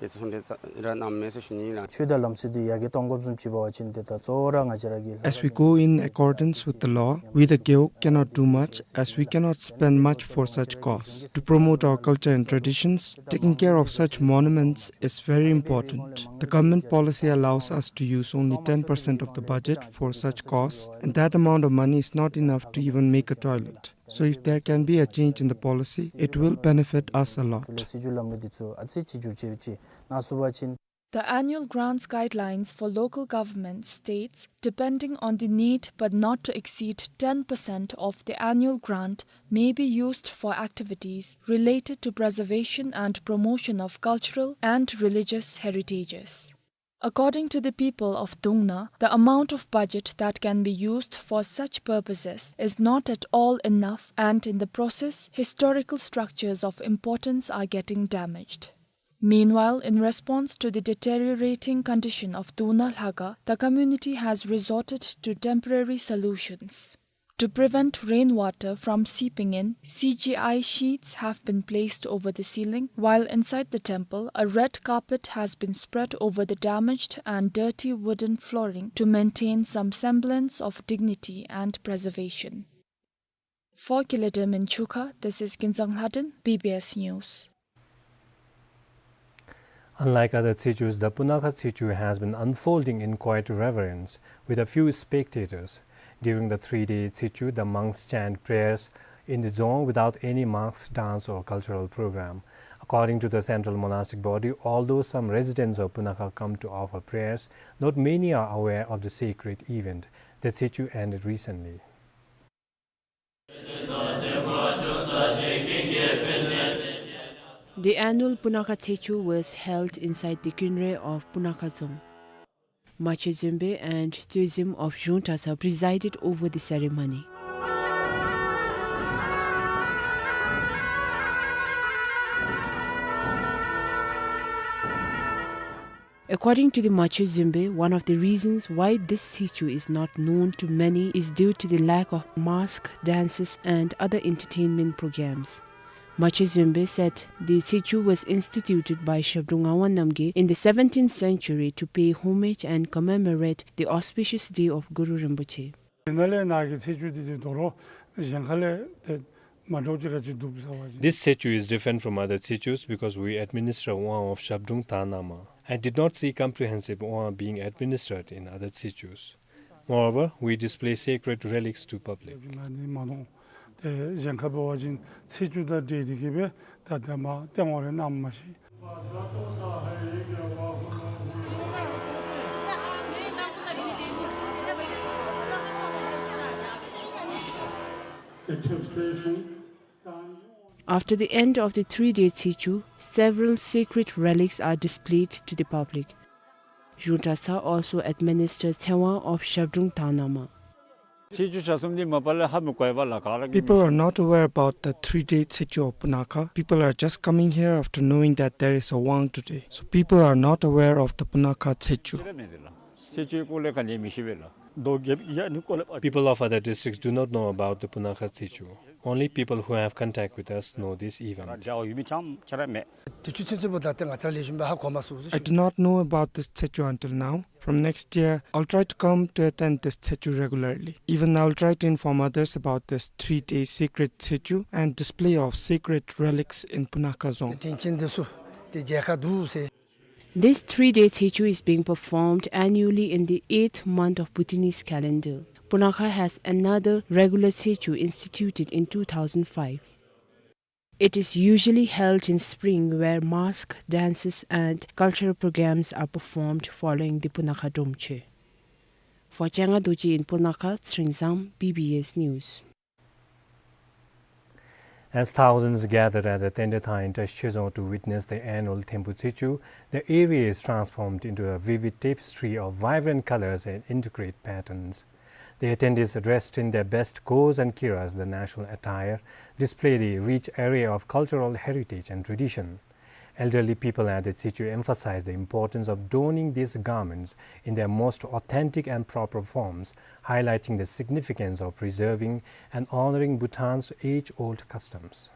ཏེ་ཚོང་འབྲེལ་ར་གནངམ་མས་ཟེར་ཞུ་ནི་ལགས། ཆོས་དང་ལམ་སྲོལ་འདི་ཡར་རྒྱས་གཏང་དགོཔ་བཟུམ་ཅིག་འབད་བ་ཅིན་ཏེ་ད་གཙོ་བོ་ར་ང་བཅས་ར་གི། As we go in accordance with the law, we the Gewog cannot do much as we cannot spend much for such cause. To promote our culture and traditions, taking care of such monuments is very important. The government policy allows us to use only ten percent of the budget for such cause, and that amount of money is not enough to even make a toilet. So if there can be a change in the policy, it will benefit us a lot. སྲིད་བྱུས་ལམ་ལུགས་འདི་ཚུ་ཨ་ཙི་ཅིག་བསྒྱུར་བཅོས་ཅིག་གནང་ཚུགས་པ་ཅིན། The annual grants guidelines for local government states, depending on the need but not to exceed ten percent of the annual grant, may be used for activities related to preservation and promotion of cultural and religious heritages. According to the people of Dungna, the amount of budget that can be used for such purposes is not at all enough, and in the process, historical structures of importance are getting damaged. Meanwhile, in response to the deteriorating condition of Dungna Lhakhar, the community has resorted to temporary solutions. To prevent rainwater from seeping in, C G I sheets have been placed over the ceiling, while inside the temple, a red carpet has been spread over the damaged and dirty wooden flooring to maintain some semblance of dignity and preservation. For Kiladim in Chukha, this is Kinzang Lhadin, B B S News. Unlike other Tsechus, the Punakha Tsechu has been unfolding in quiet reverence, with a few spectators. During the three-day Tsechu, the monks chant prayers in the dzong without any mask, dance, or cultural program. According to the central monastic body, although some residents of Punakha come to offer prayers, not many are aware of the sacred event. The Tsechu ended recently. The annual Punakha Tsechu was held inside the Khyunre of Punakha Dzong. Mache Zönpe and Tsoizim of Zhung Tasa presided over the ceremony. According to the Mache Zönpe, one of the reasons why this Tsechu is not known to many is due to the lack of mask, dances, and other entertainment programs. Mache Zönpe said the Tsechu was instituted by Shabdrung Ngawang Namgyel in the seventeenth century to pay homage and commemorate the auspicious day of Guru Rinpoche. དེ་ནང་ལས་ནཱ་གི་ཚེས་བཅུ་འདི་ཏེ་དོ་རུང་གཞན་ཁ་ལས་ཏེ་མ་འདྲཝ་ཅིག་ག་ཅི་འདུག་ཟེར་བ་ཅིན། This Tsechu is different from other Tsechus because we administer Wang of Shabdrung Tangnamal. I did not see comprehensive Wang being administered in other Tsechus. Moreover, we display sacred relics to public. ང་འདི་མ་གཏོགས་ཏེ་གཞན་ཁ་འབད་བ་ཅིན་ཚེས་བཅུ་དང་འབྲེལ་ཏེ་གི་སྦེ་ད་ཏེ་མ་སྟོན་པ་རེ་གནངམ་མ་ཤེས། After the end of the three-day Tsechu, several sacred relics are displayed to the public. གཞུང་གྲྭ་ཚང་also administer ཚེ་དབང of ཞབས་དྲུང་དག་སྣང་མ། ཚེས་བཅུ་ཞག་གསུམ་འདི་མ་པ་ལས་ཧ་མི་གོ་བས་ལགས། ག་ར་གིས། People are not aware about the three-day Tshechu of Punakha. People are just coming here after knowing that there is a Wang today. So people are not aware of the Punakha Tshechu. ཚེས་བཅུའི་སྐོར་ལས་ག་ནི་མི་ཤེས་པས་ལགས། People of other districts do not know about the Punakha Tshechu. Only people who have contact with us know this event. འབྲེལ་བ་ཡོད་མི་ཙམ་ཅིག་ར་མེད། དུས་ཚོད་ཚུན་ཚོད་པོ་ད་ལྟ་ང་བཅས་ར་ལེགས་ཤོམ་སྦེ་ཧ་གོ་མ་ཚུགས། I do not know about this Tshechu until now. From next year, I'll try to come to attend this Tshechu regularly. Even I'll try to inform others about this three-day sacred Tshechu and display of sacred relics in Punakha Dzong. དེང་ཁྱེད་འདི་ཚུ་དེ་མཇལ་ཁ་འདུག་ཟེར། This three-day Tshechu is being performed annually in the eighth month of Bhutanese calendar. Punakha has another regular Tshechu instituted in two thousand five. It is usually held in spring, where mask, dances, and cultural programs are performed following the Punakha Dromche. For Changa Dorji in Punakha, Tsering Zam, B B S News. As thousands gathered at the Tendetai in Tashi Tshodzong to witness the annual Thempu Tshechu, the area is transformed into a vivid tapestry of vibrant colors and intricate patterns. The attendees, dressed in their best gos and kiras, the national attire, display the rich array of cultural heritage and tradition. Elderly people at the Tshechu emphasize the importance of donning these garments in their most authentic and proper forms, highlighting the significance of preserving and honoring Bhutan's age-old customs.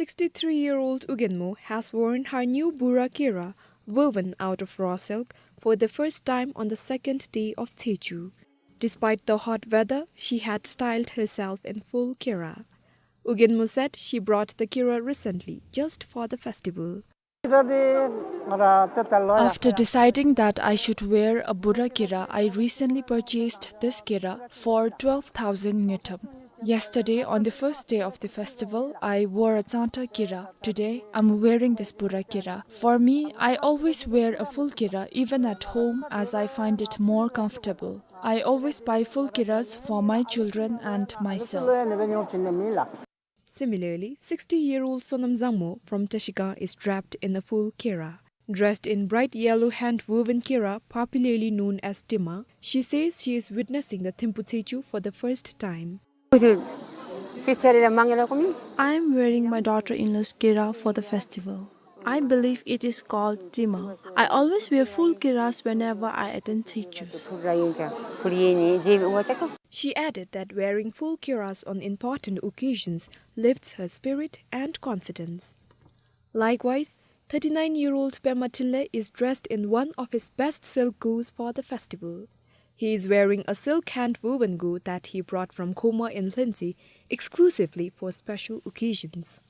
Sixty-three-year-old U Gyenmo has worn her new Bura Kira, woven out of raw silk, for the first time on the second day of Tshechu. Despite the hot weather, she had styled herself in full Kira. U Gyenmo said she brought the Kira recently, just for the festival. After deciding that I should wear a Bura Kira, I recently purchased this Kira for twelve thousand ngultrum. Yesterday, on the first day of the festival, I wore a Tsangta Kira. Today, I'm wearing this Bura Kira. For me, I always wear a full Kira, even at home, as I find it more comfortable. I always buy full Kiras for my children and myself. Similarly, sixty-year-old Sonam Zangmo from Trashigang is draped in a full Kira. Dressed in bright yellow hand-woven Kira, popularly known as Tima, she says she is witnessing the Thempu Tshechu for the first time. I am wearing my daughter-in-law's Kira for the festival. I believe it is called Tima. I always wear full Kiras whenever I attend Tshechu. She added that wearing full Kiras on important occasions lifts her spirit and confidence. Likewise, thirty-nine-year-old Pema Thinley is dressed in one of his best silk gos for the festival. He is wearing a silk hand-woven go that he brought from Khoma in Lhuentse exclusively for special occasions.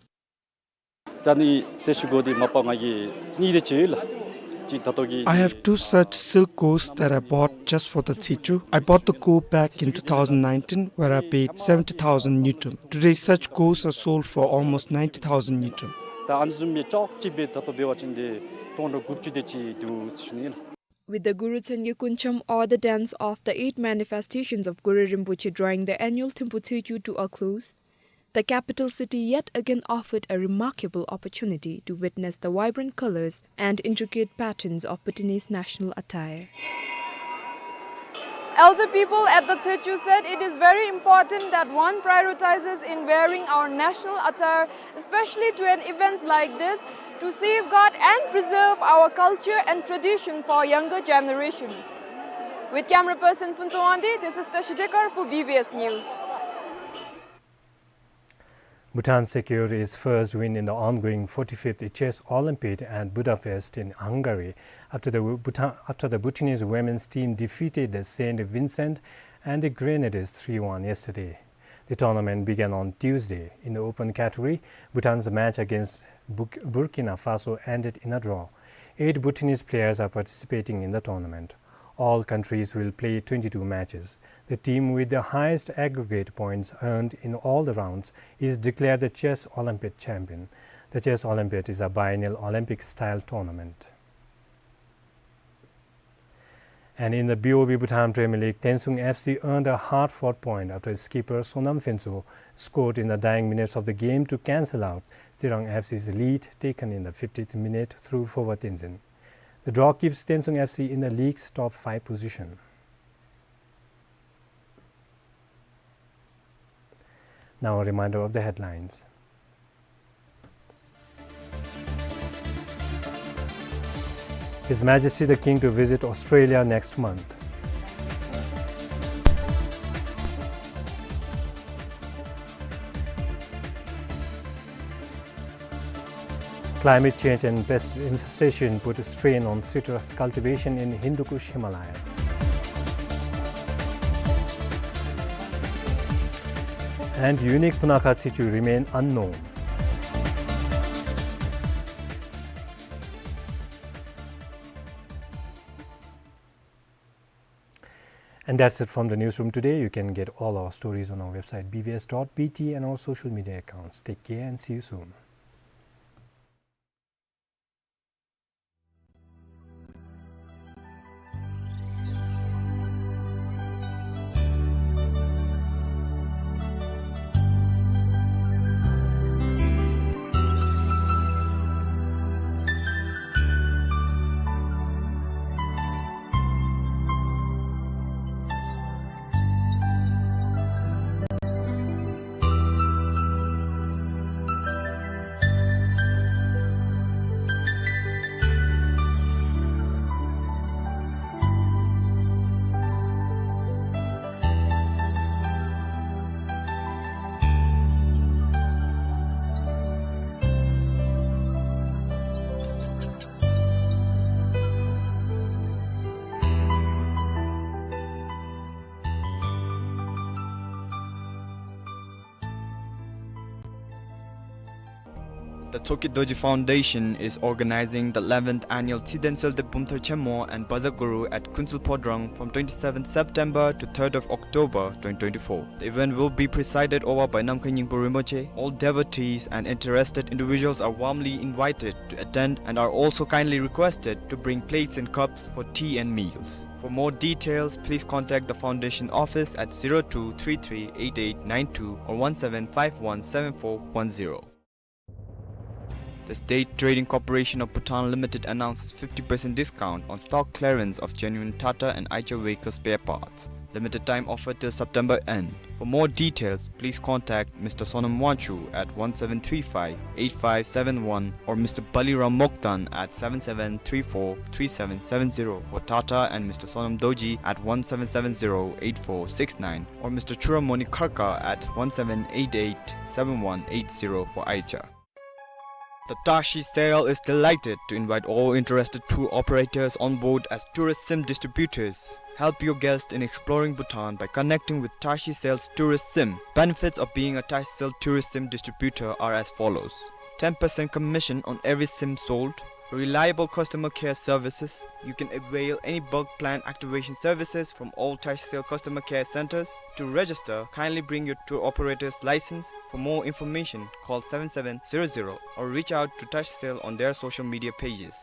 ད་ནི་ཚེས་བཅུ་གི་གོ་འདི་མ་པ་ང་གིས་གཉིས་དེ་ཅིག་ཡོད་ལགས། གཅིག་ད་ལྟོ་གི། I have two such silk gos that I bought just for the Tshechu. I bought the go back in two thousand nineteen, where I paid seventy thousand ngultrum. Today, such gos are sold for almost ninety thousand ngultrum. ད་ཨ་ནི་བཟུམ་མའི་ཅོག་གཅིག་སྦེ་ད་ལྟོ་འབད་བ་ཅིན་དེ་སྟོང་ཕྲག་དགུ་བཅུ་དེ་ཅིག་འདུག་ཟེར་ཞུ་ནི་ལགས། With the Guru Changya Kuncham, or the dance of the eight manifestations of Guru Rinpoche, drawing the annual Thempu Tshechu to a close, the capital city yet again offered a remarkable opportunity to witness the vibrant colors and intricate patterns of Bhutanese national attire. Elder people at the Tshechu said it is very important that one prioritizes in wearing our national attire, especially to an events like this, to safeguard and preserve our culture and tradition for younger generations. With camera person Phuntsog Wangdi, this is Tashi Dekar for B B S News. Bhutan secured its first win in the ongoing forty-fifth Chess Olympiad at Budapest in Hungary after the Bhutan, after the Bhutanese women's team defeated the Saint Vincent and the Grenadines three one yesterday. The tournament began on Tuesday. In the open category, Bhutan's match against Buk-, Burkina Faso ended in a draw. Eight Bhutanese players are participating in the tournament. All countries will play twenty-two matches. The team with the highest aggregate points earned in all the rounds is declared the Chess Olympiad champion. The Chess Olympiad is a biennial Olympic-style tournament. And in the B O B Bhutan Premier League, Tensung F C earned a hard-fought point after skipper Sonam Phensho scored in the dying minutes of the game to cancel out Tsirang F C's lead taken in the fiftieth minute through Phoba Tenzin. The draw keeps Tensung F C in the league's top five position. Now a reminder of the headlines. His Majesty the King to visit Australia next month. Climate change and pest infestation put a strain on citrus cultivation in Hindu Kush Himalaya. And unique Punakha Tsichu remain unknown. And that's it from the newsroom today. You can get all our stories on our website B B S dot B T and our social media accounts. Take care and see you soon. The Tsoki Dorji Foundation is organizing the eleventh annual Tshiden Seolte Bumthar Chemo and Baza Guru at Kunsel Phodrang from twenty-seventh September to third of October twenty twenty-four. The event will be presided over by Namkhai Nyingpo Rinpoche. All devotees and interested individuals are warmly invited to attend and are also kindly requested to bring plates and cups for tea and meals. For more details, please contact the Foundation office at zero two three three eight eight nine two or one seven five one seven four one zero. The State Trading Corporation of Bhutan Limited announces fifty percent discount on stock clearance of genuine Tata and Eicher vehicle spare parts. Limited time offer till September end. For more details, please contact Mister Sonam Wangchuk at one seven three five eight five seven one or Mister Baliram Moktan at seven seven three four three seven seven zero for Tata and Mister Sonam Dorji at one seven seven zero eight four six nine or Mister Churamoni Kharka at one seven eight eight seven one eight zero for Eicher. The Tashi Sail is delighted to invite all interested tour operators on board as tourist sim distributors. Help your guests in exploring Bhutan by connecting with Tashi Sail's tourist sim. Benefits of being a Tashi Sail tourist sim distributor are as follows. Ten percent commission on every sim sold. Reliable customer care services. You can avail any bulk plan activation services from all Tashi Sail customer care centers. To register, kindly bring your tour operator's license. For more information, call seven seven zero zero or reach out to Tashi Sail on their social media pages.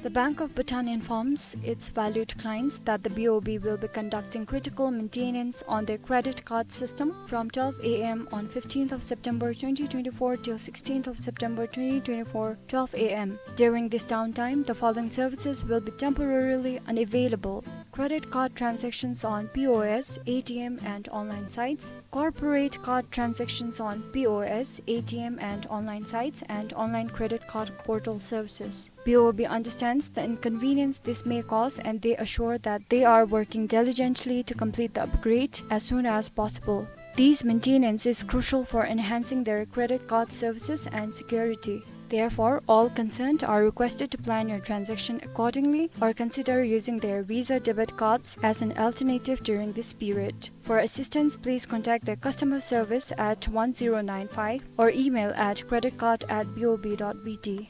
The Bank of Bhutan informs its valued clients that the B O B will be conducting critical maintenance on their credit card system from twelve A M on fifteenth of September twenty twenty-four till sixteenth of September twenty twenty-four, twelve A M. During this downtime, the following services will be temporarily unavailable: credit card transactions on P O S, A T M, and online sites, corporate card transactions on P O S, A T M, and online sites, and online credit card portal services. B O B understands the inconvenience this may cause, and they assure that they are working diligently to complete the upgrade as soon as possible. This maintenance is crucial for enhancing their credit card services and security. Therefore, all concerned are requested to plan your transaction accordingly or consider using their Visa debit cards as an alternative during this period. For assistance, please contact their customer service at one zero nine five or email at credit card at B O B dot B T.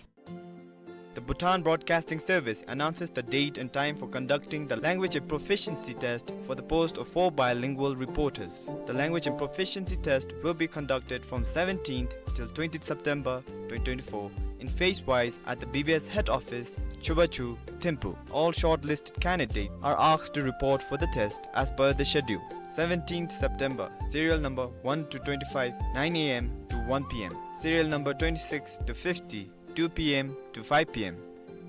The Bhutan Broadcasting Service announces the date and time for conducting the language and proficiency test for the post of four bilingual reporters. The language and proficiency test will be conducted from seventeenth till twentieth September twenty twenty-four in phase-wise at the B B S head office, Chubachu, Thimphu. All shortlisted candidates are asked to report for the test as per the schedule. Seventeenth September, serial number one to twenty-five, nine A M to one P M. Serial number twenty-six to fifty, two P M to five P M.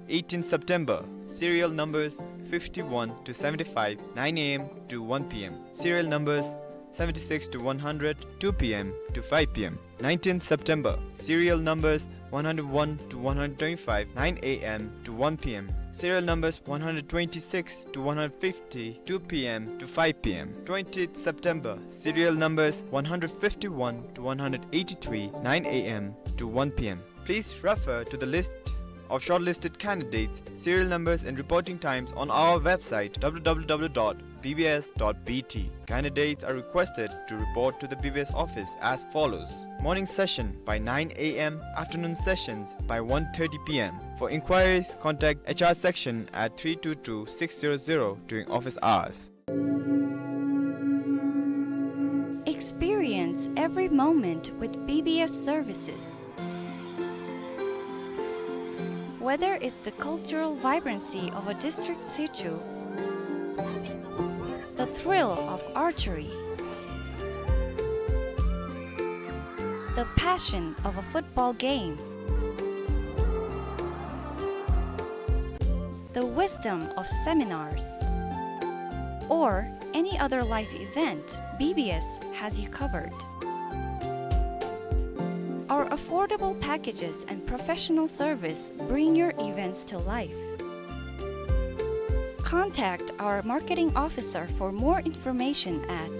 Eighteenth September, serial numbers fifty-one to seventy-five, nine A M to one P M. Serial numbers seventy-six to one hundred, two P M to five P M. Nineteenth September, serial numbers one hundred one to one hundred twenty-five, nine A M to one P M. Serial numbers one hundred twenty-six to one hundred fifty, two P M to five P M. Twentieth September, serial numbers one hundred fifty-one to one hundred eighty-three, nine A M to one P M. Please refer to the list of shortlisted candidates, serial numbers and reporting times on our website, W W W dot B B S dot B T. Candidates are requested to report to the B B S office as follows. Morning session by nine A M, afternoon sessions by one thirty P M. For inquiries, contact H R section at three two two six zero zero during office hours. Experience every moment with B B S services. Whether it's the cultural vibrancy of a district sichu, the thrill of archery, the passion of a football game, the wisdom of seminars, or any other life event, B B S has you covered. Our affordable packages and professional service bring your events to life. Contact our marketing officer for more information at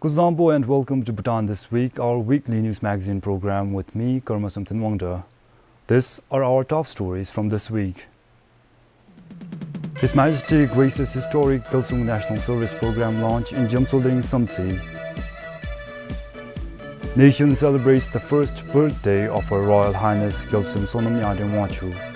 Kuzuzangpo and welcome to Bhutan This Week, our weekly news magazine program with me, Karma Samten Wangda. These are our top stories from this week. His Majesty graces historic Gyalsung National Service Program launch in Jamtsoling Samtse. Nation celebrates the first birthday of Her Royal Highness Gyalsum Sonam Yangdreng Wangchuck.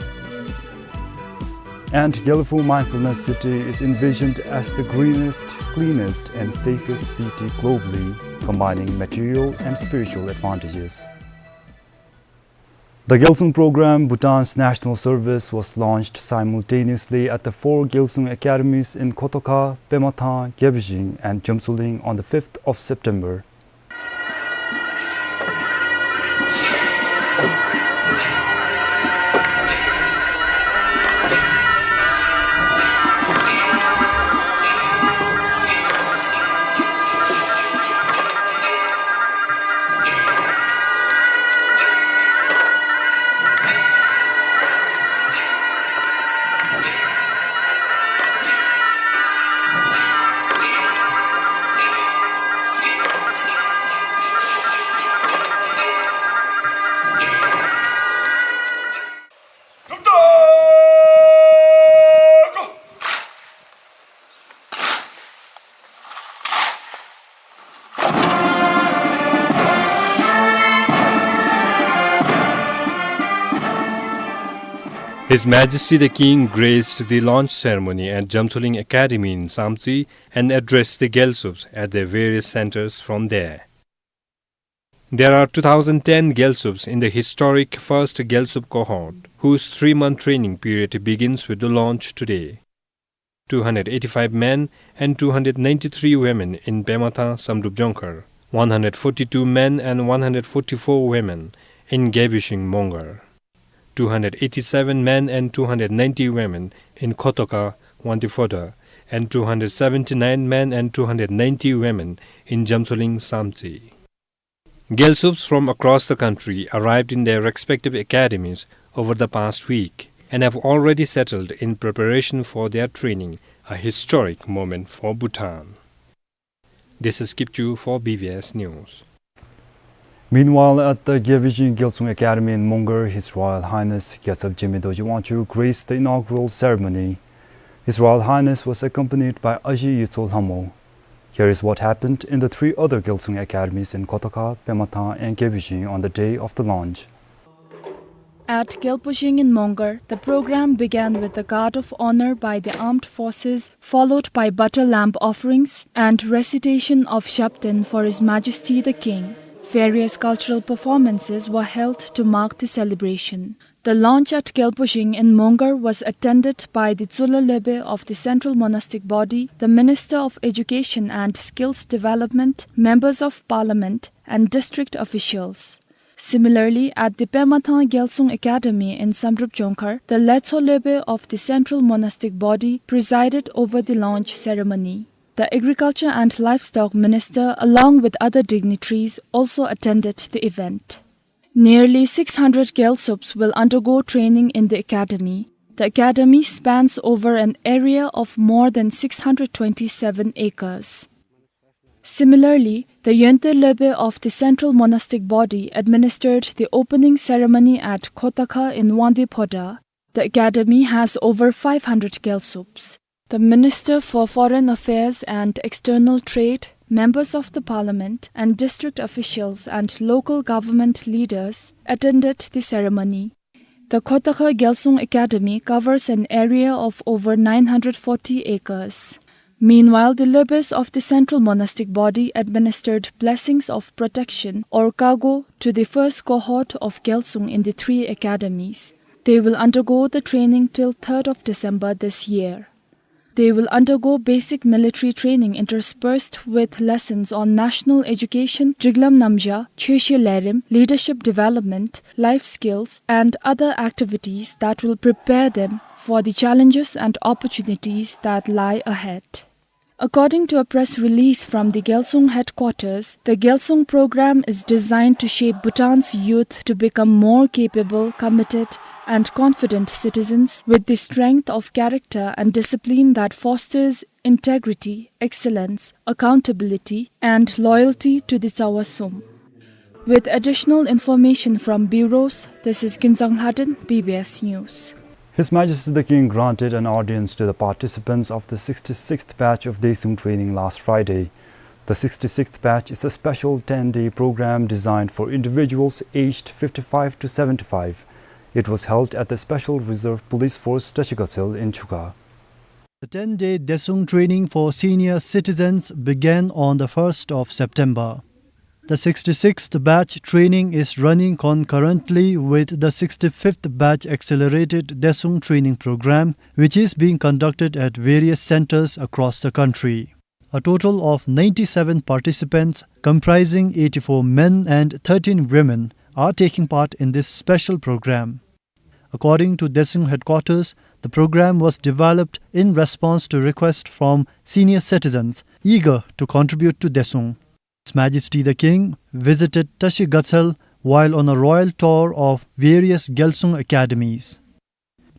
And Gelephu Mindfulness City is envisioned as the greenest, cleanest and safest city globally, combining material and spiritual advantages. The Gyalsung program, Bhutan's national service, was launched simultaneously at the four Gyalsung academies in Kotoka, Pemathang, Gebishing and Jamtsoling on the fifth of September. His Majesty the King graced the launch ceremony at Jamtsoling Academy in Samtse and addressed the Gyalsups at their various centers from there. There are two thousand ten Gyalsups in the historic first Gyalsup cohort, whose three-month training period begins with the launch today. Two hundred eighty-five men and two hundred ninety-three women in Pemathang Samdrup Jongkhar, one hundred forty-two men and one hundred forty-four women in Gebishing Mongar, two hundred eighty-seven men and two hundred ninety women in Kotoka Wangtiphoda, and two hundred seventy-nine men and two hundred ninety women in Jamsoling Samtse. Gyalsups from across the country arrived in their respective academies over the past week and have already settled in preparation for their training, a historic moment for Bhutan. This is Kipchu for B B S News. Meanwhile, at the Gyalbujing Gyalsung Academy in Mongar, His Royal Highness Gyaltsab Jigme Dorji Wangchuck graced the inaugural ceremony. His Royal Highness was accompanied by Aji Yitso Lhamo. Here is what happened in the three other Gyalsung Academies in Khotakha, Pemathang and Gyalbujing on the day of the launch. At Gyalbujing in Mongar, the program began with the guard of honor by the armed forces, followed by butter lamp offerings and recitation of Shabten for His Majesty the King. Various cultural performances were held to mark the celebration. The launch at Gyalbujing in Mongar was attended by the Tsola Lopen of the Central Monastic Body, the Minister of Education and Skills Development, members of parliament, and district officials. Similarly, at the Pemathang Gyalsung Academy in Samdrup Jongkhar, the Letso Lopen of the Central Monastic Body presided over the launch ceremony. The Agriculture and Livestock Minister, along with other dignitaries, also attended the event. Nearly six hundred Gyalsups will undergo training in the academy. The academy spans over an area of more than six hundred twenty-seven acres. Similarly, the Yonte Lopen of the Central Monastic Body administered the opening ceremony at Khotakha in Wangdue Phodrang. The academy has over five hundred Gyalsups. The Minister for Foreign Affairs and External Trade, members of the parliament, and district officials and local government leaders attended the ceremony. The Khotakha Gyalsung Academy covers an area of over nine hundred forty acres. Meanwhile, the Lopens of the Central Monastic Body administered blessings of protection or kago to the first cohort of Gyalsung in the three academies. They will undergo the training till third of December this year. They will undergo basic military training interspersed with lessons on national education, Driglam Namja, Choshe Lerem, leadership development, life skills, and other activities that will prepare them for the challenges and opportunities that lie ahead. According to a press release from the Gyalsung headquarters, the Gyalsung program is designed to shape Bhutan's youth to become more capable, committed, and confident citizens with the strength of character and discipline that fosters integrity, excellence, accountability, and loyalty to the Tsawasum. With additional information from bureaus, this is Kinzang Lhaden, B B S News. His Majesty the King granted an audience to the participants of the sixty-sixth batch of Daesung training last Friday. The sixty-sixth batch is a special ten-day program designed for individuals aged fifty-five to seventy-five. It was held at the Special Reserve Police Force Tashi Gatshel in Chukha. The ten-day Daesung training for senior citizens began on the first of September. The sixty-sixth batch training is running concurrently with the sixty-fifth batch accelerated Daesung training program, which is being conducted at various centers across the country. A total of ninety-seven participants, comprising eighty-four men and thirteen women, are taking part in this special program. According to Daesung headquarters, the program was developed in response to request from senior citizens eager to contribute to Daesung. His Majesty the King visited Tashi Gatshel while on a royal tour of various Gyalsung academies.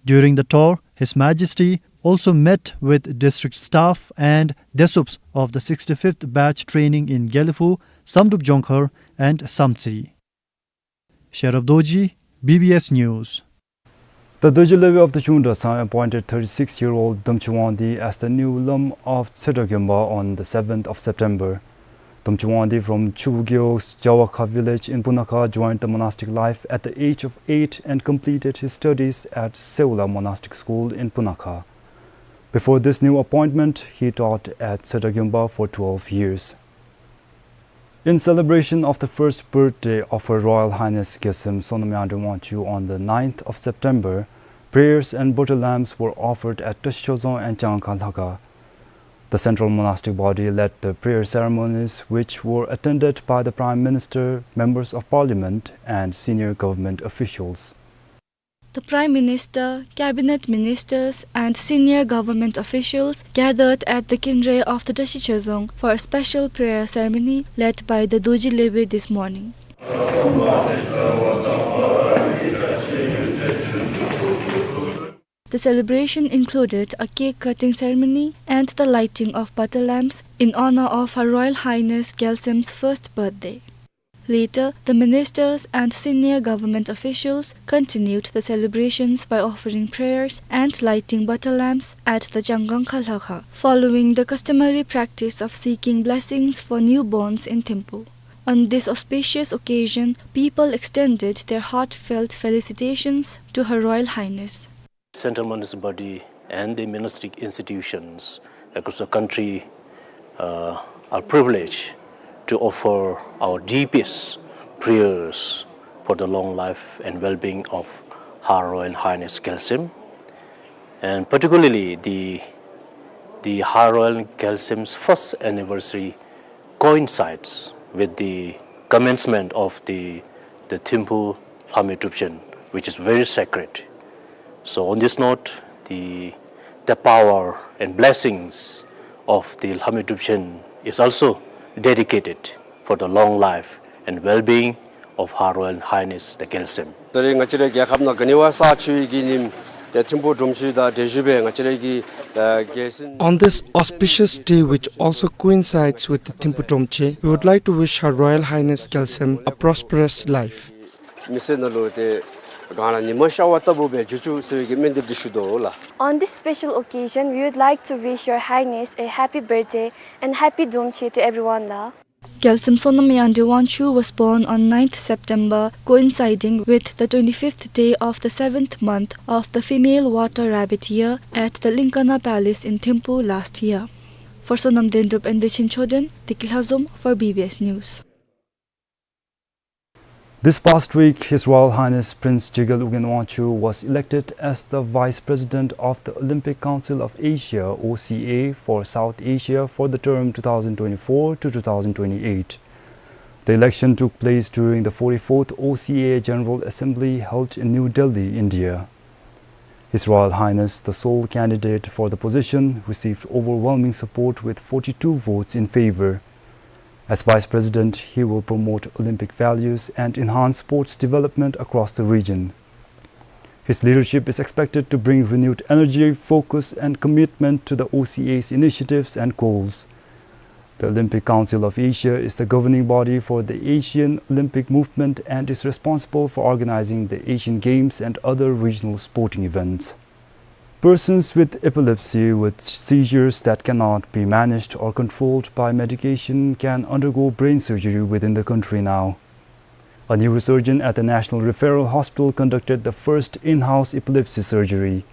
During the tour, His Majesty also met with district staff and Daesups of the sixty-fifth batch training in Gelephu, Samdrup Jongkhar, and Samtse. Sherab Dorji, B B S News. The Dorji Lopen of the Chungdrasang appointed thirty-six-year-old Domchung Wangdi as the new Lam of Tshedra Gyompa on the seventh of September. Domchung Wangdi from Chubu Gewog's Jawakha village in Punakha joined the monastic life at the age of eight and completed his studies at Seola Monastic School in Punakha. Before this new appointment, he taught at Tshedra Gyompa for twelve years. In celebration of the first birthday of Her Royal Highness Gyaltsab Sonam Yangdreng Wangchuck on the ninth of September, prayers and butter lamps were offered at Tashi Chorzang and Changakha Lhakha. The central monastic body led the prayer ceremonies, which were attended by the Prime Minister, members of Parliament, and senior government officials. The Prime Minister, Cabinet Ministers, and senior government officials gathered at the Kinre of the Drashishar Dzong for a special prayer ceremony led by the Dorji Lebe this morning. The celebration included a cake-cutting ceremony and the lighting of butter lamps in honor of Her Royal Highness Gyaltsem's first birthday. Later, the ministers and senior government officials continued the celebrations by offering prayers and lighting butter lamps at the Changangkha Lhakha, following the customary practice of seeking blessings for newborns in Thimphu. On this auspicious occasion, people extended their heartfelt felicitations to Her Royal Highness. Central monastic body and the monastic institutions across the country, uh, are privileged to offer our deepest prayers for the long life and well-being of Her Royal Highness Gyaltsem, and particularly the, the Her Royal Gyaltsem's first anniversary coincides with the commencement of the, the Thimphu Lhame Drupchen, which is very sacred. So on this note, the, the power and blessings of the Lhame Drupchen is also dedicated for the long life and well-being of Her Royal Highness the Gyaltsem. ད་རེས་ང་བཅས་རའི་རྒྱལ་ཁབ་ནང་ག་ནི་བ་ས་ཆུ་ཡི་གི་ཉིནམ་ཏེ་ཐིམ་ཕུ་སྒྲོམ་ཆེན་དང་འབྲེལ་ཞུ་སྦེ་ང་བཅས་རའི་གི་ཏེ་རྒྱལ་སྲིད། On this auspicious day, which also coincides with the Thimphu Dromche, we would like to wish Her Royal Highness Gyaltsem a prosperous life. མི་སེར་ནང་ལུ་ཏེ་ག་ར་ཉི་མ་ཤར་བ་ལྟ་བུ་སྦེ་འགྱུར་བཅུག་ཟེར་བའི་གི་སྨོན་འདེབས་འདི་ཞུ་དོ་ལགས། On this special occasion, we would like to wish Your Highness a happy birthday and happy Dromche to everyone, la. Gyaltsem Sonam Yangdrel Wangchuk was born on ninth September, coinciding with the twenty-fifth day of the seventh month of the female water rabbit year, at the Linkana Palace in Thimphu last year. For Sonam Dendrup and Dechen Choden, Tiki Lhazom for B B S News. This past week, His Royal Highness Prince Jegal Ugyen Wangchuck was elected as the Vice President of the Olympic Council of Asia, O C A, for South Asia for the term two thousand twenty-four to two thousand twenty-eight. The election took place during the forty-fourth O C A General Assembly held in New Delhi, India. His Royal Highness, the sole candidate for the position, received overwhelming support with forty-two votes in favor. As Vice President, he will promote Olympic values and enhance sports development across the region. His leadership is expected to bring renewed energy, focus, and commitment to the O C A's initiatives and goals. The Olympic Council of Asia is the governing body for the Asian Olympic movement and is responsible for organizing the Asian Games and other regional sporting events. Persons with epilepsy with seizures that cannot be managed or controlled by medication can undergo brain surgery within the country now. A neurosurgeon at the National Referral Hospital conducted the first in-house epilepsy surgery.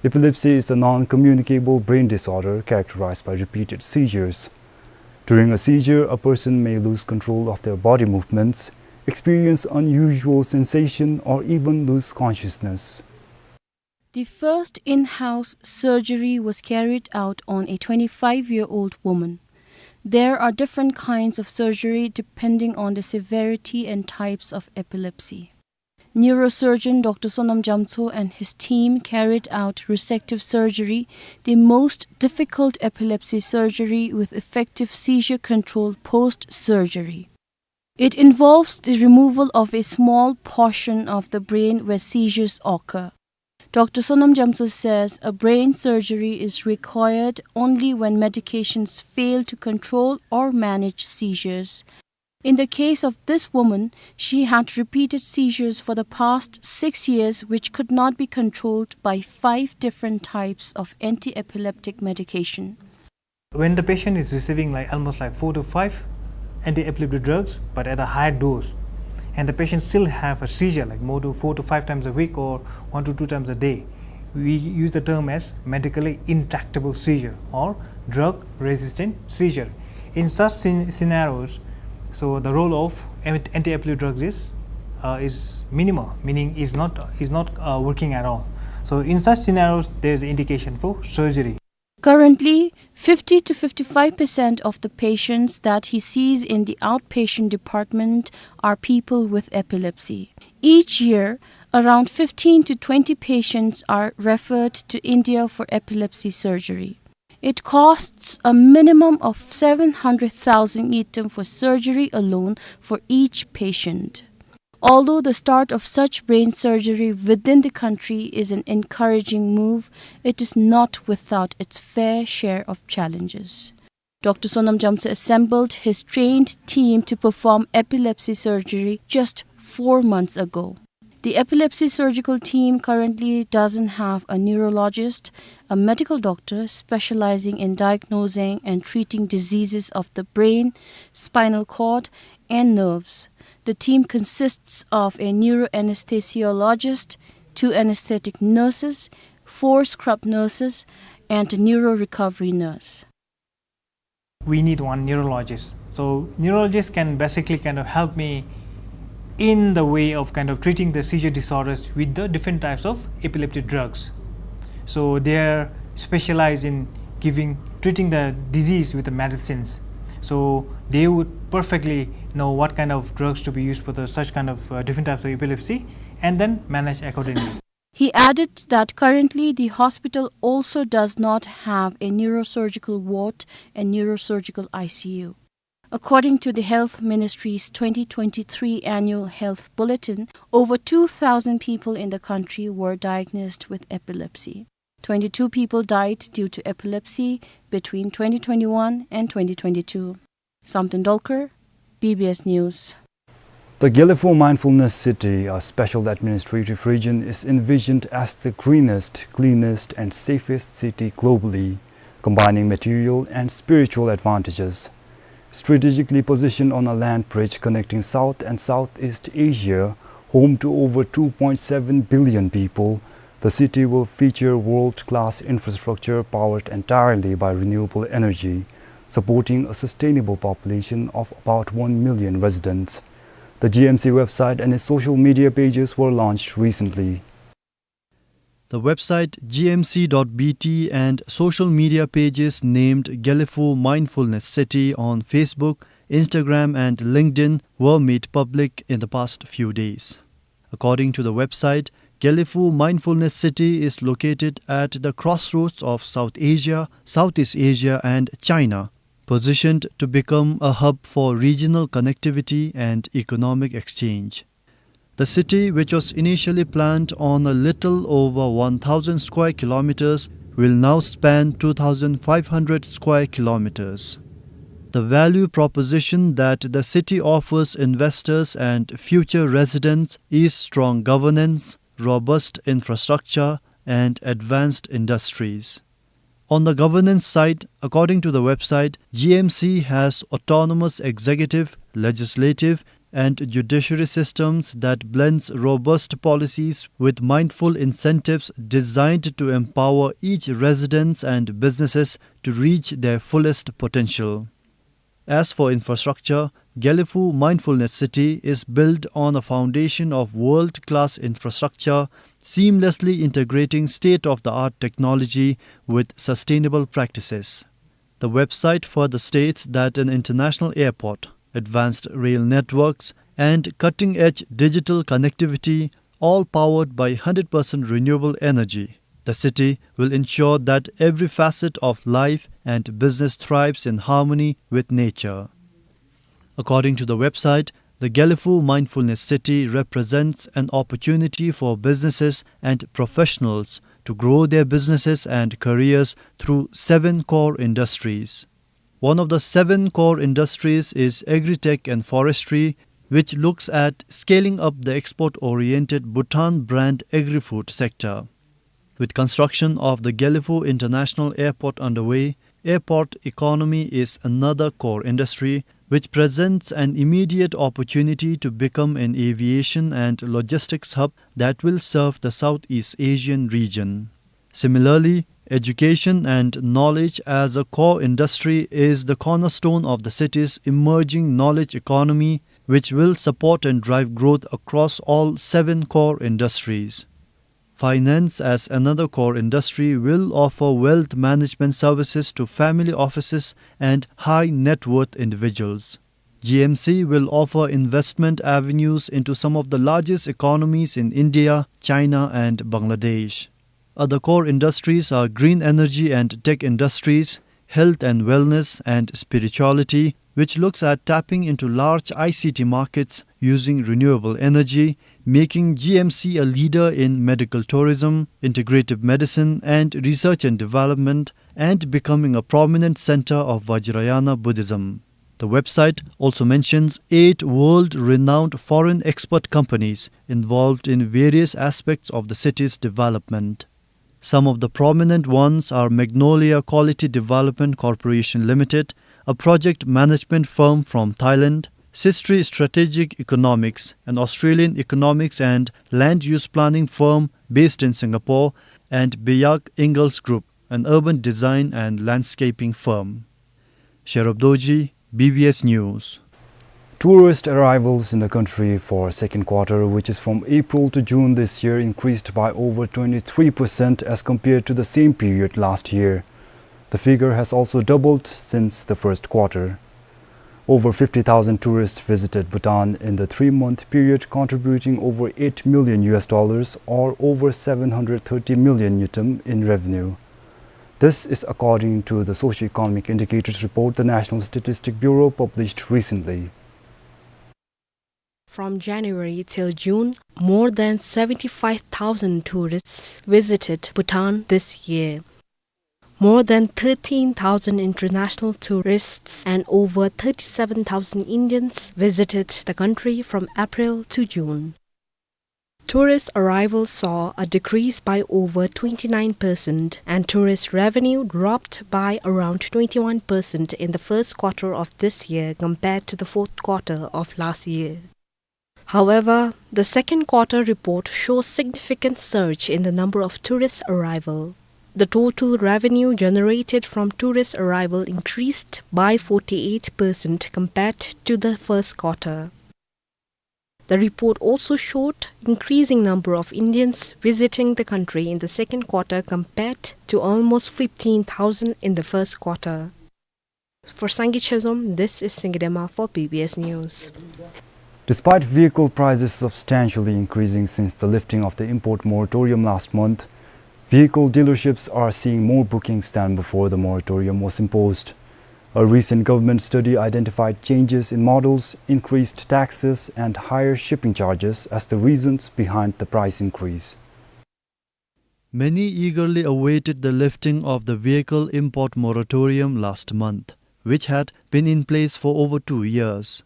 Epilepsy is a non-communicable brain disorder characterized by repeated seizures. During a seizure, a person may lose control of their body movements, experience unusual sensation, or even lose consciousness. The first in-house surgery was carried out on a twenty-five-year-old woman. There are different kinds of surgery depending on the severity and types of epilepsy. Neurosurgeon Doctor Sonam Jamtso and his team carried out resective surgery, the most difficult epilepsy surgery with effective seizure control post-surgery. It involves the removal of a small portion of the brain where seizures occur. Doctor Sonam Jamtso says a brain surgery is required only when medications fail to control or manage seizures. In the case of this woman, she had repeated seizures for the past six years, which could not be controlled by five different types of anti-epileptic medication. When the patient is receiving, like, almost, like, four to five anti-epileptic drugs, but at a high dose, and the patient still have a seizure, like, more to four to five times a week or one to two times a day, we use the term as medically intractable seizure or drug-resistant seizure. In such scen-, scenarios, so the role of an-, anti-epileptic drugs is, uh, is minimal, meaning is not, is not, uh, working at all. So in such scenarios, there is indication for surgery. Currently, fifty to fifty-five percent of the patients that he sees in the outpatient department are people with epilepsy. Each year, Around fifteen to twenty patients are referred to India for epilepsy surgery. It costs a minimum of seven hundred thousand ngultrum for surgery alone for each patient. Although the start of such brain surgery within the country is an encouraging move, it is not without its fair share of challenges. Doctor Sonam Jamtshe assembled his trained team to perform epilepsy surgery just four months ago. The epilepsy surgical team currently doesn't have a neurologist, a medical doctor specializing in diagnosing and treating diseases of the brain, spinal cord, and nerves. The team consists of a neuroanesthesiologist, two anesthetic nurses, four scrub nurses, and a neuro recovery nurse. We need one neurologist. So neurologist can basically kind of help me in the way of kind of treating the seizure disorders with the different types of epileptic drugs. So they are specialized in giving, treating the disease with the medicines. So they would perfectly know what kind of drugs to be used for the such kind of, uh, different types of epilepsy and then manage accordingly. He added that currently the hospital also does not have a neurosurgical ward and neurosurgical I C U. According to the Health Ministry's twenty twenty-three annual health bulletin, over two thousand people in the country were diagnosed with epilepsy. Twenty-two people died due to epilepsy between twenty twenty-one and twenty twenty-two. Samten Dolkar, B B S News. The Gelephu Mindfulness City, a special administrative region, is envisioned as the greenest, cleanest, and safest city globally, combining material and spiritual advantages. Strategically positioned on a land bridge connecting South and Southeast Asia, home to over two point seven billion people, the city will feature world-class infrastructure powered entirely by renewable energy, supporting a sustainable population of about one million residents. The G M C website and its social media pages were launched recently. The website G M C dot B T and social media pages named Gelephu Mindfulness City on Facebook, Instagram, and LinkedIn were made public in the past few days. According to the website, Gelephu Mindfulness City is located at the crossroads of South Asia, Southeast Asia, and China, positioned to become a hub for regional connectivity and economic exchange. The city, which was initially planned on a little over one thousand square kilometers, will now span two thousand five hundred square kilometers. The value proposition that the city offers investors and future residents is strong governance, robust infrastructure, and advanced industries. On the governance side, according to the website, G M C has autonomous executive, legislative, and judiciary systems that blends robust policies with mindful incentives designed to empower each residents and businesses to reach their fullest potential. As for infrastructure, Gelephu Mindfulness City is built on a foundation of world-class infrastructure, seamlessly integrating state-of-the-art technology with sustainable practices. The website further states that an international airport, advanced rail networks, and cutting-edge digital connectivity, all powered by hundred percent renewable energy. The city will ensure that every facet of life and business thrives in harmony with nature. According to the website, the Gelephu Mindfulness City represents an opportunity for businesses and professionals to grow their businesses and careers through seven core industries. One of the seven core industries is agri-tech and forestry, which looks at scaling up the export-oriented Bhutan brand agri-food sector. With construction of the Gelephu International Airport underway, airport economy is another core industry, which presents an immediate opportunity to become an aviation and logistics hub that will serve the Southeast Asian region. Similarly, education and knowledge as a core industry is the cornerstone of the city's emerging knowledge economy, which will support and drive growth across all seven core industries. Finance, as another core industry, will offer wealth management services to family offices and high net worth individuals. G M C will offer investment avenues into some of the largest economies in India, China, and Bangladesh. Other core industries are green energy and tech industries, health and wellness, and spirituality, which looks at tapping into large I C T markets using renewable energy, making G M C a leader in medical tourism, integrative medicine, and research and development, and becoming a prominent center of Vajrayana Buddhism. The website also mentions eight world-renowned foreign expert companies involved in various aspects of the city's development. Some of the prominent ones are Magnolia Quality Development Corporation Limited, a project management firm from Thailand, Sistri Strategic Economics, an Australian economics and land use planning firm based in Singapore, and Bjarke Ingels Group, an urban design and landscaping firm. Sherub Dorji, B B S News. Tourist arrivals in the country for second quarter, which is from April to June this year, increased by over twenty-three percent as compared to the same period last year. The figure has also doubled since the first quarter. Over fifty thousand tourists visited Bhutan in the three-month period, contributing over eight million U S dollars, or over seven hundred thirty million ngultrum, in revenue. This is according to the socio-economic indicators report the National Statistic Bureau published recently. From January till June, more than seventy-five thousand tourists visited Bhutan this year. More than thirteen thousand international tourists and over thirty-seven thousand Indians visited the country from April to June. Tourist arrivals saw a decrease by over twenty-nine percent, and tourist revenue dropped by around twenty-one percent in the first quarter of this year compared to the fourth quarter of last year. However, the second quarter report shows significant surge in the number of tourist arrival. The total revenue generated from tourist arrival increased by forty-eight percent compared to the first quarter. The report also showed increasing number of Indians visiting the country in the second quarter compared to almost fifteen thousand in the first quarter. For Sangay Chezom, this is Singye Dema for B B S News. Despite vehicle prices substantially increasing since the lifting of the import moratorium last month, vehicle dealerships are seeing more bookings than before the moratorium was imposed. A recent government study identified changes in models, increased taxes, and higher shipping charges as the reasons behind the price increase. Many eagerly awaited the lifting of the vehicle import moratorium last month, which had been in place for over two years.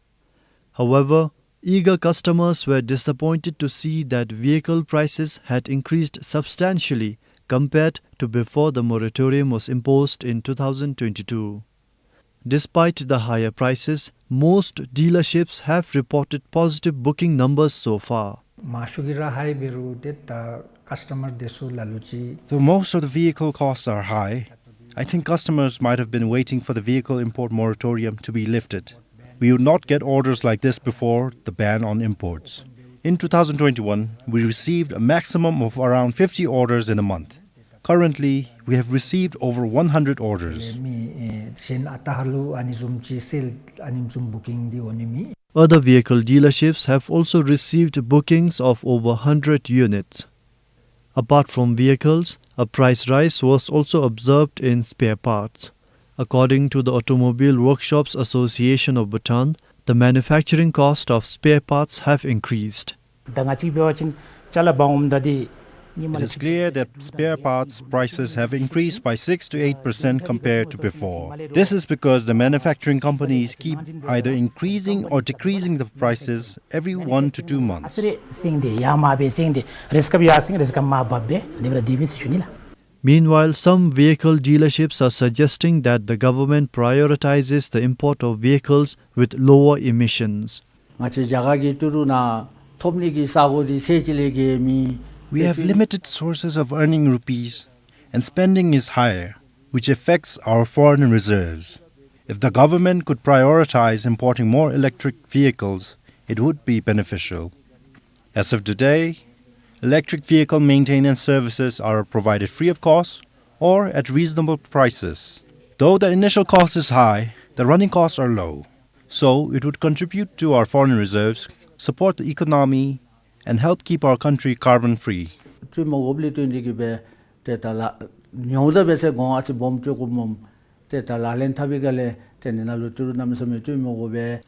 However, eager customers were disappointed to see that vehicle prices had increased substantially compared to before the moratorium was imposed in two thousand twenty-two. Despite the higher prices, most dealerships have reported positive booking numbers so far. Masuk ira high beru det, uh, customer desu lalu chi. Though most of the vehicle costs are high, I think customers might have been waiting for the vehicle import moratorium to be lifted. We would not get orders like this before the ban on imports. In two thousand twenty-one, we received a maximum of around fifty orders in a month. Currently, we have received over one hundred orders. Mi, eh, sen atahalu ani zum chi sel ani zum booking di oni mi. Other vehicle dealerships have also received bookings of over hundred units. Apart from vehicles, a price rise was also observed in spare parts. According to the Automobile Workshops Association of Bhutan, the manufacturing cost of spare parts have increased. It is clear that spare parts prices have increased by six to eight percent compared to before. This is because the manufacturing companies keep either increasing or decreasing the prices every one to two months. Meanwhile, some vehicle dealerships are suggesting that the government prioritizes the import of vehicles with lower emissions. We have limited sources of earning rupees, and spending is higher, which affects our foreign reserves. If the government could prioritize importing more electric vehicles, it would be beneficial. As of today, electric vehicle maintenance services are provided free of cost or at reasonable prices. Though the initial cost is high, the running costs are low. So it would contribute to our foreign reserves, support the economy, and help keep our country carbon free. བཙུགས་མ་དགོཔ་ལས་བརྟེན་ཏེ་གིས་སྦེ་ཏེ་ད་ལཱ་ཉོཝ་ད་འབད་ཚེ་གོང་ཨ་ཙི་སྦོམ་སྤྲོད་དགོཔ་སྨོ། ཏེ་ད་ལག་ལེན་འཐབ་པའི་སྒང་ལས་ཏེ་ཨ་ནི་ནང་ལུ་ཏི་རུ་གནམ་མེད་ས་མེད་བཙུགས་མ་དགོ་པས།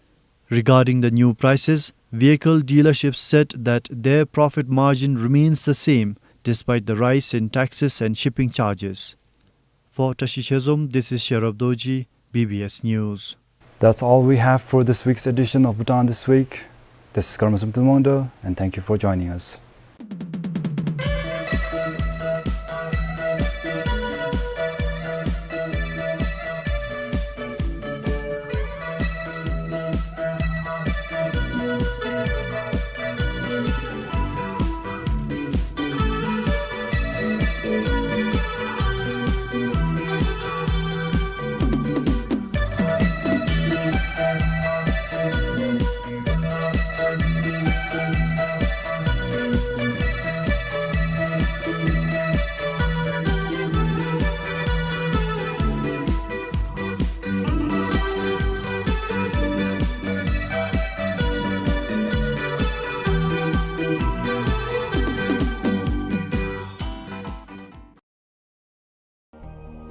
Regarding the new prices, vehicle dealerships said that their profit margin remains the same despite the rise in taxes and shipping charges. For Tashi Shezom, this is Sherab Dorji, B B S News. That's all we have for this week's edition of Bhutan This Week. This is Karma Samten Wangda, and thank you for joining us.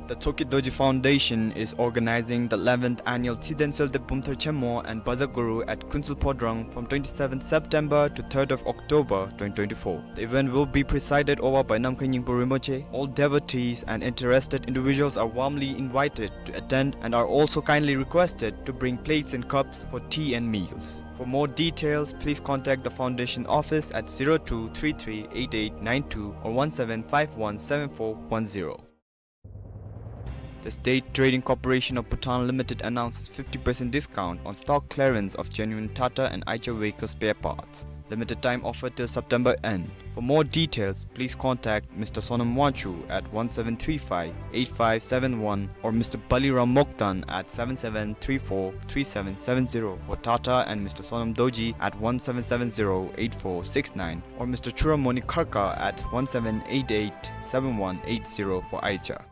The Tsoki Dorji Foundation is organizing the eleventh annual Tshiden Tselte Bumthar Chenmo and Baza Guru at Kunsel Phodrang from twenty-seventh September to third of October twenty twenty-four. The event will be presided over by Namkhai Nyingpo Rinpoche. All devotees and interested individuals are warmly invited to attend and are also kindly requested to bring plates and cups for tea and meals. For more details, please contact the foundation office at zero two three three eight eight nine two or one seven five one seven four one zero. The State Trading Corporation of Bhutan Limited announces fifty percent discount on stock clearance of genuine Tata and Eicher vehicle spare parts. Limited time offer till September end. For more details, please contact Mister Sonam Wangchuk at one seven three five eight five seven one or Mister Baliram Moktan at seven seven three four three seven seven zero for Tata and Mister Sonam Dorji at one seven seven zero eight four six nine or Mister Churamoni Kharka at one seven eight eight seven one eight zero for Eicher.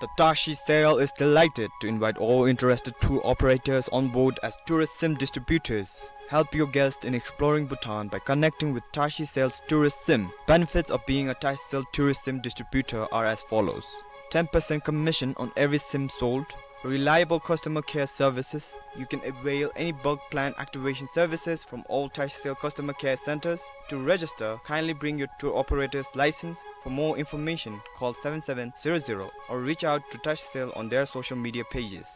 The Tashi Sail is delighted to invite all interested tour operators on board as tourist sim distributors. Help your guests in exploring Bhutan by connecting with Tashi Sail's tourist sim. Benefits of being a Tashi Sail tourist sim distributor are as follows. Ten percent commission on every sim sold. Reliable customer care services. You can avail any bulk plan activation services from all Tashi Sail customer care centers. To register, kindly bring your tour operator's license. For more information, call seven seven zero zero or reach out to Tashi Sail on their social media pages.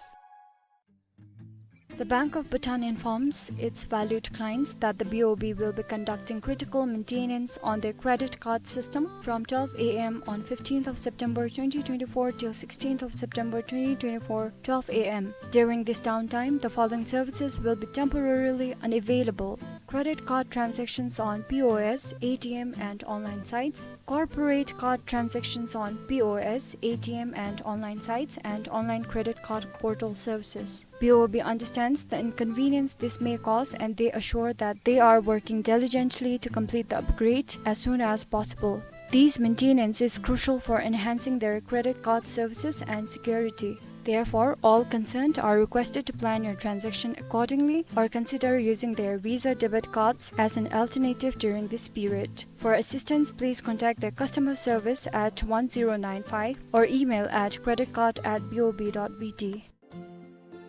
The Bank of Bhutan informs its valued clients that the B O B will be conducting critical maintenance on their credit card system from twelve A M on fifteenth of September twenty twenty-four till sixteenth of September twenty twenty-four, twelve A M. During this downtime, the following services will be temporarily unavailable: credit card transactions on P O S, A T M, and online sites, corporate card transactions on P O S, A T M, and online sites, and online credit card portal services. B O B understands the inconvenience this may cause, and they assure that they are working diligently to complete the upgrade as soon as possible. This maintenance is crucial for enhancing their credit card services and security. Therefore, all concerned are requested to plan your transaction accordingly or consider using their Visa debit cards as an alternative during this period. For assistance, please contact their customer service at one zero nine five or email at credit card at B O B dot B T.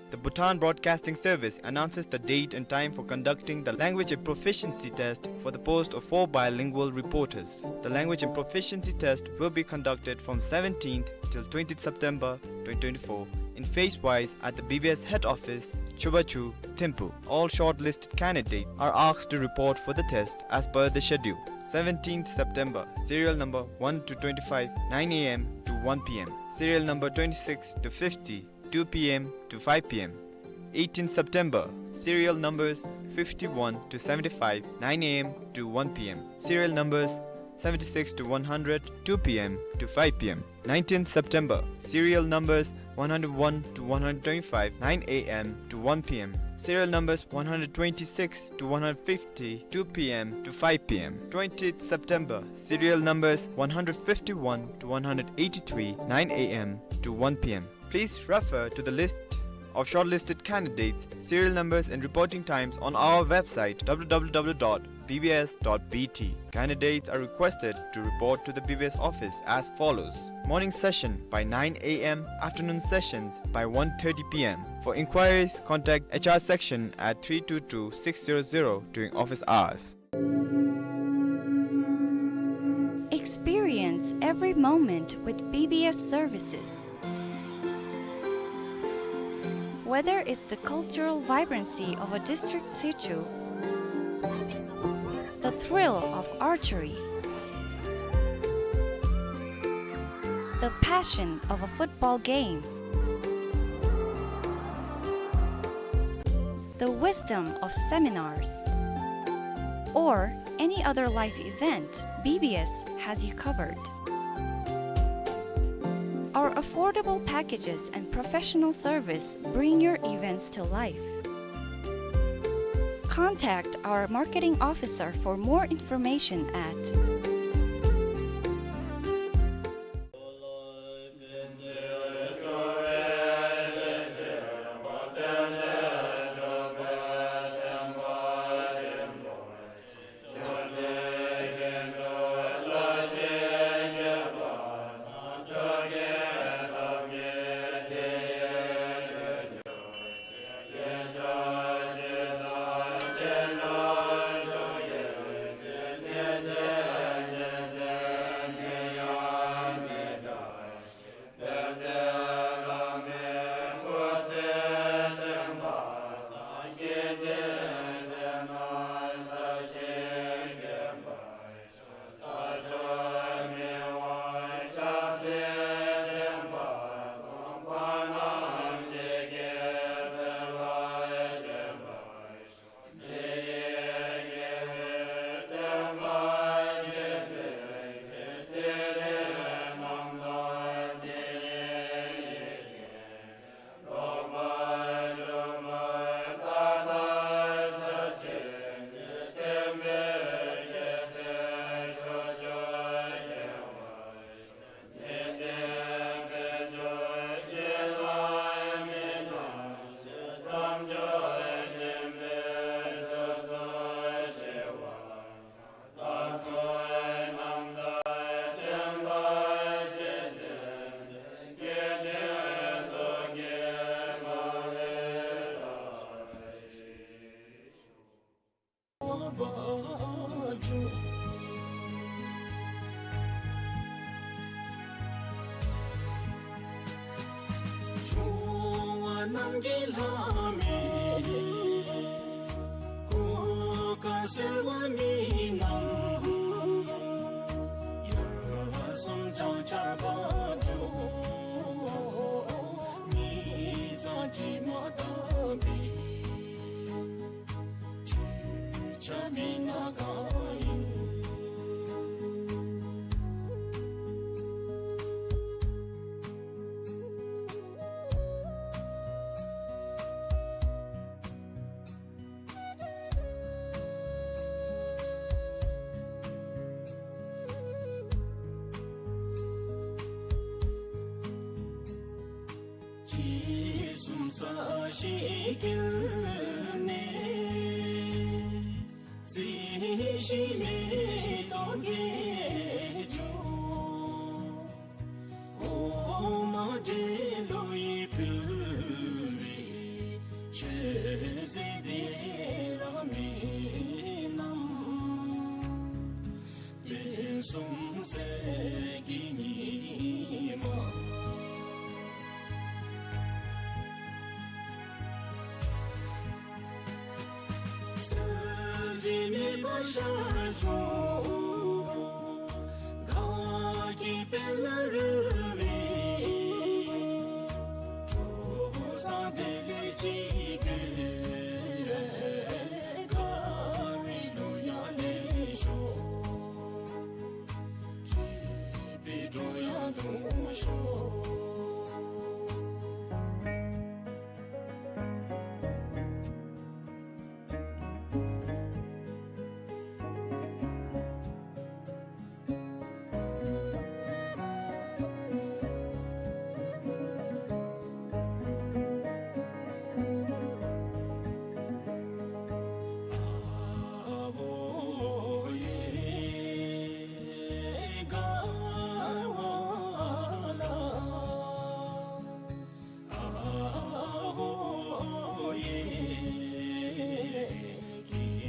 The Bhutan Broadcasting Service announces the date and time for conducting the language and proficiency test for the post of four bilingual reporters. The language and proficiency test will be conducted from seventeenth till twentieth September twenty twenty-four in phase wise at the B B S head office, Chubachu, Thimphu. All shortlisted candidates are asked to report for the test as per the schedule. Seventeenth September, serial number one to twenty-five, nine A M to one P M. Serial number twenty-six to fifty, two P M to five P M. Eighteenth September, serial numbers fifty-one to seventy-five, nine A M to one P M. Serial numbers seventy-six to one hundred, two P M to five P M. Nineteenth September, serial numbers one hundred one to one hundred twenty-five, nine A M to one P M. Serial numbers one hundred twenty-six to one hundred fifty, two P M to five P M. Twentieth September, serial numbers one hundred fifty-one to one hundred eighty-three, nine A M to one P M. Please refer to the list of shortlisted candidates, serial numbers and reporting times on our website, W W W dot B B S dot B T. Candidates are requested to report to the B B S office as follows. Morning session by nine A M, afternoon sessions by one thirty P M. For inquiries, contact H R section at three two two six zero zero during office hours. Experience every moment with B B S services. Whether it's the cultural vibrancy of a district sichu, the thrill of archery, the passion of a football game, the wisdom of seminars, or any other life event, B B S has you covered. Our affordable packages and professional service bring your events to life. Contact our marketing officer for more information at